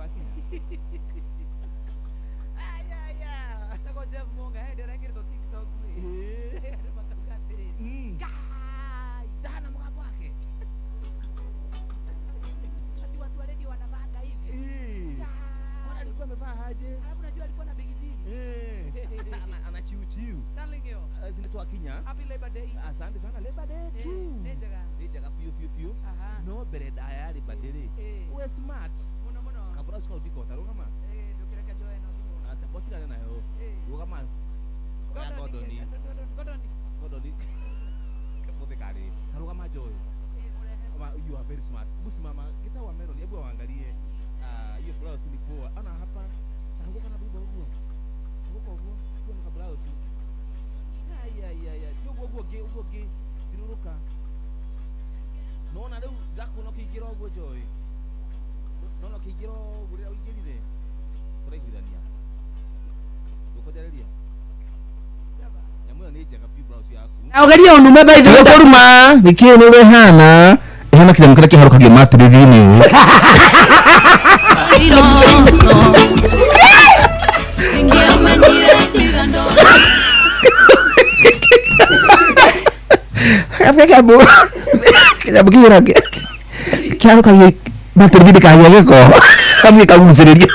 Wakinya. Aya. Etagwo Jeff Munga, hĩndĩ ĩrekĩrĩtwo TikTok ĩ. Andũ makauga atĩrĩrĩ, Ngai! Ndahana mũgambo wake. Ati watu wa radio wanavaanga hivi. Eh. Kwani Ngai! alikuwa amevaa aje? Alafu unajua alikuwa na Big G. Eh. Ana chiu chiu. Telling you. Zinaitwa Kinya. Happy Labor Day. Asante sana Labor Day Eh, tu. nĩ njega. Nĩ njega biũ biũ biũ. Aha. No mbere ndaya ya Labor Day rĩ. Eh. We smart. Mũno mũno. Kabura cika ũndikota rũgama. Eh, ndũkĩreke njoe no thimũ. Atapotirane nayo. Eh. Rũgama. Oya Gordon, Gordon. Gordon. Gordon. Kamũthĩ karĩ. Tarũgama Joy. Eh, mũrehe. Kama you are very smart. Hebu simama. Gita wa Melody, hebu waangalie. Ah, hiyo blouse ni poa. Ana hapa. Tahuka na buba huo. Tahuka huo. Huo ni blouse. Ai ai ai ai. Uguo uguo ngi uguo ngi thiruruka. Nona riu ndakuona ukiingira uguo Joy. Nona ukiingira uguo rĩrĩa ũingĩrire. Tũraiguithania. Ndũkũnjarĩria. Nyamũ ĩyo nĩ njega biũ blouse yaku. Na ũgerie ũnume by the way. Kũruma nĩkĩĩ nĩ ũrĩa ĩhana ĩhana kĩnyamũ kĩrĩa kĩharũkagio matĩrĩthi-inĩ ũũ. Kĩnyamũ kĩnyamũ kĩhana kĩharũkagio matĩrĩthi-inĩ kahĩa gĩko gathiĩ kagucĩrĩrio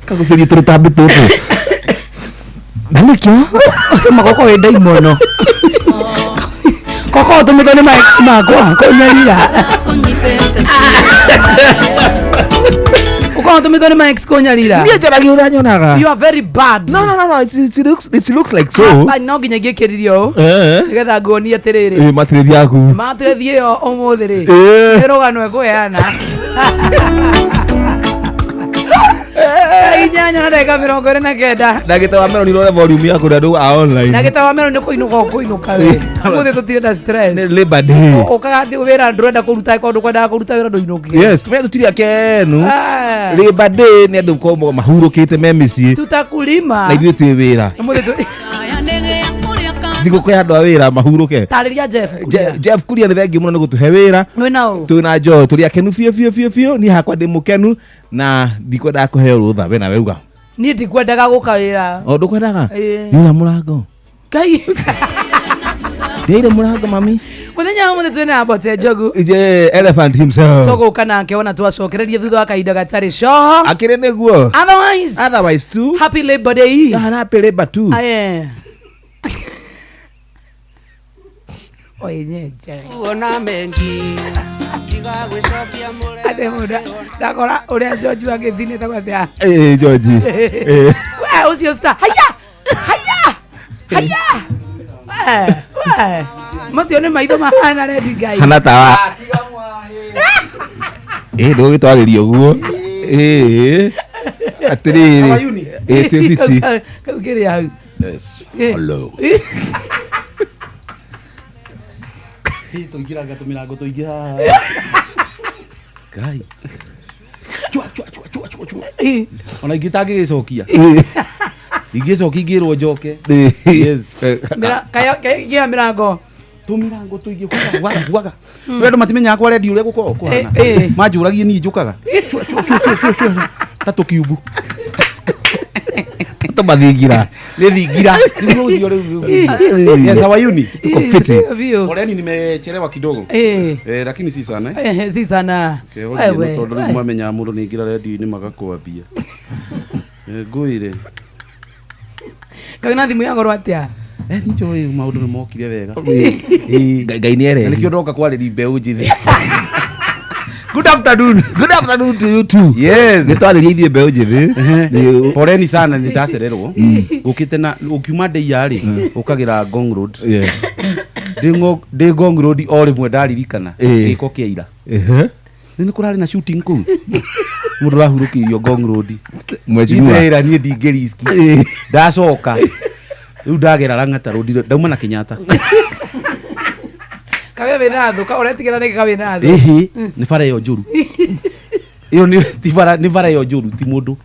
kagucĩrĩrio tũrũtambi tũtũ na nĩkĩo Magoko wĩ ndaimono. Koko ũtũmĩtwo nĩ ma ex makwa kũnyarira. Ũkorwo ũtũmĩtwo nĩ ma ex kũnyarira. niĩ njaragia ũrĩa nyonaga. You are very bad. No, no, no, no, it looks like so. Hapa no nginya ingĩkĩririe ũũ. Eh. Nĩgetha nguonie atĩrĩrĩ. Eh, matĩrĩthi yaku. Matĩrĩthi ĩyo ũmũthĩ rĩ. Eh. Nĩ rũgano ĩkũheana. 8:29. Na gĩta wa Melody rore volume yaku na andũ a online. Na gĩta wa mero nĩ kũinũka ũkũinũka we. Ũmũthĩ tũtirenda stress. Nĩ Labor Day. Ũkaga atĩ wĩra ndũrenda kũruta angĩkorwo ndũkwendaga kũruta wĩra ndũinũke. Yes, tume tũtirĩ akenu. Ah. Labor Day nĩ andũ korwo mahurũkĩte me mĩciĩ Tutakulima. na ithuĩ twĩ wĩra. Ũmũthĩ tũ Thigũkũ ya andũ a wĩra mahurũke. Tarĩria Jeff. Jeff Kuria nĩ thengiũ mũno nĩ gũtũhe wĩra. Mwĩna ũ? Twĩ na Joy tũrĩ akenu biũ biũ biũ biũ. Niĩ hakwa ndĩ mũkenu na ndikwendaga kũheo rũtha we nawe uga. Niĩ ndikwendaga gũka wĩra. O ndũkwendaga? Ĩĩ. Nĩ ũrĩa mũrango. Ngai. Ndĩire mũrango mami. Mũthenya wa ũmũthĩ twĩna Mbote Njogu. Je, elephant himself. Tũgũka nake ona twacokereria thutha wa kahinda gatarĩ coho. Akĩrĩ nĩguo. Otherwise. Otherwise too. Happy Labor Day. Happy Labor too. Aye. Oinyenje. Kuona mengi tiga gwĩcokia mũrema Ate mũndũ ndakora ũrĩa George agĩthinĩte gwatĩa. Eh, George. Eh. We ũcio star. Haya. Haya. Haya. We, we. Macio nĩ maitho mahana rendi Ngai. Hana tawa. Eh, ndũgũgĩtwarĩria ũguo. Eh. Atĩrĩrĩ. Eh, twĩ fiti. Kau kĩrĩ hau. Yes. Eh. Hello. Tũingĩranga tũmĩrango tũingĩ haha. Ngai. Chua chua chua chua chua chua. Eh. Ona ingĩ tangĩgĩcokia. Ingĩcokia ingĩrwo njoke. Yes. Kaigĩa mĩrango. Tũmĩrango tũingĩ waga waga waga. We andũ matimenyaga kwa redio ũrĩa gũkoragwo kũhana. Eh, eh. Manjũragie niĩ njũkaga. Chua chua chua chua chua chua. Ta tũkiumbu. Tũmathingira. Nĩ thingira. Nĩ ũcio rĩu. Yes, how are you ni? Tuko fiti. Biũ. Poleni nimechelewa kidogo. Eh. Eh, lakini si sana eh. Eh, si sana. Wewe, Wewe. tondũ rĩu mamenyaga mũndũ nĩ ingĩra redio-inĩ magakwambia. Eh, ngwĩre. Kaĩ na thimũ ya goro atĩa? Eh, nĩ njũĩ maũndũ nĩ mokire wega. Ngai nĩ Na erehi. nĩkĩo ndoka kwarĩria mbeũ njĩthĩ. Good afternoon. Good afternoon to you too. Yes. Nĩ twarĩria ithuĩ mbeũ njĩthĩ. Nĩ- Poleni sana nĩ ndacererwo. Ũkĩte na ũkiuma ndeia rĩ, ũkagĩra Ngong Road. Yeah. Ndĩ Ngong Road o rĩmwe ndaririkana Eh. gĩko kĩa ira. Ehe. Nĩ nĩ kũrarĩ na shooting kũu. Mũndũ ũrahurũkĩirio Ngong Road. Mheshimiwa. Ndĩra niĩ ndingĩ risk. Ndacoka. Rĩu ndagera Lang'ata Road ndauma na Kenyatta. Kawe wĩna thũ, ka ũretigĩra nĩkĩ ka wĩna thũ? Ĩhĩ, nĩ bara ĩyo njũru. Ĩyo nĩ ti bara nĩ bara ĩyo njũru ti mũndũ.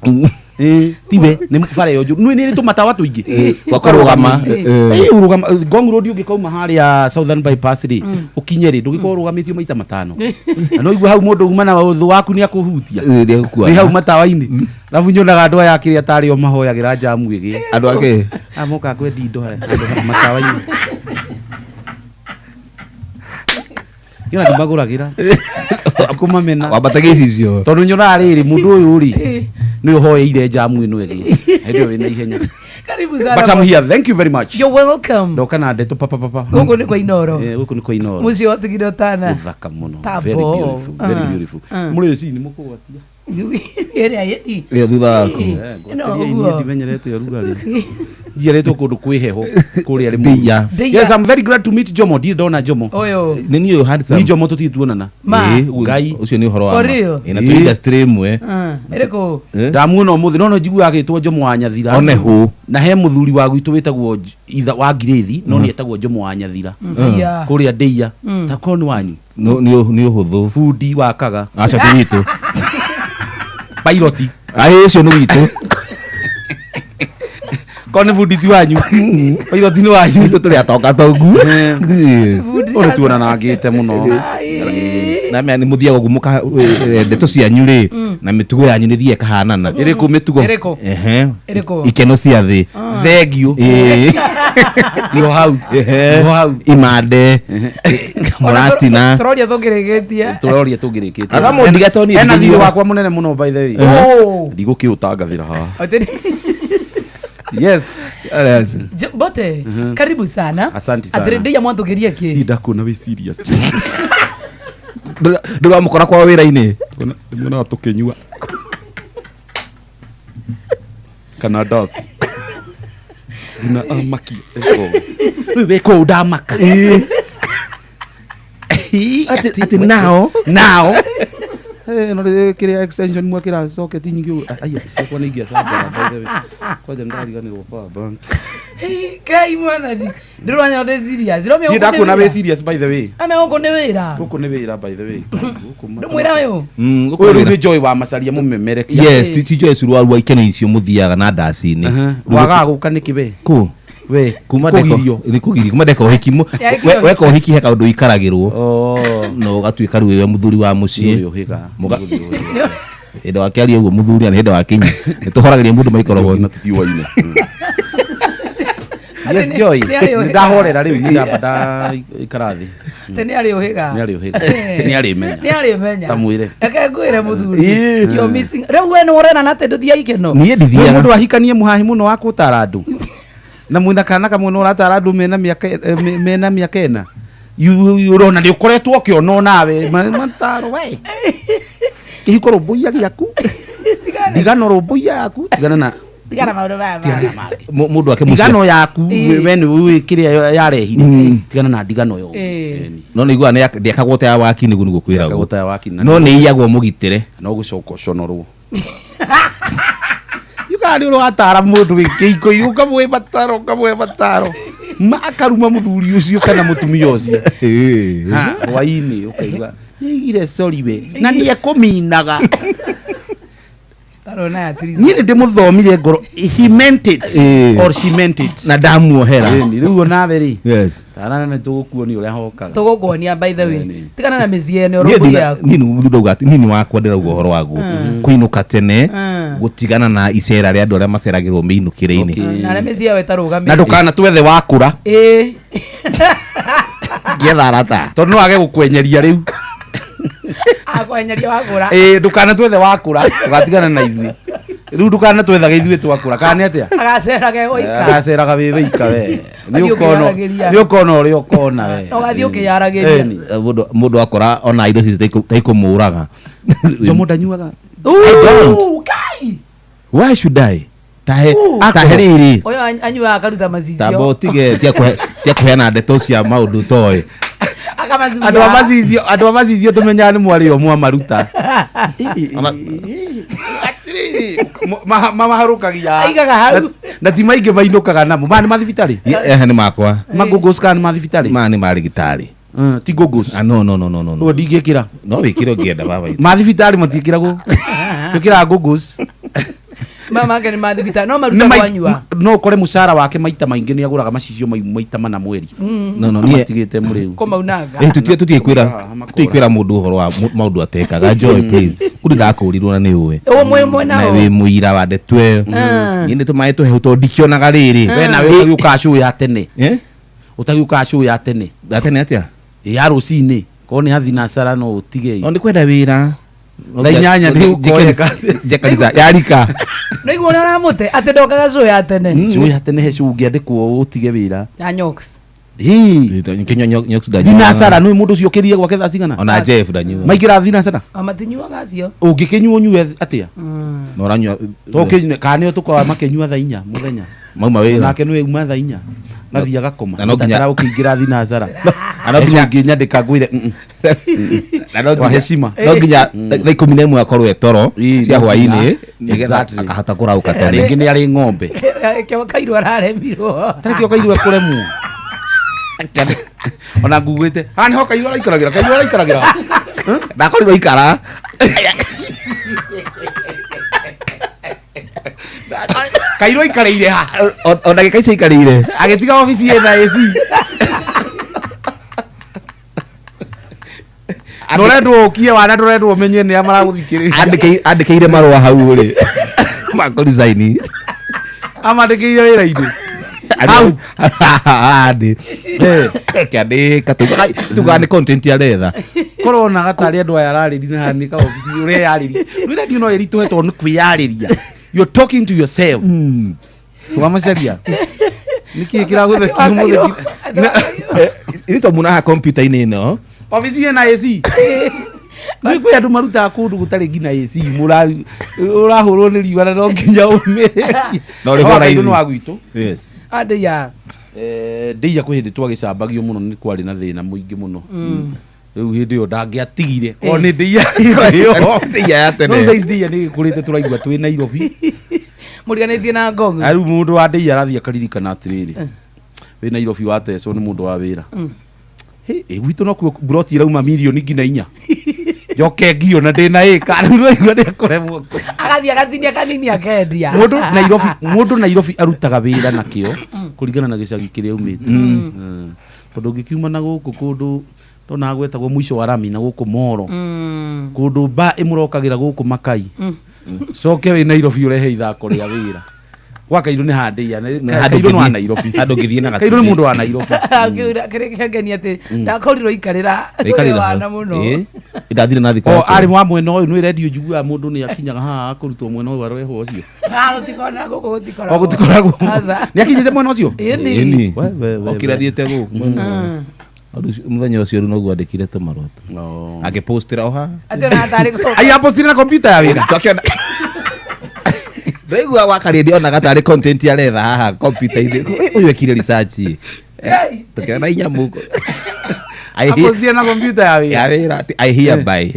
Ĩ, tiwe nĩ bara ĩyo njũru nĩ nĩ tũmatawa tũingĩ Twa kũrũgama. Ĩ, ũrũgama Ngong Road ũngĩkauma harĩa Southern Bypass rĩ ũkinye rĩ ndũgĩkorwo ũrũgamĩtio maita matano na no igua hau mũndũ uma na ũthũ waku nĩ akũhutia Nĩegũkua. wĩ hau matawa-inĩ arabu nyonaga andũ aya akĩrĩa tarĩ o mahoyagĩra njamu ĩgĩe Andũ ake. amoka kwendi indo harĩa handũ ha- matawa-inĩ yona ndimagũragĩra kũmamena Wambata gĩcicio. tondũ nyonaga rĩrĩ mũndũ ũyũ rĩ nĩ ũhoeire njamu ĩno ĩgĩe hĩndĩ ĩyo wĩna ihenya. Karibu sana. But I'm here, thank you very much. You're welcome. Ndoka na ndeto papa papa. Gũkũ nĩ kwa Inoro. Eh, gũkũ nĩ kwa Inoro. Mũciĩ wa Tugire Ũtana. Mũthaka mũno. Tabo. Very beautiful, very Ah. beautiful. Ah. Mũrĩ ũci nĩ mũkũgwatia. Ĩrĩa ĩti. Ĩyo thutha waku. Ĩĩ. Eh, Ĩno ngwatĩria ũguo. niĩ ndimenyerete ũrugarĩ. Njiarĩtwo kũndũ kwĩ heho kũrĩa rĩ. Ndia. Ndia. Yes, I'm very glad to meet Jomo. Ndirĩ ndona Jomo. Ũyũ. Nĩ niĩ ũyũ handsome. Ni Jomo tũtirĩ tuonana. Ma. Ĩĩ, ũyũ- Ngai. Ũcio nĩ ũhoro wa For ma. real? Ĩ, na Ĩĩ. twĩ industry ĩmwe. Ah, Ĩrĩkũ? Eh? Ndamuona ũmũthĩ no no njiguaga agĩtwo Jomo wa Nyathira. One hũ. Na he mũthuri wa gwitũ wĩtagwo itha wa Ngirĩthi no nĩ etagwo Jomo wa Nyathira. Yeah. Kũrĩa Ndĩia. Takorwo nĩ wanyu. No- Nĩ nĩ ũhũthũ. Bundi wakaga. Aca ti witũ. Pilot. Aĩ ũcio nĩ witũ. Korwo nĩ bundi ti wanyu. Pilot nĩ wanyu. Witũ tũrĩ atonga tongu. Bundi. Ũyũ tuonanangĩte mũno. Ai. Na mea nĩ mũthiaga ũguo mũka ndeto cianyu rĩ na mĩtugo yanyu nĩ thiaga ĩkahanana. Ĩrĩkũ mĩtugo? Ĩrĩkũ? Ehe. Ĩrĩkũ? Ikeno cia thĩ. Thengio. Ĩĩ. Tiho hau. Ehe. Tiho hau. Imande. Mũratina. Tũroria tũngĩrĩkĩtie. Tũroria tũngĩrĩkĩtie. Ana mũndiga to niĩ Ena thirĩ ndingiuga. wakwa mũnene mũno by the way. Oh. Ndigũkĩũtangathĩra haha. Atĩrĩ- Yes. Bote, karibu sana. Asante sana. Atĩrĩ ndia mwatũkĩrie kĩ? Ndindakuona wĩ serious. Ndũramũkora kwa wĩra-inĩ. Ndĩmuonaga tũkĩnyua. Kana ndaci. Ngina amaki. Rĩu wĩ kũu ndamaka. Atĩ nao. Nao. Eh, no rĩ kĩrĩa extension mwekĩra socket nyingĩ ũguo. Aya, ciakwa nĩ ingĩacangara by the way. Kwanja nĩndariganĩrwo power bank. Ngai mwathani. Ndĩrwanya ndĩ serious. Ndĩromia Niĩ gũkũ nĩ ndakuona wĩ wĩra. serious by the way. Ame gũkũ nĩ wĩra. Gũkũ nĩ wĩra by the way. Gũkũ Ndũmwĩra ũyũ. Ũyũ rĩu nĩ Joy wa Macaria mũmemerekia. Yes, ti Joy curuaru wa ikeno icio mũthiaga na ndaci-inĩ. Wagaga gũka nĩkĩ we? Kũ? We, Kuma ndeka kũgirio. nĩ kũgirio. Kuma ndeka ũhiki Ya, kĩo- weka ũhiki he kaũndũ ũikaragĩrwo. Oh. Na ũgatuĩka rĩu wĩwe mũthuri wa mũciĩ. Nĩ ũhĩga. Hĩndĩ wakĩaria ũguo mũthuri na hĩndĩ wakinya. Nĩ tũhoragĩria mũndũ maikorogo. Na tũtiũaine. Yes, Atĩ Joy. nĩ arĩ ũhĩga. Ndahorera rĩu niĩ ndamba ndaikara thĩ. Atĩ nĩ arĩ ũhĩga. Nĩ arĩ ũhĩga. Eh. Nĩ arĩmenya. Nĩ arĩmenya. Ta mwĩre. Reke ngwĩre mũthuri. Ĩĩ. You're missing. Rĩu we nĩ ũrena na atĩ ndũthiaga ikeno. Niĩ We ndithiaga. mũndũ ahikanie mũhahi mũno wa kũtara andũ. Na mwĩna kana kamwe no ũratara andũ mena mĩaka mena mĩaka ĩna. Ũrona nĩ ũkoretwo ũkĩona nawe mataro we. Kĩhiko rũmbũiya gĩaku. Tigana. Ndigano rũmbũiya yaku. Tigana na Tigana maũndũ maya. tigana na mangĩ. Mũndũ ake mũciĩ. Ndigano yaku Ĩĩ. we nĩ ũĩ kĩrĩa yarehire. Tigana na ndigano yo. Ĩĩ. No nĩ iguaga ndĩakagwo ta ya waki nĩguo nĩguo kwĩragwo. Ndĩakagwo ta ya waki na- No nĩ iyagwo mũgitĩre. No gũcoka ũconorwo. Yukaga nĩ ũratara mũndũ wĩ kĩhiko-inĩ ũkamũhe mataro ũkamũhe mataro ma akaruma mũthuri ũcio kana mũtumia ũcio. Ha, hwaĩ-inĩ ũkaigua nĩaigire sorry we na nĩ ekũminaga. Tarona ya tiri. Niĩ nĩ ndĩmũthomire ngoro he meant it Ĩĩ. or she meant it. Na ndamuohera. Ĩni, rĩu onawe rĩ Yes. tarana nĩ tũgũkuonia ũrĩa hokaga. Tũgũkuonia by the way. Ĩni. Tigana na mĩciĩ ene Niĩ ũrũmbũiya ndina- yaku. niĩ nĩ ndauga atĩ niĩ nĩ wakwa ndĩrauga ũhoro waguo kũinũka tene gũtigana na icera rĩa andũ arĩa maceragĩrwo mĩinũkĩre-inĩ Okay. Na arĩa mĩciĩ yao Na ĩtarũgamĩte. ndũkana twethe wakũra Ĩĩ. ngĩetha arata tondũ no age gũkwenyeria rĩu. Akwenyeria wagũra. Ĩĩ ndũkana twethe wakũra ũgatigana na ithuĩ. Rĩu ndũkana twethage ithuĩ twakũra kana nĩ atĩa? Agacerage gũika. Agaceraga wĩ wĩika we. Nĩ Ũgathiĩ ũkona ũkĩyaragĩria. nĩ ũkona ũrĩa ũkona we. Ũgathiĩ ũkĩyaragĩria. Ĩni. Mũndũ akora ona indo icio ta ikũmũraga. Jomo ndanyuaga. Ooh, Kai! Why should I? Tahe Ooh. tahe rĩrĩ Ũyũ anyuaga akaruta tamba macicio. ũtige tia kũheana ndeto cia maũndũ toĩ. Akamacuria. Andũ a macicio andũ a macicio tũmenyaga nĩ mwarĩ o mwamaruta. Atĩrĩrĩ mamaharũkagia. Aigaga hau. Na ti maingĩ mainũkaga namo. Maya nĩ mathibitarĩ? Ehe nĩ makwa. Magũgũs kana nĩ mathibitarĩ? Maya nĩ ma rĩgĩtarĩ. Ti gũgũs. Ah, no no no no no no. Ũguo ndingĩkĩra. No wĩkĩre ũngĩenda baba itũ. Mathibitarĩ matiĩkĩragwo. Twĩkĩraga gũgũs. Mama make nĩ mathibita no Nĩ maruta kwanyua. No ũkore mũcara wake maita maingĩ nĩ agũraga macicio mau maita mana mweri. No, niĩ Amatigĩte mũrĩu. Kũmaunanga. Eh, tutie tutie kwira Makora. tutie kwira mundu uhoro wa maundu atekaga. Joy, please, kuri ndakurirwo na ni uwe. Ũ mwĩ mwena na ũ. wi muira wa ndeto ĩyo. Niĩ nĩ tũmaĩ tũhehu tondũ ndikĩonaga rĩrĩ. We nawe ũtagĩũkaga show ya tene. Eh? Ũtagĩũkaga show ya tene. Gatene atĩa? Ya rũcinĩ. Korwo nĩ hathinacara no ũtige. No nĩ kwenda wĩra. Thaa inyanya nĩ ũkoeka. Njekanisa yarika. No igua ũrĩa ũramũte atĩ ndokaga show ya tene. Show ya tene he show ũngĩandĩkwo ũtige wĩra. Ya Nyox. Ĩĩ. Thinacara nĩ mũndũ ũcio ũkĩrie gwake thaa cigana? Ona Jeff ndanyua. Maingĩra thinacara. Matinyuaga acio. Ũngĩkĩnyua ũnyue atĩa? Na ũranyua. Tokĩnyue kana nĩo tũkoragwo makĩnyua thaa 4 mũthenya. Mauma wĩra. Nake nĩwe uma thaa 4 gathiĩ agakoma. Na no nginya- Mũtaratara ũkĩingĩra thinacara. Na no nginya- Ũngĩnyandĩka ngwĩre Na no Wa nginya- heshima. no nginya thaa 11 akorwo e toro Ĩĩ, cia no hwainĩ nginya. nĩgetha Exactly. akahota kũrauka tene. Rĩngĩ nĩ arĩ ng'ombe. Kĩo kairũ araremirwo. Tarĩ kĩo kairũ ekũremwo. Ona ngugĩte haha nĩho kairũ araikaragĩra, kairũ araikaragĩra. Ndakorirwo ikara. Kairũ aikarĩire ha? O ndagĩka icio aikarĩire. Agĩtiga obici ĩna AC. Ndũrendwo ũkie wana, ndũrendwo ũmenye nĩa maragũthikĩrĩria. Andĩkĩire marũa hau rĩ makũricaini. Amandĩkĩire wĩra-inĩ. Hau. Andĩ kĩandĩka tugaga nĩ content aretha. Korwo onaga tarĩ andũ aya ararĩria na nĩ ka obici ũrĩa yarĩria. Nĩ radio no ĩritũhe tondũ nĩ kwĩyarĩria. You're talking to yourself. Wamacaria. Nĩkĩĩ kĩragũthekia ũmũthĩ? Ithuĩ to muona haha kompiuta-inĩ ĩno. Obici ĩna AC. Nĩ kwĩ andũ marutaga kũndũ gũtarĩ nginya AC ũrahũrwo nĩ riũa na no nginya ũmĩrĩrie. Na ũrĩhwo raithi. Nĩ wa gwitũ. Yes. Andĩ ya. Ndĩia kwĩ hĩndĩ twagĩcambagio mũno nĩ kwarĩ na thĩna mũingĩ mũno. Rĩu hĩndĩ ĩyo ndangĩatigire korwo nĩ ndĩia ĩyo. Ndĩia ya tene. No thaa ici ndĩia nĩ ĩgĩkũrĩte tũraigua twĩ Nairobi. Mũriganĩtie na Ngong. Rĩu mũndũ wa ndĩia arathiĩ akaririkana atĩrĩrĩ, wĩ Nairobi watecwo nĩ mũndũ wa wĩra. Hĩ, ĩ gwitũ nokuo mburoti ĩrauma mirioni nginya 4. Njoke ngio na ndĩna ĩka rĩu nĩwaigua nĩ ekũremwo. Agathiĩ agatinia kanini akendia. Mũndũ Nairobi, mũndũ Nairobi arutaga wĩra nakĩo kũringana na gĩcagi kĩrĩa aumĩte. Tondũ ũngĩkiuma na gũkũ kũndũ ndona gwetagwo mũico wa rami na gũkũ Moro. Kũndũ ba ĩmũrokagĩra gũkũ Makai. Coke wĩ Nairobi ũrehe ithako rĩa wĩra. Gwa Kairũ nĩ handĩia. Kairũ nĩ wa Nairobi. Handũ ũngĩthiĩ na Kairũ nĩ mũndũ wa Nairobi. Kĩrĩa kĩangenia atĩ ndakorirwo ikarĩra. Aikarĩra Wana mũno. Ndathire na thikũ. O arĩ wa mwena ũyũ nĩ redio njiguaga mũndũ nĩ akinyaga haha akũrutwo mwena ũyũ arehwo ũcio. Ah, gũtikona gũkũ gũtikoragwo. O gũtikoragwo. Aca. Nĩ akinyĩte mwena ũcio? Ĩni. We, we, we, Okĩra thiĩte gũkũ. Mũthenya ũcio rĩu noguo andĩkire tũmarũa. Agĩpostĩra o haha. Atĩ ona tarĩ kũ. Ai apostire na kompyuta ya wĩra. Twakiona. Ndaigua wakarĩndĩ onaga tarĩ content aretha haha kompiuta-inĩ. Ũyũ ekire research. Tũkĩona inyamũ. Apostire na kompyuta ya wĩra. Ya wĩra atĩ I hereby.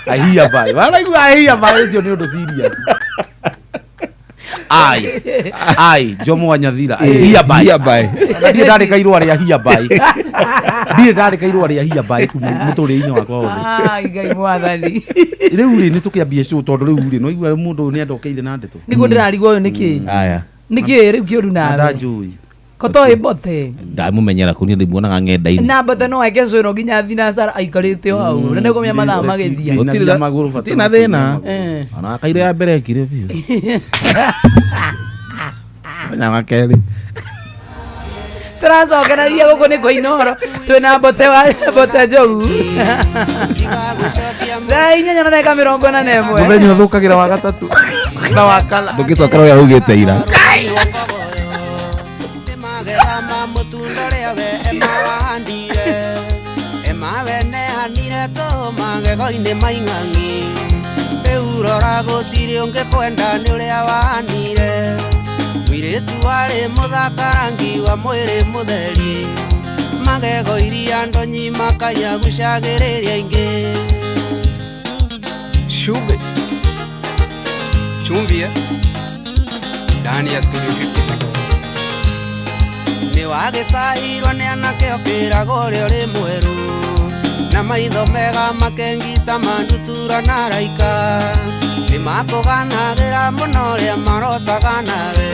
I hereby. Waraigua I hereby ũcio nĩ ũndũ serious. Ai. Ai, Jomo wa Nyathira. I hereby. Hereby. Ndirĩ ndandĩka irũa rĩa hereby. Ndirĩ ndandĩka irũa rĩa hereby kuma mũtũrĩre-inĩ wakwa wothe. Ai, Ngai mwathani. Rĩu rĩ nĩ tũkĩambie show tondũ rĩu rĩ no igua mũndũ nĩ andokeire na ndeto. Nĩguo ndĩrarigwo ũyũ nĩkĩ? Aya. Nĩkĩ rĩu kĩũru Na nawe? ndanjũĩ. Kotoĩ mbote. Ndamũmenyera kũu niĩ ndĩmuonaga ng'enda-inĩ. Na mbote no eke show ĩno nginya thinacara aikarĩte o hau. Na nĩkũmenya mathaa magĩthiĩ. Gũtirĩ na magũrũ bata Gũtirĩ na thĩna. Eh. Ona kaire ya mbere ekire biũ. Mũthenya wa kerĩ. Tũracokereria gũkũ nĩ kũinoro twĩna mbote wa mbote njogu. Thaa 8:41. Mũthenya ũthũkagĩra wa gatatũ na wa kana. Ndũngĩcokera ũrĩa augĩte ira. Nĩ magetha ma mũtunda ũrĩa we ema wahandire. Ema we neanire tũ magego-inĩ maing'ang'i. Rĩu rora gũtirĩ ũngĩ kwenda nĩ ũrĩa wahanire. Mũirĩtu warĩ mũthaka rangi wa mwĩrĩ mũtheri. Magego iria ndonyi makaya gucagĩrĩria ingĩ. Shube Chumbia ndani ya studio 56. Nĩ wagĩtahirwo nĩ anake ũkĩragwo ũrĩa ũrĩ mwerũ. Na maitho mega makengita mandutura na raika. Nĩmakũganagĩra mũno ũrĩa marotaga nawe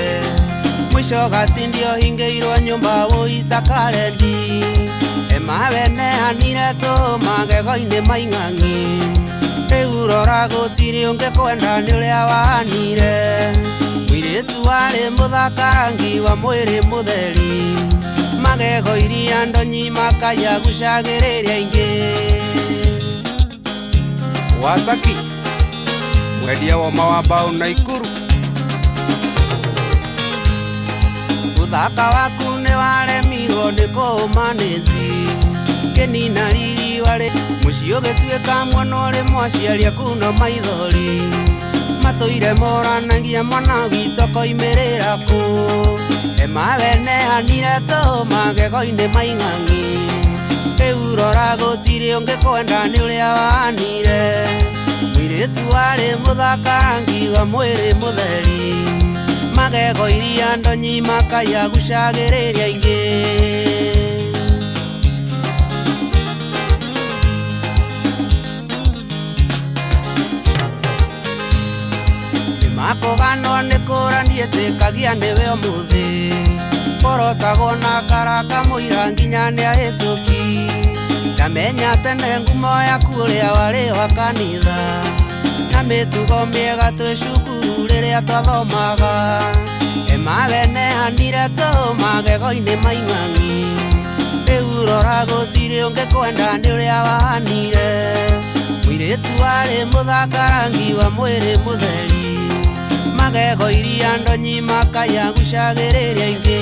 Mũico gatindio hingĩirwo nyũmba wũita karendi Emawe neanire tũ magego-inĩ maing'ang'i Rĩu rora gũtirĩ ũngĩkwenda nĩ ũrĩa wahanire Mũirĩtu warĩ mũthaka rangi wa mwĩrĩ mũtheri Magego iria ndonyi makaya gucagĩrĩria ingĩ Wataki mwendia woma wa mbao Naikuru Ũthaka waku nĩ waremirwo nĩ kũũmanĩzi Kĩnina riri warĩ mũciĩ ũgĩtuĩka mwana ũrĩ mwaciari aku no maithori Matũire moranagia mwana witũ koimĩrĩra kũ Emawe neanire tũ magego-inĩ maing'ang'i Rĩu rora gũtirĩ ũngĩkwenda nĩ ũrĩa wahanire Mũirĩtu warĩ mũthaka rangi wa mwĩrĩ mũtheri Magego iria ndonyi makaya gucagĩrĩria ingĩ Nĩmakũganwo nĩ kũra ndiĩtĩkagia nĩwe ũmũthĩ Kũrotagwo na karaka mũira nginya nĩahĩtũki Ndamenya tene ngumo yaku ũrĩa warĩ wa kanitha Na mĩtugo mĩega twĩ cukuru rĩrĩa twathomaga Emawe neanire tũ magego-inĩ maing'ang'i Rĩu rora gũtirĩ ũngĩkwenda nĩ ũrĩa wahanire Mũirĩtu warĩ mũthaka rangi wa mwĩrĩ mũtheri Magego iria ndonyi makaya gucagĩrĩria ingĩ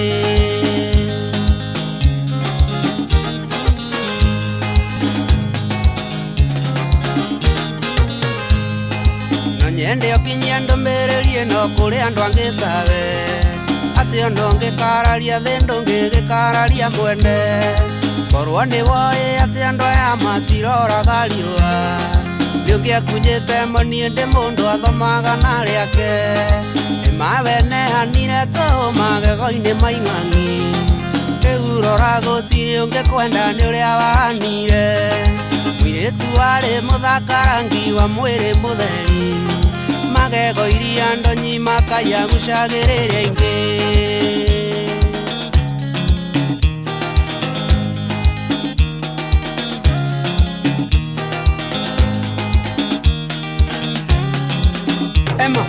No nyende ũkinyie ndũmĩrĩri ĩno kũrĩ andũ angĩ tawe Atĩ ona ũngĩkararia thĩ ndũngĩgĩkararia mwene Korwo nĩ woĩ atĩ andũ aya matiroraga riũa Nĩũngĩakunyĩte moni ndĩ mũndũ athomaga na rĩake Emawe neanire tũ magego-inĩ maing'ang'i Rĩu rora gũtirĩ ũngĩkwenda nĩ ũrĩa wahanire Mũirĩtu warĩ mũthaka rangi wa mwĩrĩ mũtheri Magego iria ndonyi makaya gucagĩrĩria ingĩ Emma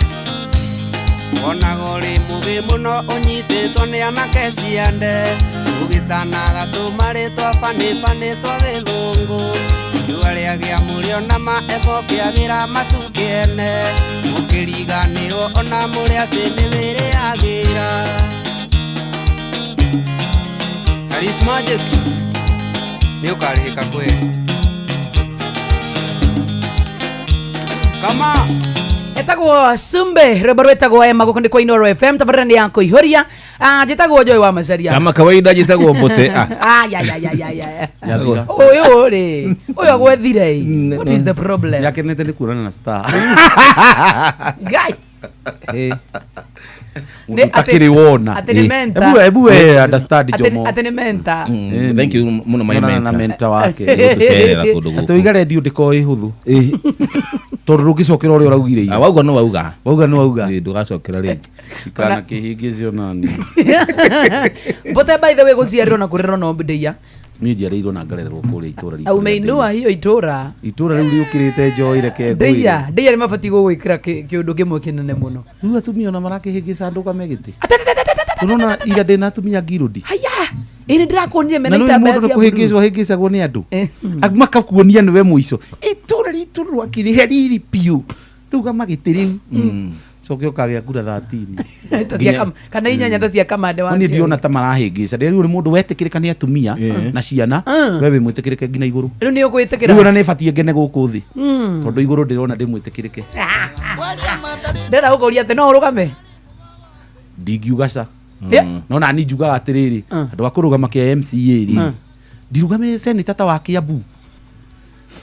Wonaga ũrĩ mũgĩ mũno ũnyitĩtwo nĩ anake ciande Ũgĩtanaga tũmarĩtwa banĩbanĩ twa gĩthũngũ Riũa rĩagĩa mũrĩo na ma ekũkĩagĩra matu kĩene Mũkĩriganĩrwo ona mũrĩ atĩ nĩ wĩrĩagĩra Charismatic nĩ ũkarĩhĩka kweli Kama Etagwo Sumbe rwimbo rwetagwo Emma guku ni kwa Inoro FM tabarĩra nĩ ya kũihũria. Njĩtagwo Joy wa Macharia. Kama kawaida jitagwo mbote. Ah, ya ya ya ya ya. Ũyũ rĩ, ũyũ agwethire ĩ. What is the problem? Nĩakenete nĩ kuonana na star Guy. Mũndũ ũtakĩrĩ wona Atĩ nĩ mentor. Ebu we understand Jomo Atĩ nĩ mentor. Thank you muno my Kuonana na mentor. mentor wake Gũtũcerera kũndũ atĩ gũkũ. ũiga redio ndĩkorwo ĩ hũthũ tondũ ndũngĩcokera ũrĩa ũraugire ira Wauga no wauga. wauga nĩ wauga Ndũgacokera rĩngĩ. kana kĩhĩngĩcio nani Mbote by the way gũciarĩrwo na kũrerwo no ndeia. niĩ njiarĩirwo na ngarererwo kũrĩa itũra ritũ rĩa Umeinua hiyo itũra. Ndeia. Itũra rĩu rĩũkĩrĩte njoi reke ngwĩre Ndeia, ndeia nĩ mabatiĩ gũgwĩkĩra kĩũndũ kĩmwe kĩnene mũno. rĩu atumia ona marakĩhĩngĩca andũ kamegĩtĩ ũrona ira ndĩna atumia ngirũndi Haya, ĩ nĩ ndĩrakuonire mena na nĩ itambaya mũndũ cia nĩ blue. kũhĩngĩcwo ahĩngĩcagwo nĩ andũ makakuonia nĩwe mũico itũra ritũ rwakĩrĩhe riri biũ rĩu gamagĩtĩ rĩu coke ũkagĩa kura thatini Ta cia kana inyanya ta cia kamande wa niĩ ndirona ta marahĩngĩca ndĩrĩu nĩ mũndũ wetĩkĩrĩka nĩ atumia na ciana we wĩ mwĩtĩkĩrĩke nginya igũrũ Rĩu nĩ ũgwĩtĩkĩra. rĩu ona nĩ batiĩ ngene gũkũ thĩ tondũ igũrũ ndĩrona ndĩmwĩtĩkĩrĩke Ndĩrenda gũkũria atĩ no ũrũgame. ndingiuga ca Yeah. no nani njugaga atĩrĩrĩ andũ a kũrũgama kĩa MCA rĩ ndirũgame seneta ta wa Kiambu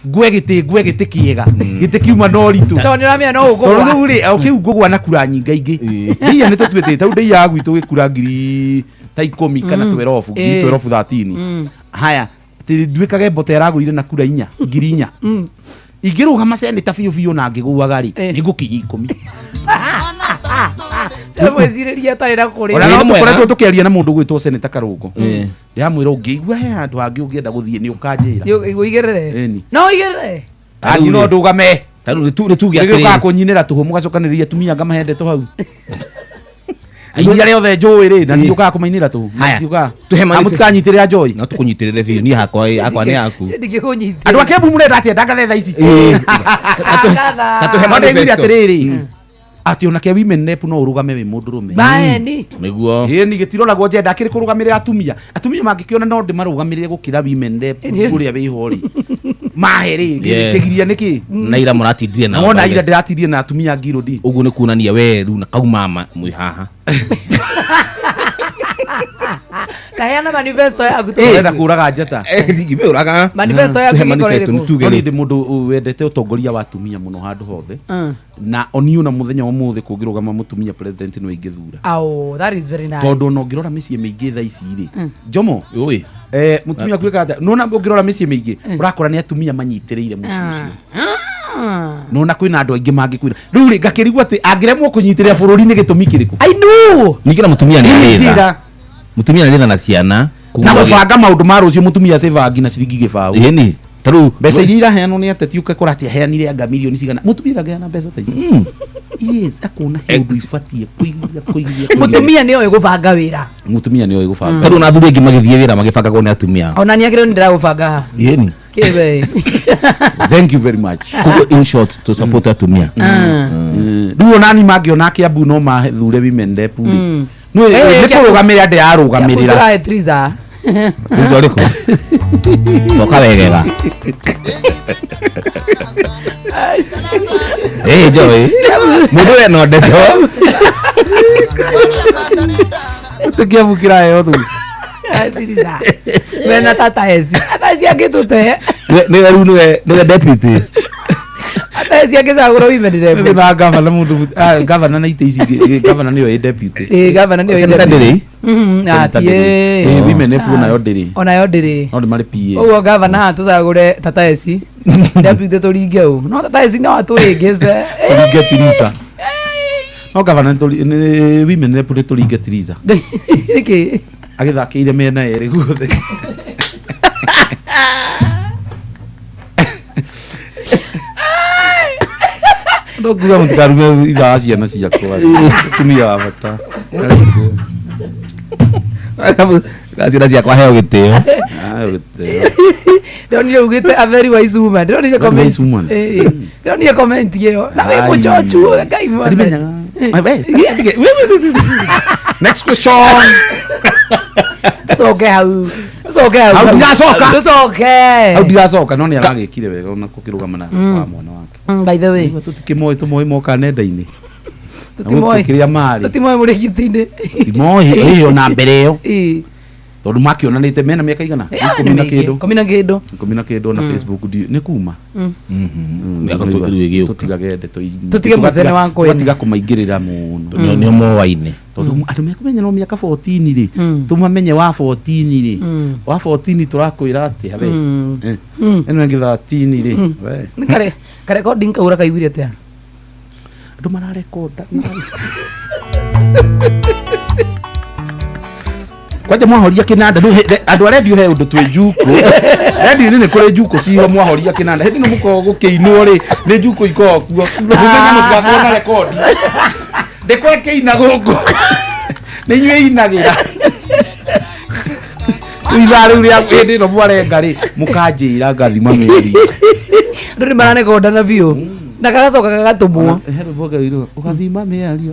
ngwe gĩtĩ ngwe gĩtĩ kĩega gĩtĩ kiuma na ũritũ Tondũ nĩ ũramenya no tondũ ũkũgwa. rĩu rĩ o kĩu ngũgwa na kura nyingaingĩ ndeia nĩ tũtuĩte tau ndeia gwitũ gĩkura ngiri ta ikũmi kana twerobu ngiri twerobu thatini haya atĩ nduĩkage mbote ĩragũire na kura inya ngiri inya Ingĩrũgama seneta biũ biũ na ngĩgũaga rĩ, Eh. nĩ ngũkinyia 10. Cio mwĩcirĩrie atarĩ na kũrĩ. Ona no Nĩ mwega. tũkoretwo tũkĩaria na mũndũ ũgwĩtwo seneta Karũngo. Ndĩramwĩra ũngĩigua he handũ hangĩ ũngĩenda gũthiĩ nĩ ũkanjĩra. Ũigĩrĩre. Ĩni. No ũigĩrĩre. Ani no ndũgame. Tarĩu nĩ tuge Nĩgĩũkaga atĩrĩrĩ. kũnyinĩra tũhũ mũgacokanĩrĩria atumia ngamahe ndeto hau. Aini arĩa othe njũĩ rĩ, na ndiũkaga kũmainĩra tũhũ. Haya. Ndiũkaga. Tũhe Na mũtikanyitĩrĩra Joy. No tũkũnyitĩrĩre biũ niĩ hakwa hakwa nĩ yaku. Ndingĩkũnyitĩrĩra. Andũ a Kembu mũrenda atĩa ndangathe thaa ici? Angatha. Ta tũhe No ndaiguire manifesto. atĩrĩrĩ, atĩ onake women rep no ũrũgame wĩ mũndũrũme. Maeni. Nĩguo. Ĩni gĩtiroragwo njenda akĩrĩ kũrũgamĩrĩra atumia. Atumia mangĩkĩona no ndĩmarũgamĩrĩre gũkĩra women rep ũrĩa wĩho rĩ. Mahe rĩ, Yeah. kĩgiria nĩkĩ? Na ira mũratindire nao. Nona ira ndĩratindire na atumia ngirũndi. Ũguo nĩ kuonania we rĩu na kau mama mwĩ haha. Kaheana manifesto yaku. Ũrenda kũraga njata. Ndingĩmĩũraga. Manifesto yaku Tũhe ĩgĩkorwo manifesto ĩrĩkũ? nĩ tuge No niĩ rĩ. ndĩ mũndũ wendete ũtongoria wa atumia mũno handũ hothe. Mm. Na oniĩ ona mũthenya wa ũmũthĩ kũngĩrũgama mũtumia president no ingĩthura. Oh, that is very nice. Tondũ ona ũngĩrora mĩciĩ mĩingĩ thaa ici rĩ, Jomo, Ũĩ. Mũtumia kuĩka atĩa? Nĩwona ũngĩrora mĩciĩ mĩingĩ ũrakora nĩ atumia manyitĩrĩire mũciĩ ũcio. Nona kwĩna andũ aingĩ mangĩkwĩra rĩu rĩ ngakĩrigwo atĩ angĩremwo kũnyitĩrĩra bũrũri nĩ gĩtũmi kĩrĩkũ? I know. Ningĩ na mũtumia nĩ arĩ tha. Njĩra. Mũtumia nĩ arĩ tha na ciana. Na gũbanga maũndũ ma rũciũ mũtumia save nginya ciringi gĩbaũ. Ĩni. Tarĩu Mbeca iria iraheanwo nĩ ateti ũgakora atĩ aheanire anga milioni cigana, mũtumia ndangĩheana mbeca ta icio. Yes, akona he ũndũ ibatiĩ kũigithia kũigithia kũigithia. Mũtumia nĩ oĩ gũbanga wĩra. Mũtumia nĩ oĩ gũbanga. Tarĩu na athuri aingĩ magĩthiĩ wĩra magĩbangagwo nĩ atumia. Ona nĩ akĩrĩ ndĩragũbanga haha. Ĩni. Kĩwe. Thank you very much. Koguo in short to support atumia. Rĩu onani mangĩona Kĩambu no mathure women rep rĩ, Eh, nĩ kũrũgamĩrĩra ndĩrarũgamĩrĩra. Tũrahe Triza. Ũcio ũrĩkũ? Toka wegega. Ĩ Joy. Mũndũ we no ndeto. Kĩambu kĩraheo thu. Triza. Mena tata eci. Tata eci angĩtũte. Nĩwe rĩu nĩwe deputy. Tata eci angĩcagũra women rep. Nĩ na gavana mũndũ gavana na itĩ ici ingĩ, gavana nĩyo ĩ deputy. Ĩ gavana nĩyo ĩ Senator deputy. ndĩrĩ? Senator ndĩrĩ. Atiĩ. Ĩ, women rep onayo ndĩrĩ. Onayo ndĩrĩ. No ndĩmarĩ PA. Ũguo gavana haha tũcagũre tata eci. Deputy tũringe ũ. No tata eci no atũrĩngĩce. Tũringe Tiriza. No gavana nĩ women rep nĩ tũringe Tiriza. Nĩkĩ? Agĩthakĩire mĩena yerĩ guothe. No nguga mũtikarume ithaa wa ciana ciakwa. Mũtumia wa bata. Ciana ciakwa heo gĩtĩo. Ah, gĩtĩo. Ndĩronire ugĩte a very wise woman. Ndĩronire Very comment. wise woman. Ĩ, Ndĩronire comment ĩyo. Na wĩ mũchochu Ngai mwathani. Ndimenyaga. Ah, we, tige, we. Next question. Tũcoke hau. Tũcoke hau. Hau ndiracoka. Tũcoke. Hau ndiracoka no nĩ aragĩkire wega ona kũkĩrũgama na wa mwana wake. By the way. Nĩguo tũtikĩmoĩ tũmoĩ moka nenda-inĩ. Tũtimoĩ. Kĩrĩa marĩ. Tũtimoĩ mũrĩgiti-inĩ. Timoĩ ĩyo na mbere ĩyo. Ĩ. Tondũ makĩonanĩte mena mĩaka igana? Ya, Ikũmi nĩ na mĩingĩ. kĩndũ. 10 na kĩndũ. 10 na kĩndũ na Facebook nĩ kuma. Mĩaka rĩu ĩgĩũka. Tũtigage ndeto ici. Tũtige mũcene wa kwene. Tũgatiga kũmaingĩrĩra mũno. Nĩo moaine. Tondũ andũ mekũmenya no mĩaka 14 rĩ, tũmamenye wa 14 rĩ, wa 14 tũrakwĩra atĩa we? Ĩno ĩngĩ 13 rĩ, we. Nĩ kare karecording kau ũrakaiguire atĩa? Andũ mararekonda. Kwanja mwahoria kinanda rĩu andũ a redio he ũndũ twĩ njukũ redio-inĩ nĩ kũrĩ njukũ ciho mwahoria kinanda hĩndĩ ĩno mũkoragwo gũkĩinwo rĩ nĩ njukũ ikoragwo kuo mũmenye mũtigakorwo na rekondi ndĩkwa ĩkĩina gũkũ nĩ inyuĩ inagĩra rĩu ithaa rĩu rĩa hĩndĩ ĩno mwarenga rĩ mũkanjĩra ngathima mĩeri Andũ nĩ mararekonda na biũ. Na gagacoka gagatũmwo. He rwĩmbo ngereirwo ũgathima mĩario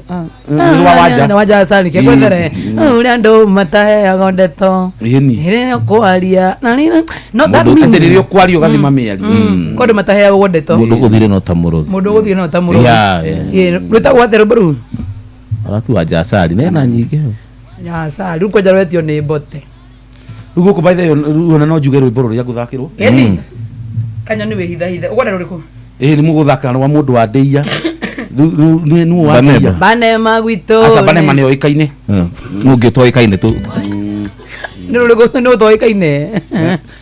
nĩ rwa wanja Na wanja cani ke kwethere. Ũrĩa andũ mataheagwo ndeto. Ĩni. Rĩrĩa ũkwaria. Na rĩrĩa no that atĩ means. rĩrĩa ũkwaria ũgathima mĩario. Kwa andũ mataheagwo ndeto. Mũndũ ũgũthire no ta mũrogi. Mũndũ ũgũthiĩ no ta mũrogi. Yeah, yeah. Ĩ, rwĩtagwo atĩa rwĩmbo rũu? Aratu wa Jasari nena nyingĩ. Nyaca, rĩu kwanja rwetio nĩ mbote. Rĩu gũkũ by the way rĩu ona no njuge rwĩmbo rũrĩa ngũthakĩrwo. Ĩni. Kanyoni wĩhithahithe. Ũkwenda rũrĩkũ? Ĩĩ nĩ mũgũthaka rwa mũndũ wa ndĩia. Rĩu nĩ wa Banema. ndĩia. Banema gwitũ. Aca Banema nĩ oĩkaine. Mũngĩ toĩkaine tu. Nĩ rũrĩkũ nĩ ũtoĩkaine?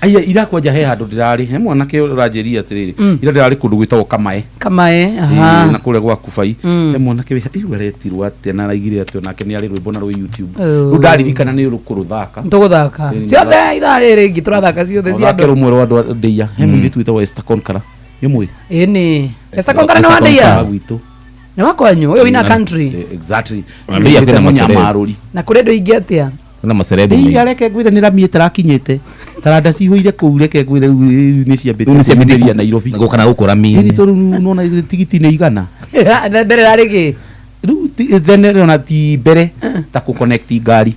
Aya irakwanja he handũ ndĩrarĩ he mwanake ũranjĩria atĩrĩrĩ, ira ndĩrarĩ kũndũ gwĩtagwo Kamae. Kamae. Ĩĩ, Aha. na kũrĩa gwa Kubai he mwanake wĩ iu aretirwo atĩa na araigire atĩ onake nĩ arĩ rwĩmbo na rwĩ YouTube. Oh. Rĩu ndaririkana nĩ rũkũrũthaka. Tũgũthaka Ĩĩ, ciothe ithaa rĩrĩ rĩngĩ tũrathaka ciothe cia Ũthake andũ. rũmwe rwa andũ a ndĩia. He mũirĩtu wĩtagwo Esther Konkara, nĩ mũĩ? Ĩni Esther Konkara nĩ Esther wa ndĩia? Wa gwitũ. Nĩ wa kwanyu ũyũ wina country? Eh, exactly. Ona ndĩia kwĩna maceleb. Mũnyamarũri. Na kũrĩ andũ aingĩ atĩa? Na macerebu Ndĩia reke ngwĩre nĩ rami ĩtarakinyĩte taranda cihũire kũu, reke ngwĩre rĩu nĩ ciambĩtie Rĩu nĩ ciambĩtie kumĩria Nairobi. gũka na gũkũ Ĩni rami-inĩ. tondũ nona tigiti nĩ igana. Na mbere rarĩ kĩ? Rĩu then ona ti mbere ta kũ connect ngari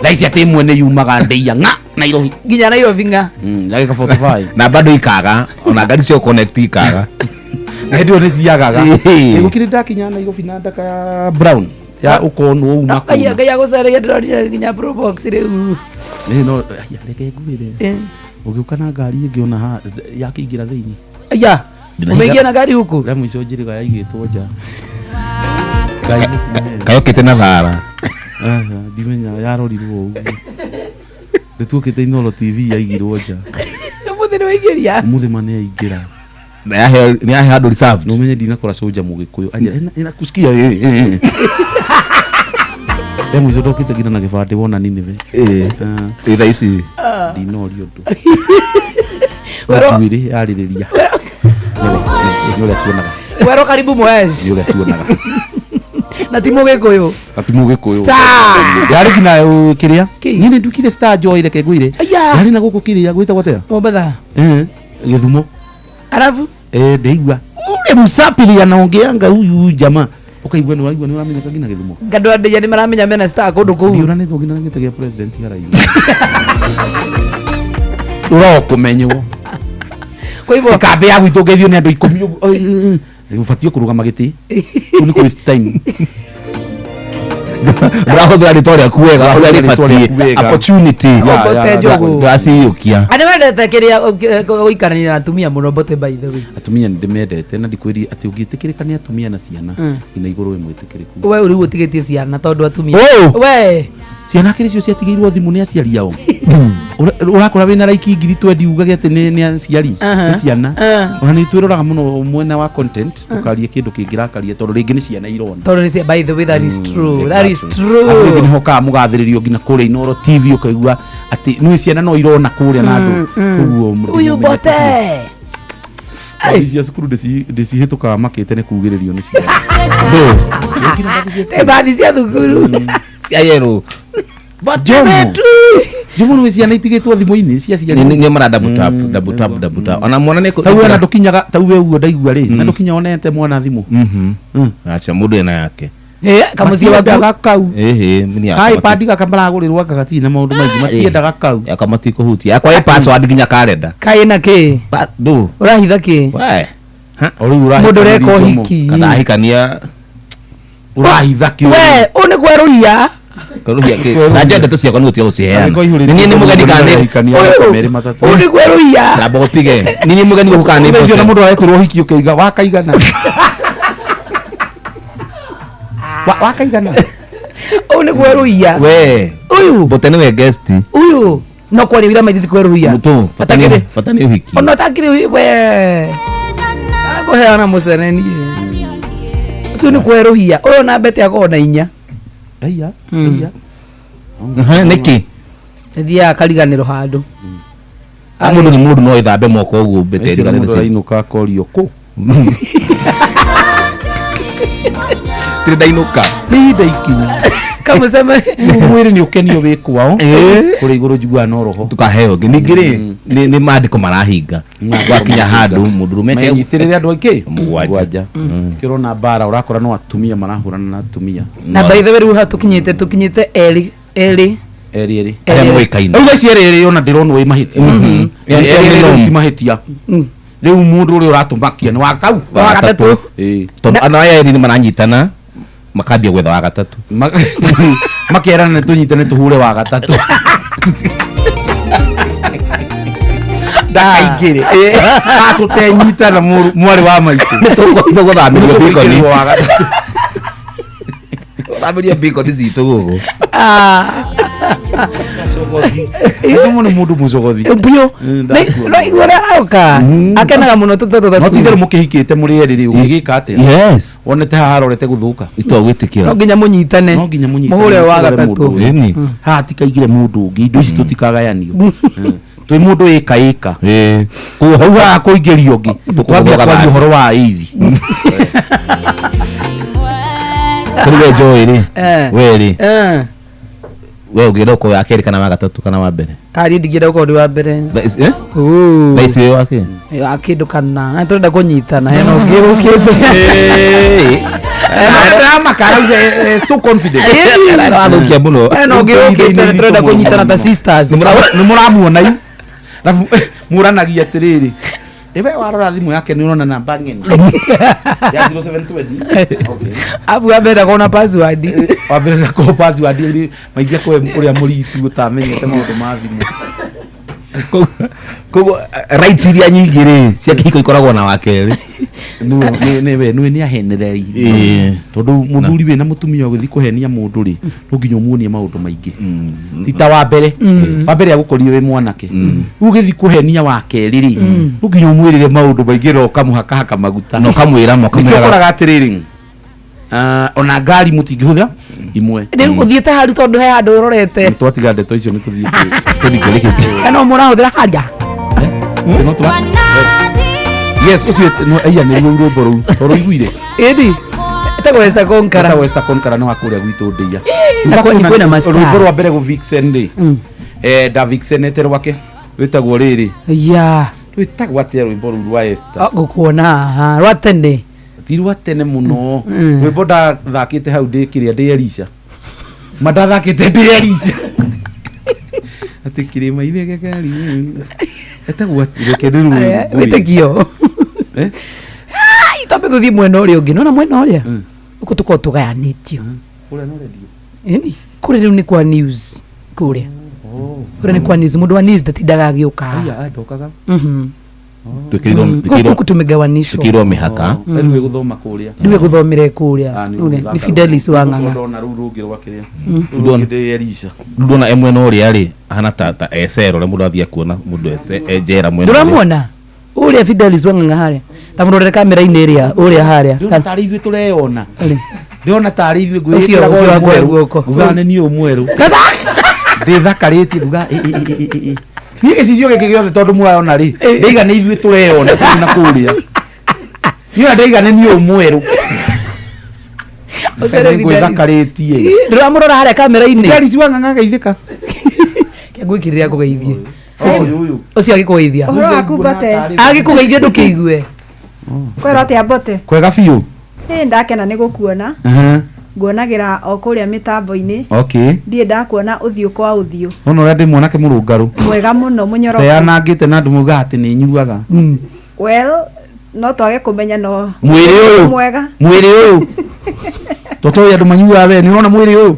thaa ici atĩ ĩmwe nĩ yumaga ndĩia ng'a Nairobi. Nginya Nairobi ng'a. Ndagĩka 45. Na bado ikaga ona ngari cio connect ikaga. Na hĩndĩ ĩyo nĩ ciagaga. Ĩĩ. Gũkĩrĩ ndakinya Nairobi na ndaka ya brown ya ũkonwo uma Ngai kũna. Ngai agũcereria, ndĩronire nginya Probox rĩu. Ĩĩ, no aya, reke ngwĩre, Eh. ũgĩũka na ngari ĩngĩ ona ha yakĩingĩra thĩinĩ. Aya, ũmĩingia na ngari huku? Rĩa mũico njĩrĩga yaigĩtwo nja. Ngai nĩ ti maheni. Kayokĩte na thara. Aha, ndimenya yarorirwo ũguo ndĩtuokĩte Inooro TV yaigirwo nja. Ũmũthĩ nĩ waingĩria? Ũmũthĩ ma nĩ yaingĩra. Na yahe nĩ yahe handũ reserved. Na ũmenye ndinakora soja mũgĩkũyũ anjĩra, "Ĩna kusikia eh, eh, eh." Rĩa mũico ndokĩte nginya na gĩbandĩ wona ninive. Ĩĩ. Ah, Ĩ thaa ici. ndinorio ũndũ. Wero- Njuĩrĩ yarĩrĩria nĩ ũrĩa tuonaga. Wero karibu Nĩ mwesh. ũrĩa tuonaga. Na ti mũgĩkũyũ. Ati mũgĩkũyũ. Star. Yarĩ nginya kĩrĩa. Kĩ? Niĩ nĩ nduĩkire star joy, reke ngwĩre. Aya. Yarĩ na gũkũ kĩrĩa gwĩtagwo atĩa? Mombatha. Eh, Gĩthumo. Arabu. Eh, ndĩigua ule msapiri anaongeanga huyu jamaa, ũkaigua nĩ ũraigua nĩ ũramenyeka nginya Gĩthumo. Andũ a ndĩia nĩ maramenya mena star kũndũ kũu. Ndiũranĩtwo nginya na gĩtĩ gĩa president haraihu ũrokũmenywo. Kwa hivyo Kambĩ ya gwitũ ngeithio nĩ andũ 10 ũguo. Oi, oi, ũbatiĩ kũrũgama gĩtĩ rĩu nĩ waste time. Ndũrahũthĩra rĩtwa rĩaku wega ũrĩa Ndũrahũthĩra rĩtwa rĩbatiĩ. rĩaku wega. Opportunity. Mbote Ya, ya, njogu. Ndũraciyũkia. Andũ mendete kĩrĩa gũikarania na atumia mũno Mbote, by the way. Atumia nĩ ndĩmendete na ndikwĩrie atĩ ũngĩtĩkĩrĩka nĩ atumia na ciana nginya igũrũ wĩ mwĩtĩkĩrĩku. We rĩu ũtigĩtie ciana tondũ atumia. Ũũ! We. Ciana akĩrĩ cio ciatigĩirwo thimũ nĩ aciari ao. Ũrakora wĩna raiki 20,000 ugage atĩ nĩ aciari? Aha. Nĩ ciana. Ah. Ona nĩ twĩroraga mũno mwena wa content ũkarie kĩndũ kĩngĩrakaria tondũ rĩngĩ nĩ ciana irona. Tondũ nĩ cia, by the way, that is true. That is Exactly. Arabu rĩngĩ true. nĩho kaga mũgathĩrĩrio nginya kũrĩa Inooro TV ũkaigua atĩ nĩ ciana no irona kũrĩa na andũ ũguo. Huyu Mbote. Mbathi cia cukuru ndĩcihĩtũkaga makĩte nĩ kugĩrĩrio nĩ ciana. Eh, bathi cia thukuru. Ayerũ. Jomo Jomo nĩ ciana itigĩtwo thimũ-inĩ cia ciari. Nĩ mara double tap, double tap, double tap. Ona mwana nĩ Tau we na ndũkinyaga tau we ũguo ndaigua rĩ na ndũkinya onete mwana thimũ. Acha mũndũ ena yake. Eh, kamũciĩ waku. Matiendaga kau. Ĩhĩ, mini yakwa. Kai pandi gaka maragũrĩrwo anga gatirĩ na maũndũ maingĩ, matiendaga kau. Yakwa matikũhutia. Yakwa ĩ password nginya karenda. Kaĩ na kĩ? Ndũ. Ũrahitha kĩ? We. O rĩu ũrahitha Mũndũ ũreka Jomo. ũhiki. Kana ahikania Ũrahitha kĩ? We, ũũ nĩ kwerũhia. kwerũhia kĩ? Na njũĩ ndeto ciakwa nĩ gũtiga gũciheana. Angĩkorwo ihũrĩtwo Nĩ niĩ nĩ mũgeni kana nĩ Ahikania Ũyũ. maita merĩ matatũ. Ũũ nĩ kwerũhia. Namba ũtige. Nĩ niĩ mũgeni gũkũ kana nĩ Thaa icio na Mbote? mũndũ aretirwo ũhiki ũkaiga wakaigana. Wakaigana. Ũũ nĩ kwerũhia. We. Ũyũ. Mbote nĩwe guest. Ũyũ. No kwaria wĩra maithe ti kwerũhia. Mũtũ. Bata nĩ Atakĩrĩ. bata nĩ ũhiki. Ona ũtakĩrĩ we. Ngũheana mũcene niĩ. Ũcio nĩ kwerũhia. Ũyũ na mbete akorwo na inya. Aya, aya. Ehe, Nĩkĩ? Thiaga akariganĩrwo handũ. A mũndũ nĩ mũndũ no ĩthambe moko ũguo mbete Icio na ĩriganĩre mũndũ nĩcio. arainũka akorio kũ. Tirĩ ndainũka. Nĩ ihinda ikinyu. Kamũceme. Rĩu mwĩrĩ nĩ ũkenio wĩ kwao. Kũrĩa igũrũ njiguaga no roho. Tukaheo ngĩ ningĩ rĩ nĩ maandĩko marahinga gwakinya handũ mũndũrũme Menyitĩrĩre andũ aingĩ. Mũgwanja. Kĩrona mbara ũrakora no atumia marahũrana na atumia. Na by the way rĩu haha tũkinyĩte erĩ erĩ. Erĩ erĩ. Arĩa Erĩ. moĩkaine. Rĩu thaa ici erĩ erĩ ona ndĩronwo ĩ mahĩtia. Erĩ Erĩ erĩ erĩ no. ti mahĩtia. Rĩu mũndũ ũrĩa ũratũmakia nĩ wa kau. Wa gatatũ. Ĩĩ. Tondũ andũ aya erĩ nĩ maranyitana makambia gwetha wa gatatũ. Makerana nĩ tũnyitane tũhure wa gatatũ ndakaingĩre tũtenyitana mwarĩ wa maitũ. Tũgũthamĩrio bikoni. Tũkũingĩrwo wa gatatũ. Tũgũthamĩrio bikoni citũ gũkũ. Ah. Cogothi. Atũmwo nĩ mũndũ mũcogothi. Biũ. Ndakuona. No igua ũrĩa arauka. Akenaga mũno tũtatũ. No ti itherũ mũkĩhikĩte mũrĩ erĩ rĩ, ũngĩgĩka atĩa? Yes. Wonete haha harorete gũthũka. Itua gwĩtĩkĩra. No nginya mũnyitane. No nginya mũnyitane. Mũhũre wa mũhũre gatatũ. mũndũ ũyũ. Ĩni. Haha hatikaingĩre mũndũ ũngĩ, indo ici tũtikagayanio. Twĩ mũndũ ĩka ĩka. Ĩĩ. Koguo Hau haha kũingĩrio ũngĩ. Twambia kwaria ũhoro wa ĩithi. Kũrĩ we Joy rĩ. Eh. We rĩ. Eh. We ũngĩenda gũkorwo wa kerĩ kana wa gatatũ kana wa mbere. Kari ndingĩenda gũkorwo ndĩ wa mbere. Thaa ici- eh? Ooh. Thaa ici wĩ wa kĩ? Wa kĩndũ kana. Na tũrenda kũnyitana hena ũngĩ ũkĩte. Ndĩramaka arauga so confident. Arathũkia mũno. Hena ũngĩ ũkĩte na tũrenda kũnyitana ta sisters. Nĩ mũramuona yu. Arabu mũranagia atĩrĩrĩ. Ĩwe warora thimũ yake nĩ ũrona namba ng'eni. Ya 0720. Okay. Abu ambere kona password. Wambĩrĩria kũ password ĩrĩ maingia kwe ũrĩa mũritu ũtamenyete maũndũ ma thimũ. Koguo rights iria nyingĩ rĩ cia kĩhiko ikoragwo na wa kerĩ. Nĩwe nĩ ahenereri. Ĩĩ. Tondũ mũthuri wĩna mũtumia ũgĩthiĩ kũhenia mũndũ rĩ, no nginya ũmuonie maũndũ maingĩ. Ti ta wa mbere. Wa mbere agũkorire wĩ mwanake. Rĩu ũgĩthiĩ kũhenia wa kerĩ rĩ, no nginya ũmwĩrĩre maũndũ maingĩ na ũkamũhakahaka maguta. Na ũkamwĩra ma Nĩkĩo ũkamwĩraga ũkoraga atĩrĩrĩ, ona ngari mũtingĩhũthĩra imwe. Rĩu ũthiĩte haru tondũ he handũ ũrorete. Nĩ twatiga ndeto icio nĩ tũthiĩ tũthiĩ kĩrĩkĩtie. Kana mũrahũthĩra haria. No tũra- Yes, ũcio no aiya nĩ ruo rwĩmbo rũu. Ũrũiguire? Ĩni. Etagwo Esther Konkara. Etagwo Esther Konkara nĩ wa kũrĩa gwitũ Ndĩia. Na kwĩna ma star. Rwĩmbo rwa mbere gũ Vixen rĩ. Nda Vixenete rwake rwĩtagwo rĩrĩ. Ya. Rwĩtagwo atĩa rwĩmbo rũu rwa Esther? Ngũkuona haha rwa tene. Ti rwa tene mũno. Rwĩmbo ndathakĩte hau ndĩ kĩrĩa ndĩ Elisha. Ma ndathakĩte ndĩ Elisha. Atĩ kĩrĩma-inĩ gĩkari. Etagwo atĩ reke ndĩrũe. Wĩtĩkio. Eh? Ai, twambe tũthiĩ mwena ũrĩa ũngĩ. Nona mwena ũrĩa? Gũkũ tũkoragwo tũgayanĩtio. Kũrĩa no radio. Ĩni. Kũrĩa rĩu nĩ kwa news. Kũrĩa. Kũrĩa nĩ kwa news. Mũndũ wa news ndatindaga agĩũka haha. Aya, ndokaga. Mhm. Twĩkĩrĩirwo Gũkũ tumegawanishwa. twĩkĩrĩirwo mĩhaka. Rĩu ĩgũthoma kũrĩa. Ndiwe gũthomere kũrĩa. Ah, Nĩ nĩ Fidelis wa Ng'ang'a. Ndona rũu rũngĩ rwa kĩrĩa. Rũu rũngĩ ndĩ Elisha. Rĩu ndona e mwena ũrĩa rĩ ahana ta ecero ũrĩa mũndũ athiĩ kuona mũndũ e njera mwena ũrĩa. Ndũramuona? Ũrĩa Fidelis wa Ng'ang'a harĩa. Ta mũrorere kamera-inĩ ĩrĩa ũrĩa harĩa. Ndĩrona tarĩ ithuĩ tũreyona. Ũrĩ. Ndĩrona tarĩ ithuĩ Ũcio- ngwĩkĩraga ũcio ũyũ wa mwerũ. guoko. Ngugaga nĩ niĩ ũyũ mwerũ. Kasa! Ndĩthakarĩtie nguga ĩ, ĩ, ĩ, ĩ, ĩ, ĩ. Niĩ gĩcicio gĩkĩ gĩothe tondũ mũrayona rĩ, ndaiga nĩ ithuĩ tũreyona kũu na kũrĩa. Niĩ ona ndaiga nĩ niĩ ũyũ mwerũ. Ũcio nĩ Fidelis. Ngwĩthakarĩtie. Ndũramũrora harĩa kamera-inĩ. Fidelis wa Ng'ang'a geithĩka. Ngwĩkĩrĩra ngũgeithie. Ũyũ ũyũ. Ũcio agĩkũgeithia. Ũhoro waku Mbote? Agĩkũgeithia ndũkĩigue. Kwĩrwo atĩa Mbote? Kwega biũ. Ĩ ndakena nĩ gũkuona. Aha. Nguonagĩra o kũrĩa mĩtambo-inĩ. Okay. Ndirĩ ndakuona ũthiũ kwa ũthiũ. Ona ũrĩa ndĩ mwanake mũrũngarũ. Mwega mũno mũnyoroku. Teanangĩte na andũ maugaga atĩ nĩ nyuaga. Well, no twage kũmenya no Mwĩrĩ ũyũ. mwega. Mwĩrĩ ũyũ. Tũtoĩ andũ manyuaga we, nĩ ũrona mwĩrĩ ũyũ?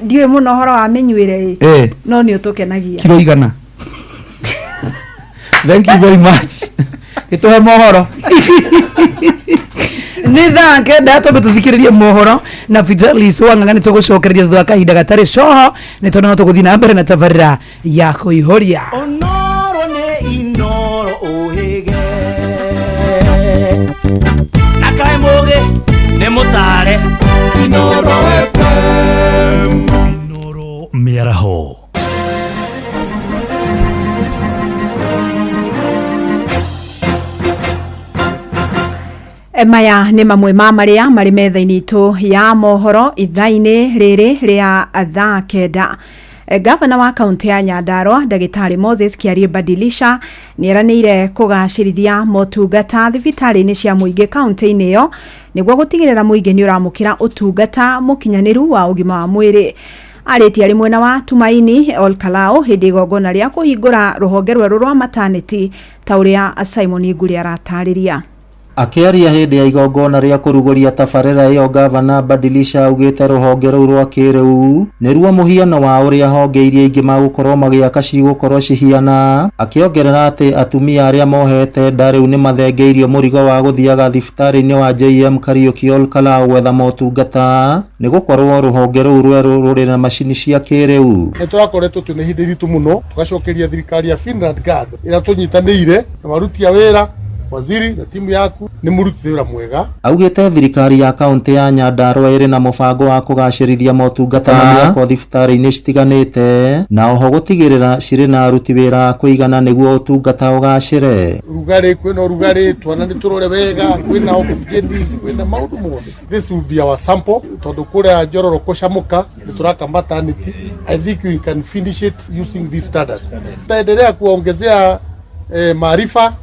Ndiũĩ mũno ũhoro wa mĩnyuĩre ĩ. Eh, No nĩ ũtũkenagia. kiro igana. Thank you very much. Gĩtũhe mohoro. Nĩ thaa kenda twambe tũthikĩrĩrie mohoro na Fidelis wa Ng'ang'a nĩ tũgũcokereria thutha wa kahinda gatarĩ coho nĩ tondũ no tũgũthiĩ na mbere na tabarĩra ya kũihũria. Onoro nĩ inoro ũhĩge na kaĩ mũgĩ nĩ mũtare Inoro FM Inoro mĩaraho. Maya nĩ mamwe ma marĩa marĩ metha-inĩ itũ ya mohoro ithaa-inĩ rĩrĩ rĩa thaa kenda. Gavana wa kaunti ya Nyandarua ndagĩtarĩ Moses Kiarie Badilisha nĩ eranĩire kũgacĩrithia motungata thibitarĩ-inĩ cia mũingĩ kaunti-inĩ ĩyo nĩguo gũtigĩrĩra mũingĩ nĩ ũramũkĩra ũtungata mũkinyanĩru wa ũgima wa mwĩrĩ. Arĩtie arĩ mwena wa Tumaini Olkalau hĩndĩ igongona rĩa kũhingũra rũhonge rwerũ rwa maternity ta ũrĩa Simon Ngure aratarĩria. Akĩaria hĩndĩ ya igongona rĩa kũrugũria tabarĩra ĩyo, Gavana Badilisha augĩte rũhonge rũu rwa kĩrĩu nĩruo mũhiano wa ũrĩa honge iria ingĩ magũkorwo magĩaka cigũkorwo cihiana, akĩongerera atĩ atumia arĩa mohete nda rĩu nĩmathengeirio mũrigo wa gũthiaga thibitarĩ-inĩ wa JM Kariuki Ol Kalou gwetha motungata nĩgũkorwo rũhonge rũu rwerũ rũrĩ na macini cia kĩrĩu. Nĩ tũrakoretwo twĩna ihinda iritũ mũno, tũgacokeria thirikari ya Finland ngatho ĩrĩa tũnyitanĩire na maruti a wĩra. Waziri na timu yaku nĩ mũrutĩte wĩra mwega. Augĩte thirikari ya kaunti ya Nyandarua ĩrĩ na mũbango wa kũgacĩrithia motungata na mĩako thibitarĩ-inĩ citiganĩte na oho gũtigĩrĩra cirĩ na aruti wĩra a kũigana nĩguo ũtungata ũgacĩre. Rugarĩ, kwĩna ũrugarĩ, twana nĩ tũrore wega, kwĩna oxygen, kwĩna maũndũ mothe. This will be our sample tondũ kũrĩa Njororo kũcamũka nĩ tũraka maternity. I think we can finish it using this standard. Tutaendelea kuwaongezea maarifa,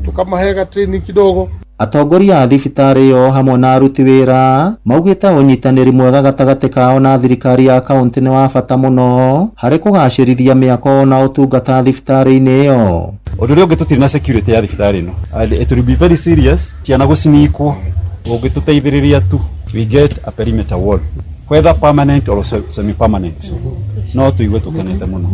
tukamahega training kidogo. Atongoria a thibitarĩ ĩyo hamwe na aruti wĩra maugĩte ũnyitanĩri mwega gatagatĩ kao na thirikari ya kaunti nĩ wa bata mũno harĩ kũgacĩrithia mĩako na ũtungata thibitarĩ-inĩ ĩyo. Ũndũ ũrĩa ũngĩ, tũtirĩ na security ya thibitarĩ ĩno and it will be very serious ciana gũcinikwo. Ũngĩtũteithĩrĩria tu we get a perimeter wall, whether permanent or semi permanent, no tũigue tũkenete mũno.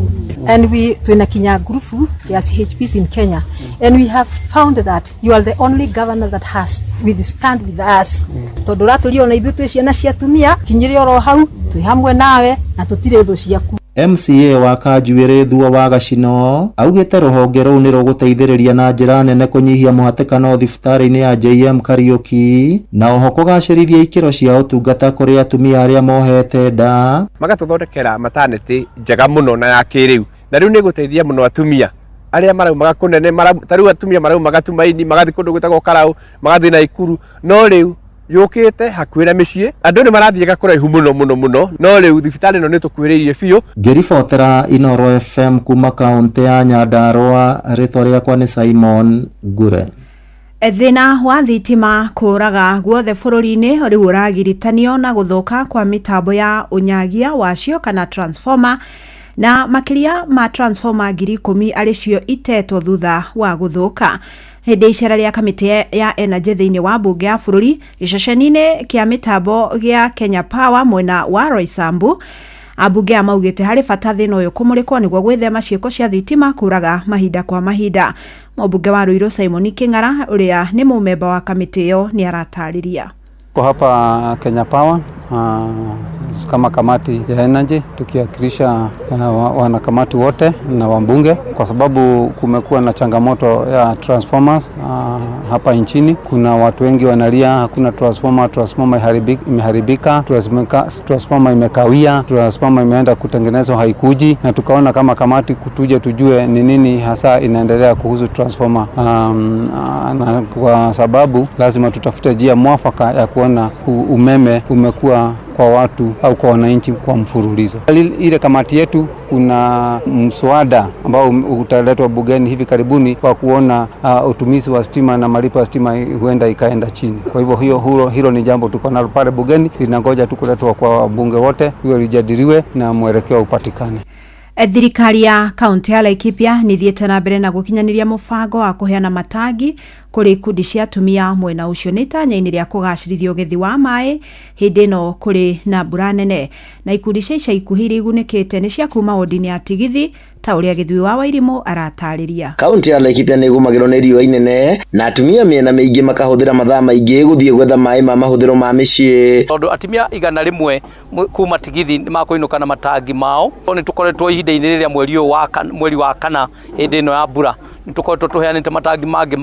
And we twina kinya grupu ya CHPs in Kenya, and we have found that you are the only governor that has withstand with us, tondu raturia ona ithuĩ twĩ ciana cia atumia kinyĩre oro hau twĩ hamwe nawe na tũtirĩ thũ ciaku. MCA wa Kanjuĩrĩ Thuo wa Gacino augĩte rũhonge rũu nĩ rũgũteithĩrĩria na njĩra nene kũnyihia mũhatĩkano thibitarĩ-inĩ ya JM Kariuki na oho kũgacĩrithia ikĩro cia ũtungata kũrĩ atumia arĩa mohete nda. Magatũthondekera maternity njega mũno na ya kĩrĩu, na rĩu nĩ ĩgũteithia mũno atumia arĩa maraumaga kũnene ta rĩu atumia maraumaga Tumaini magathiĩ kũndũ gwĩtagwo Karau, magathiĩ Naikuru, no rĩu yũkĩte hakuhĩ na mĩciĩ. Andũ nĩ marathiaga kũraihu mũno mũno mũno, no rĩu thibitarĩ ĩno nĩ tũkuhĩrĩirie biũ. Ngĩribotera Inoro FM kuma kaũntĩ ya Nyandarua, rĩtwa rĩakwa nĩ Simon Ngure. Thĩna wa thitima kũraga guothe bũrũri-inĩ rĩu ũragiritanio na gũthũka kwa mĩtambo ya ũnyagia wacio kana transformer, na makĩria ma transformer 10,000 arĩ cio itetwo thutha wa gũthũka. Hĩndĩ icera rĩa kamĩtĩ ya energy thĩinĩ wa mbunge ya bũrũri gĩceceni-inĩ kĩa mĩtambo gĩa Kenya Power mwena wa Roysambu, ambunge a maugĩte harĩ bata thĩna ũyũ kũmũrĩkwo nĩguo gwĩthema ciĩko cia thitima kũraga mahinda kwa mahinda. Mũmbunge wa Ruiru Simon King'ara ũrĩa nĩ mũmemba wa kamĩtĩ ĩyo nĩ aratarĩria. Tuko hapa Kenya Power kama kamati ya energy tukiwakilisha wanakamati wote na wabunge, kwa sababu kumekuwa na changamoto ya transformers hapa nchini. Kuna watu wengi wanalia hakuna transformer, transformer imeharibika, transformer imekawia, transformer imeenda kutengenezwa haikuji, na tukaona kama kamati kutuje tujue ni nini hasa inaendelea kuhusu transformer, na kwa sababu lazima tutafute njia mwafaka ya kuona umeme umekuwa kwa watu au kwa wananchi kwa mfululizo. Ile kamati yetu kuna mswada ambao utaletwa bungeni hivi karibuni kwa kuona utumizi wa stima na malipo ya stima huenda ikaenda chini. Kwa hivyo hilo ni jambo tuko nalo pale bungeni, linangoja tu kuletwa kwa wabunge wote, hiyo lijadiliwe na mwelekeo upatikane. Thirikari ya kaunti ya Laikipia nĩ thiĩte na mbere na gũkinyanĩria mũbango wa kũheana matangi kũrĩ ikundi cia atumia mwena ũcio nĩ itanya-inĩ rĩa kũgacĩrithia ũgethi wa maĩ hĩndĩ ĩno kũrĩ na mbura nene, na ikundi cia ica ikuhĩ iria igunĩkĩte nĩ cia kuma wodi-inĩ ya Tigithi ta ũrĩa Gĩthui wa Wairimũ aratarĩria. Kaunti ya Laikipia nĩ ĩgũmagĩrwo nĩ riũa inene na atumia mĩena mĩingĩ makahũthĩra mathaa maingĩ gũthiĩ gwetha maĩ ma mahũthĩro ma mĩciĩ. Tondũ atumia 100 kuma Tigithi nĩ makũinũka na matangi mao. Nĩ tũkoretwo ihinda-inĩ rĩrĩa mweri wa kana hĩndĩ ĩno ya mbura nĩ tũkoretwo tũheanĩte matangi mangĩ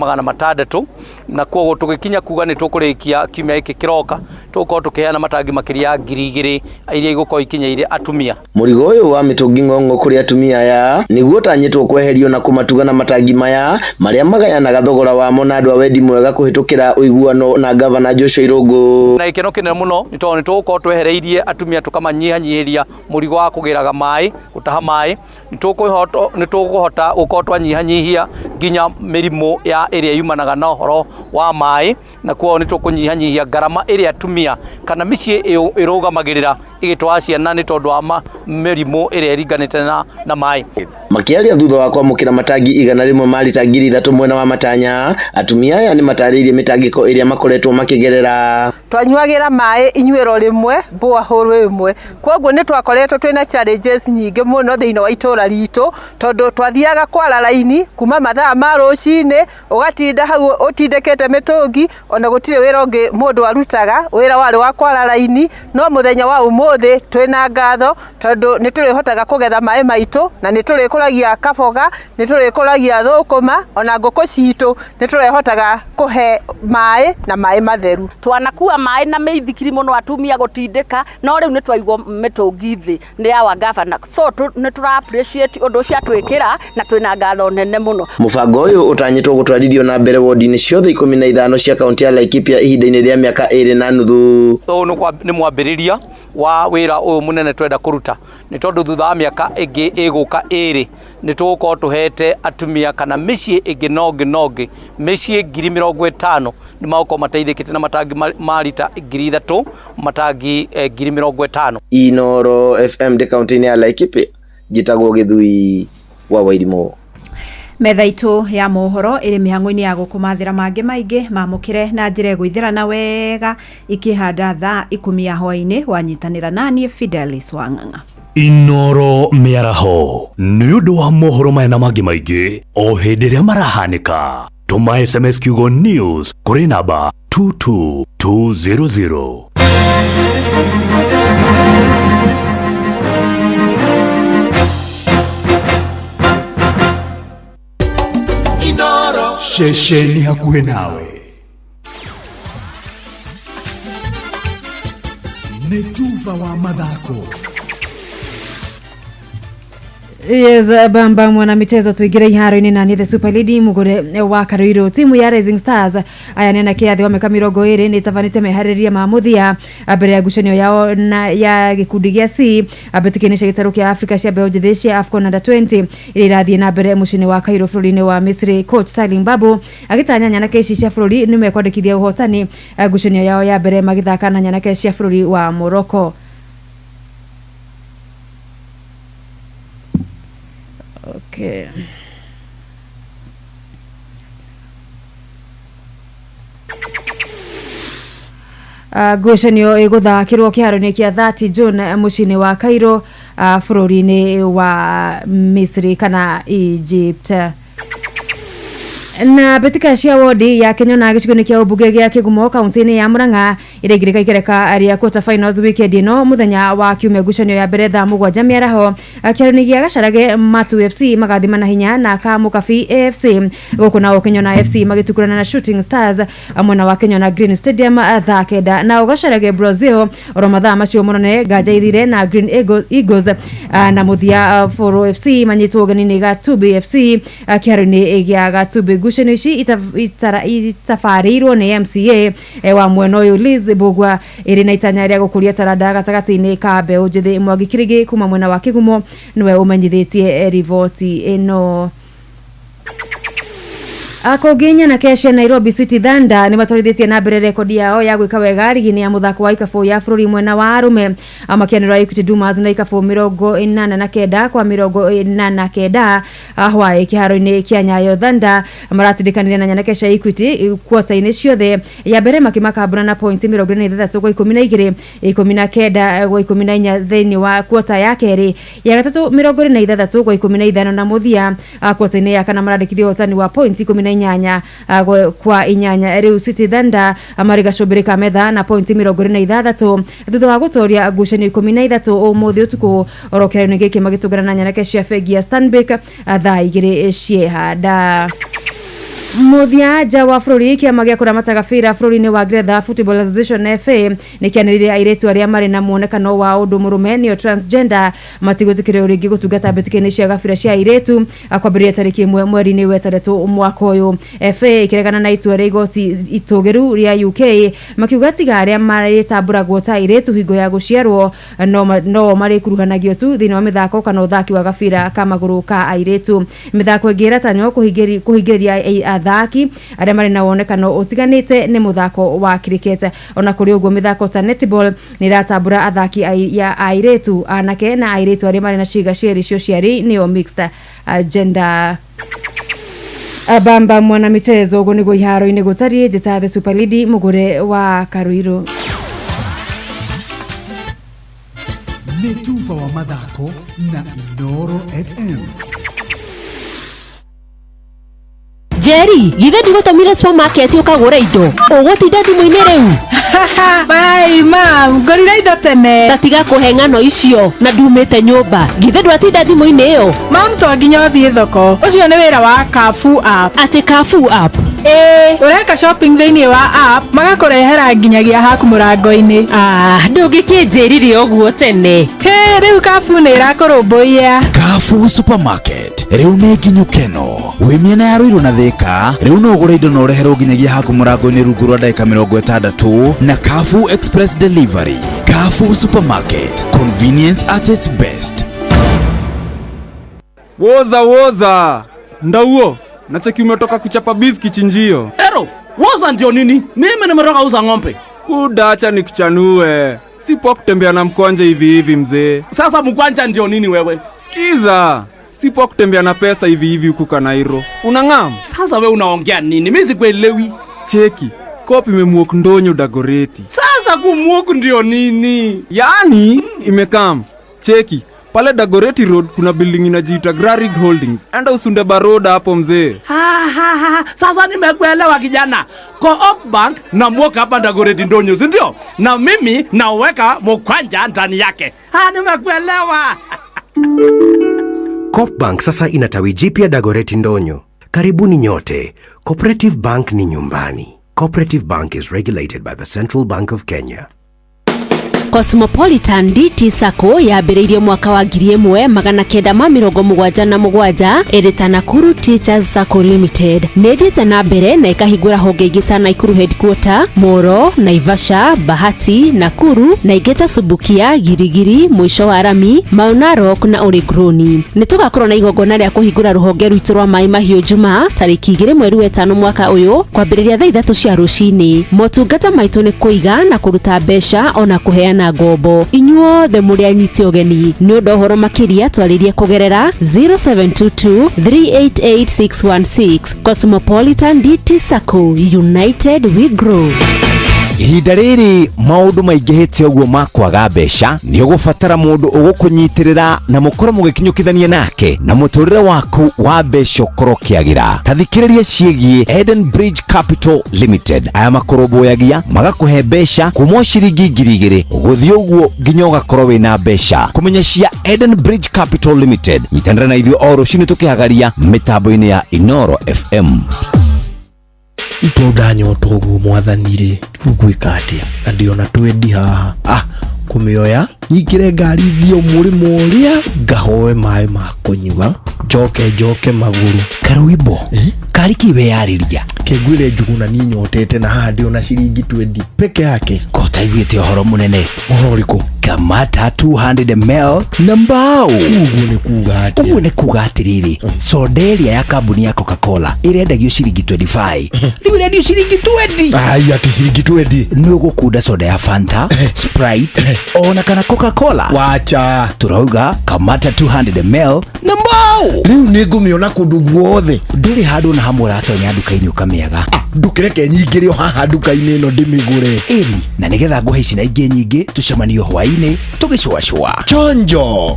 600, na koguo tũgĩkinya kuga nĩ tũkũrĩkia kiumia gĩkĩ kĩroka tũgũkorwo tũkĩheana matangi makĩria ya 2,000 iria igũkorwo ikinyĩire atumia. Mũrigo ũyũ wa mĩtũngi ng'ong'o kũrĩ atumia aya nĩguo ũtanyĩtwo kweherio na kũmatuga na matangi maya marĩa magayanaga thogora wamo na andũ a wendi mwega kũhĩtũkĩra ũiguano na gavana Joshua Irũngũ. Na gĩkeno kĩnene mũno nĩ tondũ nĩ tũgũkorwo twehereirie atumia tũkamanyihanyihĩria mũrigo wa kũgĩraga maĩ, gũtaha maĩ, nĩ tũkũhota gũkorwo twanyihanyihia nginya mĩrimũ ya ĩrĩa yumanaga na ũhoro wa maĩ, na koguo nĩ tũkũnyihanyihia ngarama ĩrĩa atumia kana mĩciĩ ĩrũgamagĩrĩra ĩgĩtwara ciana nĩ tondũ wa mĩrimũ ĩrĩa ĩringanĩte na maĩ. Makĩaria thutha wa kwamũkĩra matangi 100 ma rita 3000 mwena wa Matanya, atumia aya nĩ matarĩirie mĩtangĩko ĩrĩa makoretwo makĩgerera. Twanyuagĩra maĩ inyuĩro rĩmwe borehole ĩmwe, koguo nĩ twakoretwo twĩna challenges nyingĩ mũno thĩinĩ wa itũra ritũ, tondũ twathiaga kwara raini kuma mathaa ma rũcinĩ, ũgatinda hau ũtindĩkĩte mĩtũngi, ona gũtirĩ wĩra ũngĩ mũndũ arutaga, wĩra warĩ wa kwara raini. No mũthenya wa ũmũthĩ twĩna ngatho tondũ nĩ tũrĩhotaga kũgetha maĩ maitũ, na nĩ tũrĩkũragia kaboga, nĩ tũrĩkũragia thũkũma, ona ngũkũ citũ nĩ tũrĩhotaga kũhe maĩ na maĩ matheru. Twanakua maĩ na mĩithikiri mũno atumia gũtindĩka, no rĩu nĩ twaigwo mĩtũngi thĩ nĩ awa gavana, so nĩ tũra appreciate ũndũ ũcio atwĩkĩra na twĩna ngatho nene mũno. Mũbango ũyũ ũtanyĩtwo gũtwarithio na mbere wodi-inĩ ciothe 15 cia kaunti ya Laikipia ihinda-inĩ rĩa mĩaka 2.5. Ũyũ nĩ mwambĩrĩria wa wĩra ũyũ mũnene twenda kũruta, nĩ tondũ thutha wa mĩaka ĩngĩ ĩgũka 2 nĩ tũgũkorwo tũhete atumia kana mĩciĩ ĩngĩ nongĩ mĩciĩ 50,000 nĩ magũkorwo mateithĩkĩte na matangi ma rita 3000, matangi 50,000. Inoro FM ndĩ kaunti-inĩ ya Laikipia, njĩtagwo Gĩthui wa Wairimũ. Metha itũ ya mohoro ĩrĩ mĩhang'o-inĩ ya gũkũmathĩra mangĩ maingĩ mamũkĩre na njĩra ĩgũithĩrana wega ikĩhanda thaa 10 ya hwaĩ-inĩ. Wanyitanĩra naniĩ Fidelis Wang'ang'a. Inoro mĩaraho nĩ ũndũ wa mohoro maya na mangĩ maingĩ o hĩndĩ ĩrĩa marahanĩka. Tũma SMS kiugo news kũrĩ namba 22200. Ceceni hakuhĩ nawe nĩ tuba wa mathako. Yes, bamba mwana michezo tuingire iharo-inĩ na the Super Lady mugure wa Karuiru. Timu ya Rising Stars aya nĩ anake athĩ wa mĩaka 20 nĩ ĩtabanĩte meharĩria ma mũthia mbere ya ngucanio yao na ya gĩkundi gĩa C mbĩtĩka-inĩ cia gĩtarũ kĩa Africa cia mbeũ njĩthĩ cia AFCON Under 20 iria irathiĩ na mbere mũciĩ-inĩ wa Cairo bũrũri-inĩ wa Misri. Coach Salim Babu agĩtanya nyanake ici cia bũrũri nĩ mekwandĩkithia ũhotani ngucanio yao ya mbere magĩthaka na nyanake cia bũrũri wa Morocco. Okay. Ngucanio ĩgũthakĩrwo kĩharo-inĩ kĩa 30 June mũciĩ-inĩ wa Cairo bũrũri-inĩ wa Misri kana Egypt. Na mbĩtĩka cia wodi ya Kenyona gĩcigo-inĩ kĩa ũmbunge gĩa Kĩgumo kaunti-inĩ ya Murang'a iraingĩrĩka ikereka rĩa quarter finals weekend ĩno mũthenya wa kiumia ngucanio ya mbere thaa 7 mĩaraho kĩharo-inĩ gĩa Gacarage Matu FC magathima na hinya na Kamukabi AFC, gũkũ nao Kenyona FC magĩtukurana na Shooting Stars mwena wa Kenyona Green Stadium thaa 9. Nao Gacarage Brazil oro mathaa macio monone Nganja ithire na Green Eagles, na mũthia Foro FC manyitwo ũgeni nĩ Gatubi FC kĩharo-inĩ gĩa Gatubi. Ngucanio ici itabarĩirwo nĩ MCA wa mwena ũyũ Liz Mbugua ĩrĩ na itanya rĩa gũkũria taranda gatagatĩ-inĩ ka mbeũ njĩthĩ. Mwangi Kĩrĩgĩ kuma mwena wa Kĩgumo nĩwe ũmenyithĩtie riboti ĩno. Akũngĩ nyanake cia Nairobi City Thunder nĩ matwarithĩtie na mbere rekodi yao ya gwĩka wega rigi-inĩ ya mũthako wa ikabũ ya bũrũri mwena wa arũme makianĩrwo Equity Dumas na ikabũ 89 kwa 89 hwaĩ kĩharo-inĩ kĩa Nyayo. Thunder maratindĩkanire na nyanake cia Equity kwota-inĩ ciothe, ya mbere makĩmakambũra na pointi 26 kwa 12, 19 kwa 14 thĩinĩ wa kwota ya kerĩ, ya gatatũ 26 kwa 15 na mũthia kwota-inĩ ya kana marandĩkithia ũhotani wa pointi 18 kwa 8. Rĩu City Thunder marĩ gacũmbĩrĩ ka metha na pointi 26 thutha wa gũtoria ngucanio 13 ũmũthĩ ũtukũ oro kĩharo-inĩ gĩkĩ magĩtũngana na nyanake cia bengi ya Stanbic thaa 2 ciehanda. Mũthia nja wa bũrũri, kĩama gĩa kũramata gabira bũrũri-inĩ wa Ngeretha Football Association FA nĩ kĩanĩrĩire airĩtu arĩa marĩ na muonekano wa ũndũ mũrũme nĩo transgender matigwĩtĩkĩrio rĩngĩ gũtungata mbĩtĩka-inĩ cia gabira cia airĩtu kwambĩrĩria tarĩki 1 mweri-inĩ wa 6 mwaka ũyũ. FA ĩkĩregana na itua rĩa igoti itũgĩru rĩa UK makiuga tiga arĩa marĩtambũragwo ta airĩtu hingo ya gũciarwo no marĩkuruhanagio tu thĩinĩ wa mĩthako kana ũthaki wa gabira ka magũrũ ka airĩtu. Mĩthako ĩngĩ ĩratanywo kũhingĩrĩria athaki arĩa marĩ na wonekano ũtiganĩte nĩ mũthako wa cricket. Ona kũrĩ ũguo, mĩthako ta netball nĩ ĩratambũra athaki ya airĩtu, anake na airĩtu arĩa marĩ na ciĩga cierĩ cia ũciari, nĩo mixed gender. Bamba mwana michezo, ũguo nĩguo iharo-inĩ gũtariĩ. Njĩta the super lady mũgũre wa Karuirũ. Nĩ tuba wa mathako na Inooro FM. Njeri, githĩ ndigũtũmire supermarket ũkagũre indo? Ũgũtinda thimũ-inĩ rĩu? Bai mam, ngũrire indo tene. Tatiga kũhe ng'ano icio na ndumĩte nyũmba. Githĩ ndwatinda thimũ-inĩ ĩyo? Mam, to nginya ũthiĩ thoko. Ũcio nĩ wĩra wa Carrefour app. Atĩ Carrefour app? Ĩĩ, ũreka shopping thĩinĩ wa app, magakũrehera nginyagia haku mũrango-inĩ. Ah, ndũngĩkĩnjĩrire ũguo tene. Hĩ, rĩu Carrefour nĩ ĩrakũrũmbũiya. Carrefour Supermarket rĩu nĩ nginyu keno wĩ mĩena ya Ruiru na Thika. Rĩu no ũgũre indo na ũreherwo nginyagia haku mũrango-inĩ rungu rwa ndagĩka 60 na Carrefour Express Delivery. Carrefour Supermarket, convenience at its best. Woza woza, ndauo nacheki umetoka kuchapa biz kichinjio. Ero, woza ndio nini? Mimi nimetoka uza ng'ombe. Udacha nikuchanue, si poa kutembea na mkwanja hivi hivi, mzee. Sasa mkwanja ndio nini wewe? Sikiza, si poa kutembea na pesa hivi hivi huku Kanairo. Unang'am? Sasa we unaongea nini? Mimi sikuelewi. Cheki, Co-op imemuok ndonyo Dagoreti. Sasa kumuoku ndio nini? Yaani imekam. Cheki, pale Dagoreti Road kuna building inajiita Grarig Holdings. Enda usunde baroda hapo, mzee. Ha, ha, ha. Sasa nimekuelewa, kijana. Co-op Bank na mwoka hapa Dagoretti Ndonyo, si ndio? Na mimi naweka mkwanja ndani yake. Ha, nimekuelewa. Co-op Bank sasa ina tawi jipya Dagoretti Ndonyo. Karibuni nyote. Cooperative Bank ni nyumbani. Cooperative Bank is regulated by the Central Bank of Kenya. Cosmopolitan DT Sacco yambĩrĩirio mwaka wa 1977 ĩrĩ ta Nakuru Teachers Sacco Limited. Nĩ ĩthiĩte na mbere na ĩkahingũra honge ingĩ ta Nakuru Headquarter, Moro, Naivasha, Bahati, Nakuru na ingĩ ta Subukia, Girigiri, Mũico wa Rami, Mau Narok na Oregroni. Nĩ tũgakorwo na igongona rĩa kũhingũra rũhonge rwitũ rwa Maĩ Mahiũ Jumaa tarĩki 2 mweri wa 5 mwaka ũyũ kwambĩrĩria thaa 3 cia rũcinĩ. Motungata maitũ nĩ kũiga na kũruta mbeca ona kũheana ngombo. Inyuothe mũrĩ anyiti ũgeni. Nĩ ũndũ ũhoro makĩria twarĩrie kũgerera 0722 388616. Cosmopolitan DT Sacco, United we grow. Ihinda rĩrĩ maũndũ maingĩhĩte ũguo ma kwaga mbeca, nĩ ũgũbatara mũndũ ũgũkũnyitĩrĩra na mũkorwo mũgĩkinyũkithania nake na mũtũrĩre waku wa mbeca ũkorwo ũkĩagĩra. Ta thikĩrĩria ciĩgiĩ Eden Bridge Capital Limited. Aya makũrũmbũyagia magakũhe mbeca kuma o ciringi 2,000 gũthiĩ ũguo nginya ũgakorwo wĩna mbeca. Kũmenya cia Eden Bridge Capital Limited, nyitanĩra na ithuĩ o rũcinĩ tũkĩhagaria mĩtambo-inĩ ya Inooro FM. To ndanyota ũguo, mwathani rĩ, rĩu ngwĩka atĩa na ndĩona twendi haha? Ah, kũmĩoya nyingĩre ngari thiĩ mũrĩmo ũrĩa ngahoe maĩ ma kũnyua, njoke njoke magũrũ. Karwimbo kari kĩ weyarĩria? Kengwĩre Njuguna, niĩ nyotete na haha ndĩona ciringi 20 peke yake. Ko taiguĩte ũhoro mũnene? Ũhoro ũrĩkũ? Kamata 200 ml na mbao. Ũguo nĩ kuga atĩa? Ũguo nĩ kuga atĩrĩrĩ, soda ĩrĩa ya kambuni ya Coca-Cola ĩrendagio ciringi 25, rĩu ĩrendio ciringi 20. Ai, atĩ ciringi 20? Nĩ ũgũkunda soda ya Fanta, Sprite ona kana Coca-Cola. Wacha. Turauga kamata 200 ml na mbao. Rĩu nĩ ngũmĩona kũndũ guothe? Ndũrĩ handũ na hamwe ũratonya nduka-inĩ ũkamĩaga. Ndũkĩreke nyingĩre o haha nduka-inĩ ĩno ndĩmĩgũre. Ĩni, na nĩgetha ngũhe ici na ingĩ nyingĩ, tũcemanio hwaĩ-inĩ tũgĩcũacũa. Chonjo.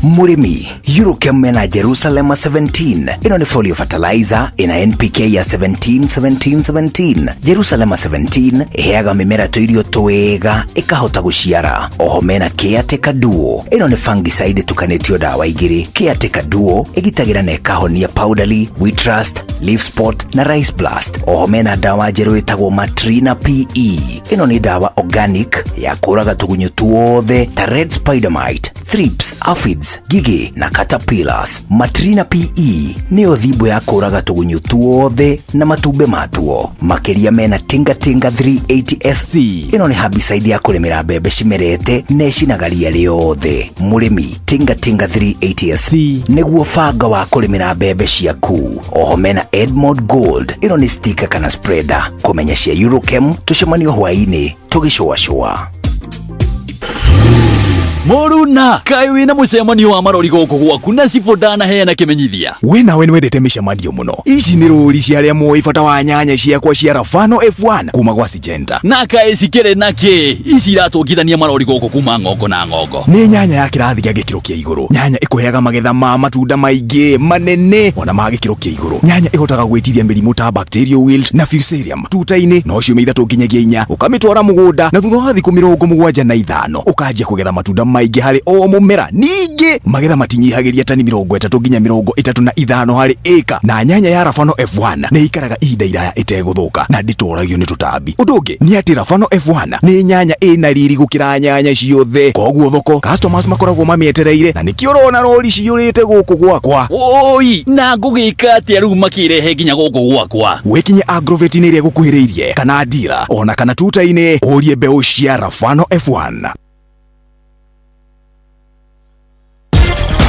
Mũrĩmi, Eurochem mena Jerusalem 17. Ĩno nĩ folio fertilizer ĩna NPK ya 17 17 17. Jerusalem 17 ĩheaga mĩmera tũirio twega ĩkahota gũciara. Oho mena Caretaker Duo. Ĩno nĩ fungicide ĩtukanĩtio ndawa igĩrĩ. Caretaker Duo ĩgitagĩra na ĩkahonia powdery, wheat rust, leaf spot na rice blast. Oho mena ndawa njerũ ĩtagwo Matrina PE. Ĩno nĩ ndawa organic ya kũraga tũgunyũ tuothe ta red spider mite, thrips, aphids, ngigĩ na caterpillars. Matrina PE nĩyo thimbo ya kũraga tũgunyũ tuothe na matumbĩ matuo. Makĩria mena Tinga Tinga 380 SC. Ĩno nĩ herbicide ya kũrĩmĩra mbembe cimerete na ĩcinaga ria rĩothe. Mũrĩmi, Tinga Tinga 380 SC nĩguo banga wa kũrĩmĩra mbembe ciaku. Oho mena Edmond Gold ĩno nĩ sticker kana spreader. Kũmenya cia Eurochem tũcemanio hwaĩ-inĩ tũgĩcũacũa. Mũruna, kaĩ wĩna mũcemanio wa marori gũkũ gwaku na cibũ ndanaheana kĩmenyithia. We nawe nĩwendete mĩcemanio mũno. Ici nĩ rũri cia arĩa moĩ bata wa nyanya ciakwa cia Rafano F1 kuma gwa Syngenta. Na kaĩ cikĩrĩ na kĩ? Ici iratũngithania marori gũkũ kuma ng'ongo na ng'ongo. Nĩ nyanya ya kĩrathi gĩa gĩkĩro kĩa igũrũ. Nyanya ĩkũheaga magetha ma matunda maingĩ manene ona ma gĩkĩro kĩa igũrũ. Nyanya ĩhotaga gwĩtiria mĩrimũ ta bacterial wilt na fusarium tuta-inĩ no ciumia 3 nginyagia 4 ũkamĩtwara mũgũnda na thutha wa thikũ 75 ũkanjia kũgetha matunda maingĩ harĩ o mũmera. Ningĩ magetha matinyihagĩria tani 30 nginya 35 harĩ ĩka, na nyanya ya Rafano F1 nĩ ikaraga ihinda iraya ĩtegũthũka na ndĩtoragio nĩ tũtambi. Ũndũ ũngĩ nĩ atĩ Rafano F1 nĩ nyanya ĩna riri gũkĩra nyanya ciothe, koguo thoko customers makoragwo mamĩetereire na nĩkĩo ũrona rori ciyũrĩte gũkũ gwakwa. Oi, na ngũgĩka atĩa rĩu makĩrehe nginya gũkũ gwakwa? Wĩkinye agrovet-inĩ ĩrĩa ĩgũkuhĩrĩirie kana dira ona kana tuta-inĩ ũrie mbeũ cia Rafano F1.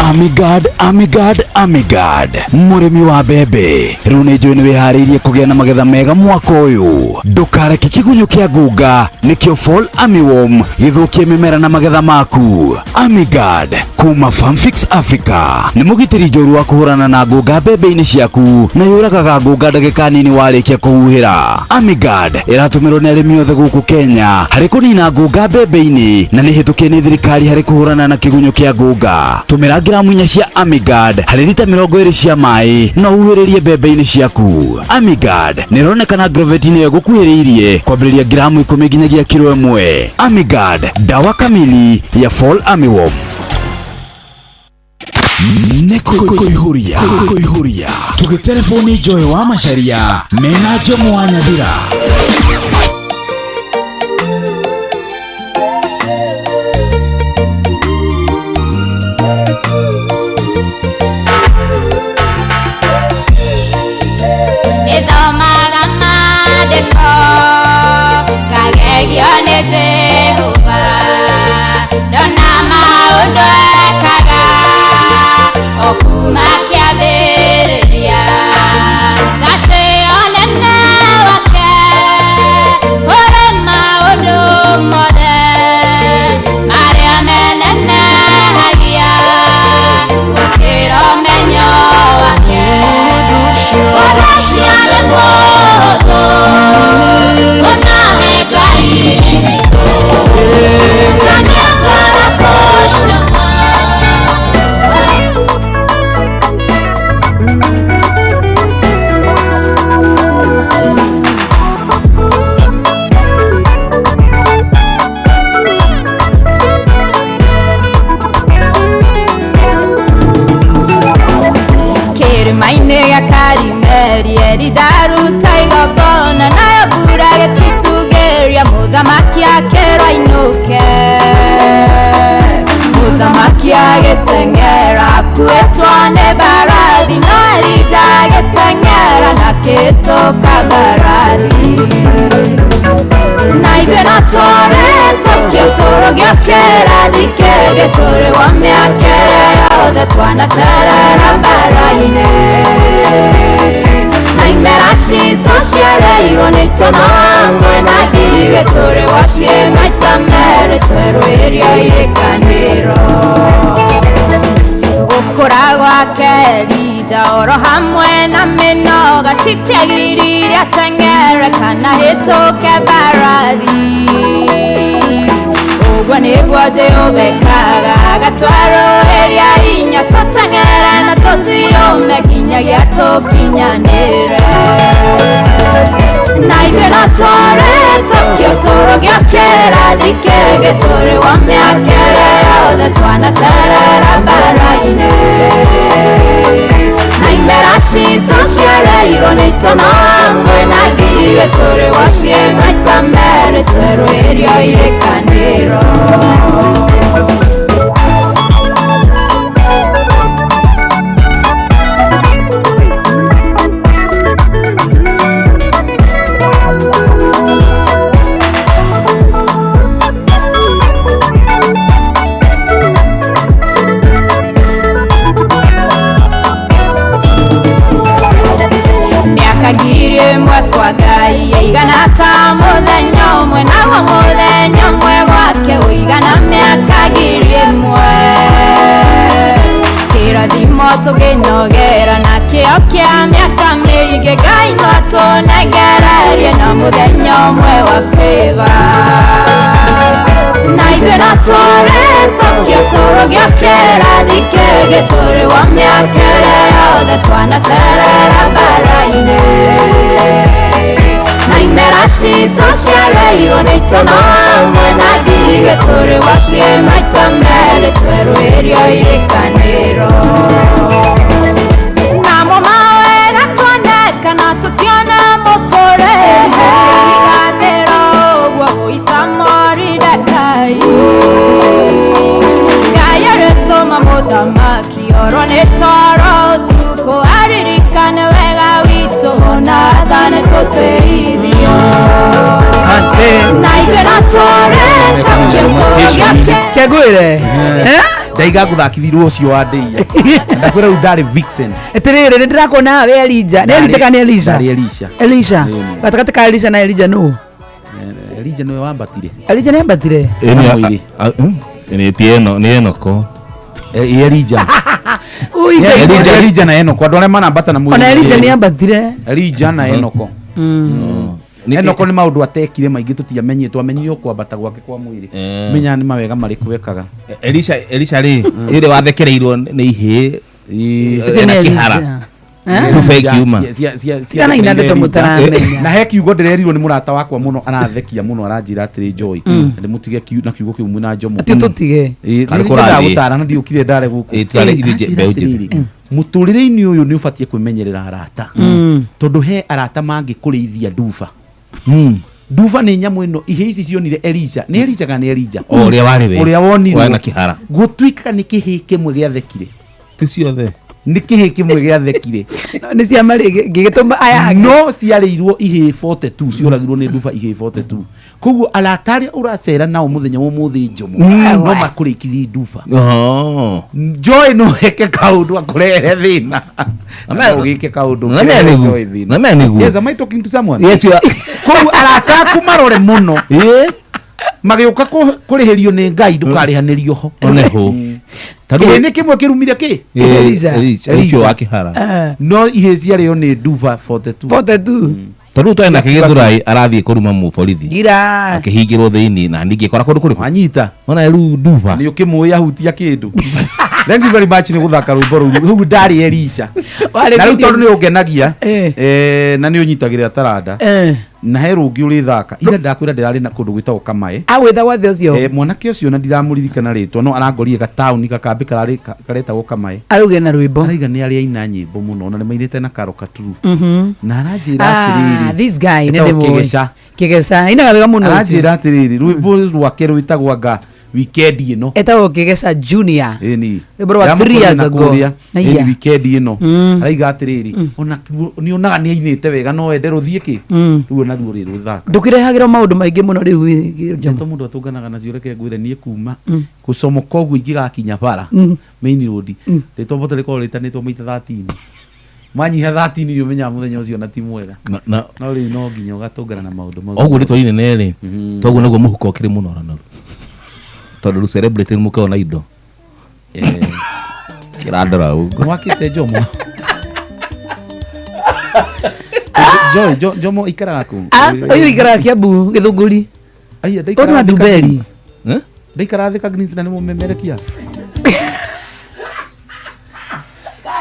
Amigad, Amigad, Amigad, mũrĩmi wa mbembe, rĩu nĩ njũĩ nĩ wĩharĩirie kũgĩa na magetha mega mwaka ũyũ. Ndũkareke kĩgunyũ kĩa ngunga nĩkĩo Fall Armyworm gĩthũkie mĩmera na magetha maku. Amigad kuma Farmfix Africa nĩ mũgitĩri njorua wa kũhũrana na ngunga mbembe-inĩ ciaku na yũragaga ngunga ndagĩka nini warĩkia kũhuhĩra. Amigad ĩratũmĩrwo nĩ arĩmi othe gũkũ Kenya harĩ kũnina ngunga mbembe-inĩ na nĩ hĩtũkie nĩ thirikari harĩ kũhũrana na kĩgunyũ kĩa ngunga. Tũmĩra gramu 4 cia Amigad harĩ rita 20 cia maĩ na ũhuhĩrĩrie mbembe-inĩ ciaku. Amigad nĩ ĩronekana agrovet-inĩ ĩyo ĩgũkuhĩrĩirie kwambĩrĩria gramu 10 nginyagia kiro 1. Amigad, dawa kamili ya Fall Armyworm. Nĩ kũihũria kũihũria tũgĩtelefoni Joy wa Macharia mena Jomo wa Nyathira. Nĩthomaga maandĩko ngagegio nĩ Jehova, ndona maũndũ ekaga o kuma kĩambĩrĩria, ngatĩo nene wake kũrĩ maũndũ mothe marĩa menenehagia gũkĩra ũmenyo wake. Ũndũ ũcio nĩ mũhũthũ kũnahe Ngai witũ, na nĩakoragwo inama. Kĩrĩma-inĩ gĩa Karimeli Elija aruta igongona, nayo mbura ĩgĩtutugĩria, mũthamaki akĩrwo ainũke. Mũthamaki agĩteng'era akuĩtwo nĩ mbarathi, no Elija agĩteng'era na akĩhĩtũka mbarathi. Na ithuĩ no tũrĩtũkie ũtũũro gĩũkĩra thikĩrĩ tũrĩ wa mĩaka ĩrĩa yothe twanaterera mbara-inĩ, na imera citũ ciareirwo nĩ itono hamwe na ngigĩ, tũrĩ waciĩ maita merĩ twerũhĩrio irĩkanĩro. Gũkũra gwake Elija oro hamwe na mĩnoga citiagiririe ateng'ere kana hĩtũke mbarathi. Ũguo nĩguo Jehova ekaga agatwarũhĩria hinya tũteng'ere na tũtiũme nginyagia tũkinyanĩre. Na ithuĩ no tũrĩtũkie ũtũũro gĩũkĩra thikĩrĩ tũrĩ wa mĩaka ĩrĩa yothe twanaterera mbara-inĩ, na imera citũ ciareirwo nĩ itono hamwe na ngigĩ, tũrĩ waciĩ maita merĩ twerũhĩrio irĩkanĩro. Ngai ĩigana ta mũthenya ũmwe naguo mũthenya ũmwe gwake ũigana mĩaka 1,000 kĩrathimo tũkĩnogera na kĩo kĩa mĩaka mĩingĩ Ngai no atũnengererie na mũthenya ũmwe wa favor na ithuĩ no tũrĩtũkio tũrũ gĩa kĩrathi kĩngĩ tũrĩ wa mĩaka ĩrĩa yothe twanaterera mbara-inĩ na imera citũ ciareirwo nĩ itono hamwe na ngigĩ tũrĩ wa ciĩ maita merĩ twerũhĩrio irĩkanĩro namo mawega tuoneka na tũtiona mũtũrĩre tũkĩriganĩrwo ũguo gũita Moridekai Ngai arĩtũma mũthamaki orwo nĩ toro ũtukũ aririkane wega witũ ona athane tũteithio na ithuĩ no tũrĩtũkio tũrũ gĩa Kĩngwĩre ndaiga nguthakithirwo ucio wa ndeia ndakwira riu ndari vixen atiriri ni ndirakuona we Elijah ni Elijah kana Elisha ndari Elisha Elisha gatagatĩ ka Elisha na Elijah nũ Elijah niwe wambatire Elijah nĩ ambatire Ni ti eno ni Enoko Elijah Ui Elijah Elijah na Enoko andu aria manambata na mwiri ona Elijah nĩ ambatire Elijah na Enoko Enoko nĩ maũndũ atekire maingĩ tũtiamenyire twamenyire kwambata gwake kwa mwĩrĩ tumenyaga nĩ mawega marĩkũ ekaga Elisha rĩ ĩrĩ wathekereirwo nĩ ihĩĩ Ũcio nĩ na kĩhara Elijah. Nduba ĩkiuma Ciana ina ndeto mũtaramenya. na he kiugo ndĩrerirwo nĩ mũrata wakwa mũno arathekia mũno aranjĩra atĩrĩ Joy ndĩmũtige na kiugo kĩu mwĩna Njomo Atĩ tũtige Karĩ kũrathiĩ. gũtara na ndiũkire ndare gũkũ Ĩ, twarĩ ithuĩ mbeũ njĩthĩ. mũtũrĩre-inĩ ũyũ nĩ ũbatiĩ kwĩmenyerera arata tondũ he arata mangĩkũrĩithia nduba nduba nĩ nyamũ ĩno ihĩ ici cionire Elisha nĩ Elisha kana nĩ Elijah O, ũrĩa warĩ we. ũrĩa wonirwo Warĩ na kĩhara. gũtuĩka nĩ kĩhĩ kĩmwe gĩathekire ti ciothe nĩ kĩhĩ kĩmwe gĩathekire nĩ ciama gĩgĩtũma aya angĩ no ciarĩirwo ihĩ 42 cioragirwo nĩ nduba ihĩ 42 koguo arata arĩa ũracera nao mũthenya wa ũmũthĩ Njomo no makũrĩkithie nduba Oh. Joy no eke kaũndũ akũrehere thĩna no ũgĩke kaũndũ Na mea ũkĩrehere nĩguo. Joy thĩna. Na mea nĩguo. Yes, am I talking to someone? Yes, you are. Koguo arata aku marore mũno magĩũka kũrĩhĩrio nĩ Ngai ndũkarĩhanĩrio ho Oneho. Kĩhĩ nĩ kĩmwe kĩrumire kĩ Elijah. Elijah, ũcio wa kĩhara. no ihĩ ciarĩo nĩ nduba 42 42 Tondũ twarĩ nake Gĩthũrai arathiĩ kũruma mũborithi gira akĩhingĩrwo thĩinĩ na ningĩkora kũndũ kũrĩkũ anyita ona rĩu nduba nĩ ũkĩmũĩ ahutia kĩndũ thank you very much nĩ gũthaka rwĩmbo rũu rĩu ndarĩ Elisha Warĩ na rĩu video- tondũ nĩ ũngenagia na nĩ ũnyitagĩrĩra taranda na he rũngĩ ũrĩthaka ira ndakwĩra ndĩrarĩ na kũndũ gwĩtagwo Kamae agwĩtagwo atĩa ũcio mwanake ũcio na ndiramũririkana rĩtwa no arangorire gataũni gakambĩ kararĩ karetagwo Kamae arauge na rwĩmbo araiga nĩ arĩa aina nyĩmbo mũno na nĩ mainĩte na Karo Katuru Mhm. na aranjĩra Ah, atĩrĩrĩ this guy nĩ etagwo ndĩmũĩ Kĩgeca Kĩgeca ainaga wega mũno ũcio. aranjĩra atĩrĩrĩ rwĩmbo rwake rwĩtagwo anga weekend ĩno etagwo Kĩgeca Junior ĩni Rwĩmbo rwa 3 years ago. Aya. ĩni weekend ĩno araiga atĩrĩrĩ ona nĩ onaga nĩ ainĩte wega no ende rũthiĩ kĩ rĩu ona ruo rĩ rũthaka ndũkĩrehagĩrwo maũndũ maingĩ mũno rĩu ndeto mũndũ atũnganaga nacio reke ngwĩre niĩ kuma gũcomoka ũguo ingĩgakinya bara main road rĩtwa bote rĩkorwo rĩtanĩtwo maita 13 manyiha 13 nĩ ũmenyaga mũthenya ũcio na ti mwega na no rĩu no nginya ũgatũngana na maũndũ mau oguo rĩtwa inene rĩ toguo nĩguo mũhuko ũkĩrĩ mũnora naru tondũ rĩu celebrity nĩ mũkĩona indo kĩrandora ũguo mwakĩte Njomo Joy Njomo ikaraga kũ ũyũ ikaraga Kiambu Gĩthũngũri Aya, ũyũ nĩ wa ndaikaraga Thika Ndumberi Greens. Ndaikaraga Thika Greens na nĩ mũmemerekia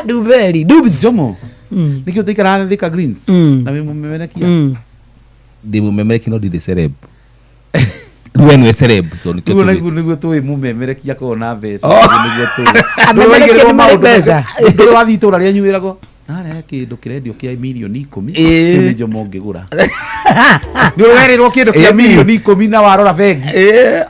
Ndumberi Dubs Njomo nĩkĩo ũtaikaraga Thika Greens na wĩ mũmemerekia ndĩ mũmemerekia no ndirĩ celeb rĩu we nĩwe celeb tondũ nĩkĩo Rĩu tũgĩte. nĩguo nĩguo tũĩ mũmemerekia akoragwo na mbeca Oh. ũguo nĩguo tũĩ. Amemerekia Ndũrĩ nĩ waigĩrĩrwo marĩ maũndũ mbeca. ndũrĩ wathiĩ itũra rĩanyu wĩragwo harĩa kĩndũ kĩrendio kĩa mirioni 10 kĩu nĩ Njomo ũngĩgũra nĩ ũrĩ werĩrwo kĩndũ kĩa mirioni 10 na warora bengi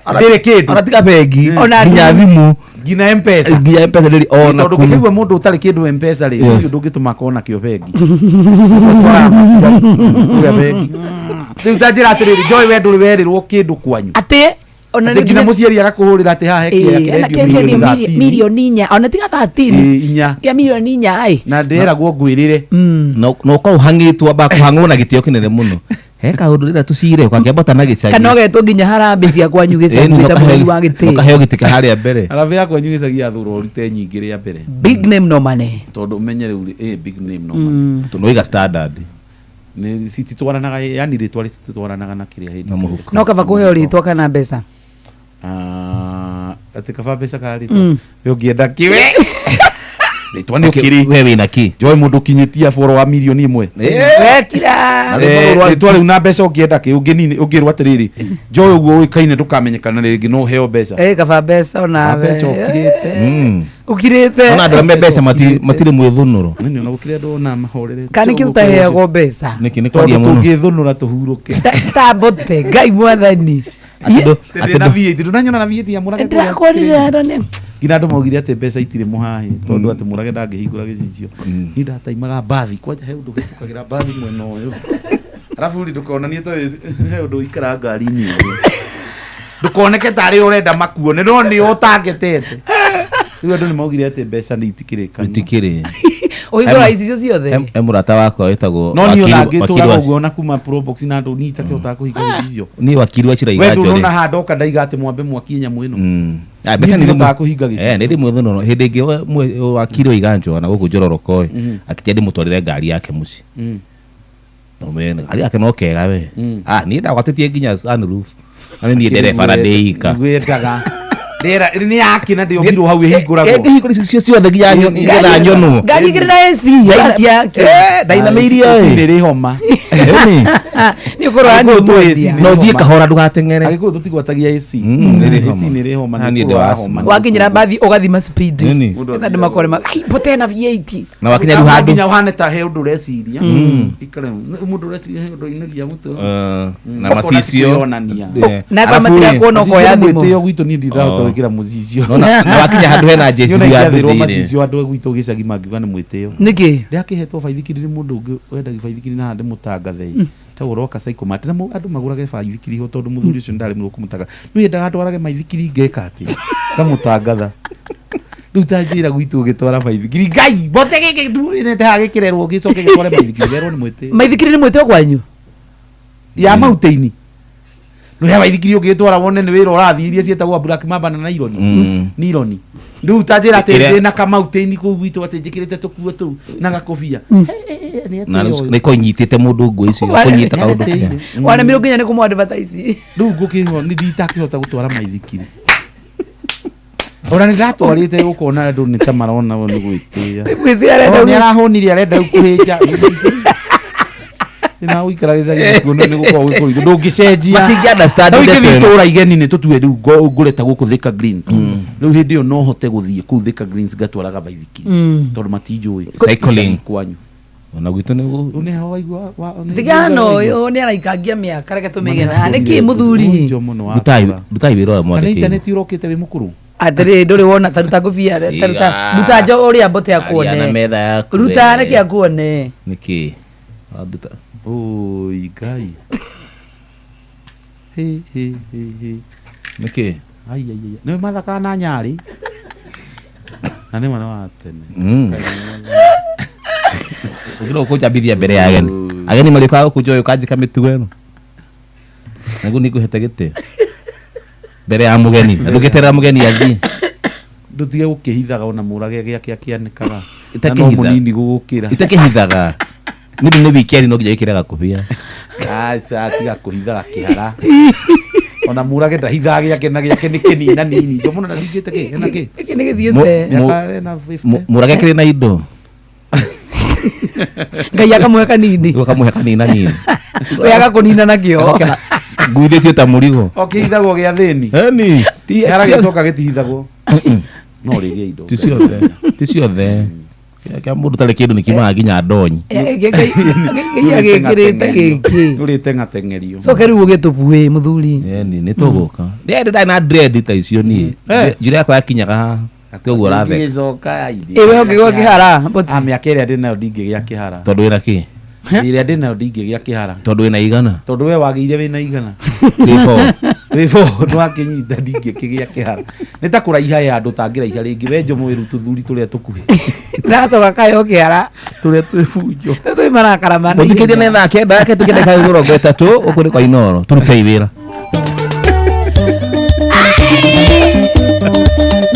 ndĩrĩ kĩndũ ona tiga bengi Ona nginya thimũ nginya mpesa nginya mpesa ndĩrĩ ona tondũ kũ kũigua mũndũ ũtarĩ kĩndũ mpesa rĩ Yes. ũcio ndũngĩtũma akona kĩo bengi Ũtwaraga matigari kũrĩa bengi rĩu ta njĩra atĩrĩrĩ Joy we ndũrĩ werĩrwo kĩndũ kwanyu atĩ ona atĩ nginya mũciari agakũhũrĩra atĩ haha he kĩrĩa ena kĩrendio kĩrendio mirioni 13 mirioni inya ona tiga 13 Ĩ, inya kĩa mirioni inya ĩ na ndĩragwo ngwĩrĩre na ũkorwo ũhang'ĩtwo amba kũhang'wo na gĩtĩo kĩnene mũno He kaũndũ rĩrĩa tũcire ũgakĩambata na gĩcagi. Kana ũgetwo nginya harambĩ cia kwanyu gĩcagi Ĩni, wĩ ta mũrori wa gĩtĩ. Ũkaheo gĩtĩ kĩa harĩa mbere. Harambĩ ya kwanyu gĩcagi yathurwo ũrute nyingĩ rĩa mbere. Big name no money. Tondũ ũmenye rĩu big name no money. Tondũ waiga standard. Nĩ cititwaranaga, yani rĩtwa rĩtitwaranaga na kĩrĩa hĩndĩ ciothe. No kaba kũheo rĩtwa kana mbeca. Ah, atĩ kaba mbeca kana rĩtwa? We ũngĩenda kĩwe rĩtwa nĩ ũkĩrĩ we wĩna kĩ njoe mũndũ ũkinyĩtie boro wa mirioni 1. Wekira. Rĩtwa rĩu na mbeca ũngĩenda kĩ ũngĩnini ũngĩrwo atĩrĩrĩ njoe ũguo ũĩkaine ndũkamenyekana rĩngĩ no ũheo mbeca. Kaba mbeca ona Mbeca ũkirĩte. Ũkirĩte. Ona andũ arĩa me mbeca matirĩ mwĩthũnũro. Nĩ ona gũkĩrĩ andũ ona mahorerete. Kana nĩkĩo ũtaheagwo mbeca? Nĩkĩ nĩ Tondũ kwaria mũno. tũngĩthũnũra tũhurũke. Ta mbote Ngai mwathani. Ndĩ na V8 ndũnanyona na V8 ya Mũrage kũrĩa Ndĩrakorire ndone. Nginya andũ maugire atĩ mbeca itirĩ mũhahe tondũ atĩ Mũrage ndangĩhingũra gĩcicio. Niĩ ndataimaga mbathi kwanja he ũndũ hĩtũkagĩra mbathi mwena ũyũ arabu rĩ ndũkonanie ta he ũndũ ũikaraga ngari-inĩ ũguo ndũkoneke tarĩ ũrenda makuone no nĩ ũtangetete. Rĩu andũ nĩ maugire atĩ mbeca nĩ itikĩrĩkanio. Itikĩrĩ. Ũhingũra icicio ciothe. He mũrata wakwa wĩtagwo No niĩ ona wakiri ngĩtũraga wa ũguo ona kuma Probox na andũ niĩ itakĩhotaga kũhinga gĩcicio. Niĩ wakiri wa Chira We Iganjo ndũnona rĩ. handũ oka ndaiga atĩ mwambe mwakie nyamũ ĩno. Ah, mbeca Niĩ nĩ ndihotaga kũhinga gĩcicio. Nĩ rĩmwe thũnũro hĩndĩ ĩngĩ wakiri wa Iganjo na gũkũ Njororoko ĩ akĩnjia ndĩmũtwarĩre ngari yake mũciĩ. Ngari yake no kega we. Ah, niĩ ndagwatĩtie nginya sunroof. Na nĩ niĩ ndereba na ndĩika. Nĩgwendaga rĩera nĩ yake na ndĩombirwo hau ĩhingũragwo. Ĩngĩhingũra icio ciothe nginya ngetha nyonwo. Ngari igĩrĩ na AC yakia. Ndainamĩirie AC ĩ. nĩ ĩrĩ homa. Nĩ ũkũrora nĩ mwendia. No ũthiĩ kahora ndũgateng'ere. Agĩkũyũ tũtigwatagia AC. Nĩ ĩrĩ AC homa. nĩ ĩrĩ homa. Ah, nĩ niĩ ndĩ ũkũrwara wa homa. Wakinyĩra mbathi ũgathima speed. Nini. Nĩgetha andũ makore ma ai mbote na V8. Na wakinya rĩu handũ nginya ũhane ta he ũndũ ũreciria. Ikare mũndũ ũreciria he ũndũ ũinagia mũtwe. Na Ũkona macicio. ti kwĩyonania. Na kwa matirakuona ũkoya thimũ. Mwĩtĩo gwitũ niĩ ndindahota Oh. gwĩkĩra mũcicio. No, na wakinya handũ hena Niĩ JCB ona ya ingĩathĩrwo nduthi-rĩ. macicio andũ a gwitũ gĩcagi mangiuga nĩ mwĩtĩo. Nĩkĩ? Ndĩrakĩhetwo baithikiri nĩ mũndũ ũngĩ wendagia baithikiri na handĩ mũtangathei. Ta ũroka cycle mart na andũ magũrage baithikiri ho tondũ mũthuri ũcio nĩndaremirwo kũmũtanga. Rĩu yendaga ndwarage maithikiri ngeka atĩa? Ngamũtangatha. Rĩu ta njĩra gwitũ ũgĩtwara baithikiri Ngai mbote gĩkĩ nduĩte haha gĩkĩrerwo gĩcoke gĩtware baithikiri werwo nĩ mwĩtĩo. Maithikiri nĩ mwĩtĩo kwanyu? Ya mountain. Nĩ he baithikiri ũngĩtwara wone nĩ wĩra ũrathiĩ iria ciĩtagwo Black Mamba na Nylon. Nylon. Rĩu ta njĩra atĩ Ĩrĩa- ndĩ na ka mountain kũu gwitũ atĩ njĩkĩrĩte tũkuo tũu na gakobia. Na nĩ kũnyitĩte mũndũ nguo icio kũnyita kaũndũ kĩa. Waremirwo nginya nĩ kũmũ advertise. Rĩu ngũkĩhwo nĩ nditakĩhota gũtwara maithikiri. Ona nĩ ndatwarĩte ũkona andũ nĩ ta marona nĩ gwĩtĩa. Gwĩtĩa arenda Nĩ arahũnire arenda kũhĩnja. Na ũikara gĩcagi kuo nĩ gũkorwo gwĩ kũritũ ndũngĩcenjia. Matingĩ understand Rĩu ndeto ingĩthiĩ ĩno. itũũra igeni nĩ tũtue rĩu ngũreta gũkũ Thika Greens. Rĩu hĩndĩ ĩyo no hote gũthiĩ kũu Thika Greens ngatwaraga baithikiri tondũ matinjũĩ. Cycling. Gĩcagi kwanyu. Ona gwitũ nĩ Rĩu nĩ ho waigua Thigano ũyũ nĩ araikangia mĩaka reke tũmĩge na nĩkĩ mũthuri? Rutai wĩra ũyũ Kana mwandĩkĩirwo. intaneti ũrokĩte wĩ mũkũrũ? Atĩrĩ ndũrĩ wona ta ruta ngũbia ta ruta Iga. ruta njo ũrĩa mbote Aria na akuone. metha yaku Ruta we. reke akuone. Nĩkĩ? Wanduta. Oi Ngai. He he he he. Nĩkĩ? Ai ai ai. Nĩ mathakaga na nyarĩ. Na nĩ mwana wa tene. Ũkĩra ũkũnjambithia mbere ya ageni. Ageni marĩũkaga gũkũ njoĩ ũkanjĩka mĩtugo ĩno. Nĩguo nĩngũhete gĩtĩo. Mbere ya mũgeni. Na ndũngĩeterera mũgeni athiĩ. Ndũtige gũkĩhithaga ona mũrage gĩake akĩanĩkaga. Na no Itakĩhitha. mũnini gũgũkĩra. Itakĩhithaga. Nĩ ũndũ nĩ wikendi no nginya wĩkĩre gakobia. Aca tiga kũhithaga kĩhara. Ona mũrage ndahithaga gĩake na gĩake nĩ kĩnina nini. Njo mũno ndahingĩte kĩ? Ena kĩ? Gĩkĩ nĩ gĩthiĩte. Mĩaka ena 50. Mũrage kĩrĩ na indo. Ngai akamũhe kanini. Rĩu akamũhe kanina nini. We agakũnina nakĩo. Nguithĩtio ta mũrigo. O kĩhithagwo gĩa thĩni. Eni. Kĩhara gĩtoka gĩtihithagwo. No rĩgĩe indo. Ti ciothe. Ti ciothe. Kĩa mũndũ ũtarĩ kĩndũ nĩ kiumaga nginya ndonyi. Ngai agĩkĩrĩte gĩkĩ. Nĩũrĩteng'ateng'erio. Coke rĩu ũgĩtũbuĩ mũthuri. Eni nĩ tũgũka. Ndĩ ndarĩ na dread ta icio niĩ. Njĩra yakwa yakinyaga haha. Ti ũguo ũratheka. Ngĩgĩcoka Ĩ we ũngĩgwa kĩhara. Ah, mĩaka ĩrĩa ndĩ nayo ndingĩgĩa kĩhara. Tondũ wĩna kĩ? Ĩrĩa ndĩ nayo ndingĩgĩa kĩhara. Tondũ wĩna igana. Tondũ we wagĩire wĩna igana. 3 4. Wĩbo nĩwakĩnyita ndingĩkĩgĩa kĩhara. Nĩ ta kũraiha ya andũ ũtangĩraiha rĩngĩ we Njomo wĩru tũthuri tũrĩa tũkuhĩ. Ndacoka kayo kĩara. Tũrĩa twĩbunjo. Twĩ marakara ma Mũthikĩrĩria nĩ thaa 9 yake tũkĩenda kaĩ 30 gũkũ nĩ kwa Inooro tũrutei wĩra.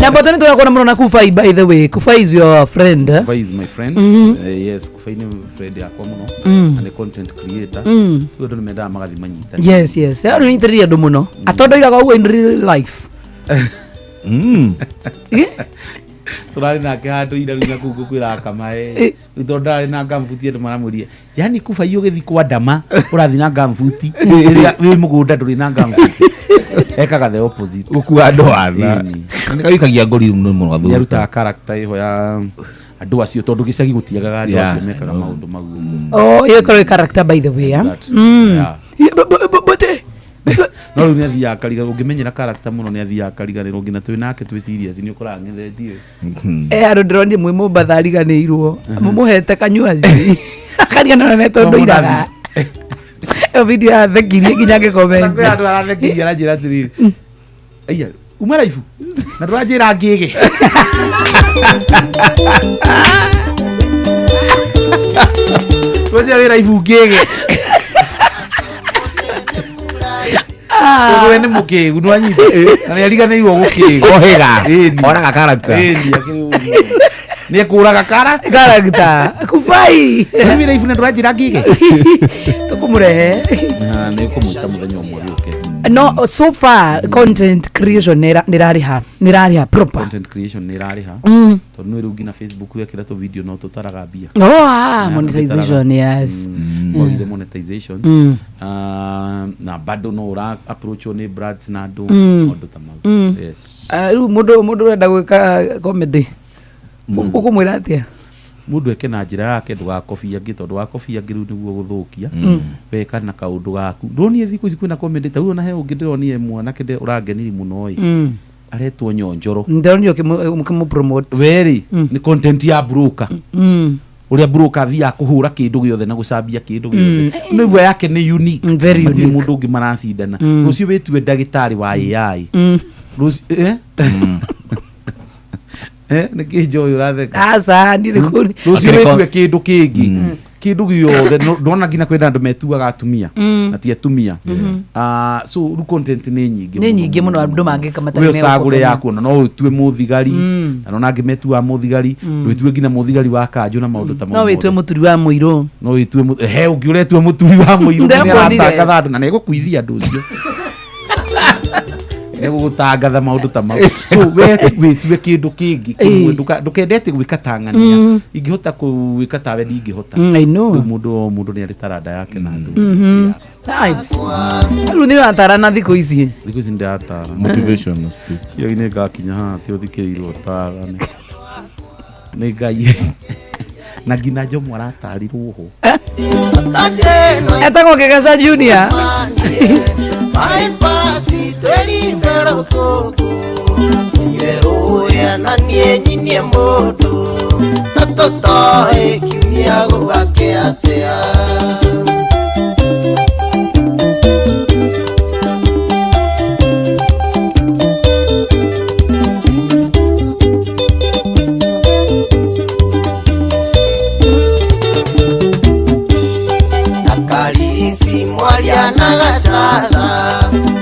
Na mbote nĩ tũrakuona mũno na Kufai, by the way. Kufai is your friend, eh? Kufai is my friend. Yes, Kufai nĩ friend yakwa mũno. Na nĩ content creator. Rĩu andũ nĩ mendaga magathi manyitane. Yes, yes. Andũ nĩ andũ mũno. Atondoiraga ũguo in real life. Tũrarĩ nake handũ ira rĩu nakũu ngũkwĩra kamae. Rĩu tondũ ndararĩ na gambuti andũ maramũria yani Kufai ũgĩthiĩ kwa ndama ũrathiĩ na gambuti rĩrĩa wĩ mũgũnda ndũrĩ na gambuti. Ekaga the opposite. Gũkua ndwana. Ĩni. Nĩ kaikagia ngori mũno mũno Nĩ arutaga character ĩho ya andũ acio tondũ gĩcagi gũtiagaga andũ Yeah. acio mekaga maũndũ mau ũguo. Oh, ĩyo ĩkorwo ĩ character, by the way, eh? Exactly. Yeah. Bote. No rĩu nĩ athiaga akariganĩrwo ũngĩmenyera character mũno nĩ athiaga akariganĩrwo nginya twĩ nake twĩ serious nĩ ũkoraga ng'ethetie. Eh, andũ ndĩronire mwĩ Mombatha ariganĩirwo. Mũmũhete kanywaji. Akariganĩrwo nĩ tondũ iraga. Ĩyo video yathekirie nginya ngĩcomment. Kwĩ andũ arathekirie aranjĩra atĩrĩrĩ aiya uma raibu na ndũranjĩra ngĩge. Ndũranjĩra wĩ raibu ngĩge. Tondũ we nĩ mũkĩgu nĩwanyita na nĩ ariganĩirwo gũkĩga. Ohĩga. Ĩni. Oraga character. Ĩni, akĩrĩ ũguo. Nĩ ekũraga kara Character. Kufai. Rĩu wĩ raibu na ndũranjĩra ngĩge. Tũkũmũrehe. Na nĩ kũmwĩta mũthenya ũmwe gĩũke. No, so far content creation nĩ nĩrarĩha. Nĩrarĩha proper. Content creation nĩ ĩrarĩha. Tondũ nĩ rĩu nginya Facebook wekĩra tũ video no tũtaraga mbia. Oh, ah, Na, monetization, tũtaraga. yes. Kwagire monetization. Na bado no ũra approachwo nĩ brands na andũ maũndũ ta mau. Yes. Ah, rĩu mũndũ ũrenda gwĩka comedy ũkũmwĩra atĩa? Mũndũ eke na njĩra yake ndũgakobia angĩ tondũ wakobia angĩ rĩu nĩguo gũthũkia. Weka na kaũndũ gaku ndũronire thikũ ici kwĩna comedy ta ona he ũngĩ ndĩronire mwanake ũrangeniri mũno ĩ. Aretwo Nyonjoro. Ndĩronire ũkĩmũ promote. Werĩ nĩ content ya broker. Ũrĩa broker athiaga kũhũra kĩndũ gĩothe na gũcambia kĩndũ gĩothe. Nĩguo yake nĩ unique. Very Matirĩ unique. mũndũ ũngĩ maracindana. Rũciũ wĩtue ndagĩtarĩ wa AI. Rũciũ eh? Eh, nĩ kĩ njoĩ ũratheka? Aca, ndirĩ kũri. Rũciũ wĩtue kĩndũ kĩngĩ kĩndũ gĩothe ndona nginya kwĩna andũ metuaga atumia na ti atumia. Ah, so rĩu content nĩ nyingĩ. Nĩ nyingĩ mũno andũ mangĩka matarĩ we ũcagũre megũkobia. yaku ona no ũtue mũthigari na nona angĩ metuaga mũthigari ndwĩtue nginya mũthigari wa kanjũ na maũndũ ta mau No wĩtue mothe. mũturi wa mũirũ. No wĩtue he ũngĩ ũretua mũturi wa mũirũ nĩ Ndekuonire. aratangatha andũ na nĩegũkuithia andũ ũcio nĩegũgũtangatha maũndũ ta mau so we wĩtue kĩndũ kĩngĩ kĩmwe ndũkendete gwĩka ta ng'ania ingĩhota gwĩka tawe ndingĩhota. I know. Rĩu mũndũ o mũndũ nĩ arĩ taranda yake na andũ. Nice. Rĩu nĩ ũratarana thikũ ici. Thikũ ici ndĩratara. Motivational speech. Cio nĩ ngakinya haha atĩ ũthikĩrĩirwo ũtarane nĩ Ngai na nginya Njomo aratarirwo ho. Etagwo Kĩgeca Junior. Na niĩ nyinie mũndũ na tũtoĩ kiumia gwake atĩa. Na karisi mwaria na gacatha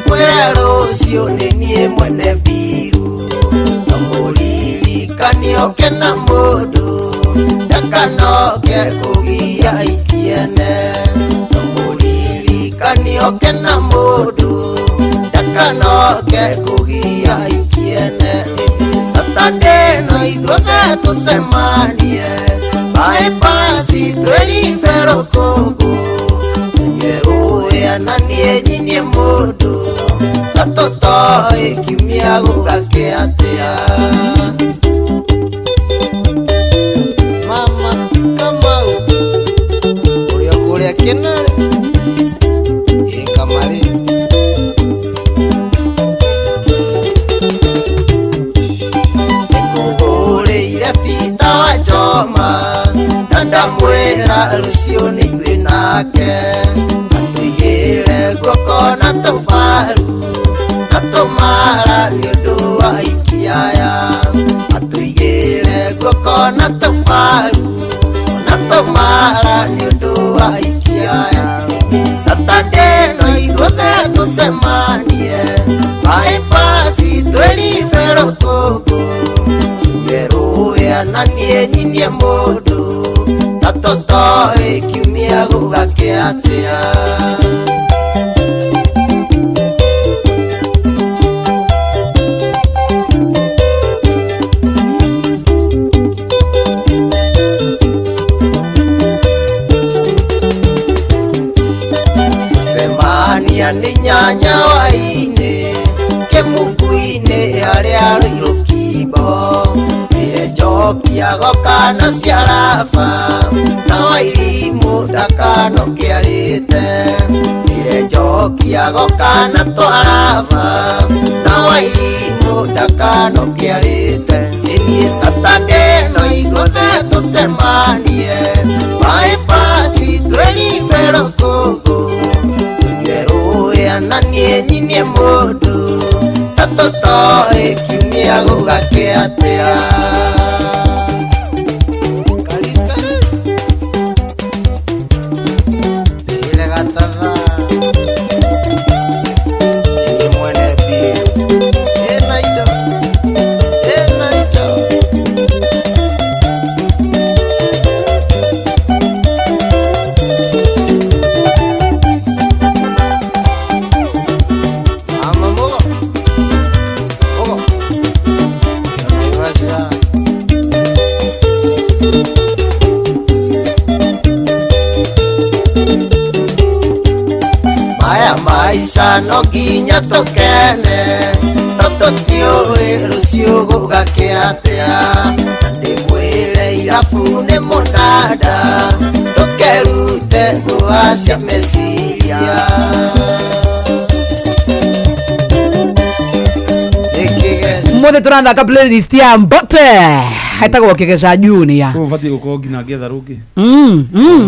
kwĩra rũciũ nĩ niĩ mwene mbiru na mũririkanioke na mũndũ ndakanoke kũgia ikiene na mũririkanioke na mũndũ ndakanoke kũgia ikiene. Saturday no ithuothe tũcemanie bypass twĩribe rũkũngũ tũnyue rũĩa na niĩ nyinie mũndũ na tũtoĩ kiumia gũgake atĩa. Mama Kamau ũrĩa kũrĩa kĩnarĩ ĩ kamarĩ nĩngũhũrĩire bita wa choma na ndamwĩra rũciũ nĩ ithuĩ nake atũigĩre guoko na tũbaru. tũmara nĩ ũndũ wa ikiaya atũigĩre guoko na tũbaru ona tũmara nĩ ũndũ wa ikiaya Saturday no ithuothe tũcemanie bypass twĩribe rũkũngũ tũnyue rũũya na niĩ nyinie mũndũ ta tũtoĩ kiumia gũgakĩa atĩa. Gũcemania nĩ nyanya wa-inĩ kĩmuku-inĩ harĩa rũirũ kimbo ĩre njoki agoka na ciaraba na wairimũ ndakanoke arĩte ĩre njoki agoka na twaraba na wairimũ ndakanoke arĩte ĩniĩ Saturday no ithuothe tũcemanie bypass twĩribe rũkũngũ tũnyue rũũya na niĩ nyinie mũndũ ta tũtoĩ kiumia gũgakĩa atĩa. Maya maisha no nginya tũkene to tũtiũĩ rũciũ gũgakĩa atĩa na ndĩmwĩre irabu nĩ mũnanda tũkerute ngũacia meciria. Mothe tũrathaka playlist ya Mbote ĩtagwo Kĩgeca Junior. Koguo ũbatiĩ gũkorwo nginya ngĩetha rũngĩ.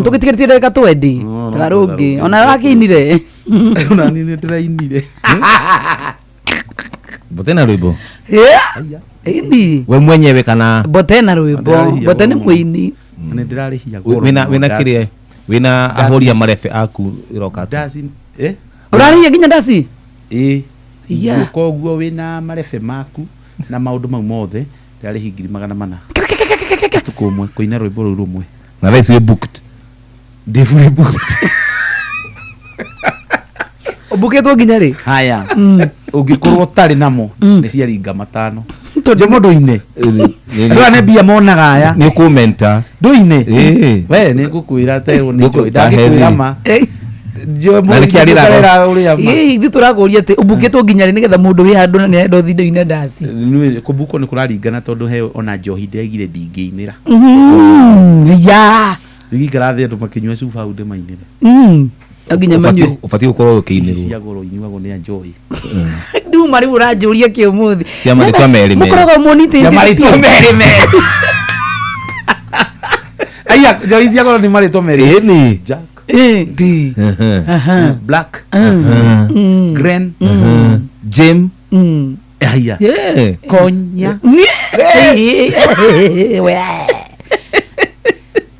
Tũgĩtigĩrĩtie ndagĩka twendi etha rũngĩ ona wakĩinire. Ona niĩ nĩ ndĩrainire. Mbote na rwĩmbo. Yeah. Ini. We mwenyewe kana Mbote na rwĩmbo. Mbote nĩ mũini. Nĩ ndĩrarĩhia goro. Wĩna wĩna kĩrĩa wĩna ahũri a marebe aku ĩroka atĩa? Ndaci eh? Ũrarĩhia nginya ndaci? Ĩĩ. Yeah. Koguo wĩna marebe maku na maũndũ mau mothe ndĩrarĩhi 400,000. Ũtukũ ũmwe kũina rwĩmbo rũu rũmwe. Na thaa ici wĩ booked. Ndĩ fully booked. Ũmbukĩtwo nginya rĩ? Haya. Ũngĩkorwo ũtarĩ namo nĩ ciaringa matano. Njomo ndũine. Andũ aya nĩ mbia monaga aya. Nĩ ũkũmenta. Ndũine. Ĩĩ. We nĩ ngũkwĩra terwo nĩ Nĩ njũĩ. Ndangĩkwĩra ma. Njomo Na nĩkĩo arĩraga. ũrĩa ma. Ĩĩ ithuĩ tũrakũria atĩ ũmbukĩtwo nginya rĩ nĩgetha mũndũ wĩ handũ na nĩarenda ũthiĩ ndũine ndaci. Kũmbukwo nĩ kũraringana tondũ he ona njohi ndĩraigire ndingĩinĩra. Ya. Rĩngĩikara thĩ andũ makĩnyua cuba hau ndĩmainĩre. No nginya manyue. Ũbatiĩ gũkorwo Ici ũkĩinĩrwo. cia goro inyuagwo nĩ anjohi. Nduma rĩu ũranjũria kĩ ũmũthĩ. Cia marĩtwa merĩ merĩ. Mũkoragwo muonite Cia marĩtwa merĩ merĩ. Aya njohi cia goro nĩ marĩtwa merĩ. Ĩni. Jack. Ndi. Black. Green. Jim. Aya. Yeah. Konya.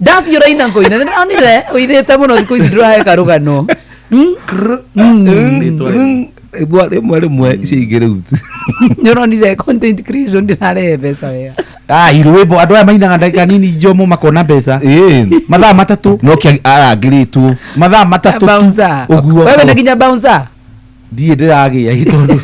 Ndaci ũraina ngũina nĩndĩronire ũithĩte mũno thikũ ici ndũrahe karũgano. Rĩmwe rĩmwe rĩmwe icio ingĩ rĩu. Nĩũronire content creation ndĩrarehe mbeca wega. Ah, rwĩmbo andũ aya mainaga ndagĩka nini njomo makona mbeca. Mathaa matatũ. No kĩa arangĩrĩtwo. Mathaa matatũ. Bouncer. Ũguo. Wewe nĩ nginya bouncer. Ndiĩ ndĩragĩa ĩ tondũ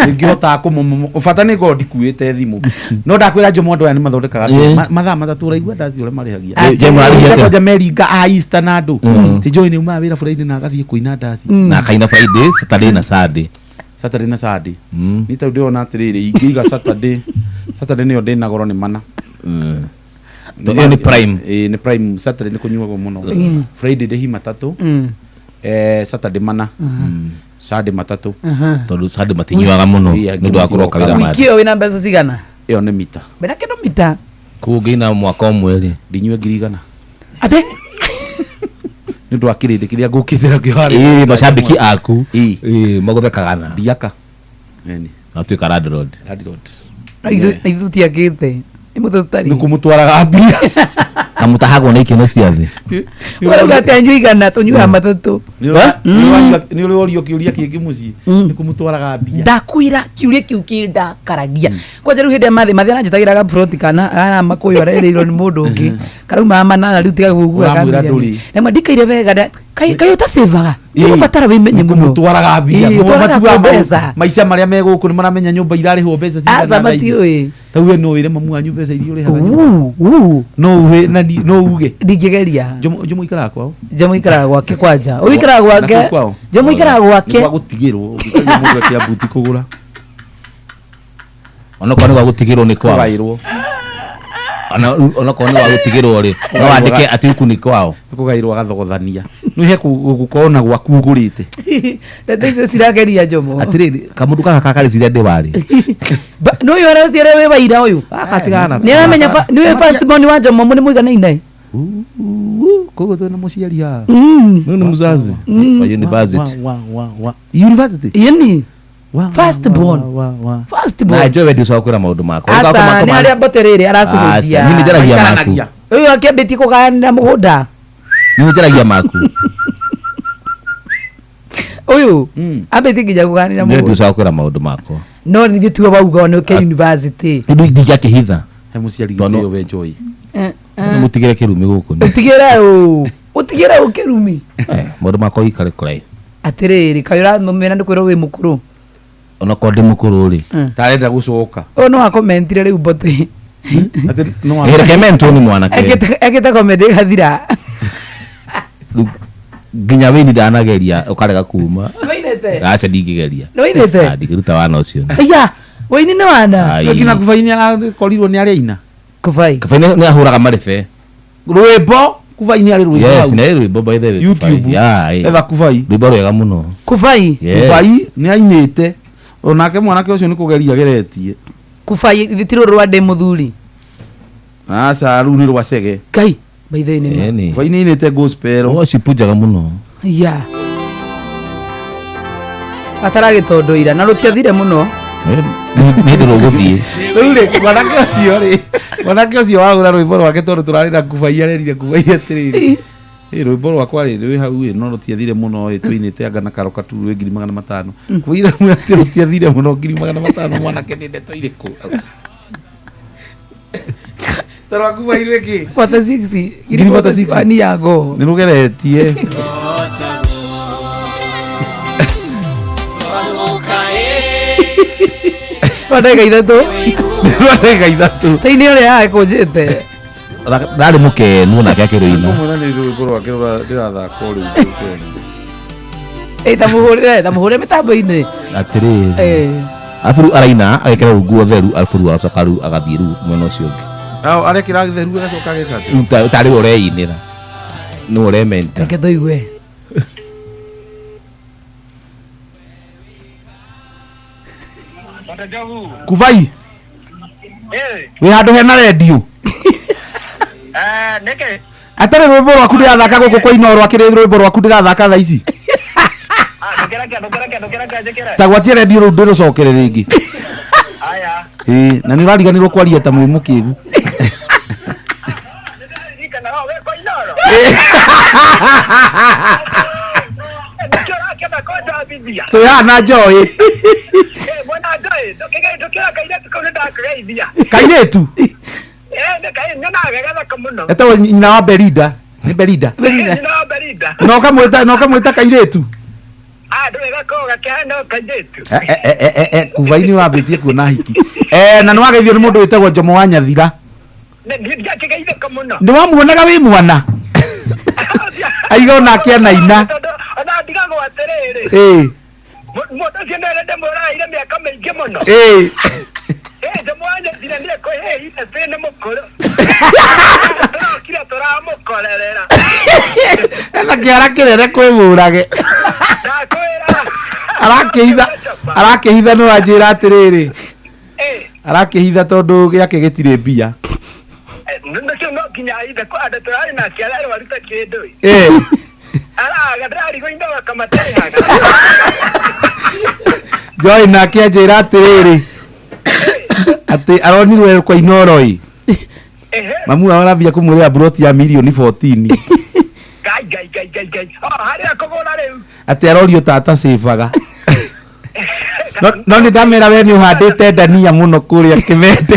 nĩngĩhotaga kũmũmũ bata nĩ ngorwo ndikuĩte thimũ no ndakwĩra njomo andũ aya nĩ mathondekaga mathaa matatũ ũraigua ndaci ũrĩa marĩhagia Njomo arĩhagia atĩa? kwanja meringa a Easter na andũ ti njũĩ nĩ umaga wĩra Friday na agathiĩ kũina ndaci Na akaina Friday, Saturday na Sunday. Saturday na Sunday nĩ tondũ ndĩrona atĩrĩrĩ ingĩiga Saturday Saturday nĩyo ndĩna goro nĩ mana Ĩyo nĩ prime. Ĩĩ nĩ prime Saturday nĩ kũnyuagwo mũno Friday ndĩhi matatũ Saturday mana Sunday matatũ Tondũ Sunday matinyuaga mũno Ĩĩ, nĩ ũndũ wa kũroka wĩra Wiki Monday. ĩyo wĩna mbeca cigana? Ĩyo nĩ mita. Wĩna kĩndũ mita. Koguo ngĩina mwaka ũmwe rĩ. Ndinyue 100,000. Atĩ? Nĩ ũndũ wa kĩrĩndĩ kĩrĩa ngũkĩte nakĩo harĩa. Ĩĩ macambĩki aku. Ĩĩ magũthekaga na. Ndiaka. Na tuĩka landlord. Landlord. Na ithuĩ tũtiakĩte nĩ mũtwe tũtarĩ. Nĩ kũmũtwaraga mbia. Kamũtahagwo na ikeno cia thĩ. Ũrauga atĩ anyua igana tũnyuaga matatũ. Nĩ ũrĩ worio kĩũria kĩngĩ mũciĩ nĩ kũmũtwaraga mbia. Ndakwĩra kiuria kĩu kĩndakaragia. Kwanja rĩu hĩndĩ ya mathĩ mathĩ aranjĩtagĩra gaburoti kana kana makũyũ arerĩirwo nĩ mũndũ ũngĩ karaumaga manana rĩu tiga gũgua Ũramwĩra ndũrĩ. Rĩmwe ndikaire wega kaĩ ũtacĩvaga nĩũgũbatara wĩmenye mũno. Tũmũtwaraga mbia. Ĩĩ, ũtwaraga Matuaga kũ mbeca. Maica marĩa me gũkũ nĩ maramenya nyũmba irarĩhwo mbeca cigana Aca thaa ici. matiũĩ. Ta uge no wĩre mamu wanyu mbeca iria ũrĩhaga nyũmba. No uhe na no uge. Ndingĩgeria. Jomo ikaraga kwao. Jomo ikaraga gwake kwanja. Ũyũ ikaraga gwake. Na kũu kwao? Jomo ikaraga gwake. Nĩ gwa gũtigĩrwo ũngĩkaria mũndũ akĩa buti kũgũra. Onokorwo nĩ gwa gũtigĩrwo nĩ kwao. Kũgaĩrwo. Onokorwo nĩ gwa gũtigĩrwo rĩ, no wandĩke atĩ huku nĩ kwao. Nĩ kũgaĩrwo agathogothania. Nĩ he gũkorwo na gwaku ũgũrĩte. Ndeto icio cirageria Jomo. Atĩrĩrĩ, kamũndũ gaka kakarĩciria ndĩ warĩ. Nĩ ũyũ ũrĩa wĩ waira ũyũ. Gaka Nĩ aramenya nĩ ũyũ first born wa Jomo nĩ mũiganaine. Koguo twĩna mũciari haha. Nĩ mũzazi. Wa university. Wa university. Yeni. First born. First born. Na njũĩ we ndiũcoka kwĩra maũndũ makwa. Aca nĩ harĩa mbote rĩrĩ arakũhũthia. Aca, niĩ nĩ njaragia maku. Ũyũ akĩambĩtie kũgayanĩra mũgũnda. Niĩ njaragia maku. Ũyũ ambĩtie nginya kũgayanĩra Niĩ mũgũnda. ndiũcoka kwĩra maũndũ makwa. No nĩ tuo wauga nĩ ũke university. Nĩ ndingĩakĩhitha. He mũciari gĩtĩo we Joy. Mũtigĩre kĩrumi gũkũ. Ũtigĩre ũ. Ũtigĩre ũ kĩrumi. Maũndũ makwa ũikare kũraihu. Atĩrĩrĩ kaĩ ũramwĩra nĩ kwĩrwo wĩ mũkũrũ. Onokorwo ndĩ mũkũrũ rĩ. Tarenda gũcoka. Ũyũ no akomentire rĩu mbote. Reke mentwo nĩ mwanake. Ekĩte komenti ĩgathira. Nginya wĩini ndanageria ũkarega kuma. Nĩwainĩte? Aca ndingĩgeria. Nĩwainĩte? Ah, ndingĩruta wana ũcio. Aya, wĩini nĩ wana. Ai. Nginya kubaini arakorirwo nĩ arĩaina. Kubai. Kubai nĩ ahũraga marebe. Rwĩmbo kubaini arĩ rwĩmbo Yes, hau. nĩ rwĩmbo by the way. YouTube. Kubai. Yeah, eh. Etha kubai. Rwĩmbo rwega mũno. Kubai. Yes. Kubai nĩ ainĩte. Onake mwanake ũcio nĩ kũgeria ageretie. Kubai ti rũrũ rwa ndĩ mũthuri. Aca rũu nĩ rwa cege. Ngai by the way nĩ ma. Kubai nĩ ainĩte gospel. Worship njega mũno. Ya. Ataragĩtondoira na rũtiathire mũno. Nĩ ndĩ rũgũthiĩ. Rĩu rĩ mwanake ũcio rĩ mwanake ũcio wahũra rwĩmbo rwake tondũ tũrarĩ na kubai arerire kubai atĩrĩrĩ ĩ rwĩmbo rwakwa rĩ rwĩ hau ĩ no rũtiathire mũno ĩ tũinĩte anga na karo katuru rwĩ 500,000 kubai ramwĩra atĩ rũtiathire mũno 500,000 mwanake nĩ ndeto irĩkũ ta rwa kubai rwĩ kĩ 46 46 ni yago nĩ rũgeretie rwa ndagĩka ithatũ. Rwa ndagĩka ithatũ. Ta-inĩ ũrĩa akũnjĩte. Ndarĩ mũkenu onake akĩrũina. Kũmwĩra nĩ rwĩmbo rwake rũrathaka o rĩu. Ĩ ta mũhũrĩre ta mũhũrĩre mĩtambo-inĩ. Atĩrĩrĩ. Eh. Arabu rĩu araina agekĩra rĩu nguo theru arabu rĩu agacoka rĩu agathiĩ rĩu mwena ũcio ũngĩ. Ao arekĩra theru agacoka ageka atĩa? Rĩu tarĩ we ũreinĩra. Nĩwe ũrementa. Reke tũigue. Kubai wĩ handũ hena rendio atarĩ rwĩmbo rwaku ndĩrathaka gũkũ kwa Inooro akĩrĩ rwĩmbo rwaku ndĩrathaka thaa ici ta gwatia rendio rũu ndĩrũcokere rĩngĩ. Ĩĩ na nĩ ũrariganĩrwo kwaria ta mwĩ mũkĩgu. Twĩ haha na Joy. Kairĩtu etagwo nyina wa Belinda nĩ Belinda na ũkamwĩta na ũkamwĩta kairĩtu. Kubai nĩ ũrambĩtie kuona hiki. Na nĩ wageithio nĩ mũndũ wĩtagwo Jomo wa Nyathira. Nĩ wamuonaga wĩ mwana. Aiga onake anaina. Ĩĩ. Mũndũ ũcio nĩ arenda mũraire mĩaka mĩingĩ mũno. Ĩĩ. Jomo wa Nyathira nĩ ekwĩhĩire nĩ mũkũrũ. Tũrokire tũramũkorerera. Ena kĩara kĩnene kwĩ mũrage. Arakĩhitha arakĩhitha nĩ wanjĩra atĩrĩrĩ. Arakĩhitha tondũ gĩake gĩtirĩ mbia. Nĩcio no nginya ahithe kwa andũ tũrarĩ nake ararwaru ta kĩndũ. Ĩĩ. Araga ndĩrarigwo Inooro kamatarĩhaga. Joy nake anjĩra atĩrĩrĩ atĩ aronirwe kwa Inoro ĩ mamu wao arambia kũmũrĩra broti ya mirioni 14 Ngai ngai ngai ngai ngai. Oh, harĩa kũgũra rĩu. atĩ arorio tata cĩbaga no no nĩ ndamera we nĩ ũhandĩte ndania mũno kũrĩa kĩmende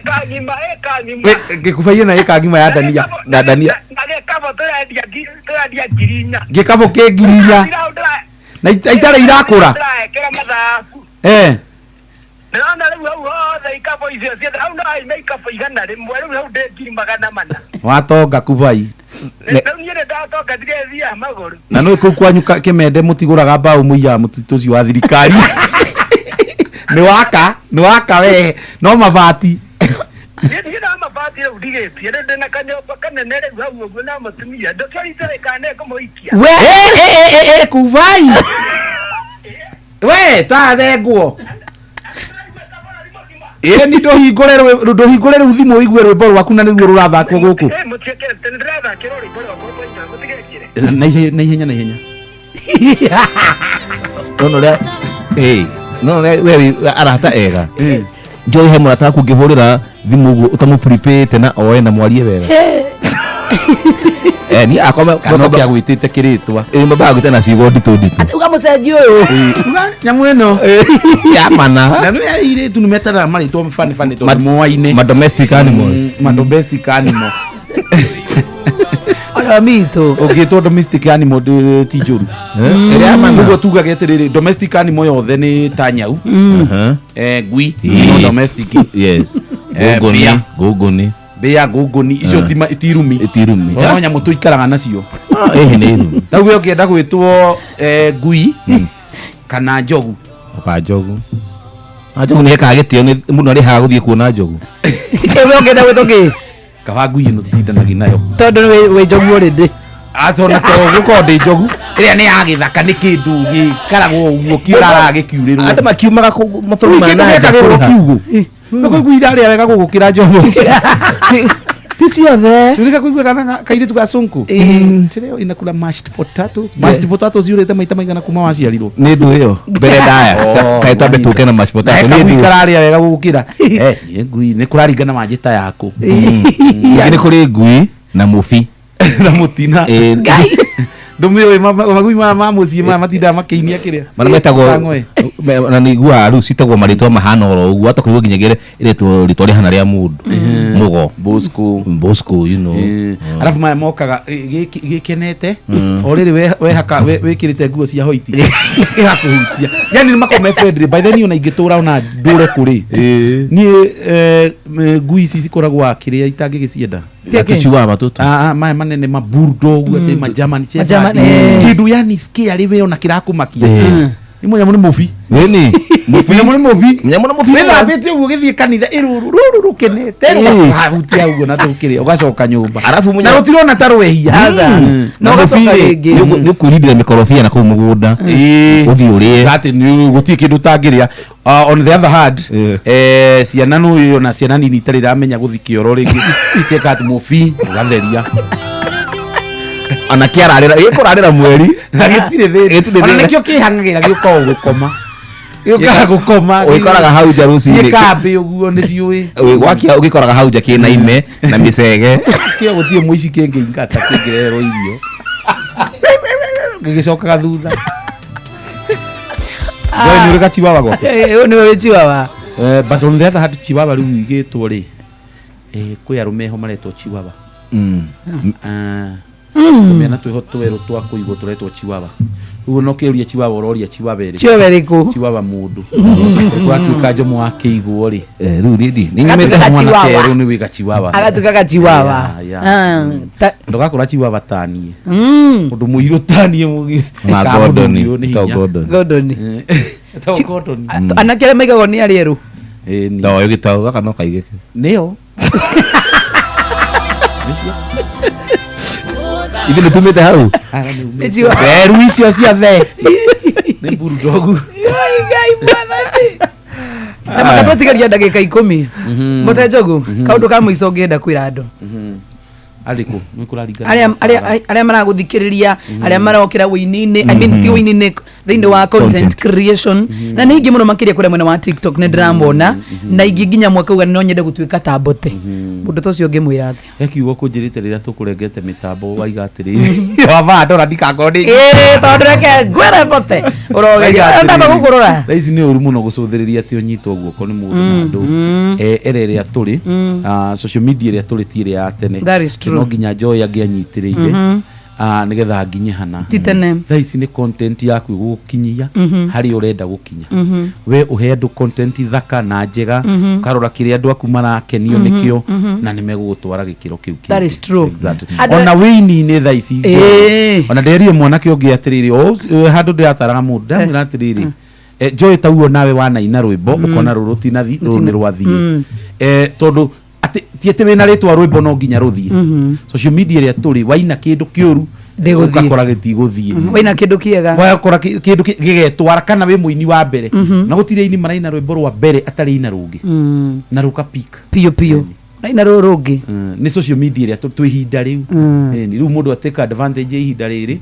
Ĩka ng'ima, ĩka ng'ima. ngĩkubaiye na ĩka ng'ima ya ndania na ndania Na gĩkabũ tũrendia tũrendia 4,000. gĩkabũ kĩ 4,000 na itarĩ irakũra Ndĩraekĩra mathabu. eh Ndĩrona rĩu hau hothe ikabũ icio ciothe hau no haime ikabũ 100 rĩu hau ndĩ 400,000. watonga kubai Rĩu niĩ nĩ ndatonga ndigĩthiaga magũrũ. Na nä kå kwanyu kä mũtigũraga mbaũ mũiyaga mũtitũ ũcio wa thirikari nĩ waka nĩ waka we no mabati Niĩ niĩ no mabati rĩu ndigĩtie rĩu ndĩna kanyũmba kanene rĩu hau ũguo na mũtumia ndũkĩorite kana nĩngũmũhikia. We eh, eh, eh, kubai we tathengwo ĩ ni ndũhingũre ndũhingũre rĩu thimũ ũigue rwĩmbo rwaku na nĩruo rũrathakwo gũkũ Eh, mũtiĩkĩre nĩndĩrathakĩrwo rwĩmbo rwakwa rwa mũtigekĩre. na ihenya na ihenya na ihenya nona ũrĩa ĩ nona ũrĩa we wĩ arata ega Joy he mũrata waku ũngĩhũrĩra thimũ ũguo ũtamũprepĩte na oe na mwarie wega eh ni akwa kana ũke agwĩtĩte kĩrĩtwa ĩ mambaga gwĩta na ciugo nditũ nditũ uga mũcenji ũyũ nyamũ ĩno ya mana na nĩ airĩtu nĩ metanaga marĩtwa bani bani tondũ moaine ma domestic animals ma domestic animal ona mitũ ũngĩtwo domestic animal ti njũru Ĩrĩa ya mana. ũguo tugage atĩrĩrĩ domestic animal yothe nĩ ta nyau eh, ngui no domestic yes Eh, ngũngũni mbĩa. ngũngũni mbĩa ngũngũni icio ti irumi ti irumi no nyamũ tũikaraga nacio ĩhĩ nĩ irumi rĩu we ũngĩenda gwĩtwo eh, ngui kana njogu oka njogu na njogu nĩ hekaga gĩtĩo nĩ mũndũ arĩhaga gũthiĩ kuona njogu we ũngĩenda gwĩtwo kĩ kaba ngui ĩno tũtindanagia nayo tondũ wĩ njogu already aca ona to gũkorwo ndĩ njogu ĩrĩa nĩ ya gĩthaka nĩ kĩndũ gĩkaragwo ũguo kĩũraraga gĩkiurĩrwo andũ makiumaga mabũrũri ma kĩndũ na nja gĩkagĩrwo kũrĩha. kiugũ nĩkũigua irarĩa wega gũgũkĩra njogu ti ciothe Nilika kuigua kana kairitu ga sunku Tireo inakula mashed potatoes mashed potatoes yurite maita maigana kuma waciarirwo nĩ ndũ ĩyo mbere ndaya kaĩ twambe tũke na mashed potato nĩ nĩ ngui ndũ kararĩa wega gũgũkĩra eh niĩ ngui nĩ kũraringana manjĩta yaku ningĩ nĩ kũrĩ ngui na mũbi na mũtina Ĩ, ndũmĩũĩ magui maya ma mũciĩ maya matindaga makĩinia kĩrĩa marĩa metagwo Tang'oe. na nĩ iguaga rĩu citagwo marĩtwa mahana oro ũguo hata kũigua nginyagia ĩretwo rĩtwa rĩhana rĩa mũndũ mũgo Bosco Bosco you know arabu maya mokaga gĩkenete o rĩrĩ wehaka wĩkĩrĩte nguo cia hoiti ĩgakũhutia yani nĩ makoragwo me friendly by the niĩ ona ingĩtũra ona ndũre kũrĩ niĩ eh, ngui ici cikoragwo kĩrĩa itangĩgĩcienda Cia kĩ? Tũchihuahua tũtũ. Ah, ah, maya manene ma bulldog atĩ ma German Shepherd. German, eh. kĩndũ yani scary we ona kĩrakũmakia nĩ mũnyamũ nĩ mũbi Nĩni mũnyamũ nĩ mũbi mũnyamũ nĩ mũbi wĩthambĩte ũguo ũgĩthiĩ kanitha ĩrũrũ rũrũ rũkenete rũgahutia ũguo na tũkĩrĩa ũgacoka nyũmba Arabu na rũtirona ta rwehia Aca. Na ũgacoka rĩngĩ. nĩ ũkwĩrindĩra mĩkorobia na kũu mũgũnda ũthiĩ ũrĩe Exactly, nĩ gũtirĩ kĩndũ ũtangĩrĩa on the other hand eh, ciana nũ na ciana nini itarĩ iramenya gũthi kĩoro rĩngĩ cieka atĩ mũbi ũgatheria ona kĩararĩra gĩkũrarĩra mweri na gĩtirĩ thĩna Gĩtirĩ ona thĩna. nĩkĩo kĩhang'agĩra gĩũkaga gũkoma gĩũkaga gũkoma Ũgĩkoraga hau nja rũcinĩ. ciĩkambĩ ũguo nĩ ciũĩ gwakia ũgĩkoraga hau nja kĩna ime na mĩcege kĩo gũtirĩ mũici kĩngĩingata kĩngĩrehwo irio gĩgĩcokaga thutha Joy, nĩ ũrĩ gachiwawa gwaku Eh, ũyũ nĩwe wĩ chihuahua Eh, but on the other hand chiwawa rĩu igĩtwo rĩ eh, kwĩ arũme ho maretwo chiwawa Ah, tũmĩana twĩho twerũ twa kũigwo tũretwo chiwawa ũguo no kĩũria chiwawa ũroria chiwawa ĩrĩkũ Chihuahua ĩrĩkũ? chiwawa mũndũ gwatuĩka njomo wa kĩigwo rĩ rĩu rĩndi nĩ Agatuĩka nyumĩte mwana chihuahua. kerũ nĩ wĩga chiwawa agatuĩka gachihuahua Yeah, yeah. Ah, ta- ndũgakũra chiwawa taniĩ Mm. ũndũ mũirũ taniĩ mũgi- Na Ka Gordon, mũthuri ũyũ nĩ to hinya. Gordon. Gordon. To Gordon. Anake arĩa maigagwo nĩ arĩa erũ Ĩni. toyo gĩtau gaka no kaigĩke nĩo ithuĩ nĩ tumĩte hau Nĩ chihuahua. Theru icio ciothe nĩ bulldogu Ngai, Ngai, mwathani. Na makatwatigaria ndagĩka 10 mũte njogu kaũndũ ka mũico ũngĩenda kwĩra andũ arĩkũ nĩ kũraringana arĩa arĩa arĩa maragũthikĩrĩria arĩa marokĩra wĩini-inĩ I mean ti wĩini-inĩ Thĩinĩ wa content creation na nĩ ingĩ mũno makĩria kũrĩa mwena wa TikTok nĩ ndĩramona na ingĩ nginya mwaka uga no nyende gũtuĩka ta Mbote. Mũndũ ta ũcio ũngĩmwĩra atĩa? He kiugo kũnjĩrĩte rĩrĩa tũkũrengete mĩtambo waiga atĩrĩrĩ, wabaa ndora ndikakorwo ndĩ Ĩĩ, tondũ reke ngwĩre Mbote ũrogeria ndamba gũkũrora. Thaa ici nĩ ũru mũno gũcũthĩrĩria atĩ ũnyitwo guoko nĩ mũndũ na andũ. Era ĩrĩa tũrĩ, social media ĩrĩa tũrĩ ti ĩrĩa ya tene. That is true. No nginya njoe angĩanyitĩrĩire nĩgetha nginye hana. Ti tene. Thaa ici nĩ content yaku ĩgũgũkinyia harĩa ũrenda gũkinya. We ũhe andũ content thaka na njega, ũkarora kĩrĩa andũ aku marakenio nĩkĩo, na nĩ megũgũtwara gĩkĩro kĩu kĩngĩ. That is true. Exactly. Andũ- Ona wĩini-inĩ thaa ici Joy. Ona nderire mwanake ũngĩ atĩrĩrĩ, o handũ ndĩrataraga mũndũ, ndamwĩra atĩrĩrĩ, Joy tauo nawe wanaina rwĩmbo ũkona rũrũ rũtinathiĩ, rũrũ nĩ rwathiĩ. Tondũ atĩ ti atĩ wĩna rĩtwa rwĩmbo no nginya rũthiĩ. Social media ĩrĩa tũrĩ, waina kĩndũ kĩũru Ndĩgũthiĩ. ũgakora gĩtigũthiĩ. Wĩna kĩndũ kĩega. Wakora kĩndũ gĩgetwara kana wĩ mũini wa mbere, na gũtirĩ aini maraina rwĩmbo rwa mbere atarĩ ina rũngĩ na rũka peak Piũ piũ. Na ina rũrũ rũngĩ. Nĩ social media ĩrĩa twĩ ihinda rĩu. Ĩni, rĩu mũndũ atĩka advantage ya ihinda rĩrĩ,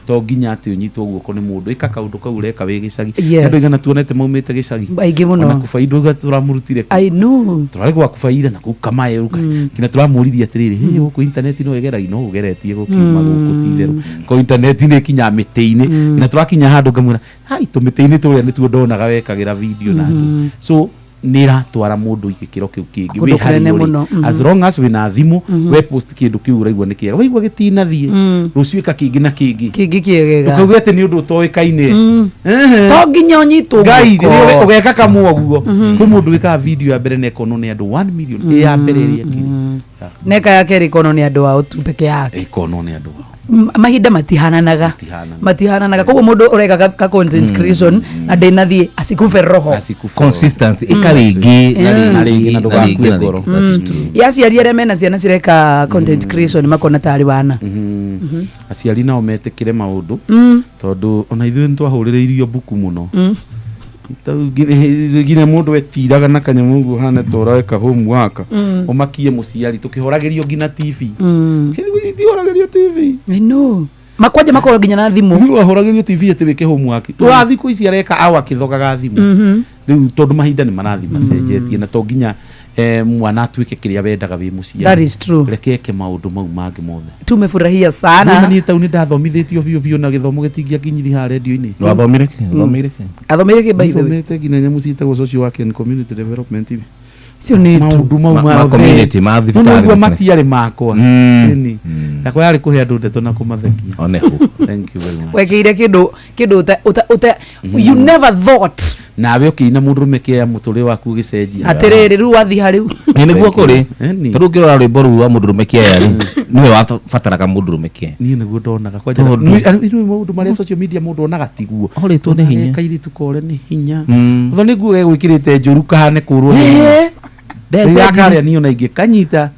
to nginya atĩ ũnyitwo guoko nĩ mũndũ. Ĩka kaũndũ kau ũreka wĩ gĩcagi. Andũ aigana tuonete maumĩte gĩcagi? Aingĩ mũno. Ona kubaida uga tũramũrutire kũ? I know. Tũrarĩ gwa kubaira na kũu kamae nginya tũramũririe atĩrĩrĩ, "Hĩ, gũkũ internet no ĩgeragia?" No ũgeretie gũkiuma gũkũ, ti itherũ ko internet nĩ ĩkinyaga mĩtĩ-inĩ. Na tũrakinya handũ ngamwĩra, hai, tũmĩtĩ-inĩ tũrĩa nĩtuo ndonaga wekagĩra video na andũ. So nĩ ĩratwara mũndũ gĩkĩro kĩu kĩngĩ Kũndũ wĩ harĩa kũnene ũrĩ. mũno. As long as wĩna thimũ, we post kĩndũ kĩu ũraigua nĩ kĩega, waigua gĩtinathiĩ, rũciũ ĩka kĩngĩ na kĩngĩ. Kĩngĩ kĩegega. Ndũkauge atĩ nĩ ũndũ ũtoĩkaine. To nginya ũnyitwo Ngai guoko. rĩrĩa ũgeka kamwe ũguo, kwĩ mũndũ wĩkaga video ya mbere na ĩkonwo nĩ andũ 1 million, ĩ ya mbere ĩrĩa ĩkire. Neka ya kerĩ ĩkonwo nĩ andũ ao tu peke yake. Ĩkonwo nĩ andũ ao. Mahinda matihananaga. Matihananaga, koguo mũndũ ũreka ka content creation na ndĩnathiĩ asikufe roho. Consistency, ĩka rĩngĩ na Na rĩngĩ, na rĩngĩ na ndũgakue rĩngĩ na ngoro. rĩngĩ. That is true. Ya aciari arĩa mena ciana cireka content creation makona tarĩ wana. Aciari nao metĩkĩre maũndũ, tondũ ona ithuĩ nĩ twahũrĩrĩirio mbuku mũno. Nginya mũndũ etiraga na kanyamũ ũguo hana ta ũreka homework, ũmakie mũciari tũkĩhoragĩrio nginya TV. Ciana thikũ ici itihoragĩrio TV. I know. Makwanja makorwo nginya na thimũ. Rĩu ahoragĩrio TV atĩ wĩke homework, wa thikũ ici areka awa akĩthogaga thimũ. Rĩu tondũ mahinda nĩ marathiĩ macenjetie, na to nginya mwana atuĩke kĩrĩa wendaga wĩ mũciari. That is true. Reke eke maũndũ mau mangĩ mothe. Tumefurahia Niĩ sana. niĩ tau nĩ ndathomithĩtio biũ biũ, na gĩthomo gĩtingĩakinyirie haha redio-inĩ. Wathomire kĩ? Wathomire kĩ? Athomeire kĩ, by the way? Thomete nginya nyamũ ciĩtagwo social work and community development. Cio nĩ maũndũ mau Ma mothe. community, ma thibitarĩ No nĩguo na kĩrĩa. matiarĩ makwa. Ĩni. Yakwa yarĩ kũhe andũ ndeto na kũmathekia. Onehu. Thank you very much. Wekĩire kĩndũ kĩndũ ũta you never thought. Nawe ũkĩina mũndũrũme kĩa mũtũrĩre waku ũgĩcenjia. Atĩrĩrĩ, rĩu wathiĩ harĩu. Ĩ nĩguo kũrĩ. Ĩni. Tondũ ũngĩrora rwĩmbo rũu rwa mũndũrũme kĩaya rĩ, nĩwe wabataraga mũndũrũme kĩaya. Niĩ nĩguo ndonaga kwanja. Tondũ- Maũndũ marĩa social media mũndũ onaga tiguo. Orĩtwo nĩ hinya. Kairĩtu kore nĩ hinya. Tondũ nĩ nguo gegwĩkĩrĩte njũru kahane kũrwo nĩ hinya. Ndecenjirie. Rĩrĩa karĩa niĩ ona ingĩkanyita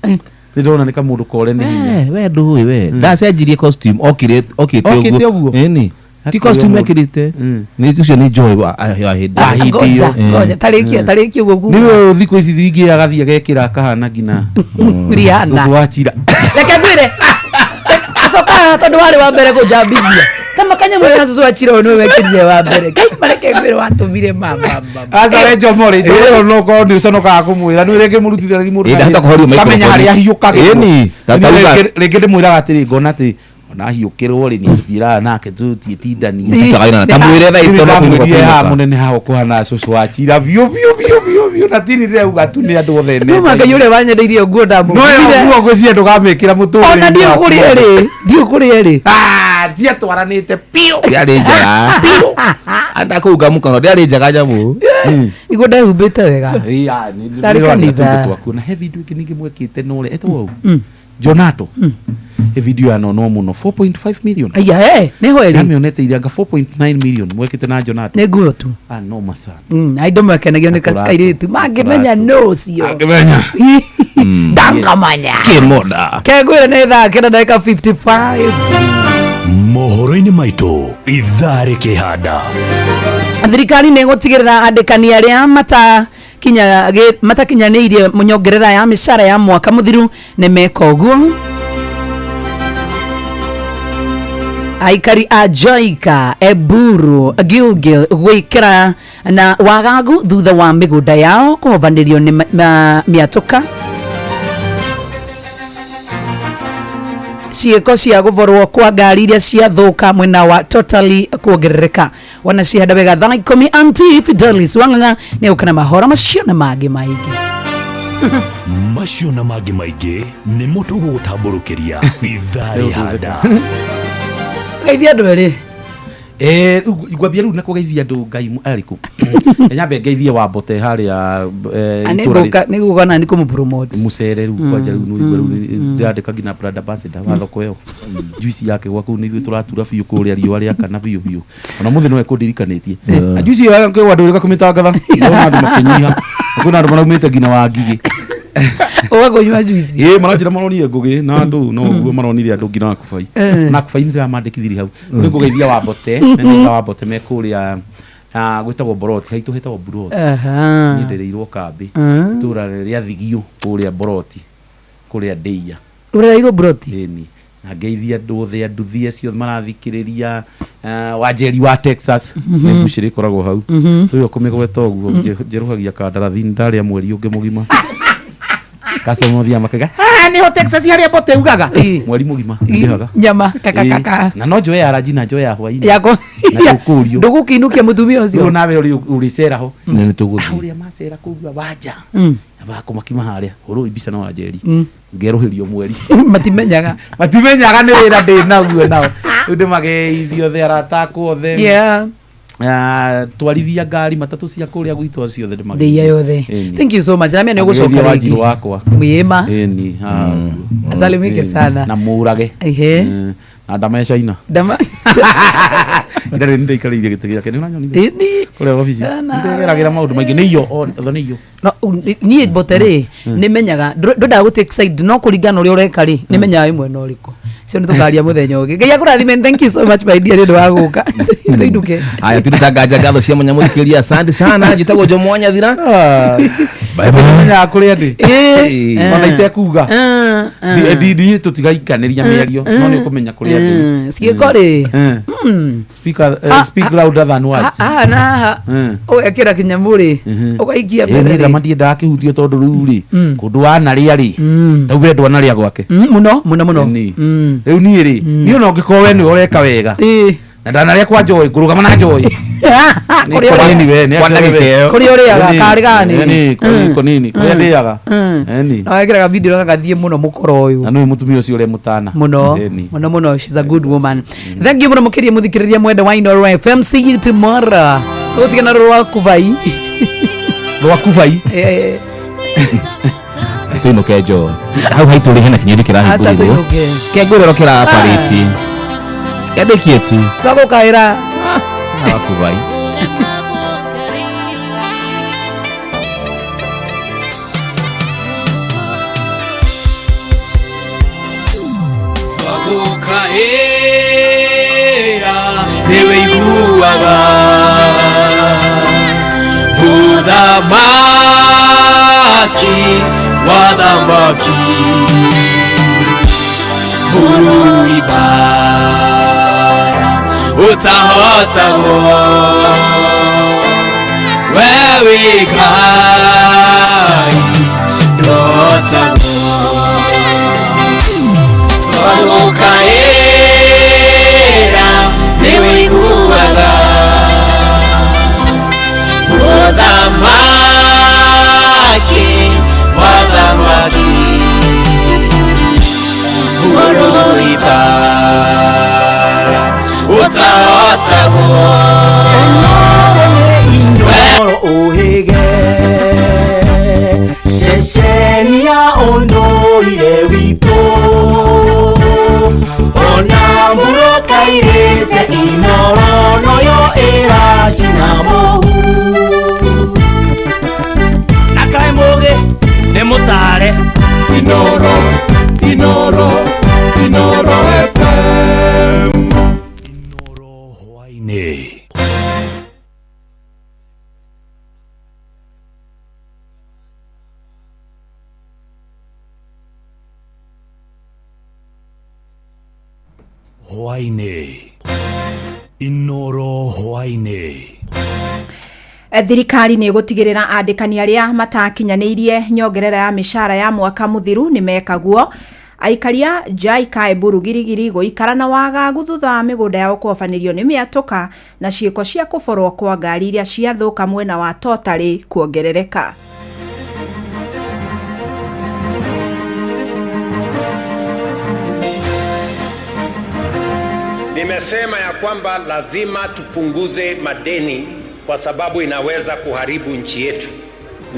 nĩ ndona nĩ kamũndũ kore nĩ hinya. We ndũĩ we ndacenjirie costume, okire okĩte. Okĩte ũguo? Ĩni ti Akĩoya costume mũndũ. ekĩrĩte. Nĩ ũcio nĩ Joy wa hĩndĩ. Wa hĩndĩ Ngoja, ĩyo. ngoja, tarĩkia tarĩkia ũguo kuga. Nĩwe thikũ ici thingĩ agathiĩ agekĩra akahana nginya Rihanna. cũcũ wa chira. Reke ngwĩre, acoka haha tondũ warĩ wa mbere kũnjambithia kama kanyamũ na cũcũ wa chira ũyũ nĩwe wekĩrire wa mbere. Ngai, mareke ngwĩre watũmire mama. Aca we Njomo rĩ, Njomo no korwo nĩ ũconokaga kũmwĩra nĩ rĩngĩ mũrutithania mũndũ Ĩ, ndahota kũhorio kamenya microphone. harĩa ahiũkagĩrwo. Ĩni, ta- Nĩ tauga- rĩngĩ ndĩmwĩraga atĩrĩ, ngona atĩ ona ahiũkĩrwo rĩ, niĩ tũtiĩraga nake tũtiĩtindania. Tũtagainana. Ta mwĩre thaa ici tondũ Ndamwĩrire kũinũka haha kũinũka. mũnene haha ũkũhana cũcũ wa chira biũ biũ biũ biũ biũ, na tini ndĩrauga tu nĩ andũ othe Nĩma Ngai ũrĩa wanyendeirie nguo no ndamũgũrire. ĩyo nguo ngwĩciria ndũkamĩkĩra mũtũrĩre-inĩ Ona waku. ndiũkũrĩa rĩ, ndiũkũrĩa rĩ. Ah, ciatwaranĩte biũ. Ndĩarĩ njega anda kũu ngamũkano, ndĩarĩ njega nyamũ. Niguo ndehumbĩte wega. Ndarĩ kanitha. Twaku na he video ĩngĩ ningĩ mwekĩte na ũrĩa etagwo ũũ Jonato, he video ya nono mũno, 4.5 million. Aya, nĩho ĩrĩ. Ndamĩonete irianga 4.9 million mwekĩte na Jonato. Nĩ nguo tu. Ah, no masa. Andũ makenagio nĩ Atũratũ. kairĩtu mangĩmenya Atũratũ. no ũcio. Angĩmenya. Ndangamanya. Kĩmoda. Kengwĩra nĩ thaa kenda ndagĩka 55. Mohoro-inĩ maitũ ithaa rĩkĩhanda. Thirikari nĩ ĩgũtigĩrĩra andĩkani arĩa matakinyanĩirie nyongerera ya mĩcara ya mwaka mũthiru nĩ meka ũguo. Aikari a Joika, Eburu, Gilgil gwikira na wagagu thutha wa migunda yao kuhovanĩrio nĩ mĩatũka. Ciĩko cia gũborwo kwa ngari iria ciathũka mwena wa totally kuongerereka. Wanacihanda wega thaa 10 Auntie Fidelis Wang'ang'a nĩ egũka na mahoro macio na mangĩ maingĩ. Macio na mangĩ maingĩ nĩmo tũgũgũtambũrũkĩria ithaa rĩhanda. Geithia andũ erĩ. Ngwambia rĩu na kũgeithia andũ Ngai arĩkũ. Nyambe ngeithie Wambote harĩa itũũra Nĩ gũka na nĩ kũmũ-promote. Mucere rĩu kwanja rĩu nĩ ũigua rĩu ndĩrandĩka nginya brand ambassador wa thoko ĩyo. Juice yake gwa kũu nĩ ithuĩ tũratura biũ kũrĩa riũa rĩakana biũ biũ. Ona mũthĩ no ekũndirikanĩtie. Na juice ĩyo kwĩ andũ ũrĩka kũmĩtangatha. Ndĩrona andũ makĩnyiha. Kwĩna andũ maraumĩte nginya wa Ngigĩ. Ũga kũnyua juice. Ĩĩ maranjĩra maronire Ngũgĩ na andũ no ũguo maronire andũ nginya Wakubai. Na Kubai nĩndĩramandĩkithirie hau. Rĩu ngũgeithia Wambote, nĩ Wambote me kũrĩa gwĩtagwo Boroti, haitũ hetagwo Buroti. Niĩ ndereirwo kambĩ. Itũũra rĩa Thigio kũrĩa Boroti, kũrĩa Ndĩia. Ũrereirwo Buroti? Ĩni. Na ngeithia andũ othe anduthi acio marathikĩrĩria, Wanjeri wa Texas, nĩ mbucĩrĩ ĩkoragwo hau. Rĩu kũmĩgweta ũguo njerũhagia kandarathi ndarĩa mweri ũngĩ mũgima. Customer mathiaga makaiga, "Ah, nĩho Texas harĩa Mbote ugaga." Mweri mũgima ndĩhaga. Nyama kakakaka. Na no njoe ya ranji na njoe ya hwainĩ. Yako. Na tũkũrio. Ndũgũkĩinũkia mũtumia ũcio. Rĩu nawe ũrĩcera ho. Nĩ tũgũthiĩ. Ũrĩa macera kũu wanja. Na bakũmakima harĩa. Hũrwo mbica na Wanjeri. Ngerũhĩrio mweri. Matimenyaga. Matimenyaga nĩ wĩra ndĩ naguo nao. Rĩu ndĩmageithie othe arata akwa othe. Yeah. Twarithia ngari matatũ cia kũrĩa gwitũ ciothe ndĩmageithie. Ndĩia yothe. Ĩni. Thank you so much. Namia nĩ ũgũcoka Ngeithie Wanjirũ rĩngĩ. wakwa. Mwĩma. Ĩni. Asalimike Ĩni. sana. Na mũrage. Ehe. Na ndamecaina. Ndama. Ndarĩ nĩndaikarĩire gĩtĩ gĩake nĩ ũranyonire. Ĩni. Kũrĩa obici. Nĩndĩgeragĩra maũndũ maingĩ nĩ iyo othe nĩ iyo. No, niĩ Mbote rĩ nĩ menyaga ndwendaga gũ take side no kũringana na ũrĩa ũreka rĩ nĩ menyaga wĩ mwena ũrĩkũ. Cio nĩ tũkaria mũthenya ũngĩ. Ngai akũrathime. Thank you so much my dear nĩ ũndũ wa gũka. Tũinũke. Haya turuta nganja ngatho cia mwanya mũthikĩrĩria asante sana njĩtagwo Jomo Wanyathira. Bye bye. Menyaga kũrĩa ndĩ. Ona itekuga. Ndiĩ tũtigaikanĩria mĩario no nĩ ũkũmenya kũrĩa ndĩ. Ciĩko rĩ. Speaker, speak louder than words. Haha na haha ũgekĩra kĩnyamũ rĩ ũgaikia mbere Ĩni rĩ. ndama ndiendaga kĩhutio tondũ rĩu rĩ kũndũ wanarĩa rĩ tau we ndwanarĩa gwake. Mũno mũno mũno. Rĩu niĩ rĩ niĩ ona ũngĩkorwo we nĩwe ũreka wega na ndanarĩa kwa Joy ngũrũgama na Joy. Kũrĩa kũrĩa ũrĩaga karĩ gani. Kũnini kũrĩa ndĩaga. Ĩni. Na wekĩraga video gagathiĩ mũno mũkoro ũyũ. Na nĩwe mũtumia ũcio ũrĩa mũtana. Mũno Ĩni. mũno mũno, she's a good woman. Thank you mũno mũkĩria mũthikĩrĩria mwende wa Inooro FM. See you tomorrow. Tũgũtigana rũrũ rwa Kubai. Rwa Kubai. Tuinuke Joy. Hau haitũ rĩ hena kinyũthi Aca kĩrahingũrirwo. tũinũke. Kĩangũrĩro kĩraparĩti. Kĩandĩkie tu. Twagũkaĩra. Sawa Kubai. Twagũkaĩra nĩwe iguaga mũthamaki wa thamaki mũrui mbara ũtahotagwo we wĩ Ngai ndũhotagwo. Twagũkaĩra nĩwe iguaga mũthamaki wa thamaki mũrui mbara ũtahotagwo. Inooro ũhĩge ceceni ya ũndũire witũ ona mũrũkairĩte Inooro noyo ĩracina mũhu. Na kaĩ mũgĩ nĩ mũtare. Inooro, Inooro, Inooro FM. Hwainĩ. Hwainĩ. Thirikari nĩ ĩgũtigĩrĩra andĩkani arĩa matakinyanĩirie nyongerera ya mĩcara ya mwaka mũthiru nĩ mekaguo. Aikaria Jai Kaeburu Girigiri gũikara na wagagu thutha wa mĩgũnda yao kũhobanĩrio nĩ mĩatũka na ciĩko cia kũborwo kwa ngari iria ciathũka mwena wa Totarĩ kuongerereka. Nimesema ya kwamba lazima tupunguze madeni kwa sababu inaweza kuharibu nchi yetu,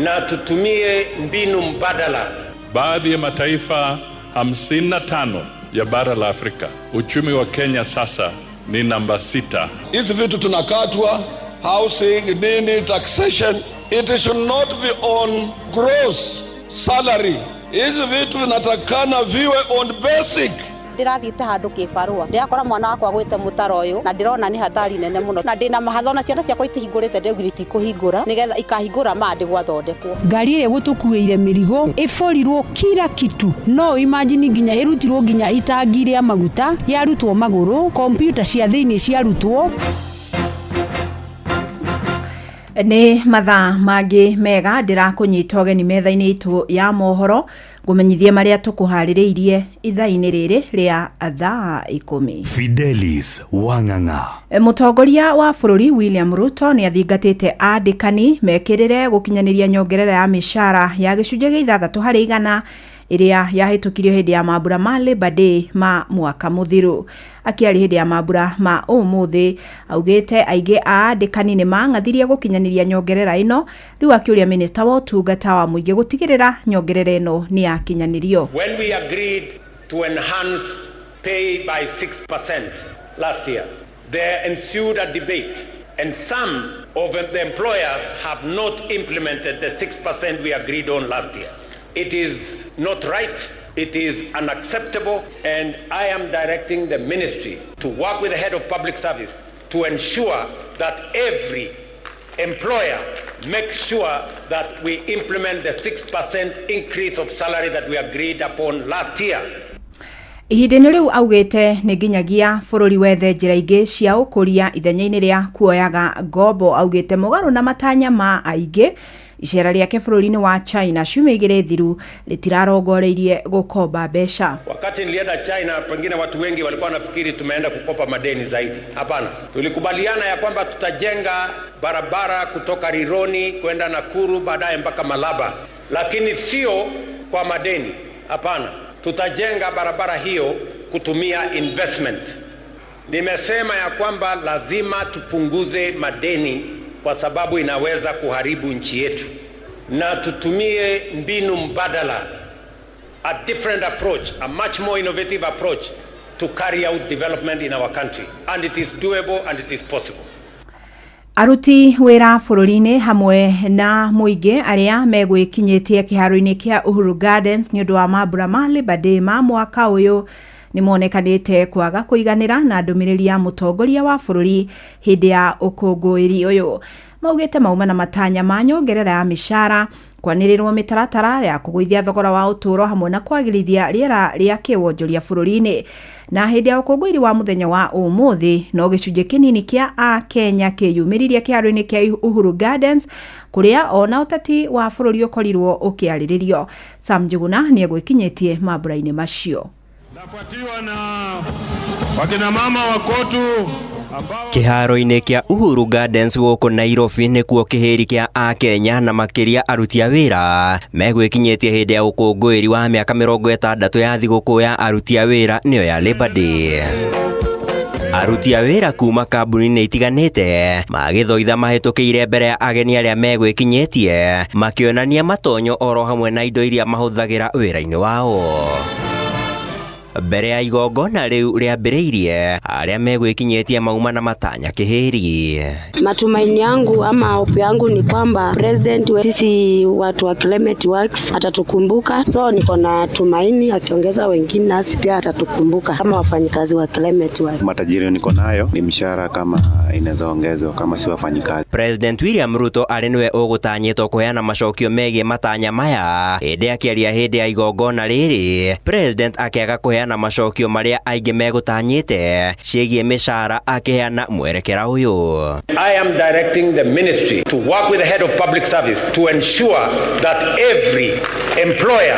na tutumie mbinu mbadala. Baadhi ya mataifa 55 ya bara la Afrika, uchumi wa Kenya sasa ni namba 6. Hizi vitu tunakatwa, housing, nini, taxation, it should not be on gross salary. Hizi vitu vinatakana viwe on basic. Ndirathiĩte handũ kĩbarũa ndĩrakora mwana wakwa gwĩte mũtaro ũyũ na ndĩrona nĩ hatari nene mũno na ndĩna mahatho na ciana ciakwa itihingũrĩte ndĩraugire itikũhingũra nĩgetha ikahingũra ma ndĩgwathondekwo. Ngari ĩrĩa ĩgũtũkuĩire mĩrigo ĩborirwo kila kitu, no imagine nginya ĩrutirwo nginya itangi rĩa maguta yarutwo magũrũ, kompyuta cia thĩinĩ ciarutwo. Nĩ mathaa mangĩ mega ndĩrakũnyita ũgeni metha-inĩ itũ ya mohoro ngũmenyithie marĩa tũkũharĩrĩirie ithaa-inĩ rĩrĩ rĩa thaa 10. Fidelis Wang'ang'a. Mũtongoria wa bũrũri William Ruto nĩ athingatĩte andĩkani mekĩrĩre gũkinyanĩria nyongerera ya mĩcara ya gĩcunjĩ gĩa 6 harĩ igana ĩrĩa yahĩtũkirio hĩndĩ ya mambura ma Labor Day ma mwaka mũthiru. Akĩaria hĩndĩ ya mambura ma ũmũthĩ augĩte aingĩ a andĩkani nĩ mang'athirie gũkinyanĩria nyongerera ĩno, rĩu akĩũria minista wa ũtungata wa mũingĩ gũtigĩrĩra nyongerera ĩno nĩ yakinyanĩrio. When we agreed to enhance pay by 6% last year, there ensued a debate, and some of the employers have not implemented the 6% we agreed on last year. It is not right, it is unacceptable, and I am directing the ministry to work with the head of public service to ensure that every employer makes sure that we implement the 6% increase of salary that we agreed upon last year. Ihinda-inĩ rĩu augĩte nĩ nginyagia bũrũri wethe njĩra ingĩ cia ũkũria ithenya-inĩ rĩa kuoyaga ngombo. Augĩte mũgarũ na matanya ma aingĩ, icera rĩake bũrũri-inĩ wa China ciumia igĩrĩ thiru rĩtirarongoreirie gũkomba mbeca. Wakati nilienda China, pengine watu wengi walikuwa wanafikiri tumeenda kukopa madeni zaidi. Hapana, tulikubaliana ya kwamba tutajenga barabara kutoka Rironi kwenda Nakuru, baadaye mpaka Malaba, lakini sio kwa madeni. Hapana, tutajenga barabara hiyo kutumia investment. Nimesema ya kwamba lazima tupunguze madeni kwa sababu inaweza kuharibu nchi yetu, na tutumie mbinu mbadala, a different approach, a much more innovative approach to carry out development in our country, and it is doable and it is possible. Aruti wĩra bũrũri-inĩ hamwe na mũingĩ arĩa megwĩkinyĩtie kĩharo-inĩ kĩa Uhuru Gardens nĩ ũndũ wa mambura ma Labor Day ma mwaka ũyũ nĩ monekanĩte kwaga kũiganĩra na ndũmĩrĩri ya mũtongoria wa bũrũri hĩndĩ ya ũkũngũĩri ũyũ. Maugĩte mauma na matanya ma nyongerera ya mĩcara, kwanĩrĩrwo mĩtaratara ya kũgũithia thogora wa ũtũũro hamwe na kwagĩrithia rĩera rĩa kĩwonjoria bũrũri-inĩ. Na hĩndĩ ya ũkũngũĩri wa mũthenya wa ũmũthĩ no gĩcunjĩ kĩnini kĩa Akenya kĩyumĩririe kĩharo-inĩ kĩa Uhuru Gardens kũrĩa ona ũteti wa bũrũri ũkorirwo ũkĩarĩrĩrio. Sam Njuguna nĩ egwĩkinyĩtie mambura-inĩ macio. Nafuatiwa na wakina mama wa KOTU. Kĩharo-inĩ kĩa Uhuru Gardens gũkũ Nairobi nĩkuo kĩhĩri kĩa Akenya na makĩria aruti a wĩra megwĩkinyĩtie hĩndĩ ya ũkũngũĩri wa mĩaka 60 ya thigũkũ ya aruti a wĩra nĩyo ya Labor Day. Aruti a wĩra kuma kambuni-inĩ itiganĩte magĩthoitha mahĩtũkĩire mbere ya ageni arĩa megwĩkinyĩtie makĩonania matonyo oro hamwe na indo iria mahũthagĩra wĩra-inĩ wao. Mbere ya igongona rĩu rĩambĩrĩirie, arĩa megwĩkinyĩtie mauma na matanya kĩhĩri. Matumaini yangu ama hope yangu ni kwamba president we, sisi watu wa Climate Works atatukumbuka, so niko na tumaini akiongeza wengine nasi pia atatukumbuka kama wafanyikazi wa Climate Works. Matajiri niko nayo ni mshahara kama inaweza ongezwa kama si wafanyikazi. President William Ruto arĩ nĩwe ũgũtanyĩtwo kũheana macokio megiĩ matanya maya hĩndĩ akĩaria hĩndĩ ya igongona rĩrĩ. President akĩaga kũheana kũheana macokio marĩa aingĩ megũtanyĩte ciĩgiĩ mĩcara akĩheana mwerekera ũyũ. I am directing the ministry to work with the head of public service to ensure that every employer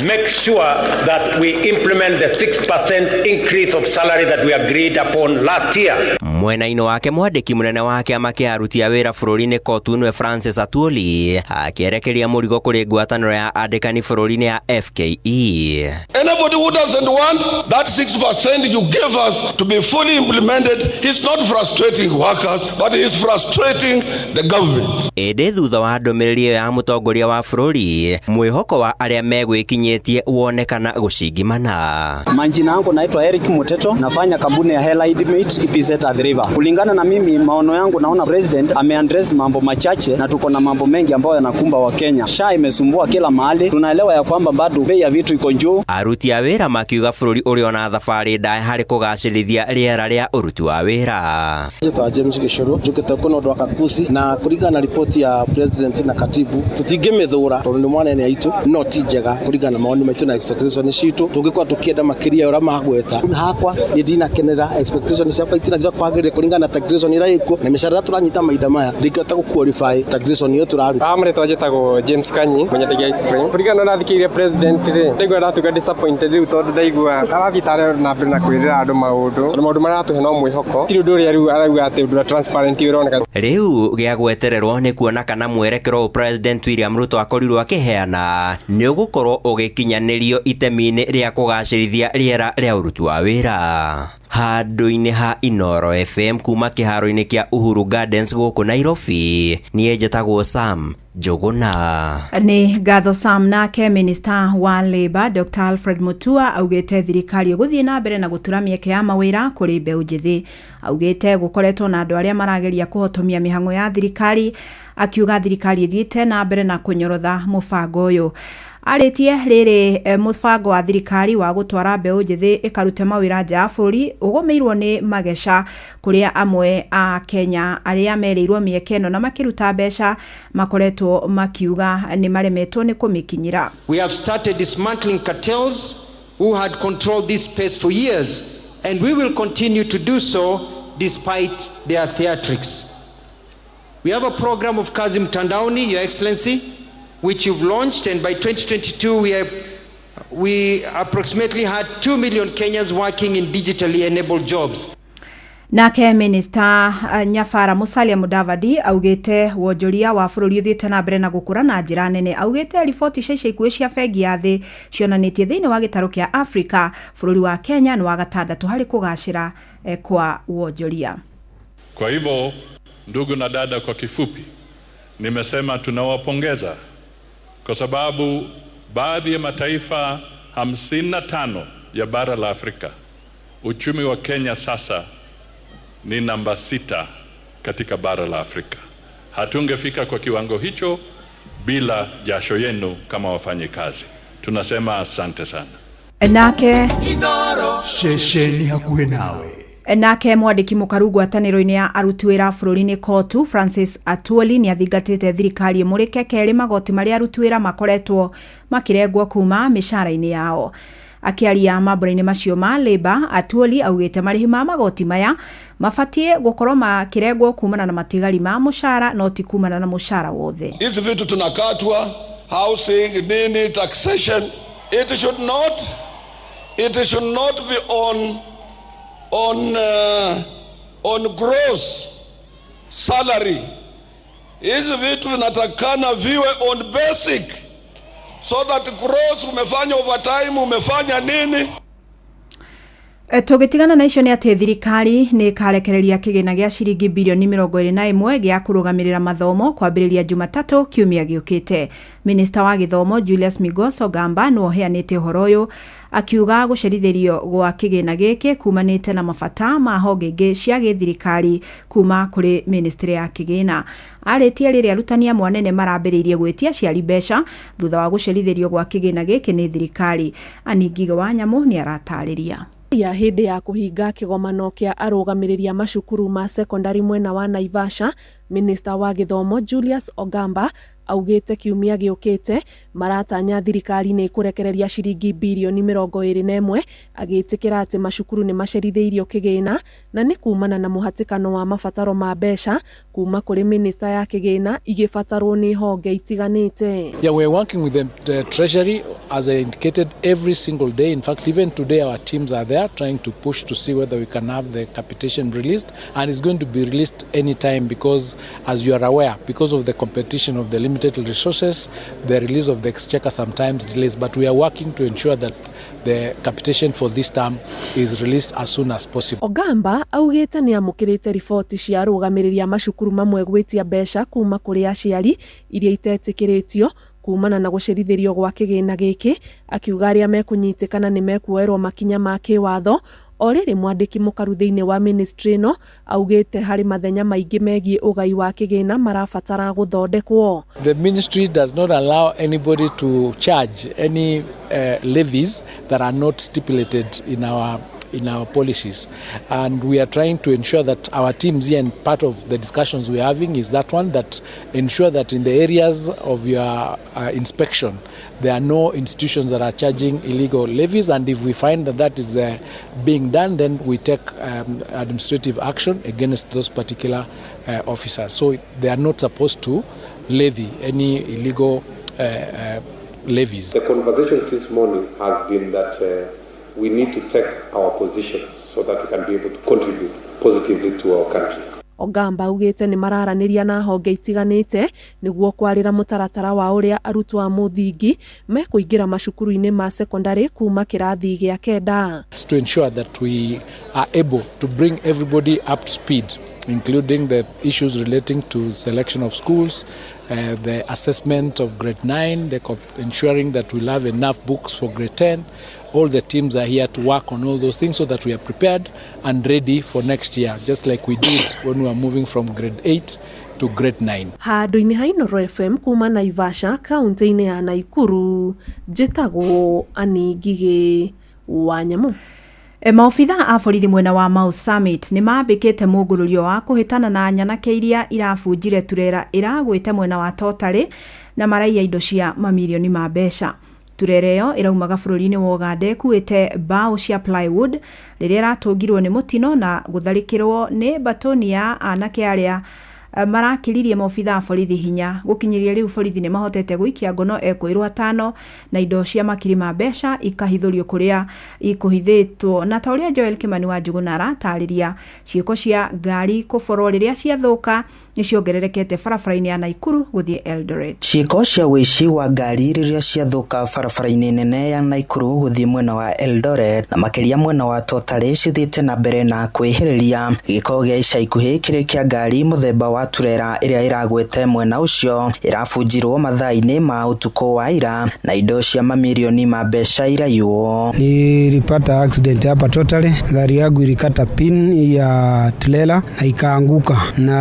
makes sure that we implement the 6% increase of salary that we agreed upon last year. Mwena-inĩ wake mwandĩki mũnene wa kĩama kĩa aruti a wĩra bũrũri-inĩ COTU nĩwe Francis Atwoli akĩerekeria mũrigo kũrĩ ngwatanĩro ya andĩkani bũrũri-inĩ ya FKE. Anybody who doesn't want that 6% you gave us to be fully implemented, he's not frustrating workers, but he's frustrating the government. Ĩndĩ thutha wa ndũmĩrĩri ĩyo ya mũtongoria wa bũrũri, mwĩhoko wa arĩa megwĩkinyĩtie wonekana gũcingimana. Majina yangu naitwa Eric Muteto, nafanya kampuni ya Hela Mate EPZ Athi River. Kulingana na mimi, maono yangu naona president ameaddress mambo machache na tuko na mambo mengi ambayo yanakumba Wakenya. SHA imesumbua kila mahali, tunaelewa ya kwamba bado bei ya vitu iko juu. Aruti a wĩra makiuga bũrũri ũrĩ ona thabarĩ ndaya harĩ kũgacĩrithia rĩera rĩa ũruti wa wĩra. Njĩtagwo James Gĩcũrũ, njũkĩte kũna ũndũ wa Kakuzi, na kũringana na ripoti ya president na katibu tũtingĩmĩthũra tondũ nĩ mwanene aitũ, no ti njega kũringana na mawoni maitũ na expectation citũ. Tũngĩkorwo tũkĩenda makĩria ũrĩa magweta, hakwa niĩ ndinakenera expectation ciakwa itinathira kwagĩrĩra kũringana na taxation ĩrĩa ĩkuo na mĩcara ĩrĩa tũranyita mahinda maya, ndingĩhota gũ qualify taxation ĩyo tũraruta. Marĩtwa njĩtagwo James Kanyi, mũnyendagia ice cream. Kũringana na thikĩrĩria president rĩ, ndaigua ndatuĩka disappointed rĩu tondũ ndaigua arathiĩ tarĩ na mbere na kwĩrĩra andũ maũndũ, tondũ maũndũ marĩa aratũhe no mwĩhoko, ti ũndũ ũrĩa rĩu arauga atĩ ũndũ ũrĩa transparent ũroneka. Rĩu gĩa gwetererwo nĩ kuona kana mwerekero ũyũ President William Ruto akorirwo akĩheana nĩ ũgũkorwo ũgĩkinyanĩrio itemi-inĩ rĩa kũgacĩrithia rĩera rĩa ũruti wa wĩra. Handũ-inĩ ha Inooro FM kuma kĩharo-inĩ kĩa Uhuru Gardens gũkũ Nairobi, niĩ njĩtagwo Sam Njũgũna. Nĩ ngatho Sam. Nake minista wa Labour Dr Alfred Mutua augĩte thirikari ĩgũthiĩ na mbere na gũtura mĩeke ya mawĩra kũrĩ mbeũ njĩthĩ. Augĩte gũkoretwo na andũ arĩa marageria kũhotomia mĩhang'o ya thirikari, akiuga thirikari ĩthiĩte na mbere na kũnyorotha mũbango ũyũ. Arĩtie rĩrĩ mũbango wa thirikari wa gũtwara mbeũ njĩthĩ ĩkarute mawĩra nja ya bũrũri ũgũmĩirwo nĩ mageca, kũrĩa amwe a Kenya arĩa merĩirwo mĩeke ĩno na makĩruta mbeca makoretwo makiuga nĩ maremetwo nĩ kũmĩkinyĩra. We have started dismantling cartels who had controlled this space for years, and we will continue to do so despite their theatrics. We have a program of Kazi Mtandaoni, Your Excellency, which you've launched, and by 2022 we approximately had 2 million Kenyans working in digitally enabled jobs. Nake minista Nyabara Musalia Mudavadi augĩte wonjoria wa bũrũri ũthiĩte na mbere na gũkũra na njĩra nene. Augĩte riboti cia ica ikuhĩ cia bengi ya thĩ cionanĩtie thĩinĩ wa gĩtarũ kĩa Afrika bũrũri wa Kenya nĩ wa gatandatũ harĩ kũgacĩra kwa wonjoria. Kwa hivyo ndugu na dada, kwa kifupi nimesema tunawapongeza kwa sababu baadhi ya mataifa 55 ya bara la Afrika, uchumi wa Kenya sasa ni namba 6 katika bara la Afrika. Hatungefika kwa kiwango hicho bila jasho yenu kama wafanyikazi. Tunasema asante sana. Nake Ceceni hakuhĩ nawe. Nake mwandĩki mũkaru ngwatanĩro-inĩ ya aruti wĩra bũrũri-inĩ COTU Francis Atwoli nĩ athingatĩte thirikari ĩmũrĩke kerĩ magoti marĩa aruti wĩra makoretwo makĩrengwo kuma mĩcara-inĩ yao. Akĩaria mambũra-inĩ macio ma Labour, Atwoli augĩte marĩhi ma magoti maya mabatiĩ gũkorwo makĩrengwo kumana na matigari ma mũcara no ti kumana na mũcara wothe. Hizi vitu tunakatwa, housing, nini, taxation, it should not be on gross salary. Hizi vitu vinatakana viwe on basic, so that gross umefanya overtime, umefanya nini. Tũgĩtigana na icio nĩ atĩ thirikari nĩ ĩkarekereria kĩgĩna gĩa ciringi birioni 21 gĩa kũrũgamĩrĩra mathomo kwambĩrĩria Jumatatũ kiumia gĩũkĩte. Minista wa gĩthomo Julius Migos Ogamba nĩwe ũheanĩte ũhoro ũyũ akiuga gũcerithĩrio gwa kĩgĩna gĩkĩ kumanĩte na mabata ma honge ingĩ cia gĩthirikari kuma kũrĩ ministry ya kĩgĩna. Arĩtie rĩrĩa arutani amwe anene marambĩrĩirie gwĩtia aciari mbeca thutha wa gũcerithĩrio gwa kĩgĩna gĩkĩ nĩ thirikari. Ann Ngigĩ wa Nyamũ nĩaratarĩria. Ya hĩndĩ ya kũhinga kĩgomano kĩa arũgamĩrĩri a macukuru ma sekondari mwena wa Naivasha, Minista wa gĩthomo Julius Ogamba augĩte kiumia gĩũkĩte maratanya thirikari nĩ ĩkũrekereria ciringi birioni 21, agĩtĩkĩra atĩ macukuru nĩ macerithĩirio kĩgĩna na nĩ kumana na mũhatĩkano wa mabataro ma mbeca kuma kũrĩ minista ya kĩgĩna igĩbatarwo nĩ honge itiganĩte. Yeah, we're working with the Treasury, as I indicated, every single day. In fact, even today our teams are there trying to push to see whether we can have the capitation released, and it's going to be released anytime because, as you are aware, because of the competition of the limited resources, the release of the exchequer sometimes delays, but we are working to ensure that the capitation for this term is released as soon as possible. Ogamba augĩte nĩ amũkĩrĩte riboti cia arũgamĩrĩri a macukuru mamwe gwĩtia mbeca kuma kũrĩ aciari iria itetĩkĩrĩtio kumana na gũcerithĩrio gwa kĩgĩna gĩkĩ, akiuga arĩa mekũnyitĩkana nĩ mekuoerwo makinya ma kĩwatho. O rĩrĩ, mwandĩki mũkaru thĩinĩ wa ministry ĩno augĩte harĩ mathenya maingĩ megiĩ ũgai wa kĩgĩna marabatara gũthondekwo. The ministry does not allow anybody to charge any levies that are not stipulated in our policies, and we are trying to ensure that our teams here, and part of the discussions we are having is that one, that ensure that in the areas of your inspection there are no institutions that are charging illegal levies, and if we find that that is being done, then we take administrative action against those particular officers. So they are not supposed to levy any illegal levies. The conversation this morning has been that we need to take our positions so that we can be able to contribute positively to our country. Ogamba augĩte nĩ mararanĩria na honge itiganĩte nĩguo kwarĩra mũtaratara wa ũrĩa arutwo a mũthingi mekũingĩra macukuru-inĩ ma sekondarĩ kuma kĩrathi gĩa 9. To ensure that we are able to bring everybody up to speed, including the issues relating to selection of schools, the assessment of grade 9, ensuring that we'll have enough books for grade 10. All the teams are here to work on all those things so that we are prepared and ready for next year, just like we did when we were moving from grade 8 to grade 9. Handũ-inĩ ha Inooro FM kuma Naivasha, kaunti-inĩ ya Naikuru, njĩtagwo Anĩ Ngigĩ wa Nyamũ. Maobitha a borithi mwena wa Mau Summit nĩ mambĩkĩte mũngũrũrio wa kũhĩtana na nyanake iria irabunjire turera ĩragwĩte mwena wa Totarĩ na maraiya indo cia mamirioni ma mbeca. Turera ĩyo ĩraumaga bũrũri-inĩ wa Ũganda ĩkuĩte mbaũ cia plywood rĩrĩa ĩratũngirwo nĩ mũtino na gũtharĩkĩrwo nĩ mbatoni ya anake arĩa marakĩririe maobitha a borithi hinya. Gũkinyĩria rĩu, borithi nĩ mahotete gũikia ngono ekũĩrwo atano na indo cia makiri ma mbeca ikahithũrio kũrĩa ikũhithĩtwo. Na ta ũrĩa Joel Kimani wa Njuguna aratarĩria, ciĩko cia ngari kũborwo rĩrĩa ciathũka nĩ ciongererekete barabara-inĩ ya Naikuru gũthiĩ Eldoret. Ciĩko cia ũici wa ngari rĩrĩa ciathũka barabara-inĩ nene ya Naikuru gũthiĩ mwena wa Eldoret na makĩria mwena wa Totarĩ cithiĩte na mbere na kwĩhĩrĩria. Gĩko gĩa ica ikuhĩ kĩrĩ kĩa ngari mũthemba wa turera ĩrĩa ĩragwĩte mwena ũcio ĩrabunjirwo mathaa-inĩ ma ũtukũ wa ira na indo cia mamirioni ma mbeca iraiywo. Nilipata accident hapa Totally, gari yangu ilikata pin ya trailer na ikaanguka, na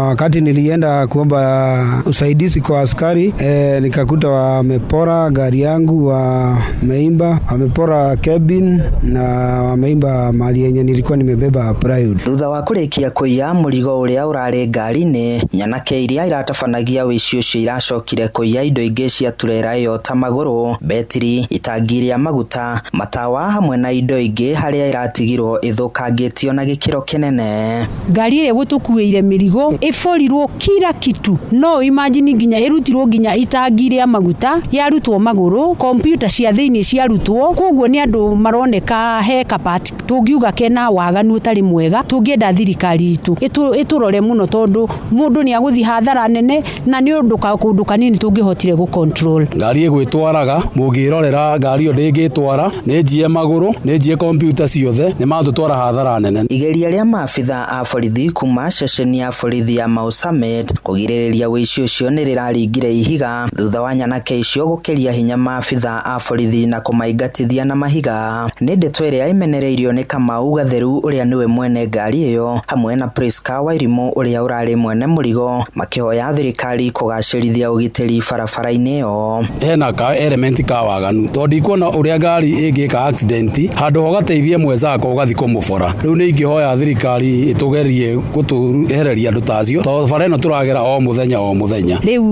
wakati nilienda kuomba usaidizi kwa askari nikakuta wamepora gari yangu, wameiba, wamepora cabin na wameiba mali yenye nilikuwa nimebeba plywood. Thutha wa kũrĩkia kũiya mũrigo ũrĩa ũrarĩ ngari-inĩ, nyanake iria iratabanagia ũici ũcio iracokire kũiya indo ingĩ cia turera ĩyo ta magũrũ, betiri, itangi rĩa maguta, matawa hamwe na indo ingĩ harĩa iratigirwo ĩthũkangĩtio na gĩkĩro kĩnene. Ngari ĩrĩa ĩgũtũkuĩire mĩrigo ĩborirwo kila kitu, no imagine nginya ĩrutirwo nginya itangi rĩa maguta yarutwo magũrũ, kompyuta cia thĩinĩ ciarutwo. Koguo nĩ andũ maroneka he kapati tũngiuga kena waganu ũtarĩ mwega. Tũngĩenda thirikari itũ ĩtũrore mũno tondũ mũndũ nĩ agũthiĩ hathara nene na nĩ ũndũ kũndũ kanini tũngĩhotire gũ control. Ngari ĩgwĩtwaraga, mũngĩrorera ngari ĩyo ndĩngĩtwara, nĩ njie magũrũ, nĩ njie kompyuta ciothe, nĩ matũtwara hathara nene. Igeria rĩa maabitha a borithi kuma ceceni ya borithi ya Mau Summit kũgirĩrĩria ũici ũcio nĩ rĩraringire ihiga thutha wa nyanake icio gũkĩria hinya maabitha a borithi na kũmaingatithia na mahiga. Nĩ ndeto ĩrĩa ĩmenereirio nĩ Kamau Gatheru ũrĩa nĩwe mwene ngari ĩyo hamwe na Priska Wairimũ ũrĩa ũrarĩ harĩ mwene mũrigo makĩhoya thirikari kũgacĩrithia ũgitĩri barabara-inĩ ĩyo. Hena ka element ka waganu tondu ndikuona ũrĩa ngari ĩngĩka accident handũ ho gateithie mwenzako ũgathiĩ kũmũbora. Rĩu nĩ ingĩhoya thirikari ĩtũgerie gũtũehereria andũ ta acio tondũ bara ĩno tũragera o mũthenya o mũthenya. Rĩu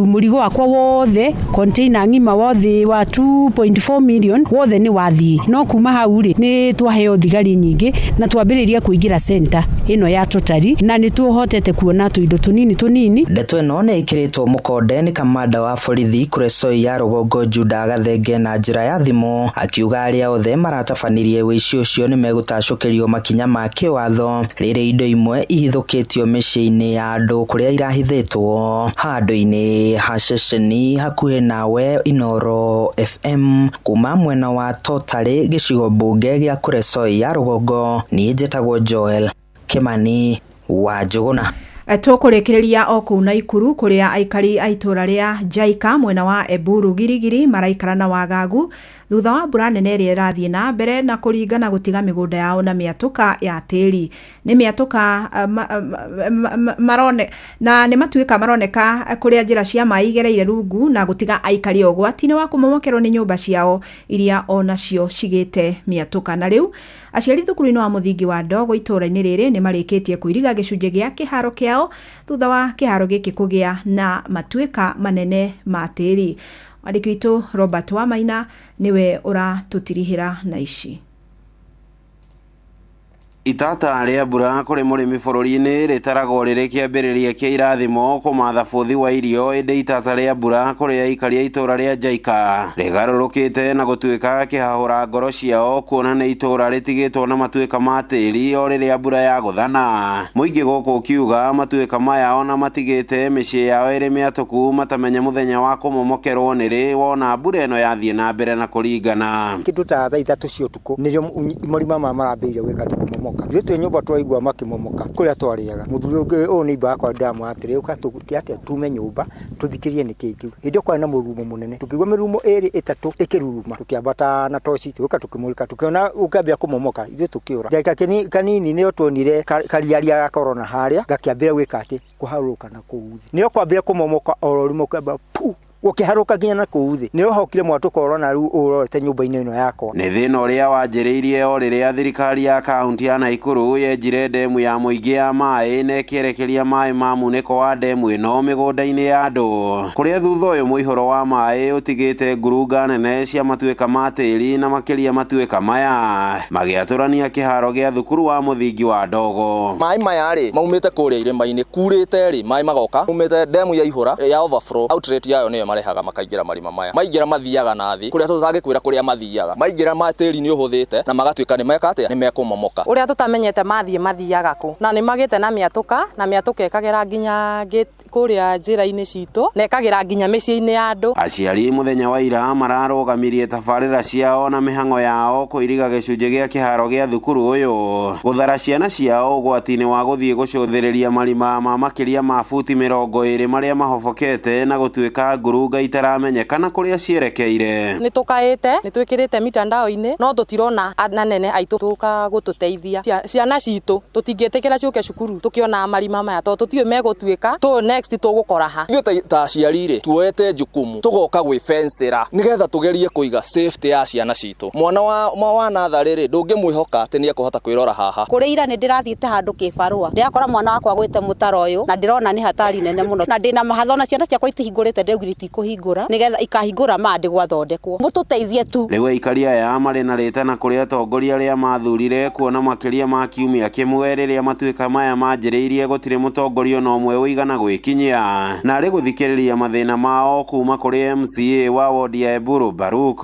mũrigo wakwa wothe container ng'ima wothe wa 2.4 million wothe nĩ wathiĩ, no kuma hau rĩ nĩ twaheo thigari nyingĩ na twambĩrĩria kũingĩra center ĩno ya Totari na nĩ tũhotete kuona tũindo tũnini tũnini. Ndeto ĩno nĩ ĩkĩrĩtwo mũkonde nĩ kamanda wa borithi Kuresoi ya Rũgongo Juda Gathenge na njĩra ya thimũ akiuga arĩa othe maratabanirie wĩici ũcio nĩ megũtacũkĩrio makinya ma kĩwatho rĩrĩ indo imwe ihithũkĩtio mĩciĩ-inĩ ya andũ kũrĩa irahithĩtwo handũ-inĩ ha ceceni hakuhĩ nawe Inoro FM kuma mwena wa Totari gĩcigo mbunge gĩa Kuresoi ya Rũgongo. Niĩ njĩtagwo Joel Kimani wa Njũgũna. Tũkũrĩkĩrĩria o kũu Naikuru kũrĩa aikari a itũũra rĩa Njaika mwena wa Eburu Girigiri maraikara na wagagu thutha wa mbura nene ĩrĩa ĩrathiĩ na mbere na kũringana gũtiga mĩgũnda yao na mĩatũka ya tĩri. Nĩ mĩatũka marone na nĩ matuĩka maroneka kũrĩa njĩra cia maĩ igereire rungu na gũtiga aikari ũgwati-inĩ wa kũmomokerwo nĩ nyũmba ciao iria onacio cigĩte mĩatũka. Na rĩu aciari thukuru-inĩ wa mũthingi wa Ndogo itũũra-inĩ rĩrĩ nĩ marĩkĩtie kũiriga gĩcunjĩ gĩa kĩharo kĩao thutha wa kĩharo gĩkĩ kũgĩa na matuĩka manene ma tĩri. Mwandĩki witũ Robert Wamaina nĩwe ũratũtirihĩra na ici. Itata rĩa mbura kũrĩ mũrĩmi bũrũri-inĩ rĩtaragwo rĩrĩ kĩambĩrĩria kĩa irathimo kũmatha bũthi wa irio, ĩndĩ itata rĩa mbura kũrĩ aikari a itũũra rĩa Njaika rĩgarũrũkĩte na gũtuĩka kĩhahũra ngoro ciao kuona nĩ itũũra rĩtigĩtwo na matuĩka ma tĩri o rĩrĩa mbura yagũthana. Mũingĩ gũkũ ũkiuga matuĩka maya ona matigĩte mĩciĩ yao ĩrĩ mĩatũku matamenya mũthenya wa kũmomokerwo nĩrĩ wona mbura ĩno yathiĩ na mbere na kũringana. Kĩndũ ta thaa 3 cia ũtukũ nĩrĩo marima maya marambĩrĩria gwĩka atĩ kũmomoka. Ithuĩ twĩ nyũmba twaigua makĩmomoka kũrĩa twarĩaga. Mũthuri ũngĩ ũyũ nĩ yakwa ndamwĩra atĩrĩ, ũka tũke atĩa tume nyũmba tũthikĩrĩrie nĩkĩĩ kĩu. Hĩndĩ ĩyo kwarĩ na mũrurumo mũnene, tũkĩigua mĩrurumo 2 3 ĩkĩruruma, tũkĩambata na toci tũgĩũka tũkĩmũrĩka tũkĩona ũkĩambia kũmomoka, ithuĩ tũkĩũra. Ndagĩka kanini nĩyo tuonire kariaria ga korona harĩa gakĩambĩrĩria gwĩka atĩ kũharũrũka na kũu thĩ. Nĩyo kwambia kũmomoka oro rĩmwe ũkĩamba pu ũkĩharũka nginya na kũu thĩ. Nĩho hokire mwatũka ũrona rĩu ũrorete nyũmba-inĩ ĩno yakwa. Nĩ thĩna ũrĩa wanjĩrĩirie o rĩrĩa thirikari ya kaunti ya Naikuru yenjire ndemu ya mũingĩ ya maĩ na ĩkĩerekeria maĩ ma munĩko wa ndemu ĩno mĩgũnda-inĩ ya andũ kũrĩa thutha ũyũ mũihũro wa maĩ ũtigĩte ngurunga nene cia matuĩka ma tĩri na makĩria matuĩka maya magĩatũrania kĩharo gĩa thukuru wa mũthingi wa Ndogo. Maĩ maya rĩ maumĩte kũrĩa irĩma-inĩ kurĩte rĩ maĩ magoka maumĩte ndemu ya ihũra ya overflow outlet yayo nĩyo marehaga makaingĩra marima maya maingĩra mathiaga na thĩ kũrĩa tũtangĩkwĩra kũrĩa mathiaga maingĩra ma tĩri nĩ ũhũthĩte na magatuĩka nĩ meka atĩa nĩ mekũmomoka. Ũrĩa tũtamenyete mathiĩ mathiaga kũ na nĩ magĩte na mĩatũka na mĩatũka ĩkagera nginya kũrĩa njĩra-inĩ citũ na ĩkagera nginya mĩciĩ-inĩ ya andũ. Aciari mũthenya wa ira mararũgamirie tabarĩra ciao na mĩhang'o yao kũiriga gĩcunjĩ gĩa kĩharo gĩa thukuru ũyũ gũthara ciana ciao ũgwati-inĩ wa gũthiĩ gũcũthĩrĩria marima ma makĩria ma buti 20 marĩa mahobokete na gũtuĩka ngurunga itaramenyekana kũrĩa cierekeire. Nĩ tũkaĩte nĩ twĩkĩrĩte mitandao-inĩ no tũtirona anene aitũ tũka gũtũteithia. Ciana citũ tũtingĩtĩkĩra ciũke cukuru tũkĩona marima maya tondũ tũtiũĩ megũtuĩka tũ next tũgũkora ha. Ithuĩ ta aciari rĩ tuoete jukumu tũgoka gwĩbensĩra nĩgetha tũgerie kũiga safety ya ciana citũ. Mwana wa natharĩ rĩ ndũngĩmwĩhoka atĩ nĩekũhota kwĩrora haha. Kũrĩ ira nĩ ndĩrathiĩte handũ kĩbarũa ndĩrakora mwana wakwa agwĩte mũtaro ũyũ na ndĩrona nĩ hatari nene mũno na ndĩna mahatho na ciana ciakwa itihingũrĩte ndĩraugire itikũhingũra nĩgetha ikahingũra ma ndĩgwathondekwo mũtũteithie tu. Rĩu aikari aya marĩ na rĩtana kũrĩ atongoria arĩa mathurire kuona makĩria ma kiumia kĩmwe rĩrĩa matuĩka maya manjĩrĩirie gũtirĩ mũtongoria ona ũmwe ũigana gwĩkinyia na arĩ gũthikĩrĩria mathĩna mao kuma kũrĩ MCA wa wodi ya Eburu Baruk,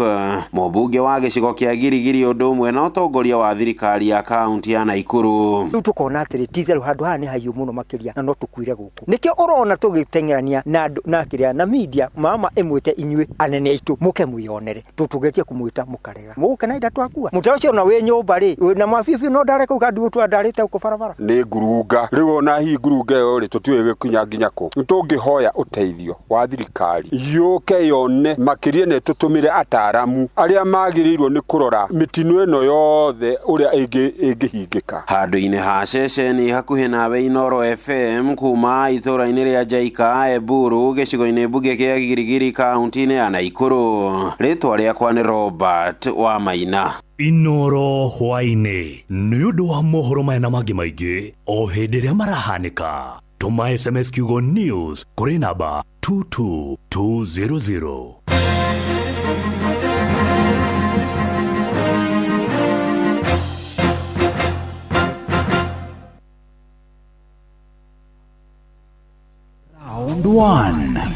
mũmbunge wa gĩcigo kĩa Girigiri ũndũ ũmwe na ũtongoria wa thirikari ya kaunti ya Naikuru. Rĩu tũkona atĩrĩ ti-itherũ handũ haha nĩ hahiũ mũno makĩria na no tũkuire gũkũ. Nĩkĩo ũrona tũgĩteng'erania na andũ na kĩrĩa na media mama ĩmwĩte inyuĩ anene aitũ mũke mwĩyonere tũtũgetie kũmwĩta mũkarega mũgũkena ida twakua mũtaro ũcio ona wĩ nyũmba rĩ na mabibi no ndare kũu kandu twandarĩte gũkũ barabara nĩ ngurunga. Rĩu ona hihi ngurunga ĩyo rĩ tũtiũĩ gĩkinya nginya gũkũ. Tũngĩhoya ũteithio wa thirikari yũke yone makĩria na ĩtũtũmĩre ataaramu arĩa magĩrĩirwo nĩ kũrora mĩtino ĩno yothe ũrĩa ĩngĩhingĩka. Handũ-inĩ ha ceceni hakuhĩ nawe Inooro FM kuma itũũra-inĩ rĩa Njaika Eburu gĩcigo-inĩ mbunge kĩa Gigirigiri kaunti-inĩ ya Naikuru. Rĩtwa rĩakwa nĩ Robert Wamaina. Inooro hwaĩ-inĩ nĩ ũndũ wa mohoro maya na mangĩ maingĩ o hĩndĩ ĩrĩa marahanĩka. Tũma SMS kiugo news kũrĩ namba 22200. Round 1.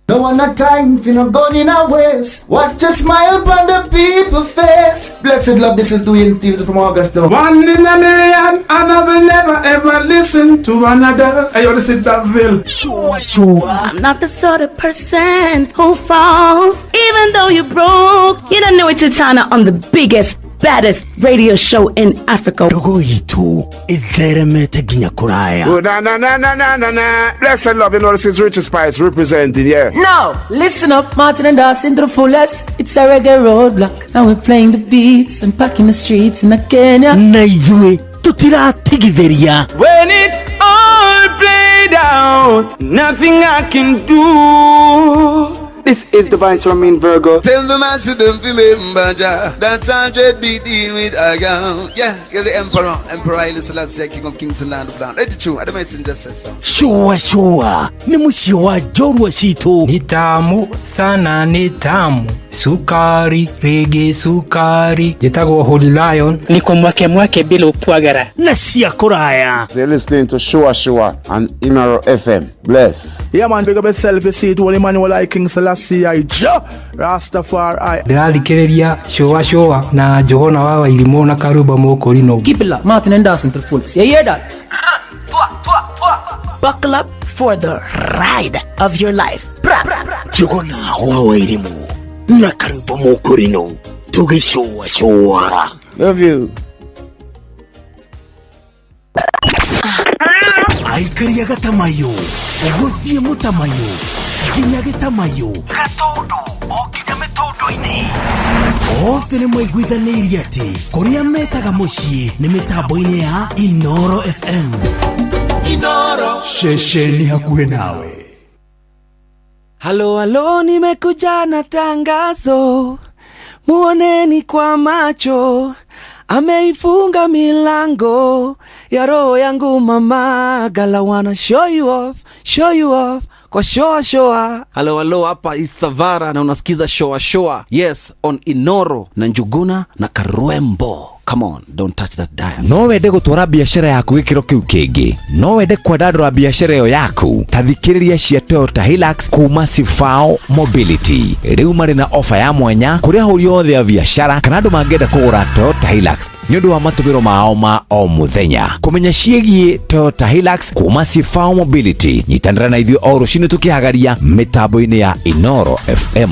No one a time for no gun in a waist. Watch a smile upon the people face. Blessed love, this is Dwayne Stevens from Augusta. One in a million, and I will never ever listen to another. I ought to sit that Ville. Sure, sure. I'm not the sort of person who falls, even though you broke. You don't know it's Titana on the biggest, baddest radio show in Africa. Ndogo itu itheremete nginya kuraya. Oh, na na na na na na na. Blessed love, you know this is Richard Spice representing, yeah. Now, listen up, Martin and Dawson to the fullest. It's a reggae roadblock. Now we're playing the beats and packing the streets in Kenya. Na ithuĩ tutiratigithĩria. When it's all played out, nothing I can do. This is Divine Seramin Virgo. Tell the master don't remember Jah. That's 100 be dealing with a girl. Yeah, you're the emperor. Emperor Haile Selassie, King of Kings and Land of Land. Let it true. I don't messenger says so. Sure, sure. Ni mũciĩ wa njorua citũ. Ni tamu sana, ni tamu. Sukari, rege sukari. Njĩtagwo Holy Lion. Niko mwake mwake bila ukwagara. Na cia kũraya. You're listening to Sure Sure and Inooro FM. Bless. Yeah man, big up yourself. You see it, Holy Emmanuel I King Selassie I Jah Rastafari. Ndĩrathikĩrĩria Sure Sure na Njũgũna wa Wairimũ na Karumba Mũkũrinũ. Keep it locked, Martin and Dawson to the fullest. You hear that? Buckle up for the ride of your life. Njũgũna wa Wairimũ na Karumba Mũkũrinũ tũgĩcũa cũa. Love you. Aikaria gatamayo gũthiĩ mũtamayo nginya gĩtamayo gatũndũ o nginya mĩtũndũ-inĩ othe nĩ maiguithanĩirie atĩ kũrĩa metaga mũciĩ nĩ mĩtambo-inĩ ya Inooro FM. Inooro ceceni hakuhĩ nawe. Halo halo, nimekuja na tangazo, muoneni kwa macho, ameifunga milango ya roho yangu mama, gala wanna show you off, show you off kwa shoa shoa. Halo halo, hapa Isavara na unasikiza shoa shoa. Yes, on Inooro na Njuguna na Karwembo. Come on, don't touch that dial. No wende gũtwara biacara yaku gĩkĩro kĩu kĩngĩ. No wende kwandandũra biacara ĩyo yaku. Ta thikĩrĩria cia Toyota Hilux kuma Sifao Mobility. Rĩu marĩ na ofa ya mwanya kũrĩ ahũri othe a biacara kana andũ mangĩenda kũgũra Toyota Hilux nĩ ũndũ wa matũmĩro mao ma o mũthenya. Kũmenya ciĩgiĩ Toyota Hilux kuma Sifao Mobility, nyitanĩra na ithuĩ o rũcinĩ tũkĩhagaria mĩtambo-inĩ ya Inooro FM.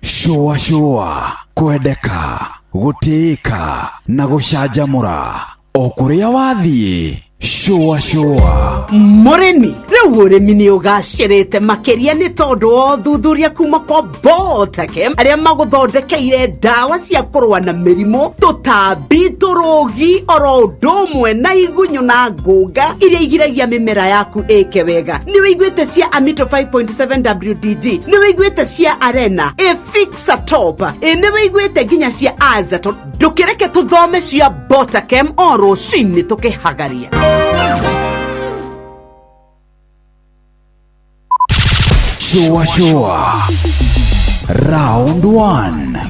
Shua shua, kwendeka, gũtĩĩka na gũcanjamũra o kũrĩa wathiĩ. Shua shua. Mũrĩmi, rĩu ũrĩmi nĩ ũgacĩrĩte makĩria nĩ tondũ wa ũthuthuria kuma kwa Botakem arĩa magũthondekeire ndawa cia kũrũa na mĩrimũ, tũtambi, tũrũgi, oro ũndũ ũmwe na igunyũ na ngũnga iria igiragia mĩmera yaku ĩke wega. Nĩ wĩiguĩte cia Amito 5.7 WDG, nĩ wĩiguĩte cia Arena, Efixatop, nĩ wĩiguĩte nginya cia Azaton. Ndũkĩreke tũthome cia Botakem o rũcinĩ tũkĩhagaria. Shua shua. Round 1.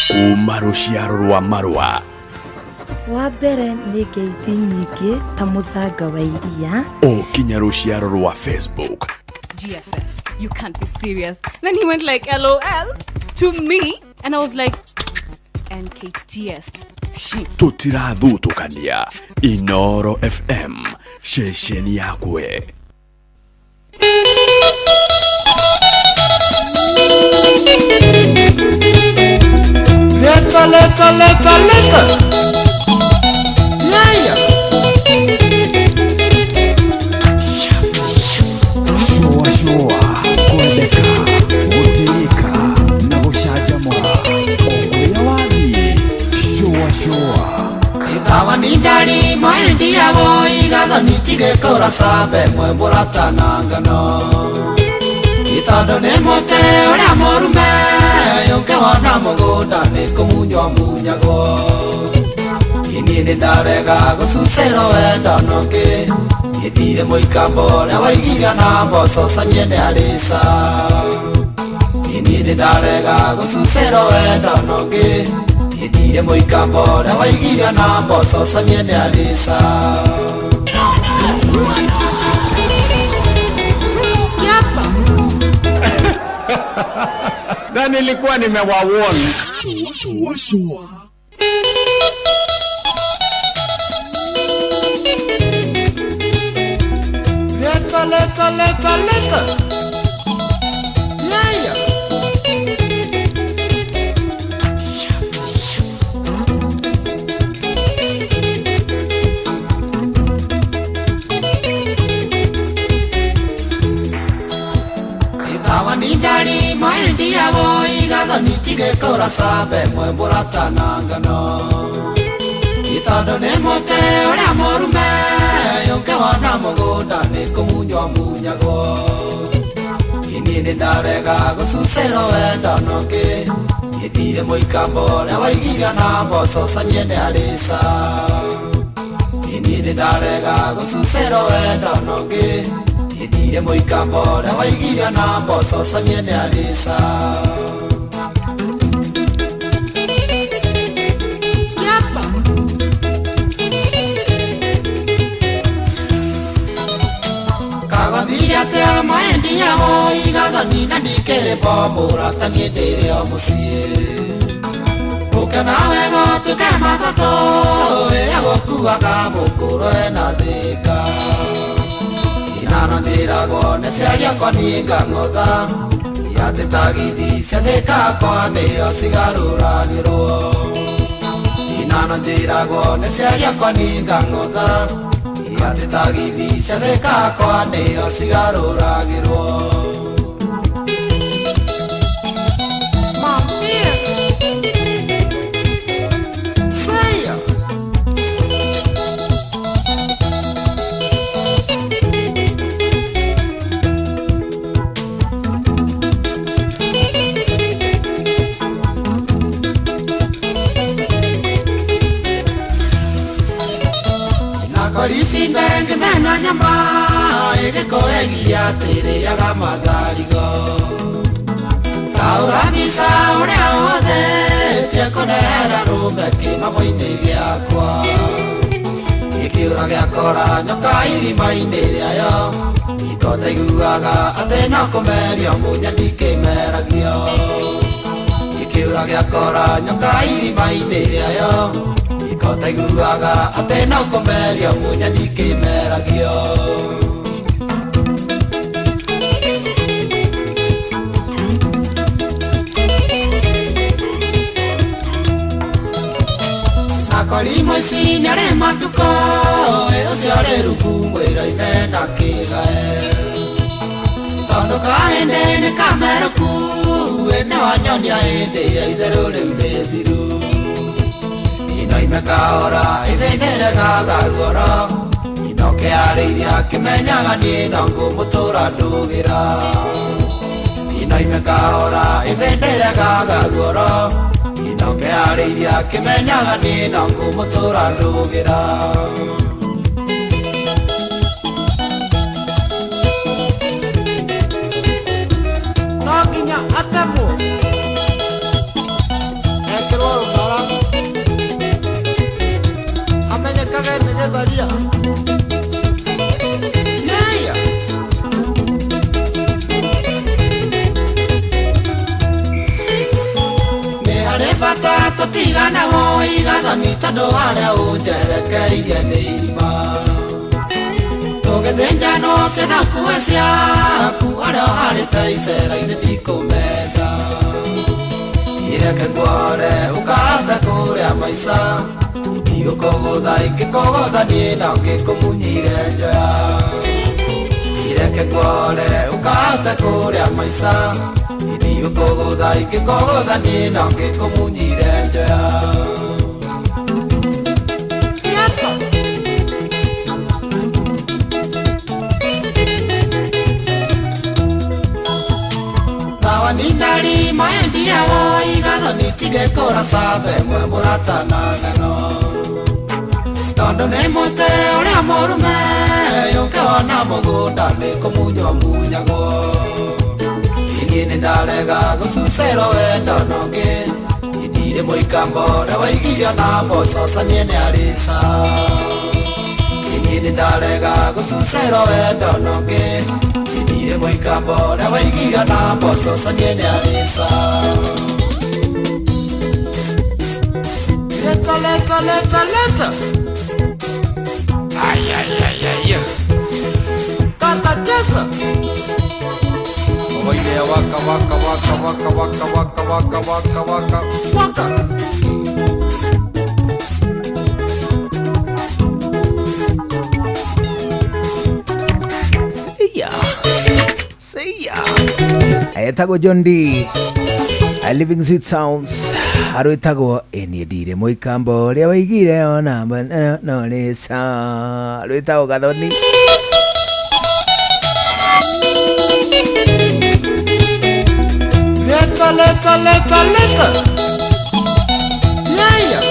Kuma rũciaro rwa marũa. Wa mbere nĩ ngeithi nyingĩ ta mũthanga wa iria. O kinya rũciaro rwa Facebook. GFF, you can't be serious. Then he went like LOL to me and I was like NKTS. Tũtirathutũkania. Inooro FM, ceceni yakwe. itigĩkũra sambe mwe mũratana ngano Itondo nĩ mũtĩ ũrĩa mũrume Ũngĩwona mũgũnda nĩ kũmunywo munyagwo Niĩ nĩ ndarega gũcucĩrwo wendo nũngĩ Ndirĩ mũikambo ũrĩa waigiria na mboco canie nĩ arĩca Niĩ nĩ ndarega gũcucĩrwo wendo nũngĩ Ndirĩ mũikambo ũrĩa waigiria na mboco canie nĩ arĩca Na nilikuwa nimewawarn. Shua, shua. Leta, leta, leta, leta. Yeah, yeah. Ithawa ni ndari mahindi yabo igathoni tigĩkũra sambe mwe mũratana ngano Itondo nĩ mũtĩ ũrĩa mũrume Ũngĩwona mũgũnda nĩ kũmunywo munyagwo Niĩ nĩ ndarega gũcucĩrwo wendo nũngĩ Ndirĩ mũikambo ũrĩa waigiria na mboco canie nĩ arĩca Niĩ nĩ ndarega gũcucĩrwo wendo nũngĩ Ndirĩ mũikambo ũrĩa waigiria na mboco canie nĩ arĩca Kagothire mahindi yabo igathoni na ndikĩrĩ bombo ũrataniĩ ndĩrĩ o mũciĩ Ũke nawe gũtuke matatũ ĩrĩa gũkuaga mũkũrũ ena thĩka Inano njĩragwo nĩ ciari akwa niĩ ngang'otha Atĩ tagithi cia Thĩka akwa nĩo cigarũragĩrwo Inano njĩragwo nĩ ciari akwa niĩ ngang'otha Atĩ tagithi cia Thĩka akwa nĩo cigarũragĩrwo Korisi mbenge mena nyama ĩgĩkoegia atĩrĩaga matharigo Taũra mbica ũrĩa ũhũthĩtie kũnehera rũme kĩmamo-inĩ gĩakwa Gĩkĩũra gĩakora nyoka irima-inĩ rĩayo Itotaiguaga atĩ no kũmerio mũnya ndikĩmeragio Gĩkĩũra gĩakora nyoka irima-inĩ rĩayo Ikotaiguaga atĩ no kũmerio mũnya ndikĩmeragio Nakori mũici nĩarĩ matukũ ũcio ũrĩ rungu mwĩra-inĩ na kĩgae Tondũ kahĩndĩ nĩ kamerũku nĩwanyonia hĩndĩ ya itherũ rĩu nĩ thiru Inoime kahora ithĩnĩregaga ruoro Inoke arĩirie akĩmenyaga niĩ no ngũmũtũra ndũgĩra Inoime kahora ithĩnĩregaga ruoro Inoke arĩirie akĩmenyaga niĩ no ngũmũtũra ndũgĩra No nginya atemwo ekĩrwo rũhara amenyekage nĩ gĩtharia Yeah. Nĩ harĩ bata tũtigane igathoni tondũ harĩa ũnjerekeirie nĩ irima Tũgĩthĩnjanwo ciana kuwe ciaku harĩa ũharĩte icera-inĩ ndikũmenda Ireke nguore ũkahota kũrĩa maica Ndigũkũgũtha ingĩkũgũtha niĩ no ngĩkũmunyire njoya Ireke nguore ũkahota kũrĩa maica Ndigũkũgũtha ingĩkũgũtha niĩ no ngĩkũmunyire njoya ndari mahendi yao igathoni tigekora sambe mwe mũratana ngano tondũ nĩ mũtĩ ũrĩa mũrume yũkĩwona mũgũnda nĩ kũmunywo munyagwo niĩ nĩ ndarega gũcucĩrwo wendo nongĩ ndirĩ mũikambo ũrĩa waigirio na mboco canie nĩ arĩca niĩ nĩ ndarega gũcucĩrwo wendo nongĩ ndirĩ mũikambo ũrĩa waigirio na mboco canie nĩ arĩca. Leta, leta, leta, leta. Ay, ay, ay, ay, ay. Kata cheza. Oile waka waka waka waka waka waka waka waka waka waka. See ya. See ya. Etagwo John D. A Living Sweet Sounds. Arwĩtagwo ĩniĩ ndirĩ mũikambo ũrĩa waigire ona no rĩca rwĩtagwo Gathoni. Leta, leta, leta, leta. Yeah, yeah.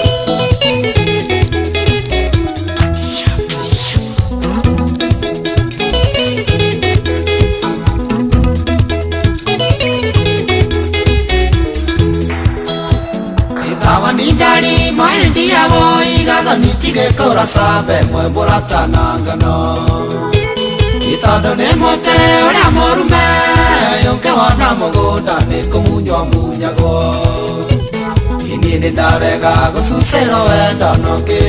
Ithawa ni ndari mahendi yao igathoni tigekora sambe mwe mũratana ngano tondũ nĩ mũtĩ ũrĩa mũrume yũkĩwona mũgũnda nĩ kũmunywo munyagwo niĩ nĩ ndarega gũcucĩrwo wendo nongĩ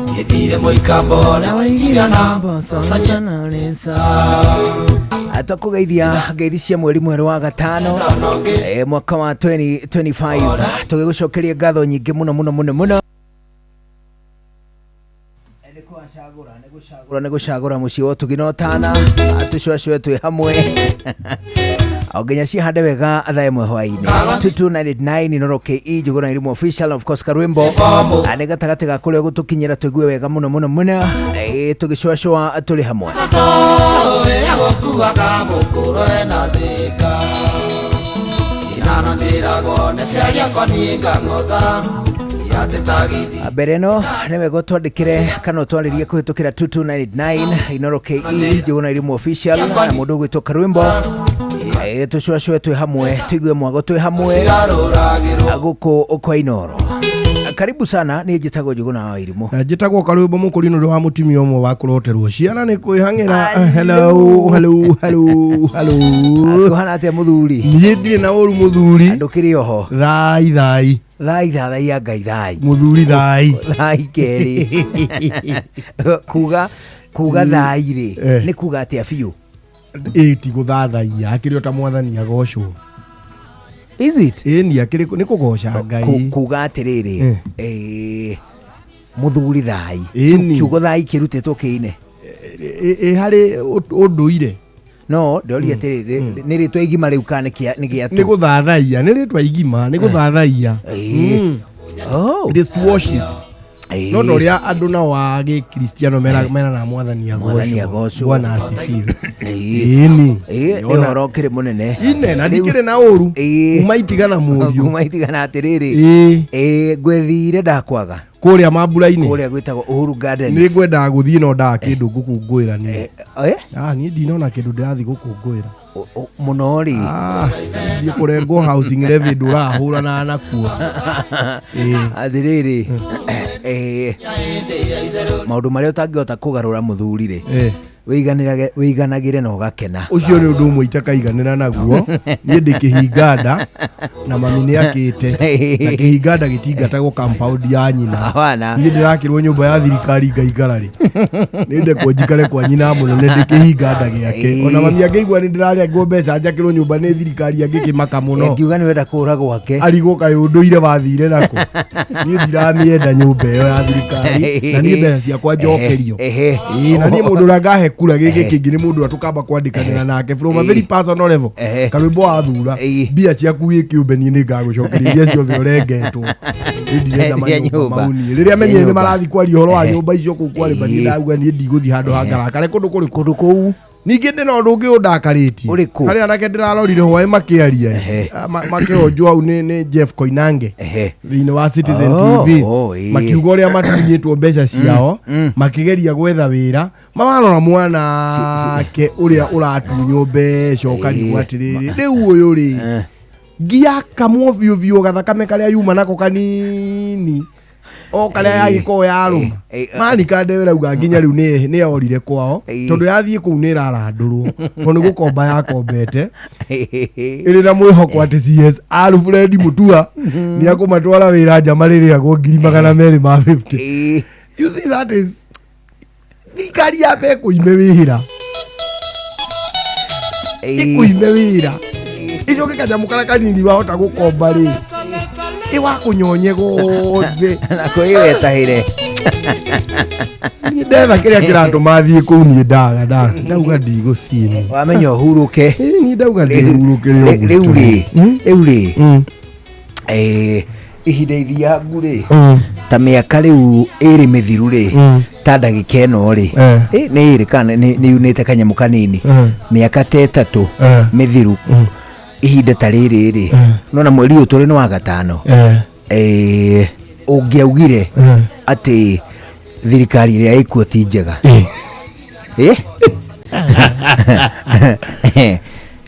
niĩ ndirĩ mũikambo ũrĩa waigirio na mboco Twakugeithia ngeithi cia mweri mwerũ wa gatano mwaka wa 2025 tũgĩgũcokeria ngatho nyingĩ mũno mũno mũno mũno nĩ gũcagũra mũciĩ wa ũtugi na ũtana tũcũacũe twĩ hamwe o nginya cihande wega thaa ĩmwe hwaĩ-inĩ 2299 Inooro KE Njũgũna Irimũ official of course Karwĩmbo nĩ gatagatĩ ga kũrĩa gũtũkinyĩra tũigue wega mũno mũno mũno tũgĩcũacũa tũrĩ hamwe. Ĩrĩa gũkuaga mũkũrũ ena thĩka inano njĩragwo nĩ ciaria akwa niĩ ngang'otha. Mbere ĩno nĩ wega ũtwandĩkĩre kana ũtwarĩrie kũhĩtũkĩra 2299 Inooro KE Njũgũna Irimũ official na mũndũ ũgwĩtwo Karwĩmbo tũcũacũe twĩ hamwe tũigue mwago twĩ hamwe gũkũ kwa Inooro. Karibu sana, niĩ njĩtagwo Njũgũna wa Irimũ. Njĩtagwo Karwĩmbo mũkũrinũ wa mũtumia ũmwe wa kũroterwo ciana nĩ kwĩhang'ĩra. Hello, hello, hello, hello. Kũhana atĩa mũthuri? Niĩ ndirĩ na ũru mũthuri. Ndũkĩrĩ oho? Thai thai. Thai thai ya Ngai thai. Mũthuri thai. Thai kerĩ. Kuga thai rĩ nĩ kuga atĩa biũ? Ĩ ti gũthathaiya akĩrĩ o ta mwathani agocwo. Is it? Ĩni akĩrĩ nĩ kũgoca Ngai. Kuga atĩrĩrĩ mũthuri thai. Kiugo thai kĩrutĩtwo kĩine? Ĩ harĩ ũndũire. No ndoria atĩrĩrĩ nĩ rĩtwa igima rĩu kana nĩ gĩa nĩ gũthathaiya nĩ rĩtwa igima nĩ gũthathaiya. Oh. It is to worship. No no ũrĩa andũ nao a gĩkristiano mera na mwathani agocwo. Bwana asifiwe. Ĩni. Nĩ ũhoro ũkĩrĩ mũnene. Ine na ndikĩrĩ na ũru. Kuma itigana mũriũ. Kuma itigana atĩrĩrĩ. Ngwethire ndakwaga. Kũrĩa mambura-inĩ. Kũrĩa gwĩtagwo Uhuru Gardens. Nĩ ngwendaga gũthiĩ no ndaga kĩndũ ngũkũngũĩra niĩ. Niĩ ndinona kĩndũ ndĩrathiĩ gũkũngũĩra. Mũno rĩ. Thiĩ kũrengwo housing levy ndũrahũrana nakuo. Atĩrĩrĩ maũndũ marĩa ũtangĩhota kũgarũra mũthuri rĩ wĩiganagĩre na ũgakena. Ũcio nĩ ũndũ ũmwe itakaiganĩra naguo. Niĩ ndĩ kĩhinganda na mami nĩ akĩte na kĩhinganda gĩtingatagwo compound ya nyina. Niĩ ndĩrakĩrwo nyũmba ya thirikari ngaikara rĩ nĩ ndekwo njikare kwa nyina mũnene ndĩ kĩhinganda gĩake. Ona mami angĩigua nĩ ndĩrarengwo mbeca njakĩrwo nyũmba nĩ thirikari angĩkĩmaka mũno. Ngiuga nĩ wenda kũũra gwake. Arigwo kaĩ ũndũire wathire nako. Niĩ ndiramĩenda nyũmba ĩyo ya thirikari na niĩ mbeca ciakwa njokerio. Na niĩ mũndũ ũrĩa ngahe kura gĩkĩ kĩngĩ nĩ mũndũ ũrĩa tũkamba kwandĩkanĩra nake from a very personal level. Karwĩmbo wathura mbia ciaku wĩ kĩũmbe niĩ nĩ ngagũcokeria iria ciothe ũrengetwo. Niĩ ndirenda manyũmba mau niĩ. Rĩrĩa menyire nĩ marathiĩ kwaria ũhoro wa nyũmba icio kũu kwarĩ niĩ ndauga niĩ ndigũthiĩ handũ hangarakare kũndũ kũrĩkũ? Kũndũ kũu. Ningĩ ndĩna ũndũ ũngĩ ũndakarĩtie. Ũrĩkũ? Harĩ anake ndĩrarorire hwaĩ makĩaria. Makĩhonjwo hau nĩ Jeff Koinange thĩinĩ wa Citizen Oh, TV. oh, ĩĩ. Makiuga ũrĩa matunyĩtwo mbeca ciao, makĩgeria gwetha wĩra. Mawarora mwanake ũrĩa ũratunywo mbeca ũkarigwo atĩrĩrĩ, rĩu ũyũ rĩ, ngia kamwo biũ biũ gathakame karĩa yuma nako kanini o karĩa yagĩkorwo yarũma. Manika ndĩrauga nginya rĩu nĩ yorire kwao, tondũ yathiĩ kũu nĩ ĩrarandũrwo, tondũ nĩ gũkomba yakombete ĩrĩ na mwĩhoko atĩ CS Alfred Mutua nĩ akũmatwara wĩra nja marĩrĩagwo 250,000. You see, that is thirikari yambe ĩkũime wĩra, ĩkũime wĩra, icoke kanyamũ karĩa kanini wahota gũkomba rĩ, ĩwakũnyonye gothe. Nako ĩwetahĩre. Niĩ ndetha kĩrĩa kĩratũma thiĩ kũu, niĩ ndaga ndauga ndigũthiĩ niĩ. Wamenya ũhurũke. Niĩ ndauga ndĩhurũkĩre ũguo. Rĩu rĩ, rĩu rĩ, ihinda ithiangu rĩ, ta mĩaka rĩu ĩrĩ mĩthiru rĩ, ta ndagĩka ĩno rĩ, nĩ ĩrĩ kana nĩ yunĩte kanyamũ kanini, mĩaka ta 3 mĩthiru, ihinda ta rĩrĩ rĩ, nona mweri ũyũ tũrĩ nĩ wa gatano, ũngĩaugire atĩ thirikari ĩrĩa ĩkuo ti njega,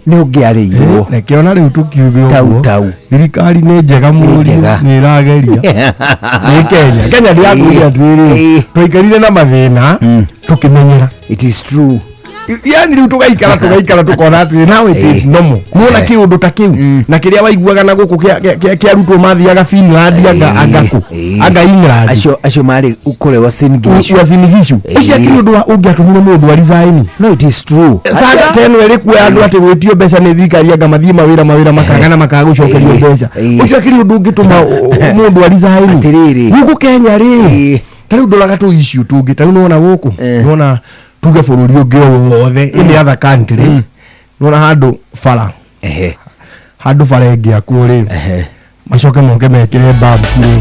nĩ ũngĩarĩirwo. Reke ona rĩu tũkiuge Tau, ũguo, tau. Thirikari nĩ njega mũriũ, njega. nĩ ĩrageria. Nĩ Kenya. Kenya ndĩrakwĩra atĩrĩrĩ, twaikarire na mathĩna tũkĩmenyera. It is true. Yani rĩu tũgaikara tũkona atĩrĩ, now it is normal. Nĩwona kĩũndũ ta kĩu na kĩrĩa waiguaga na gũkũ kĩa arutwo mathiaga Finland, anga kũ, anga England. Acio marĩ kũrĩa Uasin Gishu. Uasin Gishu. Ũcio akĩrĩ ũndũ ũngĩatũmire mũndũ arizaini. No, it is true. Saga ta ĩno ĩrĩ kuoya andũ atĩ gwĩtio mbeca nĩ thirikari anga mathiĩ mawĩra makaga na makaga gũcokerio mbeca. Ũcio akĩrĩ ũndũ ũngĩtũma mũndũ arizaini. Atĩrĩrĩ. Gũkũ Kenya rĩ, ta rĩu ndoraga tũ issue tũngĩ, ta rĩu nĩwona gũkũ, nĩwona tuge bũrũri ũngĩ o wothe, any other country, nĩwona handũ bara, handũ bara ĩngĩakwo rĩ, macoke moke mekĩre bump rĩ,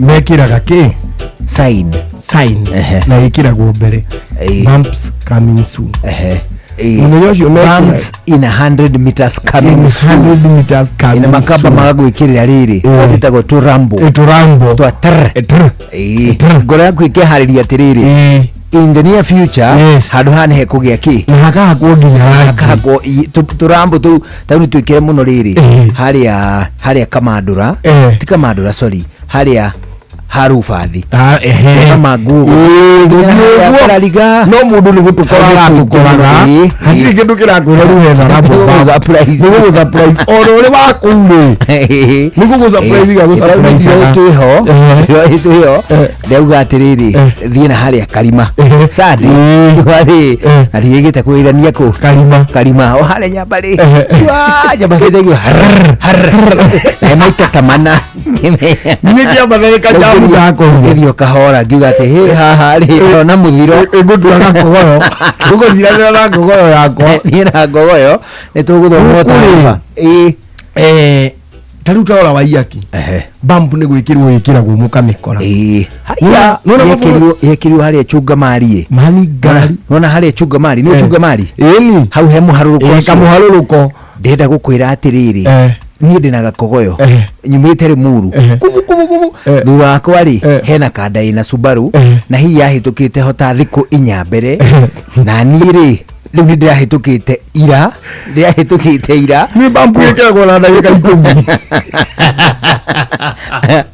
mekĩraga kĩ? Sign. Sign. Na ĩkĩragwo mbere, bumps coming soon. Mũthenya ũcio mekĩra- Bumps in 100 meters coming In soon. 100 meters coming Ina makamba soon. magagwĩkĩrĩra rĩrĩ, twĩtagwo tũrambo. Tũrambo. Twa tr. Ngoro yaku ĩkeharĩria atĩrĩrĩ, in the near future, handũ haha nĩhe kũgĩa kĩ, na hakahakwo nginya rangi. Hakahakwo tũrambo tũu ta rĩu twĩkĩre mũno rĩrĩ, harĩa Kamandũra, ti Kamandũra, sorry, harĩa harubathi. No mũndũ nĩ gũtũkora aratũkoraga, hatirĩ kĩndũ kĩrakwĩra rĩu hena rambo nĩ gũgũ-surprise. Ona ũrĩ wa kũu rĩ, nĩ gũgũ-surprise gagũ-surprise. Twĩho ndauga atĩrĩrĩ, thiĩ na harĩa karima sandi rĩ, na ndigĩte kwĩrania kũ karima karima o harĩa nyamba rĩ, cua nyamba cĩtagio na maita ta mana. Niĩ ngĩamba nĩ kajamu gakorire. Ngĩthiĩ o kahora ngiuga atĩ hĩ haha rĩ, ona mũthiro. Ĩngũtua na ngogoyo, tũgũthiranĩra na ngogoyo yakwa. Niĩ na ngogoyo nĩ tũgũthoma Gũkũ rĩ, taariba. Ta rĩu tarora Waiyaki, bump nĩ gwĩkĩrwo ĩkĩragwo mũkamĩkora. Haya, yekĩrirwo harĩa Chungamari. Mani ngari. Nona harĩa Chungamari, nĩ Chungamari? Ĩni. Hau he mũharũrũko ũcio. Kamũharũrũko. Ndĩrenda gũkwĩra atĩrĩrĩ, niĩ ndĩna gakogoyo nyumĩte Limuru, kubu kubu kubu, thutha wakwa rĩ hena kanda ĩna Subaru, na hihi yahĩtũkĩte ho ta thikũ 4 mbere, na niĩ rĩ rĩu nĩ ndĩrahĩtũkĩte ira, ndĩrahĩtũkĩte ira. Nĩ bump ĩkĩragwo na ndagĩka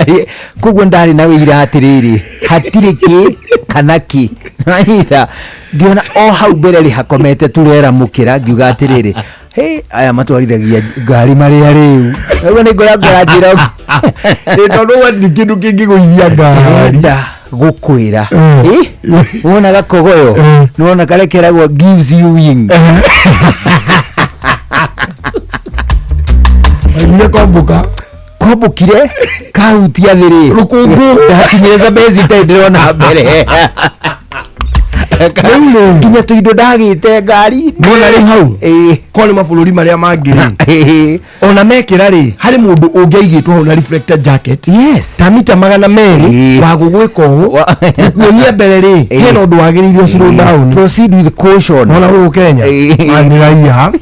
10. Koguo ndarĩ na wĩira atĩrĩrĩ, hatirĩ kĩ kana kĩ, nĩwanyita? Ngĩona o hau mbere rĩ hakomete turera mũkĩra, ngiuga atĩrĩrĩ, hey, aya matwarithagia ngari marĩa rĩu. Ũguo nĩ ngora ngora njĩra ũguo. Ĩ, tondũ gwatirĩ kĩndũ kĩngĩgũithia ngari. Ndĩrenda gũkwĩra. Wona gakogoyo, nĩwona karĩa keragwo gives you wing. Waiguire kombũka? Kombũkire kahutia thĩ rĩ, Rũkũngũ. Ndakinyire Zambezi itarĩ ndĩrona mbere. Rĩu rĩ nginya tũindo ndagĩte ngari Nona rĩ hau korwo nĩ mabũrũri marĩa mangĩ rĩ ona mekĩra rĩ harĩ mũndũ ũngĩaigĩtwo hau na reflector jacket yes ta mita 200 wa gũgwĩka ũũ gũkuonia mbere rĩ hena ũndũ wagĩrĩire slow down proceed with caution ona gũkũ Kenya Ah, nĩ raia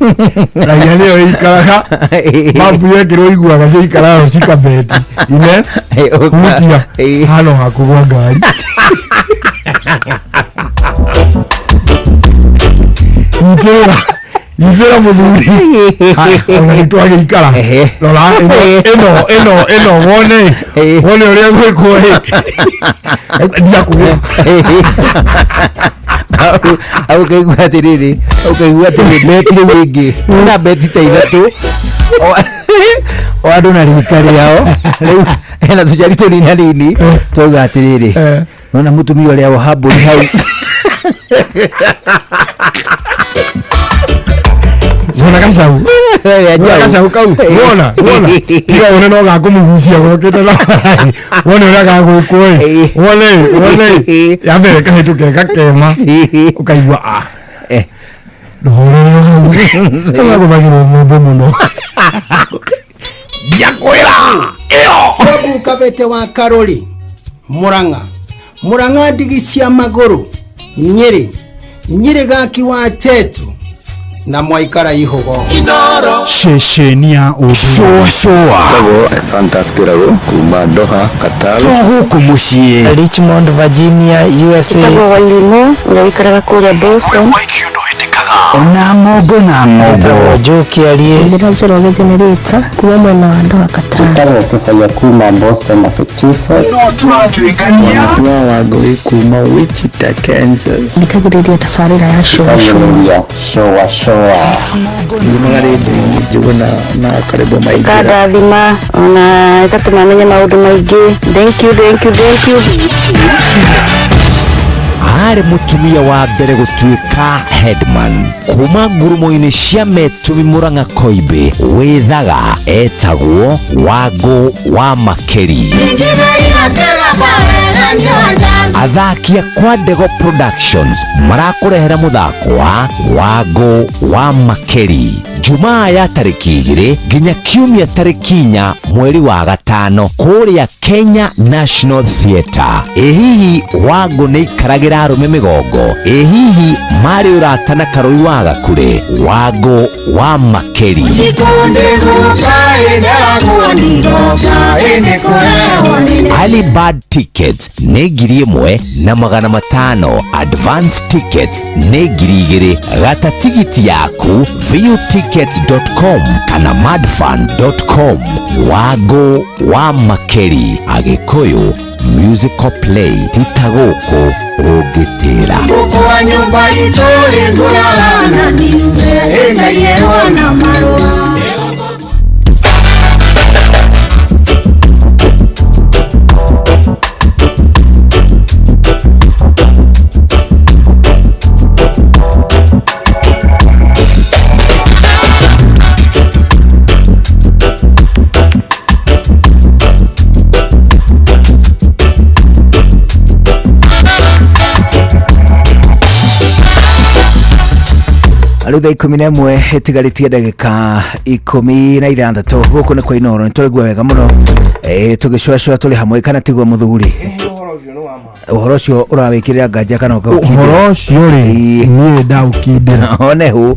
raia nĩyo ĩikaraga mabu yekĩrwo iguaga ciaikaraga cikabeti ine hutia hano hakũgwa ngari nyitĩrĩra nyitĩrĩra mũthuri Haya, ona nĩ twagĩikara rora ĩno ĩno ĩno ĩno wone wone ũrĩa gwĩkwo ĩ ndiakũgwa au ũkaigua atĩrĩrĩ ũkaigua atĩrĩ beti rĩu ĩngĩ na beti ta ithatũ o andũ na rika rĩao rĩu hena tũcari tũnini nini twauga atĩrĩrĩ nona mũtumia ũrĩa woha mbũri hau wona gacau wona gacau kau wona wona tiga wone no gakũmũgucia gokĩte na wone ũrĩa gagwĩkwo ĩ wone wone ya mbere kahĩtũke gakema ũkaigua ah ndũhorere hau kagũthagĩrwo ng'ombe mũno ndiakwĩra ĩyo kabete wa karori murang'a murang'a ndigi cia magũrũ nyĩrĩ nyĩrĩ gaki wa tetu na mwaikara ihugo Inoro ceceni ya Shũa Tagwo Ephantus Kĩrago kuma Doha Qatar to gũkũ mũciĩ Richmond, Virginia, USA. Njĩtagwo Wairimu ũrĩa ũikaraga kũrĩa Boston. ona ng'ongo na ng'ongo Joe Kĩarie. Njĩra Njoroge Generator kuma mwena wa Doha Qatar. Njĩtagwo Kĩbaya kuma Boston Massachusetts no tũratuĩkania Wa Wangũi kuma Wichita Kansas Thikagĩrĩria tabarĩra ya Shũa Shũa. Thikagĩrĩria Shũa Shũa Njumagarĩ Njuguna na karibu maingĩra Ĩkandathima ona ĩgatũma menye maũndũ maingĩ. Thank you, thank you, thank you. Arĩ mũtumia wa mbere gũtuĩka headman kuma ngurumo-inĩ cia Metumi Murang'a Koimbĩ wĩthaga etagwo Wangũ wa Makeri. Athaki a Kwa Ndego Productions marakũrehera mũthako wa Wangũ wa Makeri Jumaa ya tarĩki 2 nginya Kiumia tarĩki 4 mweri wa 5 kũrĩa Kenya National Theatre. Ĩ hihi Wangũ nĩ ikaragĩra arũme mĩgongo? Ĩ hihi marĩ ũrata na Karũi wa Gakure? Wangũ wa Makeri. Early bird tickets nĩ 1,500, advance tickets nĩ 2,000. Gata tigiti yaku viewtickets.com kana madfun.com. Wangũ wa Makeri, Agĩkũyũ musical play tita gũkũ ũngĩtĩra. Ngũkũ wa nyũmba itũ ĩngũraga na ndiume ĩngaiyerwo na marũa. Rĩu thaa 11 ĩtigarĩtie ndagĩka 16 gũkũ nĩ kwa Inoro nĩ tũraigua wega mũno tũgĩcũacũa tũrĩ hamwe kana tiguo mũthuri ũhoro ũcio ũrawĩkĩrĩra nganja kana ũkaũkindĩra? Ũhoro ũcio rĩ niĩ ndaũkindĩra one hũ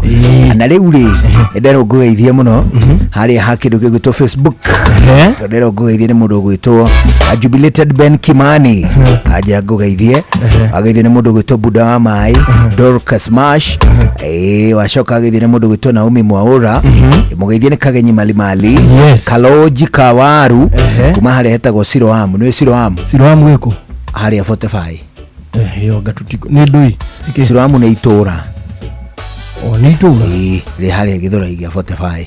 na rĩu rĩ ndĩrerwo ngũgeithie mũno harĩa ha kĩndũ gĩgwĩtwo Facebook ndĩrerwo ngũgeithie nĩ mũndũ ũgwĩtwo Jubilated Ben Kimani anja ngũgeithie ageithio nĩ mũndũ ũgwĩtwo Buda wa Maĩ Dorcas Mash wacoka ageithio nĩ mũndũ ũgwĩtwo Naomi Mwaura mũgeithie nĩ Kagenyi Malimali Kaloji Kawaru kuma harĩa hetagwo Siloamu nĩ Siloamu Siloamu gĩkũ harĩa 45 ĩyo ngatutiko nĩ ndũi Siloamu nĩ itũra o nĩ itũra ĩĩ rĩ harĩa Gĩthũrai gĩa 45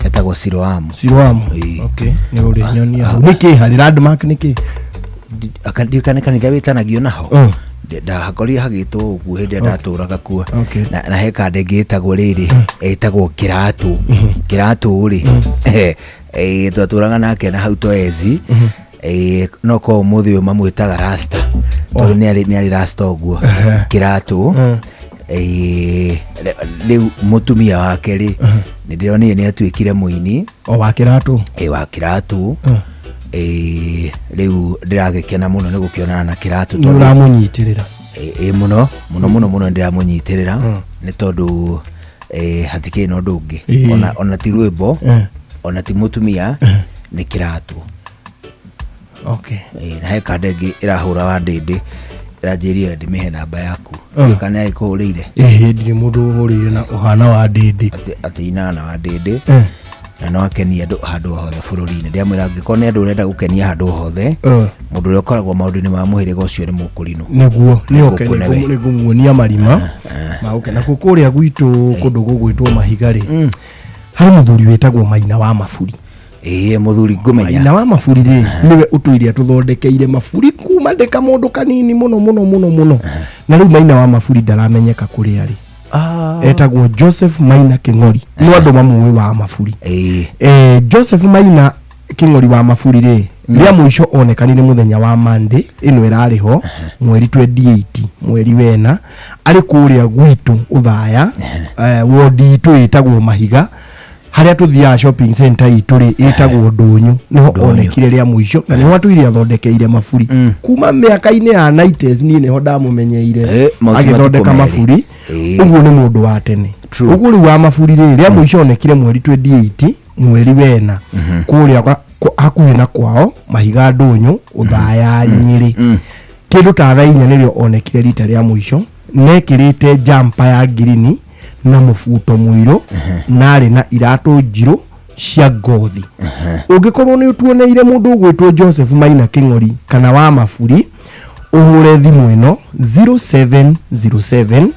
hetagwo Siloamu Siloamu okay nĩ ũrĩ nyonia hau nĩ kĩ harĩ landmark nĩ kĩ ndiũkane kanitha wĩtanagio naho Mm. Ndahakorire hagĩtwo ũguo hĩndĩ ĩrĩa ndatũraga kuo Okay. na he kanda ĩngĩ ĩtagwo rĩrĩ ĩtagwo kĩratũ kĩratũ rĩ twatũraga nake na hau toezi No ko ũmũthĩ ũyũ mamwĩtaga rasta tondũ nĩ arĩ rasta ũguo. Kĩratũ. Rĩu mũtumia wake rĩ, nĩ ndĩronire nĩ atuĩkire mũini. O wa Kĩratũ. Ĩ, wa Kĩratũ. Rĩu ndĩragĩkena mũno nĩ gũkĩonana na Kĩratũ. Nĩ ũramũnyitĩrĩra? Ĩ, mũno mũno mũno mũno ndĩramũnyitĩrĩra nĩ tondũ hatikĩrĩ na ũndũ ũngĩ. Ona ti rwĩmbo, ona ti mũtumia, nĩ Kĩratũ. Na he kanda ĩngĩ ĩrahũra wa ndĩndĩ, ĩranjĩrire ndĩmĩhe namba yaku. Ndiũĩ kana ĩkũhũrĩire. Ĩhĩ, ndirĩ mũndũ ũhũrĩire na ũhana wa ndĩndĩ. Atĩ inana wa ndĩndĩ na no akenie andũ handũ hothe bũrũri-inĩ. Ndĩramwĩra angĩkorwo nĩ andũ ũrenda gũkenia handũ hothe, mũndũ ũrĩa ũkoragwo maũndũ-inĩ ma mũhĩrĩga ũcio nĩ mũkũrinũ. Nĩguo nĩ oke. Gũkũ nĩwe. Nĩngũmuonia marima magũke nakuo kũrĩa gwitũ kũndũ gũgwĩtwo Mahiga rĩ, harĩ mũthuri wĩtagwo Maina wa Maburi. Ĩĩ, mũthuri ngũmenya. Maina wa Maburi rĩ, nĩwe ũtũire atũthondekeire maburi kuma ndĩ kamũndũ kanini mũno mũno mũno mũno, na rĩu Maina wa Maburi ndaramenyeka kũrĩa arĩ. Etagwo Joseph Maina Kĩng'ori, no andũ mamũĩ wa Maburi. Joseph Maina Kĩng'ori wa Maburi rĩ, rĩa mũico onekanire mũthenya wa Monday ĩno ĩrarĩ ho, mweri 28 mweri wena, arĩ kũrĩa gwitũ Ũthaya, wodi itũ ĩtagwo Mahiga, harĩa tũthiaga shopping center itũ rĩ ĩtagwo Ndũnyũ, nĩho onekire rĩa mũico na nĩho atũire athondekeire maburi kuma mĩaka-inĩ ya 90s. Niĩ nĩho ndamũmenyeire mauti agĩthondeka matukũ merĩ. Maburi. Ũguo nĩ mũndũ wa tene. Ũguo rĩu wa Maburi rĩ, rĩa mũico onekire mweri 28 mweri wena kũrĩa hakuhĩ na kwao Mahiga, Ndũnyũ, Ũthaya, Nyĩrĩ, kĩndũ ta thaa 4 nĩrĩo onekire rita rĩa mũico. Nekĩrĩte jumper ya ngirini na mũbuto mũirũ na arĩ na iratũ njirũ cia ngothi. Ũngĩkorwo nĩ ũtuoneire mũndũ ũgwĩtwo Joseph Maina Kĩng'ori kana wa Maburi, ũhũre thimũ ĩno 0707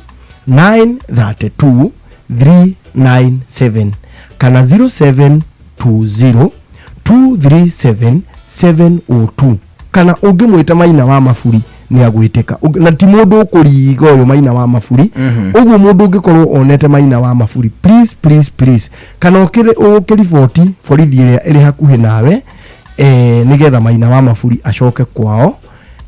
932 397 kana 0720 237 702, kana ũngĩmwĩta Maina wa Maburi nĩ agwĩtĩka. Na ti mũndũ ũkũriga ũyũ Maina wa Maburi. Ũguo mũndũ ũngĩkorwo onete Maina wa Maburi, please, please, please, kana ũkĩriboti borithi ĩrĩa ĩrĩ hakuhĩ nawe, nĩgetha Maina wa Maburi acoke kwao,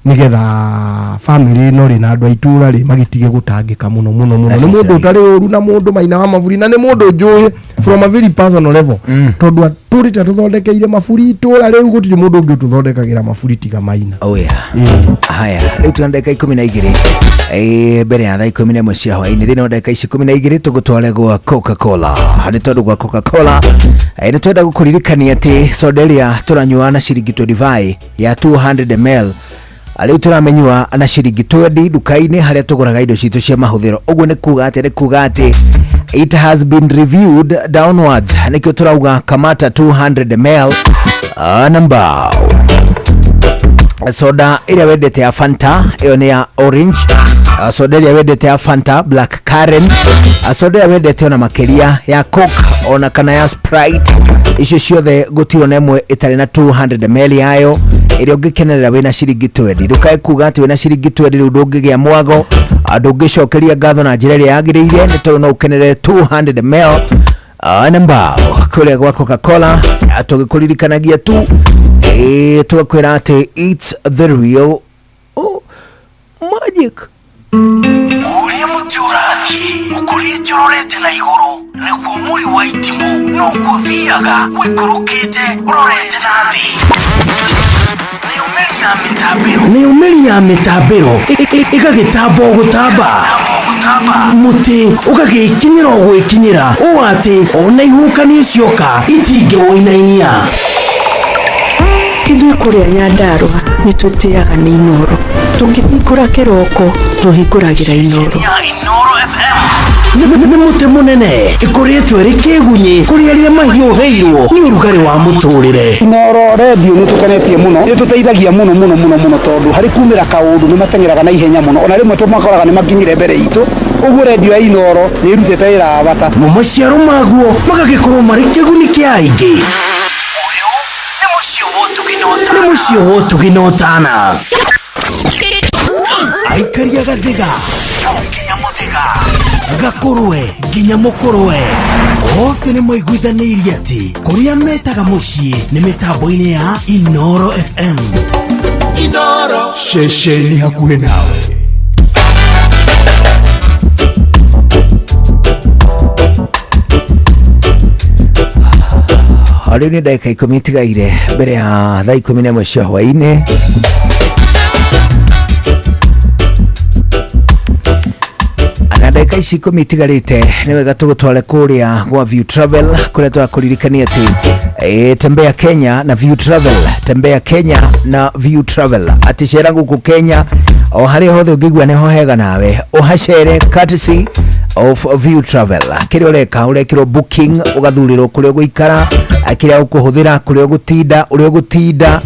nĩgetha family ĩno rĩ na andũ a itũra rĩ magĩtige gũtangĩka mũno mũno mũno. That Nĩ is mũndũ right. ũtarĩ ũru na mũndũ Maina wa Maburi, na nĩ mũndũ njũĩ from a very personal level, tondũ atũrĩte tũthondekeire maburi itũra rĩu, gũtirĩ mũndũ ũngĩ ũtũthondekagĩra maburi tiga Maina. Oh yeah. Haya, rĩu twĩna ndagĩka 12 mbere ya thaa 11 cia hwaĩ-inĩ. Thĩinĩ wa ndagĩka ici 12 tũgũtware gwa Coca Cola, nĩ tondũ gwa Coca Cola nĩ twenda gũkũririkania atĩ soda ĩrĩa tũranyua na ciringi 25 ya 200 ml rĩu tũramenyua na ciringi 20 nduka-inĩ harĩa tũgũraga indo citũ cia mahũthĩro. Ũguo nĩ kuga atĩ it has been reviewed downwards. Nĩkĩo tũrauga kamata 200 ml na mbao soda ĩrĩa wendete ya Fanta, ĩyo nĩ ya orange. Soda ĩrĩa wendete ya Fanta black currant, soda ĩrĩa wendete ona makĩria ya Coke ona kana ya Sprite, icio ciothe gũtirĩ ona ĩmwe ĩtarĩ na 200 ml yayo ĩrĩa ũngĩkenerera wĩna ciringi 20. Ndũkae kuga atĩ wĩna ciringi 20 rĩu ndũngĩgĩa mwago, ndũngĩcokeria ngatho na njĩra ĩrĩa yagĩrĩire, nĩ tondũ no ũkenerere 200 ml na mbao kũrĩa gwa Coca-Cola. Tũgĩkũririkanagia tu, tũgakwĩra atĩ it's the real, oh, magic. Ũrĩa mũtĩ ũrathiĩ ũkũrĩte ũrorete na igũrũ, nĩguo mũri wa itimũ noguo ũthiaga ũikũrũkĩte ũrorete na thĩ. Nayo mĩri ya mĩtambĩro, nayo mĩri ya mĩtambĩro ĩgagĩtamba o gũtamba, mũtĩ ũgagĩkinyĩra o gwĩkinyĩra, ũũ atĩ ona ihuhũkanio cioka itingĩwũinainia. Ithuĩ kũrĩa Nyandarũa nĩ tũtĩaga nĩ Inoro. Tũkĩhingũra kĩroko tũhingũragĩra Inoro. Nĩ mũtĩ mũnene ĩkũrĩtwo ĩrĩ kĩgunyĩ kũrĩ arĩa mahiũhĩirwo nĩ ũrugarĩ wa mũtũrĩre. Inoro redio nĩ tũkenetie mũno, nĩ tũteithagia mũno mũno mũno mũno, tondũ harĩ kumĩra kaũndũ nĩ mateng'eraga na ihenya mũno, ona rĩmwe tũmakoraga nĩ makinyire mbere itũ. Ũguo redio ya Inoro nĩ ĩrutĩte wĩra wa bata. Mo maciaro maguo magagĩkorwo marĩ kĩguni kĩa aingĩ. Nĩ mũciĩ wa ũtugi na ũtana. Aikaria gathiga o nginya mũthĩga gakũrwe. Nginya mũkũrwe othe nĩ maiguithanĩirie atĩ kũrĩa metaga mũciĩ nĩ mĩtambo-inĩ ya Inoro FM. Inoro ceceni hakuhĩ nawe. Rĩu nĩ ndagĩka 10 itigaire mbere ya thaa 11 cia hwaĩ-inĩ. Na ndagĩka ici 10 itigarĩte nĩ wega tũgũtware kũrĩa gwa View Travel kũrĩa tũrakũririkania atĩ tembea Kenya na View Travel, tembea Kenya na View Travel, atĩ cera gũkũ Kenya o harĩa hothe ũngĩigua nĩho hega nawe ũhacere courtesy of View Travel. Kĩrĩa ũreka ũrekĩrwo booking, ũgathurĩrwo kũrĩa ũgũikara, kĩrĩa ũkũhũthĩra, kũrĩa ũgũtinda, ũrĩa ũgũtinda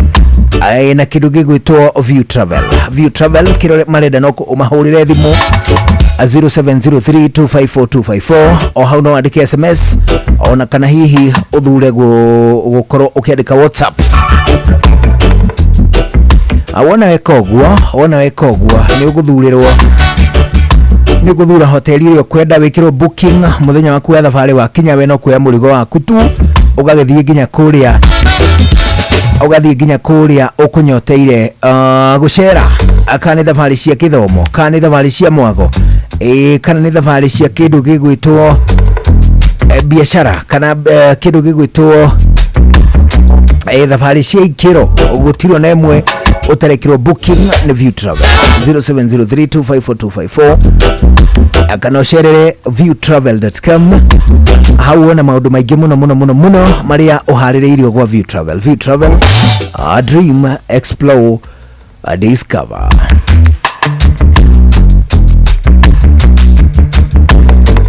na kĩndũ gĩgwĩtwo View Travel. View Travel kĩrĩa marenda no ũmahũrĩre thimũ 0703254254 o hau no wandĩke SMS ona kana hihi ũthure gũkorwo ũkĩandĩka WhatsApp. Wona weka ũguo, wona weka ũguo nĩ ũgũthurĩrwo, nĩ ũgũthura hoteli ĩrĩa ũkwenda wĩkĩrwo booking mũthenya waku wa thabarĩ wakinya, we no kuoya mũrigo waku tu ũgagĩthiĩ nginya kũrĩa, ũgathiĩ nginya kũrĩa ũkũnyoteire gũcera, kana nĩ thabarĩ cia gĩthomo, kana nĩ thabarĩ cia mwago, kana nĩ thabarĩ cia kĩndũ gĩgwĩtwo biashara, kana kĩndũ gĩgwĩtwo thabarĩ cia ikĩro, gũtirĩ ona ĩmwe ũtarekĩrwo booking nĩ View Travel. 0703254254 kana ũcerere viewtravel.com hau wone maũndũ maingĩ mũno mũno mũno mũno marĩa ũharĩrĩirio gwa View Travel. View Travel, dream, explore, discover.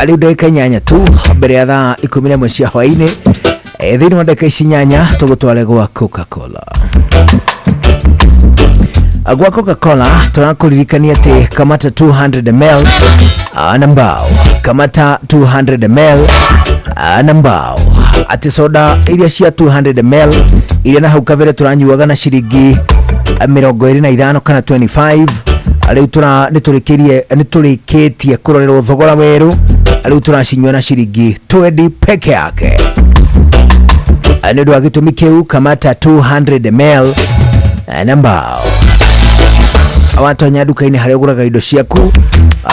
Rĩu ndagĩka 8 tu mbere ya thaa 11 cia hwaĩ-inĩ. Thĩinĩ wa ndagĩka ici 8 tũgũtware gwa Coca-Cola. Gwa Coca-Cola tũrakũririkania atĩ kamata 200 ml na mbao, kamata 200 ml na mbao, atĩ soda iria cia 200 ml iria na hau kabere tũranyuaga na ciringi 25 kana 25, rĩu nĩ tũrĩkĩtie kũrorerwo thogora werũ, rĩu tũracinyua na ciringi 20 peke yake. Nĩ ũndũ wa gĩtũmi kĩu kamata 200 ml na mbao. Watonya nduka-inĩ harĩa ũgũraga indo ciaku,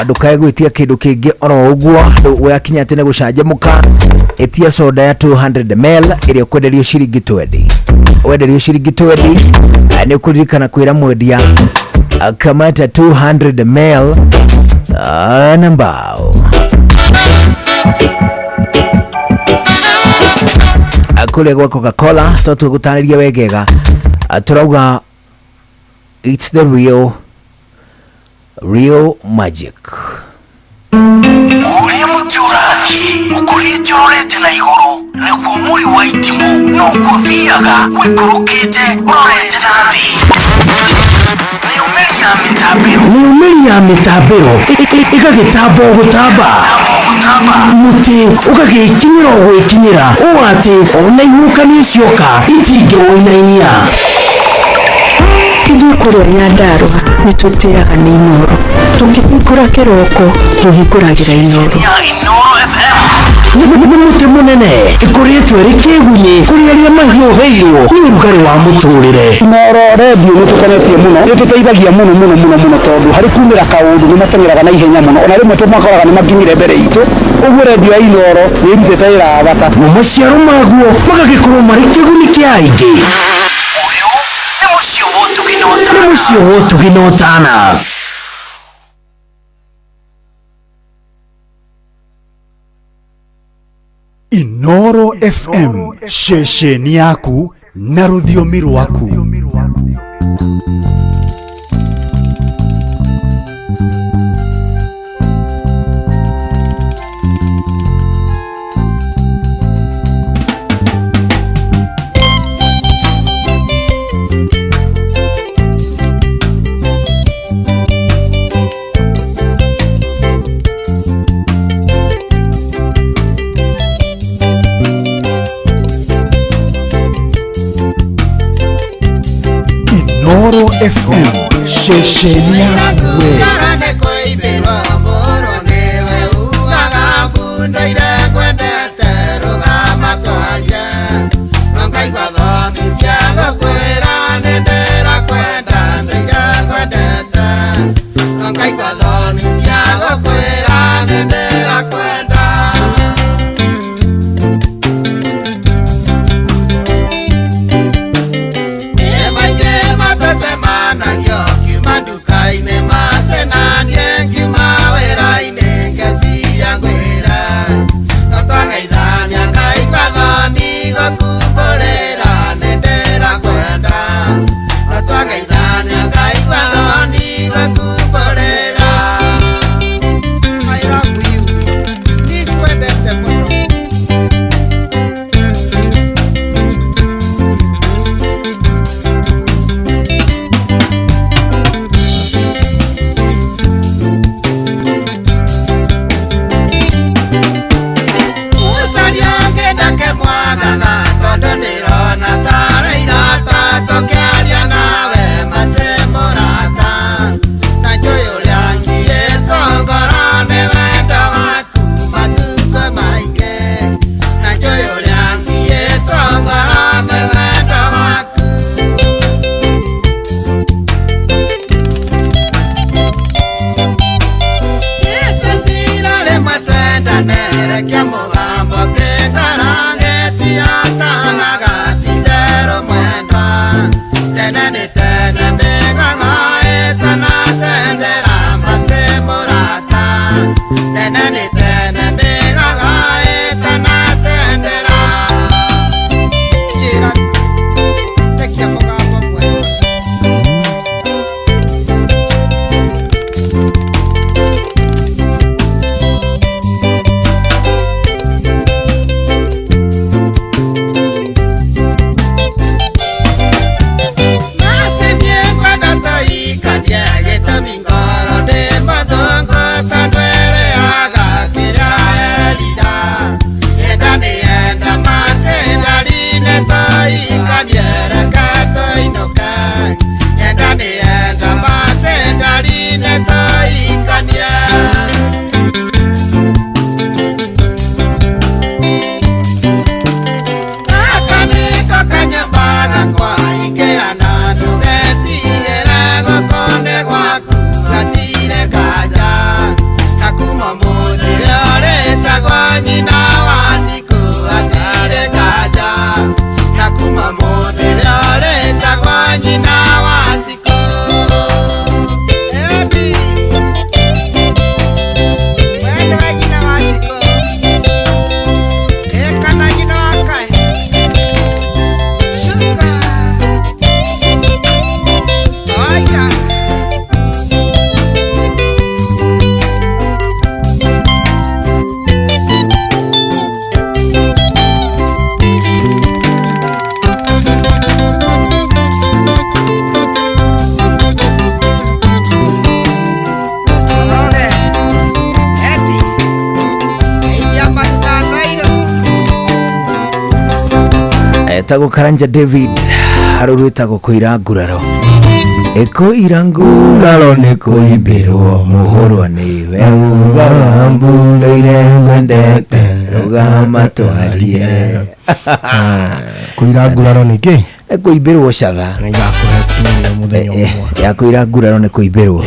ndũkae gwĩtia kĩndũ kĩngĩ oro ũguo, wakinya atĩ nĩ gũcanjamũka, ĩtia soda ya 200 ml ĩrĩa ũkwenderio ciringi 20, wenderio ciringi 20 nĩ ũkũririkana kwĩra mwendia kamata 200 ml na mbao. Kũrĩa gwa Coca-Cola tũgũtarĩria wegega, tũrauga it's the real magic. Ũrĩa mũtĩ ũrathiĩ ũkũrĩte ũrorete na igũrũ nĩguo mũri wa itimũ noguo ũthiaga wĩikũrũkĩte ũrorete na thĩ. Nĩumĩri ya mĩtambĩro ĩgagĩtamba o gũtamba, mũtĩ ũgagĩkinyĩra o gwĩkinyĩra ũũ atĩ ona ihuhũkanio cioka itingĩwũinainia. Ithuĩ kũrĩa Nyandarũa nĩ tũtĩaga nĩ Inooro, tũkĩhingũra kĩroko tũhingũragĩra Inooro. Nĩ mũtĩ mũnene ĩkũrĩtwo ĩrĩ kĩgunyĩ kũrĩ arĩa mahiũhĩirwo nĩ ũrugarĩ wa mũtũrĩre. Inoro redio nĩ tũkenetie mũno, nĩ tũteithagia mũno mũno mũno mũno tondũ harĩ kumĩra kaũndũ nĩ mateng'eraga na ihenya mũno, ona rĩmwe tũmakoraga nĩ makinyire mbere itũ, ũguo redio ya Inoro nĩ ĩrutĩte wĩra wa bata. Na maciaro maguo magagĩkorwo marĩ kĩguni kĩa aingĩ. Ũyũ nĩ mũciĩ wa ũtugi na ũtana. Nĩ mũciĩ wa ũtugi na ũtana. Inoro FM, ceceni yaku na rũthiomi rwaku. Inoro FM, ceceni yaku. Ndoire ngwendete rũgama twarie No ngaigua thoni cia gũkwĩra nĩ ndĩrakwenda Ndoire ngwendete No ngaigua thoni cia gũkwĩra nĩ ndĩrakwenda Nĩ maingĩ matũcemanagio ngiuma nduka-inĩ macenanie ngiuma wĩra-inĩ ngeciria ngwĩre No twageithania ngaigua thoni gũkumbũrĩra nĩ ndĩrakwenda No twageithania ngaigua thoni gũkumbũrĩra I love you, ndikwendete mũno. Mũcaria ngĩndake mwagaga tondũ ndĩrona tarĩ irata tũkĩaria nawe mace mũrata na njũĩ ũrĩa ngiĩtwo ngoro nĩ wendo waku matukũ maingĩ na njũĩ ũrĩa ngiĩtwo ngoro nĩ wendo waku. Gĩtũcira rĩmwe twendane rekia mũgambo kĩngoro gĩtiatanaga ti-itherũ mwendwa tene nĩ tene mĩgogo ĩtanatendera macĩ mũrata tene nĩ tene mĩgogo ĩtanatendera. Njĩra tu rekia mũgambo mwendwa. Gaka nĩko kanyũmba gakwa ingĩra na ndũgetigĩre gũkũ nĩ gwaku gatirĩ kanja na kuma ũmũthĩ we ũrĩtagwo nyina wa Cikũ hatirĩ kanja na kuma ũmũthĩ we ũrĩtagwo nyina wa Cikũ. Endi, we nĩwe nyina wa Cikũ ĩ kana nyina wa Kaĩ? Sugar. Oya. Ore. Eddie. Geithia marima Nairo. Etagwo Karanja David harũ rwĩtagwo kũira nguraro ĩkũira nguraro nĩ kũimbĩrwo mũhũrwo nĩwe mbundeire ngwendete rũgama twarie. Kũira nguraro nĩ kĩ? Nĩ kũimbĩrwo catha. Nĩngakũhe story ya mũthenya ũmwe. Ya kũira nguraro nĩ kũimbĩrwo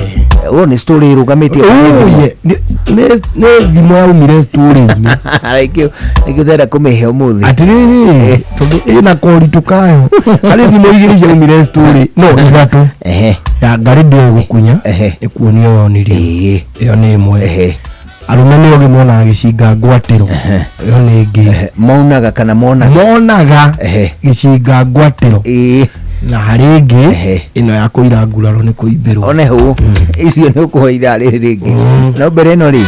ũũ nĩ story ĩrũgamĩtie. Oh, yeah. Nĩ thimo yaumire story-inĩ. Nĩkĩo ndĩrenda kũmĩhe ũmũthĩ. Atĩrĩrĩ, tondũ ĩna koritũ kayo harĩ thimo igĩrĩ ciaumire story no ithatũ. Ya ngarĩ ndĩoĩ gũkunya ĩkuonio yonirio ĩyo nĩ ĩmwe. Arũme nĩ ogĩ monaga gĩcinga ngwatĩro ĩyo nĩ ĩngĩ. Maunaga kana monaga? Monaga gĩcinga ngwatĩro. Na harĩ ĩngĩ ĩno ya kũira nguraro nĩ kũimbĩrwo. One hũ icio nĩ ũkũhe ithaa rĩrĩ rĩngĩ no mbere ĩno rĩ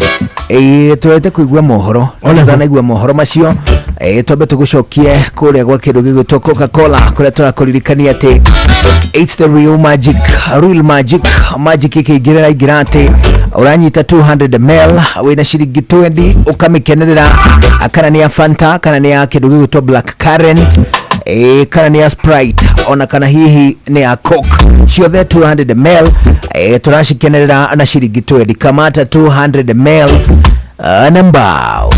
tũrete kũigua mohoro tũtanaigua mohoro macio twambe tũgũcokie kũrĩa gwa kĩndũ gĩgwĩtwo Coca-Cola kũrĩa tũrakũririkania atĩ it's the real magic, real magic, magic ĩkĩingĩrĩra ingĩra atĩ ũranyita 200 ml wĩna ciringi 20 ũkamĩkenerera kana nĩ ya Fanta kana nĩ ya kĩndũ gĩgwĩtwo Black Currant kana nĩ ya Sprite ona kana hihi nĩ ya Coke ciothe 200 ml tũracikenerera na ciringi 20 kamata 200 ml Na mbao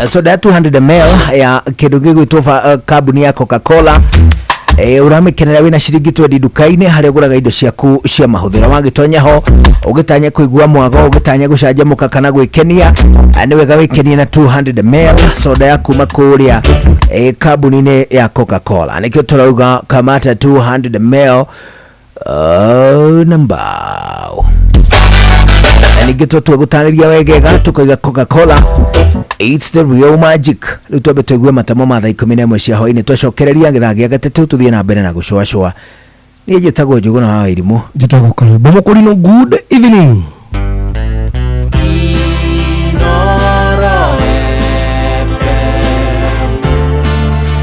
soda ya 200 ml ya kindu gigwitwo kambuni ya Coca-Cola. Ũramĩkenera wĩna ciringi 20 nduka-inĩ harĩa ũgũraga indo ciaku cia mahũthĩro. Wagĩtonya ho ũgĩtanya kũigua mwago, ũgĩtanya gũcanjamũka kana gwĩkenia, nĩ wega wĩkenie na 200 ml soda ya kuma kũrĩa kambuni-inĩ ya Coca-Cola. Nĩkĩo tũrauga kamata 200 ml na mbao. Na ningĩ tũtue gũtarĩria wegega tũkoiga Coca-Cola, it's the real magic. Rĩu twambe tũigue matamo ma thaa 11 cia hwaĩ-inĩ, twacokereria gĩthaa gĩa gatatũ tũthiĩ na mbere na gũcũacũa. Niĩ njĩtagwo Njũgũna wa Wairimũ. Njĩtagwo Karwĩmbo Mũkũrinũ. Good evening. Inoro FM,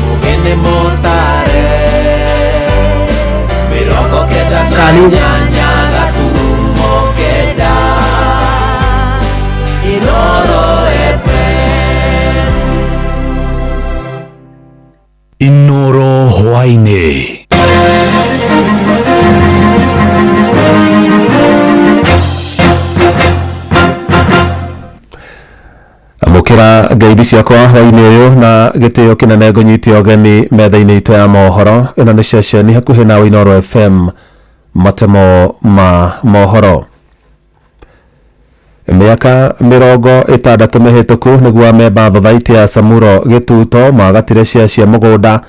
mugene motare 98 Kani. 9.9 Inoro FM. Inoro hwaĩ-inĩ. Amũkĩra ngeithi ciakwa hwaĩ-inĩ ũyũ na gĩtĩo kĩnene ngũnyite ũgeni metha-inĩ itũ ya mohoro. Ĩno nĩ ceceni hakuhĩ na Inooro FM, matemo ma mohoro. Mĩaka 60 mĩhĩtũku nĩguo amemba thothaitĩ ya Samuro Gĩtuto magatire cia cia mũgũnda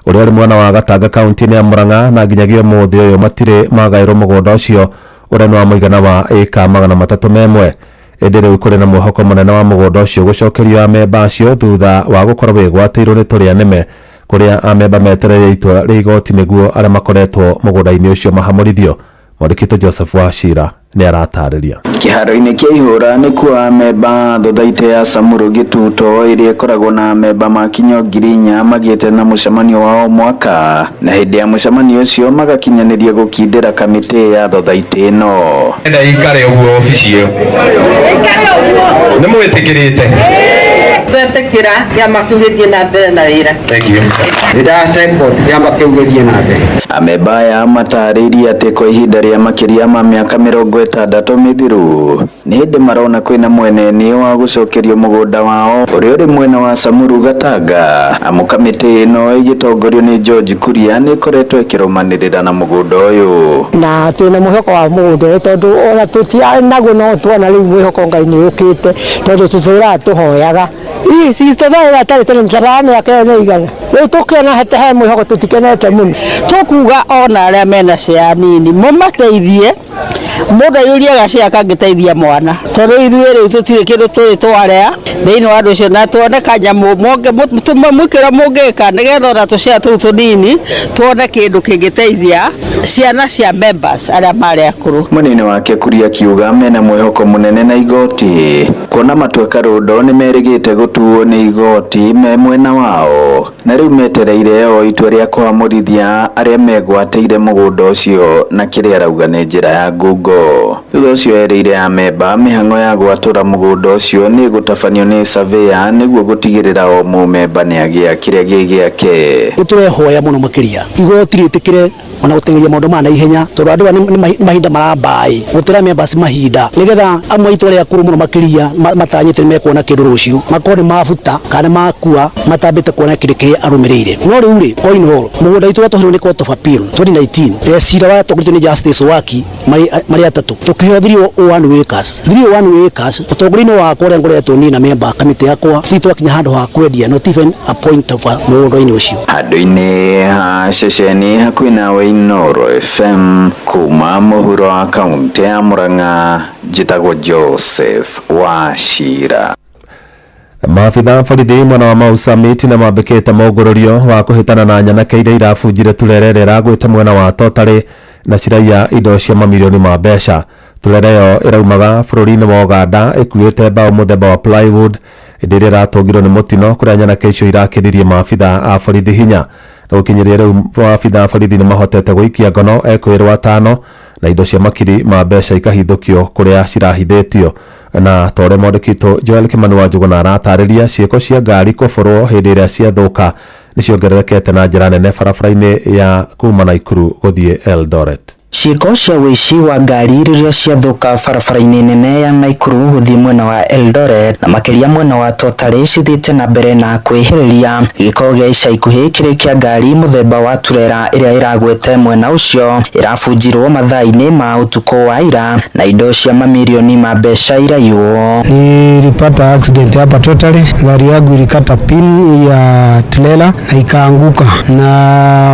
ũrĩa ũrĩ mwena wa Gatanga kaunti-inĩ ya Murang'a, na nginyagia ũmũthĩ ũyũ matirĩ magaĩrwo mũgũnda ũcio ũrĩa nĩ wa mũigana wa ĩka 301. Ĩndĩ rĩu kũrĩ na mwĩhoko mũnene wa mũgũnda ũcio gũcokerio amemba acio thutha wa gũkorwo wĩgwatĩirwo nĩ tũrĩa nĩme, kũrĩa amemba metereire itua rĩa igoti nĩguo arĩa makoretwo mũgũnda-inĩ ũcio mahamũrithio. Mwandĩki Joseph Wachira nĩ aratarĩria. Kĩharo-inĩ kĩa ihũra nĩkuo amemba thothaitĩ ya Samuro Gĩtuto ĩrĩa ĩkoragwo na amemba makinya 4,000 magĩte na mũcemanio wa o mwaka, na hĩndĩ ya mũcemanio ũcio magakinyanĩria gũkindĩra kamĩtĩ ya thothaitĩ ĩno. Enda ikare ũguo obici ĩyo. Nĩ mwĩtĩkĩrĩte? Twetĩkĩra kĩama kĩu gĩthiĩ na mbere na wĩra. Thank you. Nĩnda kĩama kĩu gĩthiĩ na mbere. Amemba aya matarĩirie atĩ kwa ihinda rĩa makĩria ma mĩaka 60 mĩthiru nĩ hĩndĩ marona kwĩna mwenenio wa gũcokerio mũgũnda wao ũrĩa ũrĩ mwena wa Samuru Gatanga. Amu kamĩtĩ ĩno ĩgĩtongorio nĩ George Kuria nĩ ĩkoretwo ĩkĩrũmanĩrĩra na mũgũnda ũyũ. Na twĩna mwĩhoko wa mũgũnda ũyũ tondũ ona tũtiarĩ naguo no tuona rĩu mwĩhoko Ngai nĩ ũkĩte tondũ tũtũraga tũhoyaga. Ii 65 atarĩ tondũ tũtara mĩaka ĩyo nĩ igana. Rĩu tũkĩona he mwĩhoko tũtikenete mũno. Tũkuga ona arĩa mena share nini mũmateithie, mũndũ aiyũrie gacea kangĩteithia mwana, tondũ ithuĩ rĩu tũtirĩ kĩndũ tũrĩ twarĩa thĩinĩ wa andũ ũcio, na tuone kanyamũ mwĩkĩra mũngĩka nĩgetha ona tũcea tũu tũnini tuone kĩndũ kĩngĩteithia ciana cia members arĩa marĩ akũrũ. Mũnene wake Kuria akiuga mena mwĩhoko mũnene na igoti kuona matua Karũndo nĩ merĩgĩte gũtuo nĩ igoti me mwena wao, na rĩu metereire o itua rĩa kũhamũrithia arĩa megwatĩire mũgũnda ũcio na kĩrĩa arauga nĩ njĩra ya ngungo. Thutha ũcio erĩire amemba mĩhang'o ya gwatũra mũgũnda ũcio nĩ ĩgũtabanio nĩ surveyor nĩguo gũtigĩrĩra o mũmemba nĩ agĩa kĩrĩa gĩ gĩake. Nĩ tũrehoya mũno makĩria igoti rĩtĩkĩre ona gũteng'eria maũndũ maya na ihenya tondũ andũ aya nĩ mahinda marambaĩ gũtĩra members mahinda nĩgetha amwe aitũ arĩa akũrũ mũno makĩria matanyĩte nĩmekuona kĩndũ rũciũ makorwo nĩ mabuta kana nĩ makua matambĩte kuona kĩndũ kĩrĩa arũmĩrĩire. No rĩu rĩ, all in all, mũgũnda witũ watũheirwo nĩ Court of Appeal 2019, cira watongoretio nĩ Justice Waki marĩ atatũ, tũkĩheo 301 acres. 301 acres ũtongoria-inĩ wakwa ũrĩa ngoretwo niĩ na member kamĩtĩ yakwa ci twakinya handũ ha kwendia, not even a point of mũgũnda-inĩ ũcio. Handũ-inĩ ha ceceni hakuhĩ nawe Inooro FM kuma mũhuro wa kaunti ya Murang'a, njĩtagwo Joseph Wachira. Maabitha borithi mwena wa Mau Summit nĩ mambĩkĩte mũngũrũrio wa kũhĩtana na nyanake iria irabunjire turere ĩrĩa ĩragwĩte mwena wa Totarĩ na ciraiya indo cia mamirioni ma mbeca. Turere ĩyo ĩraumaga bũrũri-inĩ wa Uganda ĩkuĩte mbaũ mũthemba wa plywood ĩndĩ ĩrĩa ĩratũngirwo nĩ mũtino kũrĩa nyanake icio irakĩririe maabitha a borithi hinya. Na gũkinyĩria rĩu maabitha a borithi nĩ mahotete gũikia ngono ekũĩrwo atano na indo cia makiri ma mbeca ikahithũkio kũrĩa cirahithĩtio. Na ta ũrĩa mwandĩki Joel Kimani wa Njũgũna aratarĩria, ciĩko cia ngari kũbũrwo hĩndĩ ĩrĩa ciathũka nĩ ciongererekete na njĩra nene barabara-inĩ ya kuma Naikuru gũthiĩ Eldoret. Ciĩko cia ũici wa ngari rĩrĩa ciathũka barabara-inĩ nene ya Naikuru gũthiĩ mwena wa Eldoret na makĩria mwena wa Totarĩ cithiĩte na mbere na kwĩhĩrĩria. Gĩko gĩa ica ikuhĩ kĩrĩ kĩa ngari mũthemba wa turera ĩrĩa ĩragwete mwena ũcio ĩrabunjirwo mathaa-inĩ ma ũtukũ wa ira na indo cia mamirioni ma mbeca iraiywo. Nilipata accident hapa Totally, gari yangu ilikata pin ya trailer na ikaanguka, na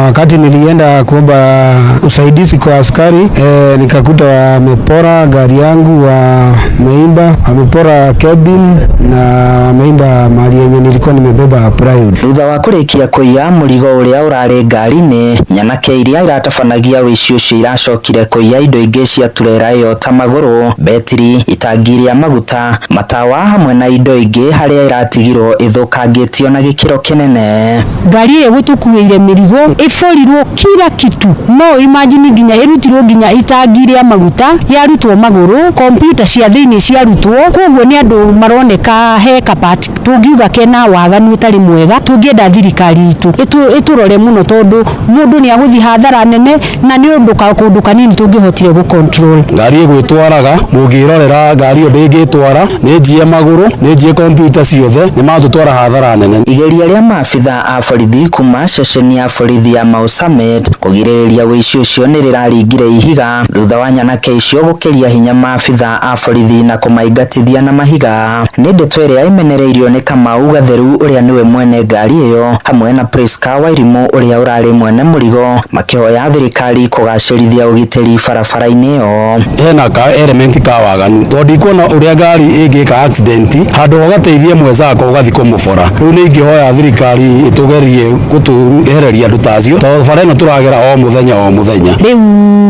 wakati nilienda kuomba usaidizi kwa askari nikakuta wamepora gari yangu, wameimba, wamepora cabin na wameimba mali yenye nilikuwa nimebeba plywood. Thutha wa kũrĩkia kũiya mũrigo ũrĩa ũrarĩ ngari-inĩ, nyanake iria iratabanagia ũici ũcio iracokire kũiya indo ingĩ cia turera ĩyo ta magũrũ, betiri, itangi rĩa maguta, matawa hamwe na indo ingĩ harĩa iratigirwo ĩthũkangĩtio na gĩkĩro kĩnene. Ngari ĩyo gũtũkuĩire mĩrigo ĩborirwo kila kitu, no imagine nginya ĩrutirwo nginya itangi rĩa maguta yarutwo magũrũ, kompyuta cia thĩinĩ ciarutwo, koguo nĩ andũ maroneka he kapati tũngiuga kena waganu ũtarĩ mwega. Tũngĩenda thirikari itũ ĩtũrore mũno tondũ mũndũ nĩ agũthiĩ hathara nene na nĩ ũndũ kũndũ kanini tũngĩhotire gũ control. Ngari ĩgwĩtwaraga mũngĩrorera ngari ĩyo ndĩngĩtwara, nĩ njie magũrũ, nĩ njie kompyuta ciothe, nĩ matũtwara hathara nene. Igeria rĩa maabitha a borithi kuma ceceni ya borithi ya Mau Summit kũgirĩrĩria ũici ũcio nĩ rĩraringire ihiga thutha wa nyanake icio gũkĩria hinya maabitha a borithi na kũmaingatithia na mahiga. Nĩ ndeto ĩrĩa ĩmenereirio nĩ Kamau Gatheru ũrĩa nĩwe mwene ngari ĩyo hamwe na Priska Wairimu ũrĩa ũrarĩ mwene mũrigo makĩhoya thirikari kũgacĩrithia ũgitĩri barabara-inĩ ĩyo. Hena ka element ka waganu tondũ ndikuona ũrĩa ngari ĩngĩka accident handũ ũgateithie mwenzako ũgathiĩ kũmũbora. Rĩu nĩ ingĩhoya thirikari ĩtũgerie gũtũehereria andũ ta acio tondũ bara ĩno tũragera o mũthenya o mũthenya. Rĩu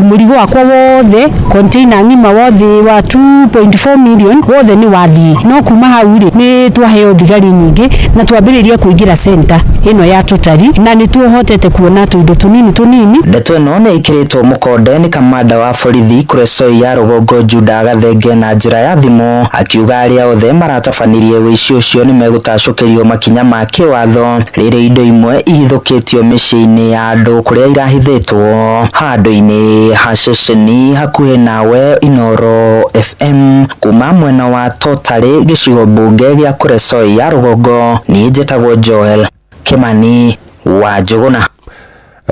mũrigo wakwa wothe container ng'ima wothe wa 2.4 million wothe nĩ wathiĩ, no kuma hau rĩ nĩ twaheo thigari nyingĩ na twambĩrĩria kũingĩra center ĩno ya Totari na nĩ tuohotete kuona tũindo tũnini tũnini. Ndeto ĩno nĩ ĩkĩrĩtwo mũkonde nĩ kamanda wa borithi Kuresoi ya rũgongo Juda Gathenge na njĩra ya thimũ akiuga arĩa othe maratabanirie ũici ũcio nĩ megũtacũkĩrio makinya ma kĩwatho rĩrĩ indo imwe ihithũkĩtio mĩciĩ-inĩ ya andũ kũrĩa irahithĩtwo. Handũ-inĩ ha ceceni hakuhĩ nawe Inooro FM kuma mwena wa Totarĩ gĩcigo mbunge gĩa Kuresoi ya rũgongo, niĩ njĩtagwo Joel Kimani wa Njũgũna.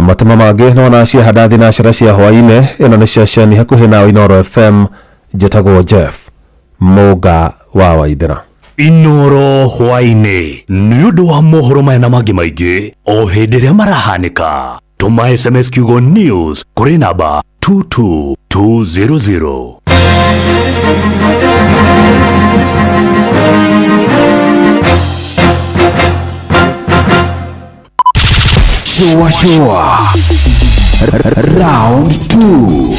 Matama mangĩ nona ciahanda thinacara cia hwaĩ-inĩ ĩno nĩ ceceni hakuhĩ nawe Inooro FM njĩtagwo Jeff Mũnga wa Waithera. Inooro hwaĩ-inĩ nĩ ũndũ wa mohoro maya na mangĩ maingĩ o hĩndĩ ĩrĩa marahanĩka. Tũma SMS kiugo news kũrĩ namba 22200. Shua shua round 2.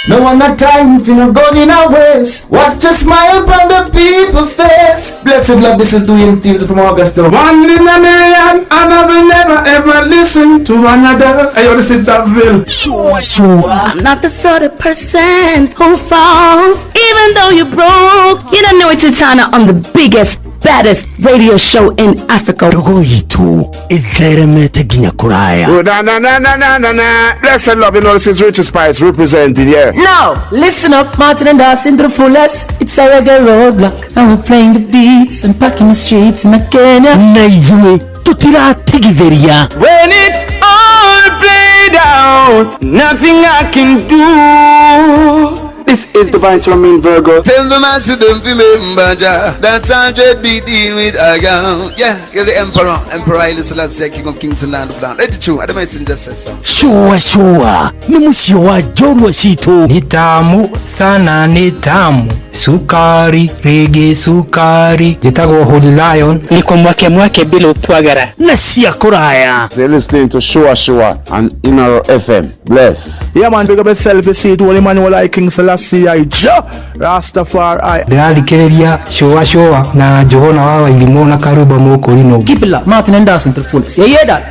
No one not time if you no gone in a waste. Watch a smile upon the people's face. Blessed love, this is Dwayne Stevens from Augusta. One in a million, and I will never ever listen to another. Hey, yo, this is Daville. Shua shua. I'm not the sort of person who falls, even though you're broke. You don't know it's Titana on the biggest, baddest radio show in Africa. Ndogo itu itheremete nginya kuraya. Oh, na na na na na na na. Blessed love, you know this is Richard Spice representing, yeah. Now, listen up, Martin and Dawson to the fullest. It's a reggae roadblock, and we're playing the beats and packing the streets in Kenya. Na ithuĩ tutiratigithĩria. When it's all played out, nothing I can do. This is the Vice Ramin Virgo. Tell the master don't remember Jah. That's 100 be dealing with a girl. Yeah, you're the emperor. Emperor Haile Selassie, King of Kings and Land of Land. Let it true. I don't just say so. Shua shua ni mũciĩ wa njorua citũ. Ni tamu sana, ni tamu sukari rigi sukari. Njĩtagwo Holy Lion. Niko mwake mwake bila ukwagara na cia kũraya. So you're listening to Shua Shua on Inooro FM. Bless. Yeah man, big up yourself. You see it, Holy man, like King Selassie I Jah Rastafari. Ndĩrathikĩrĩria Shua Shua na Njũgũna wa Wairimũ na Karũmba Mũkũrinũ. Keep it locked, Martin and Dawson to the fullest. You hear that?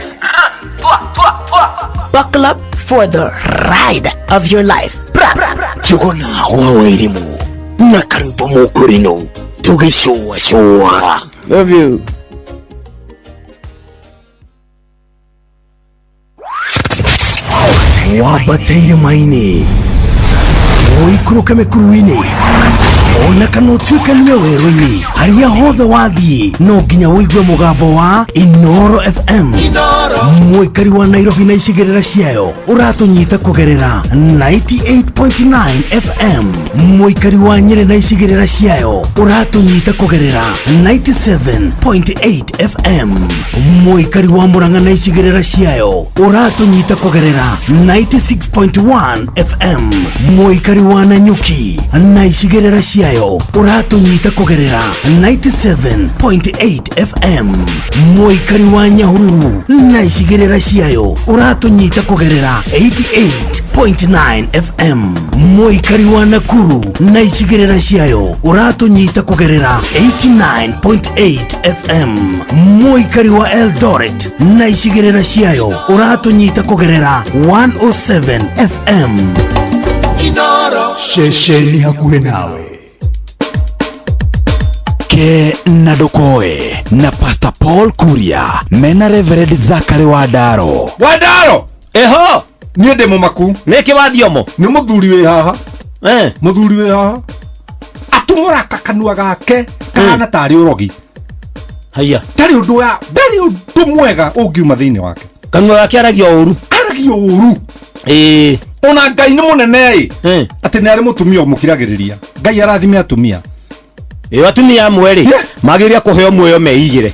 Buckle up for the ride of your life. Njũgũna wa Wairimũ na Karũmba Mũkũrinũ tũgĩcũa cũa. Love you. Wambate irĩma-inĩ, ũikũrũke mĩkuru-inĩ, ona kana ũtuĩkanie werũ-inĩ, harĩa hothe wathiĩ no nginya ũigue mũgambo wa Inoro FM. Mũikari wa Nairobi na icigĩrĩra ciayo ũratũnyita kũgerera 98.9 FM. Mũikari wa Nyĩrĩ na icigĩrĩra ciayo ũratũnyita kũgerera 97.8 FM. Mũikari wa Murang'a na icigĩrĩra ciayo ũratũnyita kũgerera 96.1 FM. Mũikari wa Nanyuki na icigĩrĩra ciayo ũratũnyita kũgerera 97.8 FM. Mũikari wa Nyahururu na icigĩrĩra ciayo ũratũnyita kũgerera 88.9 FM. Mũikari wa Nakuru na icigĩrĩra ciayo ũratũnyita kũgerera 89.8 FM. Mũikari wa Eldoret na icigĩrĩra ciayo ũratũnyita kũgerera 107 FM. Inoro ceceni hakuhĩ nawe. Ke na Ndokoe na Pastor Paul Kuria mena Reverend Zachary Wandaro. Wandaro eho niĩ ndĩ mũmaku. Nĩkĩ wathiomo? Nĩ mũthuri wĩ haha. Mũthuri wĩ haha atumũraka kanua gake kahana tarĩ ũrogi. Haiya, ndarĩ ũndũ wa ndarĩ ũndũ mwega ũngiuma thĩinĩ wake. Kanua gake aragia ũru. Aragia ũru. Ĩĩ, ona Ngai nĩ mũnene ĩ, atĩ nĩ arĩ mũtumia ũmũkiragĩrĩria. Ngai arathime atumia. Ĩ, atumia amwe rĩ magĩrĩire kũheo muoyo meigĩre,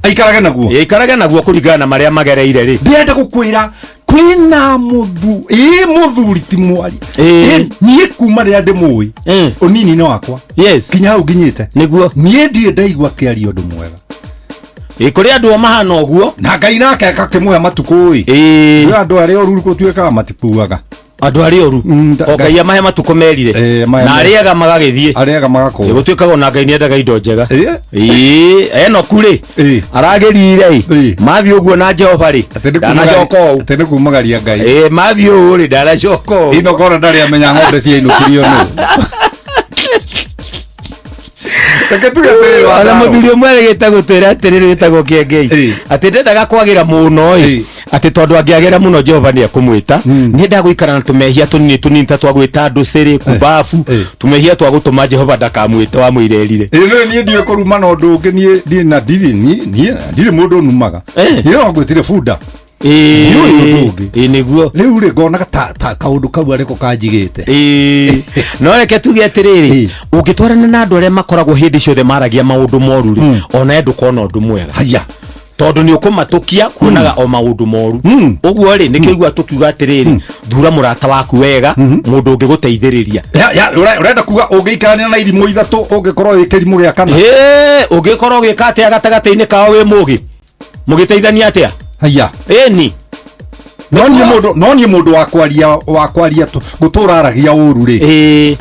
aikarage naguo. Aikarage naguo kũringana na marĩa magereire rĩ. Ndĩrenda gũkwĩra kwĩna mũthu ĩ mũthuri ti mwari. Niĩ kuma rĩrĩa ndĩmũĩ ũnini-inĩ wakwa, yes, kinya hau nginyĩte, nĩguo niĩ ndirĩ ndaigua akĩaria ũndũ mwega. Ĩ, kũrĩ andũ o mahana ũguo na Ngai nake akakĩmũhe matukũ ĩ. Ĩ, andũ arĩa oru gũtuĩkaga matikuaga. Andũ arĩa oru o Ngai amahe matukũ merire, na arĩa ega magagĩthiĩ, arĩa ega magakorwo. Gũtuĩkaga ona Ngai nĩendaga indo njega. Ĩ, Enoku rĩ aragĩrire ĩ, mathiĩ ũguo na Jehova rĩ ndanacoka ũũ. Atĩ nĩ kumagaria Ngai. Ĩ, mathiĩ ũũ rĩ ndanacoka ũũ. Enoku ona ndarĩ amenya ng'ombe ciainũkirio nũ. Ona mũthuri ũmwe arĩgĩte gũtwĩra atĩrĩrĩ wĩtagwo Kĩengei atĩ ndendaga kwagĩra mũno ĩ, atĩ tondũ angĩagĩra mũno Jehova nĩ ekũmwĩta. Nĩendaga gũikara na tũmehia tũnini tũnini ta twa gwĩta andũ cĩrĩ kubabu, tũmehia twa gũtũma Jehova ndakamwĩte wamwĩra erire. Ĩ, rĩu niĩ ndiũĩ kũruma na ũndũ ũngĩ. Niĩ niĩ na ndirĩ niĩ ndirĩ mũndũ ũnumaga. Niĩ no ngwĩtire bunda. Ndiũĩ ũndũ ũngĩ. Ĩ, nĩguo rĩu rĩ ngonaga ta kaũndũ kau arĩko kanjigĩte. Ĩ, no reke tuge atĩrĩrĩ, ũngĩtwarana na andũ arĩa makoragwo hĩndĩ ciothe maragia maũndũ moru rĩ, ona ndũkona ũndũ mwega. Haya, tondũ nĩ ũkũmatũkia kuonaga o maũndũ moru. Ũguo rĩ nĩkĩo igua tũkiuga atĩrĩrĩ, thura mũrata waku wega, mũndũ ũngĩgũteithĩrĩria. Ũrenda kuga ũngĩikarania na irimũ ithatũ ũngĩkorwo wĩ kĩrimũ gĩa kana? Ĩ, ũngĩkorwo ũgĩka atĩa gatagatĩ-inĩ kao wĩ mũgĩ, mũgĩteithania atĩa? Haya. Ĩni. No niĩ mũndũ wa kwaria gũtũra aragia ũru rĩ,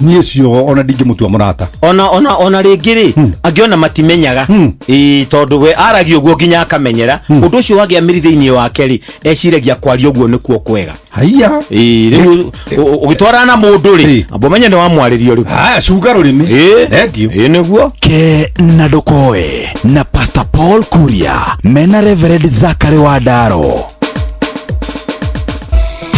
niĩ ũcio ona ndingĩmũtua mũrata. Ona rĩngĩ rĩ, angĩona matimenyaga. Ĩ, tondũ we aragia ũguo nginya akamenyera. Ũndũ ũcio wagĩa mĩri thĩinĩ wake rĩ, eciragia kwaria ũguo nĩkuo kwega. Haya. Ĩ, rĩu ũgĩtwarana na mũndũ rĩ, amba ũmenye nĩ wamwarĩrio rĩu. Haya, cunga rũrĩmĩ. Ĩ, Thank you. Ĩ, nĩguo. Ke na Ndokoe na Pastor Paul Kuria mena Reverend Zachary Wandaro.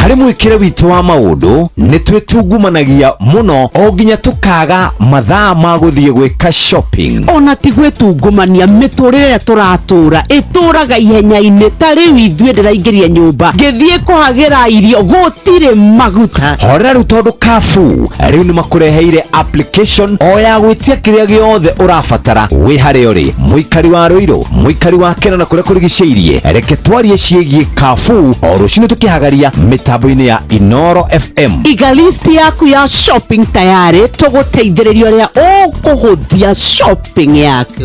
Harĩ mwĩkĩre witũ wa maũndũ nĩ twĩtungumanagia mũno o nginya tũkaga mathaa ma gũthiĩ gwĩka shopping. Ona ti gwĩtungumania, mĩtũrĩre ĩrĩa tũratũra ĩtũraga ihenya-inĩ. Ta rĩu ithuĩ ndĩraingĩria nyũmba ngĩthiĩ kũhagĩra irio gũtirĩ maguta. Horera rĩu tondũ Carrefour rĩu nĩ makũreheire application o ya gwĩtia kĩrĩa gĩothe ũrabatara wĩ harĩa ũrĩ, mũikari wa Rũirũ, mũikari wa Kena na kũrĩa kũrigicĩirie. Reke twarie ciĩgiĩ Carrefour o rũcinĩ tũkĩhagaria mĩtambo-inĩ ya Inoro FM. Iga list yaku ya shopping tayari, tũgũteithĩrĩria ũrĩa ũkũhũthia shopping yaku.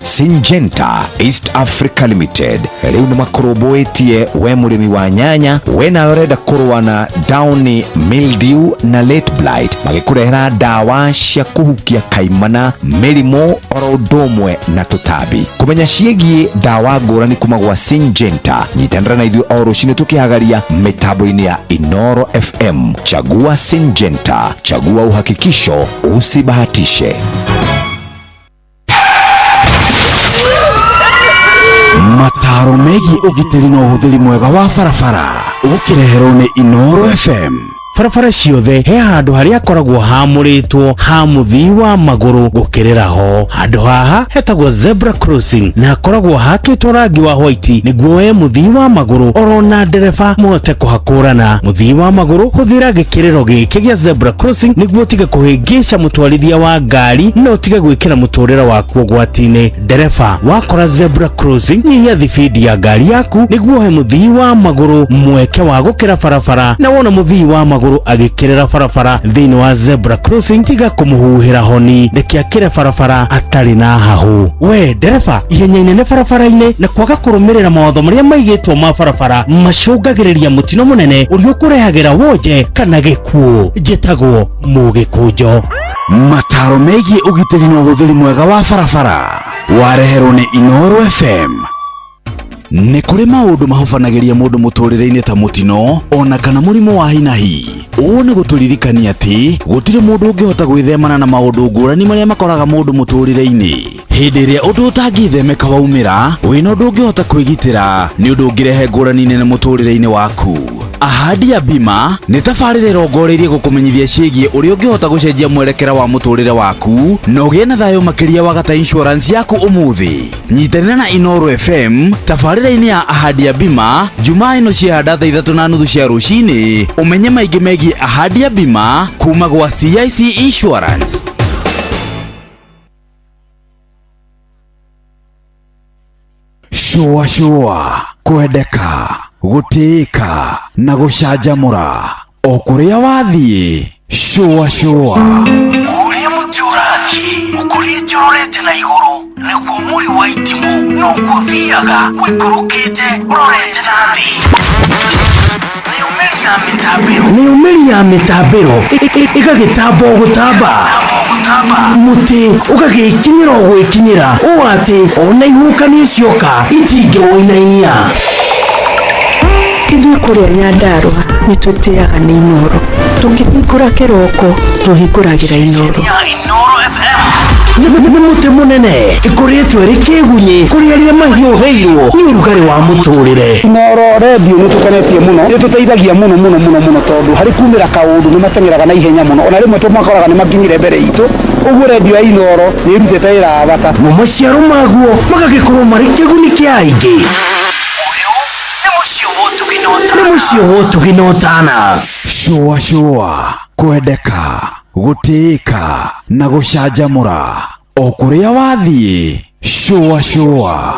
Syngenta East Africa Limited rĩu nĩ makũrũmbũĩtie we mũrĩmi wa nyanya, we nawe ũrenda kũrũa na downy mildew na late blight, magĩkũrehera ndawa cia kũhukia kaimana, mĩrimũ oro ũndũ ũmwe na tũtambi. Kũmenya ciĩgiĩ ndawa ngũrani kuma gwa Syngenta, nyitanĩra na ithuĩ o rũcinĩ tũkĩhagaria mĩtambo-inĩ ya Inoro FM. Chagua Syngenta, chagua uhakikisho, usibahatishe. Mataro megiĩ Megiĩ ũgitĩri na ũhũthĩri mwega wa barabara ũkĩreherwo nĩ Inooro FM. Barabara ciothe he handũ harĩa hakoragwo hamũrĩtwo ha mũthii wa magũrũ gũkĩrĩra ho. Handũ haha hetagwo zebra crossing na hakoragwo hakĩtwo rangi wa white nĩguo we mũthii wa magũrũ orona ndereba mũhote kũhakũrana. Mũthii wa magũrũ hũthĩra gĩkĩrĩro gĩkĩ gĩa zebra crossing nĩguo ũtige kũhĩngĩca mũtwarithia wa ngari na ũtige gwĩkĩra mũtũrĩre waku ũgwati-inĩ. Ndereba wakora zebra crossing nyihia thibindi ya ngari yaku nĩguo ũhe mũthii wa magũrũ mweke wa gũkĩra barabara, na wona mũthii wa magũrũ agĩkĩrĩra barabara thĩinĩ wa zebra crossing tiga kũmũhuhĩra honi, reke akĩre barabara atarĩ na hahũ. We ndereba ihenya inene barabara-inĩ na kwaga kũrũmĩrĩra mawatho marĩa maigĩtwo ma barabara macũngagĩrĩria mũtino mũnene ũrĩa ũkũrehagĩra wonje kana gĩkuũ. Njĩtagwo Mũgĩkũnjo. Mataro megiĩ ũgitĩri na ũhũthĩri mwega wa barabara wareherwo nĩ Inooro FM. Nĩ kũrĩ maũndũ mahobanagĩria mũndũ mũtũrĩre-inĩ ta mũtino ona kana mũrimũ wa hinahi. Ũũ nĩ gũtũririkania atĩ gũtirĩ mũndũ ũngĩhota gwĩthemana na maũndũ ngũrani marĩa makoraga mũndũ mũtũrĩre-inĩ. Hĩndĩ ĩrĩa ũndũ ũtangĩthemeka waumĩra, wĩna ũndũ ũngĩhota kwĩgitĩra nĩ ũndũ ũngĩrehe ngũrani nene mũtũrĩre-inĩ waku. Ahadi ya Bima nĩ tabarĩra ĩrongoreirie gũkũmenyithia ciĩgiĩ ũrĩa ũngĩhota gũcenjia mwerekera wa mũtũrĩre waku na ũgĩe na thayũ makĩria wagata insurance yaku ũmũthĩ. Nyitanĩra na Inooro FM tabarĩra-inĩ ya Ahadi ya Bima Jumaa ĩno ciahanda thaa 3:30 cia rũcinĩ, ũmenye maingĩ megiĩ Ahadi ya Bima kuma gwa CIC Insurance. Shua shua, kwendeka, gũtĩĩka na gũcanjamũra o kũrĩa wathiĩ. Shua shua. Ũrĩa mũtĩ ũrathiĩ ũkũrĩte ũrorete na igũrũ nĩguo mũri wa itimũ noguo ũthiaga ũikũrũkĩte ũrorete na thĩ. Nĩyo mĩri ya mĩtambĩro ĩgagĩtamba o gũtamba, mũtĩ ũgagĩkinyĩra o gwĩkinyĩra ũũ atĩ ona ihuhũkanio cioka itingĩwũinainia. Ithuĩ kũrĩa Nyandarũa nĩ twĩtĩaga nĩ Inooro. Tũkĩhingũra kĩroko tũhingũragĩra Inooro. Nĩ mũtĩ mũnene ĩkũrĩtwo ĩrĩ kĩgunyĩ kũrĩ arĩa mahiũhĩirwo nĩ ũrugarĩ wa mũtũrĩre. Inooro redio nĩ tũkenetie mũno, nĩ tũteithagia mũno mũno mũno mũno tondũ harĩ kumĩra kaũndũ nĩ mateng'eraga na ihenya mũno, ona rĩmwe tũmakoraga nĩ makinyire mbere itũ. Ũguo redio ya Inooro nĩ ĩrutĩte wĩra wa bata. Mo maciaro maguo magagĩkorwo marĩ kĩguni kĩa aingĩ. Nĩ mũciĩ wa ũtugi na ũtana. Shua shua, kwendeka, gũtĩĩka na gũcanjamũra o kũrĩa wathiĩ. Shua shua.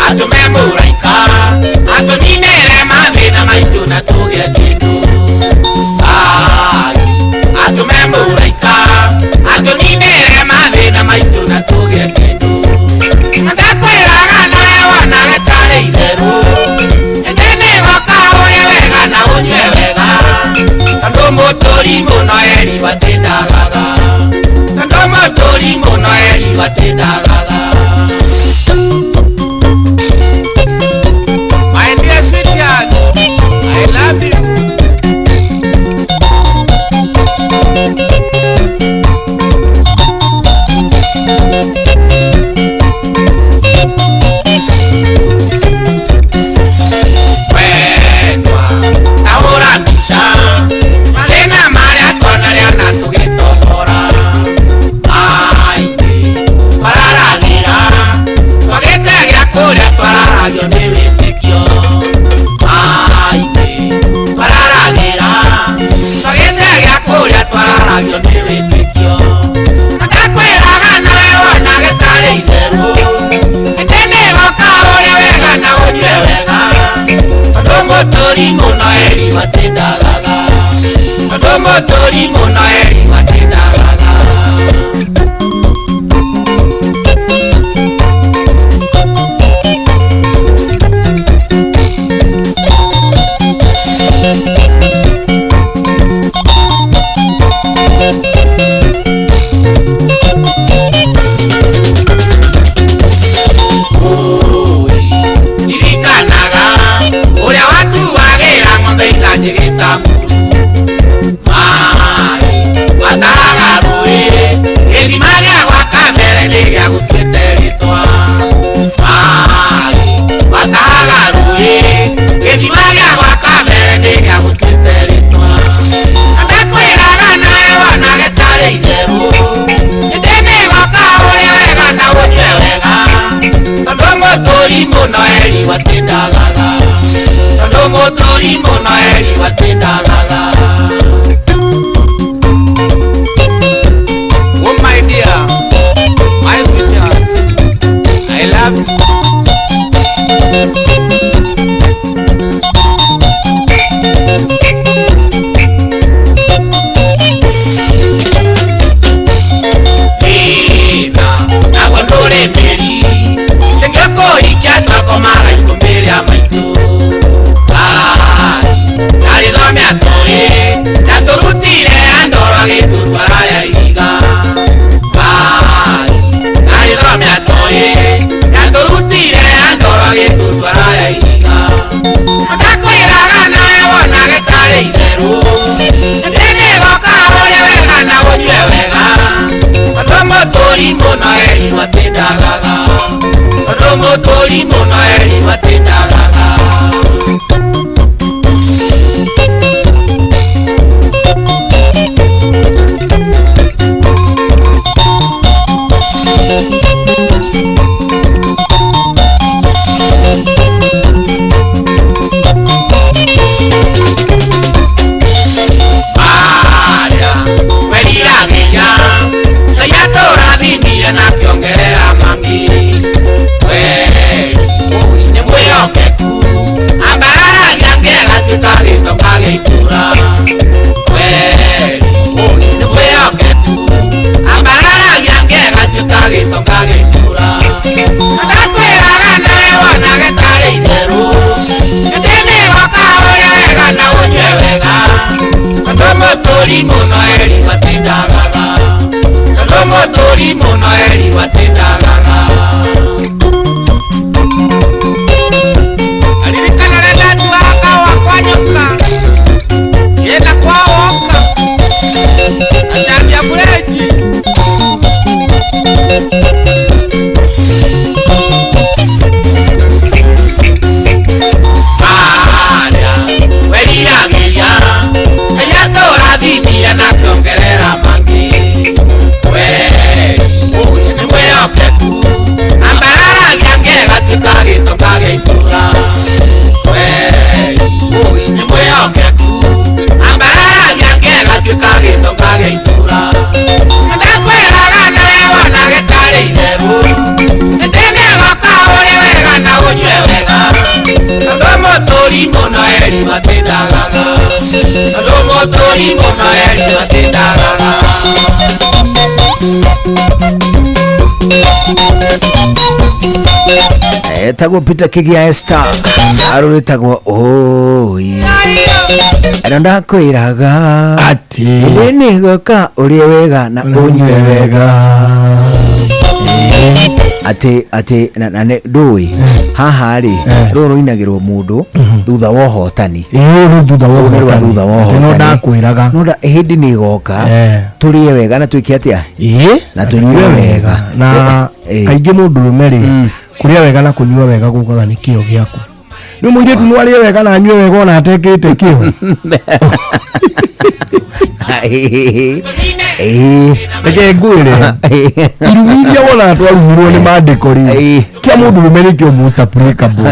Atume muraika. Mũtũri mũno eri watindagaga Tondũ mũtũri mũno eri watindagaga. Oh my dear, my sweetheart, I love you. Ina, nago ndũrĩ mĩri, kĩngĩkũhikia twakomaga ikũmbĩ rĩa maitũ. Ai, ndaritho mĩatũ-ĩ, ndatũrutire andũ agĩtũtwara ya ihiga. Ai, ndaritho mĩatũ-ĩ, ndatũrutire andũ agĩtũtwara ya ihiga. Ndakwĩraga nawe wonage tarĩ itherũ, ĩndĩ nĩgoka ũrĩe wega na ũnyue wega. Tondũ mũtũri mũno eri watindagaga, tondũ mũtũri mũno eri watindagaga. Maria, weriragĩria, Ngai atũrathimire na akĩongerera mangĩ. Kweli, nĩ mwĩhokeku, ambararagia ngegatuĩka gĩcoka gĩa itũũra. Kweli, nĩ mwĩhokeku, ambararagia ngegatuĩka gĩcoka gĩa itũũra. Ndakwĩraga nawe wonage tarĩ itherũ, ĩndĩ nĩgoka ũrĩe wega na ũnyue wega. Tondũ mũtũri mũno eri watindagaga, tondũ mũtũri mũno eri watindagaga. Aririkana rĩrĩa ndatuaga kahũa kwa nyoka, ngĩenda kwao woka, acambia burenji. Maria, weriragĩria, Ngai atũrathimire na akĩongerera mangĩ. Kweli, nĩ mwĩhokeku, ambararagia ngegatuĩka gĩtonga gĩa itũũra. Kweli, nĩ mwĩhokeku, ambararagia ngegatuĩka gĩtonga gĩa itũũra. Ndakwĩraga nawe wonage tarĩ itherũ, ĩndĩ nĩgoka ũrĩe wega na ũnyue wega. Tondũ mũtũri mũno eri watindagaga, tondũ mũtũri mũno eri watindagaga. Etagwo Peter Kigia Esther arũrĩtagwo oi na ndakwĩraga atĩ ĩndĩ nĩgoka ũrĩe wega na ũnyue wega atĩ atĩ na ndũĩ haha rĩ rũrũ rũinagĩrwo mũndũ thutha wa ũhotani. Ĩĩ rũrũ thutha wa Rũrũ nĩ rwa ũhotani. thutha wa Atĩ no ũhotani. ndakwĩraga. No hĩndĩ nĩ ĩgoka tũrĩe wega na twĩke atĩa Ĩĩ na tũnyue wega. Na kaingĩ mũndũrũme rĩ, kũrĩa wega na kũnyua wega gũkaga nĩ kĩo gĩaku. Nĩ mũirĩtu no arĩe wega na anyue wega ona atekĩrĩte kĩo. Reke ngwĩre, irumi iria wonaga twarumirwo nĩ mandĩko rĩ, kĩa mũndũrũme nĩkĩo most applicable.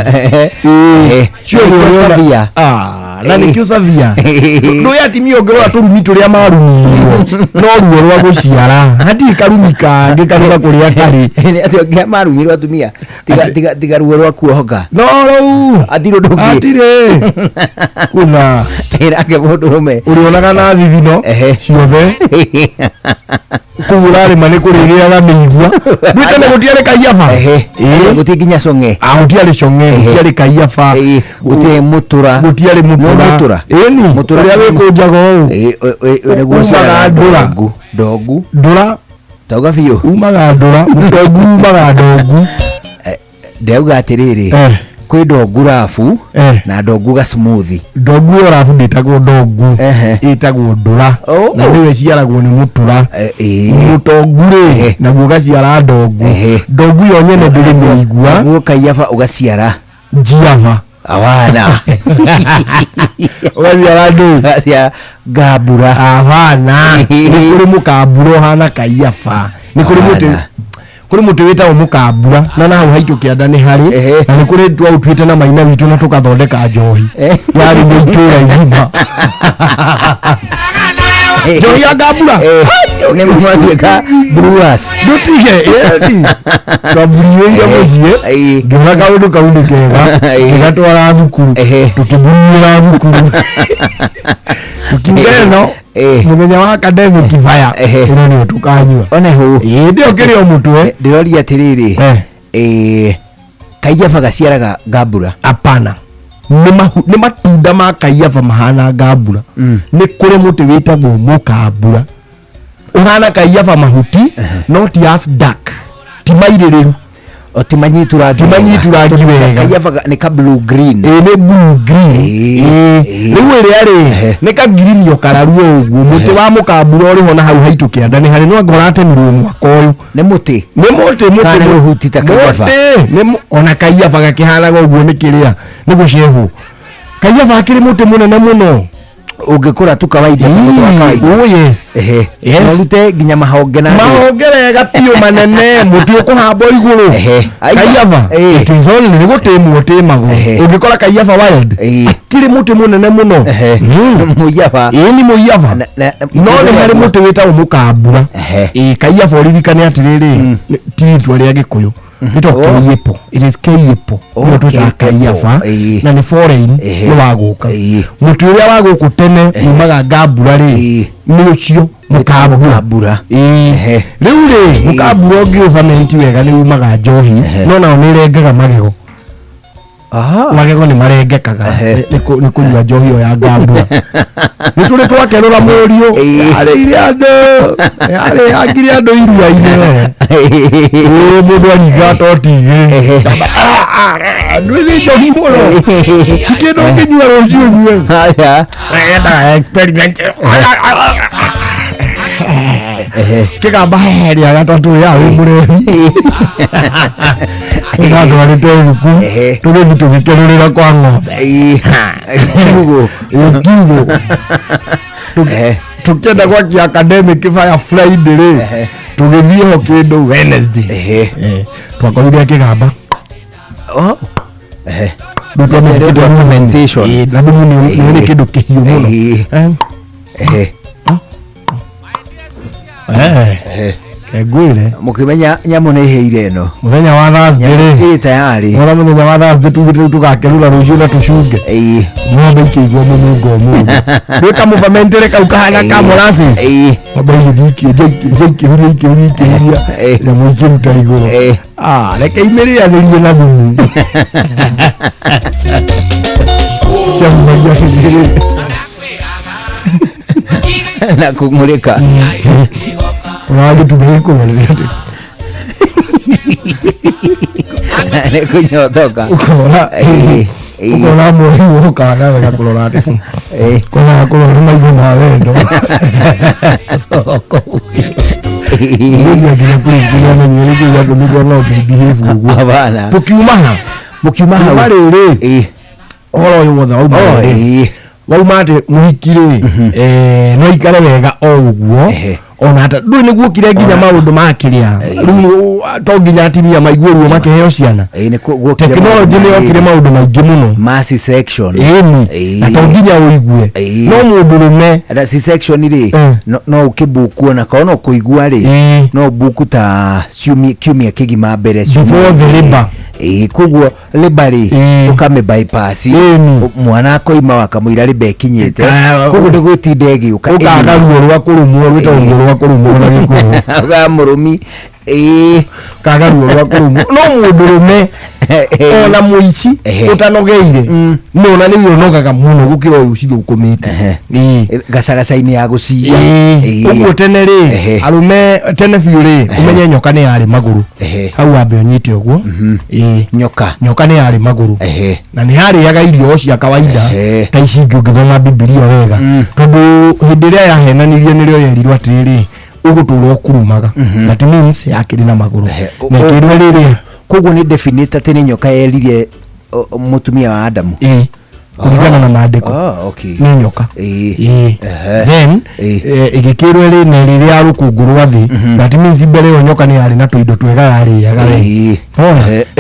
Ciothe ũrĩona. Ah, na nĩkĩo savia. Ndũĩ atimia ũngĩrora tũrumi tũrĩa marumirwo no ruo rwa gũciara, hatirĩ karumi kangĩ karura kũrĩa karĩ. Atĩ ũngĩa marumirwo atumia tiga tiga tiga ruo rwa kuohoka. No rĩu hatirĩ ũndũ ũngĩ. Hatirĩ. Kuna ĩrake mũndũrũme ũrĩonaga na thithino ciothe kũu ũrarĩma nĩ kũrĩgĩaga mĩigua. Ndũĩ tene gũtiarĩ kaiyaba. Gũtirĩ nginya cong'e. Ah, gũtiarĩ cong'e, gũtiarĩ kaiyaba, gũtirĩ mũtura. Gũtiarĩ No mũtura. mũtura. Ĩni, Mũtura ũrĩa wĩkũnjaga ũũ. Nĩguo Umaga ũciaraga ndũra. ndongu. Ndongu. Ndũra. Tauga biũ. Umaga ndũra, mũtongu umaga ndongu. Ndauga atĩrĩrĩ, kwĩ ndongu rabu na ndongu ga smoothie. Ndongu ĩyo rabu ndĩtagwo ndongu, ĩtagwo ndũra na nĩwe ĩciaragwo nĩ mũtura. Mũtongu rĩ, naguo ũgaciara ndongu. Ndongu yo nyene ndĩrĩ mĩigua. Naguo kaiyaba ũgaciara njiaba. Awana. Ũgaciara ndũĩ. Ũgaciara ngambura. Abana. Nĩ kũrĩ mũkambura ũhana kaiyaba. Nĩ kũrĩ mũtĩ. Kũrĩ mũtĩ wĩtagwo mũkambura na na hau haitũ kĩanda nĩ harĩ na nĩ kũrĩ twaũtuĩte na maina witũ na tũkathondeka njohi yarĩ nĩ itũra igima njohi ya ngambura. Nĩ mwatuĩka brewers. Ndũtige ĩni twamburiĩire mũciĩ ngĩona kaũndũ kau nĩ kega ngĩgatwara thukuru tũkĩmburuĩra thukuru tũkiuga ĩno mũthenya wa academic fire ĩno nĩyo tũkanyua. One hũ. Ĩĩ ndĩyo kĩrĩ o mũtwe. Ndĩroria atĩrĩrĩ, kaiyaba gaciaraga ngambura? Hapana, nĩ matunda ma kaiyaba mahana ngambura. Nĩ kũrĩ mũtĩ wĩtagwo mũkambura ũhana kaiyaba mahuti no ti as dark, ti mairĩrĩru. O ti manyitu rangi. Ti manyitu rangi wega. Kaiyaba nĩ ka blue green. Ĩĩ nĩ blue green. Ĩĩ rĩu ĩrĩa rĩ nĩ ka green o kararu o ũguo. Mũtĩ wa mũkambura ũrĩ ho na hau haitũ kĩanda nĩ harĩ no anga ũratemirwo mwaka ũyũ. Nĩ mũtĩ. Nĩ mũtĩ mũtĩ. Kana nĩ rũhuti ta kaiyaba? Mũtĩ nĩ ona kaiyaba gakĩhanaga ũguo nĩ kĩrĩa nĩ gũcehwo. Kaiyaba akĩrĩ mũtĩ mũnene mũno. Ũngĩkũra tu kawaida ta mũtĩ wa kawaida. Oh yes. Yes. No ũrute nginya mahonge na mahonge wega biũ manene mũtĩ ũkũhambwo igũrũ. Kaiyaba it is only nĩ gũtĩmwo ũtĩmagwo. Ũngĩkora kaiyaba wild akĩrĩ mũtĩ mũnene mũno. Mũiyaba. Ĩĩ nĩ mũiyaba no nĩ harĩ mũtĩ wĩtagwo mũkambura. Ĩĩ kaiyaba ũririkane atĩrĩrĩ ti itua rĩa Gĩkũyũ rĩtagwo keiyepo. It is keiyepo nĩyo twĩtaga kaiyaba na nĩ foreign nĩ wa gũka. Mũtĩ ũrĩa wa gũkũ tene umaga ngambura rĩ nĩ ũcio mũkambura. Ĩĩ rĩu rĩ mũkambura ũngĩũbamenti wega nĩ umaga njohi no nao nĩ ĩrengaga magego. Magego nĩ marengekaga nĩ kũnyua njohi ĩyo ya ngambura. Nĩ tũrĩ twakerũra mũriũ arĩire andũ arĩ angire andũ iria-inĩ we. Ĩĩ mũndũ aringa toti igĩrĩ andũ nĩ njohi mũno ti kĩndũ ũngĩnyua rũciũ ũnyue. Endaga experiment kĩgamba rĩa gatatũ ya wĩ mũrebi ndatwarĩte thuku tũgĩthiĩ tũgĩkerũrĩra kwa ng'ombe kiugũ. Ĩĩ, kiugũ tũkĩenda gwakia academic fire Friday rĩ tũgĩthiĩ ho kĩndũ Wednesday. Twakorire akĩgamba. Rĩu twamĩthikĩte fermentation. Ĩĩ, na thumu nĩ nĩ kĩndũ kĩhiũ mũno. Kengwĩre Mũkĩmenya nyamũ nĩ ĩhĩire ĩno. Mũthenya wa Thursday rĩ ĩrĩ tayari. Wona mũthenya wa Thursday tugĩte rĩu tũgakerũra rũciũ na tũcunge ng'ombe ikĩigua mũnungo ũmũthĩ gwĩka mũfermentere kau kahana ka molasses ng'ombe igĩthiĩ ikĩenja ikĩenja ikĩhuria ikĩhuria ikĩhuria nyamũ ikĩruta igũrũ. Ah, reke imĩrĩanĩrie na thumu ciahuhagia rĩrĩ na kũng'ũrĩka. Ũragĩtume gĩkũrorere atĩ nĩ kũnyotoka. Ũkona ũkona mweri woka nawe gakũrora atĩ kona gakũrora maitho ma wendo. Ngwĩciria nginya police nĩamenyire nĩkĩĩ gĩatũmĩte ng'ombe behave ũguo. Hapana. Tũkiuma ha mũkiuma hau Tuma rĩrĩ ũhoro ũyũ wothe wauma rĩ wauma atĩ mũhiki rĩ no ikare wega o ũguo ona hata ndũĩ nĩguo kire nginya maũndũ ma kĩrĩa rĩu to nginya atimia maigue ruo makĩheo ciana. Tekinoronjĩ nĩ yokire maũndũ maingĩ mũno ma C-section. Ĩni na to nginya ũigue no mũndũrũme na C-section rĩ no ũkĩbuku ona korwo no kũigua rĩ no ũbuku ta kiumia kĩgima mbere Before the labour. Ĩĩ koguo labour rĩ ũkamĩ bypass mwana akoima wakamũira labour ĩkinyĩte koguo ndũgũtinda ĩgĩũka. Ũkaga ruo rwa kũrũmwo rwĩtagwo ruo rwa kũrũmwo na Gĩkũyũ. Ũkaga mũrũmi. Ĩĩ kaga ruo rwa kũrũmwo no mũndũrũme ona mũici ũtanogeire no na nĩwe ũnogaga mũno gũkĩra ũyũ ũcithũkũmĩte. Gacagaca-inĩ ya gũciya. Ũguo tene rĩ arũme tene biũ rĩ ũmenye nyoka nĩ yarĩ magũrũ hau wambe ũnyite ũguo. Nyoka nyoka nĩ yarĩ magũrũ na nĩ yarĩaga irio cia kawaida ta ici ingĩ ũngĩthoma Bibilia wega tondũ hĩndĩ ĩrĩa yahenanirie nĩrĩo yerirwo atĩrĩrĩ ũgũtũra ũkurumaga. That means yakĩrĩ na magũrũ na ĩkĩrwo rĩrĩa koguo nĩ definite atĩ nĩ nyoka yerire mũtumia wa Adamu. Kũringana na maandĩko. Nĩ nyoka. Then ĩgĩkĩrwo ĩrĩ na rĩrĩa rũkũngũ rwa thĩ. That means mbere ĩyo nyoka nĩ yarĩ na tũindo twega yarĩaga we.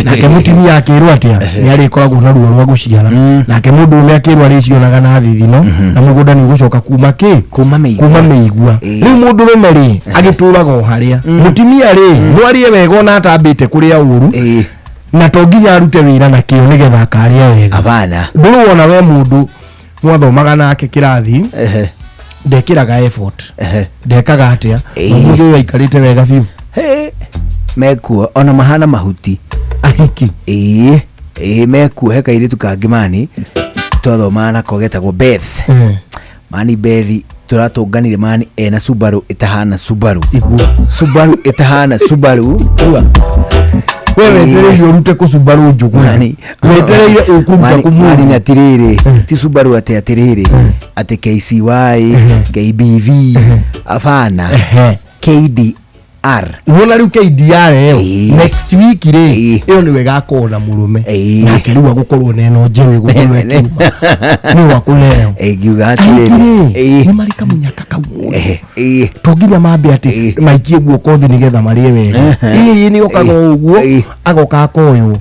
Nake mũtumia akĩrwo atĩa nĩ arĩkoragwo na ruo rwa gũciara. Nake mũndũrũme akĩrwo arĩcionaga na thithino na mũgũnda nĩ ũgũcoka kuma kĩ? Kuma mĩigua. Rĩu mũndũrũme rĩ agĩtũraga o harĩa. Mũtumia rĩ no arĩe wega ona atambĩte kũrĩa ũru. Na to nginya arute wĩra na kĩo nĩgetha akarĩa wega. Abana. Ndũrĩ wona we mũndũ mwathomaga nake kĩrathi ndekĩraga effort. Ndekaga atĩa. Mũndũ ũyũ aikarĩte wega biũ. Mekuo ona mahana mahuti. Ahiki. Mekuo he kairĩtu kangĩ mani twathomaga nako getagwo Beth. Mani Beth tũratũnganire mani ena Subaru ĩtahana Subaru. Subaru ĩtahana Subaru. Wewe wetereire urute ku Subaru njugu. Wetereire ukuruta ku mani na atiriri ti Subaru ati atiriri ati KCY KBV afana KDR. Wona riu KDR ĩyo next week rĩ ĩyo nĩwe gakorwo na mũrũme nake rĩu agũkorwo na ĩno njerũ ĩgũkorwo ĩkiuma nĩ wakũneo ngiuga atĩrĩrĩ nĩ marĩ kamunyaka kau mũno to nginya mambe atĩ maikie guoko thĩ nĩgetha marĩe wega. Ĩĩ nĩ okaga ũguo agoka akoywo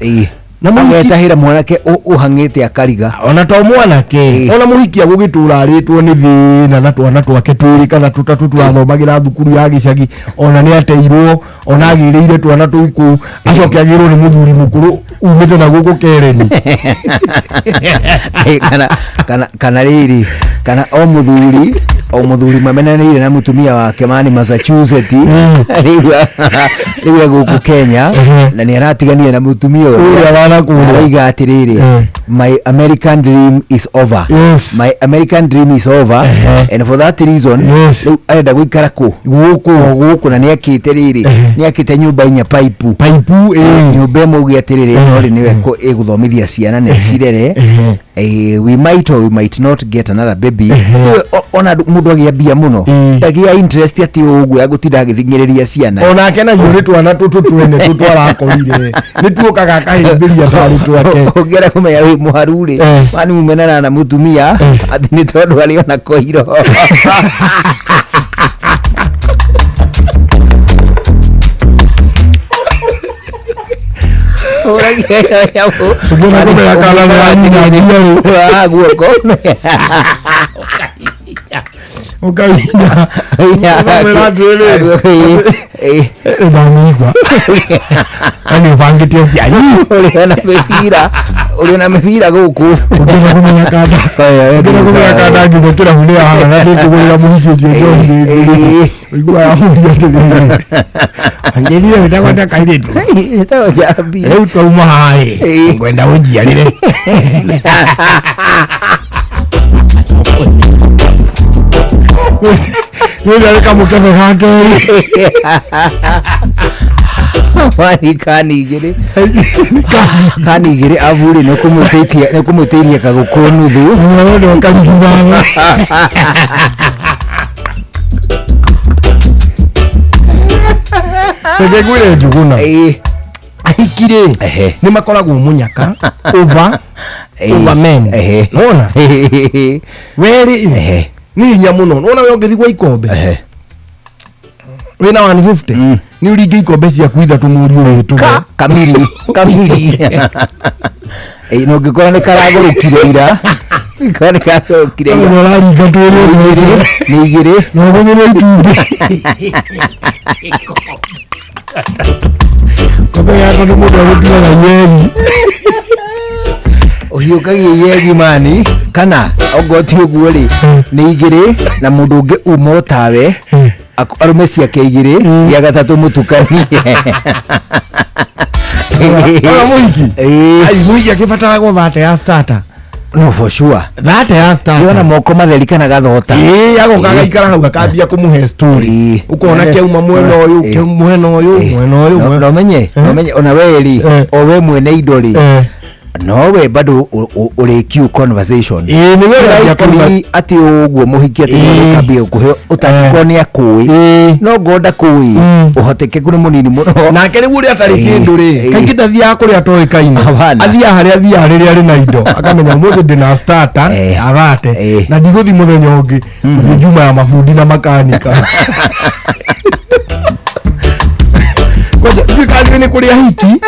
na mũgetahĩra mwanake ũhang'ĩte akariga ona to mwanake ona mũhiki agũgĩtũra arĩtwo nĩ thĩna na twana twake twĩrĩ kana tũtatũ tũrathomagĩra thukuru ya gĩcagi ona nĩ ateirwo ona agĩrĩire twana tũu kũu acoke agĩrwo nĩ mũthuri mũkũrũ umĩte na gũkũ Kereni. Kana rĩrĩ kana o mũthuri mamenanĩire na mũtumia wake mani Massachusetts rĩu gũkũ Kenya na nĩ aratiganire na mũtumia ũrĩa arauga atĩrĩrĩ my American dream is over. Yes. My American dream is over. And for that reason rĩu arenda gũikara kũ gũkũ na nĩakĩte rĩrĩ nĩakĩte nyũmba inya paipu nyũmba ĩmwe auge atĩrĩrĩ no rĩ nĩwe ĩgũthomithia ciana na ĩcirere. We might or we might not get another baby. Ona mundu agiambia muno ndagia interest ati uguo ya gutinda agithingiriria ciana ona akenagio ni twana tutu twene tutu arakorire ni tuokaga akahimbiria tari twake ungienda kumenya wi muharu ri mani mumenana na mutumia ati ni tondu ari ona koiro Ũngĩenda kũmenya kana nĩ wa nyina mbia guoko ũkahinya ũkamwĩra atĩrĩrĩ ndamĩigua na nĩ ũbangĩte ũciari ũrĩ na mĩbira gũkũ ũngĩenda kũmenya kanda ũngĩenda kũmenya kanda nginya kĩrabu nĩ haha na ndĩkũgũrĩra mũhiki ũcio njohi ũiguaga amũria atĩrĩrĩ anjĩrire wĩtagwo ta kairĩtu wĩtagwo Njambi rĩu twauma haha rĩ ngwenda ũnjiarĩre nĩ kamũkebe ga kerĩ wani kani igĩrĩ abu rĩ nĩ kũmũteithia kagũkũ nuthu nĩ reke ngwĩre Njuguna ahiki rĩ nĩ makoragwo mũnyaka over men wona werĩ nĩ hinya mũno wona we ũngĩthiĩ gwa ikombe wĩna 150 nĩ ũringe ikombe ciaku ithatũ mũriũ wĩtũme kamiri kamiri no ngĩkora nĩ karagũrũkire ira ngĩkora nĩ karagũrũkire ira ũraringa twĩrĩ nĩ igĩrĩ na ũgũnyĩrwo itumbĩ kombe ya tondũ mũndũ agũtuaga nyeri ũhiũkagia yegi mani kana ongoti ti ũguo rĩ nĩ igĩrĩ na mũndũ ũngĩ uma o tawe arũme ciake igĩrĩ gĩa gatatũ mũtukanie ona mũhiki ai mũhiki akĩbataragwo thate ya starter no for sure thate ya starter ona moko matheri kana gathota agoka agaikara hau akambia kũmũhe story ũkona kĩauma mwena ũyũ kĩu mwena ũyũ mwena ũyũ no menye ona we rĩ o we mwene indo rĩ Nowe bado ũrĩ queue conversation. Ĩĩ, nĩwe ũraria Likely atĩ ũguo mũhiki atĩ nĩarĩkambia gũkũhe ũtangĩkorwo nĩ akũĩ no ngonda kũĩ ũhotekeku nĩ mũnini mũno. Nake rĩu ũrĩa atarĩ kĩndũ rĩ, kaingĩ ndathiaga kũrĩa atoĩkaine, athiaga harĩa athiaga rĩrĩa arĩ na indo, akamenya ũmũthĩ ndĩna starter agate na ndigũthi mũthenya ũngĩ gũthiĩ njuma ya mabundi na makanika. Kwanja ndiũĩ kana nĩ kũrĩ ahiki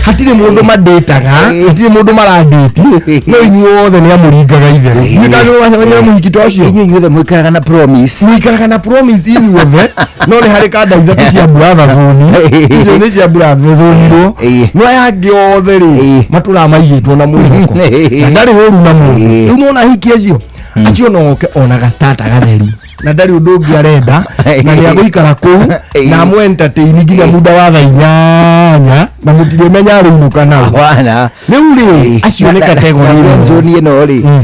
hatirĩ mũndũ mandĩtaga, hatirĩ mũndũ marandĩti, no inyuothe nĩ amũringaga itherũ. Ndiũĩ kana nĩ wacemania na mũhiki ta ũcio. Inyuĩ inyuothe mũikaraga na promise. Mũikaraga na promise inyuothe, no nĩ harĩ kanda ithatũ cia brother zone, icio nĩ cia brother zone-irwo, no aya angĩ othe rĩ matũraga maigĩtwo na mwĩhoko na ndarĩ ũru na mũndũ. Rĩu nĩwona ahiki acio acio no oke ona ga starter gatheri na ndarĩ ũndũ ũngĩ arenda na nĩ agũikara kũu na amũ entertain nginya muda wa thaa 8 na mũtirĩmenya arĩinũka nao. Hapana. Rĩu rĩ acio nĩ category ĩmwe. Zone ĩno rĩ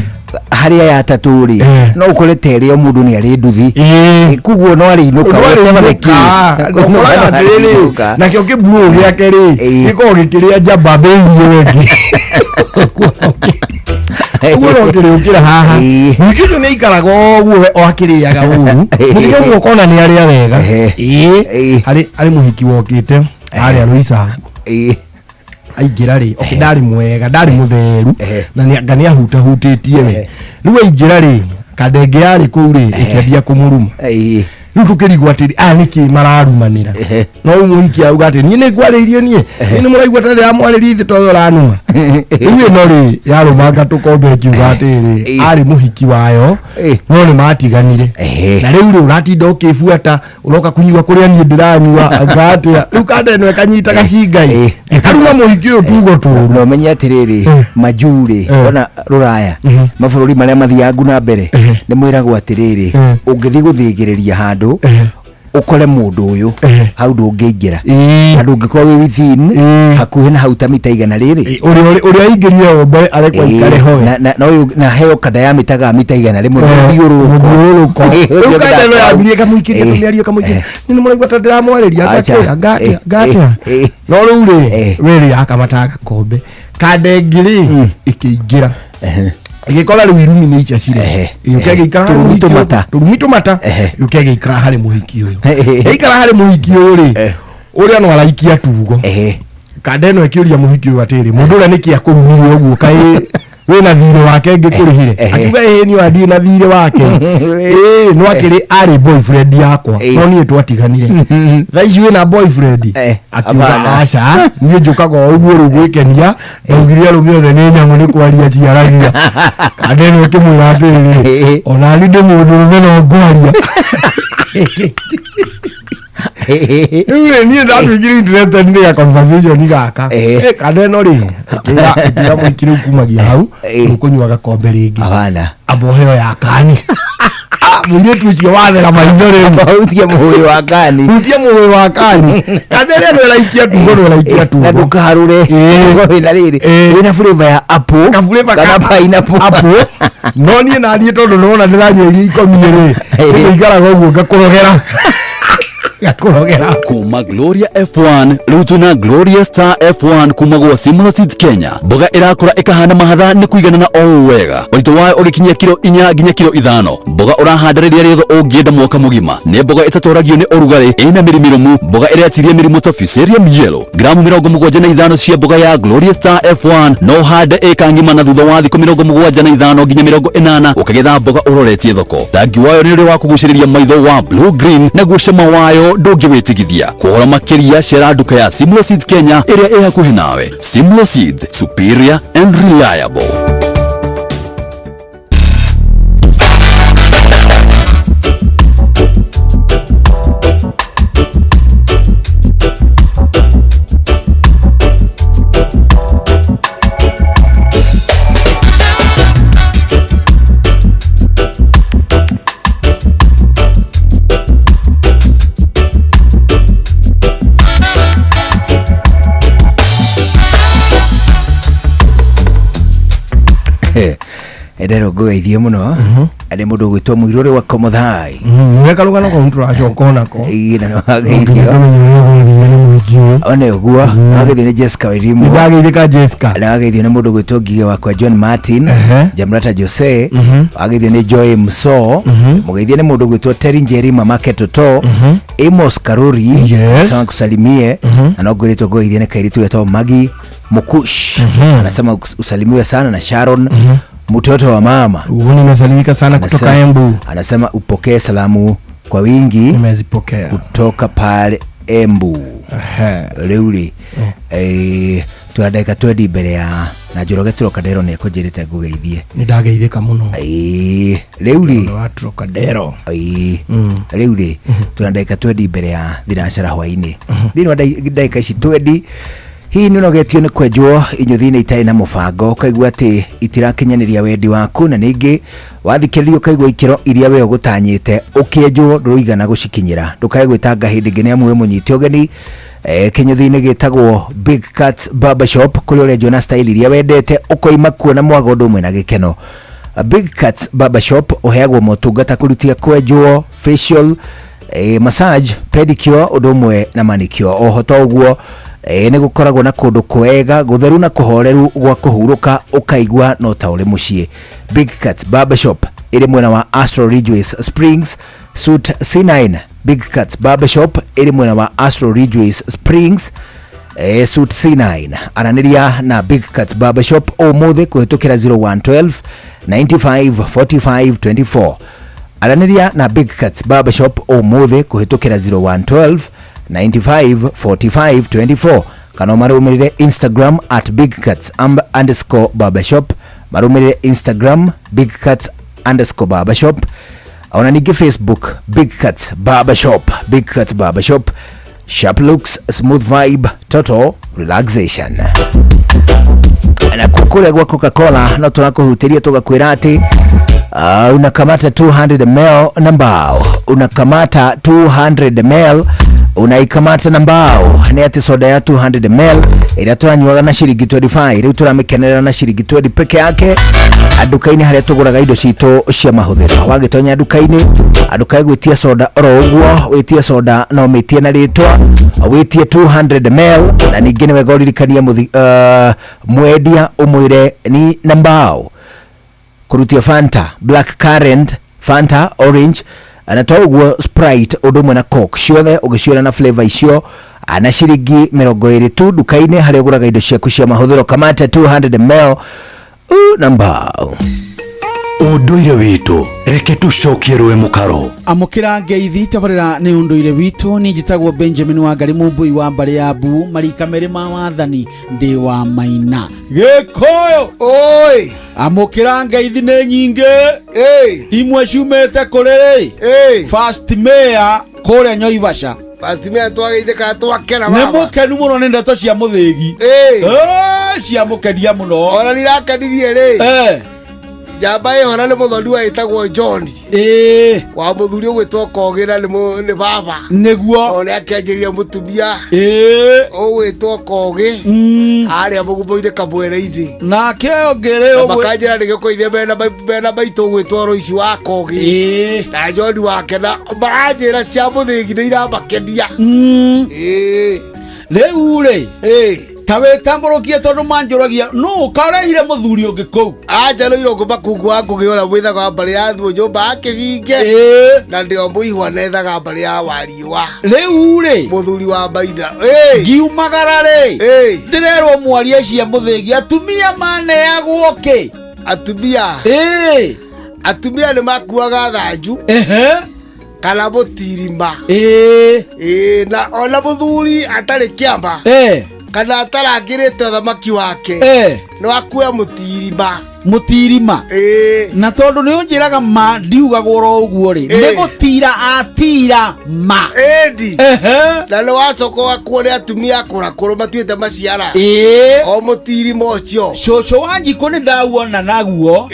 harĩ aya atatũ rĩ no ũkore ta ĩrĩa mũndũ nĩ arĩ nduthi, koguo no arĩinũka whatever the case. Ũkoraga atĩrĩrĩ nakĩo kĩburu gĩake rĩ gĩkoragwo gĩkĩrĩa njamba mbĩirio ĩngĩ, ũguo no kĩrĩũkĩra haha. Mũhiki ũcio nĩ aikaraga ũguo we o akĩrĩaga ũru, mũthenya ũmwe ũkona nĩ arĩa wega. Ĩĩ, harĩ mũhiki wokĩte harĩa Roysambu, aingĩra rĩ, okay, ndarĩ mwega, ndarĩ mũtheru na anga nĩ ahutahutĩtie we. Rĩu aingĩra rĩ, kandenge yarĩ kũu rĩ ĩkĩambia kũmũruma. Rĩu tũkĩrigwo atĩrĩ, aya nĩkĩ mararumanĩra? No rĩu mũhiki auga atĩ niĩ nĩngwarĩirie niĩ, niĩ nĩmũraigua ta ndĩramwarĩria ithe toyo ũranuma. Rĩu ĩno rĩ yarũmanga tũkombe ĩkiuga atĩrĩ, arĩ mũhiki wayo no nĩ matiganire, na rĩu rĩ ũratinda ũkĩbuata ũroka kũnyua kũrĩa niĩ ndĩranyua anga atĩa. Rĩu kanda ĩno ĩkanyita gacingai ĩkaruma mũhiki ũyũ tugo tũru. No menye atĩrĩrĩ, majuu rĩ, ona rũraya mabũrũri marĩa mathiangu na mbere nĩ mwĩragwo atĩrĩrĩ, ũngĩthiĩ gũthĩgĩrĩria handũ ũkore mũndũ ũyũ hau ndũngĩingĩra, na ndũngĩkorwo wĩ within hakuhĩ na hau ta mita igana rĩrĩ. Ũrĩa aingĩrire o mbere arekwo aikare ho na heo kanda ya mĩtaga mita 100 mũthiũrũrũko. Rĩu kanda ĩno yambirie ĩkamũikĩria tũmĩario ĩkamũikĩria, niĩ nĩmũraigua ta ndĩramwarĩria angatĩa angatĩa angatĩa. No rĩu rĩ we rĩ akamataga gakombe, kanda ĩngĩ rĩ ĩkĩingĩra ĩgĩkora rĩu irumi nĩ icacire, ĩgĩũka ĩgĩikara harĩ Tũrumi mũhiki ũyũ. tũmata. Tũrumi tũmata, ĩgĩũka ĩgĩikara harĩ mũhiki ũyũ. Ĩikara harĩ mũhiki ũyũ rĩ, ũrĩa no araikia tugo, kanda ĩno ĩkĩũria mũhiki ũyũ atĩrĩ, mũndũ ũrĩa nĩkĩ akũrumire ũguo, kaĩ wĩna thirĩ wake ngĩkũrĩhire? Akiuga ĩĩ niĩ ndirĩ na thirĩ wake, ĩĩ no akĩrĩ arĩ boyfriend yakwa no niĩ twatiganire. Thaa ici wĩna boyfriend? Akiuga Hapana. aca, niĩ njũkaga o ũguo rĩu gwĩkenia, ndaugire arũme othe nĩ nyamũ nĩ kwaria ciaragia. Kanda ĩno ĩkĩmwĩra atĩrĩrĩ, ona niĩ ndĩ mũndũrũme no ngwaria. Rĩu rĩ niĩ ndatuĩkire interested nĩ ga conversation gaka. Kanda ĩno rĩ ĩkĩra mũhiki rĩu kumagia hau ũkũnyua gakombe rĩngĩ, amba ũheo ya kani. Mũirĩtu ũcio wathera maitho rĩu, hutia mũhũyũ wa kani, hutia mũhũyũ wa kani. Kanda ĩrĩa nĩ ĩraikia tugo, nĩ ĩraikia tugo na ndũkaharũre wĩna rĩrĩ wĩna flavor ya apple ka kana pineapple. Apple. No niĩ naniĩ tondũ nĩwona ndĩranyua iria ikomie rĩ, nĩikaraga ũguo ngakũrogera gakũrogera. Kuma Gloria F1 rĩu twĩna Gloria Star F1 kuma gwa Simlo Seeds Kenya. Mboga ĩrakũra ĩkahana mahatha nĩ kũiganana o ũũ wega, ũritũ wayo ũgĩkinyia kiro 4 nginya kiro 5. Mboga ũrahanda rĩrĩa rĩothe ũngĩenda mwaka mũgima. Nĩ mboga ĩtatoragio nĩ ũrugarĩ, ĩna mĩri mĩrũmu, mboga ĩretiria mĩrimũ ta Fusarium yellow. Gramu 75 cia mboga ya Gloria Star F1 no ũhande ĩka ng'ima na thutha wa thikũ 75 nginya 80 ũkagetha mboga ũroretie thoko. Rangi wayo nĩ ũrĩa wa kũgucĩrĩria maitho wa blue green, naguo cama wayo ndũngĩwĩtigithia. Kũhoro makĩria cera nduka ya Simlo Seeds Kenya ĩrĩa ĩ hakuhĩ nawe. Simlo Seeds, superior and reliable. Ndero ngũgeithie mũno arĩ mũndũ ũgwĩtwo mũirũrĩ wa Komothai. Nĩ karũgano kau tũracoka onako. Ĩĩ, na nĩwageithio. Tũmenye ũrĩa gwathire nĩ mũhiki Thank you. One ũguo wageithio nĩ Jessica Wairimu. Nĩndageithĩka Jessica. Na wageithio nĩ mũndũ gwĩtwo Ngigĩ wakwa John Martin. Jamrata Jose. Wageithio nĩ Joy Mso. Mũgeithie nĩ mũndũ gwĩtwo Terry Njeri mamake Toto. Amos Karuri. Yes. Anasema kusalimie. Na no ngwĩrĩtwo ngũgeithie nĩ kairĩtu getagwo Maggie Mukush. Anasema usalimiwe sana na Sharon. Mtoto wa mama. Uhu nimesalimika sana kutoka Embu. Anasema upokee salamu kwa wingi. Nimezipokea. Kutoka pale Embu. Rĩu rĩ, twĩ ndagĩka twendi mbere ya na Njoroge Trocadero nĩ ekũnjĩrĩte ngũgeithie. Nĩndageithĩka mũno. Rĩu rĩ, wa Trocadero. Rĩu rĩ, twĩna ndagĩka twendi mbere ya thinacara hwainĩ. Thĩinĩ wa ndagĩka ici twendi, hihi nĩ ũnogetio nĩ kwenjwo inyuthi-inĩ itarĩ na mũbango, ũkaigua atĩ itirakinyanĩria wendi waku, na ningĩ wathikĩrĩria ũkaigua ikĩro iria we ũgũtanyĩte ũkĩenjwo ndũigana gũcikinyĩra. Ndũkae gwĩtanga hĩndĩ ĩngĩ nĩ amu wĩ mũnyite ũgeni kĩnyuthi-inĩ gĩtagwo Big Cat Barbershop, kũrĩa ũrenjwo na style iria wendete, ũkoima kuo na mwago ũndũ ũmwe na gĩkeno. Big Cat Barbershop ũheagwo motungata kũrutia kwenjwo, facial, massage, pedicure ũndũ ũmwe na manicure. Oho to ũguo, nĩ gũkoragwo na kũndũ kwega gũtheru na kũhoreru gwa kũhurũka, ũkaigua no ta ũrĩ mũciĩ. Big Cat Barbershop ĩrĩ mwena wa Astro Ridgeways Springs, Suite C9. Big Cat Barbershop ĩrĩ mwena wa Astro Ridgeways Springs, Suite C9. Aranĩria na Big Cat Barbershop ũmũthĩ kũhĩtũkĩra 0112 95 45 24. Aranĩria na Big Cat Barbershop ũmũthĩ kũhĩtũkĩra 0112 95 45 24, kana ũmarũmĩrĩre Instagram at Big Cats underscore barbershop. Marũmĩrĩre Instagram Big Cats underscore barbershop, ona ningĩ Facebook Big Cats Barbershop. Big Cats Barbershop, sharp looks, smooth vibe, total relaxation. Na kũrĩa gwa Coca-Cola no tũrakũhutĩria tũgakwĩra atĩ unakamata 200 ml na mbao, unakamata 200 ml, unaikamata na mbao. Nĩ atĩ soda ya 200 ml ĩrĩa tũranyuaga na ciringi 25 rĩu tũramĩkenerera na ciringi 20 peke yake nduka-inĩ harĩa tũgũraga indo citũ cia mahũthĩro. Wagĩtonya nduka-inĩ, ndukae gwĩtia soda oro ũguo, wĩtie soda na ũmĩtie na rĩtwa, wĩtie 200 ml, na ningĩ nĩ wega ũririkanie mwendia ũmwĩre ni na mbao. Kũrutia Fanta, Black Currant, Fanta Orange, na to ũguo Sprite ũndũ ũmwe na Coke, ciothe ũgĩciona na flavor icio na ciringi 20 tu nduka-inĩ harĩa ũgũraga indo ciaku cia mahũthĩro. Kamata 200 ml na mbao. Ũndũire witũ reke tũcokie rũĩ mũkaro. Amũkĩra ngeithi tabarĩra nĩ ũndũire witũ. Niĩ njĩtagwo Benjamin Wangari Mũmbui wa mbarĩ ya Mbu, marika merĩ ma wathani, ndĩ wa Maina Gĩkũyũ. Oi, amũkĩra ngeithi nĩ nyingĩ, imwe ciumĩte kũrĩ First Mayor kũrĩa Nyoivasha. First Mayor twageithĩka twakena nĩ baba. mũkenu mũno nĩ ndeto cia mũthĩgi, cia mũkenia mũno. Ona nĩirakenirie rĩ, njamba ĩhora nĩ mũthoni wa ĩtagwo John, wa mũthuri ũgwĩtwo Kogĩ na nĩ baba. Nĩguo o nĩ akĩanjĩrĩria mũtumia ũgwĩtwo Kogĩ harĩa mũgumo-inĩ kamwere-inĩ. Nake ũngĩ rĩ makanjĩra nĩ gĩkũithia mena maitũ ũgwĩtwo Roici wa Kogĩ na John wake, na maranjĩra cia mũthĩgi nĩ iramakenia. Rĩu rĩ, ta wĩtambũrũkie tondũ manjũragia nũ karehire mũthuri ũngĩ kũu. Anja nĩ irũngũ makungu wa ngũgĩ ũrĩa mwĩthaga wa mbarĩ ya thuo nyũmba ya kĩbinge, na ndĩo mũihwa nethaga mbarĩ ya wariũa. Rĩu rĩ, mũthuri wa maina ngiumagara rĩ, ndĩrerwo mwaria cia mũthĩgi atumia maneagwo kĩ? Atumia atumia nĩ makuaga thanju kana mũtirima, na ona mũthuri atarĩ kĩama kana atarangĩrĩte ũthamaki wake no akue mũtirima. Mũtirima na tondũ nĩ ũnjĩraga ma ndiugagwo oro ũguo rĩ, nĩ gũtira atira ma. Ĩndi na nĩ wacoka ũgakuo nĩ atumia akũrakũrũ matuĩte maciara o mũtirima ũcio. Cũcũ wa njikũ nĩ ndauona naguo.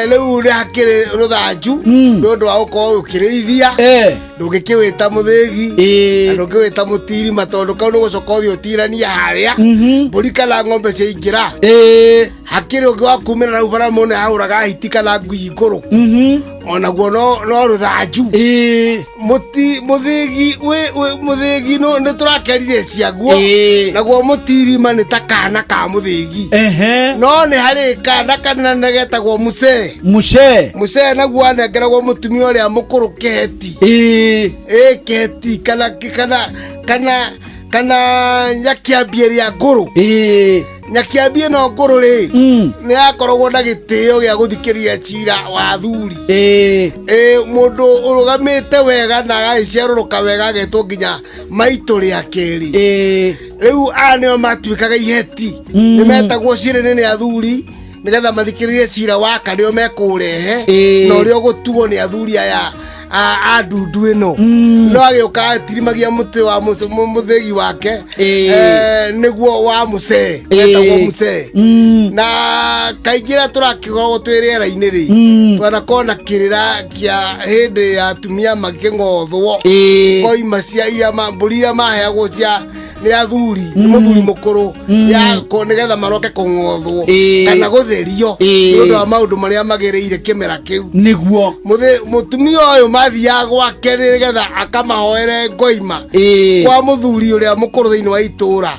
Rĩu nĩ hakĩrĩ rũthanju nĩ ũndũ wa gũkorwo ũkĩrĩithia, ndũngĩkĩwĩta mũthĩgi na ndũngĩwĩta mũtirima tondũ kau nĩ gũcoka ũthiĩ ũtiranie harĩa mbũri kana ng'ombe ciaingĩra. Hakĩrĩ ũngĩ wa kumĩra na bara mũno ahũraga hiti kana ngui ngũrũ onaguo no rũthanju. Mũthĩgi mũthĩgi no nĩ tũrakerire ciaguo naguo mũtirima nĩ ta kana ka mũthĩgi. No nĩ harĩ kana kanene getagwo mũcee. Mũcee naguo anengeragwo mũtumia ũrĩa mũkũrũ keheti. Keheti kana kana kana kana nyakiambie rĩa ngũrũ. Nyakiambie no ngũrũ rĩ nĩ akoragwo na gĩtĩo gĩa gũthikĩrĩria cira wa athuri. Mũndũ ũrũgamĩte wega na agagĩciarũrũka wega agetwo nginya maitũ rĩa kerĩ. Rĩu aya nĩo matuĩkaga iheti. Nĩ metagwo cira-inĩ nĩ athuri nĩgetha mathikĩrĩrie cira wa karĩo mekũũrehe na ũrĩa ũgũtuo nĩ athuri aya a ndundu ĩno. No agĩũka atirimagia mũtĩ wa mũthĩgi wake nĩguo wa mũcee wetagwo mũcee. Na kaingĩ rĩrĩa tũrakĩkoragwo twĩ rĩera-inĩ rĩ twanakorwo na kĩrĩra kĩa hĩndĩ ya atumia makĩng'othwo ngoima cia iria mbũri iria maheagwo cia nĩ athuri nĩ mũthuri mũkũrũ ya nĩgetha maroke kũng'othwo kana gũtherio nĩ ũndũ wa maũndũ marĩa magĩrĩire kĩmera kĩu. Nĩguo mũtumia ũyũ mathiaga gwake nĩgetha akamahoere ngoima kwa mũthuri ũrĩa mũkũrũ thĩinĩ wa itũra.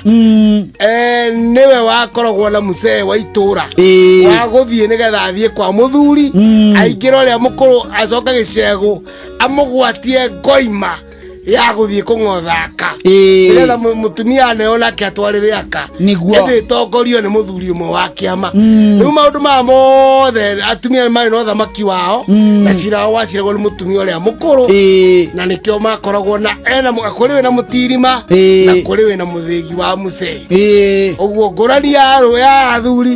Nĩwe wakoragwo na mũcee wa itũra wa gũthiĩ nĩgetha athiĩ kwa mũthuri aingĩre ũrĩa mũkũrũ acoke gĩcegũ amũgwatie ngoima ya gũthiĩ kũng'othaka nĩgetha mũtumia aneo nake atwarĩre aka ĩndĩ ĩtongorio nĩ mũthuri ũmwe wa kĩama. Rĩu maũndũ maya mothe atumia marĩ na ũthamaki wao na cira wao waciragwo nĩ mũtumia ũrĩa mũkũrũ na nĩkĩo makoragwo na ena kũrĩ wĩna mũtirima na kũrĩ wĩna mũthĩgi wa mũcee. Ũguo ngũrani ya athuri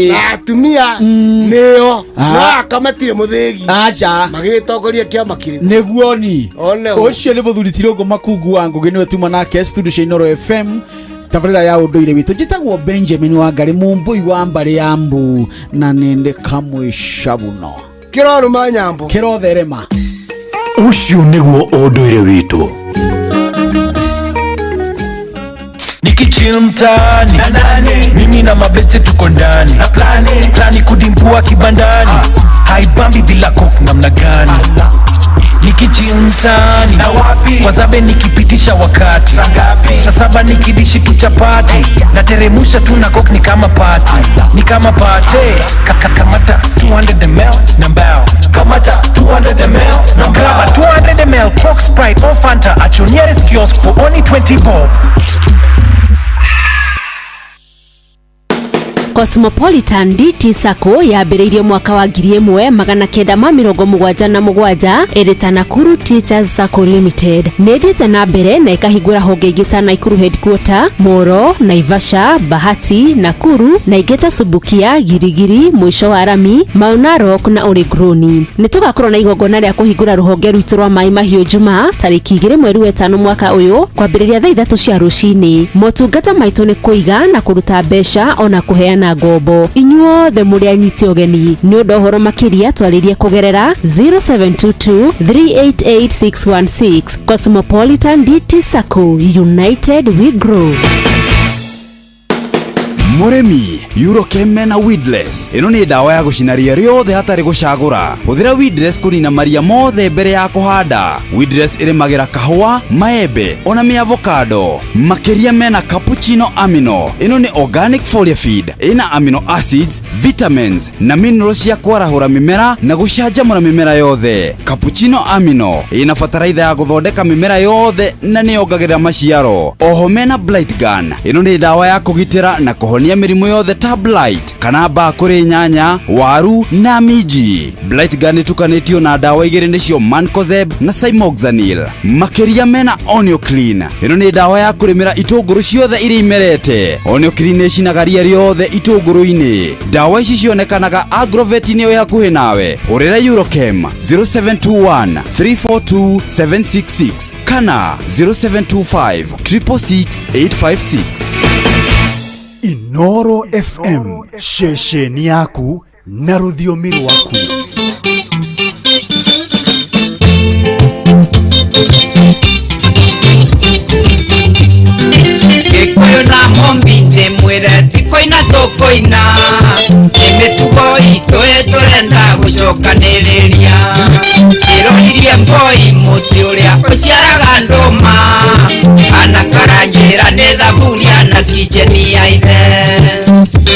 na atumia nĩyo no aka matirĩ mũthĩgi magĩtongoria kĩama kĩrĩkũ. Nĩguo ni ũcio nĩ mũthuri Tirũngũ Makungu wa Ngũgĩ nĩwe tuma nake studio cia Inooro FM tabarĩra ya ũndũire witũ. Njĩtagwo Benjamin Wangari Mũmbũi wa mbarĩ ya Mbu na nĩndĩ kamwe cabuno kĩrorũma nyambo kĩrotherema. Ũcio nĩguo ũndũire witũ. Nikichill mtaani mimi na mabeste tuko ndani plani kudimbua kibandani haibambi bila coke namna gani. Nikichill mtaani wazabe nikipitisha wakati saa saba nikidishi tu chapati nateremusha tu na coke ni kama party ni kama party. Kamata 200 ml na mbao kamata 200 ml na mbao 200 ml Coke, Sprite or Fanta at your nearest kiosk for only 20 bob. Cosmopolitan DT Sacco yambĩrĩirio mwaka wa 1977 ĩrĩ ta Nakuru Teachers Sacco Limited. Nĩ ĩthiĩte na mbere na ĩkahingũra honge ingĩ ta Nakuru Headquarter, Moro, Naivasha, Bahati, Nakuru na ingĩ ta Subukia, Girigiri, Mũico wa Rami, Mau Narok na Oregroni. Nĩ tũgakorwo na igongona rĩa kũhingũra rũhonge rwitũ rwa Maĩ Mahiũ Jumaa tarĩki 2 mweri wa 5 mwaka ũyũ kwambĩrĩria thaa 3 cia rũcinĩ. Motungata maitũ nĩ kũiga na kũruta mbeca ona kũheana ngombo. Inyuothe mũrĩ anyiti ũgeni. Nĩ ũndũ ũhoro makĩria twarĩrie kũgerera 0722 388616. Cosmopolitan DT Sacco, united we grow. Mũrĩmi Eurochem na Weedless ĩno nĩ ndawa ya gũcina ria rĩothe hatarĩ gũcagũra. Hũthĩra Weedless kũnina maria mothe mbere ya kũhanda. Weedless ĩrĩmagĩra kahũa, maembe ona mĩavocado. Makĩria mena cappuccino amino. Ĩno nĩ organic foliar feed ĩna amino acids, vitamins na minerals cia kwarahũra mĩmera na gũcanjamũra mĩmera yothe. Cappuccino amino ĩna bataraitha ya gũthondeka mĩmera yothe na nĩyongagĩrĩra maciaro. Oho mena blight gun. Ĩno nĩ ndawa ya kũgitĩra na kũhonia mĩrimũ yothe ta blight kana mbaa kũrĩ nyanya, waru na minji. Blight gun ĩtukanĩtio na ndawa igĩrĩ nĩcio Mancozeb na Cymoxanil. Makĩria mena Onioclean. Ĩno nĩ ndawa ya kũrĩmĩra itũngũrũ ciothe iria imerete. Onioclean nĩĩcinaga ria rĩothe itũngũrũ-inĩ. Ndawa ici cionekanaga agrovet-inĩ ĩ hakuhĩ nawe. Hũrĩra Eurochem 0721 342 766 kana 0725 666 856. Inooro FM ceceni yaku na rũthiomi rwaku. Gĩkũyũ na Mũmbi ndĩmwĩre ti kũina tũkũina. kũina nĩ mĩtugo itũ ĩtũrenda gũcokanĩrĩria ĩroririe mboi mũtĩ ũrĩa ũciaraga ndũma ana karanjĩra nĩ thaburia na kicheni ya ithe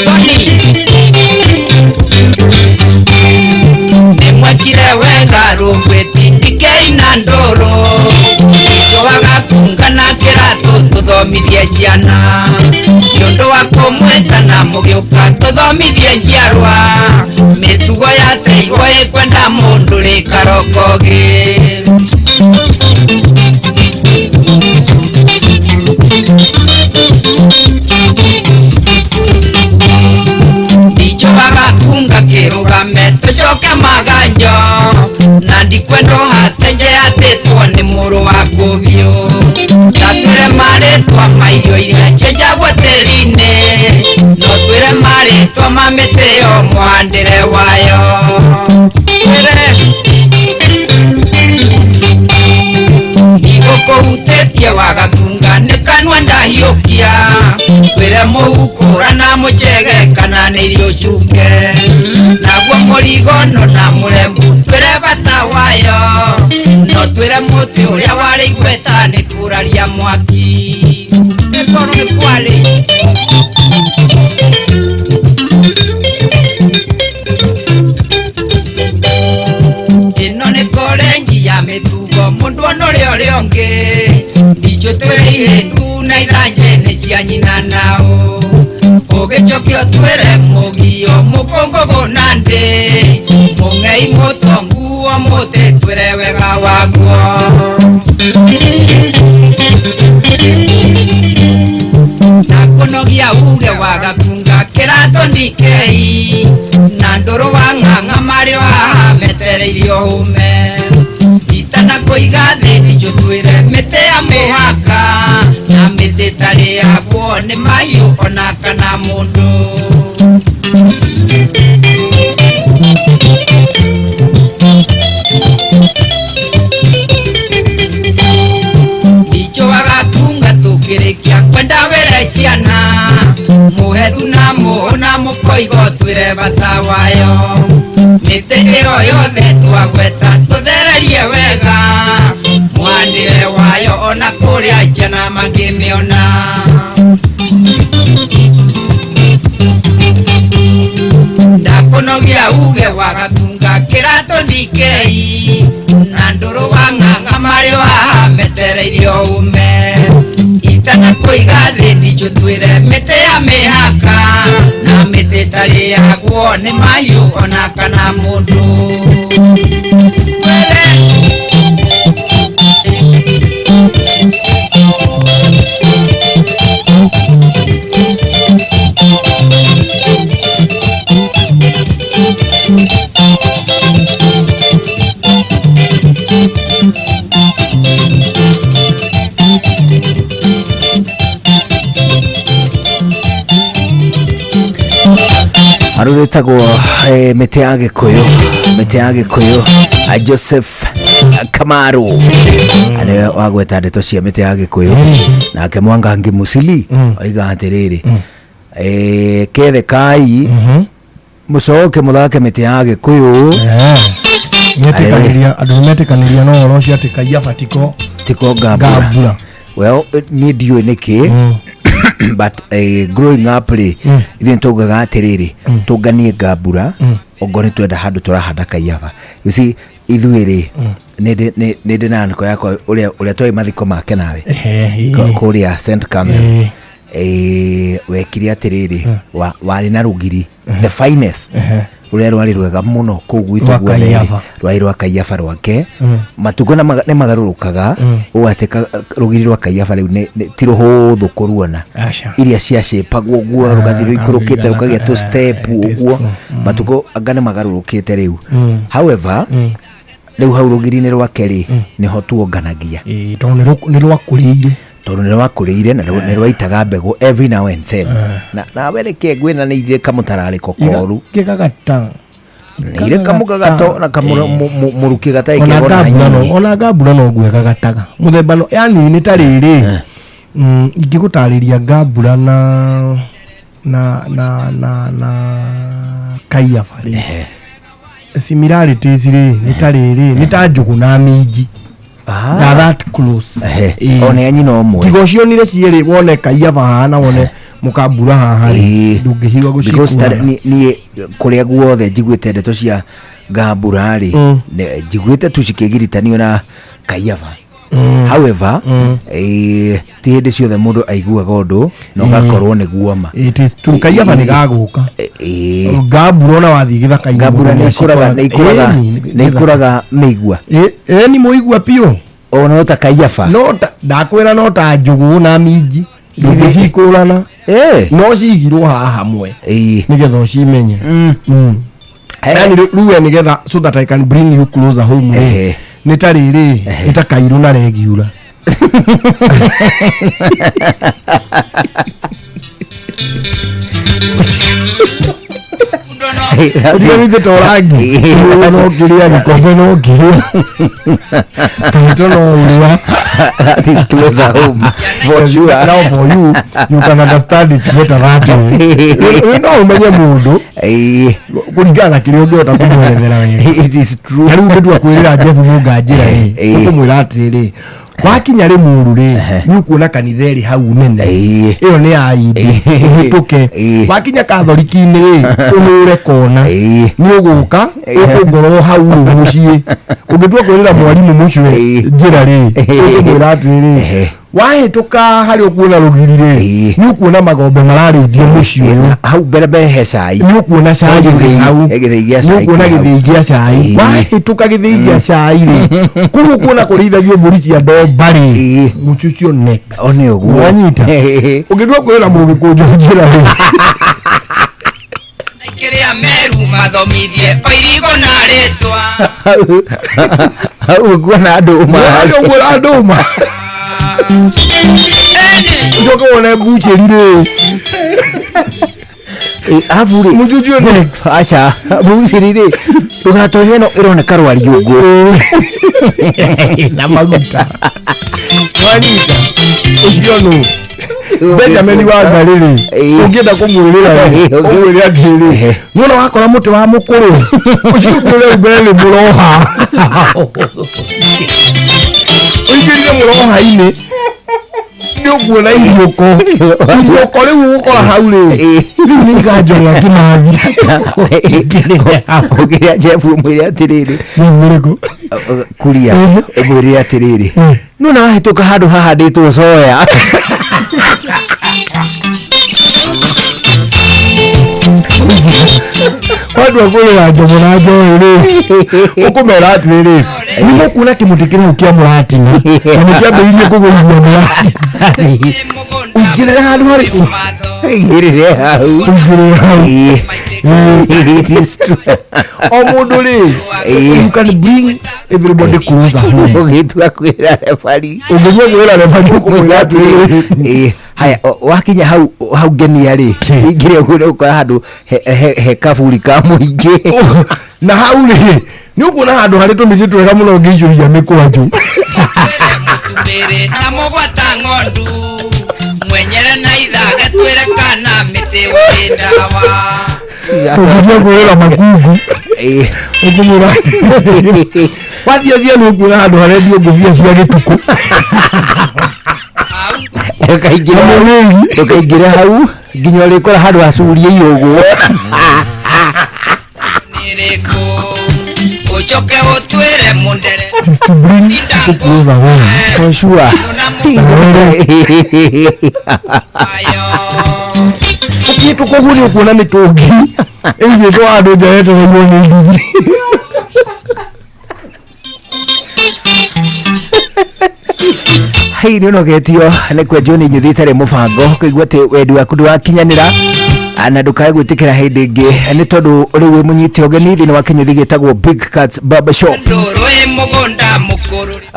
Tony Nimwekire wega rũgwĩti ndikei na ndũrũ Icoaga kunga na kĩratũ tũthomithie ciana Nĩ ũndũ wa kũmwĩta na mũgĩũka tũthomithie njiarwa Mĩtugo ya teirwo ĩkwenda mũndũ rĩ karokogĩ Ndichoaga kunga kĩrũgame tũcoke maganjo na ndikwendwo hatenje atĩtwo nĩ mũrũ wa kũbiũ ndatwĩre marĩtwa ma irio iria cienjagwo tĩri-inĩ no twĩre marĩtwa ma mĩtĩ yo mũhandĩre wayo twĩre ndigũkũhutĩtie wagatunga nĩ kanua ndahiũkia twĩre mũhukũra na mũchege kana nĩ irio cuke naguo mũrigono na mũrembu twĩre bata wayo no twĩre mũtĩ ũrĩa warĩ igweta nĩ kũraria mwaki nĩ tondũ nĩ kwarĩ ĩno nĩ korenji ya mĩtugo mũndũ ona ũrĩa ũrĩa ũngĩ ndicho twĩre ihĩndu na ithanje nĩ cia nyina nao ũgĩcokio twĩre mũgio mũkũngũgũ na ndĩ mũng'ei mũtongu o mũtĩ twĩre wega waguo na kũnogia uge wagakunga kĩratũ ndikei na ndũrũ wa ng'ang'a marĩ o haha metereirio hũme itana kũiga thĩ ndicho twĩre mĩtĩ ya mĩhaka na mĩtĩ ĩtarĩ yaguo nĩ mahiũ ona kana mũndũ Ndichoaga kunga tũkĩrĩkia kwenda wĩre ciana mũhethu na mũhũ na mũkoigo twĩre bata wayo mĩtĩ ĩyo yothe twagweta tũthererie wega mũhandĩre wayo ona kũrĩa njana mangĩmĩona ndakũnogia uge wagatunga kĩratũ ndikei na ndũrũ wa ng'ang'a marĩ o haha metereirio ume itana kũiga thĩ ndicho twĩre mĩtĩ ya mĩhaka na mĩtĩ ĩtarĩ yaguo nĩ mahiũ ona kana mũndũ twĩre Arũrĩtagwo mĩtĩ ya Gĩkũyũ mĩtĩ ya Gĩkũyũ Joseph Kamaru nĩwe wagweta ndeto cia mĩtĩ ya Gĩkũyũ nake Mwangangi Musili oiga atĩrĩrĩ kethe kai mũcoke mũthake mĩtĩ ya Gĩkũyũ metĩkanĩria andũ nĩmetĩkanĩria no ũhoro ũcio atĩ Kaiafa tiko tiko ngambura well niĩ ndiũĩ nĩkĩ but growing up rĩ ithuĩ nĩtwaugaga atĩrĩrĩ tũnganie ngambura ongorwo nĩtwenda handũ tũrahanda Kaiafa you see ithuĩ rĩ nĩ ndĩ na nĩko yakwa ũrĩa twarĩ mathiko make nawe kũrĩa St Carmel wekire atĩrĩrĩ warĩ na rũgiri the finest rũrĩa rwarĩ rwega mũno kũu gwitũ guothe rwarĩ rwa Kaiafa rwake matukũ nĩ magarũrũkaga ũũ atĩ rũgiri rwa Kaiafa rĩu ti rũhũthũ kũruona iria ciacĩpagwo ũguo rũgathiĩ rũikũrũkĩte rũkagĩa tũ step ũguo matukũ anga nĩ magarũrũkĩte rĩu however rĩu hau rũgiri-inĩ rwake rĩ nĩho tuonganagia tondũ nĩ rwakũrĩire tondũ nĩ rwakũrĩire na nĩ rwaitaga mbegũ every now and then na we reke ngwĩna nĩ irĩ kamũtararĩko koru gĩgagata nĩ irĩ kamũgagato na kamũrukĩ gatarĩ kega ona hanini ona ngambura no nguo ĩgagataga mũthemba no yani nĩ ta rĩrĩ ingĩgũtarĩria ngambura na na na na na Kaiafa rĩ, similarities rĩ, nĩ ta rĩrĩ, nĩ ta njũgũ na minji. They are that close. Ona ya nyina ũmwe. Tiga ũcionire cierĩ, wone Kaiafa haha na wone mũkambura haha rĩ, ndũngĩhiũha Because gũcikũrana. Niĩ kũrĩa guothe njiguĩte ndeto cia ngambura rĩ, njiguĩte tu cikĩgiritanio na Kaiafa. However, ti hĩndĩ ciothe mũndũ aiguaga ũndũ na ũgakorwo nĩguo ma. It is true. Kaiafa nĩ gagũka. Ngambura ona wathiĩ gĩthaka-inĩ Ngambura mũndũ nĩ ikũraga nĩacikoraga. nĩ ikũraga Ĩni, nĩ ikũraga mĩigua. Ĩni mũigua piũ. O no ta Kaiafa. No ta ndakwĩra, no ta njũgũ na minji, ndũngĩcikũrana, no cigirwo haha hamwe nĩgetha ũcimenye. Yani rĩu we nĩgetha, so that I can bring you closer home rĩ, nĩ ta rĩrĩ, nĩ ta kairũ na regiura. Ũtiganĩte ta ũrangi no kĩrĩa gĩkombe, no kĩrĩa kaitũ no ũrĩa. That is closer home for sure. Now for you, you can understand it better that way. Rĩu no ũmenye mũndũ kũringana na kĩrĩa ũngĩhota kũmwerethera wega. It is true. Ta rĩu ũngĩtua kwĩrĩra Jeff Mũnga njĩra rĩ, ũkũmwĩra atĩrĩrĩ, wakinya Rĩmuru rĩ, nĩ ũkuona kanitha ĩrĩ hau nene, ĩyo nĩ ya indi, ũhĩtũke. Wakinya kathoriki-inĩ rĩ, ũhũre kona, nĩ ũgũka ũkũngorwo hau rĩ mũciĩ. Ũngĩtua kwĩrĩra mwarimũ mũcwe njĩra rĩ, ũkũmwĩra atĩrĩrĩ, wahĩtũka harĩa ũkuona rũgiri rĩ, nĩ ũkuona magombe mararĩithio mũciĩ ũyũ. Hau mbere mbere he cai. Nĩ ũkuona cai ũrĩ hau. He gĩthĩi gĩa Nĩ cai ũkuona kĩ hau. gĩthĩi gĩa cai. Wahĩtũka gĩthĩi gĩa cai rĩ, kũu ũkuona kũrĩithagio mbũri cia ndomba rĩ, mũciĩ ũcio next. O nĩ ũguo. Wanyita? Ũngĩtua kwĩra mũgĩkũnjũ njĩra rĩ, Kĩrĩa meru mathomithie oirigo na rĩtwa. Hau ũkuona ndũma. Hau ũkuona ndũma. Ũcoke wone mbuchĩri rĩ. Arabu rĩ, mũciĩ ũcio next. Aca, mbucĩri rĩ, ndũgatonye ĩno ĩroneka rwariũngũ. Na maguta. Wanyita? Ũcio nũ Benjamin wa Ngarĩ rĩ, ũngĩenda kũmwĩrĩra rĩ, ũmwĩre atĩrĩrĩ, nĩwona wakora mũtĩ wa mũkũrũ ũcio ũngĩ ũrĩa mbere nĩ mũroha, ũingĩrire mũroha-inĩ nĩ ũkuona iriũko, iriũko rĩu ũgũkora hau rĩ, rĩu nĩ iganjo rĩa Kĩmathi. Ũngĩrĩa Jeff ũmwĩre atĩrĩrĩ, mũrĩkũ? Kuria ũmwĩre atĩrĩrĩ, nona wahĩtũka handũ hahandĩtwo soya. Wandũ akwĩrĩra njomo na njoĩ rĩ, ũkũmera atĩrĩrĩ, nĩ mũkuona kĩmũtĩ kĩrĩ hau kĩa mũratina na nĩkĩambĩrĩirie kũgũithia mũratina, ũingĩrĩre handũ harĩ Ũingĩrĩre hau. Ũingĩrĩre hau. It is true. O mũndũ rĩ, you can bring everybody closer home. Ũgĩtua kwĩra refari, Ũngĩtua kwĩra refari, ũkũmwĩra atĩrĩrĩ, Haya, wakinya hau hau ngenia rĩ, ingĩrĩ ũguo nĩ ũgũkora handũ he kaburi ka mũingĩ. Na hau rĩ, nĩ ũkuona handũ harĩ tũmĩtĩ twega mũno ũngĩicũhia mĩkwanjũ. Mbere na mũgwata ng'ondu mwenyere na ithage twĩre kana mĩtĩ ũrĩ ndawa. Ũngĩtua kwĩrĩra makungu, ũkũmwĩra wathiĩ thiĩ nĩ ũkuona handũ harendio ngũbia cia gĩtukũ. Ndũkaingĩre hau nginya ũrĩkora handũ hacurie iũgũ. Ũcoke ũtwĩre mũndere. Is to bring people closer home. For sure. Ũkĩhĩtũka ũguo nĩ ũkuona mĩtũngi ĩigĩtwo handũ nja yetereirwo nĩ nduthi. Hei, nĩ ũnogetio nĩ kwenjwo nĩ inyuthi itarĩ mũbango, kũigua atĩ wendi waku ndũrakinyanĩra, na ndũkae gwĩtĩkĩra hĩndĩ ĩngĩ nĩ tondũ rĩu wĩ mũnyite ũgeni thĩinĩ wa kĩnyuthi gĩtagwo Big Cats Barber Shop. Ndũrũ ĩ mũgũnda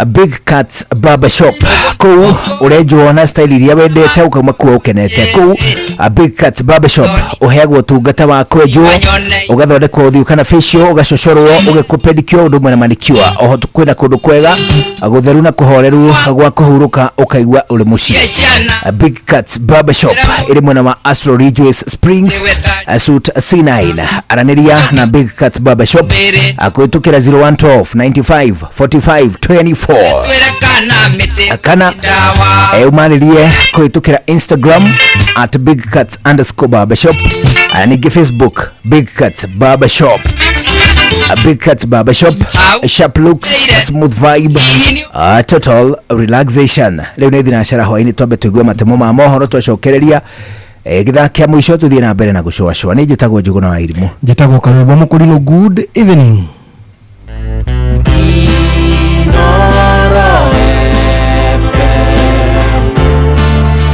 Big Cats Barber Shop kũu ũrenjwo na style iria wendete ũkauma kuo ũkenete. Kũu Big Cats Barber Shop ũheagwo ũtungata wa kwenjwo, ũgathondekwo ũthiũ kana facial, ũgacocorwo, ũgekwo pedicure, ũndũ ũmwe na manicure. Oho kwĩna kũndũ kwega gũtheru na kũhoreru gwa kũhurũka ũkaigua ũrĩ mũciĩ. Big Cats Barber Shop ĩrĩ mwena wa Astro Ridgeways Springs, Suite C9. Aranĩria na Big Cats Barber Shop kũhĩtũkĩra 0112 95 45 24 kana umarĩrie kũhĩtũkĩra Instagram at bigcats_barbershop, ningĩ Facebook Big Cats Barber Shop. Big Cats Barber Shop, sharp looks, smooth vibe, total relaxation. Rĩu nĩ thinacara hwaĩ-inĩ, twambe tũigue matemo ma mohoro, twacokereria gĩthaa kĩa mũico tũthiĩ na mbere na gũcũacũa. Nĩ njĩtagwo Njũgũna wa Irimũ. Njĩtagwo Karwĩmbo Mũkũrinũ. Good evening. Inoro FM,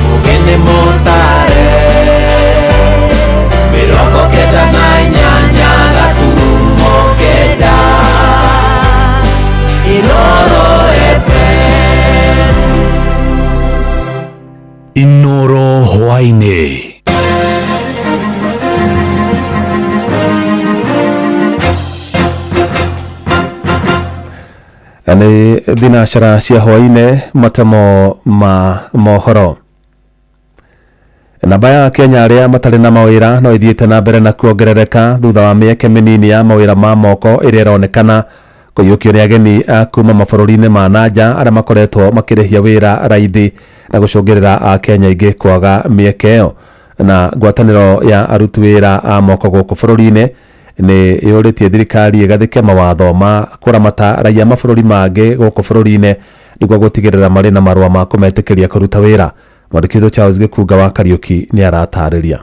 mugene mutare, 98 gaturumo 9, Inoro FM. Inoro hwaĩ-inĩ. Nĩ thinacara cia hwaĩ-inĩ, matemo ma mohoro. Namba ya Kenya arĩa matarĩ na mawĩra no ĩthiĩte na mbere na kuongerereka thutha wa mĩeke mĩnini ya mawĩra ma moko ĩrĩa ĩronekana kũiyũkio nĩ ageni a kuma mabũrũri-inĩ ma nanja arĩa makoretwo makĩrĩhia wĩra raithi na gũcũngĩrĩra Akenya aingĩ kwaga mĩeke ĩyo. Na ngwatanĩro ya aruti wĩra a moko gũkũ bũrũri-inĩ nĩ yũrĩtie thirikari ĩgathĩke mawatho ma kũramata raia mabũrũri mangĩ gũkũ bũrũri-inĩ nĩguo gũtigĩrĩra marĩ na marũa ma kũmetĩkĩria kũruta wĩra. Mwandĩki witũ Charles Gĩkunga wa Kariũki nĩ aratarĩria.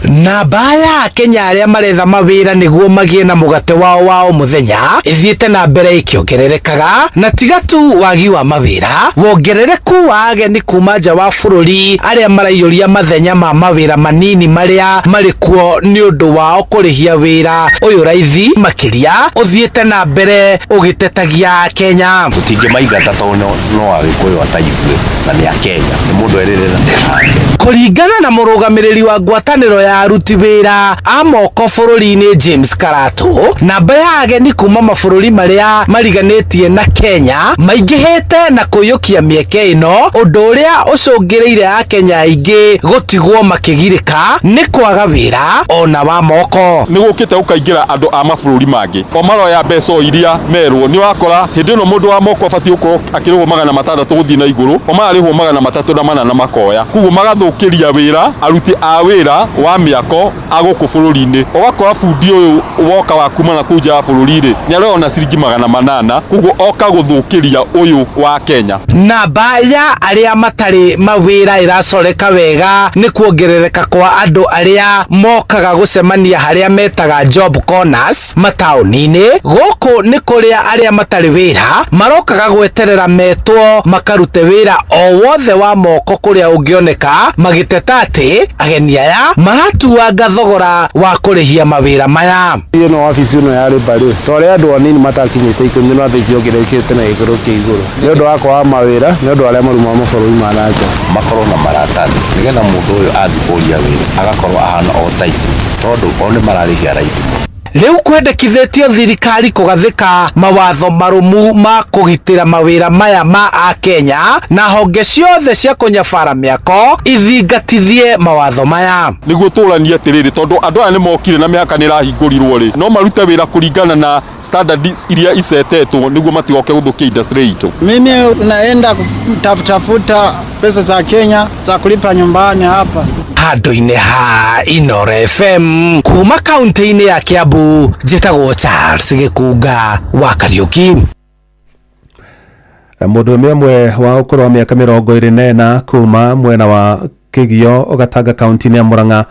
Namba ya Akenya arĩa maretha mawĩra nĩguo magĩe na mũgate wao wa o mũthenya ĩthiĩte na mbere ĩkĩongererekaga, na tiga tu wagi wa mawĩra, wongerereku wa ageni kuma nja wa bũrũri arĩa maraiyũria mathenya ma mawĩra manini marĩa marĩ kuo nĩ ũndũ wao kũrĩhia wĩra ũyũ raithi makĩria ũthiĩte na mbere ũgĩtetagia Akenya. Tũtingĩmaingata tondũ no Agĩkũyũ ataithuĩ na nĩ Akenya, nĩ mũndũ erĩrĩra ake. Kũringana na mũrũgamĩrĩri wa ngwatanĩro ya aruti wĩra a moko bũrũri-inĩ James Karatu, namba ya ageni kuma mabũrũri marĩa mariganĩtie na Kenya maingĩhĩte na kũiyũkia mĩeke ĩno, ũndũ ũrĩa ũcũngĩrĩire Akenya aingĩ gũtigwo makĩgirĩka nĩ kwaga wĩra ona wa moko. Nĩ gũkĩte gũkaingĩra andũ a mabũrũri mangĩ o maroya mbeca o iria merwo. Nĩ wakora hĩndĩ ĩno mũndũ wa moko abatiĩ gũkorwo akĩrĩhwo 600 gũthiĩ na igũrũ, o mararĩhwo 308 makoya, koguo magathũkĩria wĩra aruti a wĩra wa mĩako a gũkũ bũrũri-inĩ. Ũgakora bundi ũyũ woka wa kuma na kũu nja wa bũrũri-rĩ, nĩ arona ciringi 800, koguo oka gũthũkĩria ũyũ wa Kenya. Namba ya arĩa matarĩ mawĩra ĩracoreka wega nĩ kuongerereka kwa andũ arĩa mokaga gũcemania harĩa metaga job corners mataũni-inĩ. Gũkũ nĩ kũrĩa arĩa matarĩ wĩra marokaga gweterera metwo makarute wĩra o wothe wa moko kũrĩa ũngĩoneka, magĩteta atĩ ageni aya maratuanga thogora wa kũrĩhia mawĩra maya. Ĩno wabici ĩno ya Labour rĩ, to arĩa andũ anini matakinyĩte 10 no thaa ici yongererekete na gĩkĩro kĩa igũrũ nĩ ũndũ wa kwaga mawĩra, nĩ ũndũ arĩa maruma mabũrũri ma na nja. Makorwo na maratathi nĩgetha mũndũ ũyũ athiĩ kũria wĩra agakorwo ahana o ta ithuĩ, tondũ o nĩ mararĩhia raithi mũno. Rĩu kwendekithĩtio thirikari kũgathĩka mawatho marũmu ma kũgitĩra mawĩra maya ma Akenya na honge ciothe cia kũnyabara mĩako ithingatithie mawatho maya. Nĩguo tũranie atĩrĩrĩ, tondũ andũ aya nĩ mokire na mĩhaka nĩ ĩrahingũrirwo rĩ, no marute wĩra kũringana na standards iria icetetwo nĩguo matigoke gũthũkia industry itũ. Mimi naenda kutafuta pesa za Kenya za kulipa nyumbani hapa. Handũ-inĩ ha Inoro FM kuma kaunti-inĩ ya Kiambu, njĩtagwo Charles Gĩkunga wa Kariũki. Mũndũrũme ũmwe wa ũkũrũ wa mĩaka 24 kuma mwena wa Kĩgio Gatanga kaunti-inĩ ya Murang'a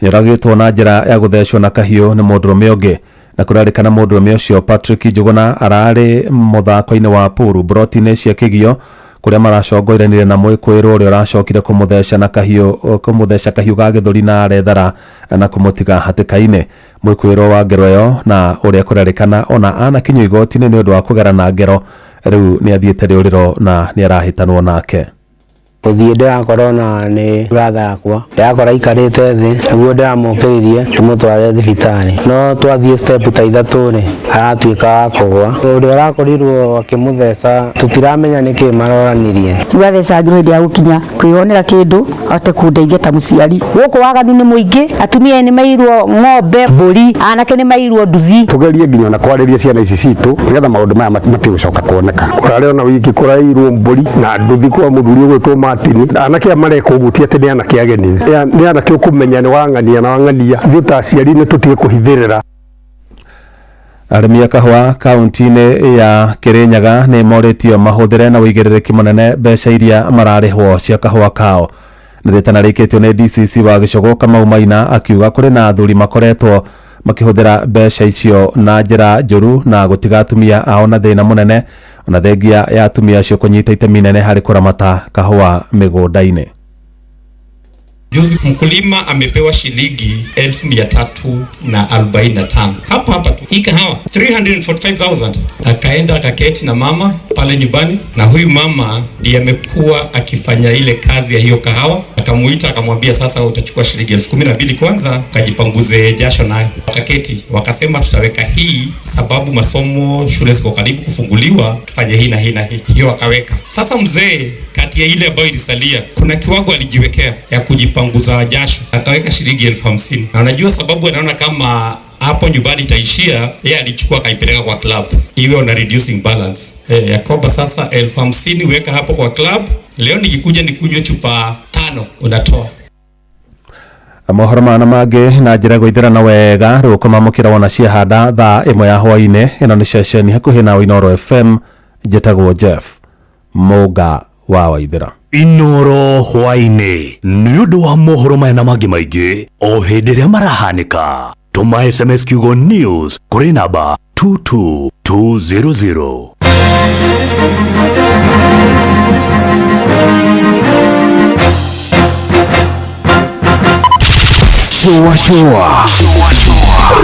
nĩoragĩtwo na njĩra ya gũthecwo na kahiũ nĩ mũndũrũme ũngĩ, na kũrarĩkana mũndũrũme ũcio Patrick Njũgũna ararĩ mũthako-inĩ wa puru broti-inĩ cia Kĩgio Kũrĩa maracongoiranire na mwĩkũĩrwo ũrĩa ũracokire kũmũtheca na kahiũ kũmũtheca kahiũ ga gĩthũri na arethara na kũmũtiga hatĩka-inĩ. Mwĩkũĩrwo wa ngero ĩyo na ũrĩa kũrerĩkana ona anakinyio igoti-inĩ nĩ ũndũ wa kũgerana ngero, rĩu nĩ athiĩte rĩũrĩro na nĩ arahĩtanwo nake. Gũthiĩ ndĩrakora ona nĩ brother yakwa, ndĩrakora aikarĩte thĩ, nĩguo ndĩramũkĩririe ndĩmũtware thibitarĩ, no twathiĩ step ta ithatũ rĩ, aratuĩka wa kũgwa. Ũrĩa ũrakorirwo akĩmũtheca tũtiramenya nĩkĩ maroranirie. Rĩu athecangirwo hĩndĩ ya gũkinya kwĩyonera kĩndũ ahote kũndeithia ta mũciari. Gũkũ waganu nĩ mũingĩ, atumia nĩ mairwo ng'ombe, mbũri, anake nĩ mairwo nduthi. Tũgerie nginya ona kwarĩria ciana ici citũ nĩgetha maũndũ maya matigũcoka kuoneka. Kũrarĩ ona wiki kũrairwo mbũri na nduthi kwa mũthuri ũgwĩtwo Martin. Anake aya mareka ũguo ti atĩ nĩ anake ageni, nĩ anake ũkũmenya nĩ wang'ania na wang'ania. Ithuĩ ta aciari nĩ tũtige kũhithĩrĩra. Arĩmi a kahũa kaunti-inĩ ya Kirinyaga nĩ morĩtio mahũthĩre na ũigĩrĩrĩki mũnene mbeca iria mararĩhwo cia kahũa kao. Nĩ rĩtana rĩikĩtio nĩ DCC wa Gĩcũgũ Kamau Maina akiuga kũrĩ na athuri makoretwo makĩhũthĩra mbeca icio na njĩra njũru na gũtiga atumia ao na thĩna mũnene, ona thengia ya atumia acio kũnyita itemi inene harĩ kũramata kahũa mĩgũnda-inĩ. Juzi mkulima amepewa shilingi 345,000 hapa hapa tu, hii kahawa 345,000. Akaenda akaketi na mama pale nyumbani, na huyu mama ndiye amekuwa akifanya ile kazi ya hiyo kahawa. Akamuita akamwambia, sasa utachukua shilingi 12,000 kwanza ukajipanguze jasho nayo. Wakaketi wakasema, tutaweka hii sababu masomo shule ziko karibu kufunguliwa, tufanye hii na hii na hii. Hiyo akaweka. Sasa mzee kati ya ile ambayo ilisalia kuna kiwango alijiwekea ya kujipanguza jasho, akaweka shilingi 50,000. Na unajua sababu anaona kama hapo nyumbani itaishia, yeye alichukua akaipeleka kwa club iwe on a reducing balance. Ya kwamba sasa 50,000 weka hapo kwa club, leo nikikuja nikunywe chupa 5 unatoa. Mohoro mana mangĩ na njĩra gũithĩrana wega rĩu kũmamũkĩra wona ciahanda thaa ĩmwe ya hwaĩ-inĩ. Ĩno nĩ ceceni hakuhĩ na Inooro FM, njĩtagwo Jeff Mũnga wa Waithĩra. Inooro hwaĩ-inĩ nĩ ũndũ wa mohoro maya na mangĩ maingĩ o hĩndĩ ĩrĩa marahanĩka. Tũma SMS kiugo news kũrĩ namba 22200. Shua shua.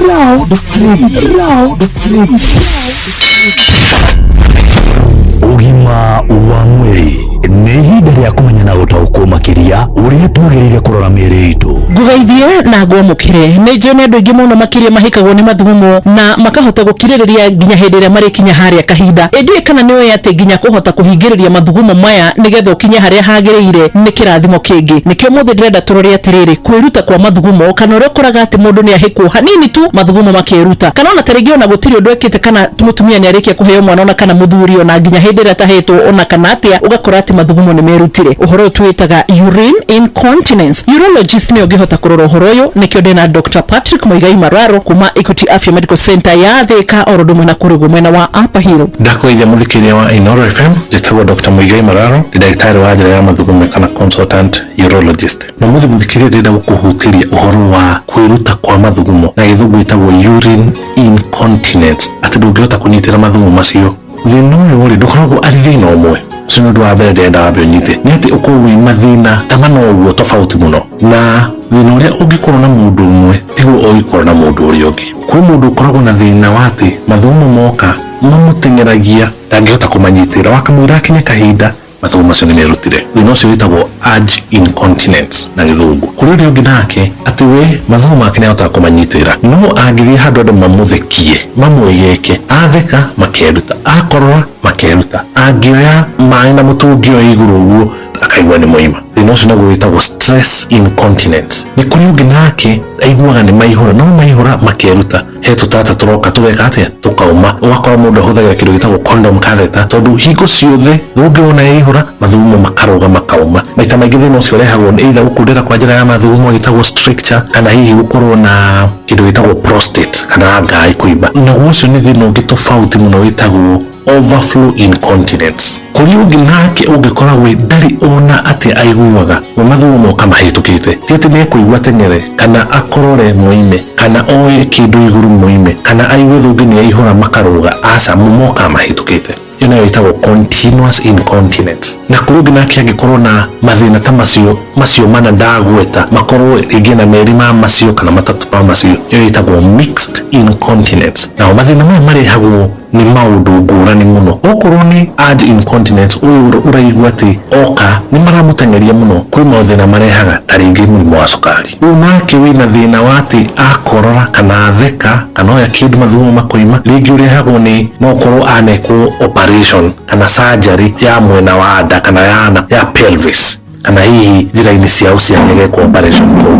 Round 3. Round 3. Ũgima wa mwĩrĩ nĩ ihinda rĩa kũmenya na gũtaũkwo makĩria ũrĩa twagĩrĩire kũrora mĩĩrĩ itũ. Ngũgeithie na ngwamũkĩre. Nĩ njũĩ nĩ andũ aingĩ mũno makĩria mahĩkagwo nĩ mathugumo na makahota gũkirĩrĩria nginya hĩndĩ ĩrĩa marĩkinya harĩa kahinda. Ĩndĩ kana nĩ ũĩ atĩ nginya kũhota kũhingĩrĩria mathugumo maya nĩgetha ũkinye harĩa hagĩrĩire nĩ kĩrathimo kĩngĩ. Nĩkĩo mũthĩ ndĩrenda tũrore atĩrĩrĩ, kwĩruta kwa mathugumo, kana ũrĩa ũkoraga atĩ mũndũ nĩ ahĩkwo hanini tu mathugumo makĩruta, kana ona ta rĩngĩ ona gũtirĩ ũndũ ekĩte, kana mũtumia nĩ arĩkia kũheo mwana ona kana mũthuri ona nginya hĩndĩ ĩrĩa atahetwo ona kana atĩa, ũgakora atĩ mathugumo nĩ merutire. Ũhoro ũyũ twĩtaga urine incontinence. Urologist nĩ ũngĩhota kũrora ũhoro ũyũ. Nĩkĩo ndĩna Dr. Patrick Muigai Mararo kuma Equity Afya Medical Center ya Thika oro ũndũ ũmwe na kũrĩgwo mwena wa Upper Hill. Ndakũgeithia mũthikĩrĩria wa Inooro FM, njĩtagwo Dr. Muigai Mararo, ndĩ ndagĩtarĩ wa njĩra ya mathugumo kana consultant urologist. Na mũthĩ mũthikĩrĩria ndĩrenda gũkũhutĩria ũhoro wa kwĩruta kwa mathugumo, na gĩthũngũ ĩtagwo urine incontinence, atĩ ndũngĩhota kũnyitĩra mathugumo macio. Thĩna ũyũ rĩ ndũkoragwo arĩ thĩna ũmwe. Ũcio nĩ ũndũ wa mbere ndĩrenda wambe ũnyite, nĩ atĩ ũkorwo wĩ mathĩna ta mana ũguo tofauti mũno, na thĩna ũrĩa ũngĩkorwo na mũndũ ũmwe tiguo ũngĩkorwo na mũndũ ũrĩa ũngĩ. Kwĩ mũndũ ũkoragwo na thĩna wa atĩ mathugumo moka mamũteng'eragia, ndangĩhota kũmanyitĩra, wakamwĩra akinye kahinda mathugumo macio nĩ merutire. Thĩna ũcio wĩtagwo urge incontinence na gĩthũngũ. Kũrĩ ũrĩa ũngĩ nake atĩ we mathugumo make nĩahotaga kũmanyitĩra, no angĩthiĩ handũ andũ mamũthekie mamwĩgeke, atheka makeruta, akorora makeruta, angĩoya maĩ na mũtũngi oe igũrũ ũguo akaigua nĩ moima. Thĩna ũcio naguo wĩtagwo stress incontinence. Nĩ kũrĩ ũngĩ nake aiguaga nĩ maihũra, no maihũra makeruta, he tũtata tũroka tũgeka atĩa, tũkauma. Ũgakora mũndũ ahũthagĩra kĩndũ gĩtagwo condom catheter, tondũ hingo ciothe ũngĩona yaihũra mathugumo makarũga makauma. Maita maingĩ thĩna ũcio ũrehagwo nĩ either gũkundera kwa njĩra ya mathugumo gĩtagwo stricture, kana hihi gũkorwo na kĩndũ gĩtagwo prostate kana ngai kũimba. Naguo ũcio nĩ thĩna ũngĩ tofauti mũno wĩtagwo overflow incontinence. Kũrĩ ũngĩ nake ũngĩkora we ndarĩ ona atĩ aiguaga we mathugumo moka mahĩtũkĩte, ti atĩ nĩekũigua teng'ere kana akorore moime kana oe kĩndũ igũrũ moime kana aigue thũngĩ nĩ yaihũra makarũga, aca, moka mahĩtũkĩte. Ĩyo nayo ĩtagwo continuous incontinence. Na kũrĩ ũngĩ nake angĩkorwo na mathĩna ta macio mana ndagweta, makorwo rĩngĩ na merĩ ma macio kana matatũ ma macio, ĩyo ĩtagwo mixed incontinence. Nao mathĩna maya marehagwo nĩ maũndũ ngũrani mũno. Okorwo nĩ urge incontinence, ũyũ ũraigua atĩ oka nĩ maramũteng'eria mũno, kwĩ mathĩna marehaga ta rĩngĩ mũrimũ wa cukari. Ũyũ nake wĩna thĩna wa atĩ akorora kana atheka kana oya kĩndũ mathugumo makoima, rĩngĩ ũrehagwo nĩ no ũkorwo anekwo operation kana surgery ya mwena wa nda kana ya pelvis, kana hihi njĩra-inĩ cia ũciari agekwo operation kũu.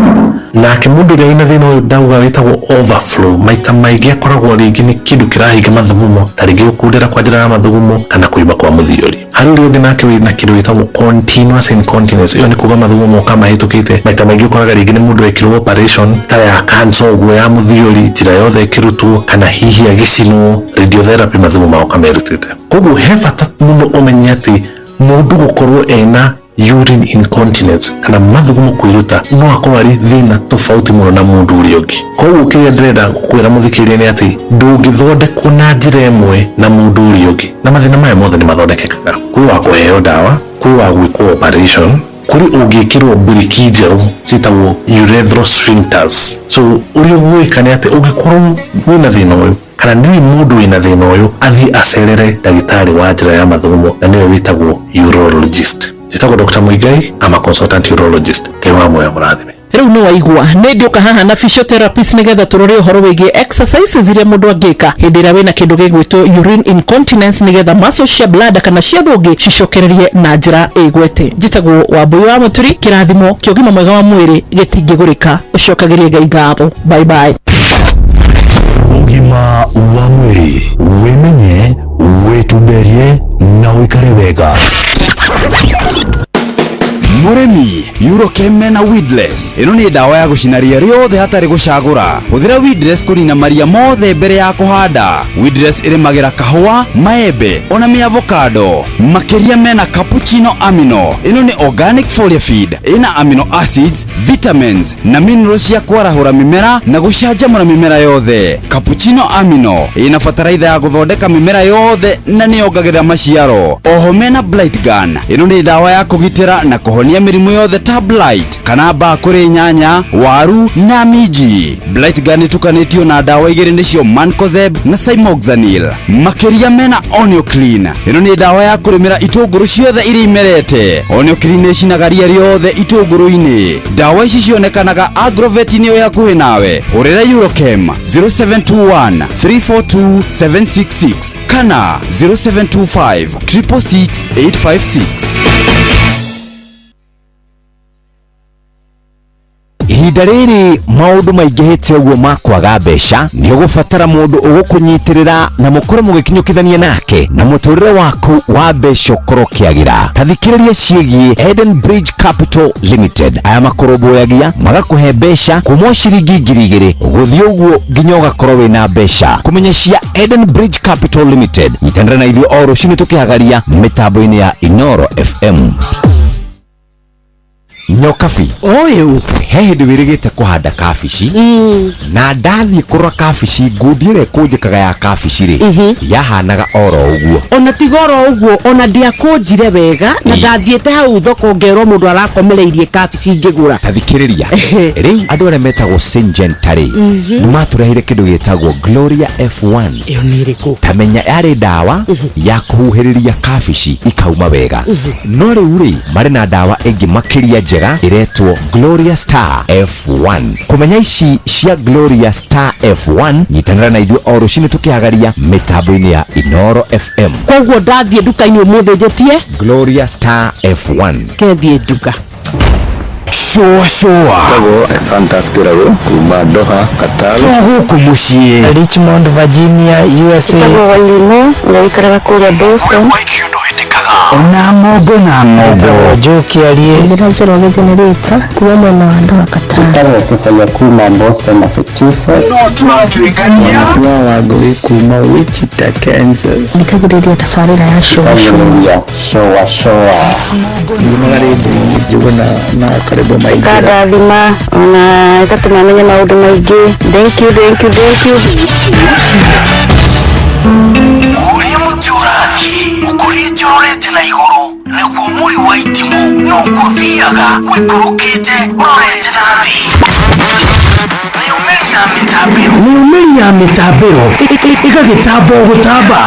Nake mũndũ ũrĩa wĩna thĩna ũyũ ndauga wĩtagwo overflow, maita maingĩ akoragwo rĩngĩ nĩ kĩndũ kĩrahinga mathugumo, ta rĩngĩ gũkundera kwa njĩra ya mathugumo kana kũimba kwa mũthiori. Harĩ ũrĩa ũngĩ nake wĩna kĩndũ gĩtagwo continuous incontinence, ĩyo nĩ kuga mathugumo moka mahĩtũkĩte. Maita maingĩ ũkoraga rĩngĩ nĩ mũndũ wekirwo operation ta ya cancer ũguo ya mũthiori, njĩra yothe ĩkĩrutwo, kana hihi agĩcinwo radiotherapy, mathugumo magoka merutĩte. Koguo he bata mũno ũmenye atĩ mũndũ gũkorwo ena urine incontinence kana mathugumo kwĩruta no akorwo arĩ thĩna tofauti mũno na mũndũ ũrĩa ũngĩ. Koguo kĩrĩa ndĩrenda gũkwĩra mũthikĩrĩria nĩ atĩ ndũngĩthondekwo na njĩra ĩmwe na mũndũ ũrĩa ũngĩ, na mathĩna maya mothe nĩ mathondekekaga. Kwĩ wa kũheo ndawa, kwĩ wa gwĩkwo operation, kũrĩ ũngĩkĩrwo mburiki njerũ ciĩtagwo urethral sphincters. So ũrĩa ũgwĩka nĩ atĩ ũngĩkorwo wĩna thĩna ũyũ kana nĩ mũndũ wĩna thĩna ũyũ, athiĩ acerere ndagĩtarĩ wa njĩra ya mathugumo, na nĩwe wĩtagwo urologist. Njĩtagwo Dr. Muigai, I'm a consultant urologist. Ngai wa muoyo mũrathime. Rĩu nĩ waigua nĩ ndĩũka haha na physiotherapist nĩgetha tũrore ũhoro wĩgiĩ exercises iria mũndũ angĩka hĩndĩ ĩrĩa wĩna kĩndũ gĩgwĩtwo urine incontinence, nĩgetha muscles cia bladder kana cia thũngĩ cicokererie na njĩra ĩgwete. Njĩtagwo Wambũi wa Mũturi. Kĩrathimo kĩa ũgima mwega wa mwĩrĩ gĩtingĩgũrĩka. Ũcokagĩrie Ngai ngatho. Bye bye. Ũgima wa mwĩrĩ, wĩmenye, wĩtumberie na ũikare wega. Mũrĩmi, Eurochem na Weedless. Ĩno nĩ ndawa ya gũcina ria rĩothe hatarĩ gũcagũra. Hũthĩra Weedless kũnina maria mothe mbere ya kũhanda. Weedless ĩrĩmagĩra kahũa, maembe ona mĩavocado. Makĩria mena cappuccino amino. Ĩno nĩ organic foliar feed. Ĩna amino acids, vitamins na minerals cia kwarahũra mĩmera na gũcanjamũra mĩmera yothe. Cappuccino amino ĩna bataraitha ya gũthondeka mĩmera yothe na nĩyongagĩrĩra maciaro. Oho mena blight gun. Ĩno nĩ ndawa ya kũgitĩra na kũhonia mĩrimũ yothe ta blight kana mbaa kũrĩ nyanya, waru na minji. Blight gun ĩtukanĩtio na ndawa igĩrĩ nĩcio mancozeb na cymoxanil. Makĩria mena Onioclean. Ĩno nĩ ndawa ya kũrĩmĩra itũngũrũ ciothe iria imerete. Onioclean ĩcinaga ria rĩothe itũngũrũ-inĩ. Ndawa ici cionekanaga agrovet-inĩ ĩyo hakuhĩ nawe. Hũrĩra Eurochem 0721 342 766 kana 0725 666 856. Ihinda rĩrĩ maũndũ maingĩhĩte ũguo ma kwaga mbeca, nĩ ũgũbatara mũndũ ũgũkũnyitĩrĩra na mũkorwo mũgĩkinyũkithania nake na mũtũrĩre waku wa mbeca ũkorwo ũkĩagĩra. Ta thikĩrĩria ciĩgiĩ Eden Bridge Capital Limited. Aya makũrũmbũyagia magakũhe mbeca kuma ciringi 2,000 gũthiĩ ũguo nginya ũgakorwo wĩna mbeca. Kũmenya cia Eden Bridge Capital Limited, nyitanĩra na ithuĩ o rũcinĩ tũkĩhagaria mĩtambo-inĩ ya Inoro FM. Nyokabi ũyũ he hĩndĩ wĩrĩgĩte kũhanda kabici, na ndathiĩ kũrora kabici, ngundi ĩrĩa ĩkũnjĩkaga ya kabici rĩ, yahanaga oro ũguo. Ona tiga oro ũguo, ona ndiakũnjire wega na ndathiĩte hau thoko ngerwo mũndũ arakomereirie kabici ngĩgũra. Ta thikĩrĩria, rĩu andũ arĩa metagwo Syngenta rĩ, nĩ matũreheire kĩndũ gĩtagwo Gloria F1. Ĩyo nĩ ĩrĩkũ? Ta menya yarĩ ndawa ya kũhuhĩrĩria kabici ikauma wega. No rĩu rĩ, marĩ na ndawa ĩngĩ makĩria njega ĩretwo Gloria Star F1. Kũmenya ici cia Gloria Star F1, nyitanĩra na ithuĩ o rũcinĩ tũkĩhagaria mĩtambo-inĩ ya Inoro FM. Koguo ndathiĩ nduka-inĩ ũmũthĩ njĩtie Gloria Star F1. Kethiĩ nduka. Shua shua. Tagwo Ephantus Kĩrago kuma Doha, Qatar. Tũgũkũ mũciĩ. Richmond, Virginia, USA. Tagwo Wailimo, ũrĩa kũrĩa Boston. Ona ngongo na ngongo. Joe Kiarie. Ndĩra Njoroge Generator kuma mwena wa Doha, Qatar. Tagwo Kĩbaya kuma Boston, Massachusetts. No tũratuĩkania. Wa Wangũi kuma Wichita, Kansas. Thikagĩrĩria tabarĩra ya Shua Shua. Shua Shua. Njuguna na karibu maingĩ. Ĩkandathima ona ĩgatũma menye maũndũ maingĩ. Thank you, thank you, thank you. Ũrĩa mũtĩ ũrathiĩ. Ũkũrĩte ũrorete na igũrũ naguo mũri wa itimũ noguo ũthiaga ũikũrũkĩte ũrorete na thĩ. Nayo mĩri ya mĩtambĩro, nayo mĩri ya mĩtambĩro ĩgagĩtamba o gũtamba,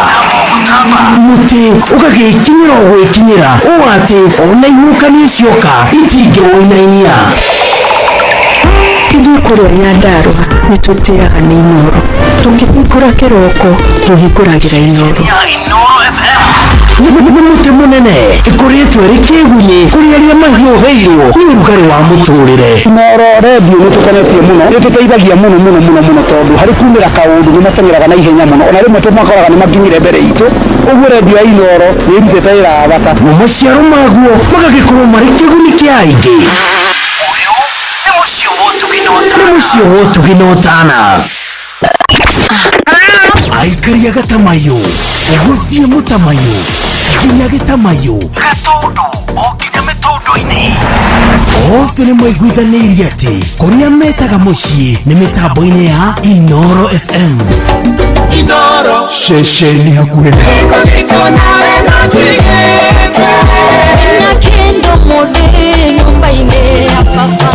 mũtĩ ũgagĩkinyĩra o gwĩkinyĩra ũũ atĩ ona ihuhũkanio cioka itingĩwũinainia. Ithuĩ kũrĩa Nyandarũa nĩ tũtĩaga nĩ Inooro. Tũkĩhingũra kĩroko tũhingũragĩra Inooro. Inooro FM nĩ mũtĩ mũnene ĩkũrĩtwo ĩrĩ kĩgunyĩ kũrĩ arĩa mahiũhĩirwo nĩ ũrugarĩ wa mũtũrĩre. Inooro redio nĩ tũkenetie mũno, nĩ tũteithagia mũno mũno mũno mũno tondũ harĩ kumĩra kaũndũ nĩ mateng'eraga na ihenya mũno, ona rĩmwe tũmakoraga nĩ makinyire mbere itũ. Ũguo redio ya Inooro nĩ ĩrutĩte wĩra wa bata. Namo maciaro maguo magagĩkorwo marĩ kĩguni kĩa aingĩ. Ũyũ nĩ mũciĩ wa ũtugi na ũtana. Nĩ mũciĩ wa ũtugi na ũtana. Aikari a Gatamayũ gũthiĩ Mũtamayũ nginya Gĩtamayũ Gatũndũ o nginya mĩtũndũ-inĩ othe nĩ maiguithanĩirie atĩ kũrĩa metaga mũciĩ nĩ mĩtambo-inĩ ya Inooro FM. Inooro ceceni hakuhĩ na kendo mothe nyũmba-inĩ ya baba.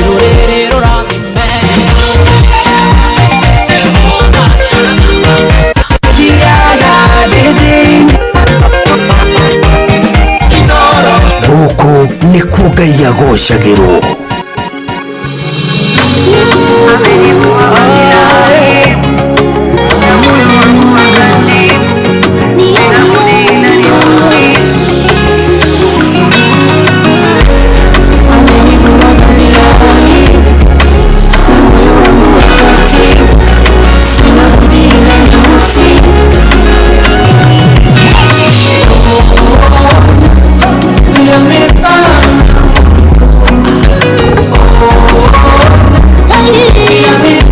Rũrĩrĩ rũrathime. Gũkũ nĩkuo Ngai agocagĩrwo. Hey.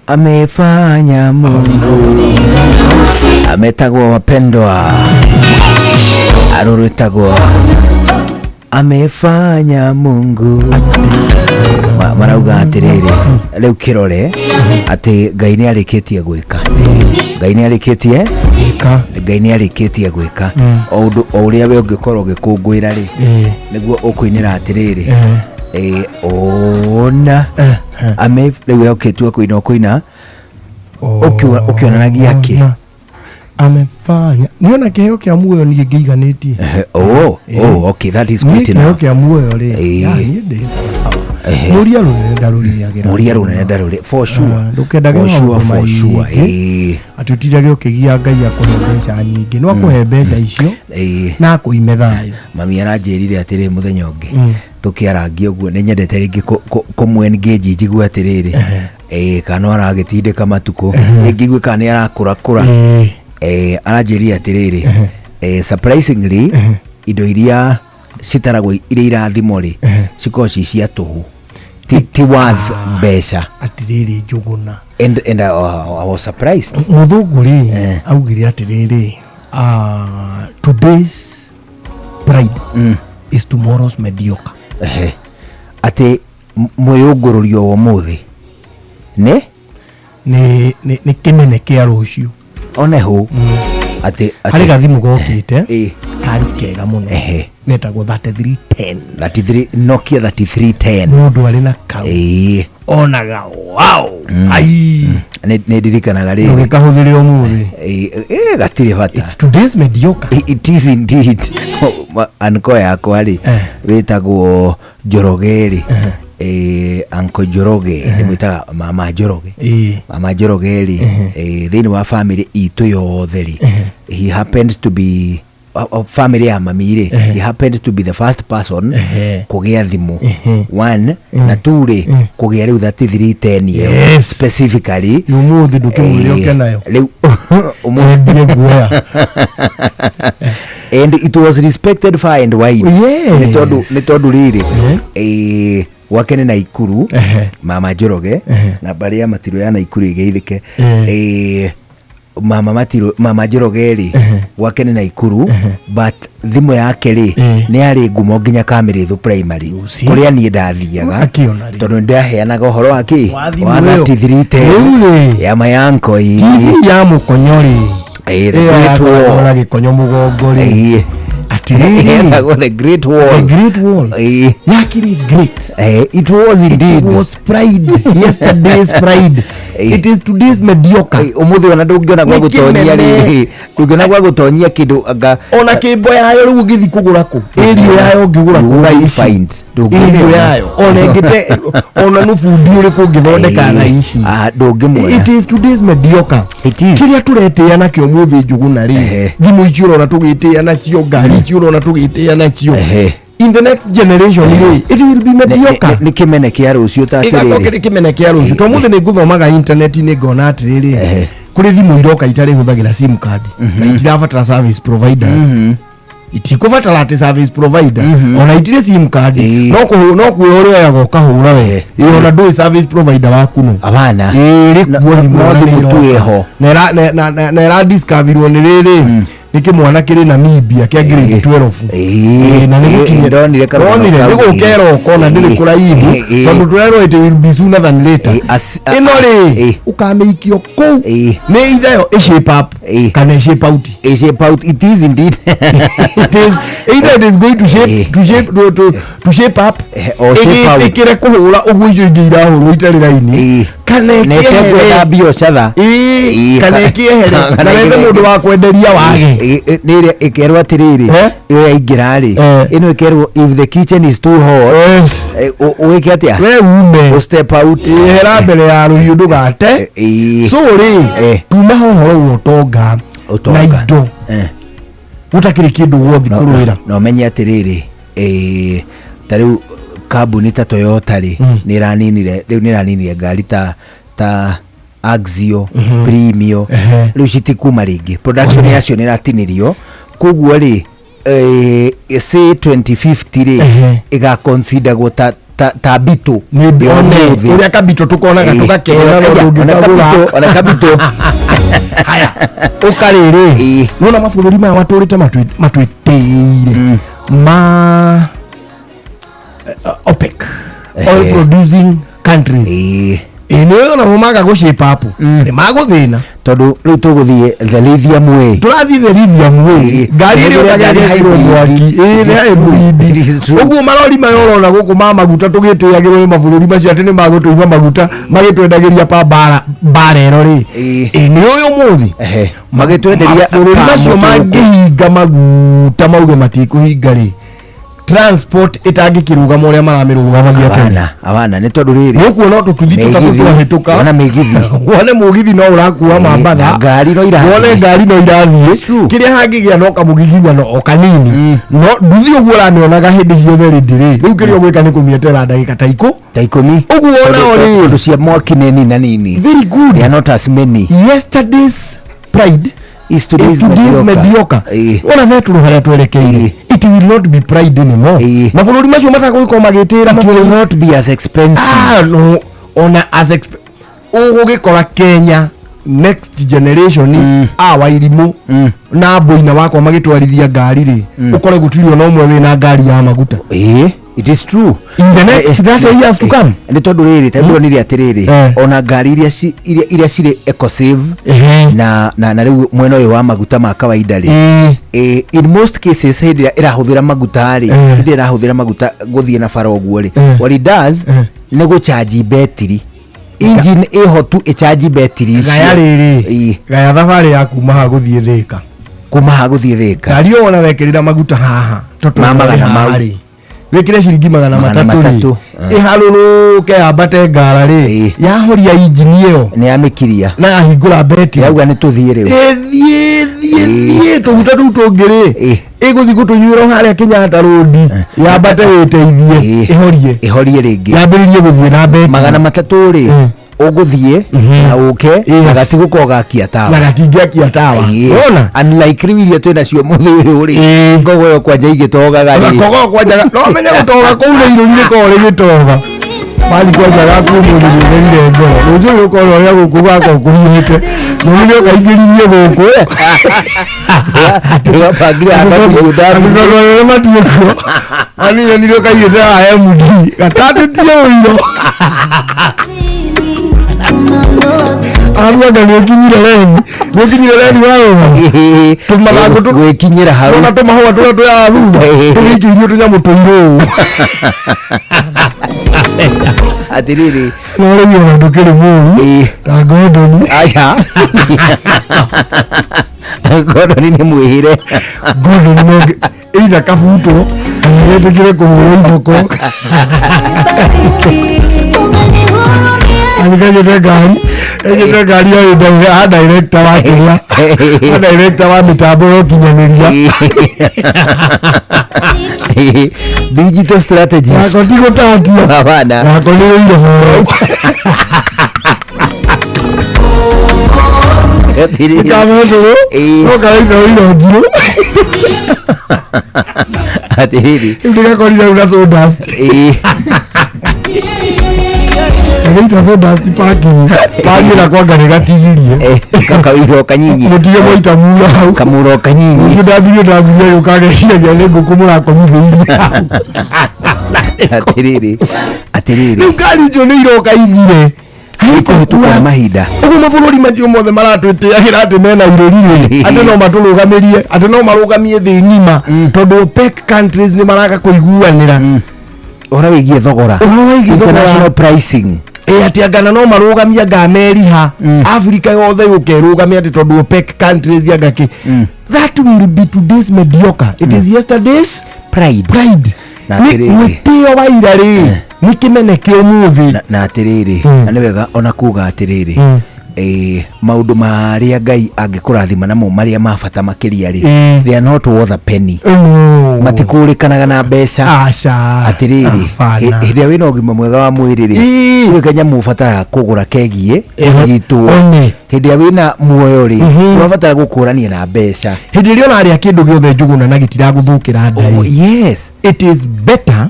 Amefanya Mungu ametagwo wapendwa arũrwĩtagwo amefanya Mungu. Marauga atĩrĩrĩ, rĩu kĩrore atĩ Ngai nĩ arĩkĩtie gwĩka, Ngai nĩ arĩkĩtie, Ngai nĩ arĩkĩtie gwĩka. O ũndũ o ũrĩa we ũngĩkorwo ũgĩkũngũĩra rĩ, nĩguo ũkũinĩra atĩrĩrĩ, ona ame rĩu we ũkĩtua kũina ũkũina ũkĩonanagia kĩ? Amefanya niona kĩheo kĩa muoyo niĩ ngĩiganĩtie. Oh, okay, that is niĩ good kĩheo enough. Kĩa muoyo rĩ, ya niĩ ndĩ sawasawa. Mũria rũnene ndarũrĩagĩra. Mũria rũnene ndarũrĩ, for sure. Ndũkendage For sure, maũndũ for sure. maingĩ. Atĩ ũtindage ũkĩgia Ngai akũhe mbeca nyingĩ, no akũhe mbeca icio na akũime thayũ. Mami aranjĩrire atĩrĩ mũthenya ũngĩ tũkĩarangia ũguo, nĩ nyendete rĩngĩ kũmũ-engage njigue atĩrĩrĩ, kana no aragĩtindĩka matukũ ĩngĩigue kana nĩ arakũrakũra. Aranjĩrire atĩrĩrĩ, surprisingly indo iria citaragwo irĩ irathimo rĩ, cikoragwo ci cia tũhũ, ti worth mbeca. Atĩrĩrĩ Njũgũna, And I was surprised. Mũthũngũ rĩ augire atĩrĩrĩ, today's pride is tomorrow's mediocre. Ehe. Atĩ mwĩyũngũrũrio wa ũmũthĩ nĩ nĩ kĩmene kĩa rũciũ. One hũ atĩ harĩ gathimũ gokĩte kari kega mũno getagwo 3310. 33, Nokia 3310. Mũndũ arĩ na kau onaga wow, ai. Nĩ ndirikanaga rĩrĩ. Ndũgĩkahũthĩre ũmũthĩ. Gatirĩ bata. It's today's mediocre. It is indeed. Anko yakwa rĩ wĩtagwo Njoroge rĩ, anko Njoroge ndĩmwĩtaga mama Njoroge. Mama Njoroge rĩ, thĩinĩ wa family itũ yothe rĩ, he happened to be family ya mami rĩ, he happened to be the first person kũgĩa thimũ one na two rĩ, kũgĩa rĩu 3310 ĩyo specifically. Ũmũthĩ ndũkĩmwĩre ũke nayo. Rĩu Endie guoya. And it was respected far and wide. Nĩ tondũ rĩrĩ, gwake nĩ Naikuru. Mama Njoroge na mbarĩ ya Matirũ ya Naikuru ĩgeithĩke. Mama Matirũ, mama Njoroge rĩ, gwake nĩ Naikuru, but thimũ yake rĩ nĩ yarĩ ngumo nginya Kamĩrĩthũ Primary kũrĩa niĩ ndathiaga, Akĩona rĩ. tondũ nĩ ndaheanaga ũhoro wa kĩ Wa thimũ wa ĩyo. 3310 Rĩu rĩ, ya mayanko ĩ. TV ya mũkonyo rĩ, The ĩyo Great Wall. yakoragwo na gĩkonyo mũgongo rĩ, atĩrĩrĩ, Ĩtagwo the Great Wall. The Great Wall yakĩrĩ great. It was indeed. It was pride, yesterday's pride. It is today's mediocre. Ũmũthĩ ona ndũngĩona gwa Nĩ gũtonyia kĩmene. rĩ, ndũngĩona gwa gũtonyia kĩndũ anga. Ona kĩmbo yayo rĩu ũngĩthiĩ kũgũra kũ, ĩrio yayo ũngĩgũra kũ thaa ici? Find. Ĩrio yayo ona ĩngĩte ona nĩ bundi ũrĩkũ ũngĩthondeka thaa ici? Ndũngĩmuona. It is today's mediocre. It is. Kĩrĩa tũretĩĩa nakĩo mũthĩ Njũgũna rĩ, thimũ icio ũrona tũgĩtĩĩa nacio, ngari icio ũrona tũgĩtĩĩa nacio, in the next generation rĩ, it will be mediocre. Nĩ kĩmene kĩa rũciũ ta Ĩgacoka atĩrĩrĩ. nĩ kĩmene kĩa rũciũ. To mũthĩ nĩ ngũthomaga intaneti-inĩ ngona atĩrĩrĩ, kũrĩ thimũ iroka itarĩ hũthagĩra sim card na itirabatara service providers, itikũbatara atĩ service provider, ona itirĩ sim card, no kwĩo ũrĩoyaga ũkahũra we. Ĩ, ona ndũĩ service provider waku no abana. Ĩ, rĩ kuo thimũ no ona nĩ thimũ tu ĩroka. ĩho. Na ĩra discoverirwo nĩ rĩrĩ, nĩ kĩmwana kĩrĩ Namibia kĩa grade 12. Ĩ, na nĩ gũkinya Ndonire karũgano Wonire, kau. nĩ gũka ĩroka ona ndĩrĩ kũraihu, tondũ tũrerwo it will be sooner than later. Ĩno rĩ, ũkamĩikio kũu nĩ either yo ĩ shape up kana ĩ shape out. Ĩ shape out, it is indeed. It is either, it is going to shape to shape to, to, to shape up, or shape out. ĩgĩtĩkĩre kũhũra ũguo icio ingĩ irahũrwo itarĩ raini, kana Na ĩtekwenda ĩkĩehere biacara. Ĩĩ, kana ĩkĩehere na wethe mũndũ wa kwenderia wage. Nĩ ĩrĩa ĩkerwo atĩrĩrĩ, ĩyo yaingĩra rĩ, ĩno ĩkerwo if the kitchen is too hot, ũgĩke atĩa? We ume. Ũ step out. Hera mbere ya rũhiũ ndũgate. So rĩ, tuma ũhoro wa ũtonga na indo gũtakĩrĩ kĩndũ gwothi kũrũĩra. Na ũmenye atĩrĩrĩ, ta rĩu kambuni ta Toyota rĩ, nĩ ĩraninire, rĩu nĩ ĩraninire ngari ta Axio, Premio, rĩu citikuma rĩngĩ, production yacio nĩ ĩratinirio. Koguo rĩ, say 2050 rĩ, ĩgaconsiderwo ta ta mbitũ Nĩ ya one ũmũthĩ. ũrĩa kabitũ tũkonaga Ĩĩ, tũgakena no ona ndũngĩkagũra. kabitũ, ona kabitũ. Haya, ũkarĩrĩ nona mabũrũri maya matũrĩte matwĩtĩire ma OPEC, oil producing countries, ĩ nĩ onamo maga gũshape up nĩ magũthĩna. Tondũ rĩu tũgũthiĩ the lithium way. Tũrathiĩ the lithium way, ngari ĩrĩa Tũhũthĩre ngari ũtagekĩrwo hybrid. mwaki, ĩ It nĩ is hybrid. It is true. Ũguo marori maya ũrona gũkũ ma maguta tũgĩtĩagĩrwo nĩ mabũrũri macio atĩ nĩ magũtũima maguta magĩtwendagĩria pa mbara mbara ĩno rĩ, ĩ nĩ ũyũ mũthĩ Magĩtwenderia mabũrũri pa macio mũtũkũ. mangĩhinga maguta mauge matikũhinga rĩ, transport ĩtangĩkĩrũgama ũrĩa maramĩrũgamagia tene. Abana, abana, nĩ tondũ rĩrĩ Nĩũkuona tũtuthi tũtatũ Mĩgithi, twahĩtũka. wona mĩgithi. Wone mũgithi no ũrakua mambatha. Na ngari no irathiĩ. Wone ngari no irathiĩ, kĩrĩa hangĩgĩa no kamũgiginyano o kanini, no nduthi ũguo ũramĩonaga hĩndĩ ciothe rĩ ndĩrĩ rĩu kĩrĩa ũgwĩka nĩ kũmĩetera ndagĩka ta ikũ ta ikũmi. Ũguo onao rĩ, Tondũ cia mwaki nĩ nini na nini. Very good. They are not as many. Yesterday's pride is today's is today's mediocre. mediocre. Ona betũrũ harĩa twerekeire, it will not be pride anymore. Mabũrũri macio matagũgĩkorwo magĩtĩra It will not be as expensive. Ah, no, ona as ũgũgĩkora Kenya next generation a Wairimũ na Mboina wakwa magĩtwarithia ngari rĩ, ũkore gũtirĩ ona ũmwe wĩna ngari ya maguta. Ĩĩ, it is true. In the next 30 years to come. Nĩ tondũ rĩrĩ, ta ndonire atĩrĩrĩ, ona ngari iria iria cirĩ ecosave na rĩu mwena ũyũ wa maguta ma kawaida rĩ, in most cases hĩndĩ ĩrĩa ĩrahũthĩra maguta rĩ, hĩndĩ ĩrĩa ĩrahũthĩra maguta gũthiĩ na bara ũguo rĩ, what it does nĩ gũchanji betiri, engine ĩho tu ĩchanji betiri icio. Gaya rĩrĩ, gaya thabarĩ ya kuma haha gũthiĩ Thĩka. Kuma haha gũthiĩ Thĩka. Ngari ĩyo wona wekĩrĩra maguta haha tondũ Ma magana haha mau. rĩ, wĩkĩre ciringi magana Magana matatũ rĩ, matatũ. ĩharũrũke yambate ngara rĩ, yahoria injini ĩyo nĩ yamĩkiria na yahingũra betiri, yauga nĩ tũthiĩ rĩu. Ĩthiĩ thiĩ thiĩ tũguta tũu tũngĩ rĩ, ĩgũthiĩ gũtũnyuĩra harĩa Kenyatta Road, yambate wĩteithie, ĩhorie ĩhorie rĩngĩ, yambĩrĩrie gũthiĩ na betiri. 300 rĩ, ũgũthiĩ na ũke na gatigũkorwo gakia tawa. Na gatingĩakia tawa. Wona? Unlike rĩu iria twĩ nacio mũthĩ ũyũ rĩ, ngogo ĩyo kwanja igĩtogaga rĩ. Gakogo kwanja no menye gũtoga kũu nĩ irũri rĩkoragwo rĩgĩtoga mani kwanja gaku mũthĩ gĩtherire ngoro rũciũ rũkorwo ũrĩa gũkũ gakwa kũhiũhĩte mũru nĩ ũkaingĩririe gũkũ. Ndĩrabangire Andũ arĩa matirĩ kuo anire nĩ ũkaiyĩte haha MD gatatĩtie ũiro aruanga nĩ ũkinyire reni, nĩ ũkinyire reni warũma tũmathangũ gwĩkinyĩra hau. Ona tũmahũa tũrĩa twĩhaha thutha tũgĩikĩirio tũnyamũ tũirũ ũũ. Atĩrĩrĩ, no rĩu ona ndũkĩrĩ mũru ta Gordon. Aca, Gordon nĩ mwĩhĩre. Gordon no either kabutwo kana wĩtĩkĩre kũhũrwo iboko. Anikanyĩte ngari, ĩnyĩte ngari ya director wa kĩrĩa, wa director wa mĩtambo ya ũkinyanĩria. Digital strategist. Yako ti gũtatia. Hapana. Yako nĩ ũiro. Atĩrĩrĩ. Kamethũrũ no karaita ũiro njirũ. Atĩrĩrĩ. Rĩu ndĩgakorire rĩu na sawdust. Kagĩita sawdust parking parking na kwanga nĩ gatigirie. Kakairo kanyinyi. Mũtige mwaita mura hau. Kamuro kanyinyi. Rũciũ ndambirie ndambirie gũkageciragia nĩ ngũkũ mũrakomithĩirie hau. Atĩrĩrĩ, atĩrĩrĩ. Rĩu ngari icio nĩ iroka ithire. Kũhĩtũkwo nĩ mahinda. Ũguo mabũrũri macio mothe maratwĩtĩagĩra atĩ mena irũri rĩ, atĩ no matũrũgamĩrie, atĩ no marũgamie thĩ ng'ima, tondũ OPEC countries nĩ maraga kũiguanĩra ũhoro wĩgiĩ thogora. Ũhoro wĩgiĩ thogora. International pricing. Ĩ atĩ angana no marũgamie anga meriha Africa yothe yũke ĩrũgamie atĩ tondũ OPEC countries anga kĩ, that will be today's mediocre, it is yesterday's pride. Pride. Na Nĩ atĩrĩrĩ. mwĩtĩo wa ira rĩ, nĩ kĩmene kĩa ũmũthĩ. Na atĩrĩrĩ, na nĩ wega ona kuga atĩrĩrĩ, maũndũ marĩa Ngai angĩkũrathima namo marĩa ma bata makĩria rĩ, they are not worth a penny. No. Matikũrĩkanaga na mbeca. Aca. Atĩrĩrĩ, Hapana. hĩndĩ ĩrĩa wĩna ũgima mwega wa mwĩrĩ rĩ, gũtirĩ kanyamũ ũbataraga kũgũra kegiĩ kũrigitwo. One. Hĩndĩ ĩrĩa wĩna muoyo rĩ, ũrabatara gũkũrania na mbeca. Hĩndĩ ĩrĩa ũrarĩa kĩndũ gĩothe njũgũna na gĩtiragũthũkĩra nda rĩ, yes, it is better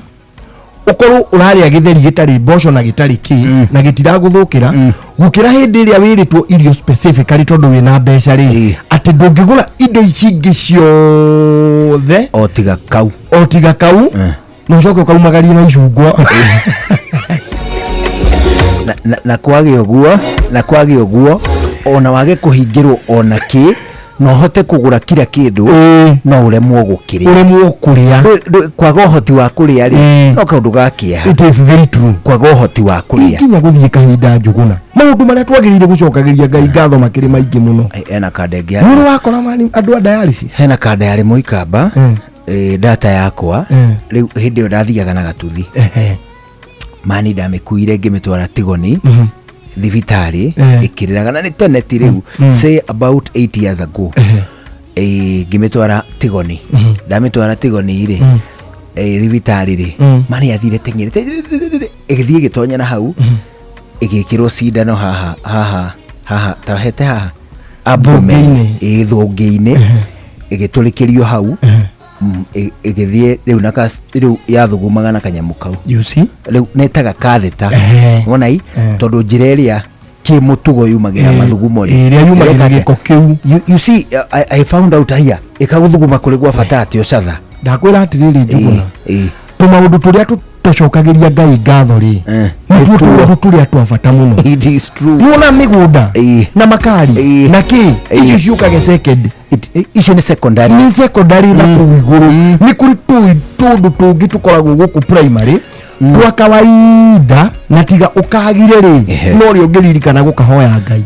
Ũkorwo ũrarĩa gĩtheri gĩtarĩ mboco na gĩtarĩ kĩ na gĩtiragũthũkĩra, gũkĩra hĩndĩ ĩrĩa wĩrĩtwo irio specifically tondũ wĩna mbeca rĩ, atĩ ndũngĩgũra indo ici ingĩ ciothe o tiga kau. O tiga kau, na ũcoke ũkaumagarie na icungwa. Na kwage ũguo ona wage kũhingĩrwo ona kĩ, no ũhote kũgũra kira kĩndũ, no ũremwo gũkĩrĩa. Ũremwo kũrĩa. Kwaga ũhoti wa kũrĩa rĩ, no kaũndũ ga kĩeha. It is very true. Kwaga ũhoti wa kũrĩa. Nginya gũthiĩ kahinda, Njũgũna, maũndũ marĩa twagĩrĩire gũcokagĩria Ngai ngatho makĩrĩ maingĩ mũno. Ena kanda ĩngĩ. Nĩ ũrĩ wakora mani andũ a dialysis? Hena kanda yarĩ mũikamba, data yakwa. Rĩu hĩndĩ ĩyo ndathiaga na gatuthi. Mani ndamĩkuire ngĩmĩtwara Tigoni thibitarĩ, ĩkĩrĩraga, na nĩ tene, ti rĩu, say about 8 years ago. Ngĩmĩtwara Tigoni. Ndamĩtwara Tigoni rĩ, thibitarĩ rĩ, mani yathire teng'erete, ĩgĩthiĩ ĩgĩtonya na hau, ĩgĩkĩrwo cindano haha haha haha, ta hete haha abdomen. Thũngĩ-inĩ. Thũngĩ-inĩ, ĩgĩtũrĩkĩrio hau. Ĩgĩthiĩ rĩu na rĩu yathugumaga na kanyamũ kau. You see? Rĩu netaga katheta. Wona i tondũ njĩra ĩrĩa kĩmũtugo yumagĩra mathugumo rĩ, Ĩrĩa yumagĩra ĩreka atĩa? Gĩko kĩu. You see, I found out haya ĩkagũthuguma kũrĩ gwa bata atĩ ũcatha. Ndakwĩra atĩrĩrĩ, Njũgũna, tũmaũndũ tũrĩa tũcokagĩria Ngai ngatho rĩ, nĩtuo Nĩtuo. tũũndũ tũrĩa twa bata mũno. It is true. Nĩwona mĩgũnda na makari na kĩ, icio ciũkage second. Icio nĩ secondary. Nĩ secondary na kũu igũrũ. Nĩ kũrĩ tũndũ tũngĩ tũkoragwo gũkũ primary twa kawaida, na tiga ũkagire rĩ, no rĩ ũngĩririkana gũkahoya Ngai.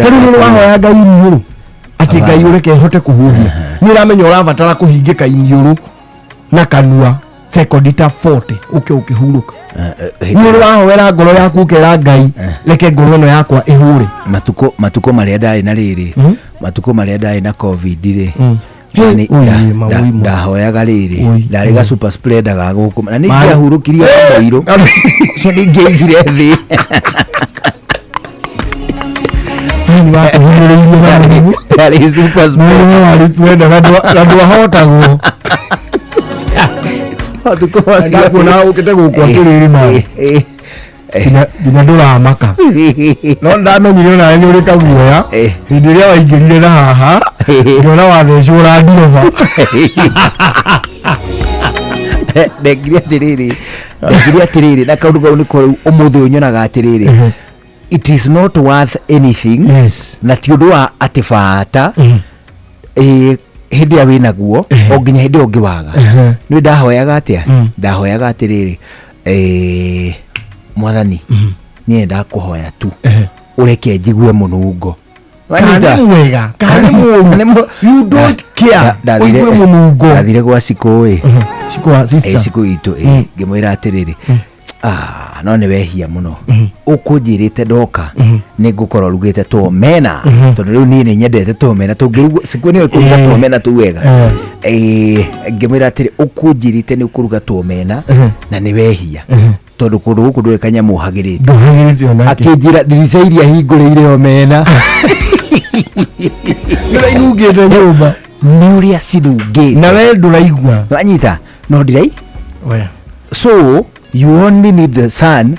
Ta rĩu nĩ wahoya Ngai iniũrũ atĩ Ngai ũreke hote kũhuhia, nĩ ũramenya ũrabatara kũhingĩka iniũrũ na kanua sekondi ta 40 ũke ũkĩhurũka. Nĩ ũrĩ wahoera ngoro yaku ũkera Ngai reke ngoro ĩno yakwa ĩhũre? Matukũ marĩa ndarĩ na rĩrĩ, matukũ marĩa ndarĩ na COVID rĩ, mani Oi, ma, oi, ma. ndahoyaga rĩrĩ, Oi, ndarĩ ga super spreader ga gũkũ na nĩ Maĩ. ingĩahurũkirie mũirũ ũcio, nĩ ingĩaigire thĩ. Nĩ wakũhinyĩrĩirio na mũrimũ. Ndarĩ super spreader warĩ spreader na ndwahotagwo. Matukũ macio. Ndakuona ũkĩte gũkũ atĩrĩrĩ, ma nginya ndũramaka, no ndamenyire onawe nĩ ũrĩ kaguoya hĩndĩ ĩrĩa waingĩrire na haha, ngĩona wathecwo ũrandiroba. Ndekire atĩrĩrĩ na kaũndũ kau nĩko rĩu ũmũthĩ ũyũ nyonaga atĩrĩrĩ, it is not worth anything. Na ti ũndũ wa atĩ bata hĩndĩ ĩrĩa wĩ naguo o nginya hĩndĩ ĩyo ũngĩwaga. Nĩ ndahoyaga atĩa? Ndahoyaga atĩrĩrĩ, Mwathani, niĩ ndakũhoya tu ũreke njigue mũnungo. Kana nĩ mwega kana nĩ mũũru, you don't care, ũigue mũnungo. Ndathire gwa cikũ ĩ. Cikũ wa sister. Cikũ itũ ĩ, ngĩmwĩra atĩrĩrĩ, ah, no nĩ wehia mũno, ũkũnjĩrĩte ndoka nĩ ngũkorwo rugĩte tũomena, tondũ rĩu niĩ nĩ nyendete tũomena tũngĩrugwo, cikũ nĩwe kũruga tũomena tũu wega. Ngĩmwĩra atĩrĩ, ũkũnjĩrĩte nĩ ũkũruga tũomena, na nĩ wehia tondũ kũndũ gũkũ ndũrĩ kanyamũ ũhagĩrĩte. Ndũhagĩrĩte onake. Akĩnjĩra ndirica iria hingũrĩire omena Ndũrainungĩte nyũmba. Nĩ ũrĩa cinungĩte. Na we ndũraigua. Wanyita no ndirai. Oya. So you only need the sun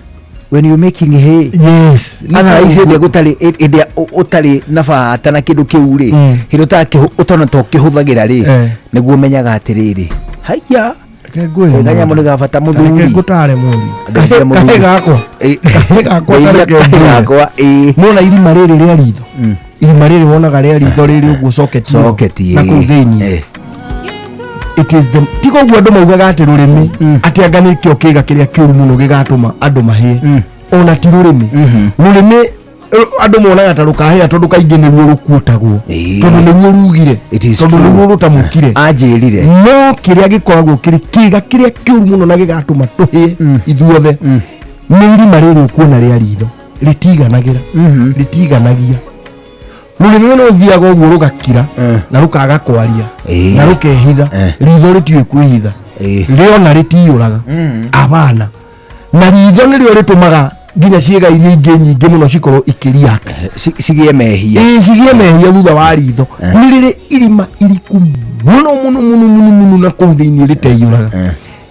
when you're making hay. Otherwise hĩndĩ ĩrĩa gũtarĩ, hĩndĩ ĩrĩa ũtarĩ na bata na kĩndũ kĩu rĩ, hĩndĩ ũtona ta ũkĩhũthagĩra rĩ, nĩguo ũmenyaga atĩrĩrĩ, haiya, Reke ngwĩre kanyamũ mũndũ. nĩ ga bata Reke mũthuri. ngũtare mũri. Ndeithia mũthuri. Kahĩ gakwa. Kahĩ gakwa, Ndeithia ta reke kahĩ ngwĩre. gakwa, ĩĩ. Nĩwona irima rĩrĩ rĩa ritho, irima rĩrĩ wonaga rĩa ritho rĩrĩ ũguo, socket ĩyo, Socket, na kũu thĩinĩ, it is the tiga ũguo andũ maugaga atĩ rũrĩmĩ, atĩ anga nĩkĩo kĩga kĩrĩa kĩũru mũno gĩgatũma andũ mahĩe. Ona ti rũrĩmĩ. Rũrĩmĩ andũ monaga ta rũkahĩa tondũ kaingĩ nĩruo rũkuotagwo, tondũ nĩruo rugire, Is tondũ true. nĩruo rũtamũkire. Anjĩrire. No kĩrĩa gĩkoragwo kĩrĩ kĩga kĩrĩa kĩũru mũno na gĩgatũma tũhĩe ithuothe nĩ irima rĩrĩ ũkuona rĩa ritho, rĩtiganagĩra, rĩtiganagia. Rũrĩmĩ nĩ rũthiaga ũguo rũgakira na rũkaga kwaria na rũkehitha. Ritho rĩtiũĩ kwĩhitha, rĩona rĩtiyũraga abana, na ritho nĩrĩo rĩtũmaga nginya ciĩga iria ingĩ nyingĩ mũno cikorwo ikĩreact. Cigĩe mehia. Ĩĩ, cigĩe mehia thutha wa ritho. Nĩ rĩrĩ irima iriku mũno mũno mũno mũno mũno na kũu thĩinĩ rĩteiyũraga.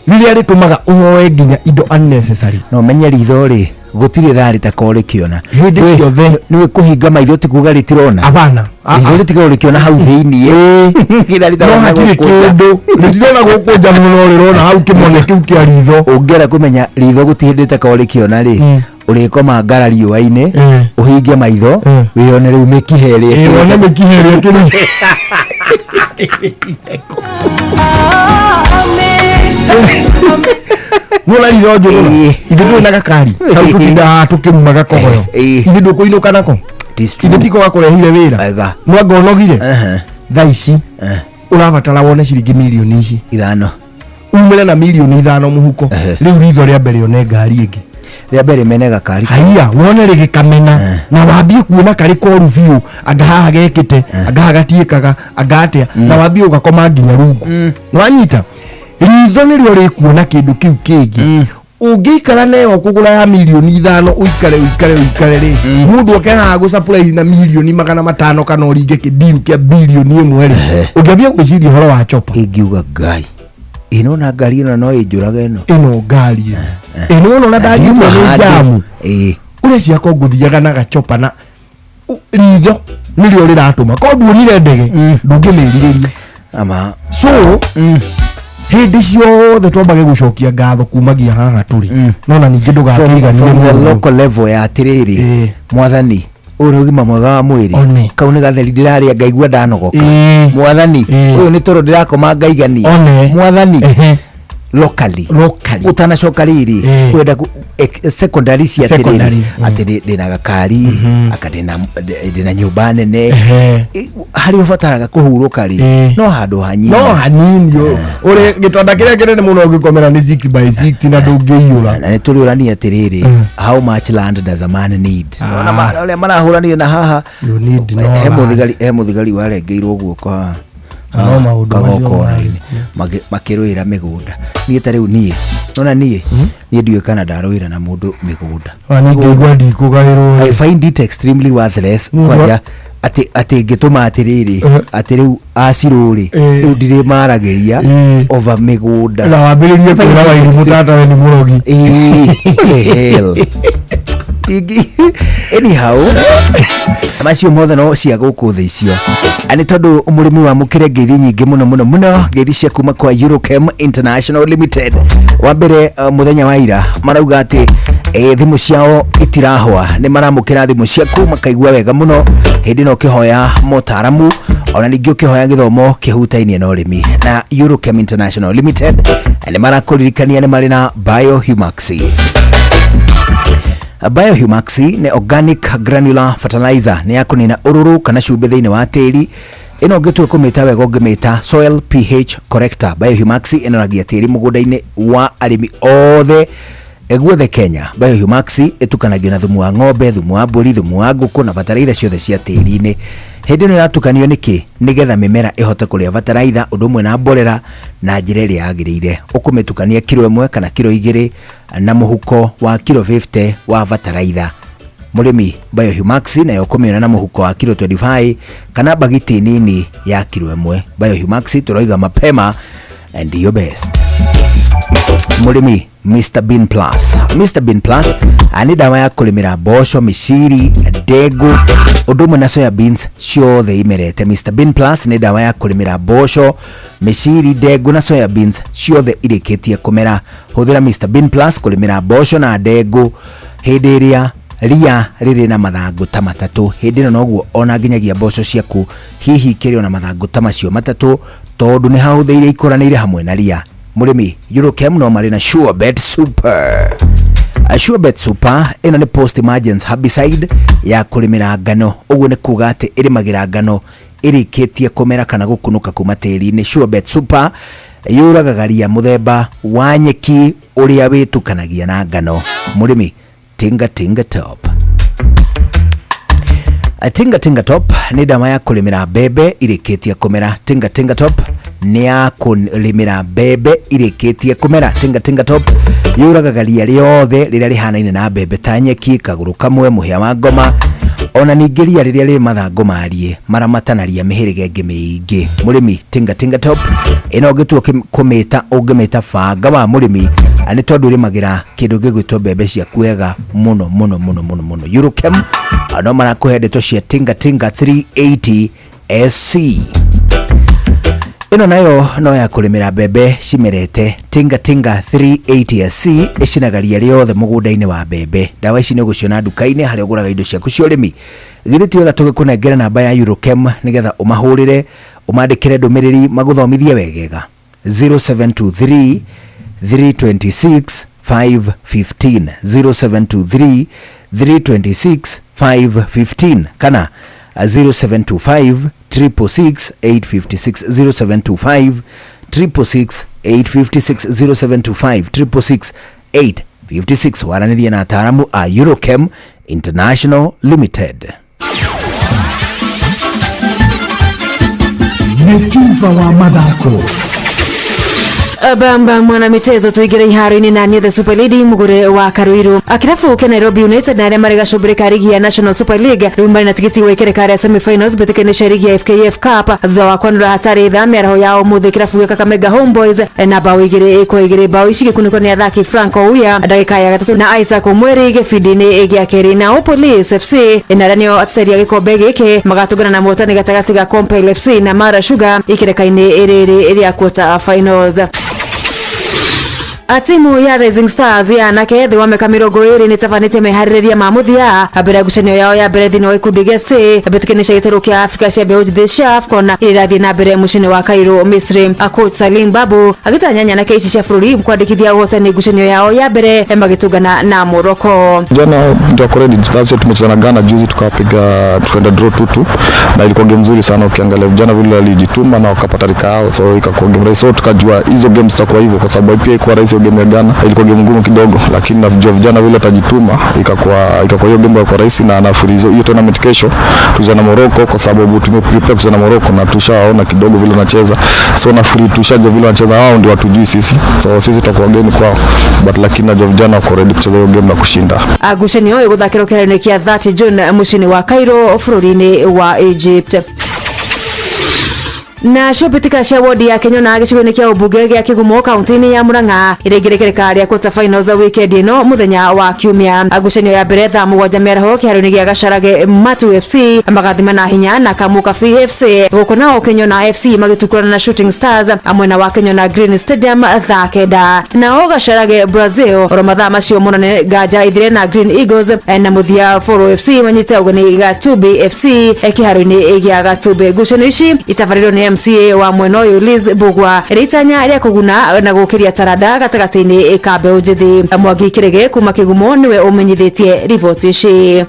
Rĩrĩa rĩtũmaga ũhoe nginya indo unnecessary. No menye ritho rĩ gũtirĩ thaa rĩtakorwo rĩkĩona. Hĩndĩ ciothe. Nĩwe kũhinga maitho ti kuga rĩtirona. Abana. Ritho rĩtikorwo rĩkĩona hau thĩiniĩ. Kĩrĩa No rĩtarona hatirĩ gũkũ nja. kĩndũ rĩtirona gũkũ nja mũno, rĩrona hau kĩmone kĩu kĩa ritho. Ũngĩenda kũmenya ritho gũtirĩ hĩndĩ rĩtakorwo rĩkĩona rĩ, ũrĩkoma ngara riũa-inĩ, ũhinge maitho, wĩyone rĩu mĩkiha ĩrĩa Ĩĩ, wone mĩkiha ĩrĩa ĩkĩrĩ. Nĩwona ritho njũgũna, ithuĩ tũrĩ na gakari kau tũtindaga haha tũkĩruma gakogoyo, ithuĩ ndũkũinũka nako, ithuĩ tiko gakũrehire wĩra mwanga ũnogire. Thaa ici ũrabatara wone ciringi mirioni ici 5, umĩre na mirioni 5 mũhuko. Rĩu ritho rĩa mbere one ngari ĩngĩ, rĩa mbere mene gakari. Haiya, wone rĩgĩkamena na wambie kuona karĩ koru biũ, anga haha gekĩte, anga haha gatiĩkaga, anga atĩa, na wambie ũgakoma nginya rungu. Nĩwanyita, ritho nĩrĩo rĩkuona kĩndũ kĩu kĩngĩ. Ũngĩikara nayo kũgũra ya mirioni 5, ũikare ũikare ũikare rĩ, mũndũ oke haha gũ surprise na mirioni 500 kana ũringe kĩndiru kĩa birioni 1 rĩ, ũngĩambia gwĩciria ũhoro wa chopa. Ingiuga ngai ĩno na ngari ĩno no ĩnjũrage ĩno. Ĩno ngari ĩno ĩno na ndanyitwo nĩ njamu ũrĩa ciakwa ngũthiaga na gachopa na ritho nĩrĩo rĩratũma korwo nduonire ndege ndũngĩmĩrirĩria. Ama. So hĩndĩ ciothe twambage gũcokia ngatho kumagia haha tũrĩ, no na ningĩ ndũgakĩiganĩre From the mũno. local level ya atĩrĩrĩ, mwathani ũyũ nĩ ũgima mwega wa mwĩrĩ, kau nĩ gatheri ndĩrarĩa ngaigua ndanogoka, mwathani ũyũ nĩ toro ndĩrakoma ngaigania, mwathani locally utanacoka rĩrĩ kwenda secondary cia atĩrĩrĩ Secondary, atĩ ndĩna gakari aka ndĩna nyũmba nene. Harĩa ũbataraga kũhurũka rĩ, no handũ hanini. No hanini, ũrĩ gĩtanda kĩrĩa kĩnene mũno ũngĩkomera nĩ 6 by 6 na ndũngĩiyũra. Na nĩ tũrĩũrania atĩrĩrĩ, how much land does a man need? Ona ũrĩa marahũranire na haha. You need no He land. Mũthigari, he mũthigari warengeirwo guoko haha No maũndũ macio kagokora-inĩ makĩrũĩra mĩgũnda. Niĩ ta rĩu niĩ nona niĩ ndiũĩ kana ndarũĩra na mũndũ mĩgũnda. Ona niĩ ngĩigua ndikũgaĩrwo. I find it extremely worthless. Mũndũ Kwanja atĩ ngĩtũma atĩrĩrĩ, atĩ rĩu acirũ rĩ, rĩu ndirĩmaragĩria over mĩgũnda. Na wambĩrĩrie kwĩra Wairimu tatawe nĩ mũrogi. Ĩĩ, hell. Anyhow, macio mothe no cia gũkũ thĩ icio. Nĩ tondũ mũrĩmi wamũkĩre ngeithi nyingĩ mũno mũno mũno, ngeithi cia kuma kwa Eurochem International Limited. Wa mbere, mũthenya wa ira marauga atĩ thimũ ciao itirahwa, nĩ maramũkĩra thimũ ciaku makaigua wega mũno hĩndĩ ĩno ũkĩhoya motaramu ona ningĩ ũkĩhoya gĩthomo kĩhutainie na ũrĩmi. Na Eurochem International Limited nĩ marakũririkania nĩ marĩ na Biohumax. Biohumax nĩ organic granular fertilizer, nĩ ya kũnina ũrũrũ kana cumbĩ thĩinĩ wa tĩri. Ĩno ũngĩtua kũmĩta wega ũngĩmĩta soil pH corrector. Biohumax ĩnoragia tĩri mũgũnda-inĩ wa arĩmi othe guothe Kenya. Biohumax ĩtukanagio na thumu wa ng'ombe, thumu wa mbũri, thumu wa ngũkũ na bataraitha ciothe cia tĩri-inĩ. Hĩndĩ ĩno ĩratukanio nĩkĩ? Nĩgetha mĩmera ĩhote kũrĩa bataraitha ũndũ ũmwe na mborera na njĩra ĩrĩa yagĩrĩire. Ũkũmĩtukania kiro 1 kana kiro 2 na mũhuko wa kiro 50 wa bataraitha. Mũrĩmi, Biohumax nayo ũkũmĩona na mũhuko wa kiro 25 kana bagiti nini ya kiro 1. Biohumax tũroiga mapema and your best. Mũrĩmi, Mr Bean Plus. Mr Bean Plus nĩ ndawa ya kũrĩmĩra mboco, mĩciri, ndengũ ũndũ ũmwe na soya beans ciothe imerete. Mr Bean Plus nĩ ndawa ya kũrĩmĩra mboco, mĩciri, ndengũ na soya beans ciothe irĩkĩtie kũmera. Hũthĩra Mr Bean Plus kũrĩmĩra mboco na ndengũ hĩndĩ ĩrĩa ria rĩrĩ na mathangũ ta matatũ. Hĩndĩ ĩno noguo ona nginyagia mboco ciaku hihi ikĩrĩ ona mathangũ ta macio matatũ, tondũ nĩ hahũthĩire ikũranĩire hamwe na ria. Mũrĩmi, Eurochem no marĩ na Surebet Super. Surebet Super ĩno nĩ post emergence herbicide ya kũrĩmĩra ngano. Ũguo nĩ kuga atĩ ĩrĩmagĩra ngano ĩrĩkĩtie kũmera kana gũkunũka kuma tĩri-inĩ. Surebet Super yũragaga ria mũthemba wa nyeki ũrĩa wĩtukanagia na ngano. Mũrĩmi, Tinga Tinga Top. Tinga Tinga Top nĩ ndawa ya kũrĩmĩra mbembe irĩkĩtie kũmera. Tinga Tinga Top nĩ ya kũrĩmĩra mbembe irĩkĩtie kũmera. Tinga Tinga Top yũragaga ria rĩothe rĩrĩa rĩhanaine na mbembe ta nyeki, kagũrũ kamwe, mũhĩa wa ngoma Ona ningĩ ria rĩrĩa rĩ mathangũ mariĩ maramatanaria mĩhĩrĩga ĩngĩ mĩingĩ. Mũrĩmi, tinga tinga top ĩno ũngĩtua kũmĩta ũngĩmĩta banga wa mũrĩmi, nĩ tondũ ĩrĩmagĩra kĩndũ gĩgwĩtwo mbembe ciaku wega mũno mũno mũno mũno mũno. Eurochem no marakũhe ndeto cia tinga tinga 380 SC. Ĩno nayo no ya kũrĩmĩra mbembe cimerete. Tinga tinga 380 SC ĩcinaga ria rĩothe mũgũnda-inĩ wa mbembe. Ndawa ici nĩ ũgũciona nduka-inĩ harĩa ũgũraga indo ciaku cia ũrĩmi. Githĩ ti wega tũgĩkũnengere namba ya Eurochem nĩgetha ũmahũrĩre, ũmandĩkĩre ndũmĩrĩri magũthomithie wegega. 0723 326 515, 0723 326 515 kana 0725 666 856, 0725 666 856, 0725 666 856. Waranĩrie na ataaramu a Eurochem International Limited. Nĩ tuba wa mathako. Bamba mwana michezo tuigire iharo-inĩ na niĩ the Super Lady mugure wa Karuiru. Kĩrabu kĩa Nairobi United na arĩa marĩ gacũmbĩrĩ ka rigi ya National Super League rĩu marĩ na tigiti wa ikereka rĩa semi-finals mbĩtĩka-inĩ cia rigi ya FKF Cup thutha wa kwanũra hatarĩ tha mĩaraho ya ũmũthĩ kĩrabu gĩa Kakamega Homeboys na bao 2-2. Bao ici gĩkunĩkwo nĩ athaki Frank Ouya ndagĩka ya gatatũ na Isaac Omweri gĩbindi-inĩ gĩa kerĩ. Nao Police FC na arĩa nĩo ateteri a gĩkombe gĩkĩ magatũngana na mũhotani gatagatĩ ga Compile FC na Mara Sugar ikereka-inĩ rĩrĩ rĩa quarter finals. Timu ya Rising Stars ya anake thĩ wa mĩaka 20 nĩ ĩtabanĩtie meharĩrĩria ma mũthia mbere ya ngucanio yao ya mbere thĩinĩ wa gĩkundi gĩa C mbĩtĩka-inĩ cia gĩtarũ kĩa Afrika cia mbeũ njĩthĩ cia AFCON iria irathiĩ na mbere mũciĩ-inĩ wa Cairo, Misri. Coach Salim Babu agĩtanya nyanake ici cia bũrũri kwandĩkithia ũhotani ngucanio yao ya mbere magĩtũngana na Morocco. Jana ndio ready, tumecheza na Ghana juzi tukapiga, tukaenda draw 2-2 na ilikuwa game nzuri sana. Ukiangalia vijana vile walijituma na wakapata rika yao, so ikakuwa game rahisi. So tukajua hizo games zitakuwa hivyo kwa sababu pia ilikuwa rahisi. Game ya Ghana ilikuwa game ngumu kidogo, lakini najua vijana vile watajituma, ikakuwa hiyo game kwa rahisi. Na nafikiri hiyo tournament kesho tucheza na Morocco kwa sababu tumeprepare kucheza na Morocco na tushaona kidogo vile wanacheza, so nafikiri tushajua vile wanacheza, wao ndio watujui sisi, so sisi tutakuwa game kwao, but lakini najua vijana wako ready kucheza hiyo game na kushinda. Ngucanio ĩgũthakĩrwo kĩharo-inĩ kĩa 30 June mũciĩ-inĩ wa Cairo bũrũri-inĩ wa Egypt. Na mbĩtĩka cia wodi ya Kenyona gĩcigo-inĩ kĩa ũmbunge gĩa Kĩgumo kaunti-inĩ ya Murang'a iraingĩra ikereka rĩa quarter finals weekend ĩno mũthenya wa Kiumia. Ngucanio ya mbere thaa 7 mĩaraho kĩharo-inĩ gĩa Gacarage Matu FC magathima na hinya na Kamuka FC. Gũkũ nao Kenyona FC magĩtukũrana na Shooting Stars mwena wa Kenyona Green Stadium thaa 9. Nao Gacarage Brazil oro mathaa macio monane Nganja ithire na Green Eagles na mũthia Foro FC manyite ũgeni Gatubi FC kĩharo-inĩ gĩa Gatubi. Ngucanio ici itabarĩirwo nĩ MCA wa mwena ũyũ Liz Mbugua rĩitanya rĩa kũguna na gũkĩria taranda gatagatĩ-inĩ ka mbeũ njĩthĩ. Mwangi Kĩrĩgĩ kuma Kĩgumo nĩwe ũmenyithĩtie riboti ici.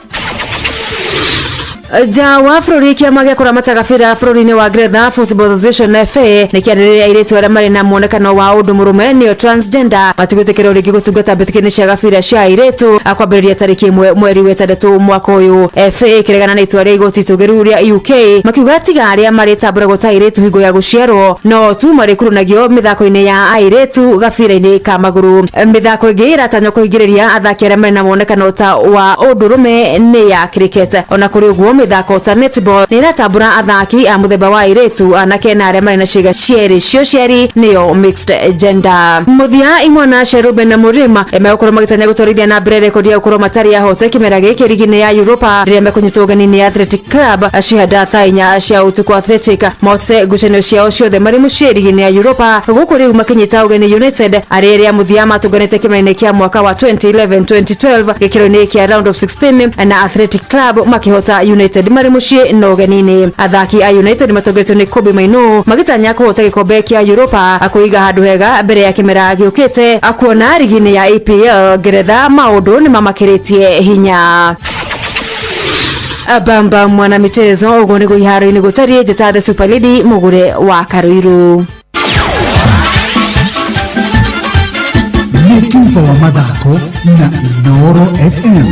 Nja wa bũrũri kĩama gĩa kũramata gabira bũrũri-inĩ wa Ngeretha Football Association FA nĩ kĩanĩrĩire airĩtu arĩa marĩ na muonekano wa ũndũ mũrũme nĩo transgender matigwĩtĩkĩrwo rĩngĩ gũtungata mbĩtĩka-inĩ cia gabira cia airĩtu kwambĩrĩria tarĩki 1 mweri wa 6 mwaka ũyũ. FA ĩkĩregana na itua rĩa igoti itũgĩru rĩa UK makiuga tiga arĩa marĩtambũragwo ta airĩtu hingo ya gũciarwo no tu marĩkurunagio mĩthako-inĩ ya airĩtu gabira-inĩ ka magũrũ. Mĩthako ĩngĩ ĩratanywo kũhingĩrĩria athaki arĩa marĩ na muonekano ta wa ũndũrũme nĩ ya cricket. Ona kũrĩ ũguo mĩthako ta netball nĩ ĩratambũra athaki a mũthemba wa airĩtu anake na arĩa marĩ na ciĩga cierĩ cia ũciari nĩyo mixed gender. Mũthia imwana cia Ruben na Mũrĩma megũkorwo magĩtanya gũtwarithia na mbere rekodi ya gũkorwo matarĩ ahote kĩmera gĩkĩ rigi-inĩ ya Europa rĩrĩa mekũnyitwo ũgeni nĩ Athletic Club cihanda thaa 4 cia ũtukũ. Athletic mahotete ngucanio ciao ciothe marĩ mũciĩ rigi-inĩ ya Europa gũkũ rĩu makĩnyita ũgeni United arĩa rĩa mũthia matũnganĩte kĩmera-inĩ kĩa mwaka wa 2011-2012 gĩkĩro-inĩ kĩa round of 16 na Athletic Club makĩhota United marĩ mũciĩ na ũgeni-inĩ. Athaki a United matongoretio nĩ Kobbie Mainoo magĩtanya kũhota gĩkombe kĩa Europa kũiga handũ hega mbere ya kĩmera gĩũkĩte akuona rigi-inĩ ya EPL Ngeretha maũndũ nĩ mamakĩrĩtie hinya. Bamba mwana michezo ũguo nĩguo iharo-inĩ gũtariĩ. Njĩta the Super Lady mũgũre wa Karuiru. Nĩ tuba wa mathako na Inooro FM.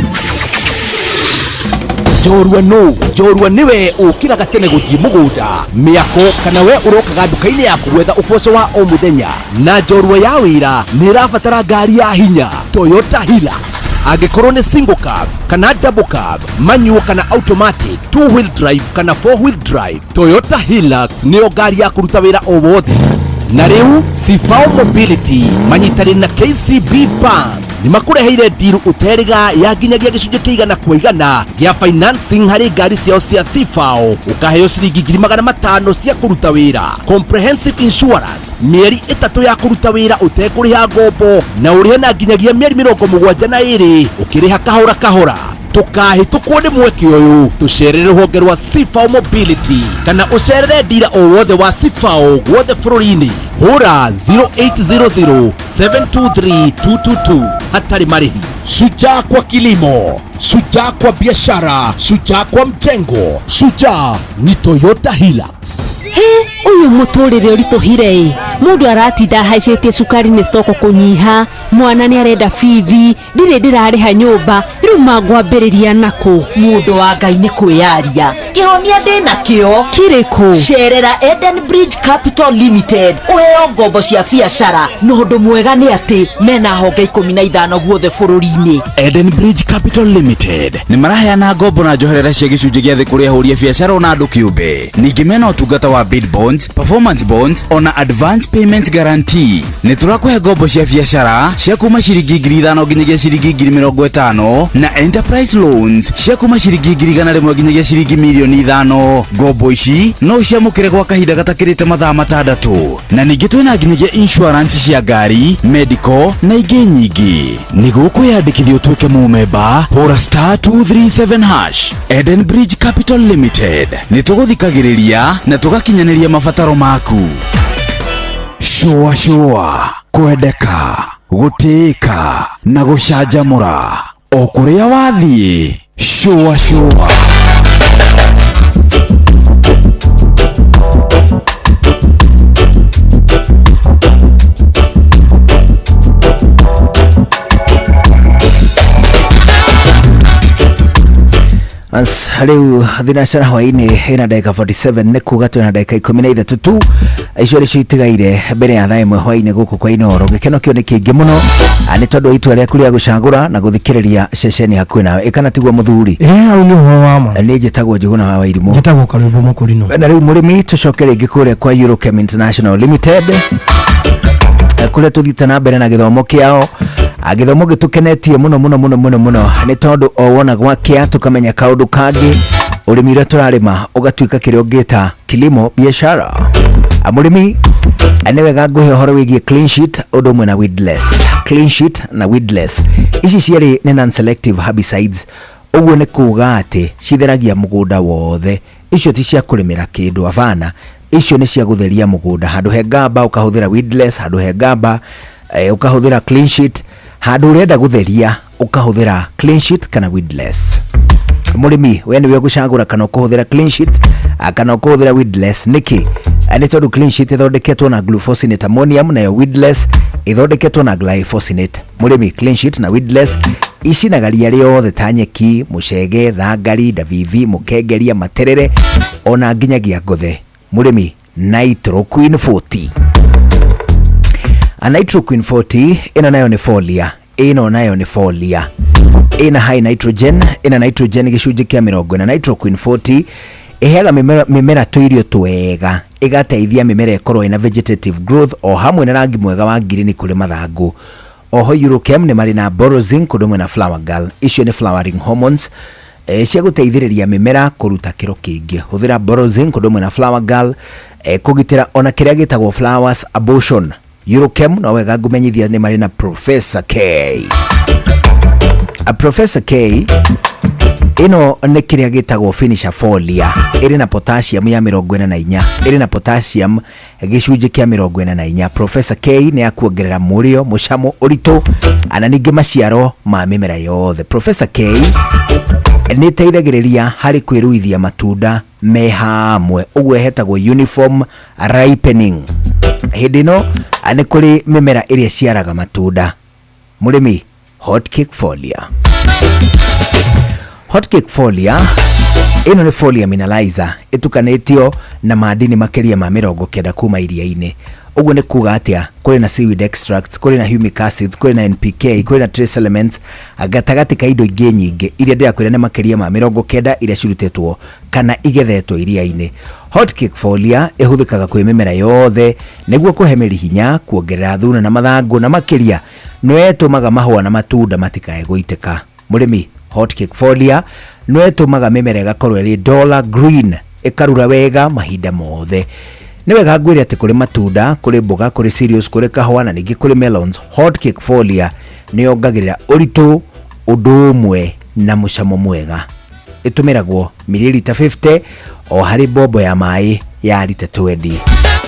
Njorua no njorua niwe ukiraga tene guthie mugunda miako kana we urokaga nduka-inĩ yaku gwetha uboco wa o muthenya na njorua ya wira nĩ ĩrabatara ngari ya hinya Toyota Hilux. Angĩkorwo nĩ single cab kana double cab, manual kana automatic, two wheel drive kana four wheel drive, Toyota Hilux nĩyo ngari ya kũruta wĩra o wothe. Na rĩu Cifao Mobility manyitanĩire na KCB Bank nĩ makũreheire ndiru ũterĩga ya nginyagia gĩcunjĩ kĩa 100% gĩa financing harĩ ngari ciao cia Cifao, ũkaheo ciringi 500,000 cia kũruta wĩra, comprehensive insurance, mĩeri 3 ya kũruta wĩra ũtekũrĩha ngombo, na ũrĩhe na nginyagia mĩeri 72 ũkĩrĩha kahora kahora. Tũkahĩtũkwo nĩ mweke ũyũ, tũcerere rũhonge rwa Cifao Mobility kana ũcerere ndira o wothe wa Cifao guothe bũrũri-inĩ. Hũra 0800 723 222 hatarĩ marĩhi. Shujaa kwa kilimo, shujaa kwa biashara, shujaa kwa mjengo, shujaa ni Toyota Hilux. He, ũyũ mũtũrĩre ũritũhire ĩ, mũndũ aratinda ahaicĩtie cukari nĩ stoko kũnyiha, mwana nĩ arenda bithi, ndirĩ ndĩrarĩha nyũmba, rĩu mangwambĩrĩria nakũ? Mũndũ wa Ngai nĩ kwĩyaria, kĩhonia ndĩna kĩo. Kĩrĩkũ? Cerera Eden Bridge Capital Limited ũheo ngombo cia biacara, na ũndũ mwega nĩ atĩ mena honge 15 guothe bũrũri-inĩ. Eden Bridge Capital Limited nĩ maraheana ngombo na njoherera cia gĩcunjĩ gĩa thĩ kũrĩ ahũri a biacara ona andũ kĩũmbe. Ningĩ mena ũtungata wa bid bonds, performance bonds ona advance payment guarantee. Nĩ tũrakũhe ngombo cia biacara cia kuma ciringi 5,000 nginyagia ciringi 50,000 na enterprise loans cia kuma ciringi 100,000 nginyagia ciringi 5,000,000. Ngombo ici no ũciamũkĩre gwa kahinda gatakĩrĩte mathaa 6. Na ningĩ twĩna nginyagia insurance cia ngari, medical na ingĩ nyingĩ. Nĩguo kwĩyandĩkithia ũtuĩke mũmemba, hũra star 237 hash. Eden Bridge Capital Limited nĩ tũgũthikagĩrĩria na tũgakinyanĩria mabataro maku. Shũa shũa, kwendeka, gũtĩĩka na gũcanjamũra o kũrĩa wathiĩ. Shũa shũa. As rĩu thinacara hwaĩ-inĩ ĩna ndagĩka 47 nĩ kuga twĩna ndagĩka 13 tu icio nĩcio itigaire mbere ya thaa 1 hwaĩ-inĩ gũkũ kwa Inooro. Gĩkeno kĩo nĩ kĩingĩ mũno nĩ tondũ wa itua rĩaku rĩa gũcagũra na gũthikĩrĩria ceceni hakuhĩ nawe. Ĩkana tiguo mũthuri? Hau nĩ ũhoro wa ma. Niĩ njĩtagwo Njũgũna wa Wairimũ. Njĩtagwo Karwĩmbo Mũkũrinũ. Na rĩu mũrĩmi tũcoke rĩngĩ kũrĩa kwa Eurochem International Limited, kũrĩa tũthiĩte na mbere na gĩthomo kĩao. Gĩthomo gĩtũkenetie mũno mũno mũno mũno mũno nĩ tondũ o wona gwakĩa tũkamenya kaũndũ kangĩ, ũrĩmi ũrĩa tũrarĩma ũgatuĩka kĩrĩa ũngĩta kilimo biashara. Mũrĩmi nĩ wega ngũhe ũhoro wĩgiĩ clean sheet ũndũ ũmwe na weedless. Clean sheet na weedless ici cierĩ nĩ non-selective herbicides, ũguo nĩ kuga atĩ citheragia mũgũnda wothe. Icio ti cia kũrĩmĩra kĩndũ, abana, icio nĩ cia gũtheria mũgũnda. Handũ he ngamba ũkahũthĩra weedless, handũ he ngamba ũkahũthĩra clean sheet, handũ ũrenda gũtheria ũkahũthĩra clean sheet kana weedless. Mũrĩmi we nĩwe ũgũcagũra kana ũkũhũthĩra clean sheet kana ũkũhũthĩra weedless. Nĩkĩ? Nĩ tondũ clean sheet ĩthondeketwo na glufosinate ammonium, nayo weedless ĩthondeketwo na glyphosate. Mũrĩmi, clean sheet na weedless icinaga ria rĩothe ta nyeki, mũcege, thangari, ndavivi, mũkengeria, materere ona nginyagia ngothe. Mũrĩmi, Nitro Queen 40. A Nitro Queen 40 ĩno nayo nĩ folia, ĩno nayo nĩ folia ĩna high nitrogen, ĩna nitrogen gĩcunjĩ kĩa 40. Nitro Queen 40 ĩheaga mĩmera tũirio twega, ĩgateithia mĩmera ĩkorwo ĩna vegetative growth o hamwe na rangi mwega wa ngirini kũrĩ mathangũ. Oho Eurochem nĩ marĩ na Borozin kũndũ ũmwe na Flower Girl. Icio nĩ flowering hormones cia gũteithĩrĩria mĩmera kũruta kĩro kĩingĩ. Hũthĩra Borozin kũndũ ũmwe na Flower Girl kũgitĩra ona kĩrĩa gĩtagwo flowers abortion. Eurochem no wega ngũmenyithia nĩ marĩ na Professor K. A Professor K ĩno nĩ kĩrĩa gĩtagwo finisher folia, ĩrĩ na potassium ya 44, ĩrĩ na potassium gĩcunjĩ kĩa 44. Professor K nĩ ya kuongerera mũrĩo, mũcamo, ũritũ ana ningĩ maciaro ma mĩmera yothe. Professor K nĩ ĩteithagĩrĩria harĩ kwĩruithia matunda me hamwe, ũguo ĩhetagwo uniform ripening. Hĩndĩ ĩno nĩ kũrĩ mĩmera ĩrĩa ĩciaraga matunda. Mũrĩmi, hot cake folia. Hot cake folia ĩno nĩ folia mineralizer ĩtukanĩtio na madini makĩria ma 90 kuma iria-inĩ. Ũguo nĩ kuga atĩa? Kũrĩ na seaweed extracts, kũrĩ na humic acids, kũrĩ na NPK, kũrĩ na trace elements, gatagatĩ ka indo ingĩ nyingĩ iria ndĩrakwĩra nĩ makĩria ma 90 iria cirutĩtwo kana igethetwo iria-inĩ. Hot cake foliar ĩhũthĩkaga kwĩ mĩmera yothe nĩguo kũhe mĩri hinya, kuongerera thuna na mathangũ na makĩria nĩyo ĩtũmaga mahũa na matunda matikae gũitĩka. Mũrĩmi, hot cake foliar nĩyo ĩtũmaga mĩmera ĩgakorwo ĩrĩ dollar green, ĩkarura wega mahinda mothe. Nĩ wega ngwĩre atĩ kũrĩ matunda, kũrĩ mboga, kũrĩ cereals, kũrĩ kahũa na ningĩ kũrĩ melons, hot cake foliar nĩ yongagĩrĩra ũritũ ũndũ ũmwe na mũcamo mwega. Ĩtũmĩragwo mililita 50 o harĩ mbombo ya maĩ ya rita 20.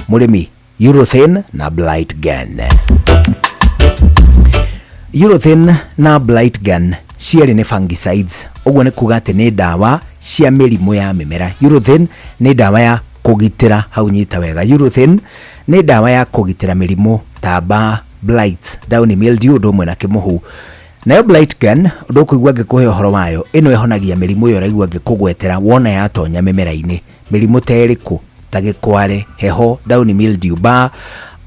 Mũrĩmi, Urethane na Blight Gun. Urethane na Blight Gun cierĩ nĩ fungicides, ũguo nĩ kuga atĩ nĩ ndawa cia mĩrimũ ya mĩmera. Urethane nĩ ndawa ya kũgitĩra, hau nyita wega, Urethane nĩ ndawa ya kũgitĩra mĩrimũ ta mbaa, blight, downy mildew ũndũ ũmwe na kĩmũhu. Nayo Blight Gun ndũkũigua ngĩkũhe ũhoro wayo, ĩno ĩhonagia mĩrimũ ĩyo ũraigua ngĩkũgwetera wona yatonya mĩmera-inĩ. Mĩrimũ ta ĩrĩkũ? Ta gĩkware, heho, downy mildew, mbaa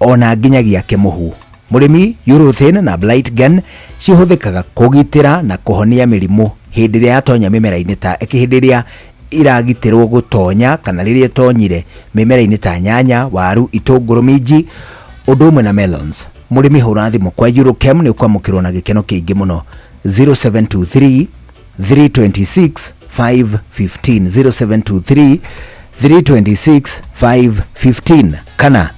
ona nginyagia kĩmũhu. Mũrĩmi, Urethane na Blight Gun cihũthĩkaga kũgitĩra na kũhonia mĩrimũ hĩndĩ ĩrĩa yatonya mĩmera-inĩ ta hĩndĩ ĩrĩa iragitĩrwo gũtonya kana rĩrĩa ĩtonyire mĩmera-inĩ ta nyanya, waru, itũngũrũ, minji ũndũ ũmwe na melons. Mũrĩmi hũra thimũ kwa Eurochem nĩ ũkwamũkĩrwo na gĩkeno kĩingĩ mũno 0723 326 515, 0723 326 515 kana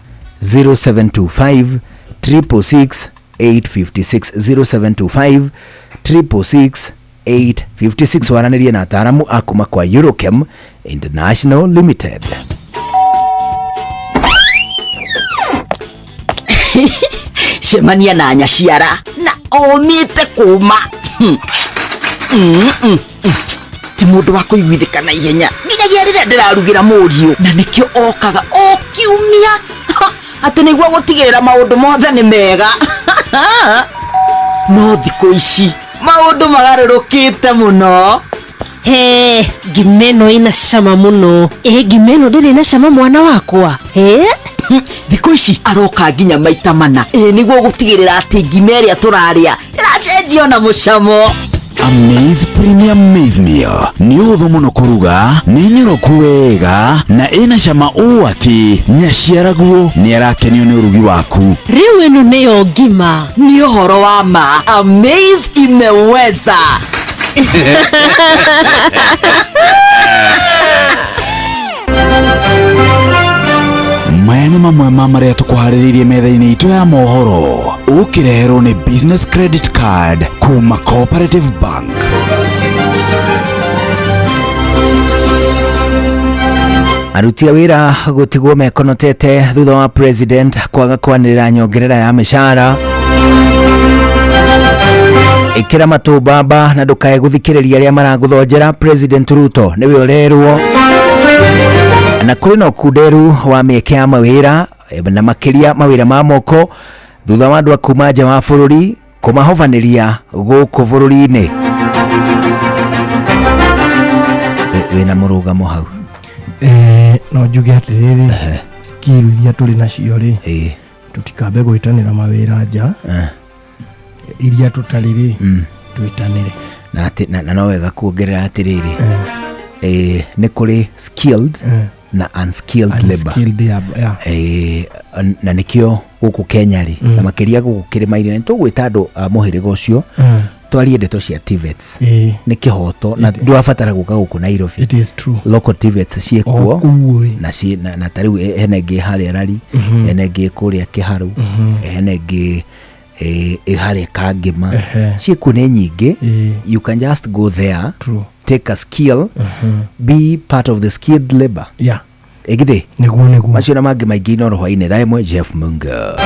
0725 666 856, 0725 666 856 waranĩrie na ataaramu a kuma kwa Eurochem International Limited. Cemania na nyaciara na omĩte kũma. Ti mũndũ wa kũiguithĩka na ihenya nginyagia rĩrĩa ndĩrarugĩra mũriũ, na nĩkĩo okaga o kiumia atĩ nĩguo gũtigĩrĩra maũndũ mothe nĩ mega. No thikũ ici maũndũ magarũrũkĩte mũno. He, ngima ĩno ĩna cama mũno. Ĩ ngima ĩno ndĩrĩ na cama mwana wakwa. He? Thikũ ici aroka nginya maita mana, ĩ nĩguo gũtigĩrĩra atĩ ngima ĩrĩa tũrarĩa ĩracenjia ona mũcamo. Amaze Premium Maize Meal nĩ ũhũthũ mũno kũruga, nĩ nyoroku wega na ĩna cama ũũ atĩ nyaciaraguo nĩ arakenio nĩ ũrugi waku. Rĩu ĩno nĩyo ngima. Nĩ ũhoro wa ma, Amaze imeweza. Maya nĩ mamwe ma marĩa tũkũharĩrĩirie metha-inĩ itũ ya mohoro, ũkĩreherwo nĩ Business Credit Card kuma Cooperative Bank. Aruti a wĩra gũtigwo mekonotete thutha wa president kwaga kwanĩrĩra nyongerera ya mĩcara. Ĩkĩra matũ mbamba na ndũkae gũthikĩrĩria arĩa maragũthonjera. President Ruto nĩwe ũrerwo. Na kũrĩ na ũkunderu wa mĩeke ya mawĩra na makĩria mawĩra ma moko thutha wa andũ a kuma nja wa bũrũri kũmahobanĩria gũkũ bũrũri-inĩ. Wĩna mũrũgamo hau? No njuge atĩrĩrĩ, skill iria tũrĩ nacio rĩ, tũtikambe gwĩtanĩra mawĩra nja, iria tũtarĩ rĩ, twĩtanĩre. Na atĩ, na no wega kuongerera atĩrĩrĩ, nĩ kũrĩ skilled na unskilled labor. Unskilled, yeah, yeah. Na nĩkĩo gũkũ Kenya rĩ, na makĩria gũkũ kĩrĩma-inĩ, nĩ tũgwĩta andũ a mũhĩrĩga ũcio, twarie ndeto cia TVETs. Nĩ kĩhoto, na ndũrabatara gũka gũkũ Nairobi. It is true. Local TVETs ciĩkuo. O kũu ĩ. Na ta rĩu hena ĩngĩ harĩa Rari, hena ĩngĩ kũrĩa Kĩharũ, hena ĩngĩ ĩ harĩa Kangĩma. Ciĩkuo nĩ nyingĩ. You can just go there, True. take a skill, be part of the skilled labor. Ĩgithĩ? Nĩguo, nĩguo. Macio na mangĩ maingĩ Inooro hwainĩ thaa 1, Jeff Munga.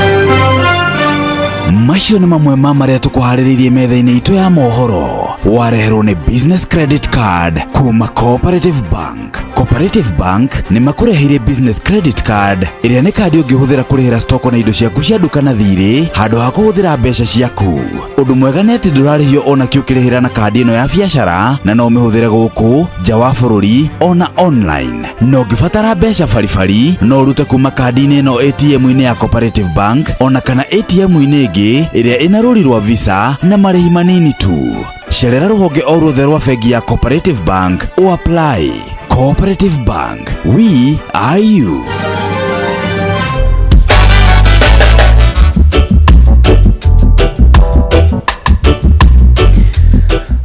Macio nĩ mamwe ma marĩa tũkũharĩrĩirie metha-inĩ itũ ya mohoro, wareherwo nĩ Business Credit Card kuma Cooperative Bank. Cooperative Bank nĩ makũreheire business credit card ĩrĩa nĩ kandi ũngĩhũthĩra kũrĩhĩra stoko na indo ciaku cia nduka na thirĩ handũ ha kũhũthĩra mbeca ciaku. Ũndũ mwega nĩ atĩ ndũrarĩhio ona kĩ ũkĩrĩhĩra na kandi ĩno ya biacara na no ũmĩhũthĩre gũkũ nja wa bũrũri ona online. Na ũngĩbatara mbeca baribari no ũrute kuma kandi-inĩ ĩno ATM-inĩ ya Cooperative Bank ona kana ATM-inĩ ĩngĩ ĩrĩa ĩna rũri rwa Visa na marĩhi manini tu. Cerera rũhonge o ruothe rwa bengi ya Cooperative Bank o apply. Cooperative Bank, we are you.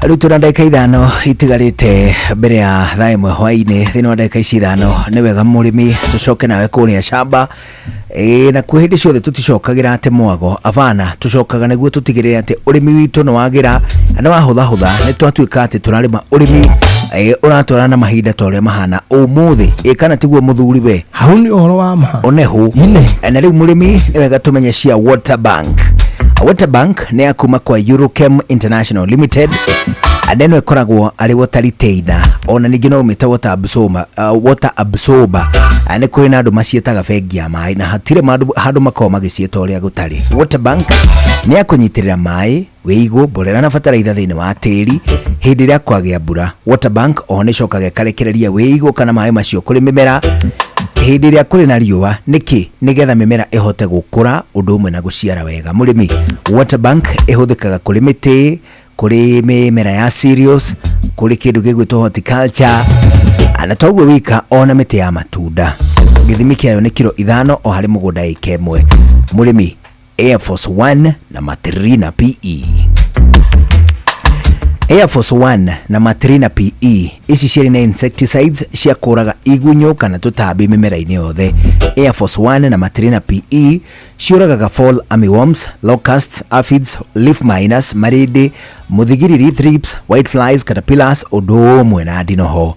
Rĩu tũna ndagĩka ithano itigarĩte mbere ya thaa ĩmwe hwainĩ. Thĩinĩ wa ndagĩka ici ithano nĩ wega mũrĩmi tũcoke nawe kũrĩa shamba. Ĩĩ, na kwĩ hĩndĩ ciothe tũticokagĩra atĩ mwago abana, tũcokaga nĩguo tũtigĩrĩre atĩ ũrĩmi witũ nĩ wagĩra na wahũthahũtha, nĩ twatuĩka atĩ tũrarĩma ũrĩmi ũratwarana na mahinda ta ũrĩa mahana ũmũthĩ. Ĩ kana tiguo mũthuri we? Hau nĩ ũhoro wa ma. Onehu. Ine. Na rĩu mũrĩmi nĩ wega tũmenye cia Water Bank. Water Bank nĩ ya kuma kwa Eurochem International Limited. Na ĩno ĩkoragwo arĩ water retainer, ona ningĩ no ũmĩte water absorber, water absorber. Nĩ kũrĩ na andũ maciĩtaga bengi ya maĩ na hatirĩ handũ makoragwo magĩciĩta ũrĩa gũtarĩ. Water Bank nĩ ya kũnyitĩrĩra maĩ, wĩigũ, mborera na bataraitha thĩinĩ wa tĩri hĩndĩ ĩrĩa kwagĩa mbura. Water Bank oho nĩ ĩcokaga ĩkarekereria wĩigũ kana maĩ macio kũrĩ mĩmera hĩndĩ ĩrĩa kũrĩ na riũa. Nĩkĩ? Nĩgetha mĩmera ĩhote gũkũra ũndũ ũmwe na gũciara wega. Mũrĩmi, Water Bank ĩhũthĩkaga kũrĩ mĩtĩ, kũrĩ mĩmera ya cereals, kũrĩ kĩndũ gĩgwĩtwo horticulture, na toguo wika ona mĩtĩ ya matunda. Gĩthimi kĩayo nĩ kiro 5 o harĩ mũgũnda ĩka ĩmwe. Mũrĩmi, Air Force 1 na Matrina PE. Air Force 1 na Matrina PE ici cierĩ nĩ insecticides cia kũraga igunyũ kana tũtambi mĩmera-inĩ yothe. Air Force 1 na Matrina PE ciũragaga fall armyworms, locusts, aphids, leaf miners, marĩndĩ, mũthigiriri, thrips, white flies, caterpillars ũndũ ũmwe na ndinoho.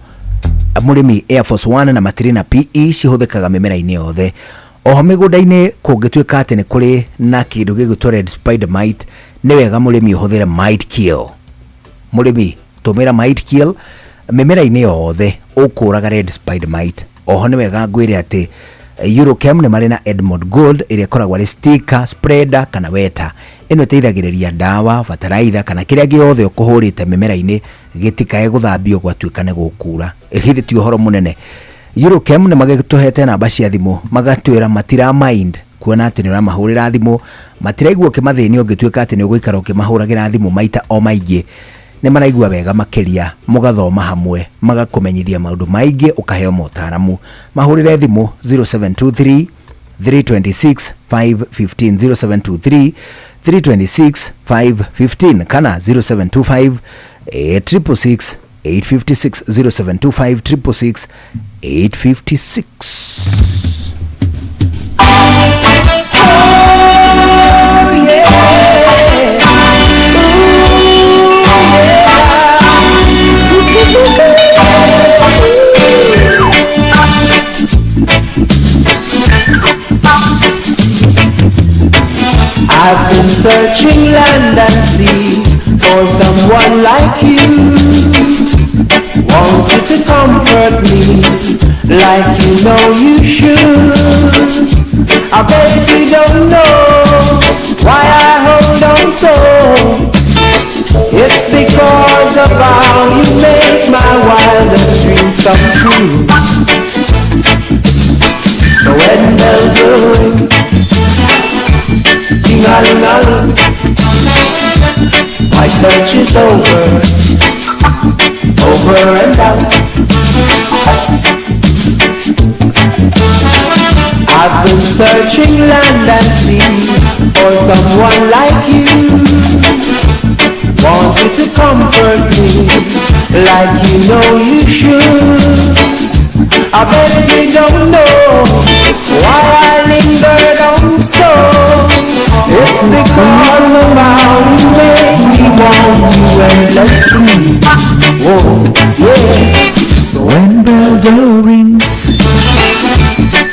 Mũrĩmi, Air Force 1 na Matrina PE cihũthĩkaga mĩmera-inĩ yothe. Oho mĩgũnda-inĩ kũngĩtuĩka atĩ nĩ kũrĩ na kĩndũ gĩgwĩtwo red spider mite, nĩ wega mũrĩmi ũhũthĩre mite kill. Mũrĩmi, tũmĩra mite kill mĩmera-inĩ yothe ũkũraga red spider mite. Oho nĩ wega ngwĩre atĩ Eurochem nĩ marĩ na Edmond Gold ĩrĩa ĩkoragwo arĩ sticker, spreader kana weta. Ĩno ĩteithagĩrĩria ndawa, bataraitha kana kĩrĩa gĩothe ũkũhũrĩte mĩmera-inĩ gĩtikae gũthambio gwatuĩka nĩ gũkura. Githĩ ti ũhoro mũnene? Eurochem nĩ magĩtũhete namba cia thimũ magatwĩra matira mind kuona atĩ nĩ ũramahũrĩra thimũ, matiraigua ũkĩmathĩnia ũngĩtuĩka atĩ nĩ ũgũikara ũkĩmahũragĩra thimũ maita o maingĩ. Nĩ maraigua wega makĩria, mũgathoma hamwe, magakũmenyithia maũndũ maingĩ, ũkaheo motaramu. Mahũrĩre thimũ 0723 326 515, 0723 326 515 kana 0725 666 856, 0725 666 856. I've been searching land and sea for someone like you. Want you to comfort me like you know you should. I bet you don't know why I hold on so. It's because of how you make my wildest dreams come true. So when bells will ring, ding-a-ling-a-ling, my search is over, over and out. I've been searching land and sea for someone like you. Want you to comfort me like you know you should. I bet you don't know why I lingered on so. It's because of how you make me want you endlessly. Whoa, yeah. So when bell bell rings,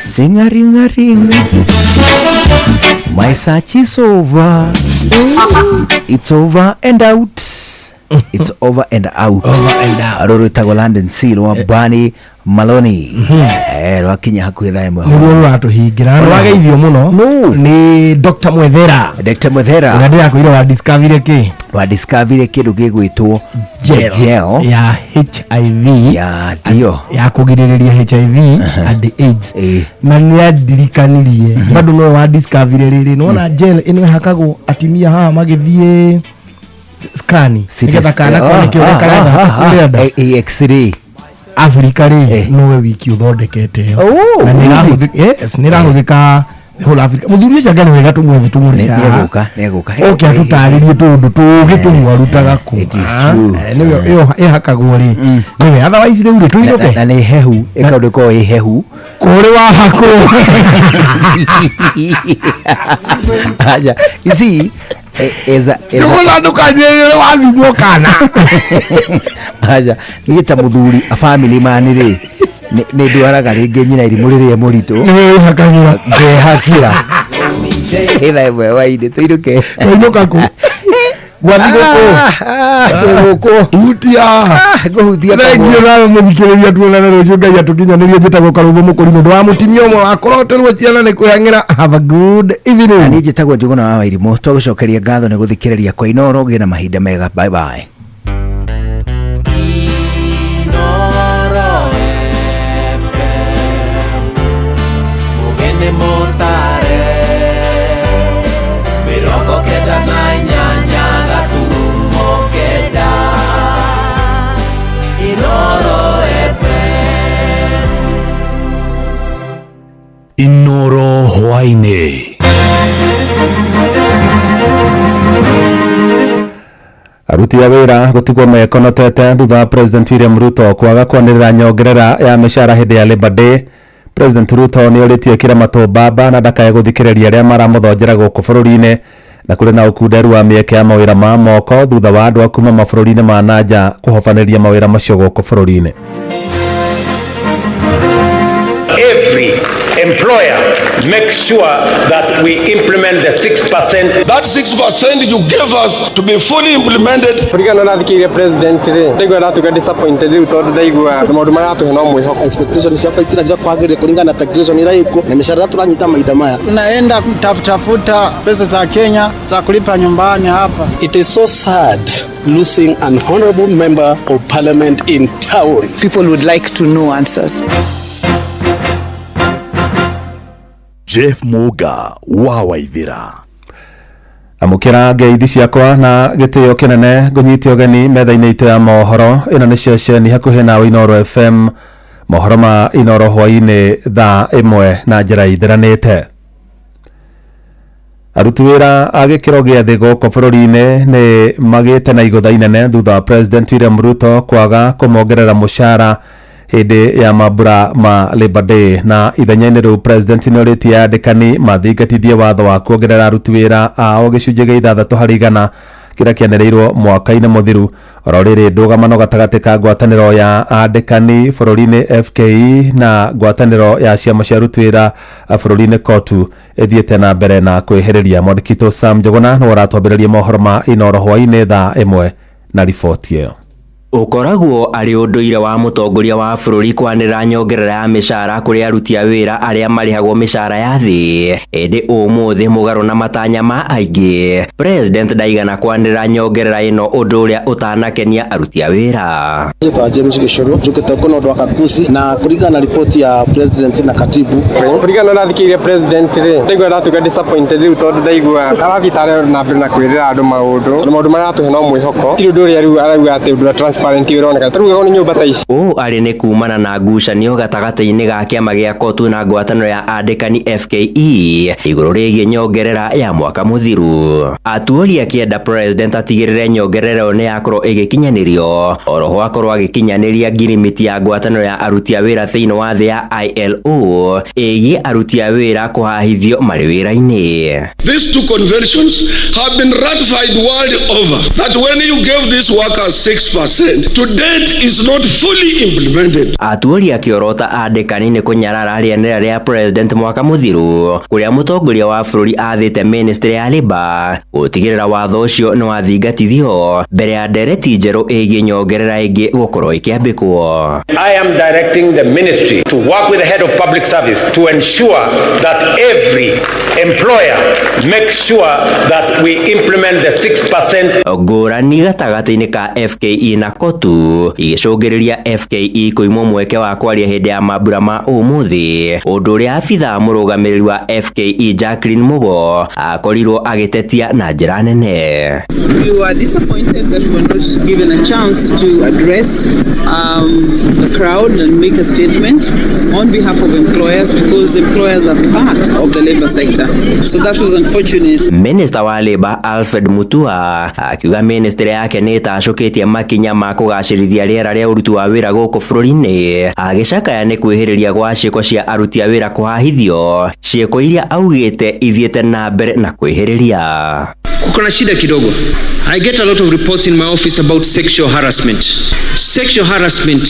sing a ring a ring, my search is over. It's over and out. It's over and out. Over and out. Rũrũ rwĩtagwo London Sea rwa Bani Maloni. Rwakinya hakuhĩ thaa 1. Nĩguo rũratũhingĩra na rwageithio mũno nĩ Dr. Mwethera. Dr. Mwethera. Ũrĩa ndĩrakwĩire wa discovery kĩ? Wa discovery kĩndũ gĩgwĩtwo Gel. Gel. Ya HIV. Ya ndio. Ya kũgirĩrĩria HIV and AIDS. Na nĩ andirikanirie bado no wa discovery rĩrĩ nĩwona gel ĩno ĩhakagwo atimia haha magĩthiĩ scan nĩgetha kana koneke ũrĩa karathaka kũrĩa nda. X-ray. Afrika rĩ nowe wiki ũthondekete ĩyo. Oh, Na nĩ is ĩrahũthĩ- yes, nĩ ĩrahũthĩka the whole Africa. Mũthuri ũcio anga nĩ wega tũmwethe tũmũrehe haha. Nĩegũka, nĩegũka. Oke atũtarĩrie tũũndũ tũũgĩ tũmwarutaga kũ. It is true. Nĩwe ĩyo ĩhakagwo rĩ nĩwe otherwise rĩu rĩ tũinũke. Na nĩ hehu, ĩkaũndũ ĩkoragwo ĩ hehu. Kũrĩ wahakwo. Aja, you see, as a, as a, Njũgũna ndũkanjĩrĩre ũrĩa wathimwo kana. Aja, niĩ ta mũthuri a family man rĩ, nĩ ndwaraga rĩngĩ nyina irimũ rĩrĩa mũritũ. Nĩwe wĩhakagĩra. Ngehakĩra. Ĩthaa 1 hwainĩ tũinũke. Twainũka kũ? Gwathi gũkũ. Gũkũ. Hutia. Ngũhutia Thengiũ nawe mũthikĩrĩria tuonane rũciũ Ngai atũkinyanĩrie njĩtagwo Karũgũ Mũkũrinũ ndũ wa mũtimia ũmwe wakoroterwo ciana nĩ kwĩhang'ĩra. Have a good evening. Na niĩ njĩtagwo Njũgũna wa Wairimũ twagũcokeria ngatho nĩ gũthikĩrĩria kwa Inooro. Ũgĩe na mahinda mega. Bye bye. Inooro hwainĩ. Aruti a wĩra gũtigwo mekonotete thutha wa President William Ruto kwaga kwanĩrĩra nyongerera ya mĩcara hĩndĩ ya Labor Day. President Ruto nĩ orĩtie kĩramatũ mbamba na ndakae gũthikĩrĩria arĩa maramũthonjera gũkũ bũrũri-inĩ, na kũrĩ na ũkunderu wa mĩeke ya mawĩra ma moko thutha wa andũ a kuma mabũrũri-inĩ ma nanja kũhobanĩria mawĩra macio gũkũ bũrũri-inĩ. Every employer make sure that we implement the 6%. That 6% you gave us to be fully implemented. Kũringana na thikĩrĩria president rĩ, ndaigua ndatuĩka disappointed rĩu tondũ ndaigua maũndũ maratũhe no mwĩhoko. Expectation ciakwa itirathira kwagĩrĩra kũringana na taxation ĩrĩa ĩkuo na mĩcara ĩrĩa tũranyita mahinda maya. Tunaenda kutafutafuta pesa za Kenya za kulipa nyumbani hapa. It is so sad losing an honorable member of parliament in town. People would like to know answers. Jeff Muga wa Waithira. Amũkĩra ngeithi ciakwa na gĩtĩo kĩnene ngũnyite ũgeni metha-inĩ itũ ya mohoro. Ĩno nĩ ceceni hakuhĩ nawe Inooro FM. Mohoro ma Inooro hwainĩ thaa 1 na njĩra ithiranĩte. Aruti wĩra a gĩkĩro gĩa thĩ gũkũ bũrũri-inĩ nĩ magĩte na igũtha inene thutha wa President William Ruto kwaga kũmongerera mũcara hĩndĩ ya mambura ma Labor Day. Na ithenya-inĩ rĩu President nĩorĩtie andĩkani mathingatithie watho wa kuongerera aruti wĩra ao gĩcunjĩ gĩa 6 harĩ igana kĩrĩa kĩanĩrĩirwo mwaka-inĩ mũthiru. Oro rĩrĩ ndũgamano gatagatĩ ka ngwatanĩro ya andĩkani bũrũri-inĩ FKE na ngwatanĩro ya ciama cia aruti wĩra bũrũri-inĩ KOTU ĩthiĩte na mbere na kwĩhĩrĩria. Mwandĩki witũ Sam Njũgũna nĩwe ũratwambĩrĩria mohoro ma Inooro hwainĩ thaa 1 na riboti ĩyo. Ũkoragwo arĩ ũndũire wa mũtongoria wa bũrũri kwanĩrĩra nyongerera ya mĩcara kũrĩ aruti a wĩra arĩa marĩhagwo mĩcara ya thĩ, ĩndĩ ũmũthĩ mũgarũ na matanya ma aingĩ, President ndaigana kwanĩrĩra nyongerera ĩno, ũndũ ũrĩa ũtanakenia aruti a wĩra. Njĩtwa James Gĩcũrũ, njũkĩte kũna ũndũ wa Kakuzi na kũringana na ripoti ya President na katibu. Kũringana na thikĩrĩria President rĩ, ndaigua ndatuĩka disappointed rĩu tondũ ndaigua arathiĩ tarĩ na mbere na kwĩrĩra andũ maũndũ, na maũndũ maratũhe no mwĩhoko. Ti ũndũ ũrĩa rĩu arauga atĩ ũndũ wa transparent ũroneka ta rĩu nĩ nyũmba ta ici. Ũũ arĩ nĩ kumana na ngucanio gatagatĩ-inĩ ga kĩama gĩa KOTU na ngwatanĩro ya andĩkani FKE igũrũ rĩgiĩ nyongerera ya mwaka mũthiru. Atuori akĩenda President atigĩrĩre nyongerera ĩyo nĩ yakorwo ĩgĩkinyanĩrio, oroho akorwo agĩkinyanĩria ngirimiti ya ngwatanĩro ya aruti a wĩra thĩinĩ wa thĩ ya ILO ĩgiĩ aruti a wĩra kũhahithio marĩ wĩra-inĩ. These two conventions have been ratified world over, that when you gave these workers 6%, President to date is not fully implemented. Atuoli akĩorota andĩkani nĩ kũnyarara rĩanĩrĩra rĩa president mwaka mũthiru kũrĩa mũtongoria wa bũrũri athĩte ministry ya Labour gũtigĩrĩra watho ũcio nĩ wathingatithio mbere ya ndereti njerũ ĩgiĩ nyongerera ĩngĩ gũkorwo ĩkĩambĩkwo. I am directing the ministry to work with the head of public service to ensure that every employer makes sure that we implement the 6% Ngũrani gatagatĩ-inĩ ka FKE na KOTU igĩcũngĩrĩria FKE kũimwo mweke wa kwaria hĩndĩ ya mambura ma ũmũthĩ, ũndũ ũrĩa abithaa mũrũgamĩrĩri wa FKE Jacqueline Mugo akorirwo agĩtetia na njĩra nene. We were disappointed that we were not given a chance to address the crowd and make a statement on behalf of employers, because employers are part of the labor sector. So that was unfortunate. Minister wa Labour Alfred Mutua akiuga ministry yake nĩ ĩtacũkĩtie makinya ma kũgacĩrithia rĩera rĩa ũruti wa wĩra gũkũ bũrũri-inĩ, agĩcakaya nĩ kwĩhĩrĩria gwa ciĩko cia aruti a wĩra kũhahithio, ciĩko iria augĩte ithiĩte na mbere na kwĩhĩrĩria. Kuko na shida kidogo. I get a lot of reports in my office about sexual harassment. Sexual harassment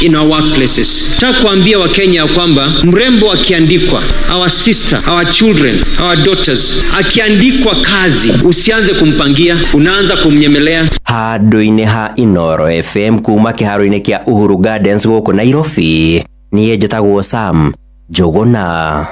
in our workplaces. Nataka kuambia Wakenya kwamba mrembo akiandikwa, our sister, our children, our daughters, akiandikwa kazi, usianze kumpangia, unaanza kumnyemelea. Handũ-inĩ ha Inoro FM kuma kĩharo-inĩ kĩa Uhuru Gardens gũkũ Nairobi, niĩ njĩtagwo Sam Njũgũna.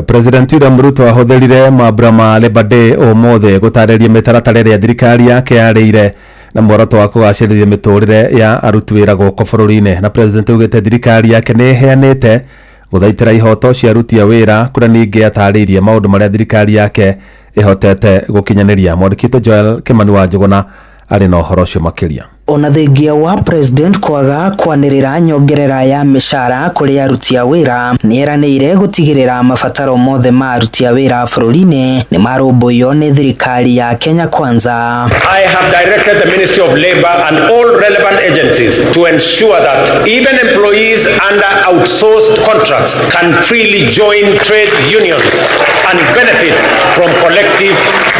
President William Ruto ahũthĩrire mambura ma Labour Day ũmũthĩ gũtarĩria mĩtaratara ĩrĩa thirikari yake yarĩire na muoroto wa kũgacĩrithia mĩtũrĩre ya aruti wĩra gũkũ bũrũri-inĩ. Na president augĩte thirikari yake nĩ ĩheanĩte gũthaitĩra ihoto cia aruti a wĩra, kũrĩa ningĩ atarĩirie maũndũ marĩa thirikari yake ĩhotete gũkinyanĩria. Mwandĩki Joel Kimani wa Njũgũna arĩ na ũhoro ũcio makĩria. Ona thengia wa president kwaga kwanĩrĩra nyongerera ya mĩcara kũrĩ aruti a wĩra, nĩeranĩire gũtigĩrĩra mabataro mothe ma aruti a wĩra bũrũri-inĩ nĩ marũmbũiyo nĩ thirikari ya Kenya Kwanza. I have directed the Ministry of Labour and all relevant agencies to ensure that even employees under outsourced contracts can freely join trade unions and benefit from collective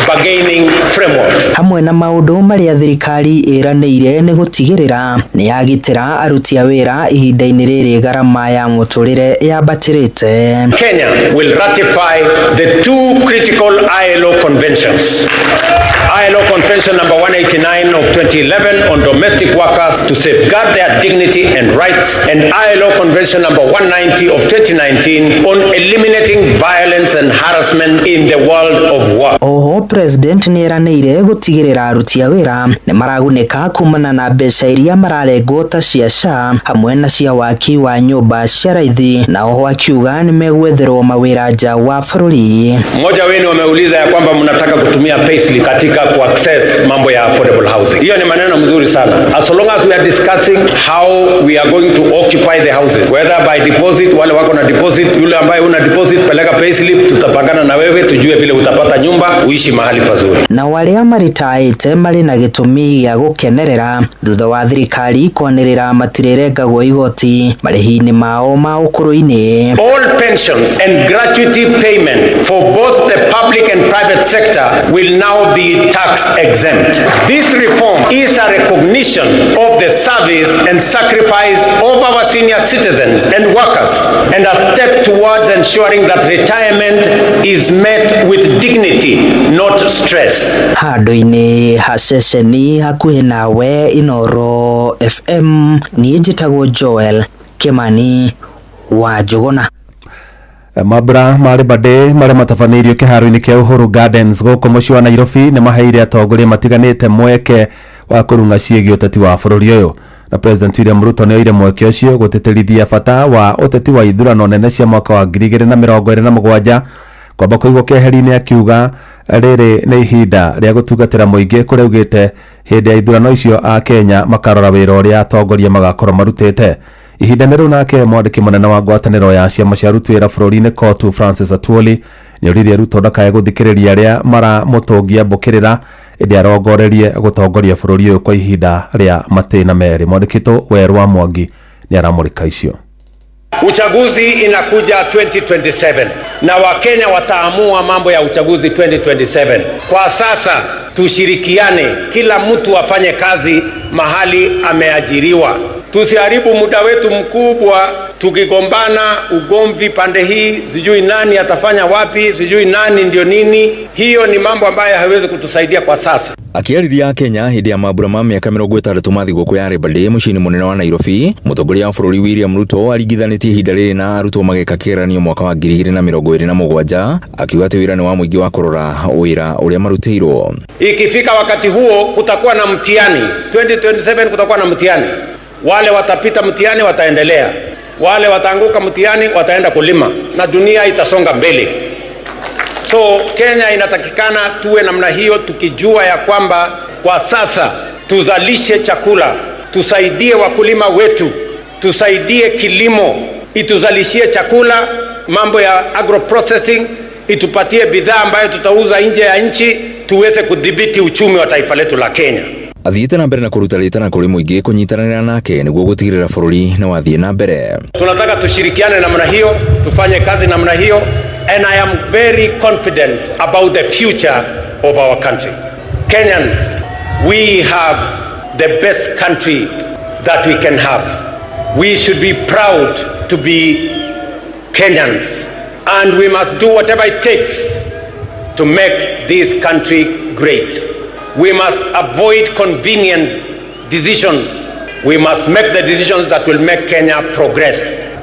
bargaining frameworks. Hamwe na maũndũ marĩa thirikari ĩranĩire nĩ gũtigĩrĩra nĩ yagitĩra aruti a wĩra ihinda-inĩ rĩrĩ garama ya mũtũrĩre yambatĩrĩte. Kenya will ratify the two critical ILO conventions. ILO Convention number 189 of 2011 on domestic workers to safeguard their dignity and rights, and ILO Convention number 190 of 2019 on eliminating violence and harassment in the world of work. Oho president nĩeranĩire gũtigĩrĩra aruti a wĩra nĩ maragunĩka kumana na mbeca iria mararengwo ta cia SHA hamwe na cia waki wa nyũmba cia raithi, na oho akiuga nĩ megwetherwo mawĩra nja wa bũrũri. Mmoja wenu ameuliza ya kwamba mnataka kutumia payslip katika kuaccess mambo ya affordable housing. Hiyo ni maneno mzuri sana. As long as we are discussing how we are going to occupy the houses, whether by deposit, wale wako na deposit, yule ambaye una deposit peleka payslip, tutapangana na wewe tujue vile utapata nyumba uishi mahali pazuri. Na wale maritaĩte marĩ na gĩtũmi gĩa gũkenerera thutha wa thirikari kwanĩrĩra matirĩrengagwo igoti marĩhi-inĩ mao ma ũkũrũ-inĩ. All pensions and gratuity payments for both the public and private sector will now be tax exempt. This reform is a recognition of the service and sacrifice of our senior citizens and workers, and a step towards ensuring that retirement is met with dignity, not stress. Handũ-inĩ ha ceceni hakuhĩ nawe Inoro FM, niĩ njĩtagwo Joel Kimani wa Njũgũna. Mambura ma Labour Day marĩa matabanĩirio kĩharo-inĩ kĩa Uhuru Gardens gũkũ mũciĩ wa Nairobi nĩ maheire atongoria matiganĩte mweke wa kũrung'a ciĩgiĩ ũteti wa bũrũri ũyũ. Na President William Ruto nĩ oire mweke ũcio gũtĩtĩrithia bata wa ũteti wa ithurano nene cia mwaka wa 2027 kwamba kũigwo keheri-inĩ, akiuga rĩrĩ nĩ ihinda rĩa gũtungatĩra mũingĩ, kũrĩa augĩte hĩndĩ ya ithurano icio a Kenya makarora wĩra ũrĩa atongoria magakorwo marutĩte. Ihinda nĩ rĩu nake mwandĩki mũnene wa ngwatanĩro ya ciama cia aruti wĩra bũrũri-inĩ KOTU Francis Atwoli nĩoririe Ruto ndakae gũthikĩrĩria arĩa maramũtũngia mbũkĩrĩra, ĩndĩ arongorerie gũtongoria bũrũri ũyũ kwa ihinda rĩa matĩna merĩ. Mwandĩki Werũ wa Mwangi nĩ aramũrĩka icio. Uchaguzi inakuja 2027 na Wakenya wataamua mambo ya uchaguzi 2027. Kwa sasa tushirikiane, kila mtu afanye kazi mahali ameajiriwa. Tusiharibu muda wetu mkubwa tukigombana ugomvi pande hii, sijui nani atafanya wapi, sijui nani ndio nini. Hiyo ni mambo ambayo haiwezi kutusaidia kwa sasa. Akĩarĩria Kenya hĩndĩ ya mambura ma mĩaka 60 ma thigũkũ ya Labour Day mũciĩ-inĩ mũnene wa Nairobi, mũtongoria wa bũrũri William Ruto aringithanĩtie ihinda rĩrĩ na arutwo magĩka kĩgeranio mwaka wa 2027, akiuga atĩ wĩra nĩ wa mũingĩ wa kũrora wĩra ũrĩa marutĩirwo. Ikifika wakati huo kutakuwa na mtihani 2027, kutakuwa na mtihani. Wale watapita mtihani wataendelea, wale wataanguka mtihani wataenda kulima, na dunia itasonga mbele. So Kenya inatakikana tuwe namna hiyo, tukijua ya kwamba kwa sasa tuzalishe chakula, tusaidie wakulima wetu, tusaidie kilimo, ituzalishie chakula, mambo ya agro processing, itupatie bidhaa ambayo tutauza nje ya nchi, tuweze kudhibiti uchumi wa taifa letu la Kenya. Athiĩte na mbere na kũruta rĩtana kũrĩ mũingĩ kũnyitanĩra nake nĩguo gũtigĩrĩra bũrũri nĩ wathiĩ na mbere. Tunataka tushirikiane namna hiyo, tufanye kazi namna hiyo, and I am very confident about the future of our country. Kenyans, we have the best country that we can have. We should be proud to be Kenyans, and we must do whatever it takes to make this country great. We must avoid convenient decisions. We must make the decisions that will make Kenya progress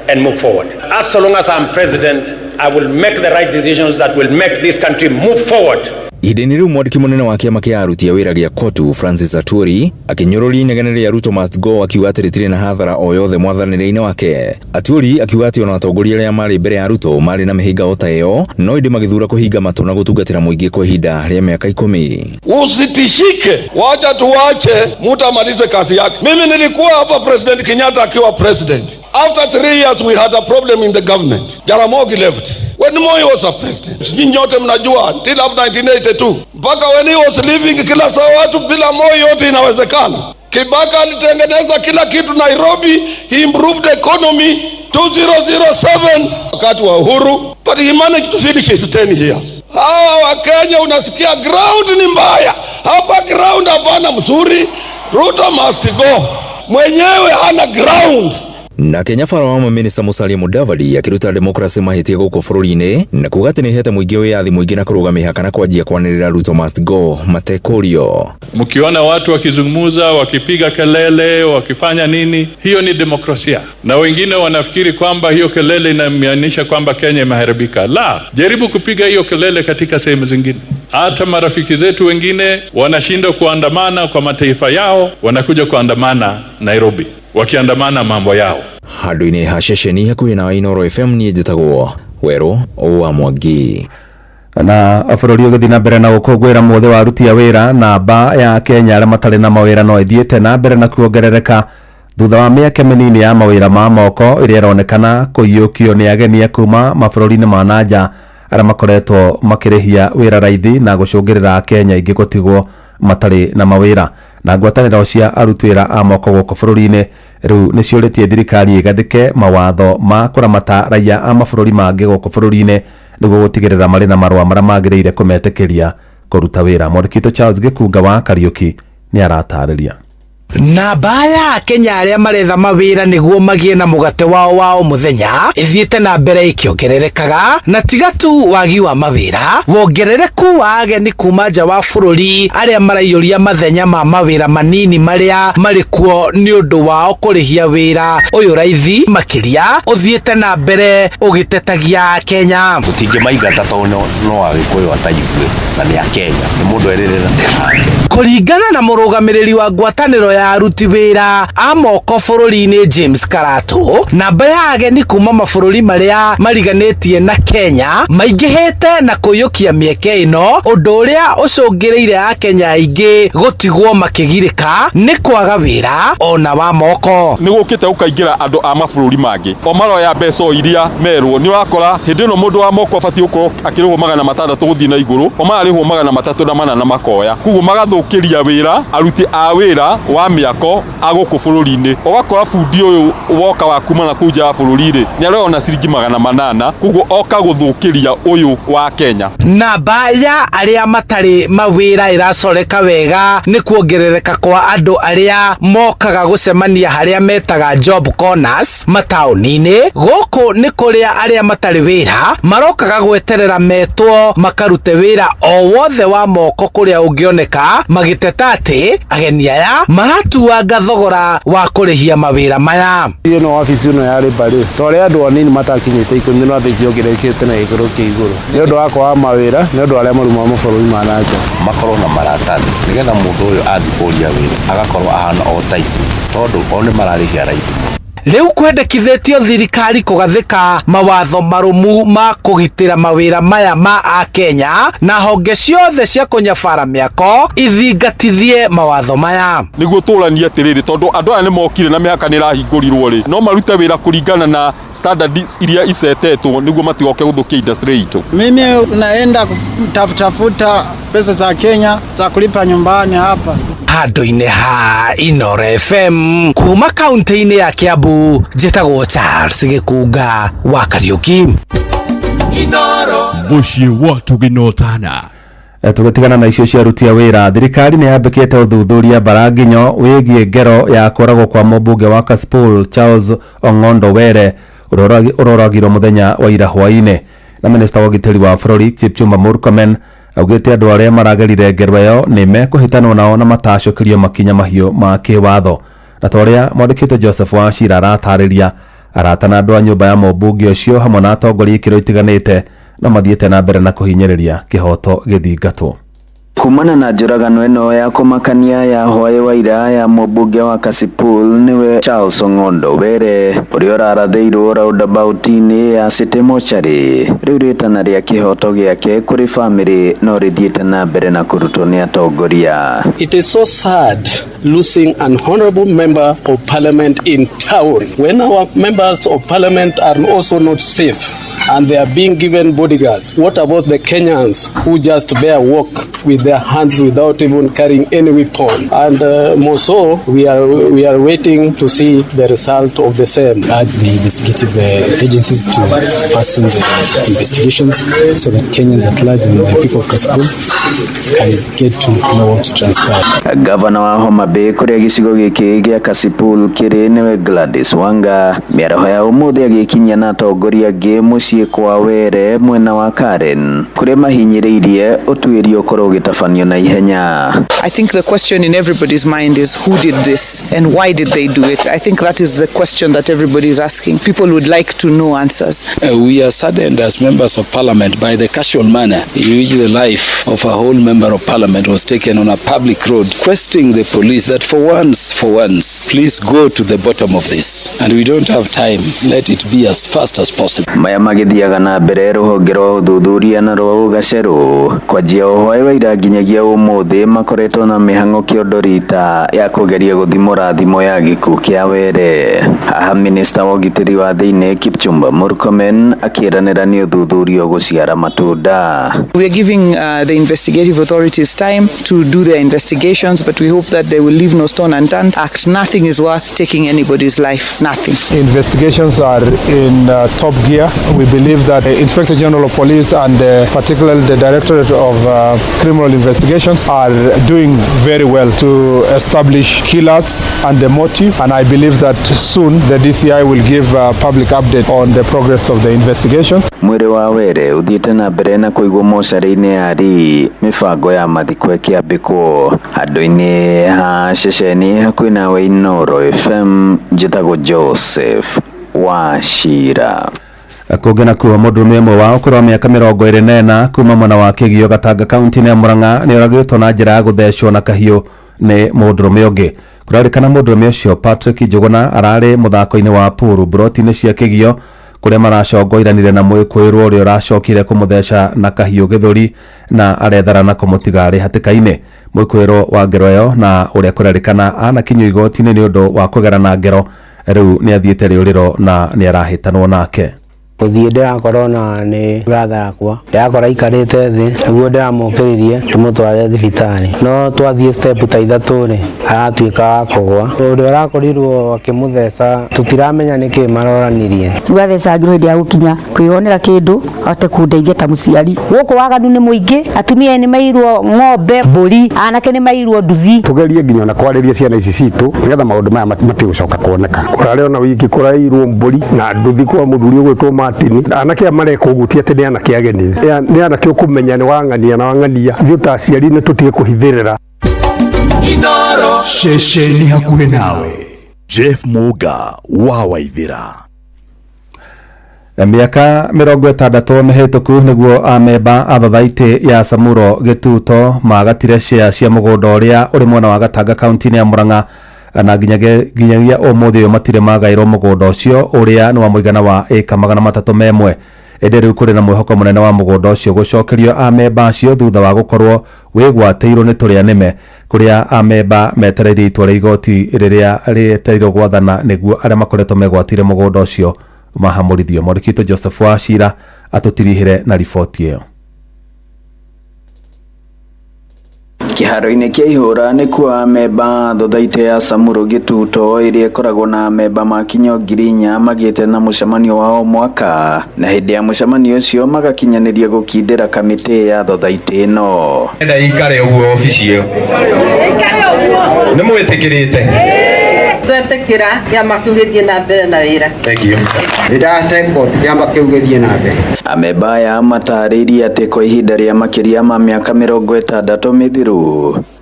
and move forward. As so long as I'm president, I will make the right decisions that will make this country move forward. Ihinda-inĩ rĩu mwandĩki mũnene wa kĩama kĩa aruti a wĩra gĩa KOTU Francis Atwoli akĩnyũrũria inegene rĩa Ruto must go, akiuga atĩ rĩtirĩ na hathara o yothe mwathanĩre-inĩ wake. Atwoli akiuga atĩ ona atongoria arĩa marĩ mbere ya Ruto marĩ na mĩhĩnga o ta ĩyo, no ĩndĩ magĩthura kũhinga matũ na gũtungatĩra mũingĩ kwa ihinda rĩa mĩaka 10. Usitishike, wacha tuwache mtu amalize kazi yake. Mimi nilikuwa hapa President Kenyatta akiwa president. After 3 years we had a problem in the government. Jaramogi left. When Moi was a president. Nyinyi nyote mnajua till up 1982. Mpaka when he was leaving, kila saa watu bila Moi yote inawezekana. Kibaka alitengeneza kila kitu Nairobi, he improved the economy 2007 wakati wa Uhuru, but he managed to finish his 10 years. Hawa wa Kenya unasikia ground ni mbaya. Hapa ground hapana mzuri. Ruto must go. Mwenyewe hana ground. Na Kenya bara wa Minista Musalia Mudavadi akĩruta demokrasi mahĩtia gũkũ bũrũri-inĩ na kuga atĩ nĩhete mũingĩ wĩyathi mũingĩ na kũrũga mĩhaka na kwanjia kwanĩrĩra Ruto must go matekũrio. Mkiona watu wakizungumza, wakipiga kelele, wakifanya nini, hiyo ni demokrasia. Na wengine wanafikiri kwamba hiyo kelele inamaanisha kwamba Kenya imeharibika. La, jaribu kupiga hiyo kelele katika sehemu zingine. Hata marafiki zetu wengine wanashindwa kuandamana kwa mataifa yao, wanakuja kuandamana Nairobi, wakiandamana mambo yao. Handũ-inĩ ha ceceni hakuhĩ na Inooro FM niĩ njĩtagwo Werũ wa Mwangi. Na bũrũri ũgĩthiĩ na mbere na gũkũngũĩra mũthĩ wa aruti a wĩra, namba ya Kenya arĩa matarĩ na mawĩra no ĩthiĩte na mbere na kuongerereka thutha wa mĩaka mĩnini ya mawĩra ma moko ĩrĩa ĩronekana kũiyũkio nĩ ageni a kuma mabũrũri-inĩ ma na nja arĩa makoretwo makĩrĩhia wĩra raithi na gũcũngĩrĩra Kenya aingĩ gũtigwo matarĩ na mawĩra. Na ngwatanĩro cia aruti wĩra a moko gũkũ bũrũri-inĩ rĩu nĩciũrĩtie thirikari ĩgathĩke mawatho ma kũramata raia a mabũrũri mangĩ gũkũ bũrũri-inĩ nĩguo gũtigĩrĩra marĩ na marũa marĩa magĩrĩire kũmetĩkĩria kũruta wĩra. Mwandĩki witũ Charles Gĩkunga wa Kariũki nĩ aratarĩria. Namba ya Kenya arĩa maretha mawĩra nĩguo magĩe na mũgate wao wa o mũthenya ĩthiĩte na mbere ĩkĩongererekaga, na tiga tu wagi wa mawĩra, wongerereku wa ageni kuma nja wa bũrũri arĩa maraiyũria mathenya ma mawĩra manini marĩa marĩ kuo nĩ ũndũ wao kũrĩhia wĩra ũyũ raithi makĩria ũthiĩte na mbere ũgĩtetagia Kenya. Tũtingĩmaingata tondũ no Agĩkũyũ ataigue na nĩ a Kenya, nĩ mũndũ erĩrĩra ake. Kũringana na mũrũgamĩrĩri wa ngwatanĩro ya aruti wĩra a moko bũrũri-inĩ James Karatu, namba ya ageni kuma mabũrũri marĩa mariganĩtie na Kenya maingĩhĩte na kũiyũkia mĩeke ĩno, ũndũ ũrĩa ũcũngĩrĩire Akenya aingĩ gũtigwo makĩgirĩka nĩ kwaga wĩra ona wa moko. Nĩ gũkĩte gũkaingĩra andũ a mabũrũri mangĩ o maroya mbeca iria merwo. Nĩ ũrakora hĩndĩ ĩno mũndũ wa moko abatiĩ gũkorwo akĩrĩhwo 600 gũthiĩ na igũrũ, o mararĩhwo 304 na makoya, koguo magathũkĩria wĩra aruti a wĩra wa mĩako a gũkũ bũrũri-inĩ, ũgakora bundi ũyũ woka wa kuma na kũu nja wa bũrũri rĩ, nĩ aroya ona ciringi 800, koguo oka gũthũkĩria ũyũ wa Kenya. Namba ya arĩa matarĩ mawĩra ĩracoreka wega nĩ kuongerereka kwa andũ arĩa mokaga gũcemania harĩa metaga job corners mataũni-inĩ. Gũkũ nĩ kũrĩa arĩa matarĩ wĩra marokaga gweterera metwo makarute wĩra o wothe wa moko kũrĩa ũngĩoneka, magĩteta atĩ ageni aya maratuanga thogora wa kũrĩhia mawĩra maya. Ĩno wabici ĩno ya Labour rĩ, ta ũrĩa andũ anini matakinyĩte 10 no thaa ici yongererekete na gĩkĩro kĩa igũrũ nĩ ũndũ wa kwaga mawĩra, nĩ ũndũ arĩa maruma mabũrũri ma na nja. Makorwo na maratathi nĩgetha mũndũ ũyũ athiĩ kũria wĩra agakorwo ahana o ta ithuĩ, tondũ o nĩ mararĩhia raithi mũno. Rĩu kwendekithĩtio thirikari kũgathĩka mawatho marũmu ma kũgitĩra mawĩra maya ma akenya na honge ciothe cia kũnyabara mĩako ithingatithie mawatho maya. Nĩguo tũranie atĩrĩrĩ, tondũ andũ aya nĩ mokire na mĩhaka nĩ ĩrahingũrirwo rĩ, no marute wĩra kũringana na standards iria icetetwo nĩguo matigoke gũthũkia industry itũ. Mimi naenda kutafuta pesa za Kenya za kulipa nyumbani hapa. Handũ-inĩ ha Inooro FM kuma kaunti-inĩ ya Kiambu, njĩtagwo Charles Gĩkunga wa Kariũki. Mũciĩ wa tũgĩnotana. Tũgĩtigana na icio cia aruti a wĩra, thirikari nĩ yambĩkĩte ũthuthuria Mbaranginyo wĩgiĩ ngero ya kũragwo kwa mũmbunge wa Kasipul Charles Ong'ondo Were ũrĩa ũroragirwo mũthenya wa ira hwaĩ-inĩ. Na minista wa ũgitĩri wa bũrũri Kipchumba Murkomen augĩte andũ arĩa maragerire ngero ĩyo nĩ mekũhĩtanwo nao na matacũkĩrio makinya mahiũ ma kĩwatho. Na ta ũrĩa mwandĩkĩtwo Joseph Wachira aratarĩria, arata na andũ a nyũmba ya mũmbunge ũcio hamwe na atongoria ikĩro itiganĩte no mathiĩte na mbere na kũhinyĩrĩria kĩhoto gĩthingatwo. Kumana na njũragano ĩno ya kũmakania ya hwaĩ wa ira ya mũmbunge wa Kasipul nĩwe Charles Ong'ondo Were ũrĩa ũrarathĩirwo roundabout-inĩ ya City Mortuary, rĩu rĩtana rĩa kĩhoto gĩake kũrĩ bamĩrĩ no rĩthiĩte na mbere na kũrutwo nĩ atongoria. It is so sad losing an honorable member of parliament in town when our members of parliament are also not safe and they are being given bodyguards. What about the Kenyans who just bear walk with their hands without even carrying any weapon? And more so, we are waiting to see the result of the same. Urge the investigative agencies to fasten the investigations so that Kenyans at large and the people of Kasipul can get to know what transpired. Governor wa Homa Bay kũrĩa gĩcigo gĩkĩ gĩa Kasipul kĩrĩ nĩwe Gladys Wanga mĩaraho ya ũmũthĩ agĩkinyia na atongoria angĩ mũciĩ kwa Were mwena wa Karen kũrĩa mahinyĩrĩirie ũtuĩria ũkorwo ũgĩtabanio na ihenya. I think the question in everybody's mind is who did this and why did they do it? I think that is the question that everybody is asking. People would like to know answers. We are saddened as members of parliament by the casual manner in which the life of a whole member of parliament was taken on a public road, requesting the police that for once, please go to the bottom of this. And we don't have time. Let it be as fast as possible. Maya magĩthiaga na mbere rũhonge rwa ũthuthuria na rwa ũgacerũ kwanjia ũhwaĩ wa ira nginyagia ũmũthĩ makoretwo na mĩhang'o kĩondo rita ya kũgeria gũthimũra thimũ ya gĩkuũ kĩa Were. Haha minista wa ũgitĩri wa thĩinĩ Kipchumba Murkomen akĩranĩra nĩ ũthuthuria ũgũciara matunda. We are giving the investigative authorities time to do their investigations, but we hope that they will leave no stone unturned. Act. Nothing is worth taking anybody's life. Nothing. Investigations are in top gear. We believe that the Inspector General of Police and particularly the Directorate of Criminal Investigations are doing very well to establish killers and the motive, and I believe that soon the DCI will give a public update on the progress of the investigations. Mwĩrĩ wa Were ũthiĩte na mbere na kũigwo mocarĩ-inĩ ya Rii, mĩbango ya mathiko ĩkĩambĩkwo handũ-inĩ ha ceceni hakuhĩ nawe Inooro FM. Njĩtagwo Joseph Wachira. Kũngĩ nakuo mũndũrũme ũmwe wa ũkũrũ wa mĩaka 24 kuma mwena wa Kĩgio Gatanga kaunti-inĩ ya Murang'a nĩoragĩtwo na njĩra ya gũthecwo na kahiũ nĩ mũndũrũme ũngĩ. Kũrarĩkana mũndũrũme ũcio Patrick Njũgũna ararĩ mũthako-inĩ wa puru mburoti-inĩ cia Kĩgio kũrĩa maracongoiranire na mwĩkũĩrwo ũrĩa ũracokire kũmũtheca na kahiũ gĩthũri na arethara na kũmũtiga arĩ hatĩka-inĩ. Mwĩkũĩrwo wa ngero ĩyo na ũrĩa kũrerĩkana anakinyio igoti-inĩ nĩ ũndũ wa kũgerana ngero rĩu nĩ athiĩte rĩũrĩro na nĩ arahĩtanwo nake. Gũthiĩ ndĩrakora ona nĩ brother yakwa, ndĩrakora aikarĩte thĩ, nĩguo ndĩramũkĩririe ndĩmũtware thibitarĩ, no twathiĩ step ta ithatũ rĩ, aratuĩka wa kũgwa. Ũrĩa ũrakorirwo akĩmũtheca tũtiramenya nĩkĩ maroranirie. Rĩu athecangirwo hĩndĩ ya gũkinya kwĩyonera kĩndũ ahote kũndeithia ta mũciari. Gũkũ waganu nĩ mũingĩ, atumia nĩ mairwo ng'ombe, mbũri, anake nĩ mairwo nduthi. Tugerie nginya ona kwarĩria ciana ici citũ nĩgetha maũndũ maya matigũcoka kuoneka. Kũrarĩ ona wiki kũrairwo mbũri na nduthi kwa mũthuri ũgwĩtwo Martin. Anake aya mareka ũguo ti atĩ nĩ anake ageni, nĩ anake ũkũmenya nĩ wang'ania na wang'ania. Ithuĩ ta aciari nĩ tũtige kũhithĩrĩra. Ceceni hakuhĩ nawe Jeff Muga wa Waithĩra. Mĩaka 60 mĩhĩtũku nĩguo amemba a thothaitĩ ya Samuro Gĩtuto magatire share cia mũgũnda ũrĩa ũrĩ mwena wa Gatanga kaunti-inĩ ya Murang'a, na nginyagia ũmũthĩ ũyũ matirĩ magaĩrwo mũgũnda ũcio ũrĩa nĩ wa mũigana wa ĩka 301. Ĩndĩ rĩu kũrĩ na mwĩhoko mũnene wa mũgũnda ũcio gũcokerio amemba acio thutha wa gũkorwo wĩgwatĩirwo nĩ tũrĩa nĩme, kũrĩa amemba metereire itua rĩa igoti rĩrĩa rĩetereirwo gwathana nĩguo arĩa makoretwo megwatĩire mũgũnda ũcio mahamũrithio. Mwandĩki witũ Joseph Wachira atũtirihĩre na riboti ĩyo. Kĩharo-inĩ kĩa ihũra nĩkuo amemba thothaitĩ ya Samuro Gĩtuto ĩrĩa ĩkoragwo na amemba makinya 4,000 magĩte na mũcemanio wa o mwaka, na hĩndĩ ya mũcemanio ũcio magakinyanĩria gũkindĩra kamĩtĩ ya thothaitĩ ĩno. Enda ikare ũguo obici ĩyo. Nĩ mwĩtĩkĩrĩte? Twetĩkĩra kĩama kĩu gĩthiĩ na mbere na wĩra. Thank you. Nĩndacekondi kĩama kĩu gĩthiĩ na mbere. Amemba aya matarĩirie atĩ kwa ihinda rĩa makĩria ma mĩaka 60 mĩthiru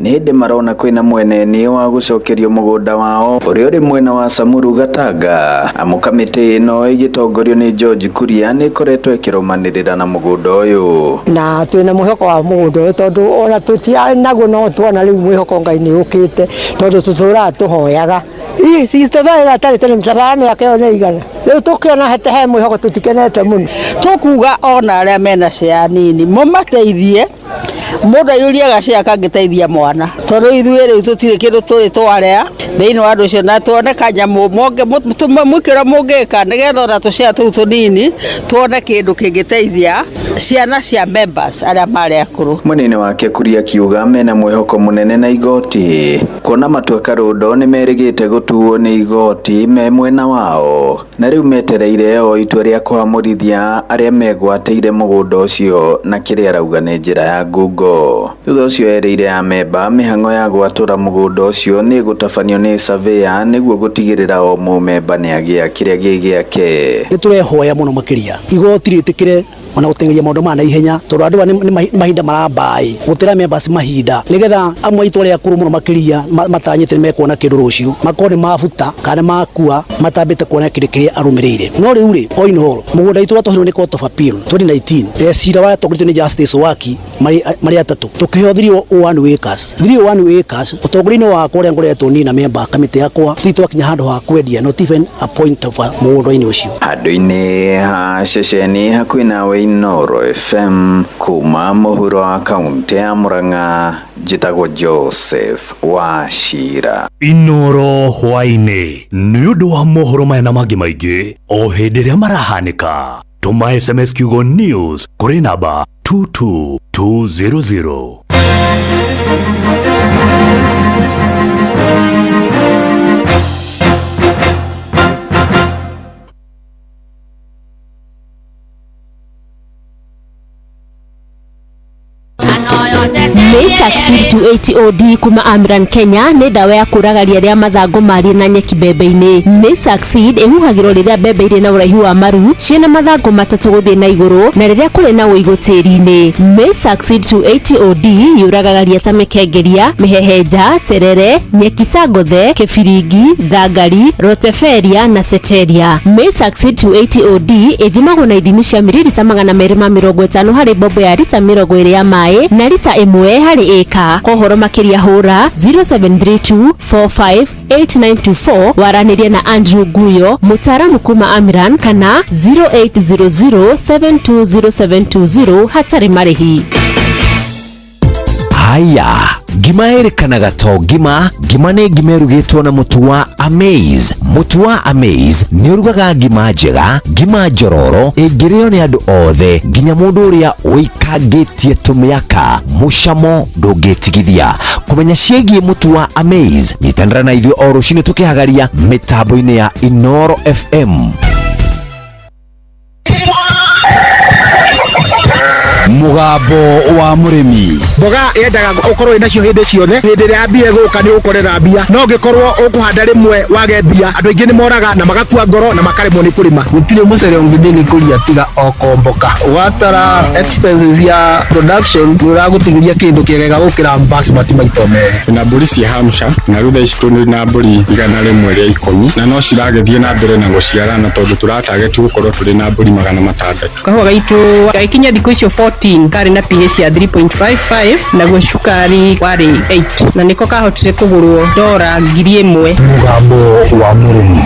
nĩ hĩndĩ marona kwĩna mweneni wa gũcokerio mũgũnda wao ũrĩa ũrĩ mwena wa Samuru Gatanga, amu kamĩtĩ ĩno ĩgĩtongorio nĩ George Kuria nĩ ĩkoretwo ĩkĩrũmanĩrĩra na mũgũnda ũyũ. Na twĩna mwĩhoko wa mũgũnda ũyũ tondũ ona tũtiarĩ naguo, no tuona rĩu mwĩhoko Ngai nĩ ũkĩte tondũ tũtũraga tũhoyaga. Ii 65 gatarĩ tene mĩtara mĩaka ĩyo nĩ igana. Rĩu tũkĩona hete he mwĩhoko tũtikenete mũno. Tũkuga ona arĩa mena share nini mũmateithie, mũndũ aiyũrie gacea kangĩteithia mwana, tondũ ithuĩ rĩu tũtirĩ kĩndũ tũrĩ twarĩa thĩinĩ wa andũ ũcio, na tuone kanyamũ mwĩkĩro mũngĩka nĩgetha ona tũcea tũu tũnini tuone kĩndũ kĩngĩteithia ciana cia members arĩa marĩ akũrũ. Mũnene wake Kuria akiuga mena mwĩhoko mũnene na igoti kuona matua Karũndo nĩ merĩgĩte gũtuo nĩ igoti me mwena wao, na rĩu metereire o itua rĩa kũhamũrithia arĩa megwatĩire mũgũnda ũcio na kĩrĩa arauga nĩ njĩra ya ngungo. Thutha ũcio erĩire amemba mĩhang'o ya gwatũra mũgũnda ũcio nĩ ĩgũtabanio nĩ surveyor nĩguo gũtigĩrĩra o mũmemba nĩ agĩa kĩrĩa gĩ gĩake. Nĩ tũrehoya mũno makĩria igoti rĩtĩkĩre ona gũteng'eria maũndũ maya na ihenya, tondũ andũ aya nĩ mahinda marambaĩ gũtĩra members mahinda nĩgetha amwe aitũ arĩa akũrũ mũno makĩria matanyĩte nĩ mekuona kĩndũ rũciũ, makorwo nĩ mabuta kana nĩ makua matambĩte kuona kĩndũ kĩrĩa arũmĩrĩire. No rĩu rĩ, all in all, mũgũnda witũ ũrĩa twaheirwo nĩ Court of Appeal 2019, cira watongoretio nĩ Justice Waki marĩ atatũ, tũkĩheo 301 acres. 301 acres ũtongoria-inĩ wakwa ũrĩa ngoretwo niĩ na member kamĩtĩ yakwa tũtirĩ twakinya handũ ha kwendia, not even a point of mũgũnda-inĩ ũcio. Handũ-inĩ ha ceceni hakuhĩ nawe Inooro FM kuma mũhuro wa kaunti ya Murang'a, njĩtagwo Joseph Wachira. Inooro hwaĩ-inĩ nĩ ũndũ wa mohoro maya na mangĩ maingĩ o hĩndĩ ĩrĩa marahanĩka. Tũma SMS kiugo news kũrĩ namba 22200. Maisaxid 280 OD kuma Amran Kenya nĩ ndawa ya kũraga ria rĩa mathangũ marĩ na nyeki mbembe-inĩ. Maisaxid ĩhuhagĩrwo rĩrĩa mbembe irĩ na ũraihu wa maru ciĩna mathangũ matatũ gũthiĩ na igũrũ na rĩrĩa kũrĩ na ũigũ tĩri-inĩ. Maisaxid 280 OD yũragaga ria ta mĩkengeria, mĩhehenja, terere, nyeki ta ngothe, kĩbiringi, thangari, roteferia na ceteria. Maisaxid 280 OD ĩthimagwo na ithimi cia miririta 250 harĩ mbombo ya rita 20 ya maĩ na rita 1 harĩ ĩka. Kwa ũhoro makĩria hũra 0732 45 8924 waranĩrie na Andrew Guyo mũtaaramu kuma Amiran kana 0800 720720 hatarĩ marĩhi. Haya, Ngima ĩrĩkanaga to ngima. Ngima nĩ ngima ĩrugĩtwo na mũtu wa Amaze. Mũtu wa Amaze nĩ ũrugaga ngima njega, ngima njororo ĩngĩrĩo nĩ andũ othe, nginya mũndũ ũrĩa ũikangĩtie tũmĩaka. Mũcamo ndũngĩtigithia. Kũmenya ciĩgiĩ mũtu wa Amaze, nyitanĩra na ithuĩ o rũcinĩ tũkĩhagaria mĩtambo-inĩ ya Inoro FM. Mũgambo wa mũrĩmi. Mboga yendaga ũkorwo wĩnacio hĩndĩ ciothe. Hĩndĩ ĩrĩa mbia ĩgũka nĩ ũgũkorera mbia, no ũngĩkorwo ũkũhanda rĩmwe wage mbia, andũ aingĩ nĩ moraga na magakua ngoro na makaremwo nĩ kũrĩma. Gũtirĩ mũcere ũngĩ ndĩngĩkũria tiga o komboka. Ũgatara expenses ya production nĩ ũragũtigĩria kĩndũ kĩega gũkĩra basmati maita merĩ. Na mbũri cia Hampshire na rĩu thaa ici tũrĩ na mbũri 110 na no ciragĩthiĩ na mbere na gũciarana tondũ tũratageti gũkorwo tũrĩ na mbũri 600. Kahũa gaitũ gagĩkinya thikũ icio 14 karĩ na pH ya 3.55, naguo cukari warĩ 8, na nĩko kahotire kũgũrwo $1,000. Mũgambo wa mũrĩmi.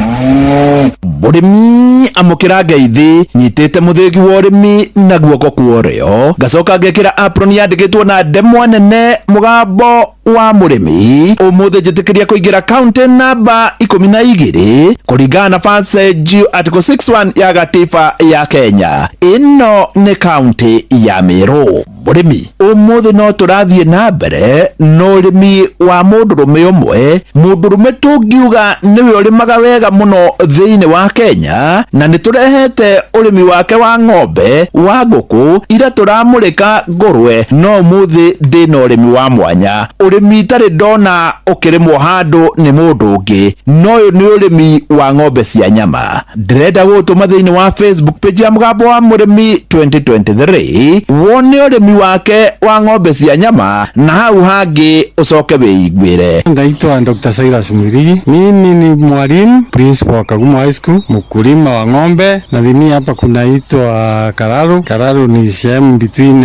Mũrĩmi amũkĩra ngeithi nyitĩte mũthĩgi wa ũrĩmi na guoko kwa ũrĩo, ngacoka ngekĩra apron yandĩkĩtwo na ndemwa nene mũgambo wa mũrĩmi. Ũmũthĩ njĩtĩkĩria kũingĩra kaunti namba 12 kũringana na passage article 61 ya gatiba ya Kenya. Ĩno nĩ kaunti ya Meru. Mũrĩmi, ũmũthĩ no tũrathiĩ na mbere na ũrĩmi wa mũndũrũme ũmwe, mũndũrũme tũngiuga nĩwe ũrĩmaga wega mũno thĩinĩ wa Kenya, na nĩ tũrehete ũrĩmi wake wa ng'ombe, wa ngũkũ, ira tũramũrĩka ngũrwe, no ũmũthĩ ndĩna ũrĩmi wa mwanya, ũrĩmi itarĩ ndona ũkĩrĩmwo handũ nĩ mũndũ ũngĩ, no ũyũ nĩ ũrĩmi wa ng'ombe cia nyama. Ndĩrenda gũgũtũma thĩinĩ wa Facebook page ya Mũgambo wa Mũrĩmi 2023 wone ũrĩmi wake wa ng'ombe cia nyama, na hau hangĩ ũcoke wĩiguĩre. Naitwa Dr. Cyrus Mwirigi. Mimi ni mwalimu principal wa Kagumo High School, mkulima wa ng'ombe. Na dhini hapa kunaitwa Kararu. Kararu ni sehemu between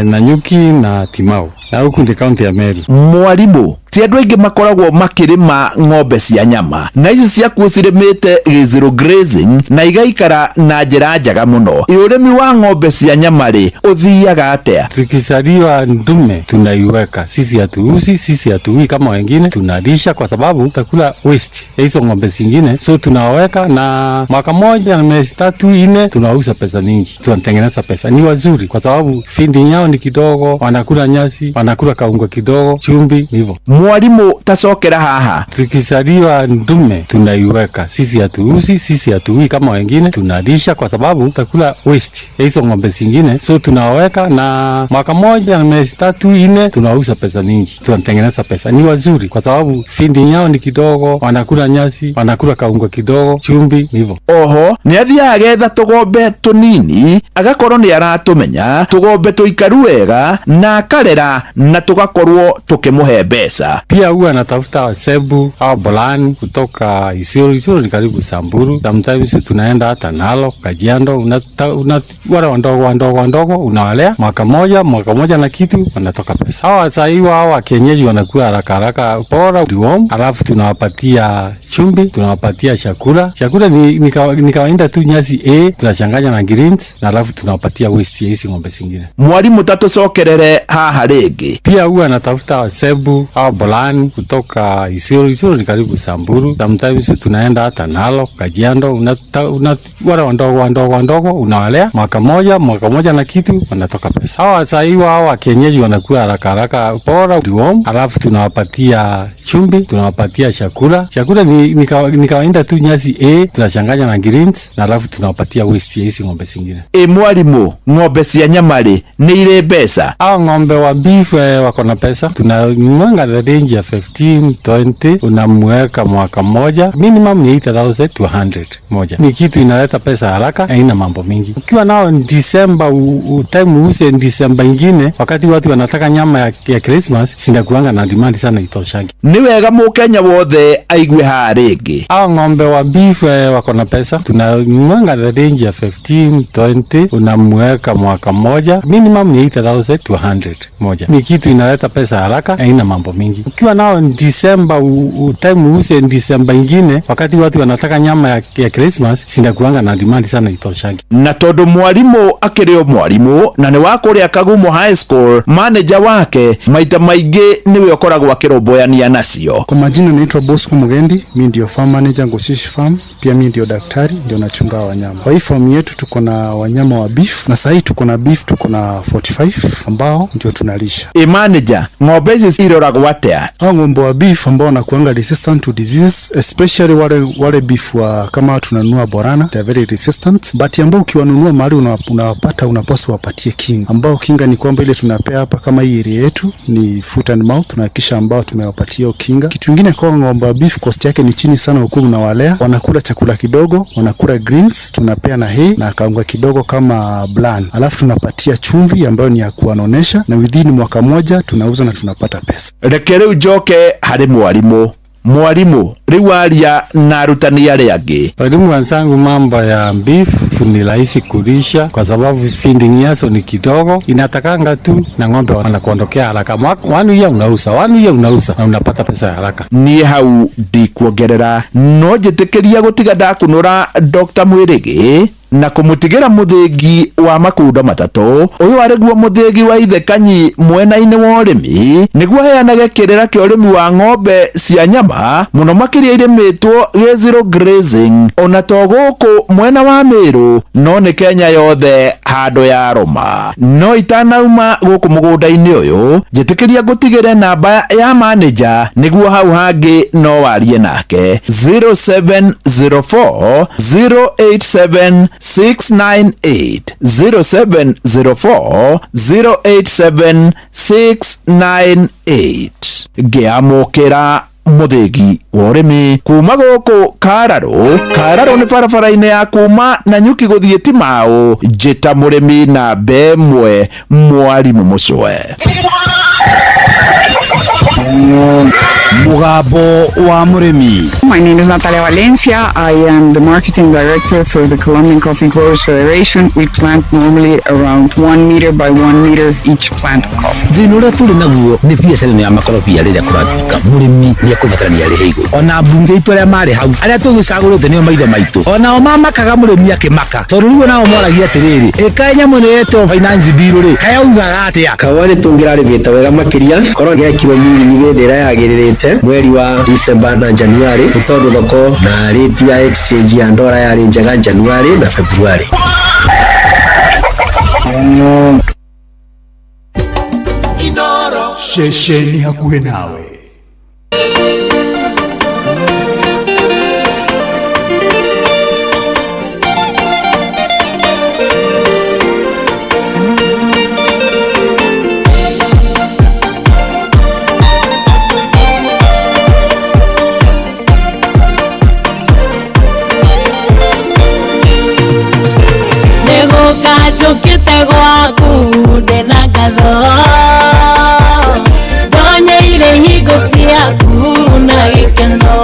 Nanyuki na Timau, na huku ndi kaunti ya Meru. Mwalimu, ti andũ aingĩ makoragwo makĩrĩma ng'ombe cia nyama, na ici ciakuo cirĩmĩte zero grazing na igaikara na njĩra njega mũno. Ũrĩmi wa ng'ombe cia nyama rĩ, ũthiaga atĩa? Tukizaliwa ndume tunaiweka, sisi hatuuzi, sisi hatuui kama wengine, tunalisha kwa sababu takula waste ya hizo ng'ombe zingine, so tunaweka na mwaka moja na miezi 3 4 tunauza pesa mingi, tunatengeneza pesa. Ni wazuri kwa sababu feeding yao ni kidogo, wanakula nyasi, wanakula kaunga kidogo, chumvi, hivyo. Mwalimu, tacokera haha. Tukizaliwa ndume tunaiweka, sisi hatuuzi, sisi hatuui kama wengine, tunalisha kwa sababu takula waste ya hizo ng'ombe zingine, so tunaweka na mwaka moja na miezi 3 4 tunauza pesa mingi, tunatengeneza pesa. Ni wazuri kwa sababu feeding yao ni kidogo, wanakula nyasi, wanakula kaunga kidogo, chumvi, hivyo. Oho nĩ athiaga agetha tũgombe tũnini, agakorwo nĩ aratũmenya tũgombe tũikaru wega, na akarera na tũgakorwo tũkĩmũhe mbeca. Pia huwa anatafuta sebu au bolani kutoka Isiolo. Isiolo ni karibu Samburu. Sometimes tunaenda hata Nalo, Kajiado, wale wandogo unawalea mwaka moja na kitu, wanatoka pesa. Hawa sasa hivi hawa kienyeji wanakuwa haraka haraka bora deworm, alafu tunawapatia chumvi, tunawapatia chakula. Chakula ni kawaida tu nyasi A tunachanganya na greens, na alafu tunawapatia waste ya hizi ng'ombe zingine. Mwalimu, tatucokerere haha rĩngĩ. Pia huwa anatafuta sebu au bolani kutoka Isiolo. Isiolo ni karibu Samburu. Sometimes tunaenda hata Nalo, Kajiado, wale wandogo unawalea mwaka moja na kitu, wanatoka pesa. Hawa sasa hivi hawa kienyeji wanakuwa haraka haraka bora deworm, alafu tunawapatia chumvi, tunawapatia chakula. Chakula ni kawaida tu nyasi A tunachanganya na greens, na alafu tunawapatia waste ya hizi ng'ombe zingine. Mwalimu, ng'ombe cia nyama rĩ nĩ irĩ mbeca? Hawa ng'ombe wa beef wako na pesa. Tunamwanga range ya 15 20, unamweka mwaka moja, minimum ni 8,000 to 100 moja. Ni kitu inaleta pesa haraka, haina mambo mingi. Ukiwa nao December, time use December ingine, wakati watu wanataka nyama ya Christmas, sinakuanga na demand sana itoshangi. Nĩ Nĩ wega mũkenya wothe aigue haha rĩngĩ. Hao ng'ombe wa beef wako na pesa, tunanunuanga the range ya 15 20, unamweka mwaka moja, minimum ni 80,000 to 100 moja. Ni kitu inaleta pesa haraka, haina mambo mingi. Ukiwa nao December, time use December ingine, wakati watu wanataka nyama ya Christmas, sinakuanga na demand sana itoshangi. Na tondũ mwarimũ akĩrĩ o mwarimũ na nĩ wa kũrĩa Kagumo High School, manager wake maita maingĩ nĩwe ũkoragwo akĩrũmbũyania nacio. Kwa majina naitwa Bosco Mugendi, mi ndio farm manager Ngoshishi Farm, pia mi ndio daktari, ndio nachunga wanyama. Kwa hii farm yetu tuko na wanyama wa beef na sahii tuko na beef, tuko na 45 ambao ndio tunalisha. Ĩ manager, ng'ombe ici iroragwo atĩa? Hao ng'ombe wa beef ambao wanakuanga resistant to diseases, especially wale beef wa kama tunanunua Borana, they are very resistant, but ambao ukiwanunua mahali unawapata unapaswa wapatie kinga, ambao kinga ni kwamba ile tunapea hapa kama hii area yetu ni foot and mouth, tunahakikisha ambao tumewapatia hiyo kinga. Kitu kingine kwa ng'ombe wa beef, cost yake ni chini sana, huku unawalea, wanakula chakula kidogo, wanakula greens, tunapea na hay na kaunga kidogo kama bran, alafu tunapatia chumvi ambayo ni ya kuwanonesha, na within mwaka moja tunauza na tunapata pesa. Reke rĩu njoke harĩ mwarimũ. Mwarimũ rĩu aria na arutani arĩa angĩ. Walimu wenzangu, mambo ya beef ni rahisi kulisha kwa sababu feeding yaso ni kidogo, inatakanga tu na ng'ombe wanakuondokea haraka. 1 year unauza, 1 year unauza na unapata pesa ya haraka. Niĩ hau ndikuongerera, no njĩtĩkĩria gũtiga ndakunũra Dr. Mwĩrĩgĩ na kũmũtigĩra mũthĩgi wa makundo matatũ. Ũyũ arĩ guo mũthĩgi wa ithe Kanyi mwena-inĩ wa ũrĩmi, nĩguo aheanage kĩrĩra kĩa ũrĩmi wa ng'ombe cia nyama mũno makĩria irĩmĩtwo gĩ zero grazing, ona to gũkũ mwena wa Mĩrũ no nĩ Kenya yothe handũ ya rũma. No itanauma gũkũ mũgũnda-inĩ ũyũ, njĩtĩkĩria ngũtigĩre namba ya manager nĩguo hau hangĩ no warie nake, 0704 087 698, 0704 087 698. Ngĩamũkĩra mũthĩgi wa ũrĩmi kuma gũkũ Kararũ. Kararũ nĩ barabara-inĩ ya kuma na nyuki gũthiĩ Timau. Njĩta mũrĩmi namba ĩmwe, mwarimũ mũcwe. Mũgambo wa mũrĩmi. My name is Natalia Valencia. I am the marketing director for the Colombian Coffee Growers Federation. We plant normally around 1 meter by 1 meter each plant of coffee. Thĩna ũrĩa tũrĩ naguo nĩ biacara ĩno ya makorobia. Rĩrĩa kũratuĩka mũrĩmi nĩ ekũbatarania arĩhe igũrũ, ona mbunge itũ arĩa marĩ hau, arĩa tũgĩcagũrĩte nĩo maitho maitũ, onao mamakaga mũrĩmi akĩmaka, tondũ rĩu onao moragia atĩrĩrĩ, ĩkaĩ nyamũ ĩno yetwo finance bill rĩ, kayaugaga atĩa? Kahũa nĩ tũngĩrarĩmĩte wega makĩria korwo gekirwo nyinyi hĩndĩ ĩrĩa yagĩrĩrĩte mweri wa December na January, nĩ tondũ thoko na rate ya exchange ya ndora yarĩ njega January na February. Ceceni hakuhĩ nawe. Nĩgũka njũkĩte gwaku ndĩna ngatho, ndonyeire hingo ciaku na gĩkeno,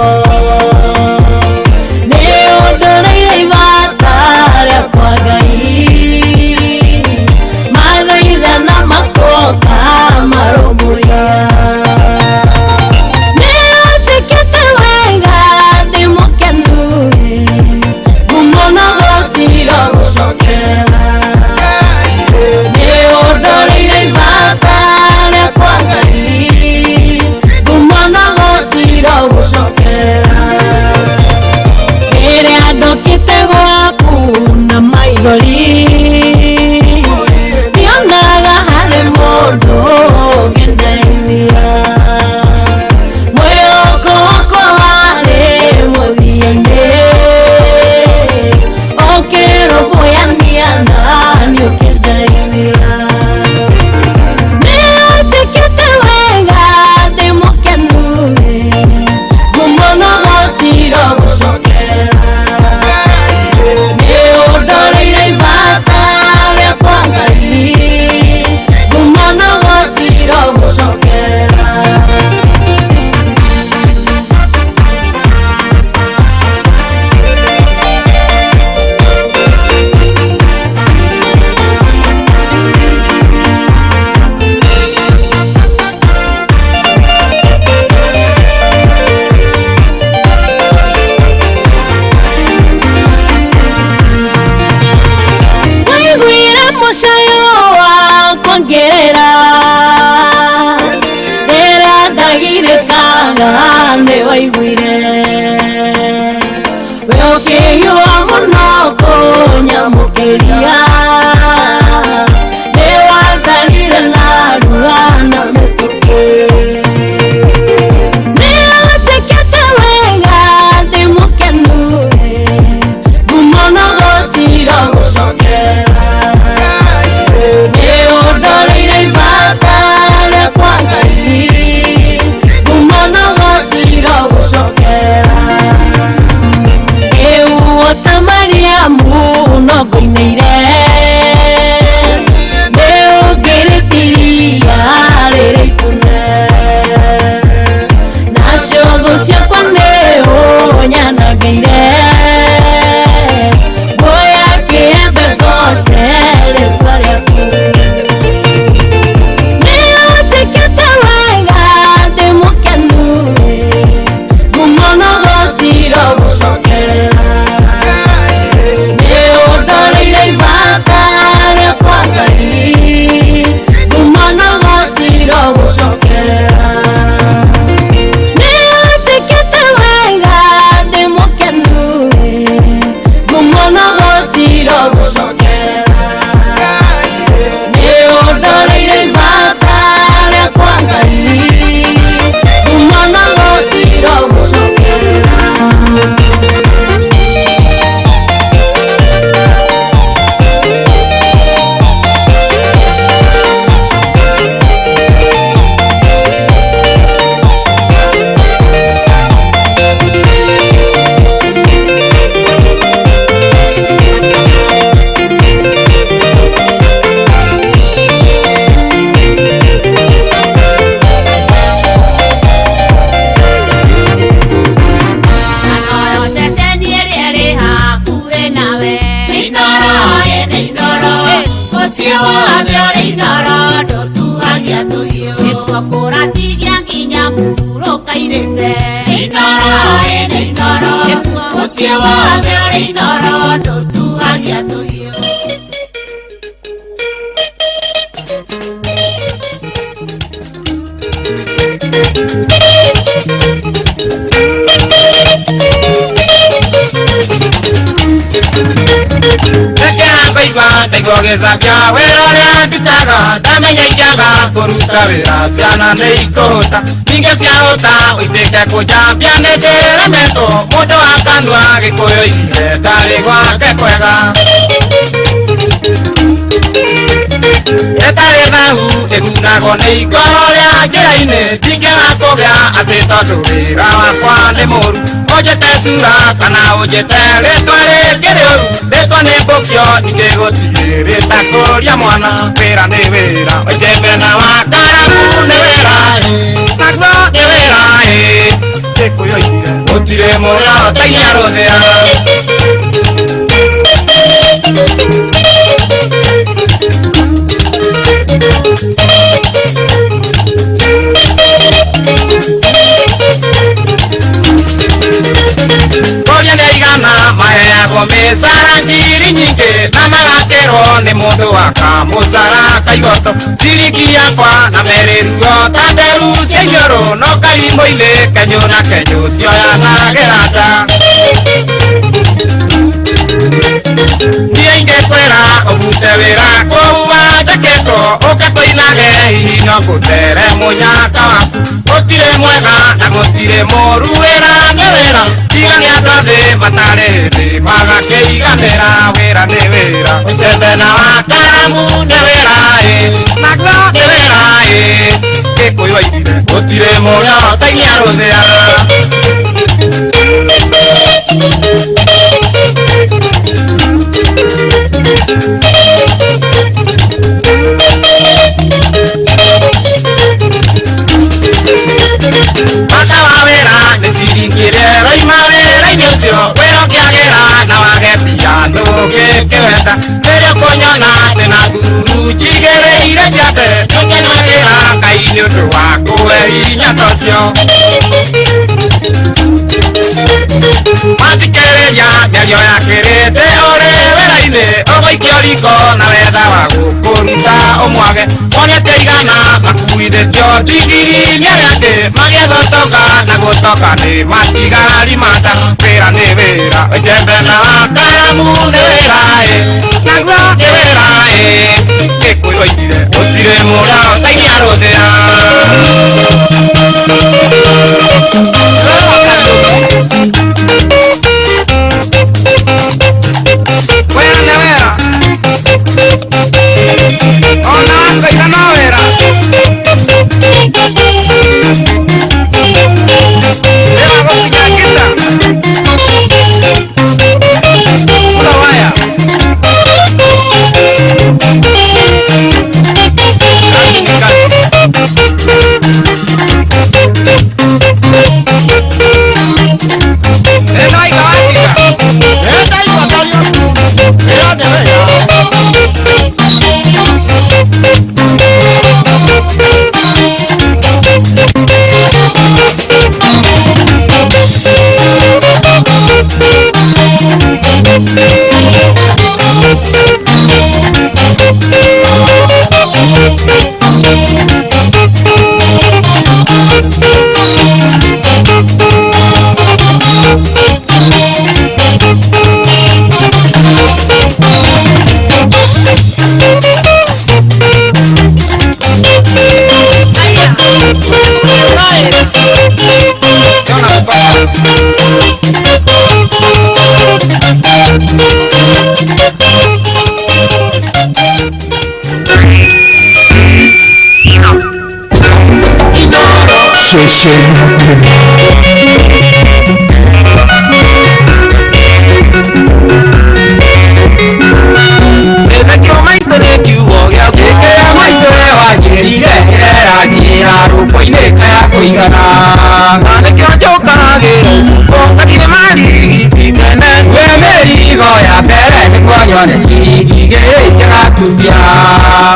nĩ ũndũrĩire ibata rĩakwa Ngai, mathaithana makoka marũmbũiya. Nĩ ũnjĩkĩte wega, ndĩ mũkenu, ngumo na gũciro gũcokera. Nĩ ũndũrĩire ibata rĩakwa Ngai, ngumo na gũciro gũcokera. nĩ waiguire we ũkĩhiũha mũno kũnyamũkĩria nĩ watharire narua na mĩtũkĩ nĩ ũnjĩkĩte wega ndĩ mũkenu ngumo na gũcira gũcokera nĩ ũndoreire ibata rĩakwa Ngai ngumo na gũcira gũcokera ĩu ta Mariamu no ngũinĩire nĩ ũngĩrĩtiria rĩrĩ itune nacio thũ ciakwa nĩ ũnyanangĩire nguoya kĩembe ngoce rĩtwa rĩaku nĩ ũnjĩkĩte wega ndĩ mũkenu ngumo na gũcira gũcokera nĩ ũndoreire ibata rĩakwa Ngai ngumo na gũcira gũcokera nĩ ũnjĩkĩte wega ndĩ mũkenu ngumo na gũcira gũcokera nĩ ũndoreire ibata rĩakwa Ngai ngumo na gũcira gũcokera. Ndaigua wĩra ũrĩa ndutaga ndamenya ingĩaga kũruta wĩra ciana nĩ ikũhũta ningĩ ciahũta ũitĩke kũnjambia nĩ ndĩremetwo mũndũ wa kanua gĩkũyũ oigire ndarĩ gwake kwega ĩtarĩ thahu ĩgunagwo nĩ ikoro rĩa njĩra-inĩ ndingĩaga kũgĩa atĩ tondũ wĩra wakwa nĩ mũru ũnjĩte cura kana ũnjĩte rĩtwa rĩngĩ rĩũru rĩtwa nĩ mbũkio ningĩ gũtirĩ rĩtakũria mwana wĩra nĩ wĩra icembe na wakaramu nĩ wĩra naguo nĩ wĩra gĩkũyũ oigire gũtirĩ mũrĩo ũtainia rũthĩa. Kũria nĩ aigana maheagwo mĩcara ngiri nyingĩ na magakĩrwo nĩ mũndũ wa kamũcara kaigoto ciringi yakwa na merĩ ruo ta nderu cia iniũrũ no karimũ-inĩ kenyũ na kenyũ cioyanagĩra nda niĩ ingĩkwĩra ũbute wĩra kũu wandĩkĩtwo ũke kũinage hihi no ngũtere mũnyaka waku gũtirĩ mwega na gũtirĩ mũru wĩra nĩ wĩra tiga nĩ andũ a thĩ matarĩ hĩndĩ magakĩiganĩra wĩra nĩ wĩra icembe na wakaramu nĩ wĩra naguo nĩ wĩra gĩkũyũ oigire gũtirĩ mũrĩo ũtainia rũthĩa. Bata wa wĩra nĩ ciringi ĩrĩa ĩroima wĩra-inĩ ũcio wĩra ũkĩagĩra na wage mbia ndũngĩkĩwenda rĩrĩa ũkũnyona ndĩna thururu njigĩrĩire ciande nĩngenagĩra Ngai nĩ ũndũ wa kũhe hinya ta ũcio mathikĩrĩria mĩario ya kĩrĩndĩ ũrĩ wĩra-inĩ ũgũikio riko na wetha wa gũkũruta ũmwage wone atĩ aigana makuithĩtio ndigiri nĩ arĩa angĩ magĩetha ũtonga na gũtonga. Gũcoka nĩ matigari manda wĩra nĩ wĩra icembe na karamu nĩ wĩra ĩ naguo nĩ wĩra ĩ Gĩkũyũ oigire gũtirĩ mũra ũtainia rũthĩa. Wĩra nĩ wĩra ona wakoiga no wĩra. Ceceni hakuhĩ. Nĩkĩo maitũ nĩ kiugo gĩaku Gĩkĩra maitũ we wanjĩrire ĩreranjĩra rũkũ-inĩ kaya kũigana na nĩkĩo njũkaragĩra ũtukũ ngathiĩ marigiti tene we mĩrigo ya mbere nĩguo nyone ciringi igĩrĩ cia gatubia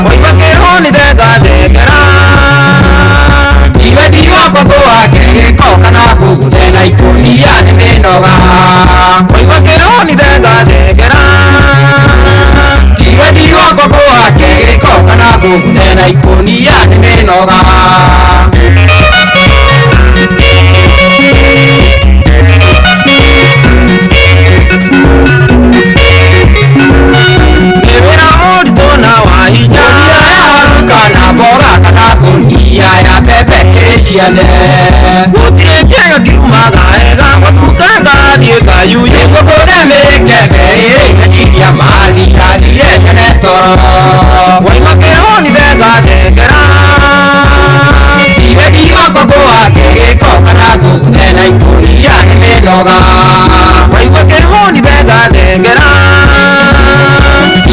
waigua kĩhũni thengathengera iwe ndiwakwa kũwake gĩko kana ngũgũthe na ikũnia nĩ mĩnoga waigua kĩhũni thengathengera iwe ndiwakwa kũwake gĩko kana ngũgũthe na ikũnia nĩ mĩnoga. Nĩ wĩra mũritũ na wa hinya kana mboga kana ngũnia ya mbembe ĩrĩ ciane gũtirĩ kĩega kiumaga wega gwatuka ngathiĩ ngayuye nĩguo ngũre mĩkebe ĩrĩ meciria mathirathire tene toro waigua kĩhũni thengathengera iwe ndiwakwa kũwake gĩko kana ngũgũthe na ikũnia nĩ mĩnoga waigua kĩhũni thengathengera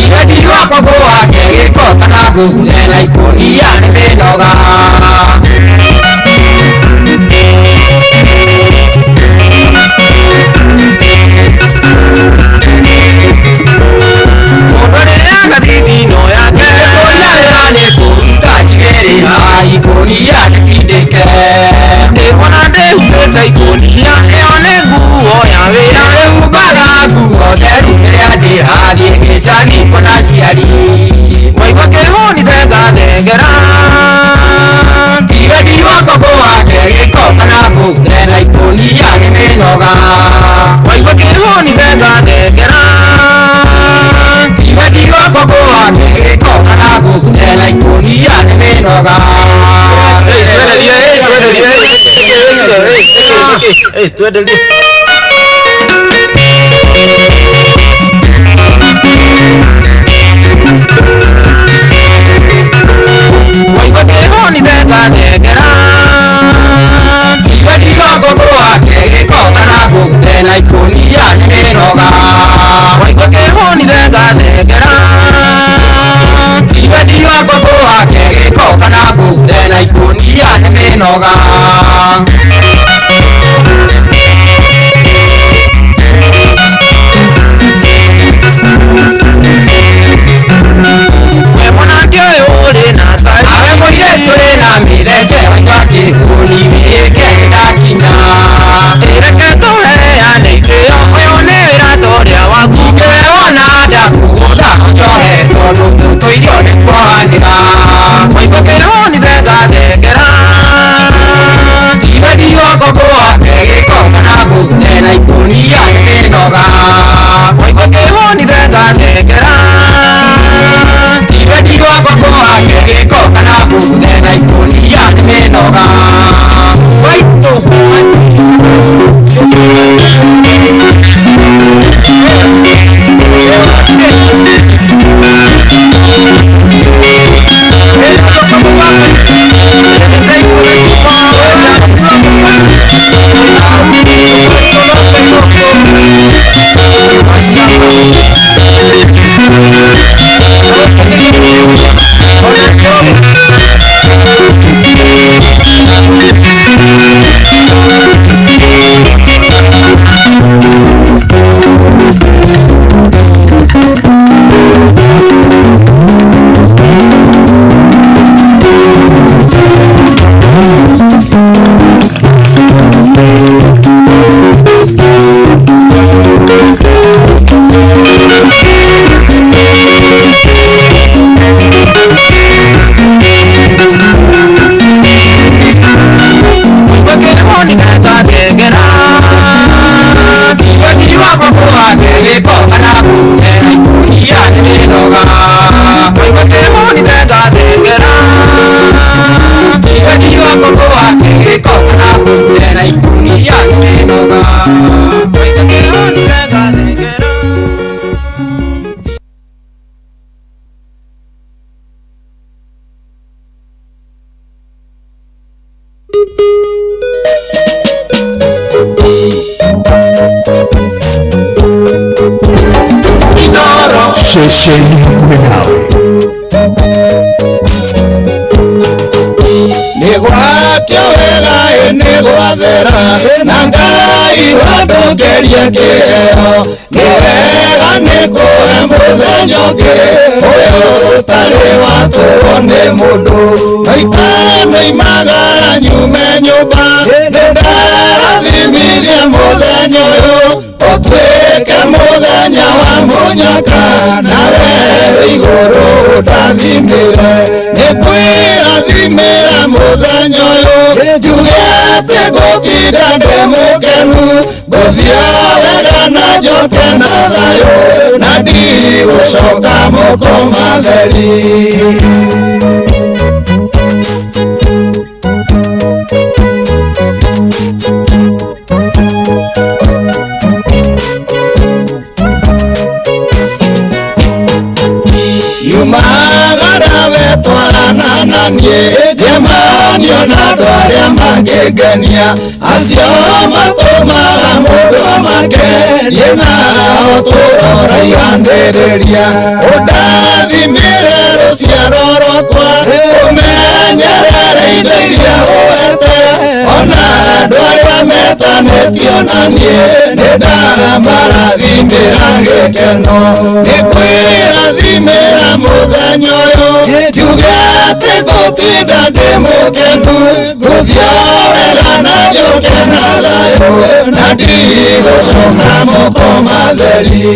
iwe ndiwakwa kũwake gĩko kana ngũgũthe na ikũnia nĩ mĩnoga. Mũndũ arĩaga thithino yake Ikũnia wĩra nĩ kũruta njigĩrĩra ikũnia ndĩtindĩke ndĩwona ndĩhumbĩte ikũnia ĩyo nĩ nguo ya wĩra Ndĩhumbaga nguo theru rĩrĩa ndĩrathiĩ gĩcagi kuona aciari waigua kĩhũni thengathengera iwe ndiwakwa kũwake gĩko kana ngũgũthe na ikũnia nĩ mĩnoga waigua kĩhũni thengathengera iwe ndiwakwa kũwake gĩko kana ngũgũthe na ikũnia nĩ mĩnoga. Twenderie. Waigua kĩhũni thengathengera iwe ndiwakwa kũwake gĩko kana ngũgũthe na ikũnia nĩ mĩnoga waigua kĩhũni thengathengera iwe ndiwakwa kũwake gĩko kana ngũgũthe na ikũnia nĩ mĩnoga. Ceceni hakuhĩ nawe. Nĩgwakio wega ĩ nĩgwathera na Ngai wandũkĩrie kĩheo nĩ wega nĩkũhe mũthenya ũngĩ ũyũ ũtarĩ watũrwo nĩ mũndũ maitano imagara nyume nyũmba nĩndarathimithia mũthenya ũyũ ũtuĩke mũthenya wa mũnyaka nawe wĩ igũrũ ũndathimĩre nĩkwĩrathimĩra mũthenya ũyũ njuge atĩ ngũtinda ndĩ mũkenu ngũthiĩ wega na njoke na thayũ na ndigũcoka moko matheri. Yumagara wetwarana na niĩ njemanio na andũ arĩa mangĩngenia acio matũmaga mũndũ amake niĩ nao tũroraihanĩrĩria ũndathimĩre rũciaro rwakwa ũmenyerere indo iria ũhete ona andũ arĩa metanĩtio na niĩ nĩndamarathimĩra gĩkeno nĩkwĩrathimĩra mũthenya ũyũ njuge atĩ ngũtinda ndĩ mũkenu ngũthiĩ wega na njoke na thayũ na ndigũcoka moko matheri.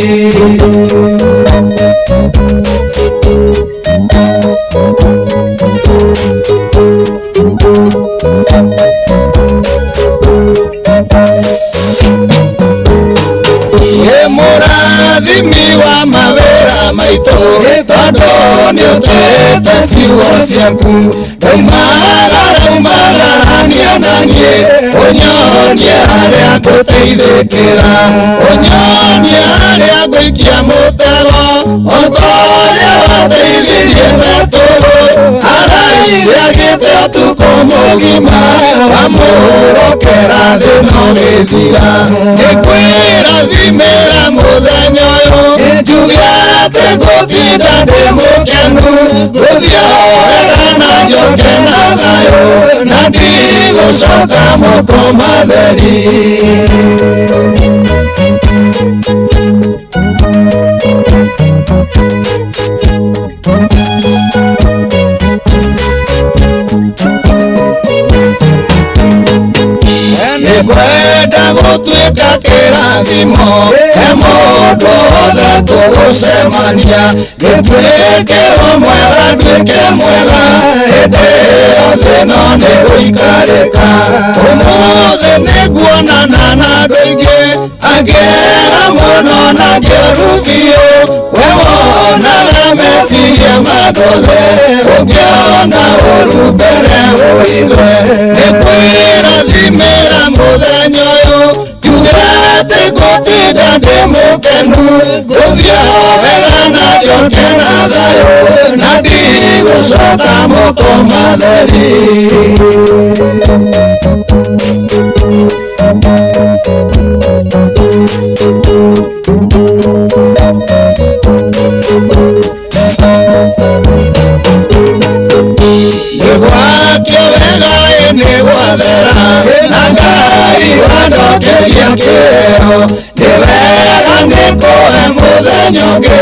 Mũrathimi wa mawĩra maitũ tondũ nĩũtĩĩte ciugo ciaku ndaumagarania na niĩ ũnyonie harĩa ngũteithĩkĩra ũnyonie harĩa ngũikia mũtego o ta ũrĩa wateithirie Petũrũ araire agĩte ũtukũ mũgima wamũhũrũkĩra thĩ no gĩthira nĩkwĩrathimĩra mũthenya ũyũ njuge atĩ ngũtinda ndĩ mũkenu ngũthiĩ wega na njoke na thayũ na ndigũcoka moko matheri. Nĩngwenda gũtuĩka kĩrathimo he mũndũ wothe tũgũcemania gĩtuĩkĩrwo mwega nduĩke mwega hĩndĩ ĩyo thĩ no nĩgũikarĩka ũmũthĩ nĩnguonana na andũ aingĩ angĩ ega mũno na angĩ oru biũ we wonaga meciria ma andũ othe ũngĩona ũru mbere ũithe nĩkwĩrathimĩra mũthenya ũyũ njuge atĩ ngũtinda ndĩ mũkenu ngũthiĩ wega na njoke na thayũ na ndigũcoka moko matheri. Nĩgwakio wega ĩ nĩgwathera na Ngai wandũkĩria kĩheo nĩ wega nĩkũhe mũthenya ũngĩ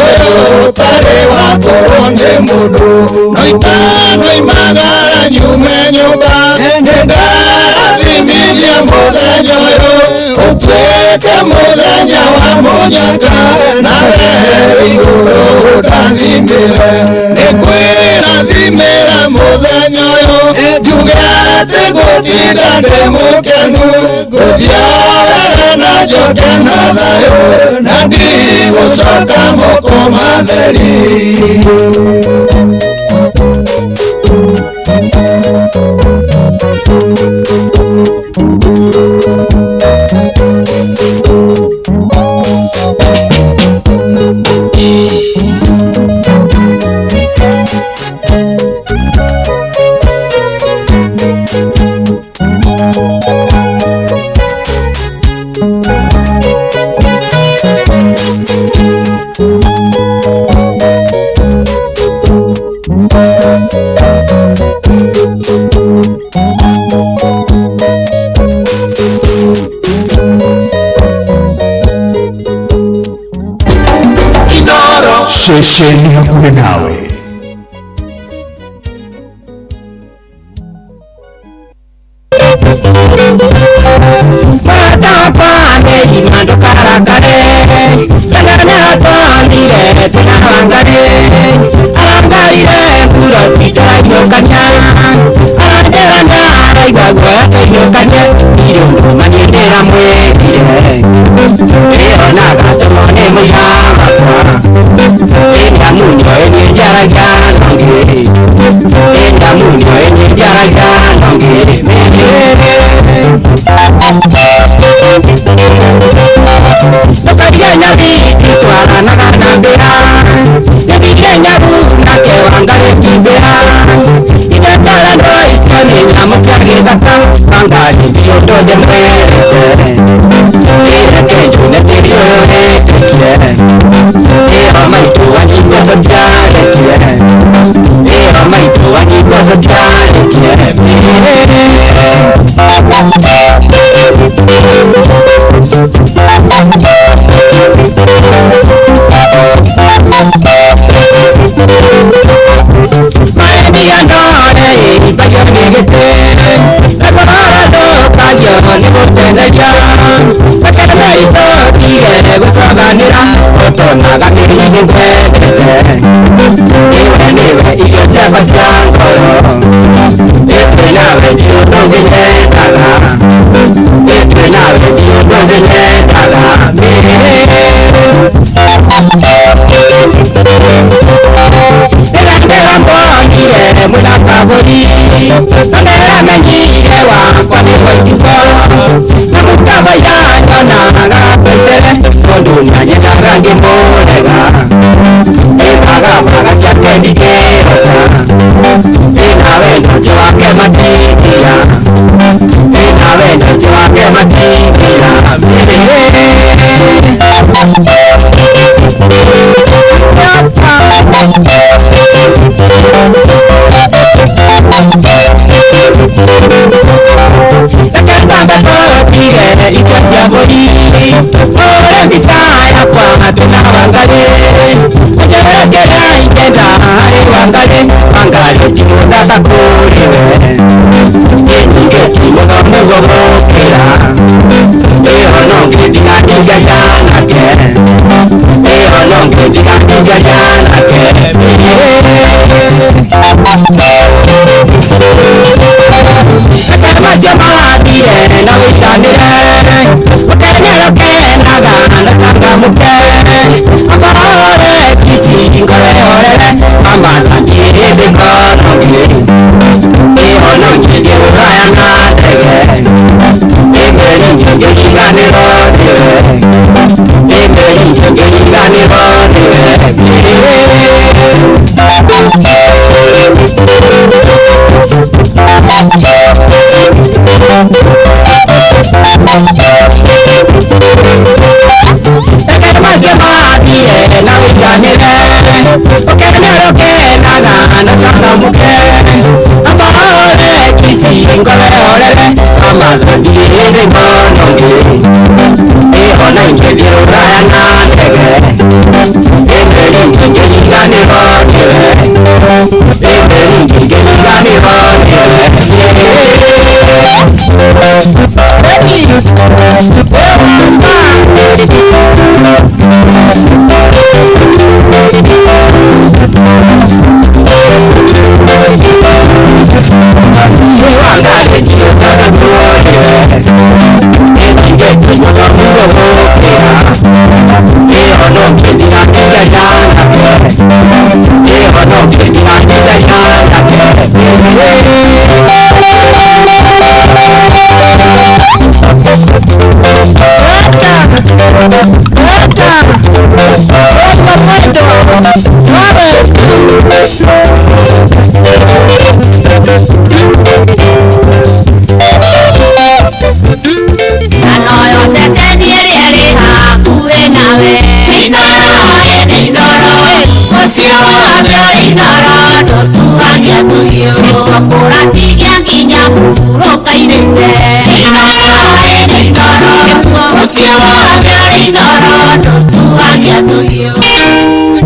ũyũ ũtarĩ watũrwo nĩ mũndũ no itano imagara nyume nyũmba nĩndarathimithia mũthenya ũyũ ũtuĩke mũthenya wa mũnyaka nawe wĩ igũrũ ũndathimĩre nĩkwĩrathimĩra mũthenya ũyũ njuge atĩ ngũtinda ndĩ mũkenu ngũthiĩ wega na njoke na thayũ na ndigũcoka moko matheri. Ceceni hakuhĩ nawe.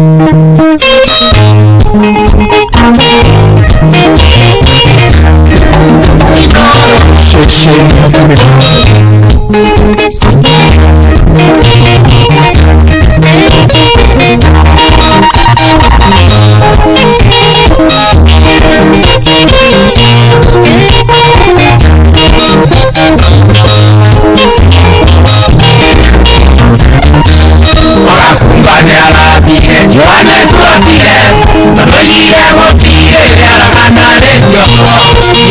Inoro, Oigire gũtirĩ rĩaragana rĩtioko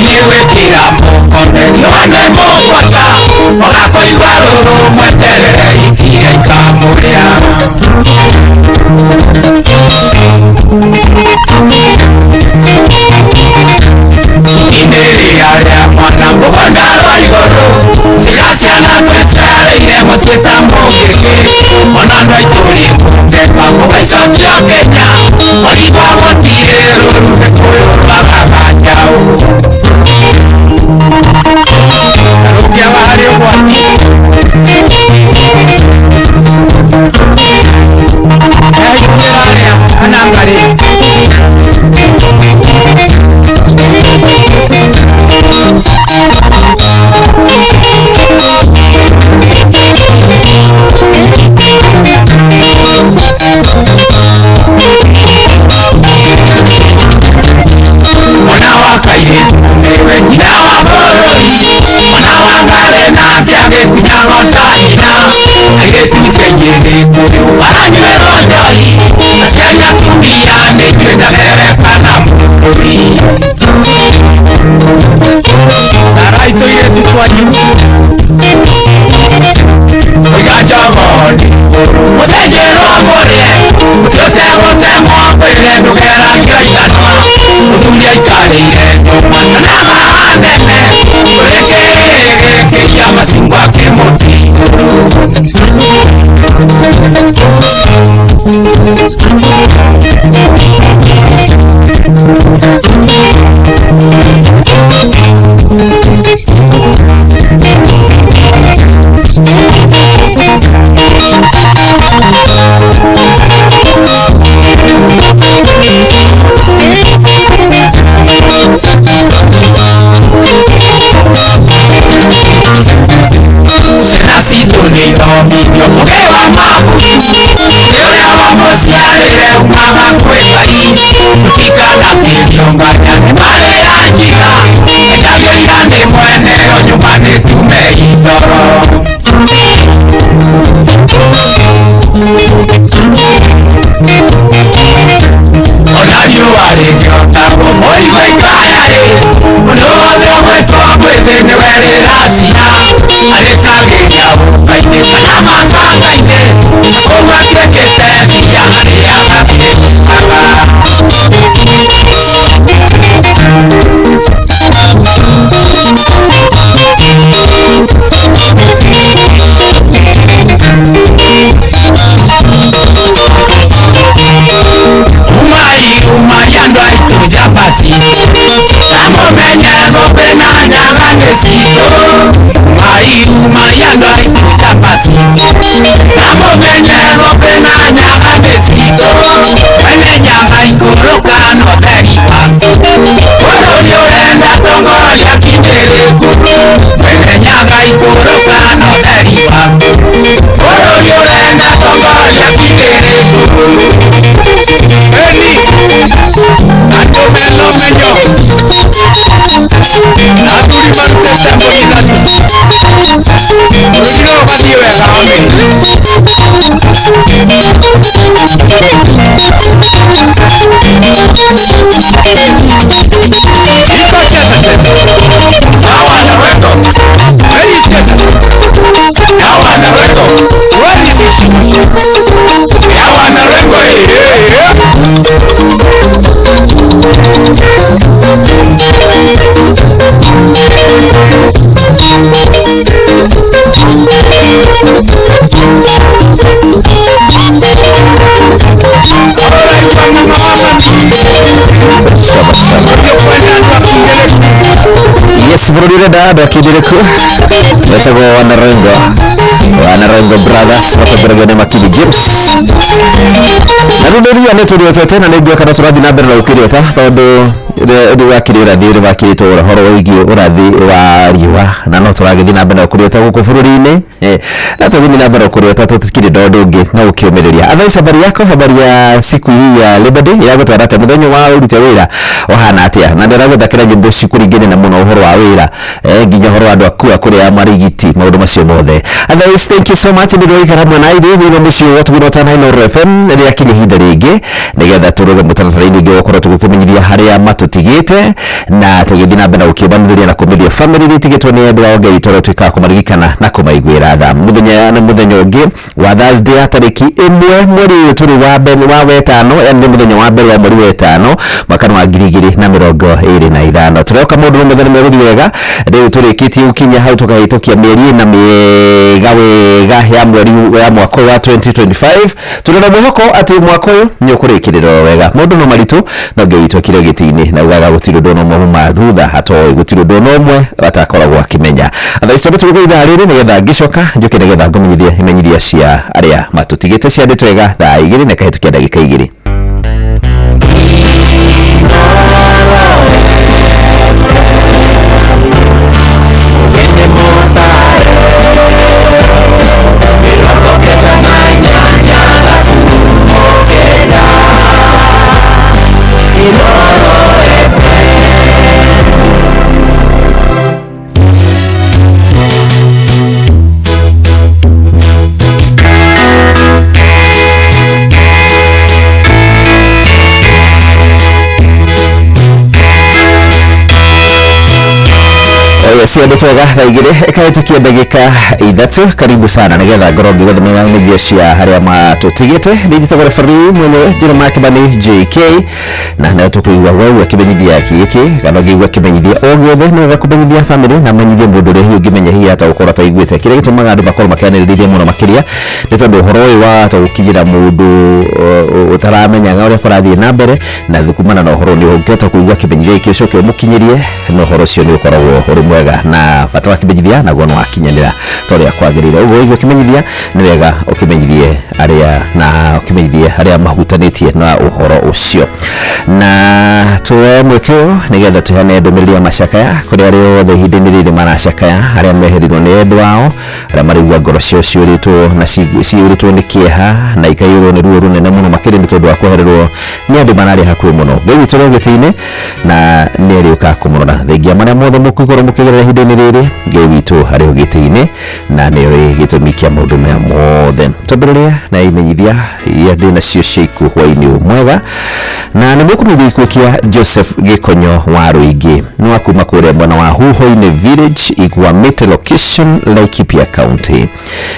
nĩ gwĩkĩra mũkonde riũa nĩ mũgwata ũgakũigua rũrũ mweterere ikinya ikamũrĩa. Itinĩrĩa rĩa mwana mũgũnda rwa igũrũ ciga ciana tweciarĩire mũciĩ ta mũgĩkĩ ona andũ aitũ nĩ kũngeka mũgĩcokio Kenya ũrigwa gũtirĩ rũru Gĩkũyũ rwagaga njaũ rũngĩaga harĩ ũgwati ĩraikũrĩra kana ngarĩ. Mwana wa kairĩtu nĩwe nyina wa bũrũri mwana wa ngarĩ nake agĩkunyago ta nyina airĩtu njenye Gĩkũyũ maranyuĩrwo njohi aciari atumia nĩ inyuĩ ndagerekana mũbũrũri tarai tũirĩtu twanyu oiga njogoo mũthĩnjĩrwo mũrĩe mũtĩ ũtegũtemwo kwĩre ndũgeragio ithanwa mũthuri aikarĩire nyũmba kana hanene ũrĩkĩrĩgĩkĩia macungwa kĩmũtĩ igũrũ. Ciana citũ nĩ ithomithio ũgĩ wa mabuku ũrĩa wamũciarĩre umaga kwĩ Ngai tũtikanakĩrio nganya nĩ marĩ ya njiga endagio ira nĩ mwene yo nyũmba nĩ tume itoro. Ona riũa rĩngĩotagwo mũigua ikaya-rĩ mũndũ wothe ũgwĩtwo mwĩthĩ nĩwe rĩracina arĩkagĩria ũka-inĩ kana makanga-inĩ kũu atuĩkĩte thiia arĩaga kĩũkaga. Umai umai andũ aitũ njamba citũ namũmenye ng'ombe na nyaga nĩ citũ umai umai andũ aitũ njamba citũ namũmenye ng'ombe na nyaga nĩ citũ mwene nyaga ikũrũka na ũtheri waku bũrũri ũrenda tongoria kindĩrĩku mwene nyaga ikũrũka na ũtheri waku bũrũri ũrenda tongoria kindĩrĩku. Eni andũ mena ũmenyo na athuri marutĩte mbũri ithatũ bũrũri no ũgathiĩ wega home. Iko cheza cheza hawa na wendo weni cheza hawa na wendo weni mishi hawa na wendo Yes, bũrũri ũrenda andũ akindĩrĩku wetagwo Wanarengo Wanarengo Brothers matongoragia nĩ Makili James na rĩu nĩ nĩ tũrĩotete na nĩ nguo kana tũrathiĩ na mbere na gũkĩrĩota tondũ rĩu wakĩrĩ ũrathi ũrĩa wakĩrĩtwo ũhoro wĩgiĩ ũrathi wa riũa na no tũragĩthiĩ na mbere na kũrĩota gũkũ bũrũri-inĩ na tũgĩthiĩ na mbere na kũrĩota tũtikĩrĩ na ũndũ ũngĩ no gũkĩũmĩrĩria. Otherwise, habari yako, habari ya siku hii ya Labor Day ĩragũtwara atĩa? Mũthenya wa ũrute wĩra ũhana atĩa? Na ndĩragũthakĩra nyĩmbo cikũringana na mũno ũhoro wa wĩra nginya ũhoro wa andũ akua kũrĩa marigiti maũndũ macio mothe. Otherwise, much, thank you so much. Nĩ ndĩraikara hamwe na ithuĩ thĩinĩ wa mũciĩ wa Tuguro ta 9 FM. Rĩrĩa kinya ihinda rĩngĩ nĩgetha tũrũge mũtaratara-inĩ ũngĩ gũkorwo tũgĩkũmenyithia harĩa matũtigĩte na tũgĩthiĩ na mbere na gũkĩũmbanĩrĩria na kũmĩria famĩlĩ iria itigĩtwo nĩ endwa ao. Ngai tondũ tuĩkaga kũmaririkana na kũmaiguĩra tha. Mũthenya na mũthenya ũngĩ wa Thursday ya tarĩki 1 mweri ũyũ tũrĩ wa mbere wa wetano, yani nĩ mũthenya wa mbere wa mweri wetano mwaka wa 2025. Tũroka mũndũ na mũthenya megũthiĩ wega. Rĩu tũrĩkĩtie gũkinya hau tũkahĩtũkia mĩeri ĩna mĩega wega ya mweri ya mwaka ũyũ wa 2025. Tũrĩ na mwĩhoko atĩ mwaka ũyũ nĩ ũkũrĩkĩrĩra wega. Maũndũ no maritũ no Ngai witũ akĩrĩ gĩtĩ-inĩ na ugaga gũtirĩ ũndũ ona ũmwe uma thutha atoĩ, gũtirĩ ũndũ ona ũmwe atakoragwo akĩmenya. Thaa ici tũrĩ ithaa rĩrĩ nĩgetha ngĩcoka njũke nĩgetha ngũmenyithie imenyithia cia arĩa matũtigĩte ciandĩtwo wega thaa 2 na ikahĩtũkia ndagĩka 2. Ciandĩtwo wega thaa 2 ĩkahĩtũkia ndagĩka 3. Karibu sana nĩgetha ngorwo ngĩgũthomera imenyithia cia harĩa matũtigĩte. Niĩ njĩtagwo referee mwenyewe Jeremiah Kibani JK, na nayo tũkũigua waigua kĩmenyithia gĩkĩ kana ũngĩigua kĩmenyithia o gĩothe nĩ wega kũmenyithia famĩlĩ na menyithie mũndũ ũrĩa hihi ũngĩmenya hihi hata gũkorwo ataiguĩte. Kĩrĩa gĩtũmaga andũ makorwo makĩanĩrĩria mũno makĩria nĩ tondũ ũhoro ũyũ wa hata gũkinyĩra mũndũ ũtaramenyaga ũrĩa kũrathiĩ na mbere, na kumana na ũhoro nĩ ũngĩhota kũigua kĩmenyithia gĩkĩ ũcoke ũmũkinyĩrie, na ũhoro ũcio nĩ ũkoragwo ũrĩ mwega na bata wa kĩmenyithia naguo nĩ wakinyanĩra ta ũrĩa kwagĩrĩire. Ũguo waigua kĩmenyithia nĩ wega ũkĩmenyithie arĩa na ũkĩmenyithie arĩa mahutanĩtie na ũhoro ũcio. Na tuoe mweke ũyũ nĩgetha tũheane ndũmĩrĩri ya macakaya kũrĩ arĩa othe ihinda-inĩ rĩrĩ maracakaya, arĩa meherirwo nĩ endwa ao, arĩa maraigua ngoro ciao ciũrĩtwo na ciyũrĩtwo nĩ kĩeha na ikaiyũrwo nĩ ruo rũnene mũno makĩria nĩ tondũ wa kwehererwo nĩ andũ mararĩ hakuhĩ mũno. Ngai witũ arĩ gĩtĩ-inĩ na nĩ arĩũkaga kũmũrora. Thengia marĩa mothe mũkũigua mũkĩgerera ihinda-inĩ rĩrĩ, Ngai witũ arĩ gĩtĩ-inĩ na nĩoĩ gĩtũmi kĩa maũndũ maya mothe. Twambĩrĩria na imenyithia iria ndĩ nacio cia ikuũ hwaĩ-inĩ ũyũ mwega, na nĩ mũkũmenyithia gĩkuũ kĩa Joseph Gĩkonyo wa Rũingĩ, nĩ wa kuma kũrĩa mwena wa Huho-inĩ Village, Igwamĩte location, Laikipia County.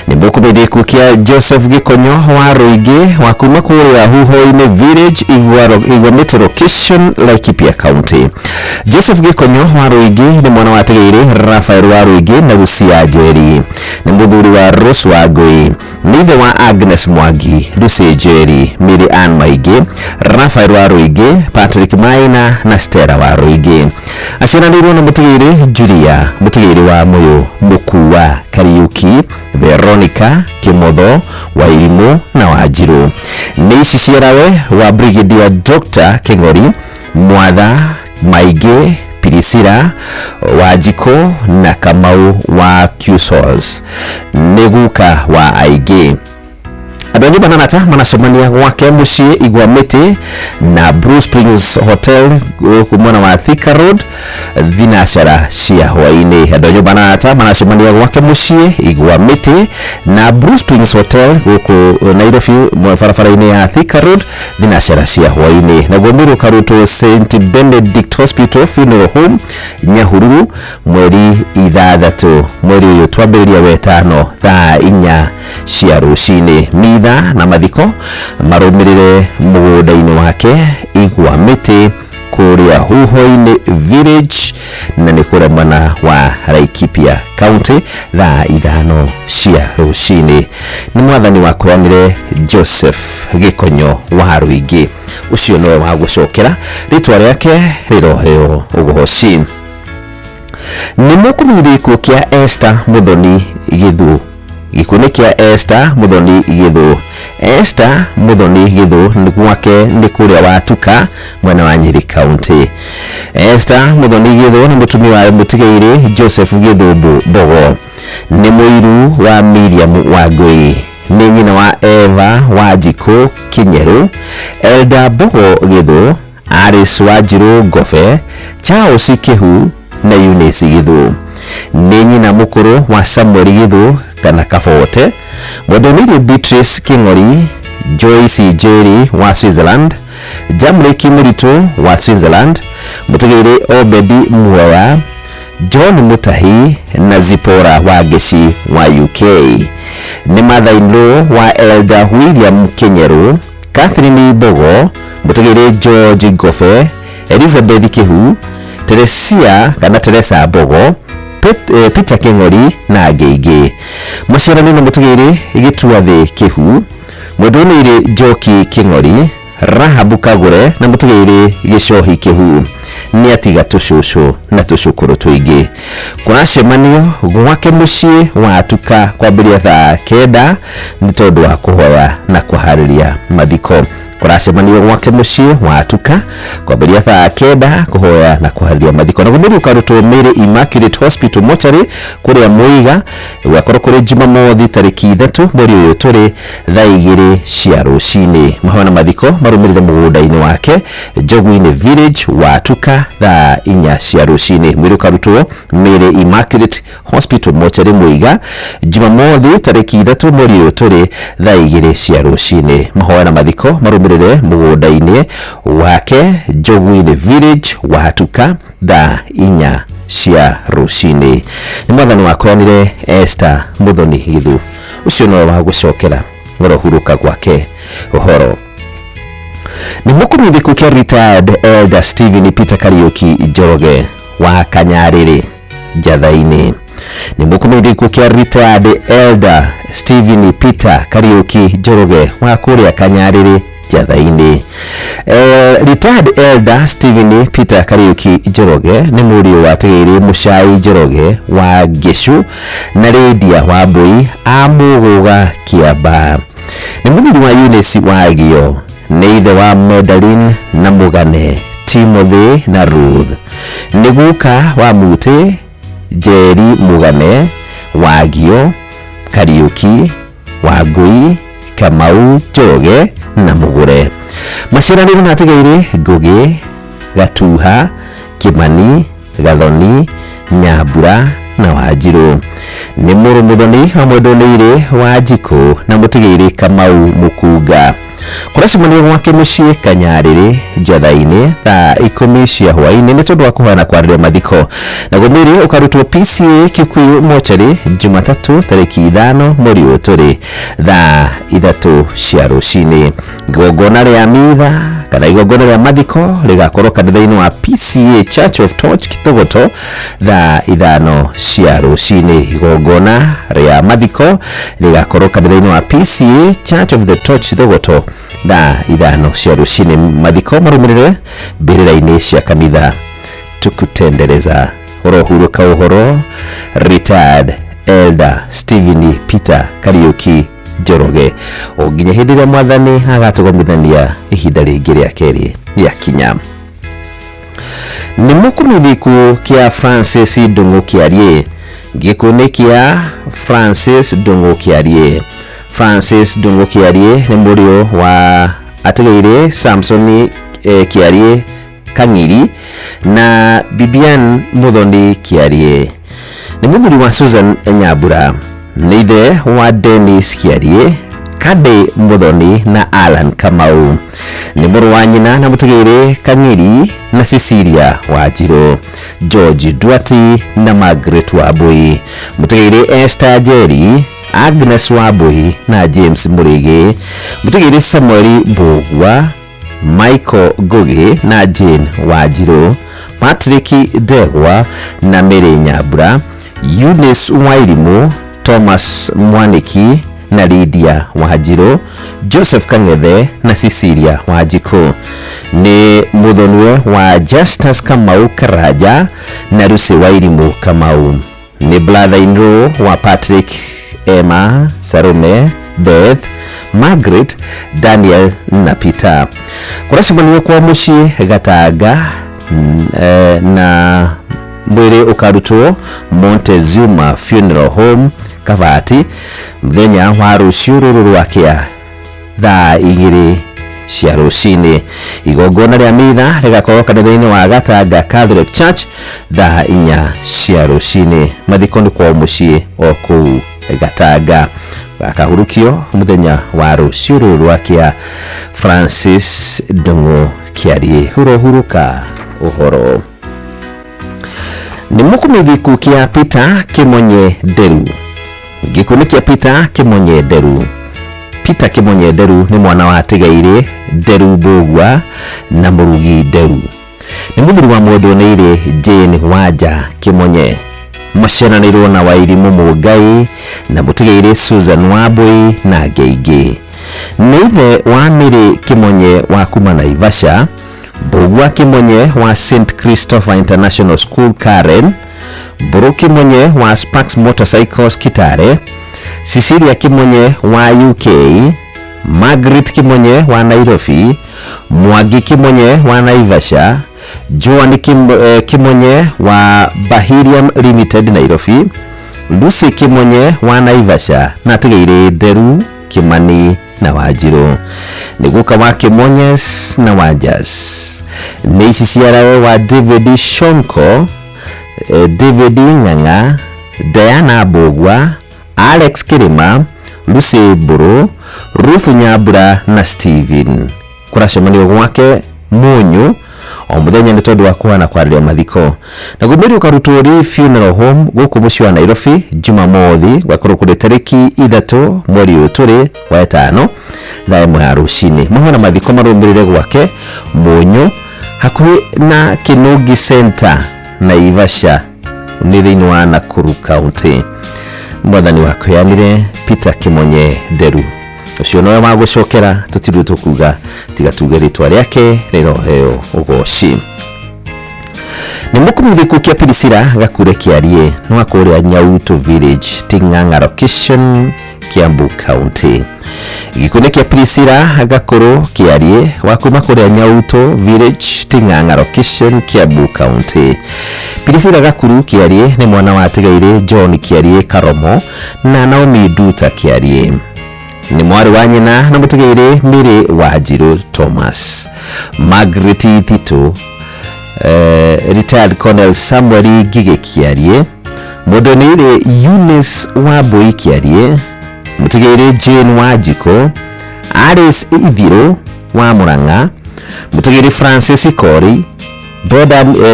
Nĩ mũkũmenyithia gĩkuũ kĩa Joseph Gĩkonyo wa Rũingĩ wa kuma kũrĩa Huho-inĩ Village, Igwamĩte location, Laikipia County. Joseph Gĩkonyo wa Rũingĩ nĩ mwana wa Tegeire Rafael wa Rũingĩ na Lucia Njeri, nĩ mũthuri wa Rose wa Ngũi, nĩ ithe wa Agnes Mwangi, Lucy Njeri, Mary Ann Maingĩ, Rafael wa Rũingĩ, Patrick Maina na Stella wa Rũingĩ. Aciaranĩirwo na mũtigĩrĩ Julia, mũtigĩrĩ wa Mũyũ, Mũkua, Kariuki, Veronica, Kĩmotho, Wairimũ na Wanjirũ. Nĩ ici ciarawe wa Brigadier Dr. Kĩng'ori, Mwatha, Maingĩ, Priscilla, Wanjikũ na Kamau wa Qsols. Nĩ guka wa aingĩ. Andũ a nyũmba na arata manacemania gwake mũciĩ Igwamĩtĩ na Blue Springs Hotel gũkũ mwena wa Thika Road thinacara cia hwaĩ-inĩ. Andũ a nyũmba na arata manacemania gwake mũciĩ Igwamĩtĩ na Blue Springs Hotel gũkũ Nairobi barabara-inĩ ya Thika Road thinacara cia hwaĩ-inĩ. Naguo mwĩrĩ ũkarutwo St Benedict Hospital Funeral Home Nyahururu mweri 6 mweri ũyũ twambĩrĩria wetano thaa 4 cia rũcinĩ. Mitha na mathiko marũmĩrĩre mũgũnda-inĩ wake Igwamĩtĩ kũrĩa Huho-inĩ Village na nĩ kũrĩa mwena wa Laikipia County thaa 5 cia rũcinĩ. Nĩ mwathani wakũheanire Joseph Gĩkonyo wa Rũingĩ, ũcio nĩwe wa gũcokera rĩtwa rĩake rĩroheo ũgoci. Nĩ mũkũmenyithia gĩkuũ kĩa Esther Muthoni Gĩthũ. Gĩkuũ nĩ kĩa Esther Muthoni Gĩthũ. Esther Muthoni Gĩthũ nĩ gwake nĩ kũrĩa Watuka mwena wa Nyeri County. Esther Muthoni Gĩthũ nĩ mũtumia wa mũtigairĩ Joseph Gĩthũ Mbogo, nĩ mũiru wa Miriam Wangũi, nĩ nyina wa Eva Wanjikũ Kĩnyerũ, Elda Mbogo Gĩthũ, Alice Wanjirũ Ngobe, Charles Kĩhu na Eunice Gĩthũ. Nĩ nyina mũkũrũ wa Samuel Githu kana Kabote, Mwendonĩire Beatrice King'ori, Joyce Njeri wa Switzerland, Jamreki Mũritũ wa Switzerland, Mũtegeire Obedi Muoya, John Mutahi na Zipora wa Ngeci wa UK. Nĩ mother-in-law wa Elder William Kinyeru, Catherine Mbogo, Mũtegeire George Ngobe, Elizabeth Kihu, Teresia kana Teresa Mbogo, Peter King'ori na angĩ aingĩ. Maciaranĩ na Mũtegeire Gĩtua Thĩ Kĩhu, Mwendonĩire Njoki King'ori, Rahabu Kagũre na Mũtegeire Gĩcohi Kĩhu. Nĩ atiga tũcũcũ na tũcũkũrũ tũingĩ. Kũracemanio gwake mũciĩ wa Atuka kwambĩrĩria thaa 9 nĩ tondũ wa kũhoya na kũharĩria mathiko. Kũracemanio gwake mũciĩ wa Atuka kwambĩrĩria thaa 9 kũhoya na kũharĩria mathiko. Naguo mwĩrĩ ũkarutwo Mary Immaculate Hospital Mortuary kũrĩa Mũiga, gũgakorwo kũrĩ Jumamothi tarĩki 3 mweri ũyũ tũrĩ thaa 2 cia rũcinĩ. Mahoya na mathiko marũmĩrĩre mũgũnda-inĩ wake Njogu-inĩ Village wa Atuka thaa 4 cia rũcinĩ. Mwĩrĩ ũkarutwo Mary Immaculate Hospital Mortuary Mũiga Jumamothi tarĩki 3 mweri ũyũ tũrĩ thaa 2 cia rũcinĩ. Mahoya na mathiko marũmĩrĩre mũgũnda-inĩ wake Njogu-inĩ Village wa Atuka thaa 4 cia rũcinĩ. Nĩ mwathani wakwanire Esther Muthoni Githu, ũcio nowe wa gũcokera ũrohurũka gwake ũhoro. Nĩ mũkũmithĩku kĩa retired Elder Stephen Peter Kariuki Njoroge wa Kanyarĩrĩ Njatha-inĩ. Nĩ mũkũmithĩku kĩa retired Elder Stephen Peter Kariuki Njoroge wa kũrĩa Kanyarĩrĩ Njatha-inĩ. Retired Elder Stephen Peter Kariuki Njoroge nĩ mũriũ wa Tegeire Mũcai Njoroge wa Ngĩcu na Lydia wa Mbui a Mũgũga Kĩambaa. Nĩ mũthuri wa Eunice Wagio, nĩ ithe wa Medalin na Mũgane, Timothy na Ruth. Nĩ guka wa Mutĩ, Njeri Mũgane, Wagio, Kariuki, Wangui, Kamau Njoroge na Mũgũre. Maciaranĩirwo na Ategeire Ngũgĩ, Gatuha, Kĩmani, Gathoni, Nyambura na Wanjirũ. Nĩ mũrũ Mũthoni wa Mwendonĩire wa Njikũ na Mũtegeire Kamau Mũkunga. Kũracemanio gwake mũciĩ Kanyarĩrĩ Njatha-inĩ thaa 10 cia hwaĩ-inĩ nĩ tondũ wa kũhoya na kwarĩria mathiko. Naguo mwĩrĩ ũkarutwo PCA Kikuyu Mortuary Jumatatũ tarĩki 5 mweri ũyũ tũrĩ thaa 3 cia rũcinĩ. Igongona rĩa mitha kana igongona rĩa mathiko rĩgakorwo kanitha-inĩ wa PCA Church of Torch Kitogoto thaa 5 cia rũcinĩ. Igongona rĩa mathiko rĩgakorwo kanitha-inĩ wa PCA Church of the Torch Kithogoto thaa 5 cia rũcinĩ. Mathiko marũmĩrĩre mbĩrĩra-inĩ cia kanitha tukutendereza. Ũrohurũka ũhoro retired Elder Stephen Peter Kariuki Njoroge, o nginya hĩndĩ ĩrĩa mwathani agatũgomithania ihinda rĩngĩ rĩa kerĩ rĩakinya. Nĩ mũkũmithĩku kĩa Francis Ndung'u Kĩariĩ. Gĩkuũ nĩ kĩa Francis Ndung'u Kĩariĩ. Francis Ndung'u Kĩariĩ nĩ mũriũ wa Ategeire Samson Kĩariĩ Kang'iri na Bibian Muthoni Kĩariĩ. Nĩ mũthuri wa Susan Nyambura, nĩ ithe wa Dennis Kĩariĩ, Kade Muthoni na Alan Kamau. Nĩ mũrũ wa nyina na Mũtegeire Kang'iri na Cecilia Wanjirũ, George Duarte na Margaret Wambui, Mũtegeire Esther Njeri, Agnes Wambui na James Mũrĩgĩ, Mũtegeire Samuel Mbũgua, Michael Ngugi na Jane Wanjirũ, Patrick Ndegwa na Mary Nyambura, Eunice Wairimu, Thomas Mwaniki na Lydia Wanjirũ, Joseph Kang'ethe na Cecilia Wanjikũ. Nĩ mũthoniwe wa Justus Kamau Karanja na Lucy Wairimu Kamau. Nĩ brother-in-law wa Patrick, Emma, Salome, Beth, Margaret, Daniel na Peter. Kũracemanio kwa mũciĩ Gatanga na mwĩrĩ ũkarutwo Montezuma Funeral Home Kabati mũthenya wa rũciũ rũrũ rwakĩa thaa 2 cia rũcinĩ. Igongona rĩa mitha rĩgakorwo kanitha-inĩ wa Gatanga Catholic Church thaa 4 cia rũcinĩ. Mathiko nĩ kwao mũciĩ o kũu Gatanga. Gakahurukio mũthenya wa rũciũ rũrũ rwa kĩa Francis Ndung'u Kĩariĩ. Hurohuruka ũhoro. Nĩ mũkũmĩthiku kĩa Peter Kĩmonye Nderu. Gĩkuũ nĩ kĩa Peter Kĩmonye Nderu. Peter Kĩmonye Nderu nĩ mwana wa Tigairĩ Nderu Mbũgua na Mũrugi Nderu. Nĩ mũthuri wa mwendwo nĩ irĩ Jane Wanja Kĩmonye. Maciaranĩirwo na Wairimũ Mũngai na mũtigairĩ Susan Wambui na angĩ aingĩ. Nĩ ithe wa Mary Kĩmonye wa kuma Naivasha, Mbũgua Kĩmonye wa St Christopher International School Karen, Mbũrũ Kĩmonye wa Sparks Motorcycles Kitale, Cecilia Kĩmonye wa UK, Margaret Kĩmonye wa Nairobi, Mwangi Kĩmonye wa Naivasha, Joan Kĩmonye wa Bahiriam Limited Nairobi, Lucy Kĩmonye wa Naivasha na Tigairĩ Nderu Kĩmani na Wanjirũ. Nĩ guka wa Kĩmonyes na Wanjas. Nĩ ici ciarawe wa David Shonko, David Ng'ang'a, Diana Mbũgua, Alex Kĩrĩma, Lucy Mbũrũ, Ruth Nyambura na Steven. Kũracemanio gwake Mũnyũ o mũthenya nĩ tondũ wa kũhana kwarĩria mathiko. Naguo mwĩrĩ ũkarutwo Lee Funeral Home gũkũ mũciĩ wa Nairobi Jumamothi gwakorwo kũrĩ tarĩki 3 mweri ũyũ tũrĩ wa 5 thaa 1 ya rũcinĩ. Mohoro mathiko marũmĩrĩre gwake Mũnyũ hakuhĩ na Kĩnũngi Center Naivasha nĩ thĩinĩ wa Nakuru County. Mwathani wakũheanire Peter Kĩmonye Nderu. Ũcio nowe wa gũcokera tũtirĩ tũkuga tiga tuge rĩtwa rĩake rĩroheo ũgoci. Nĩ mũkũmithĩku kĩa Pirisira Gakure Kĩariĩ nĩ wa kũrĩa Nyautu Village Ting'ang'a Location Kiambu County. Gĩkuũ nĩ kĩa Pirisira Gakũrũ Kĩariĩ wa kuma kũrĩa Nyautu Village Ting'ang'a Location Kiambu County. Pirisira Gakuru Kĩariĩ nĩ mwana wa Tigairĩ John Kĩariĩ Karomo na Naomi Nduta Kĩariĩ. Nĩ mwarĩ wa nyina na mũtigairĩ Mary Wanjirũ Thomas. Margaret Thitu, retired Colonel Samuel Ngigĩ Kĩariĩ, mũthoniire Eunice Wambui Kĩariĩ, mũtigairĩ Jane Wanjikũ, Alice Ithirũ wa Mũrang'a, mũtigairĩ Francis Kori,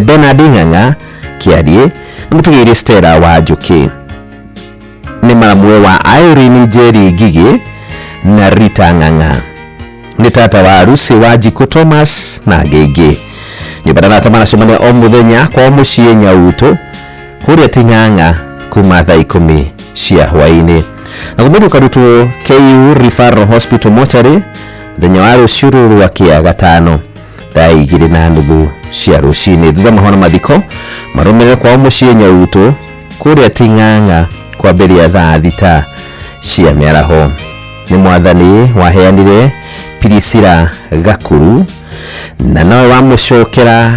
Bernard Ng'ang'a Kĩariĩ na mũtigairĩ Stella Wanjũkĩ. Nĩ maramwe wa Irene Njeri Ngigĩ na Rita Ng'ang'a. Nĩ tata wa Lucy Wanjikũ Thomas na angĩ aingĩ. Nyũmba na maracemania o mũthenya kwao mũciĩ Nyautu kũrĩa Ting'ang'a kuma thaa 10 cia hwaĩ-inĩ. Na mwĩrĩ ũkarutwo KU Referral Hospital Mortuary mũthenya wa rũciũ rũrũ rwa kĩa gatano thaa 2:30 cia rũcinĩ. Thutha mahona mathiko marũmĩrĩre kwao mũciĩ Nyautu kũrĩa Ting'ang'a kwambĩrĩria thaa 6 cia mĩaraho. Nĩ mwathani waheanire Pirisira Gakuru na nowe wamũcokera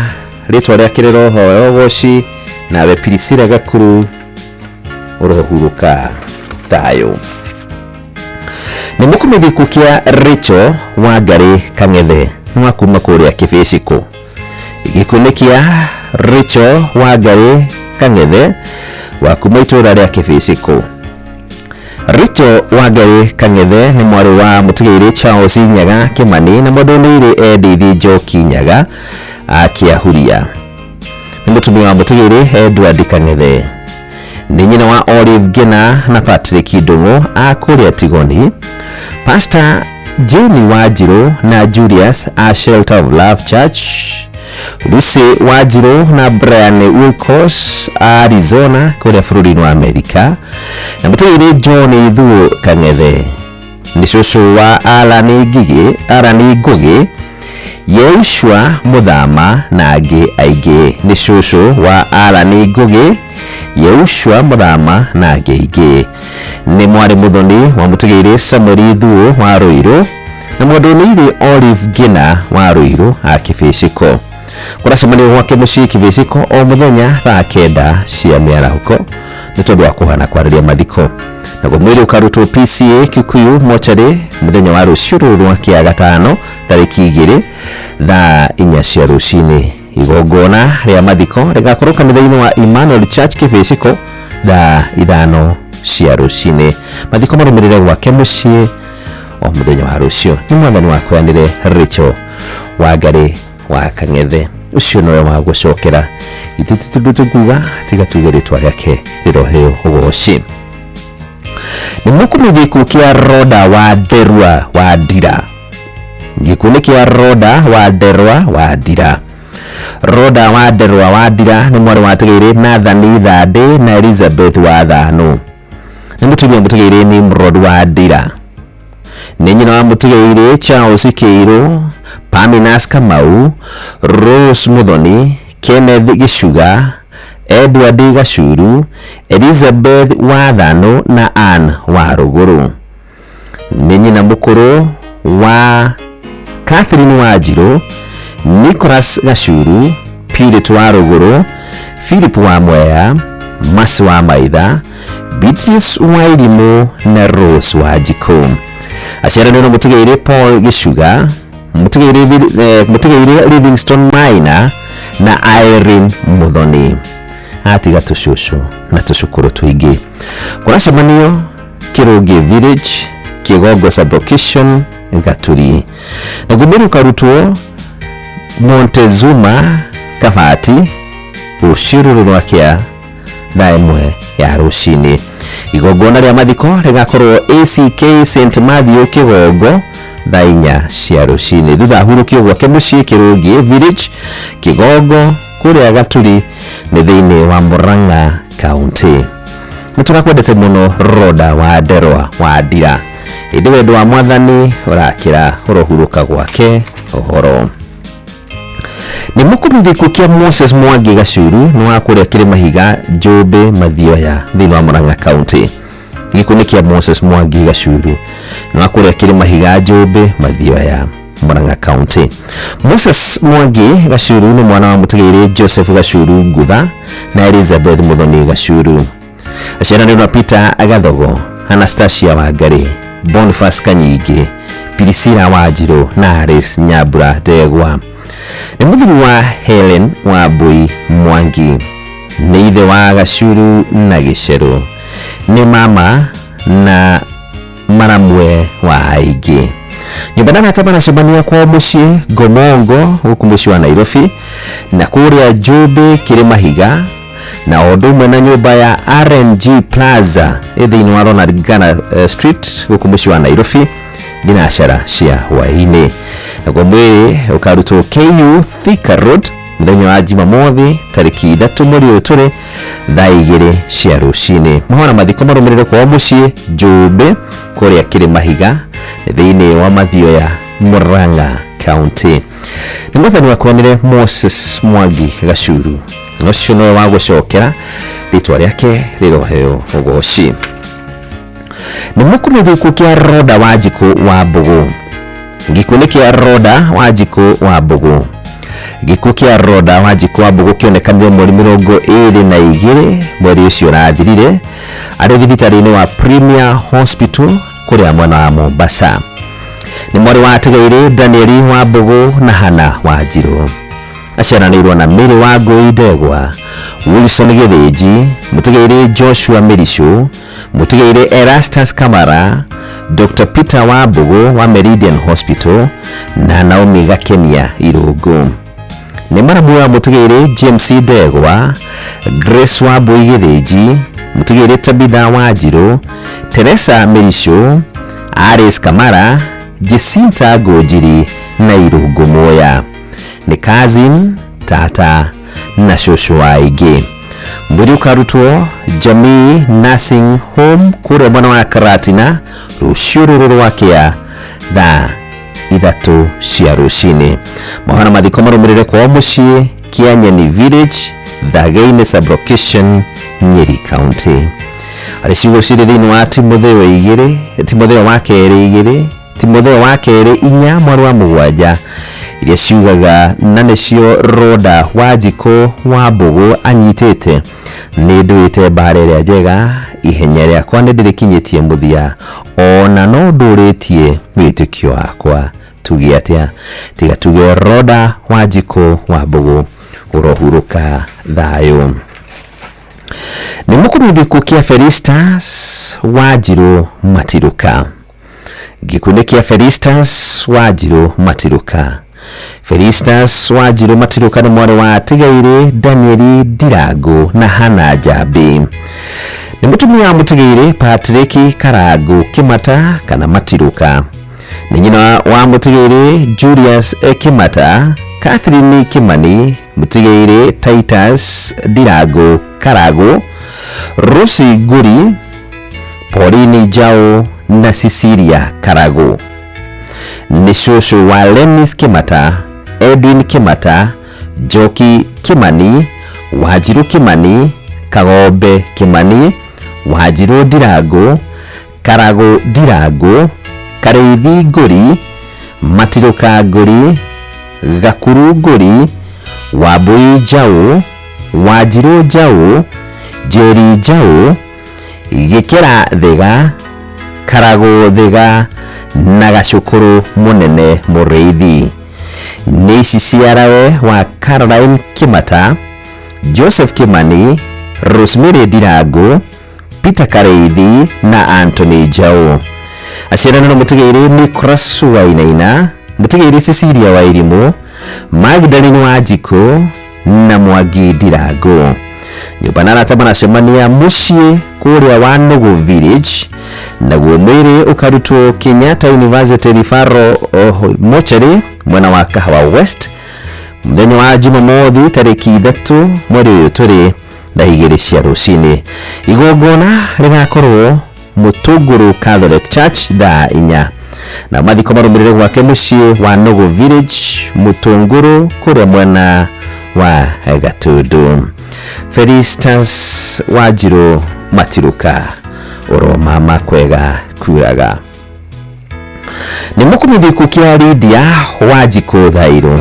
rĩtwa rĩake rĩrohoeo ũgoci, nawe Pirisira Gakuru ũrohurũka thayũ. Nĩ mũkũmĩthiku kĩa Rachel Wangarĩ Kang'ethe nĩ wa kuma kũrĩa Kĩbĩcikũ. Gĩkuũ nĩ kĩa Rachel Wangarĩ Kang'ethe wa kuma itũũra rĩa Kĩbĩcikũ. Rachel Wangarĩ Kang'ethe nĩ mwarĩ wa mũtigairĩ Charles Nyaga Kĩmani na mũndũnĩire Edith Njoki Nyaga a Kĩahuria. Nĩ mũtumia wa mũtigairĩ Edward Kang'ethe. Nĩ nyina wa Olive Ngina na Patrick Ndung'u a kũrĩa Tigoni. Pastor Jane Wanjirũ na Julius a Shelter of Love Church. Lucy Wanjirũ na Brian Wilcox a Arizona kũrĩa bũrũri-inĩ wa Amerika. Na mũtigairĩ John Ithuo Kang'ethe. Nĩ cũcũ wa Alan Ngũgĩ, Yeushua Mũthama na angĩ aingĩ. Nĩ cũcũ wa Alan Ngũgĩ, Yeushua Mũthama na angĩ aingĩ. Nĩ mwarĩ mũthoni wa mũtigairĩ Samuel Ithuo wa Ruiru na mũndũnĩire Olive Ngina wa Ruiru a Kĩbĩcĩko. Kũracemanio gwake mũciĩ Kĩbĩcĩko o mũthenya thaa 9 cia mĩarahũko nĩ tondũ wa kũhana kwarĩria mathiko. Naguo mwĩrĩ ũkarutwo PCA Kikuyu mocarĩ mũthenya wa rũciũ rũrũ rwa kĩa gatano tarĩki 2 thaa 4 cia rũcinĩ. Igongona rĩa mathiko rĩgakorwo kanitha-inĩ wa Emmanuel Church Kĩbĩcĩko thaa 5 cia rũcinĩ. Mathiko marũmĩrĩre gwake mũciĩ o mũthenya wa rũciũ. Nĩ mwathani wakweanire Rachel Wangari wa Kang'ethe, ũcio nowe wa gũcokera ithuĩ tũndũ tũkuga tiga tuge rĩtwa rĩake rĩroheo ũgoci. Nĩ mũkũmenya gĩkuũ kĩa Roda wa Nderwa wa Ndira. Gĩkuũ nĩ kĩa Roda wa Nderwa wa Ndira. Roda wa Nderwa wa Ndira nĩ mwarĩ wa Tegeire Nathani Thandĩ na Elizabeth wa Thano. Nĩ mũtumia mũtegeire Nimrod wa Ndira. Nĩ nyina wa mũtegeire Charles Kĩirũ, Paminas Kamau, Rose Muthoni, Kenneth Gĩcuga, Edward Gacuru, Elizabeth wa Thano na Ann wa Rũgũrũ. Nĩ nyina mũkũrũ wa Catherine Wanjirũ, Nicholas Gacuru, Purity wa Rũgũrũ, Philip wa Mwea, Mercy wa Maitha, Beatrice wa Irimũ na Rose wa Njikũ. Aciaranĩirwo mũtigairĩ Paul Gĩcuga, mũtigairĩ Livingstone Maina na Irene Muthoni. Atiga tũcũcũ na tũcukũrũ tũingĩ. Kũracemanio Kĩrũngĩ Village, Kĩgongo Sub-location, Gaturi. Naguo mwĩrĩ ũkarutwo Montezuma Kabati rũciũ rũrũ rwa kĩa thaa 1 ya rũcinĩ. Igongona rĩa mathiko rĩgakorwo ACK St Matthew Kĩgongo thaa 4 cia rũcinĩ. Thutha ahurũkio gwake mũciĩ Kĩrũngĩ Village Kĩgongo kũrĩa Gaturi nĩ thĩinĩ wa Murang'a County. Nĩ tũrakwendete mũno Roda wa Nderwa wa Ndira. Ĩndĩ wendo wa mwathani ũrakĩra ũrohurũka gwake ũhoro. Nĩ mũkũmenya gĩkuũ kĩa Moses Mwangi Gacuru nĩ wa kũrĩa Kĩrĩmahiga Njũmbĩ Mathioya thĩinĩ wa Murang'a County. Gĩkuũ nĩ kĩa Moses Mwangi Gacuru nĩ wa kũrĩa Kĩrĩmahiga Njũmbĩ Mathioya Murang'a County. Moses Mwangi Gacuru nĩ mwana wa mũtigairĩ Joseph Gacuru Ngutha na Elizabeth Muthoni Gacuru. Aciaranĩirwo na Peter Gathogo, Anastasia Wangari, Boniface Kanyingĩ, Priscilla Wanjirũ na Alice Nyambura Ndegwa. Nĩ mũthuri wa Helen Wambui Mwangi, nĩ ithe wa Gacuru na Gĩcerũ, nĩ mama na maramwe wa aingĩ. Nyũmba nana maracemania kwao mũciĩ Ngomongo gũkũ mũciĩ wa Nairobi na kũrĩa Njũmbĩ Kĩrĩmahiga na o ũndũ ũmwe na nyũmba ya RNG Plaza ĩ thĩinĩ wa Ronald Ngala Street gũkũ mũciĩ wa Nairobi thinacara cia hwaĩ-inĩ. Naguo mwĩrĩ ũkarutwo KU Thika Road mũthenya wa Jumamothi tarĩki 3 mweri ũyũ tũrĩ thaa 2 cia rũcinĩ. Mohoro mathiko marũmĩrĩre kwao mũciĩ Njũmbĩ kũrĩa Kĩrĩmahiga thĩinĩ wa Mathioya Murang'a County. Nĩ mwathani wakwanire Moses Mwangi Gacuru, ũcio nowe wa gũcokera rĩtwa rĩake rĩroheo ũgoci. Nĩ mũkũmenya gĩkuũ kĩa Roda Wanjikũ wa Mbũgũ. Gĩkuũ nĩ kĩa Roda Wanjikũ wa Mbũgũ. Gĩkuũ kĩa Roda Wanjikũ wa Mbũgũ kĩonekanire mweri 22 mweri ũcio ũrathirire arĩ thibitarĩ-inĩ wa Premier Hospital kũrĩa mwena wa Mombasa. Nĩ mwarĩ wa Atigairĩ Danieli wa Mbũgũ na Hana Wanjirũ. Aciaranĩirwo na Mary wa Ngũi Ndegwa, Wilson Gĩthĩnji, mũtigairĩ Joshua Mĩricũ, mũtigairĩ Erastus Kamara, Dr. Peter wa Mbũgũ wa Meridian Hospital na Naomi Gakenia Irũngũ. Nĩ maramu wa mũtigairĩ James Ndegwa, Grace wa Mbũi Gĩthĩnji, mũtigairĩ Tabitha Wanjirũ, Teresa Mĩricũ, Alice Kamara, Jacinta Ngũnjiri na Irũngũ Muya. Nĩ cousin, tata na cũcũ wa aingĩ. Mwĩrĩ ũkarutwo Jamii Nursing Home kũrĩa mwena wa Karatina rũciũ rũrũ rwa kĩa thaa 3 cia rũcinĩ. Mohoro mathiko marũmĩrĩre kwao mũciĩ Kĩanyeni Village, Thagainĩ Sub-location, Nyeri County. Arĩ ciugo cirĩ thĩinĩ wa Timotheo 2, Timotheo wa kerĩ 2, Timotheo wa kerĩ 4 mweri wa 7 iria ciugaga na nĩcio Rhoda Wanjikũ wa Mbũgũ anyitĩte nĩ ndũĩte mbara ĩrĩa njega ihenya rĩakwa nĩ ndĩrĩkinyĩtie mũthia ona no ndũrĩtie wĩtĩkio wakwa. Tuge atĩa? Tiga tuge Rhoda Wanjikũ wa Mbũgũ ũrohurũka thayũ. Nĩ mũkũmithĩku kĩa Felistas Wanjirũ Matiruka. Gĩkundi kĩa Felistas Wanjirũ Matiruka. Felistas Wanjirũ Matiruka nĩ mwarĩ wa Tigairĩ Danieli Ndirangu na Hana Njambi. Nĩ mũtumia wa Mũtigairĩ Patrick Karangu Kĩmata kana Matiruka. Nĩ nyina wa Mũtigairĩ Julius Kĩmata, Catherine Kimani, Mũtigairĩ Titus Ndirangu Karagu, Rosi Nguri, Pauline Njau na Cecilia Karagu. Nĩ cũcũ wa Lennis Kĩmata, Edwin Kĩmata, Njoki Kimani, Wanjirũ Kimani, Kagombe Kimani, Wanjirũ Ndirangu, Karagu Ndirangu, Karĩithi Ngũri, Matiruka Ngũri, Gakuru Ngũri, Wambui Njaũ, Wanjirũ Njaũ, Njeri Njaũ, Gĩkĩra Thiga, Karagu Thiga na Gacũkũrũ Mũnene Mũrĩithi. Nĩ ici ciarawe wa Caroline Kĩmata, Joseph Kimani, Rosemary Ndirangu, Peter Karĩithi na Anthony Njaũ. Aciaranĩro Mũtigairĩ Nicholas Wainaina, Mũtigairĩ Cecilia Wairimũ, Magdalene Wanjikũ na Mwangi Ndirangu. Nyũmba na arata maracemania mũciĩ kũrĩa wa Nũgũ Village, naguo mwĩrĩ ũkarutwo Kenyatta University Referral Mortuary mwena wa Kahawa West mũthenya wa Jumamothi tarĩki 3 mweri ũyũ tũrĩ thaa 2 cia rũcinĩ. Igongona rĩgakorwo Mũtũngũrũ Catholic Church thaa 4 na mathiko marũmĩrĩre gwake mũciĩ wa Nũgũ Village Mũtũngũrũ kũrĩa mwena wa Gatundu. Felistas Wanjirũ Matiruka ũromama kwega kwiraga. Nĩ mũkũmithĩku kĩa Lydia Wanjikũ Thairũ.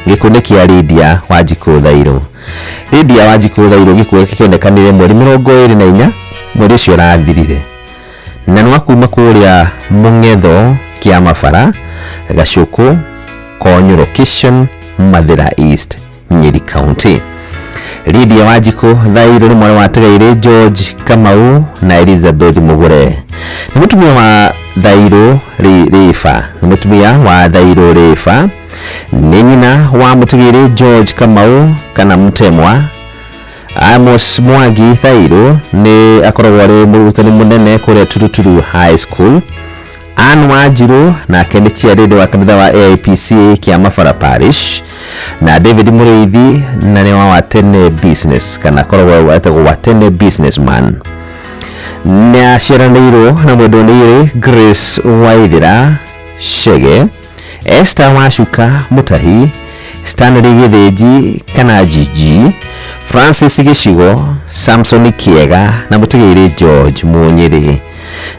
Gĩkundi kĩa Lydia Wanjikũ Thairũ. Lydia Wanjikũ Thairũ gĩkuũ gĩkĩ kĩonekanire mweri 24 mweri ũcio ũrathirire, na nĩ wa kuma kũrĩa Mũng'etho Kĩamabara Gacũkũ Konyo location Mathĩra East Nyeri County. Lydia Wanjikũ Thairũ nĩ mwana wa Tigairĩ George Kamau na Elizabeth Mugure. Nĩ mũtumia wa Thairũ Rĩba. Nĩ mũtumia wa Thairũ Rĩba. Nĩ nyina wa Mũtigairĩ George Kamau kana Mũtemwa. Amos Mwangi Thairũ nĩ akoragwo arĩ mũrutani mũnene kũrĩa Turuturu High School. Ann Wanjirũ nake nĩ chairlady wa kanitha wa AIPC Kĩamabara Parish, na David Mũrĩithi na nĩ wa Watene Business kana akoragwo etagwo Watene Businessman. Nĩ aciaranĩirwo na mwendwa nĩ Grace Waithĩra Chege, Esther Wacuka Mũtahi, Stanley Gĩthĩnji kana Gigi, Francis Gĩcigo, Samson Kĩega na Mũtigairĩ George Mũnyĩrĩ.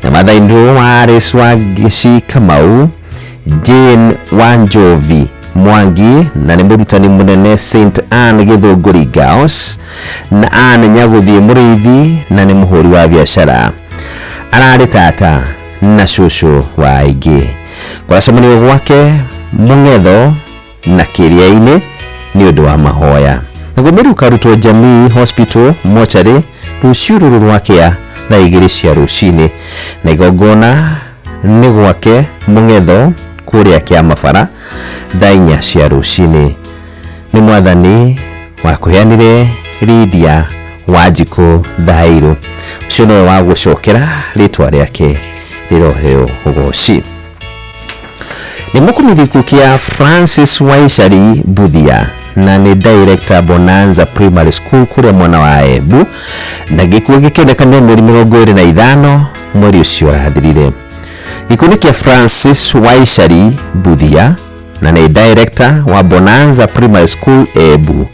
Na mathainirwo wa Alice Wangici Kamau, Jane Wanjovi Mwangi na nĩ mũrutani mũnene St Anne Gĩthũngũri Girls, na Anne Nyagũthiĩ Mũrĩithi na nĩ mũhũri wa biacara. Ararĩ tata na cũcũ wa aingĩ. Kũracemanio gwake Mũng'etho na Kĩrĩa-inĩ nĩ ũndũ wa mahoya. Naguo mwĩrĩ ũkarutwo Jamii Hospital Mortuary rũciũ rũrũ rwakĩa thaa 2 cia rũcinĩ, na igongona nĩ gwake Mũng'etho kũrĩa Kĩamabara thaa 4 cia rũcinĩ. Nĩ mwathani wakũheanire Lydia Wanjikũ Thairũ, ũcio nĩwe wa gũcokera rĩtwa rĩake rĩroheo ũgoci. Nĩ mũkũmithĩku kĩa Francis Waicari Mbuthia na nĩ director Bonanza Primary School kũrĩa mwena wa Embu, na gĩkuũ gĩkĩonekanire mweri 25 mweri ũcio ũrathirire. Gĩkundi kĩa Francis Waicari Mbuthia na nĩ director wa Bonanza Primary School Embu.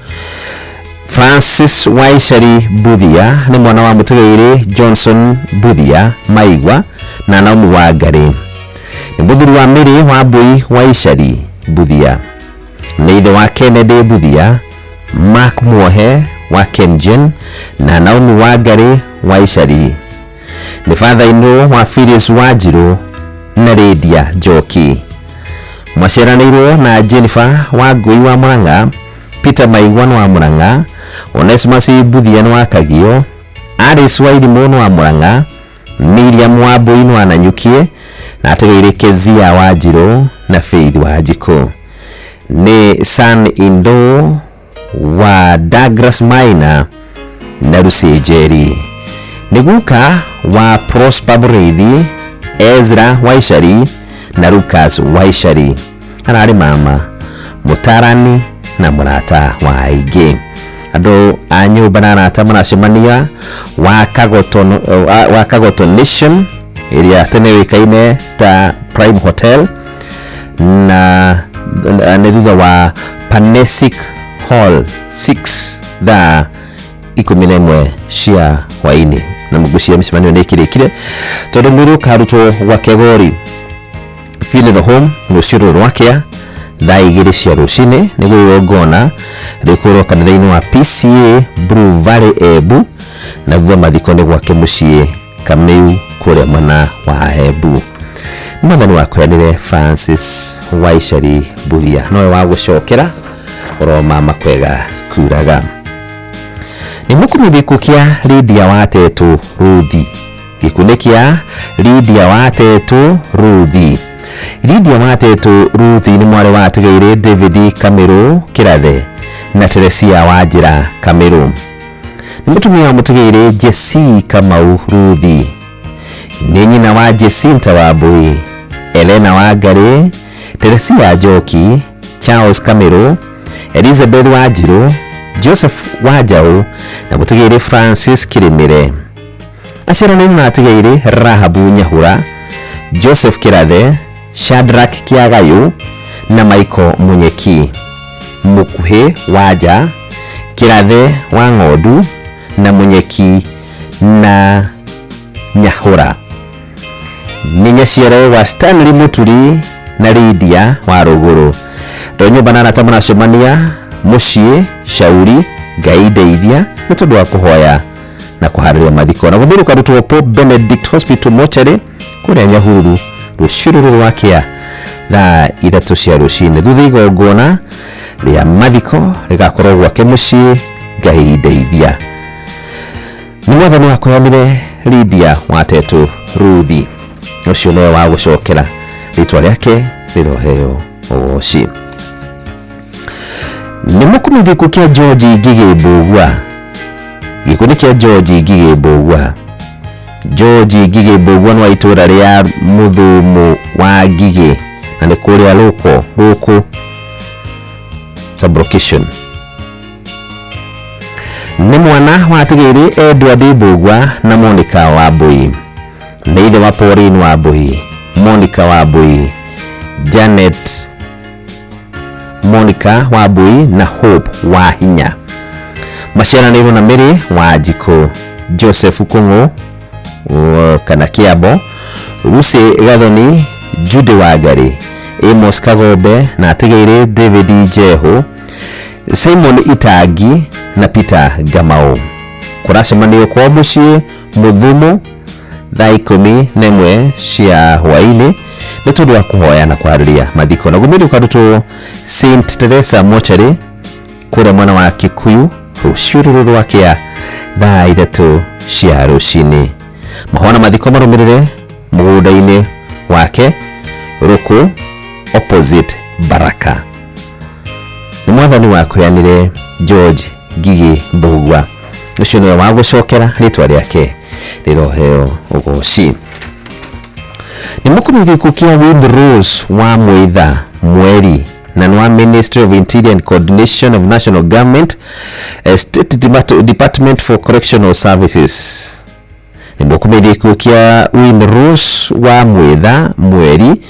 Francis Waicari Mbuthia nĩ mwana wa Mũtigairĩ Johnson Mbuthia Maigua na Naomi Wangari. Nĩ mũthuri wa Mĩrĩ wa Mbui wa Icari Mbuthia. Nĩ ithe wa Kennedy Mbuthia, Mark Muohe wa Kengen na Naomi Wangari wa Icari. Nĩ father-in-law wa Phyllis Wanjiru na Lydia Njoki. Maciaranĩirwo na Jennifer Wangui wa Murang'a, Peter Maigwan wa Murang'a, Onesmus Mbuthia wa Kagio, Alice Wairimũ wa Murang'a, Miriam Wambui wa Nanyukie na ategeire Kezia Wanjiru na Faith Wanjikũ. Nĩ son in law wa Douglas Maina na Lucy Njeri. Nĩ guka wa Prosper Mũrĩithi, Ezra Waicari na Lucas Waicari. Ararĩ mama mũtarani na mũrata wa aingĩ. Andũ a nyũmba na arata maracemania wa Kagoto Nation ĩrĩa tene yũĩkaine ta Prime Hotel na nĩ thutha wa Panesic Hall 6 thaa 11 cia hwaĩ-inĩ. Na mũgucia mĩcemanio nĩ ĩkĩrĩkire tondũ mwĩrĩ ũkarutwo gwa Kegori Funeral Home rũciũ rũrũ rwakĩa thaa 2 cia rũcinĩ nĩguo igongona rĩkũrwo kanitha-inĩ wa PCA Blue Valley Embu, na thutha mathiko nĩ gwake mũciĩ Kamĩu kũrĩa mwena wa Embu. Mwathani wakweanĩre Francis Waicari Mbuthia nowe wa gũcokera oro mama kwega kuraga. Nĩ mũkũmithia gĩkuũ kĩa Lydia Watetũ Ruthi. Gĩkuũ nĩ kĩa Lydia Watetũ Ruthi. Lydia Watetũ Ruthi nĩ mwarĩ wa atigĩire David Kamĩrũ Kĩrathe na Teresia Wanjĩra Kamĩrũ. Nĩ mũtumia wa mũtigĩire Jesse Kamau Ruthi. Nĩ nyina wa Jacinta Wambui, Elena Wangari, Teresia Njoki, Charles Kamĩrũ, Elizabeth Wanjiru, Joseph Wanjaũ na mũtigĩire Francis Kĩrĩmĩre. Aciaranĩirwo na atigĩire Rahabu Nyahura, Joseph Kĩrathe, Shadrack Kĩagayũ na Michael Munyeki. Mũkuhĩ Wanja, Kĩrathe wa Ng'ondu na Munyeki na Nyahũra. Nĩ nyaciaro wa Stanley Muturi na Lydia wa Rũgũrũ. Ndũ nyũmba na arata maracemania mũciĩ Shauri Ngai ndeithia nĩ tondũ wa kũhoya na kũharĩria mathiko. Na gũthiĩ rũkarutwo Pope Benedict Hospital Mortuary kũrĩa Nyahururu rũciũ rũrũ rwakĩa thaa 3 cia rũcinĩ. Thutha igongona rĩa mathiko rĩgakorwo gwake mũciĩ Ngai ndeithia. Nĩ mwathani wakũheanire Lydia Watetũ Ruthi. Ũcio nĩwe wa gũcokera rĩtwa rĩake rĩroheo ũgoci. Nĩ mũkũmithia gĩkuũ kĩa George Ngigĩ Mbũgua. Gĩkuũ nĩ kĩa George Ngigĩ Mbũgua. George Ngigĩ Mbũgua nĩ wa itũũra rĩa Mũthũmũ wa Ngigĩ na nĩ kũrĩa Rũkũ sublocation. Nĩ mwana wa atigĩrĩ Edward Mbũgua na Monica Wambui. Nĩ ithe wa Pauline Wambui, Monica Wambui, Janet Monica Wambui na Hope Wahinya. Maciaranĩirwo na Mary Wanjikũ, Joseph Kũng'ũ kana Kĩambo, Lucy Gathoni, Jude Wangari, Amos Kagombe na atigĩire David Njehu, Simon Itangi na Peter Gamau. Kũracemanio kwa mũciĩ Mũthumu thaa 11 cia hwaĩ-inĩ nĩ tondũ wa kũhoya na kũharĩria mathiko. Na gũmĩrĩ ũkarutwo St Teresa Mortuary kũrĩa mwena wa Kikuyu rũciũ rũrũ rwakĩa thaa 3 cia rũcinĩ. Mahoya na mathiko marũmĩrĩre mũgũnda-inĩ wake Rũkũ opposite Baraka. Nĩ mwathani wakũheanire George Ngigĩ Mbũgua. Ũcio nĩwe wa gũcokera rĩtwa rĩake rĩroheo ũgoci. Nĩ mũkũmithia gĩkuũ kĩa Windrose wa Mwĩtha Mweri na nĩ wa Ministry of Interior and Coordination of National Government, State Department for Correctional Services. Nĩ mũkũmithia gĩkuũ kĩa Windrose wa Mwĩtha Mweri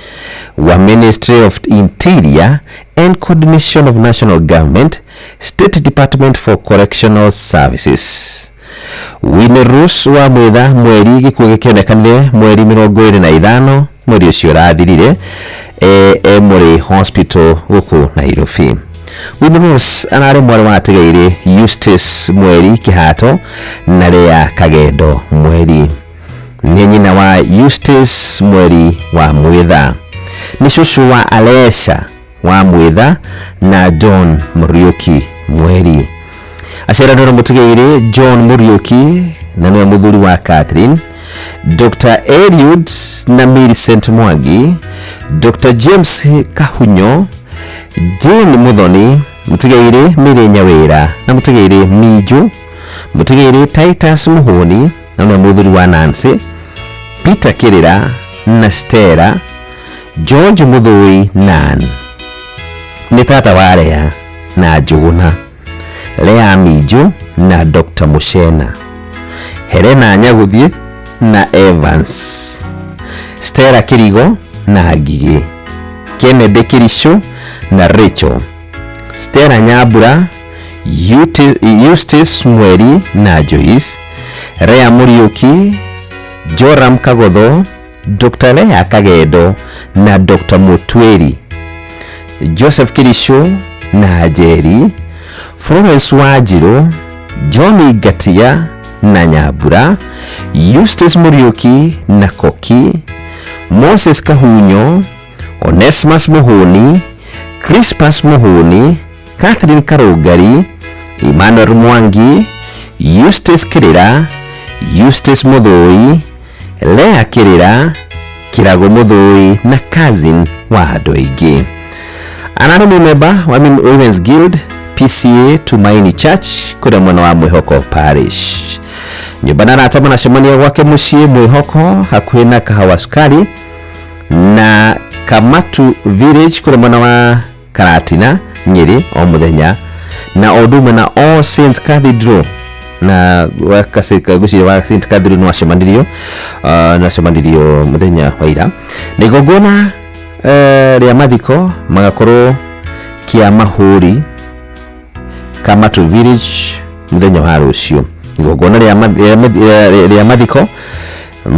wa Ministry of Interior and Coordination of National Government, State Department for Correctional Services. Winrose wa Mwĩtha Mweri gĩkuũ gĩkĩonekanire mweri 25 Mweri ũcio ũrathirire Emory Hospital gũkũ Nairobi. Winrose ararĩ mwarĩ wa atigaire Eustace Mweri Kĩhato na Lea Kagendo Mweri. Nĩ nyina wa Eustace Mweri wa Mwitha. Nĩ cũcũ wa Alesha wa Mwitha na John Muriuki Mweri. Aciaranĩrwo na mũtigairĩ John Muriuki na nĩwe mũthuri wa Catherine, Dr. Eliud na Millicent Mwangi, Dr. James Kahunyo, Jane Muthoni, mũtigairĩ Mary Nyawĩra na mũtigairĩ Minju, mũtigairĩ Titus Muhuni na nĩwe mũthuri wa Nancy, Peter Kirira na Stella, George Muthui Nan. Nĩ tata wa Lea na Njũgũna, Lea Minju na Dr. Mushena, Helena Nyaguthie na Evans, Stella Kirigo na Ngigĩ, Kennedy Kirico na Rachel, Stella Nyambura, Eustace Mweri na Joyce, Lea Muriuki, Joram Kagotho, Dr. Lea Kagendo na Dr. Mutweri, Joseph Kirico na Njeri, Florence Wanjiru, Johnny Ngatia na Nyambura, Eustace Muriuki na Koki, Moses Kahunyo, Onesmus Muhuni, Crispus Muhuni, Catherine Karugari, Emmanuel Mwangi, Eustace Kirira, Eustace Muthui, Lea Kirira, Kirago Muthui na cousin wa andũ aingĩ. Ararĩ mũmemba wa Women's Guild PCA Tumaini Church kũrĩa mwena wa Mwĩhoko Parish. Nyũmba na arata manacemania gwake mũciĩ Mwĩhoko hakuhĩ na Kahawa Sukari na Kamatu Village kũrĩa mwena wa Karatina Nyĩrĩ o mũthenya, na o ũndũ ũmwe na All Saints Cathedral na gwĩciria wa St Cathedral nĩ wacemanirio nĩ wacemanirio mũthenya wa ira. Na igongona rĩa mathiko magakorwo kĩa Mahũri Kamatu Village mũthenya wa rũciũ. Igongona rĩa mathiko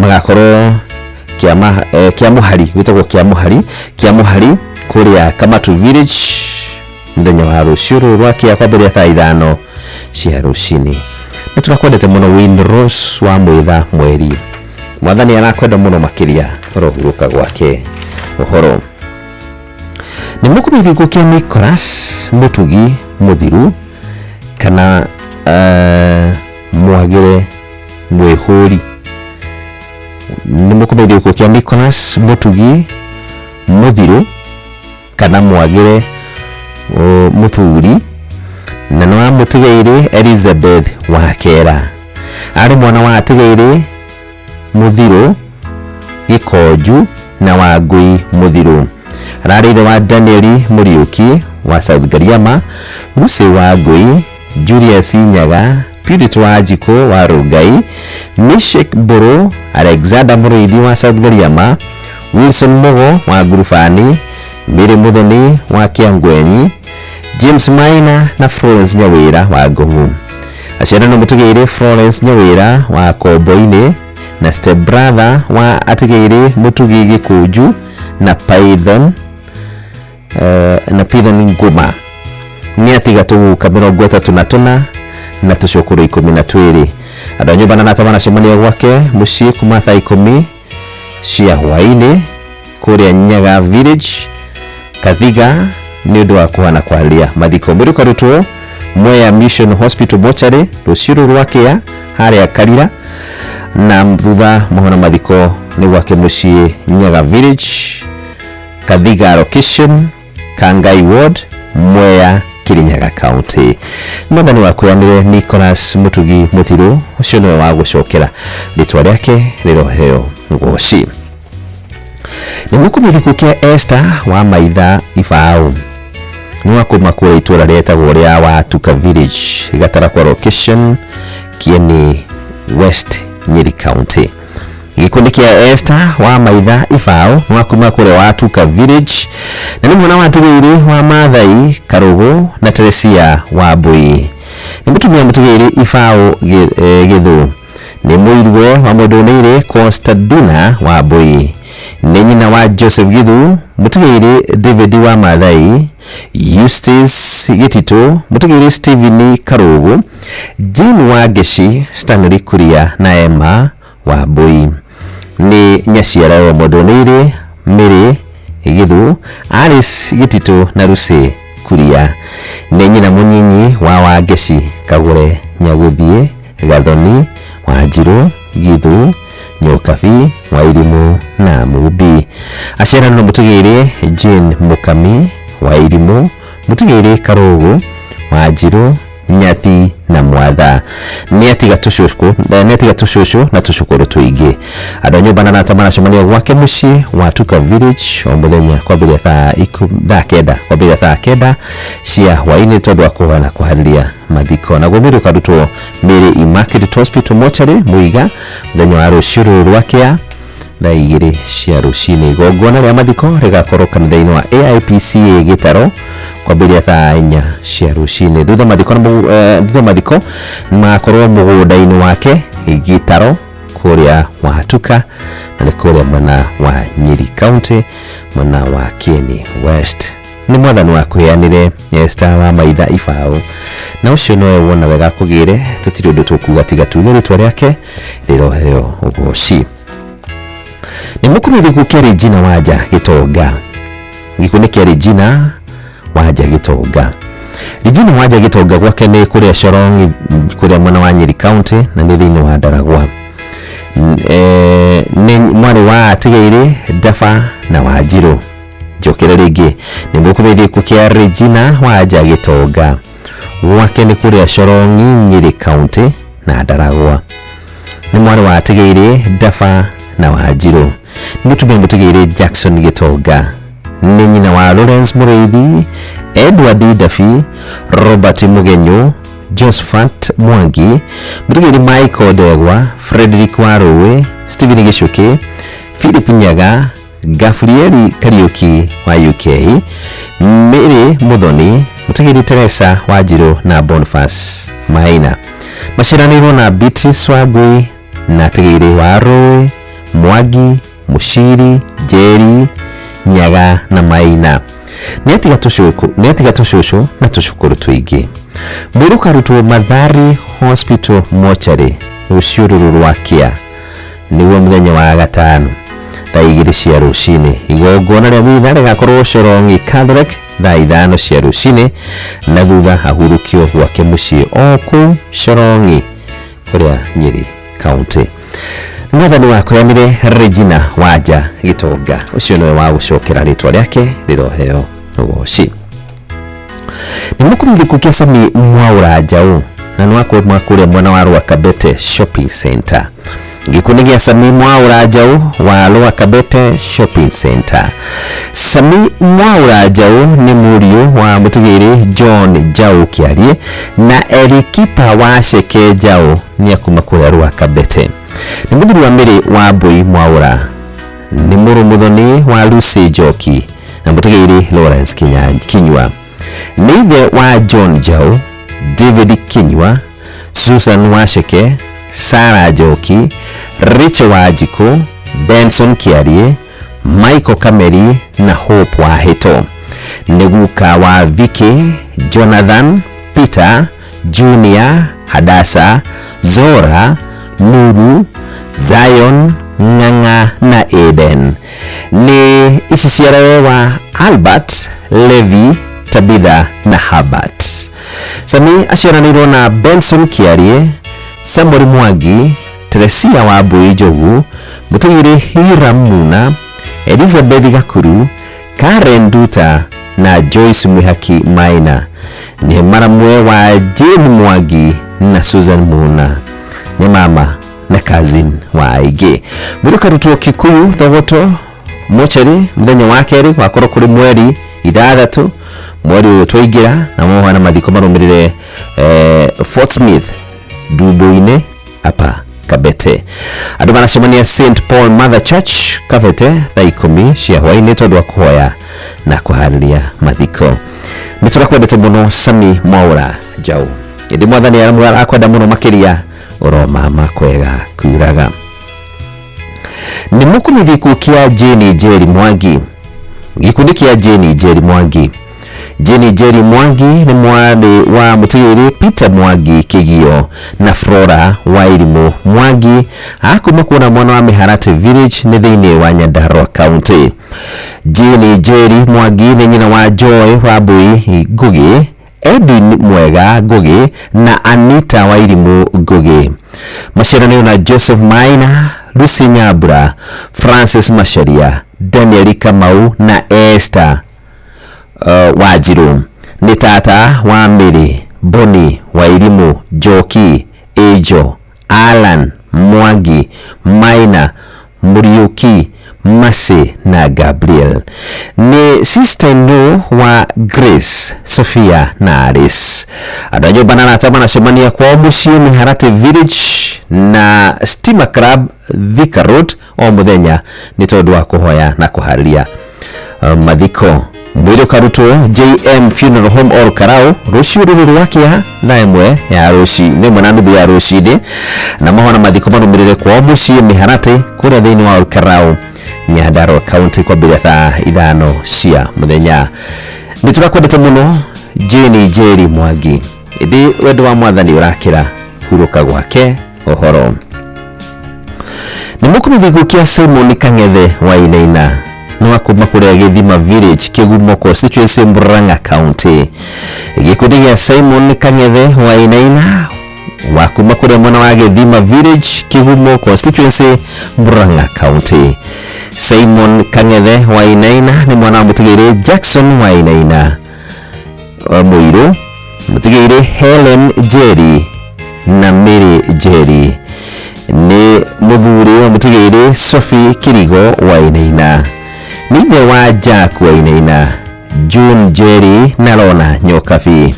magakorwo kĩa Mũhari, gwĩtagwo kĩa Mũhari, kĩa Mũhari kũrĩa Kamatu Village mũthenya wa rũciũ rũrũ rwa kĩa kwambĩrĩria thaa 5 cia rũcinĩ. Nĩ tũrakwendete mũno Winrose wa Mwitha Mweri. Mwathani arakwenda mũno makĩria ũrohurũka gwake ũhoro. Nĩ mũkũmenya gĩkuũ kĩa Nicholas Mũtugi Mũthiru kana Mwagĩre Mwĩhũri. Nĩ mũkũmenya gĩkuũ kĩa Nicholas Mũtugi Mũthiru kana Mwagĩre Mũthuri na nĩ wa mũtigairĩ Elizabeth Wakera. Arĩ mwana wa atigairĩ Mũthiru Gĩkonju na Wangũi Mũthiru. Ararĩ ithe wa Danieli Mũriũki wa South Gariama, Lucy Wangũi, Julius Nyaga, Purity Wanjikũ wa Rongai, Mishek Mbũrũ, Alexander Mũrĩithi wa South Gariama, Wilson Mugo wa Ngurubani, Mary Muthoni wa Kĩangwenyi, James Maina na Florence Nyawĩra wa Ngũng'u. Aciarano mũtigairĩ Florence Nyawĩra wa Kombo-inĩ na step brother wa atigairĩ Mũtugi Gĩkũnju na Python na Python Ngũma. Nĩ atiga tũguka 34 na tũcũkũrũ 12. Andũ a nyũmba na arata manacemania gwake mũciĩ kuma thaa 10 cia hwaĩ-inĩ kũrĩa Nyaga Village Kathiga nĩ ũndũ wa kũhana kwaria mathiko. Mwĩrĩ ũkarutwo Mwea Mission Hospital Mortuary rũciũ rũrũ rwa kĩa harĩa Karira, na thutha mohoro mathiko nĩ gwake mũciĩ Nyaga Village Kathiga Location Kangai Ward Mwea Kirinyaga County. Mwathani wakũranĩre Nicholas Mũtugi Mũthiru ũcio nĩwe wa gũcokera rĩtwa rĩake rĩroheo goci. Nĩ mũkũmenya gĩkuũ kĩa Esther wa Maitha Ibaũ nĩ wa kuma kũrĩa itũũra rĩetagwo rĩa Watuka Village Gatarakwa Location Kieni West Nyeri County. Gĩkundi kĩa Esther wa Maitha Ibaũ nĩ wa kuma kũrĩa Watuka Village na nĩ mwana wa Tigĩrĩ wa Maathai Karũgũ na Teresia wa Mbui. Nĩ mũtumia Mũtigĩrĩ Ibaũ Gĩthũ. Nĩ mũirwe wa Mũndũnĩire Constantina wa Mbui. Nĩ nyina wa Joseph Githu, mũtigĩrĩ David wa Mathai, Eustace Gĩtitũ, mũtigĩrĩ Stephen Karũgũ, Jane wa Ngeci, Stanley Kuria na Emma wa Mbui. Nĩ nyaciara wa Mũthonĩire, Mary Githu, Alice Gĩtitũ na Lucy Kuria. Nĩ nyina mũnyinyi wa Wangeci, Kagũre, Nyagũthiĩ, Gathoni, Wanjirũ, Githu, Nyokabi, Wairimũ na Mumbi. Aciaranwo mũtigĩrĩ Jane Mũkami, Wairimũ, mũtigĩrĩ Karũgũ, Wanjirũ, Nyathi na Mwatha. Nĩ atiga tũcũcũ na tũcũkũrũ tũingĩ. Andũ a nyũmba na arata maracemania gwake mũciĩ wa Tuka Village o mũthenya kwambĩrĩria thaa kenda kwambĩrĩria thaa kenda cia hwaĩ-inĩ tondũ wa kũhoya na kũharĩria mathiko. Naguo mwĩrĩ ũkarutwo Mary Immaculate Hospital Mortuary Mũiga mũthenya wa rũciũ rũrũ rwa kĩa thaa 2 cia rũcinĩ. Igongona rĩa mathiko rĩgakorwo kanitha-inĩ wa AIPCA Gĩtaro kwambĩrĩria thaa 4 cia rũcinĩ. Thutha mathiko magakorwo mũgũnda-inĩ wake Gĩtaro kũrĩa Watuka, na nĩ kũrĩa mwena wa Nyeri County, mwena wa Kieni West. Nĩ mwathani wa kũheanire Esther wa Maitha Ibaũ, na ũcio nowe wona wega kũgĩre, tũtirĩ ũndũ tũkuga tiga tuge rĩtwa rĩake rĩroheo ũgoci. Nĩ mũkũrũ gĩkuũ kĩa Regina Wanja Gĩtonga. Gĩkuũ nĩ kĩa Regina Wanja Gĩtonga. Regina Wanja Gĩtonga gwake nĩ kũrĩa Shorong, kũrĩa mwena wa Nyeri County, na nĩ thĩinĩ wa Ndaragwa. Nĩ mwarĩ wa Atigĩirĩ, Ndaba na Wanjirũ. Njokere rĩngĩ, nĩ mũkũrũ gĩkuũ kĩa Regina Wanja Gĩtonga gwake nĩ kũrĩa Shorong, Nyeri County na Ndaragwa. Nĩ mwarĩ wa Atigĩirĩ, Ndaba na Wanjirũ. Nĩ mũtumia mũtigĩrĩ Jackson Gĩtonga. Nĩ nyina wa Lawrence Mũrĩithi, Edward Dabi, Robert Mũgenyũ, Josephat Mwangi, mũtigĩrĩ Michael Ndegwa, Frederick Warũĩ, Stephen Gĩcũkĩ, Philip Nyaga, Gabrieli Kariuki wa UK, Mary Muthoni, mũtigĩrĩ Teresa Wanjirũ na Boniface Maina. Maciaranĩirwo na Beatrice Wangui na atigĩrĩ wa Rũĩ, Mwangi, Mũciri, Njeri, Nyaga na Maina. Nĩ atiga tũcũcũ na tũcũkũrũ tũingĩ. Mwĩrĩ ũkarutwo Mathari Hospital Mortuary rũciũ rũrũ rwa kĩa, nĩguo mũthenya wa gatano thaa 2 cia rũcinĩ. Igongona rĩa mitha rĩgakorwo Shorong Catholic thaa 5 cia rũcinĩ, na thutha ahurũkio gwake mũciĩ o kũu Shorong kũrĩa Nyeri County. Mwathani wakũheanire Regina Wanja Gĩtonga, ũcio nĩwe wa gũcokera rĩtwa rĩake rĩroheo ũgoci. Nĩ mũkũrũ gĩkuũ kĩa Sami Mwaũra Njaũ, na nĩ wa kũrĩa mwena wa Rwakabete Shopping Center. Gĩkuũ nĩ gĩa Sami Mwaũra Njaũ wa Rwakabete Shopping Center. Sami Mwaũra Njaũ nĩ mũriũ wa mũtigĩrĩ John Njaũ Kĩarie na Erikipa wa Ceke Njaũ, nĩ akuma kũrĩa Rwakabete. Nĩ mũthuri wa Mary wa Mbui Mwaũra, nĩ mũrũ mũthoni wa Lucy Njoki na mũtigĩrĩ Lawrence Kinyua. Nĩ ithe wa John Njaũ, David Kinyua, Susan Wacheke, Sarah Njoki, Rachel Wanjikũ, Benson Kĩarie, Michael Kameri na Hope Wahĩto. Nĩ guka wa Vicky, Jonathan, Peter, Junior, Hadasa, Zora, Nuru, Zion, Ng'ang'a na Eden. Nĩ ici ciarawe wa Albert, Levi, Tabitha na Herbert. Sami aciaranĩirwo na Benson Kĩarie, Samuel Mwangi, Teresia wa Mbui Njogu, mũtigĩrĩ Hiram Muna, Elizabeth Gakuru, Karen Nduta na Joyce Mwihaki Maina. Nĩ maramwe wa Jane Mwangi na Susan Muna. Nĩ mama na cousin wa aingĩ. Mwĩrĩ ũkarutwo Kikuyu Thogoto mochari mũthenya wa kerĩ wakorwo kũrĩ mweri 6 mweri ũyũ twaingĩra, na moha na mathiko marũmĩrĩre Fort Smith Ndumbo-inĩ apa Kabete. Andũ maracemania St Paul Mother Church Kabete thaa 10 cia hwaĩ-inĩ tondũ wa kũhoya na kũharĩria mathiko. Nĩ tũrakwendete mũno Sami Mwaũra Njaũ, ĩndĩ mwathani akwenda mũno makĩria ũromama kwega kuraga. Nĩ mũkũmithia gĩkuũ kĩa Jane Njeri Mwangi. Gĩkundi kĩa Jane Njeri Mwangi. Jane Njeri Mwangi nĩ mwarĩ wa mũtigĩrĩ Peter Mwangi Kĩgio na Flora Wairimu Mwangi, akuma kuona mwana wa Mĩharati Village nĩ thĩinĩ wa Nyandarua County. Jane Njeri Mwangi nĩ nyina wa Joy Wambui Ngugi, Edwin Mwega Ngugi na Anita Wairimu Ngugi. Maciaranĩo na Joseph Maina, Lucy Nyambura, Francis Macharia, Daniel Kamau na Esther Wanjiru. Nĩ tata wa Mary, Bonnie Wairimu, Njoki, Angel, Alan Mwangi, Maina, Muriuki, Mercy na Gabriel. Nĩ sister in-law wa Grace, Sophia na Alice. Andũ a nyũmba na arata maracemania kwao mũciĩ Mĩharati Village na Stima Club, Thika Road, o mũthenya nĩ tondũ wa kũhoya na kũharĩria mathiko. Mwĩrĩ ũkarutwo JM Funeral Home Ol Kalou rũciũ rũrũ rwa kĩa thaa 1 ya rũcinĩ, 1:30 ya rũcinĩ, na mahona mathiko marũmĩrĩre kwao mũciĩ Mĩharati kũrĩa thĩinĩ wa Ol Kalou, Nyandarua County, kwambĩrĩria thaa 5 cia mũthenya. Nĩ tũrakwendete mũno Jane Njeri Mwangi, ĩndĩ wendo wa mwathani ũrakĩra hurũka gwake ũhoro. Nĩ mũkũmithia gĩkuũ kĩa Simon Kang'ethe Wainaina, nĩ wa kuma kũrĩa Gĩthima Village, Kĩgumo Constituency, Murang'a County. Gĩkundi gĩa Simon Kang'ethe Wainaina wa kuma kũrĩa mwena wa Gĩthima Village, Kĩgumo Constituency, Murang'a County. Simon Kang'ethe Wainaina nĩ mwana wa mũtigĩrĩ Jackson Wainaina Mũirũ, mũtigĩrĩ Helen Njeri na Mary Njeri. Nĩ mũthuri wa mũtigĩrĩ Sophie Kirigo Wainaina. Nĩ ithe wa Jack Wainaina, June Njeri na Lona Nyokabi.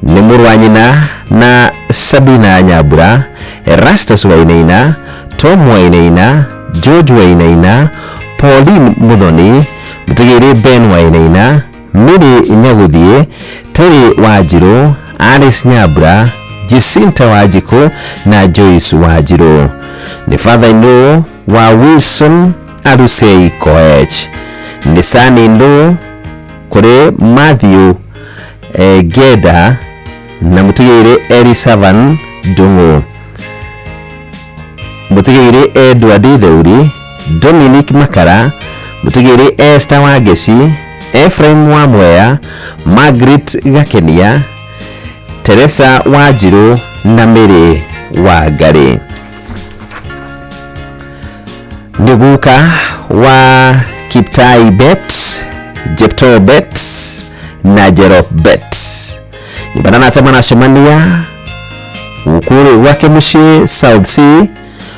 Nĩ mũrũ wa nyina na Sabina Nyambura, Erastus Wainaina, Tom Wainaina, George Wainaina, Pauline Muthoni, mũtigĩrĩ Ben Wainaina, Mary Nyagũthiĩ, Terry Wanjirũ, Alice Nyambura, Jacinta Wanjikũ na Joyce Wanjirũ. Nĩ father-in-law wa Wilson Arusei Koech. Nĩ son-in-law kũrĩ Matthew Geda na mũtigĩrĩ Elisavan Ndung'u, mũtigĩrĩ Edward Theuri, Dominic Makara, mũtigĩrĩ Esther Wangeci, Ephraim Wamwea, Margaret Gakenia, Teresa Wanjirũ na Mary Wangari. Nĩ guka wa Kiptai Bet, Jepto Bet na Jerop Bet. Nyũmba na arata maracemania gũkũ gwake mũciĩ South C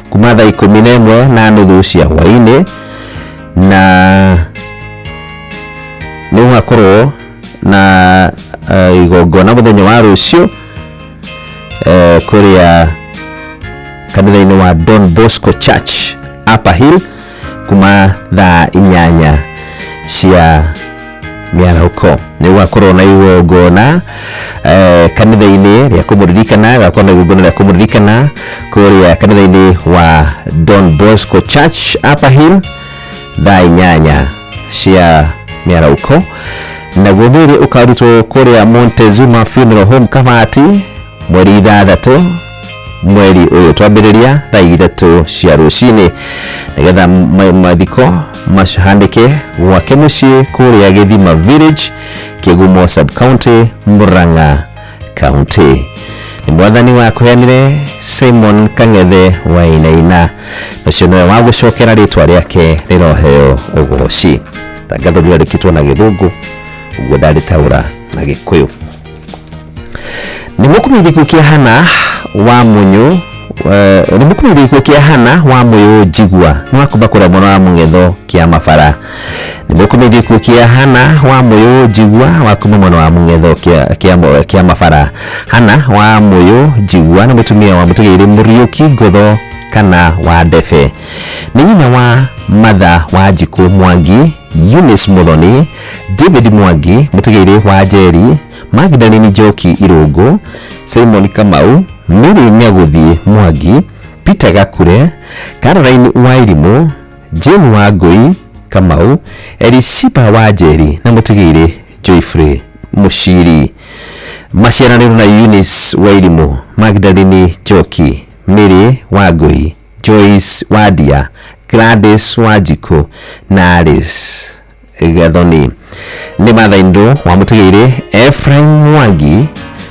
kuma thaa 11:30 cia hwaĩ-inĩ, na nĩ gũgakorwo na igongona mũthenya wa rũciũ kũrĩa kanitha-inĩ wa Don Bosco Church, Upper Hill, kuma thaa 8 cia mĩarahũko. Nĩ gũgakorwo na igongona kanitha-inĩ rĩa kũmũririkana, gũgakorwo na igongona rĩa kũmũririkana kũrĩa kanitha-inĩ wa Don Bosco Church, Upper Hill, thaa 8 cia mĩarahũko. Naguo mwĩrĩ ũkarutwo kũrĩa Montezuma Funeral Home, Kabati, mweri 6 mweri ũyũ twambĩrĩria thaa 3 cia rũcinĩ, nĩgetha mathiko mahandĩke gwake mũciĩ kũrĩa Gĩthima Village, Kĩgumo Sub County, Murang'a County. Nĩ mwathani wakũheanire Simon Kang'ethe Wainaina, ũcio nĩwe wa gũcokera rĩtwa rĩake rĩroheo ũgoci. Tangatho rĩandĩkĩtwo na Gĩthũngũ, ũguo ndarĩtaũra na Gĩkũyũ. Nĩ mũkũmithia gĩkuũ kĩa Hana wa Mũnyũ, nĩ mũkũmithia gĩkuũ kĩa Hana wa Mũyũ Njigua, nĩ wa kuma kũrĩa mwena wa Mũng'etho kĩa Mabara. Nĩ mũkũmithia gĩkuũ kĩa Hana wa Mũyũ Njigua wa kuma mwena wa Mũng'etho kĩa Mabara. Hana wa Mũyũ Njigua nĩ mũtumia wa mũtigĩrĩ Mũriũki Ngotho kana wa Ndefe. Nĩ nyina wa Matha wa Njikũ Mwangi, Eunice Muthoni, David Mwangi, mũtigĩrĩ wa Njeri, Magdalene Njoki Irũngũ, Simon Kamau, Mary Nyagũthiĩ Mwangi, Peter Gakure, Caroline Wairimu, Jane Wangui Kamau, Elisiba Wanjeri na mũtigĩirĩ Joyfrey Mushiri. Maciaranĩrwo na Eunice Wairimu, Magdalene Njoki, Mary Wangui, Joyce Wadia, Gladys Wanjikũ na Alice Gathoni. Nĩ mathaindũ wa mũtigĩirĩ Ephraim Mwangi,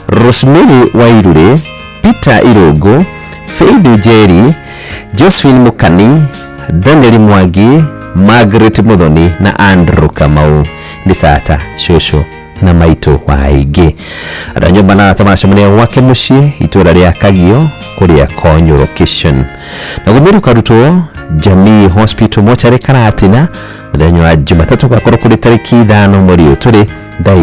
Rosemary Wairure, Peter Irũngũ, Faith Njeri, Josephine Mukani, Daniel Mwangi, Margaret Muthoni na Andrew Kamau. Nĩ tata, cũcũ na maitũ wa aingĩ. Andũ a nyũmba na arata maracemania gwake mũciĩ itũra rĩa Kagio kũrĩa Konyo location. Naguo mwĩrĩ ũkarutwo Jamii Hospital mocarĩ Karatina mũthenya wa Jumatatũ gakorwo kũrĩ tarĩki 5 mweri ũyũ tũrĩ thaa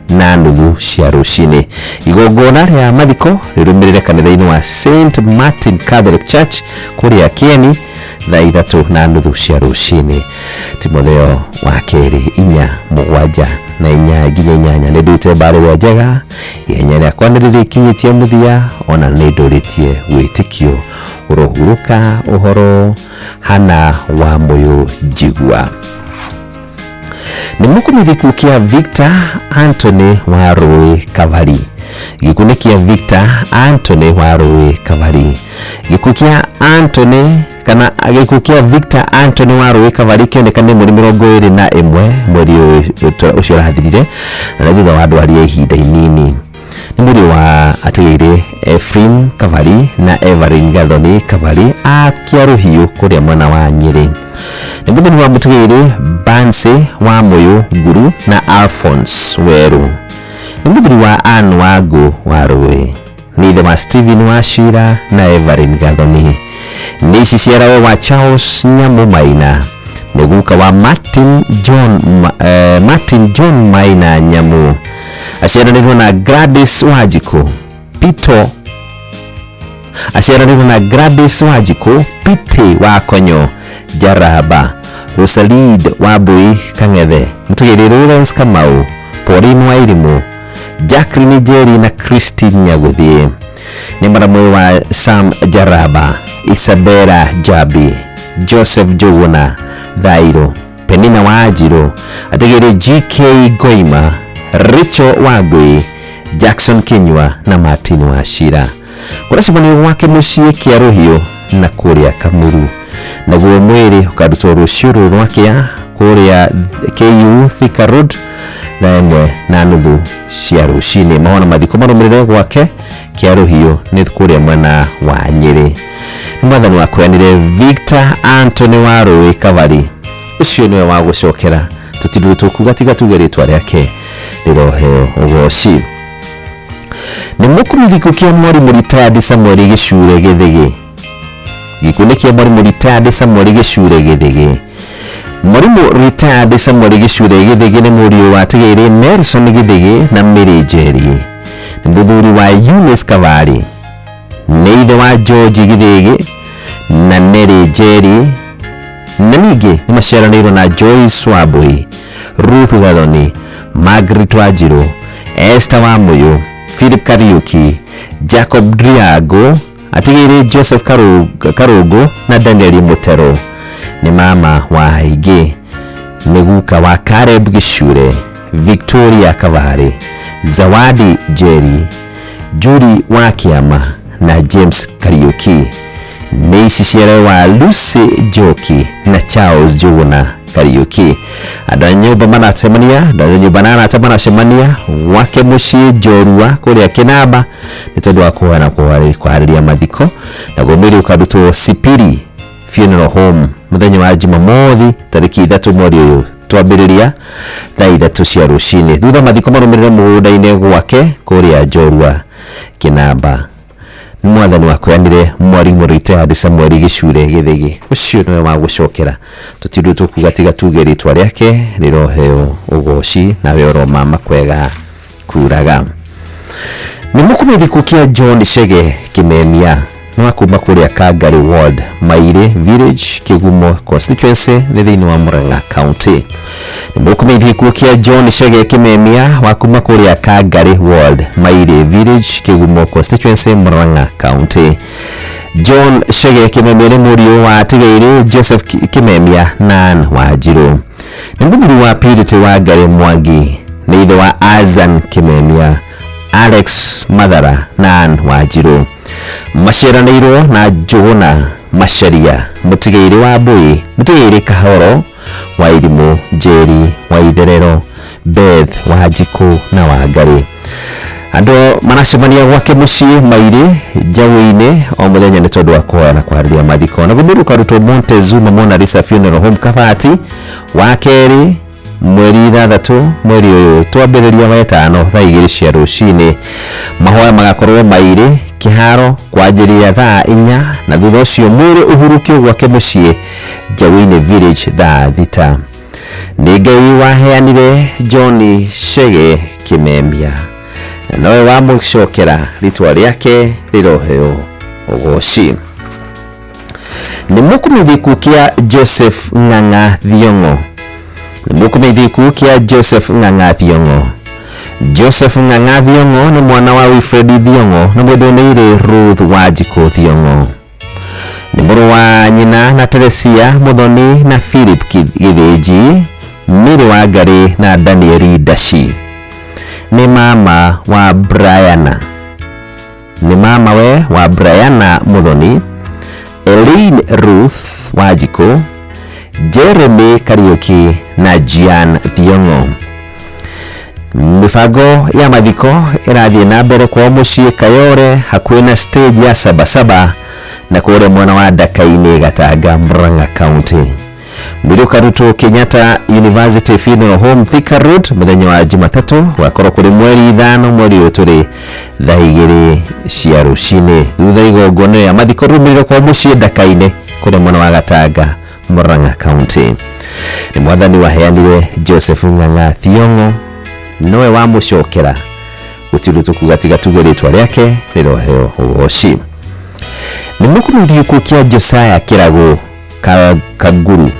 2:30 cia rũcinĩ. Igongona rĩa mathiko rĩrũmĩrĩre kanitha-inĩ wa St Martin Catholic Church kũrĩa Kieni thaa 3:30 cia rũcinĩ. Timotheo wa kerĩ 4 7 na 4 nginya 8. Nĩ nduĩte mbarĩ ĩrĩa njega, ihenya rĩakwa nĩ rĩrĩkinyĩtie mũthia, ona nĩ ndũrĩtie wĩtĩkio. Ũrohurũka ũhoro Hana wa Mũyũ Njigua. Nĩ mũkũmithia gĩkuũ kĩa Victor Anthony wa Rũĩ Kavari. Gĩkuũ nĩ kĩa Victor Anthony wa Rũĩ Kavari. Gĩkuũ kĩa Anthony kana gĩkuũ kĩa Victor Anthony wa Rũĩ Kavari kĩonekane mweri 21 mweri ũcio ũrathirire, na nĩ thutha wa ndwari ya ihinda inini. Nĩ mwĩrĩ wa atigĩire Ephraim Kavari na Everin Gathoni Kavari a Kĩarũhiũ kũrĩa mwena wa Nyĩrĩ. Nĩ mũthoni wa mũtigĩire Bansi wa Mũyũ Nguru na Alphonse Weru. Nĩ mũthuri wa Ann Wangũ wa Rũĩ. Nĩ ithe wa Stephen wa Shira na Everin Gathoni. Nĩ ici ciarawe wa Charles Nyamu Maina. Nĩ guka wa Martin John Maina Nyamu. Aciaranĩirwo na Gladys Wanjikũ Pito. Aciaranĩirwo na Gladys Wanjikũ Pite wa Konyo Jaraba, Rosalid wa Mbui Kang'ethe, mũtigĩrĩ Lawrence Kamau, Pauline Wairimu, Jacqueline Njeri na Christine Nyagũthiĩ. Nĩ maramwe wa Sam Jaraba, Isabella Jabi, Joseph Njũgũna Thairũ, Penina Wanjirũ, atigĩrĩ GK Ngoima, Rachel Wangui, Jackson Kinyua na Martin Wachira. Kũracemanio gwake mũciĩ Kĩarũhiũ na kũrĩa Kamuru. Naguo mwĩrĩ ũkarutwo rũciũ rũrũ rwa kĩa kũrĩa KU Thika Road thaa 1:30 cia rũcinĩ. Mahona mathiko marũmĩrĩre gwake Kĩarũhiũ nĩ kũrĩa mwena wa Nyĩrĩ. Nĩ mwathani wakũheanire Victor Anthony wa Rũĩ Kavari. Ũcio nĩwe wa gũcokera, tũtindũrĩ tũkuga tiga tuge rĩtwa rĩake rĩroheo ũgoci. Nĩ mũkũmithia gĩkuũ kĩa mwarimũ retired Samuel Gĩcure Gĩthĩgĩ. Gĩkuũ nĩ kĩa mwarimũ retired Samuel Gĩcure Gĩthĩgĩ. Mwarimũ retired Samuel Gĩcure Gĩthĩgĩ nĩ mũriũ wa Tigĩrĩ Nelson Gĩthĩgĩ na Mary Njeri. Nĩ mũthuri wa Eunice Kavari. Nĩ ithe wa George Gĩthĩgĩ na Mary Njeri. Na ningĩ nĩ maciaranĩirwo na Joyce Wambui, Ruth Gathoni, Margaret Wanjirũ, Esther Wamũyũ, Philip Kariuki, Jacob Driago, atigĩrĩ Joseph Karũngũ na Daniel Mũtero. Nĩ mama wa aingĩ. Nĩ guka wa Caleb Gĩcure, Victoria Kavari, Zawadi Njeri, Julie wa Kĩama na James Kariuki. Nĩ ici ciara wa Lucy Njoki na Charles Njũgũna Kariuki. Andũ a nyũmba maracemania, andũ a nyũmba na arata maracemania gwake mũciĩ Njorua kũrĩa Kĩnamba nĩ tondũ wa kũhoya kũharĩria mathiko. Naguo mwĩrĩ ũkarutwo Sipiri Funeral Home mũthenya wa Jumamothi tarĩki 3 mweri ũyũ twambĩrĩria thaa 3 cia rũcinĩ. Thutha mathiko marũmĩrĩre mũgũnda-inĩ gwake kũrĩa Njorua Kĩnamba. Mwathani wakũheanire mwarimũ retired Samuel Gĩcure Gĩthĩgĩ. Ũcio nĩwe wa gũcokera, tũtindũ tũkuga tiga tuge rĩtwa rĩake rĩroheo ũgoci, nawe ũromama kwega kuraga. Nĩ mũkũmithia gĩkuũ kĩa John Chege Kĩmemia nĩ wa kuma kũrĩa Kangari Ward, Maire Village, Kĩgumo constituency nĩ thĩinĩ wa Murang'a County. Nĩ mũkũmithia gĩkuũ kĩa John Chege Kĩmemia wa kuma kũrĩa Kangari Ward, Maire Village, Kĩgumo constituency, Murang'a County. John Chege Kimemia nĩ mũriũ wa Tigairĩ Joseph Kimemia na Ann Wanjirũ. Nĩ mũthuri wa Purity Wangari Mwangi, nĩ ithe wa Azan Kimemia, Alex Mathara na Ann Wanjirũ. Maciaranĩirwo na Njũgũna Macharia, Mũtigairĩ wa Mbui, Mũtigairĩ Kahoro wa Irimũ, Njeri wa Itherero, Beth wa Njikũ na Wangari. Andũ maracemania gwake mũciĩ Mairĩ Njaũ-inĩ o mũthenya nĩ tondũ wa kũhoya na kũharĩria mathiko. Naguo mwĩrĩ ũkarutwo Montezuma Mona Lisa Funeral Home Kabati wa kerĩ mweri 6 mweri ũyũ twambĩrĩria wetano thaa 2 cia rũcinĩ. Mahoya magakorwo Mairĩ kĩharo kwanjĩrĩria thaa 4 na thutha ũcio mwĩrĩ ũhurũkio gwake mũciĩ Njaũ-inĩ Village thaa 6. Nĩ Ngai waheanire John Chege Kimemia na nowe wamũcokera rĩtwa rĩake rĩroheo ũgoci. Nĩ mũkũmenya gĩkuũ kĩa Joseph Ng'ang'a Thiong'o. Nĩ mũkũmenya gĩkuũ kĩa Joseph Ng'ang'a Thiong'o. Joseph Ng'ang'a Thiong'o nĩ mwana wa Wilfred Thiong'o na mwendwa-inĩ Ruth Wanjikũ Thiong'o. Nĩ mũrũ wa nyina na Teresia Muthoni na Philip Gĩthĩnji, Mary Wangari na Daniel Ndaci. Nĩ mama wa Briana. Nĩ mama we wa Briana Muthoni, Elaine Ruth Wanjikũ, Jeremy Kariuki na Gian Thiong'o. Mibango ya mathiko ĩrathiĩ na mbere kwao mũciĩ Kayore hakuhĩ na stage ya Sabasaba na kũrĩa mwena wa Ndaka-inĩ Gatanga, Murang'a County. Mwĩrĩ ũkarutwo Kenyatta University Funeral Home Thika Road mũthenya wa Jumatatũ gwakorwo kũrĩ mweri 5 mweri ũyũ tũrĩ thaa 2 cia rũcinĩ. Thutha igongona rĩa mathiko rĩrũmĩrĩirwo kwao mũciĩ Ndaka-inĩ kũrĩa mwena wa Gatanga, Murang'a County. Nĩ mwathani waheanire Joseph Ng'ang'a Thiong'o nowe wamũcokera gũtirĩ tũkuga tiga tuge rĩtwa rĩake rĩroheo ũgoci. Nĩ mũkũmenya gĩkuũ kĩa Josiah Kĩragũ Kanguru.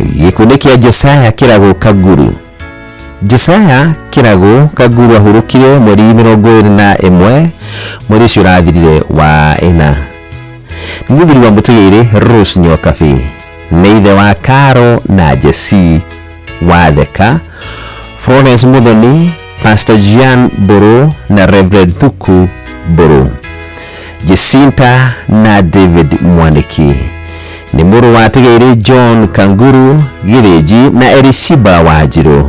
Gĩkuũ nĩ kĩa Josiah Kĩragũ Kanguru. Josiah Kĩragũ Kanguru ahurũkire mweri 21 mweri ũcio ũrathirire wa 4. Nĩ mũthuri wa Mũtigairĩ Rose Nyokabi, nĩ ithe wa Caro na Jesse Watheka, Florence Muthoni, Pastor Jean Mburu na Reverend Thuku Mburu, Jacinta na David Mwaniki. Nĩ mũrũ wa Tigairĩ John Kanguru Gĩthĩnji na Elishiba Wanjirũ.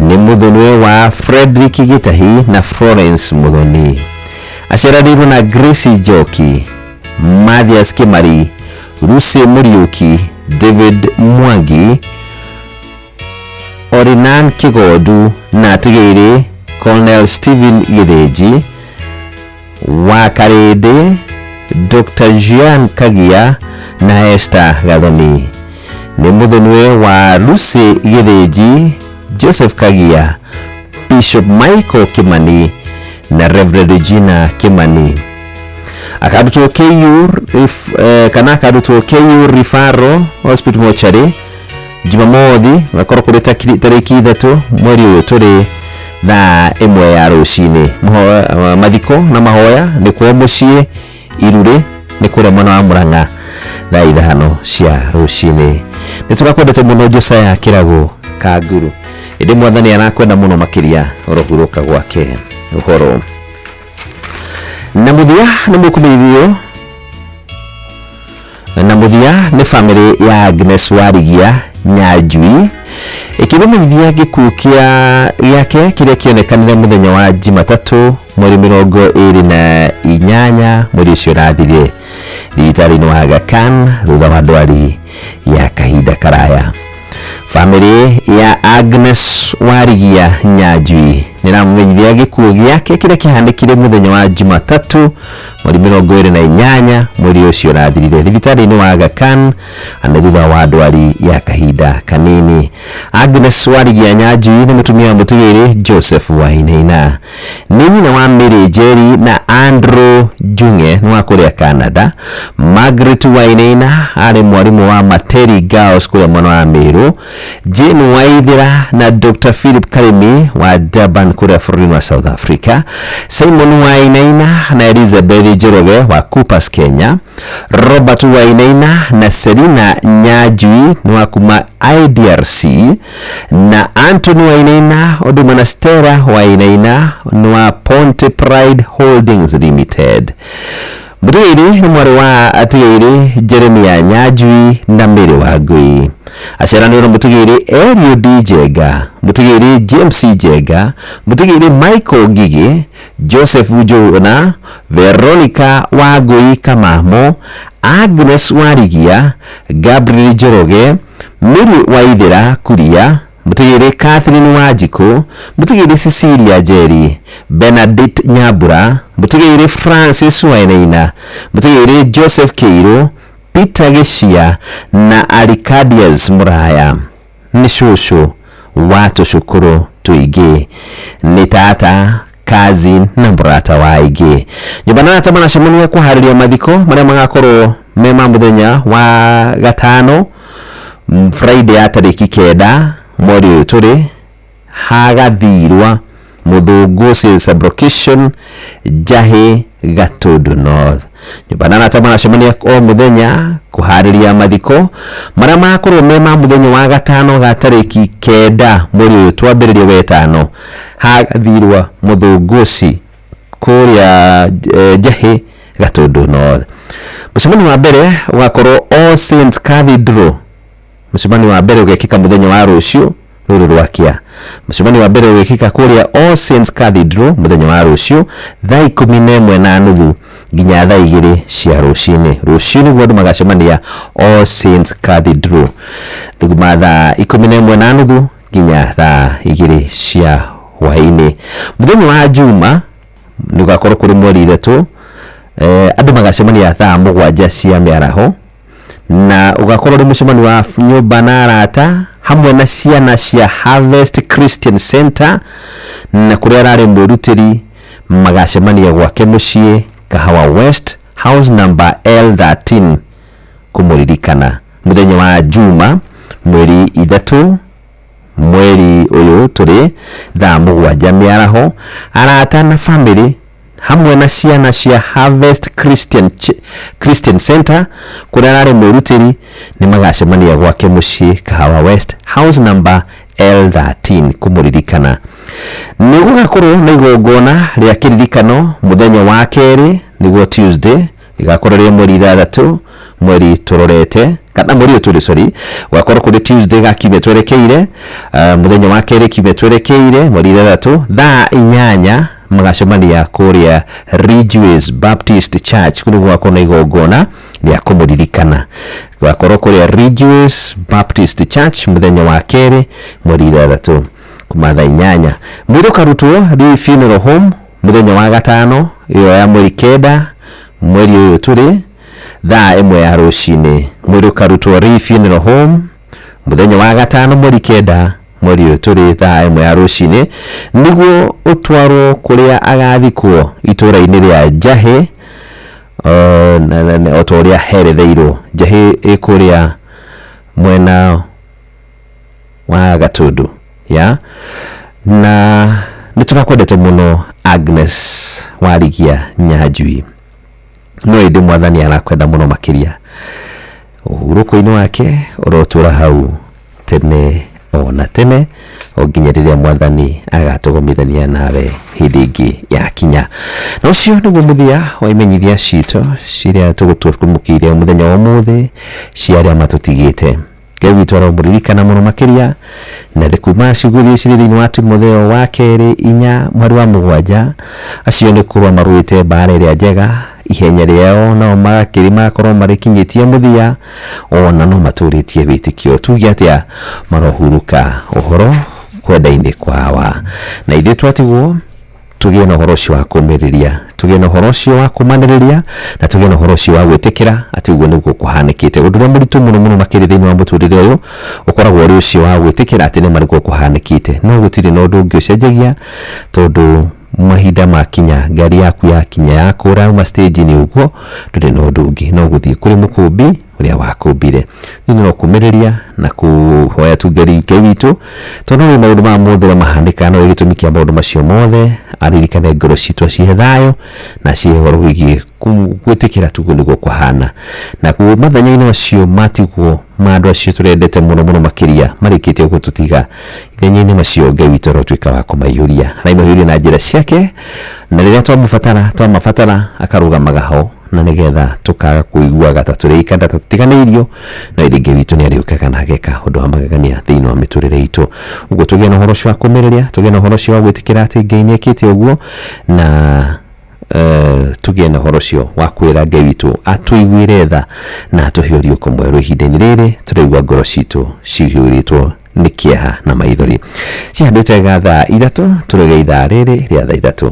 Nĩ mũthoniwe wa Frederick Gĩtahi na Florence Muthoni. Aciaranĩirwo na Grace Njoki, Mathias Kimari, Lucy Mũriũki, David Mwangi, Orinan Kigondu na Tigairĩ Colonel Stephen Gĩthĩnji, wa Karĩndĩ Dr. Jean Kagia na Esther Gathoni. Nĩ mũthoniwe wa Lucy Gĩthĩnji, Joseph Kagia, Bishop Michael Kimani na Reverend Regina Kimani. Akarutwo KU kana akarutwo KU Referral Hospital Mortuary Jumamothi gakorwo kũrĩ tarĩki 3 mweri ũyũ tũrĩ thaa 1 ya rũcinĩ. Mathiko na mahoya nĩ kwao mũciĩ Irurĩ nĩ kũrĩa mwena wa Murang'a thaa 5 cia rũcinĩ. Nĩ tũrakwendete mũno Josiah Kĩragũ Kanguru, ĩndĩ mwathani arakwenda mũno makĩria ũrohurũka gwake ũhoro. Na mũthia nĩ mũkũmenyithio na mũthia nĩ famĩlĩ ya Agnes Warigia Nyanjui ĩkĩmenyithia gĩkuũ gĩake kĩrĩa kĩonekanire mũthenya wa Jumatatũ mweri 28 mweri ũcio ũrathirire thibitarĩ-inĩ wa Aga Khan thutha wa ndwari ya kahinda karaya. Famĩlĩ ya Agnes Warigia Nyanjui nĩramũmenyithia gĩkuũ gĩake kĩrĩa kĩhanĩkire mũthenya wa Jumatatũ mweri 28 mweri ũcio ũrathirire thibitarĩ-inĩ wa Aga Khan na thutha wa ndwari ya kahinda kanini. Agnes Warigia Nyanjui nĩ mũtumia wa Mũtigairĩ Joseph Wainaina, nĩ nyina wa Mary Njeri na Andrew Junge nĩ wa kũrĩa Canada. Margaret Wainaina arĩ mwarimũ wa Materi Girls kũrĩa mwena wa Meru. Jane Waithira na Dr Philip Karimi wa Durban kũrĩa bũrũri-inĩ wa South Africa, Simon Wainaina na Elizabeth Njoroge wa Coopers Kenya, Robert Wainaina na Selina Nyanjui nĩ wa kuma IDRC, na Anthony Wainaina ũndũ ũmwe na Stella Wainaina nĩ wa Ponte Pride Holdings Limited. Mũtigairĩ nĩ mwarĩ wa atigairĩ Jeremia Nyanjui na Mary Wangui. Aciaranĩirwo na mũtigairĩ Eliud Njenga, mũtigairĩ James Njenga, mũtigairĩ Michael Ngigĩ, Joseph Njuguna, Veronica Wangui Kamamo, Agnes Warigia, Gabriel Njoroge, Mary Waithera Kuria, mũtigairĩ Catherine Wanjikũ, mũtigairĩ Cecilia Njeri, Bernadette Nyambura, mũtigairĩ Francis Wainaina, mũtigairĩ Joseph Kĩirũ, Peter Gĩcia na Arcadius Mũraya. Nĩ cũcũ wa tũcũkũrũ tũingĩ, nĩ tata, cousin na mũrata wa aingĩ. Nyũmba na arata maracemania kũharĩria mathiko marĩa magakorwo me ma mũthenya wa gatano, Friday ya tarĩki 9 mweri ũyũ tũrĩ, hagathirwa Mũthũngũ Sublocation, Njahĩ, Gatundu North. Nyũmba na arata maracemania o mũthenya kũharĩria mathiko marĩa magakorwo me ma mũthenya wa gatano ga tarĩki 9 mweri ũyũ twambĩrĩrie wetano, hagathirwa Mũthũngũci kũrĩa Njahĩ, Gatundu North. Mũcemanio wa mbere ũgakorwo All Saints Cathedral. Mũcemanio wa mbere ũgekĩka mũthenya wa rũciũ rũrũ rwakia. Mũcemanio wa mbere ũgekĩka kũrĩa All Saints Cathedral mũthenya wa rũciũ thaa 11:30 nginya thaa 2 cia rũcinĩ. Rũciũ nĩguo andũ magacemania All Saints Cathedral thuguma thaa 11:30 nginya thaa 2 cia hwaĩ-inĩ. Mũthenya wa Juma nĩ ũgakorwo kũrĩ mweri 3, andũ magacemania thaa 7 cia mĩaraho, na ũgakorwo ũrĩ mũcemanio wa nyũmba na arata hamwe na ciana cia Harvest Christian Center, na kũrĩa ararĩ mwĩrutĩri magacemania gwake mũciĩ Kahawa West, house number L13, kũmũririkana mũthenya wa Juma mweri 3 mweri ũyũ tũrĩ thaa 7 mĩaraho. Arata na family hamwe na ciana cia Harvest Christian Center kũrĩa ararĩ mwĩrutĩri nĩ magacemania gwake mũciĩ Kahawa West, house number L13, kũmũririkana. Nĩ gũgakorwo na igongona rĩa kĩririkano mũthenya wa kerĩ, nĩguo Tuesday, ĩgakorwo rĩ mweri 6 mweri tũrorete, kana mweri ũyũ tũrĩ, sorry, gũgakorwo kũrĩ Tuesday ga kiumia twerekeire, mũthenya wa kerĩ kiumia twerekeire mweri 6 thaa 8 magacemania kũrĩa Ridgeways Baptist Church, kũrĩa gũgakorwo na igongona rĩa kũmũririkana. Gũgakorwo kũrĩa Ridgeways Baptist Church mũthenya wa kerĩ mweri 6 kuma thaa 8. Mwĩrĩ ũkarutwo Lee Funeral Home mũthenya wa gatano ĩyo ya mweri 9 mweri ũyũ tũrĩ thaa 1 ya rũcinĩ. Mwĩrĩ ũkarutwo Lee Funeral Home mũthenya wa gatano mweri 9 mweri ũyũ tũrĩ thaa 1 ya rũcinĩ, nĩguo ũtwarwo kũrĩa agathikwo itũũra-inĩ rĩa Njahĩ, o ta ũrĩa heretheirwo. Njahĩ ĩ kũrĩa mwena wa Gatundu, ya na nĩ tũrakwendete mũno Agnes Warigia Nyanjui, no ĩndĩ mwathani arakwenda mũno makĩria. Ũhurũko-inĩ wake ũrotũra hau tene o na tene, o nginya rĩrĩa mwathani agatũgomithania nawe hĩndĩ ĩngĩ yakinya. Na ũcio nĩguo mũthia wa imenyithia citũ ciria tũgũtũmũkĩire mũthenya wa ũmũthĩ cia arĩa matũtigĩte. Ngai witũ aromũririkana mũno makĩria, na thĩ kuma ciugo iria cirĩ thĩinĩ wa Timotheo wa kerĩ 4 mweri wa 7, acio nĩ kũrũa marũĩte mbara ĩrĩa njega, ihenya rĩao nao magakĩrĩ magakorwo marĩkinyĩtie mũthia, ona no matũrĩtie wĩtĩkio. Tuge atĩa, marohurũka ũhoro kwenda-inĩ kwawa, na ithuĩ twatigwo tũgĩe na ũhoro ũcio wa kũmĩrĩria, tũgĩe na ũhoro ũcio wa kũmanĩrĩria, na tũgĩe na ũhoro ũcio wa gwĩtĩkĩra atĩ ũguo nĩguo kũhanĩkĩte. Ũndũ ũrĩa mũritũ mũno mũno makĩria thĩinĩ wa mũtũrĩre ũyũ ũkoragwo ũrĩ ũcio wa gwĩtĩkĩra atĩ nĩma nĩguo kũhanĩkĩte, no gũtirĩ na ũndũ ũngĩ ũcenjagia, tondũ mahinda makinya, ngari yaku yakinya yakũra uma stage-inĩ ũguo, ndũrĩ na ũndũ ũngĩ no gũthiĩ kũrĩ mũkũmbi Ũrĩa wakũmbire. Niĩ no kũmĩrĩria na kũhoya tu Ngai witũ, tondũ nĩ maũndũ maya mothe ũrĩa mahanĩkaga, no gĩtũmi kĩa maũndũ macio mothe aririkane ngoro citũ, acihe thayũ na acihe ũhoro wĩgiĩ gwĩtĩkĩra tu nĩguo kũhana. Na kuo mathenya-inĩ macio matigwo ma andũ acio tũrendete mũno mũno makĩria marĩkĩtie gũtũtiga, ithenya-inĩ macio Ngai witũ arotuĩka wa kũmaihũria, araimahũria na njĩra ciake, na rĩrĩa twamũbatara, twamabatara, akarũgamaga ho, na nĩgetha tũkaga kũiguaga ta tũrĩ ika, ta tũtiganĩirio, na ĩndĩ Ngai witũ nĩ arĩũkaga na ageka ũndũ wa magegania thĩinĩ wa mĩtũrĩre itũ. Ũguo tũgĩe na ũhoro ũcio wa kũmĩrĩria, tũgĩe na ũhoro ũcio wa gwĩtĩkĩra atĩ Ngai nĩ ekĩte ũguo, na tũgĩe na ũhoro ũcio wa kwĩra Ngai witũ atũiguĩre tha na atũhe ũriũko mwerũ ihinda-inĩ rĩrĩ tũraigua ngoro citũ cihũrĩtwo nĩ kĩeha na maithori. Cihandĩte ga thaa 3, tũrege ithaa rĩrĩ rĩa thaa 3.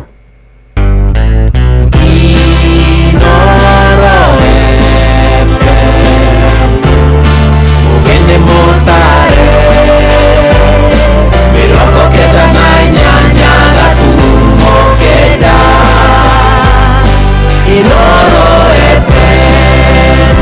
Mugene mutare 98 gaturumo 9 Inoro FM.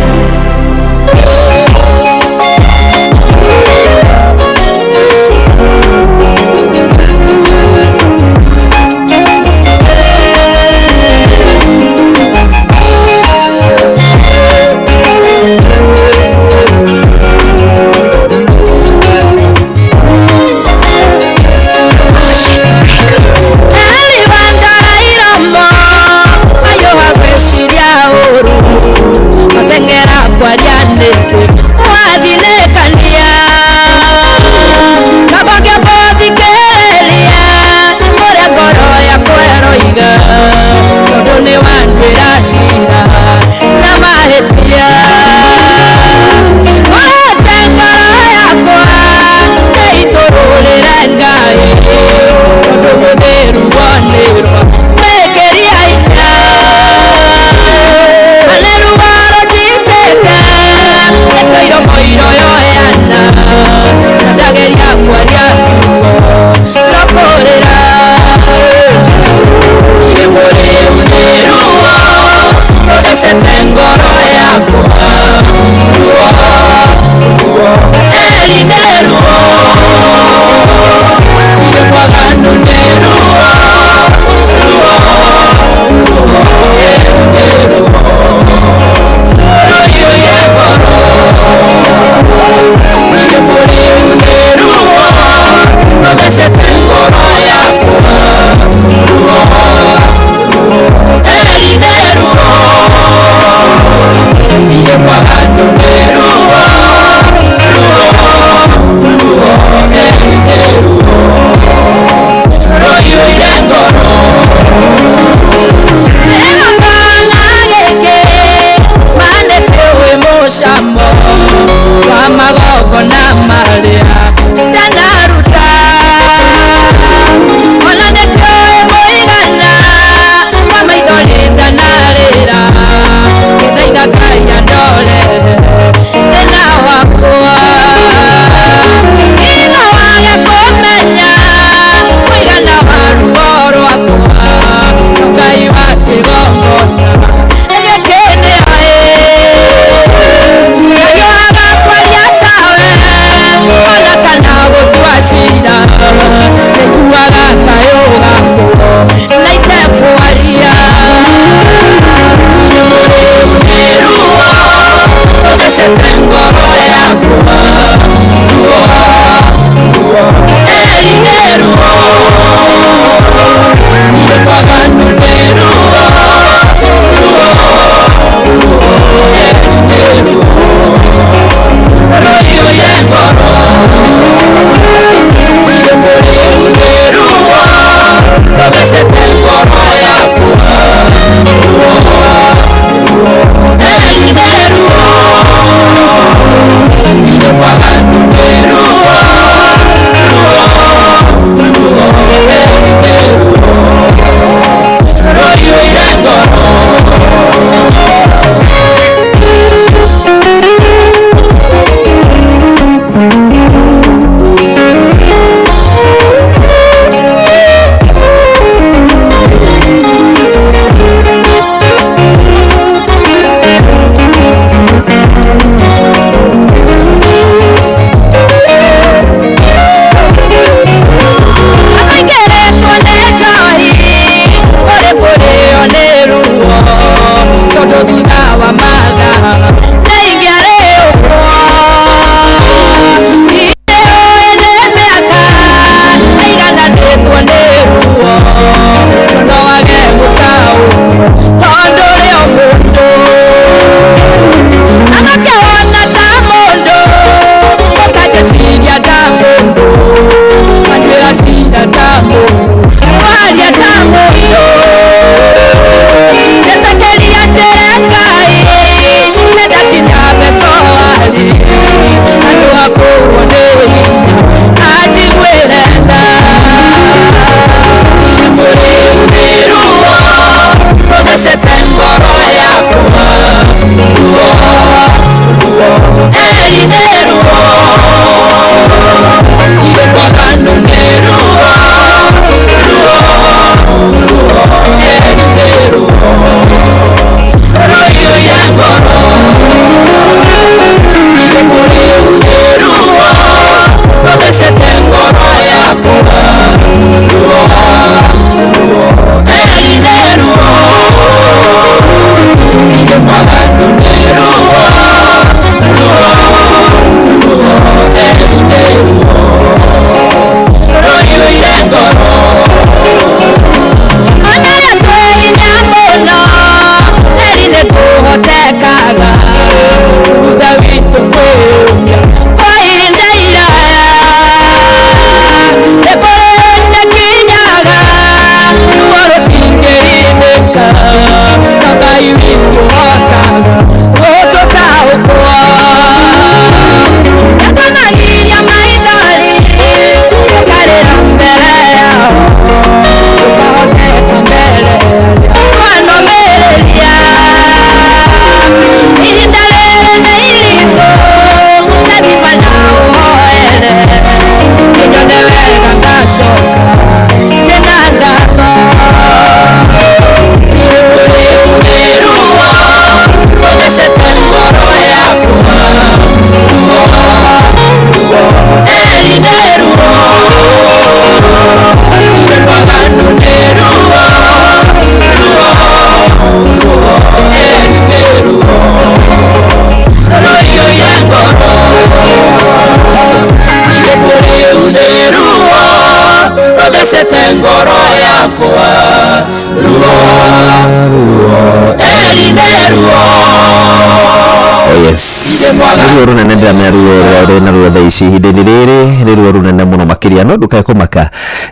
Yes, nĩ ruo rũnene, ndĩramenya ruo rũrĩa ũrĩ naruo thaa ici ihinda-inĩ rĩrĩ nĩ ruo rũnene mũno makĩria, no ndũkae kũmaka,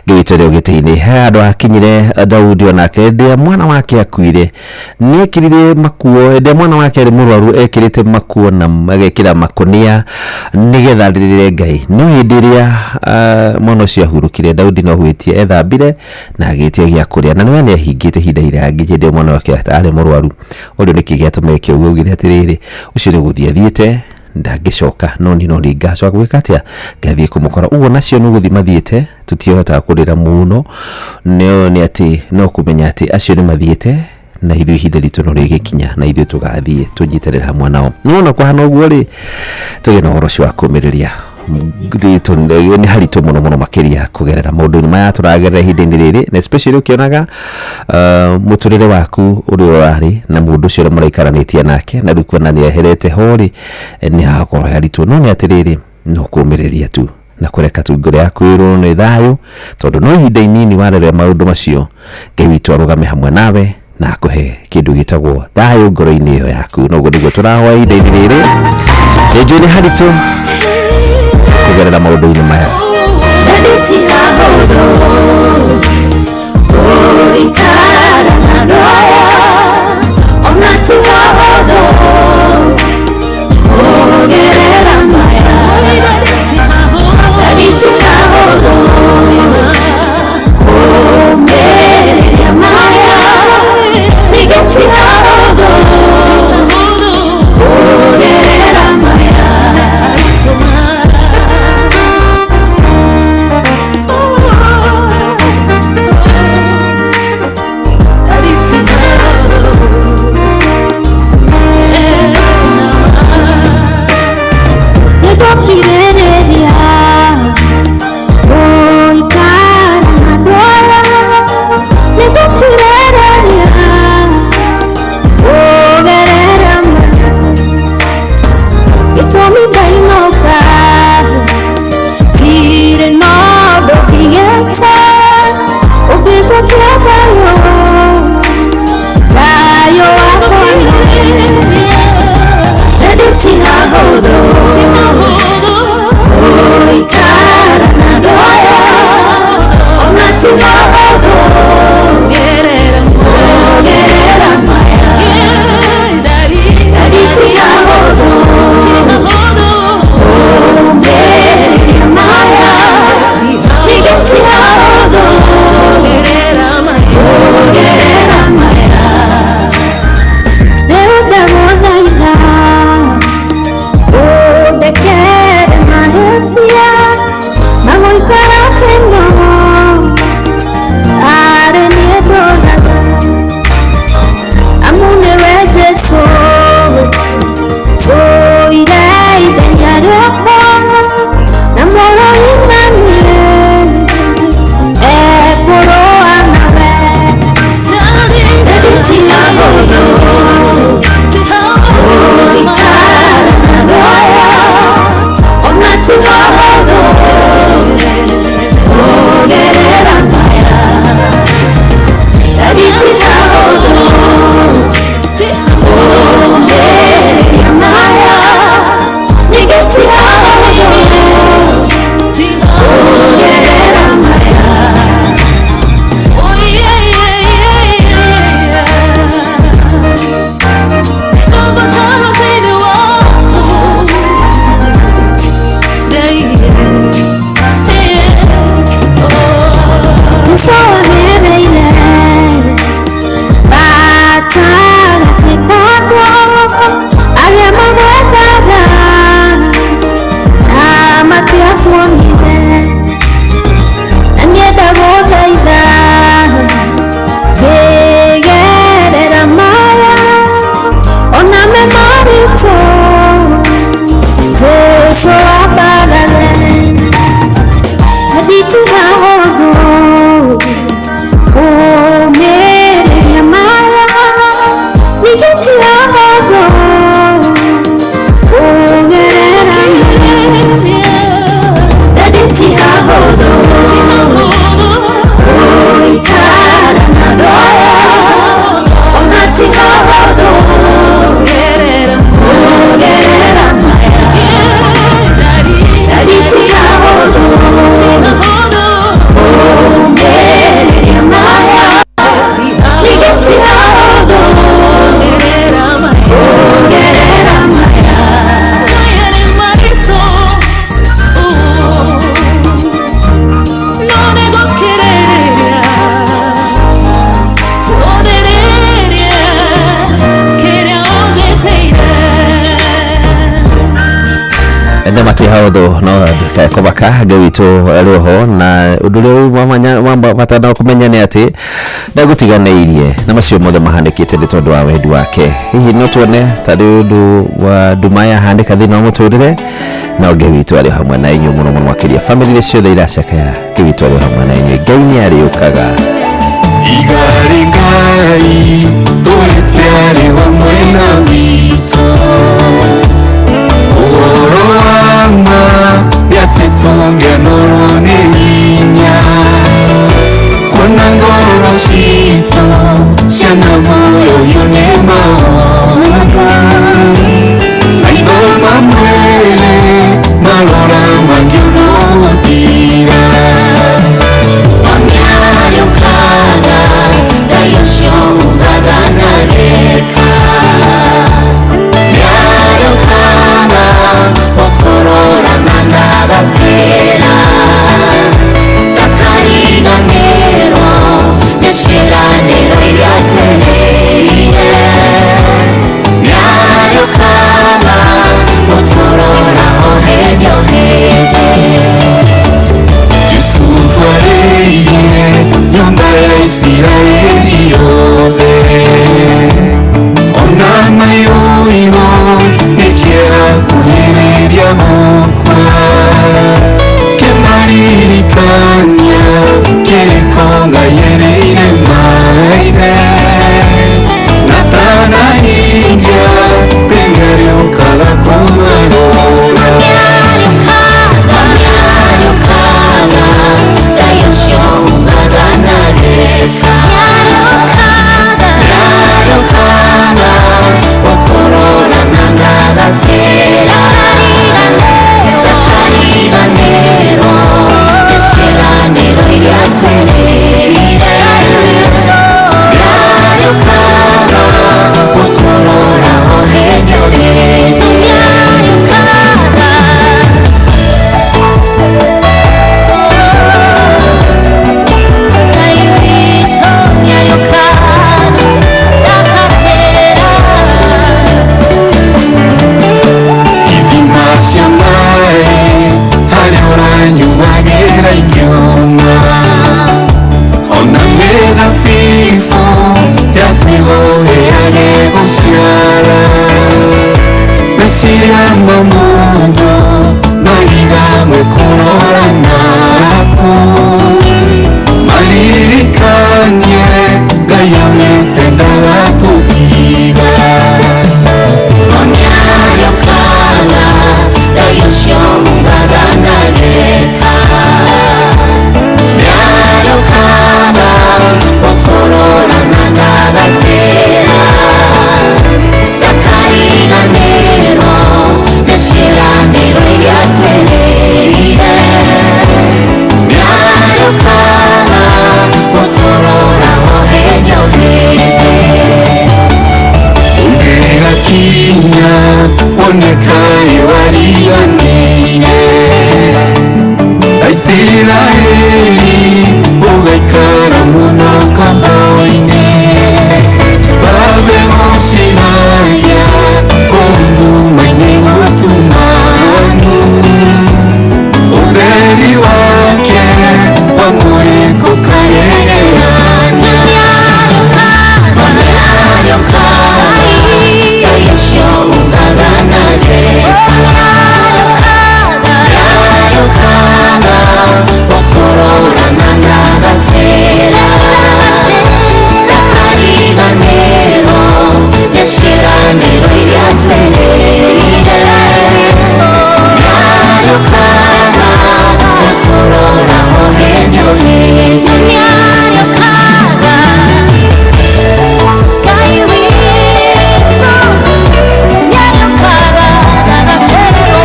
Ngai witũ arĩ ũgitĩinĩ. He handũ hakinyire Daudi onake hĩndĩ ĩrĩa mwana wake akuire, nĩ ekĩrire makuo. Hĩndĩ ĩrĩa mwana wake arĩ mũrwaru, ekĩrĩte makuo na agekĩra makũnia nĩgetha arĩrĩre Ngai. No hĩndĩ ĩrĩa mwana ũcio ahurũkire, Daudi no gwĩtia ethambire na agĩtia gĩa kũrĩa, na nĩwe nĩ ahingĩte ihinda iraya nginya hĩndĩ ĩyo mwana wake arĩ mũrwaru. Ũndũ nĩkĩ gĩatũma eke ũguo? Augire atĩrĩrĩ, ũcio nĩ gũthiĩ athiĩte, ndangĩcoka, no niĩ no niĩ ngacoka gwĩka atĩa? Ngathiĩ kũmũkora. Ũguo nacio nĩ gũthiĩ mathiĩte, tũtihotaga kũrĩra mũno, no nĩ atĩ no kũmenya atĩ acio nĩ mathiĩte na ithuĩ ihinda ritũ no rĩgĩkinya na ithuĩ tũgathiĩ tũnyitanĩre hamwe nao. Nĩwona kwahana ũguo rĩ, tũgĩe na ũhoro ũcio wa kũmĩrĩria. Ritũ nĩ haritũ mũno mũno makĩria kũgerera maũndũ-inĩ maya tũragerera ihinda-inĩ rĩrĩ, na especially ũkĩonaga mũtũrĩre waku ũrĩa ũrarĩ na mũndũ ũcio ũrĩa mũraikaranĩtie nake, na rĩu kuona nĩ eherete ho rĩ, nĩ hagakorwo he haritũ. No nĩ atĩrĩrĩ, no kũmĩrĩria tu na kũreka tu ngoro yaku ĩrwo nĩ thayũ, tondũ no ihinda inini warerera maũndũ macio, Ngai witũ arũgame hamwe nawe na akũhe kĩndũ gĩtagwo thayũ ngoro-inĩ ĩyo yaku. Noguo nĩguo tũrahoya ihinda-inĩ rĩrĩ. Nĩ njũĩ nĩ haritũ kũgerera maũndũ-inĩ maya. Gũikara na andũ aya ona ti hahũthũ, kũgerera maya Daddy ti hahũthũ, kũmĩrĩria maya ningĩ ti hahũthũ, kũgerera maya. Ende matihaũthũ no kũmaka Ngai witũ arĩ oho na ũndũ ũrĩa batana kũmenya nĩ atĩ ndagũtiganĩirie na macio mothe mahanĩkĩte nĩ tondũ wa wendi wake. Hihi no tuone tarĩ ũndũ wa nduma yahanĩka thĩinĩ wa mũtũrĩre, no Ngai witũ arĩ hamwe na inyuĩ mũno mũno makĩria. Bamĩrĩ ciothe iracakaya, Ngai witũ arĩ hamwe na inyuĩ. Ngai nĩ arĩũkaga. Igari Ngai tũrĩte arĩ hamwe na witũ ũhoro wa ma nĩ tũngĩanorwo nĩ hinya kuona ngoro citũ ciana muoyo nĩ maũndũ maitho ma mwĩrĩ marora mangĩona gũthira. Nĩarĩũkaga Ngai ũcio ugaga na reka nĩarĩũkaga gũtũrora na ndagatĩra ndakariganĩrwo nĩ ciĩranĩro iria twereire nĩarĩũkaga gũtũrora o hĩndĩ o hĩndĩ. Yusufu arĩire nyũmba ya Isiraeli yothe ona mayũirwo nĩ kĩeha kuhĩrĩria gũkua kĩmaririkania kĩrĩko Ngai erĩire maithe na tanahingia tene rĩũkaga kũmarora. Nĩarĩũkaga nĩarĩũkaga Ngai ũcio ugaga na reka nĩarĩũkaga gũtũrora na ndagatĩra ndakariganĩrwo nĩ ciĩranĩro iria twereire nĩarĩũkaga gũtũrora o hĩndĩ o hĩndĩ nĩarĩũkaga. Ngai witũ nĩarĩũkaga ndakatĩra. Ithima cia maĩ harĩa ũranyuagĩra ikĩũma ona mĩthabibũ yaku ĩhoheage gũciara meciria ma mũndũ marigagwo kũrora naku maririkanie Ngai aumĩte ndagatũtiga. Nĩarĩũkaga Ngai ũcio ugaga na reka nĩarĩũkaga gũtũrora na ndagatĩra ndakariganĩrwo nĩ ciĩranĩro iria twereire nĩarĩũkaga gũtũrora o hĩndĩ o hĩndĩ. Ũngĩgakinya wone kaĩ wariganĩire Aisiraeli ũgaikara mũno ngombo-inĩ babe gũciragia kũu nduma-inĩ gũtumanu ũtheri wake wamũrĩkũkagegeana. Nĩarĩũkaga Ngai ũcio ugaga na reka nĩarĩũkaga gũtũrora na ndagatĩra ndakariganĩrwo nĩ ciĩranĩro iria twereire nĩarĩũkaga gũtũrora o hĩndĩ o hĩndĩ nĩarĩũkaga. Ngai witũ nĩarĩũkaga ndagacererwo.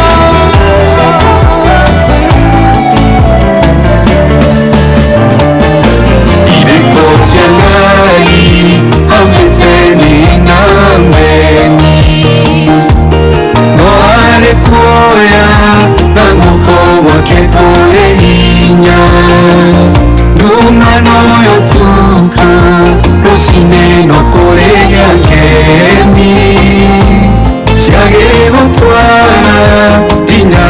Irĩko cia Ngai augĩte nĩ na meni no arĩ kuoya na guoko gwake kũrĩ hinya nduma no yotuka rũcinĩ no kũrĩ gĩakeni ciagĩgũtwara hinya.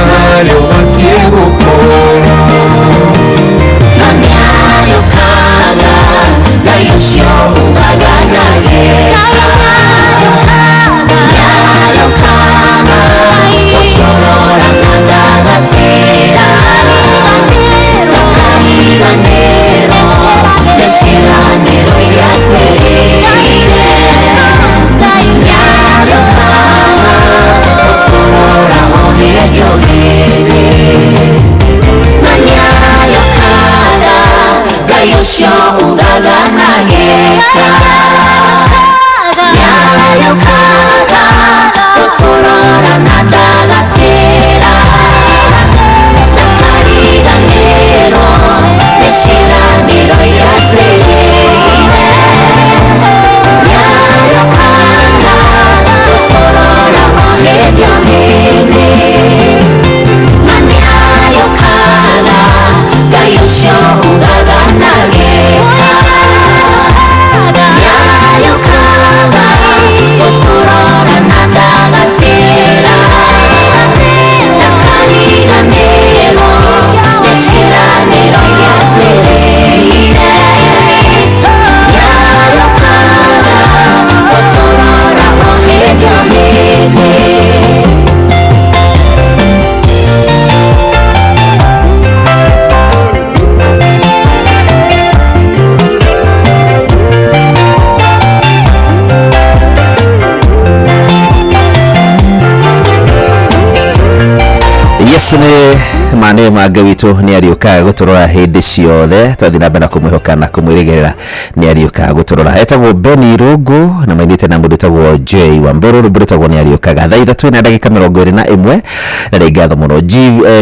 Yes, nĩ ma nĩ ma Ngai witũ nĩ ariũkaga gũtũrora hĩndĩ ciothe, twathiĩ na mbere na kũmwĩhoka na kũmwĩrĩgĩrĩra, nĩ ariũkaga gũtũrora. Etagwo Beni Rũngũ na mainĩte na mũndũ ũtagwo J Wambũrũ, rwĩmbo rwĩtagwo nĩ ariũkaga. Thaa 3:21 na rĩ ngatho mũno.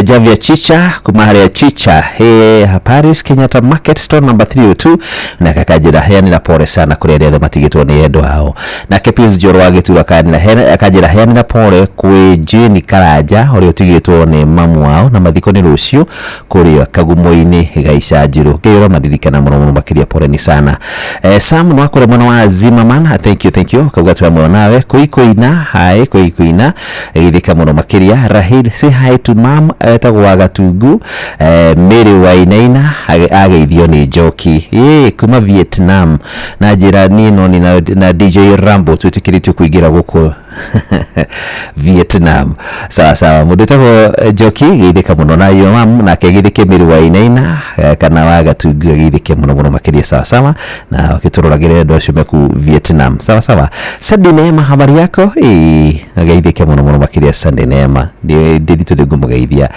Javia Chicha kuma harĩa Chicha he Paris Kenyatta Market store number 302, na kakanjĩra heanĩra pole sana kũrĩ arĩa othe matigĩtwo nĩ endwa ao. Nake Pius Njoro wa Gĩtura akanjĩra heanĩra pole kwĩ Jane Karanja ũrĩa ũtigĩtwo nĩ mamu wao, na mathiko nĩ rũciũ kũrĩa Kagumo-inĩ Gaicanjirũ. Ngai ũramaririkana mũno mũno makĩria, poleni sana. Sam Nwakũrĩa mwena wa Zimmerman, thank you, thank you, kauga twĩ hamwe nawe. Kũikuina hi, kũikuina gĩthĩka mũno makĩria. Rahil, say hi to mam, etagwo wa Gatungu. Mary Wainaina ageithio nĩ Njoki ĩ kuma Vietnam, na njĩra niĩ no ni na DJ Rambo twĩtĩkĩrĩtio kũingĩra gũkũ Vietnam. Sawa sawa, mũndũ wĩtagwo Njoki geithĩka mũno na yo mam, nake geithĩke Mary Wainaina kana wa Gatungu geithĩke mũno mũno makĩria. Sawa sawa, na ũkĩtũroragĩre andũ acio meku Vietnam. Sawa sawa. Sunday Neema, habari yako? Geithĩke mũno mũno makĩria Sunday Neema, ndĩritũ ndĩngũmũgeithia.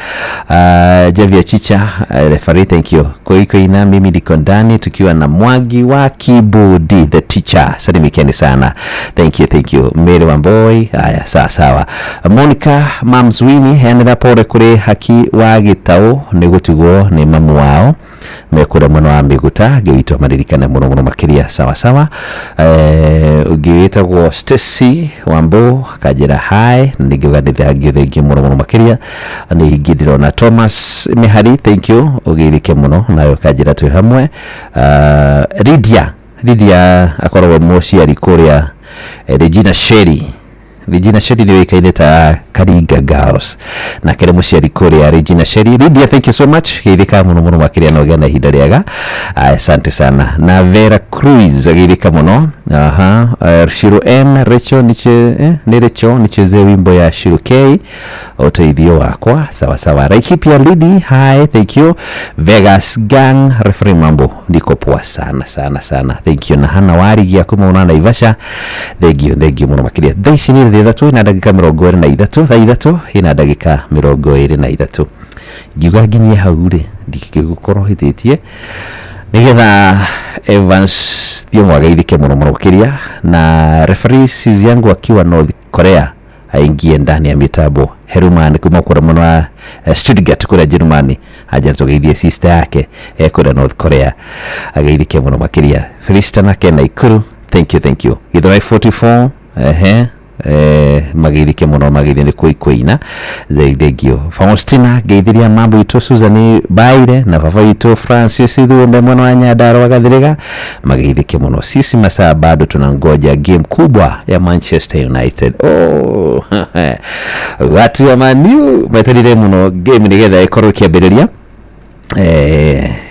Javia Chicha, referee, thank you. Koikoina, mimi niko ndani tukiwa na Mwangi wa Kibudi the teacher, salimikeni sana, thank you, thank you. Mary Wamboi, haya sawa sawa. Monica Mamswini, heanĩra pole kũrĩ Haki wa Gĩtaũ nĩ gũtigwo nĩ mamu wao mekũrĩa mwena wa Mĩgũta, Ngai witũ amaririkane mũno mũno makĩria. Sawa sawa. Ũngĩ wĩtagwo Stacy Wambo akanjĩra hi, na ningĩ ũga nĩ thengiũ thengiũ mũno mũno makĩria. Nĩ ingĩ ndĩrona Thomas Mĩhari, thank you, ũgeithĩke mũno nawe ũkanjĩra twĩ hamwe. Lydia akoragwo mũciari kũrĩa Regina Sherry, Regina Sherry nĩ ũĩkaine ta Karinga Girls, nake nĩ mũciari kũrĩa Regina Sherry. Lydia, thank you so much, geithĩka mũno mũno makĩria na ũgĩe na ihinda rĩega, asante sana. Na Vera Cruz ageithĩka mũno. Aha, Shiro M Rachel niche, nĩ Rachel nicheze wimbo ya Shiro K ũteithio wakwa. Sawa sawa. Laikipia Lidi, hi, thank you. Vegas Gang referee, mambo ndiko poa sana sana sana, thank you. Na Hana Warigia kuma ona Naivasha, thank you, thank you mũno makĩria. Thaa ici nĩ 3:23, thaa 3:23, ngiuga nginyie hau rĩ, ndingĩgũkorwo hĩtĩtie nĩgetha Evans Thiong'o ageithĩke mũno mũno makĩria, na referee Sizi yangu akiwa North Korea aingie ndani ya mitambo. Herumani kuma kũrĩa mwena wa Stuttgart kũrĩa Jerumani, aja tũgeithie sister yake kũrĩa North Korea, ageithĩke mũno makĩria. Felista nake Naikuru, thank you, thank you. Githurai 44, ehe, mageithĩke mũno mageithio nĩ kũikuina, thengio. Faustina ngeithiria mambo witũ Susan Baire na baba witũ Francis Thumbe mwena wa Nyandarua Gathiriga, mageithĩke mũno. Sisi masaa bado tunangoja game kubwa ya Manchester United. Oh, watu wa Man U meterire mũno game nĩgetha ĩkorwo ĩkĩambĩrĩria,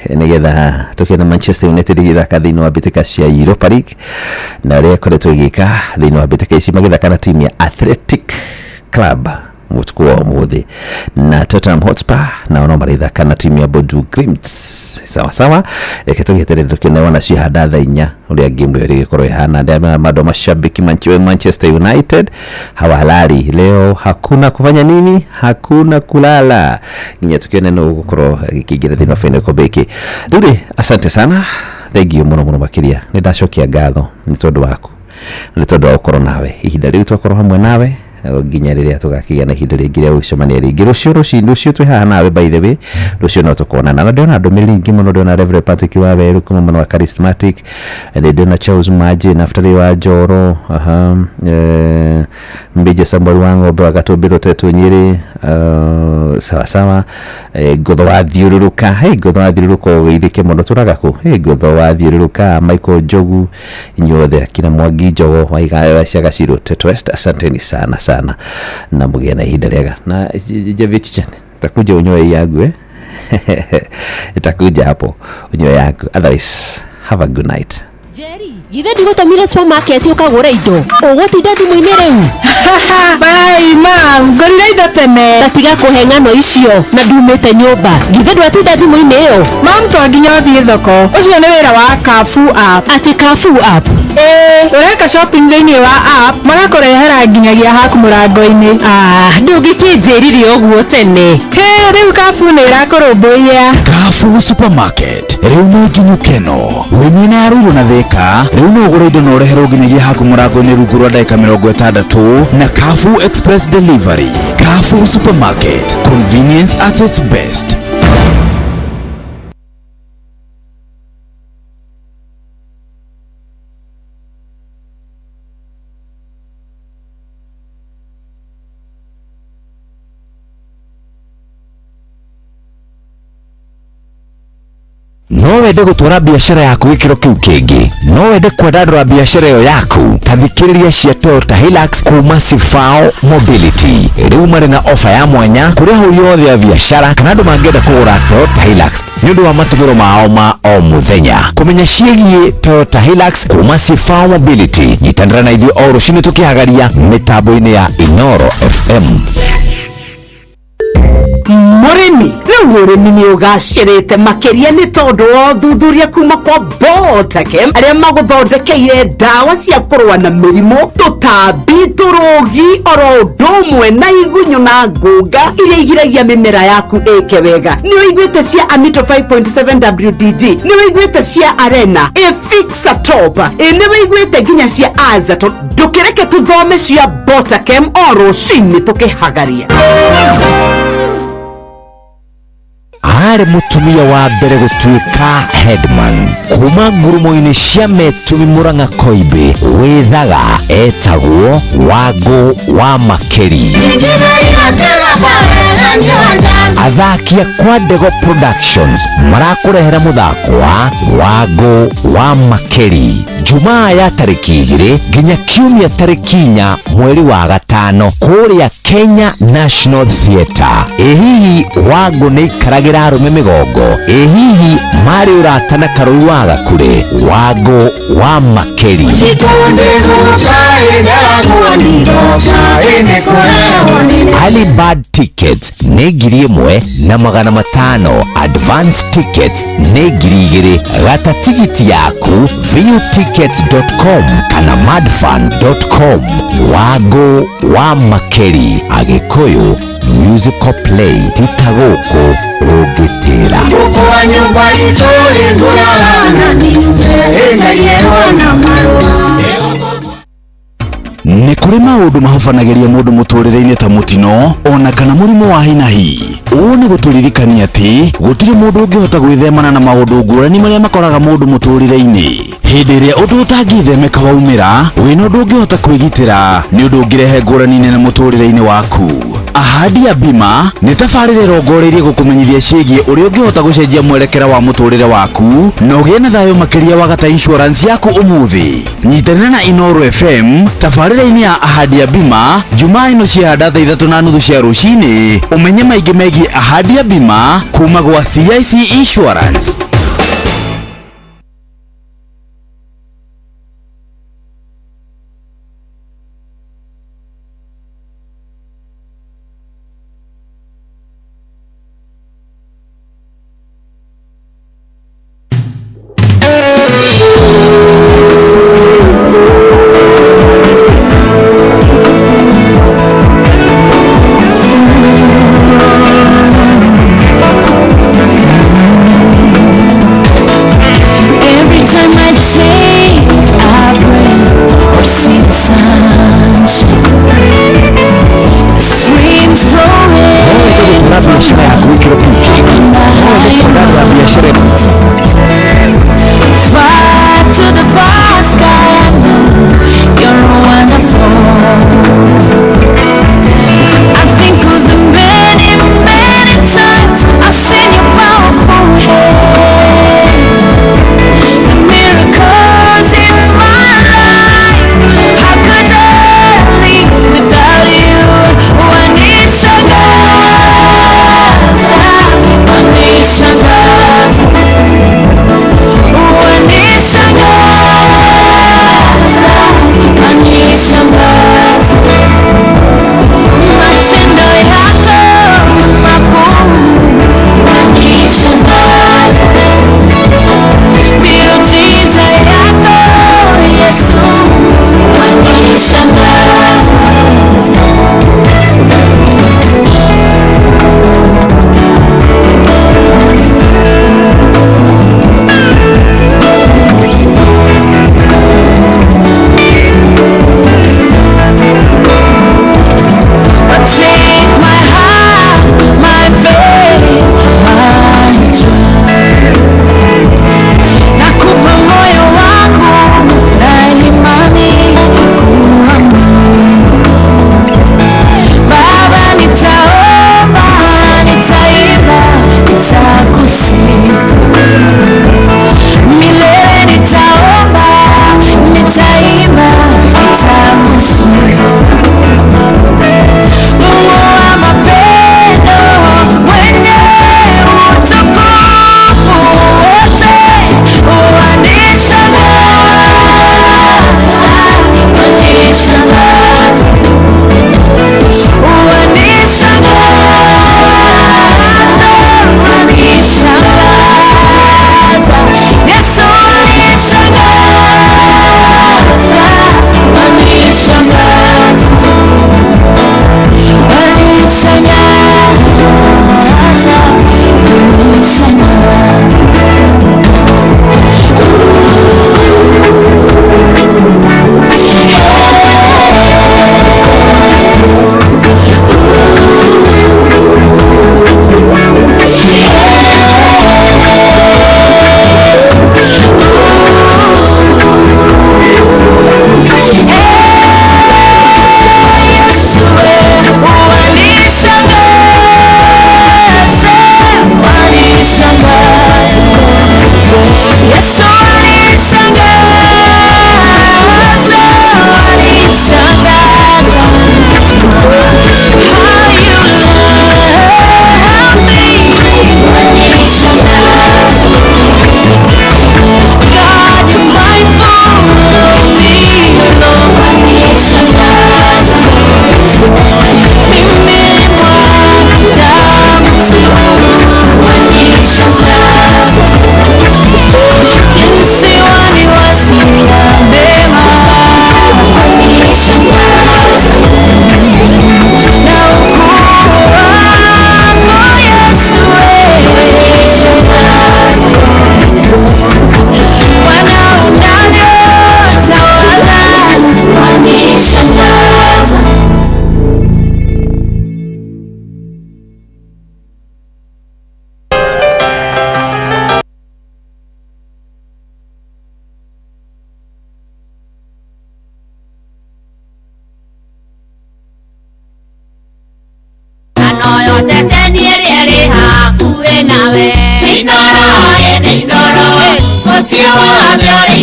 nĩgetha tũkĩona Manchester United ĩgĩthaka thĩinĩ wa mbĩtĩka cia Europa League, na ũrĩa ĩkoretwo ĩgĩka thĩinĩ wa mbĩtĩka ici, magĩthaka na timu ya Athletic Club mũtukũ wa ũmũthĩ, na Tottenham Hotspur nao no marĩthaka na timu ya Bodo Glimt. Sawa sawa, reke tũgĩeterere tũkĩone wona cihanda thaa 4 ũrĩa game ĩyo ĩrĩgĩkorwo ĩhana. Ndĩramera mandũ mashabiki Manchester United hawalali leo, hakuna kufanya nini, hakuna kulala nginya tukione no gũkorwo gĩkĩingĩra thĩinĩ wa final gĩkombe gĩkĩ. Rĩu rĩ, asante sana, thank you mũno mũno makĩria, nĩ ndacokia ngatho nĩ tondũ waku, nĩ tondũ wa gũkorwo nawe ihinda rĩu, twakorwo hamwe nawe nginya rĩrĩa tũgakĩgĩa na ihinda rĩngĩ rĩa gũcemania rĩngĩ rũciũ rũcinĩ. Rũciũ twĩ haha nawe, by the way, rũciũ no tũkonana. Na ndĩrona ndũmĩrĩri nyingĩ mũno, ndĩrona Reverend Patrick wa Werũ kuma mwena wa Charismatic, nĩ ndĩrona Charles Maji Naftali wa Njoro, aha, Mbije Samuel wa Ng'ombe wa Gatũmbĩrũ Tetũ Nyĩrĩ, sawa sawa. Ngũtho wa thiũrũrũka, hey, ngũtho wa thiũrũrũka ũgeithĩke mũno, tũraga kũ? Hey, ngũtho wa thiũrũrũka, Michael Njogu, inyuothe akina Mwangi Njogo wa Icagacirũ Tetu West, asanteni sana sana na mũgĩe na ihinda rĩega. Na Javia Chicha, takuja unyoe yangu, itakuja hapo unyoe yangu, otherwise have a good night. Jerry, githĩ ndigũtũmire supermarket ũkagũre indo ũgũtinda thimũ-inĩ rĩu? Bye mam, ngorire indo tene. Ta tiga kũhe ng'ano icio na ndumĩte nyũmba, githĩ ndwatinda thimũ-inĩ ĩyo? Mam, to nginya ũthiĩ thoko, ũcio nĩ wĩra wa Carrefour app. Atĩ Carrefour app? Ĩĩ, ũreka shopping thĩinĩ wa app magakũrehera nginyagia haku mũrango-inĩ. Ah, ndũngĩkĩnjĩrire ũguo tene. Hĩ, rĩu Carrefour nĩ ĩrakũrũmbũiya. Carrefour Supermarket rĩu nĩ nginyu keno wĩ mĩena ya Ruiru na Thika rĩu no ũgũre indo na ũreherwo nginyagia haku mũrango-inĩ rungu rwa ndagĩka 60 na Carrefour Express Delivery. Carrefour Supermarket, convenience at its best. No wende gũtwara biacara yaku gĩkĩro kĩu kĩngĩ, no wende kwandandũra biacara ĩyo yaku, ta thikĩrĩria cia Toyota Hilux kuma Sifao Mobility. Rĩu marĩ na ofa ya mwanya kũrĩ ahũri othe a biacara kana andũ mangĩenda kũgũra Toyota Hilux nĩ ũndũ wa matũmĩro mao ma o mũthenya. Kũmenya ciĩgiĩ Toyota Hilux kuma Sifao Mobility, nyitanĩra na ithuĩ o rũcinĩ tũkĩhagaria mĩtambo-inĩ ya Inoro FM. Mũrĩmi, rĩu ũrĩmi nĩ ũgacĩrĩte makĩria nĩ tondũ wa ũthuthuria kuma kwa Botakem arĩa magũthondekeire ndawa cia kũrũa na mĩrimũ, tũtambi, tũrũgi oro ũndũ ũmwe na igunyũ na ngũnga iria igiragia mĩmera yaku ĩke wega. Nĩ ũiguĩte cia Amito 5.7 WDG, nĩ ũiguĩte cia Arena, Efixa Top, nĩ ũiguĩte nginya cia Azato. Ndũkĩreke tũthome cia Botakem o rũcinĩ tũkĩhagaria. Arĩ mũtumia wa mbere gũtuĩka headman kuma ngurumo-inĩ cia Metumi Murang'a Koimbĩ wĩthaga etagwo Wangũ wa Makĩri. Athaki a Kwandego Productions marakũrehera mũthako wa Wangũ wa Makĩri Jumaa ya tarĩki 2 nginya Kiumia tarĩki 4 mweri wa 5 kũrĩa Kenya National Theatre. Ĩ hihi Wangũ nĩ ikaragĩra arũme mĩgongo? Ĩ hihi marĩ ũrata na Karũi wa Gakure? Wangũ wa Makĩri. Early bird tickets nĩ 1,500, advance tickets nĩ 2,000. Gata tigiti yaku viewtickets.com kana madfun.com. Wangũ wa Makĩri, Agĩkũyũ musical play, tita gũkũ rũngĩtĩra. Nĩ kũrĩ maũndũ mahobanagĩria mũndũ mũtũrĩre-inĩ ta mũtino ona kana mũrimũ wa hinahi. Ũũ nĩ gũtũririkania atĩ gũtirĩ mũndũ ũngĩhota gwĩthemana na maũndũ ngũrani marĩa makoraga mũndũ mũtũrĩre-inĩ. Hĩndĩ ĩrĩa ũndũ ũtangĩthemeka waumĩra, wĩna ũndũ ũngĩhota kwĩgitĩra, nĩ ũndũ ũngĩrehe ngũrani nene mũtũrĩre-inĩ waku. Ahadi ya bima nĩ tabarĩra ĩrongoreirie gũkũmenyithia ciĩgiĩ ũrĩa ũngĩhota gũcenjia mwerekera wa mũtũrĩre waku na ũgĩe na thayũ makĩria wagata insurance yaku ũmũthĩ. Nyitanĩra na Inoro FM tabarĩra-inĩ ya Ahadi ya bima Jumaa ĩno ciahanda thaa 3:30 cia rũcinĩ, ũmenye maingĩ megiĩ Ahadi ya bima kuma gwa CIC Insurance.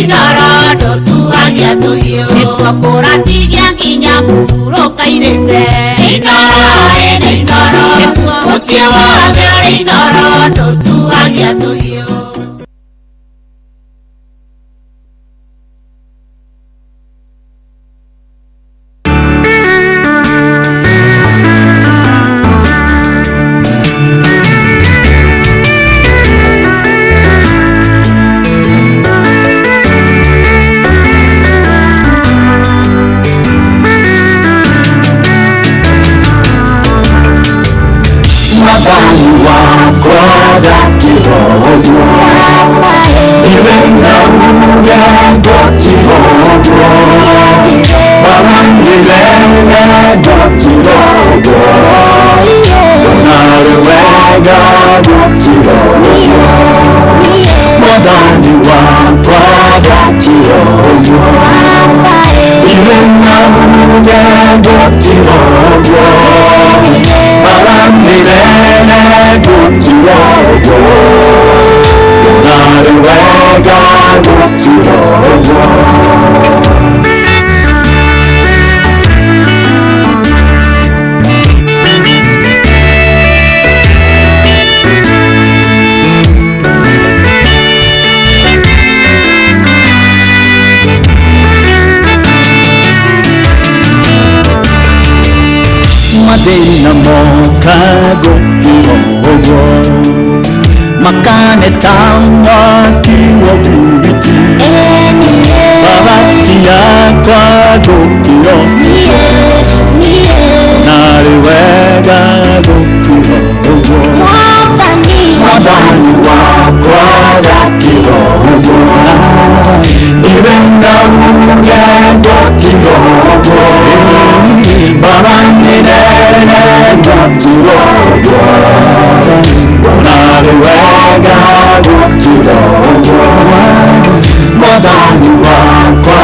Inooro ndũtuagia tũhiũ nĩkuo kũratigia nginya mũhurũka irĩte Inooro ĩnĩ Inooro nĩkuo mũciĩ wothe ũrĩ Inooro ndũtuagia tũhiũ. Mathĩna moka gũkĩrogo makane ta mwaki wa biriti bahati yakwa gũkĩro narĩ wega gũkĩrogo mwathani wakwa gakĩrogo iwe na uge gũkĩrogo baba nĩnene gũkĩrogo narĩ wega gũkĩrogo mwathani wakwa.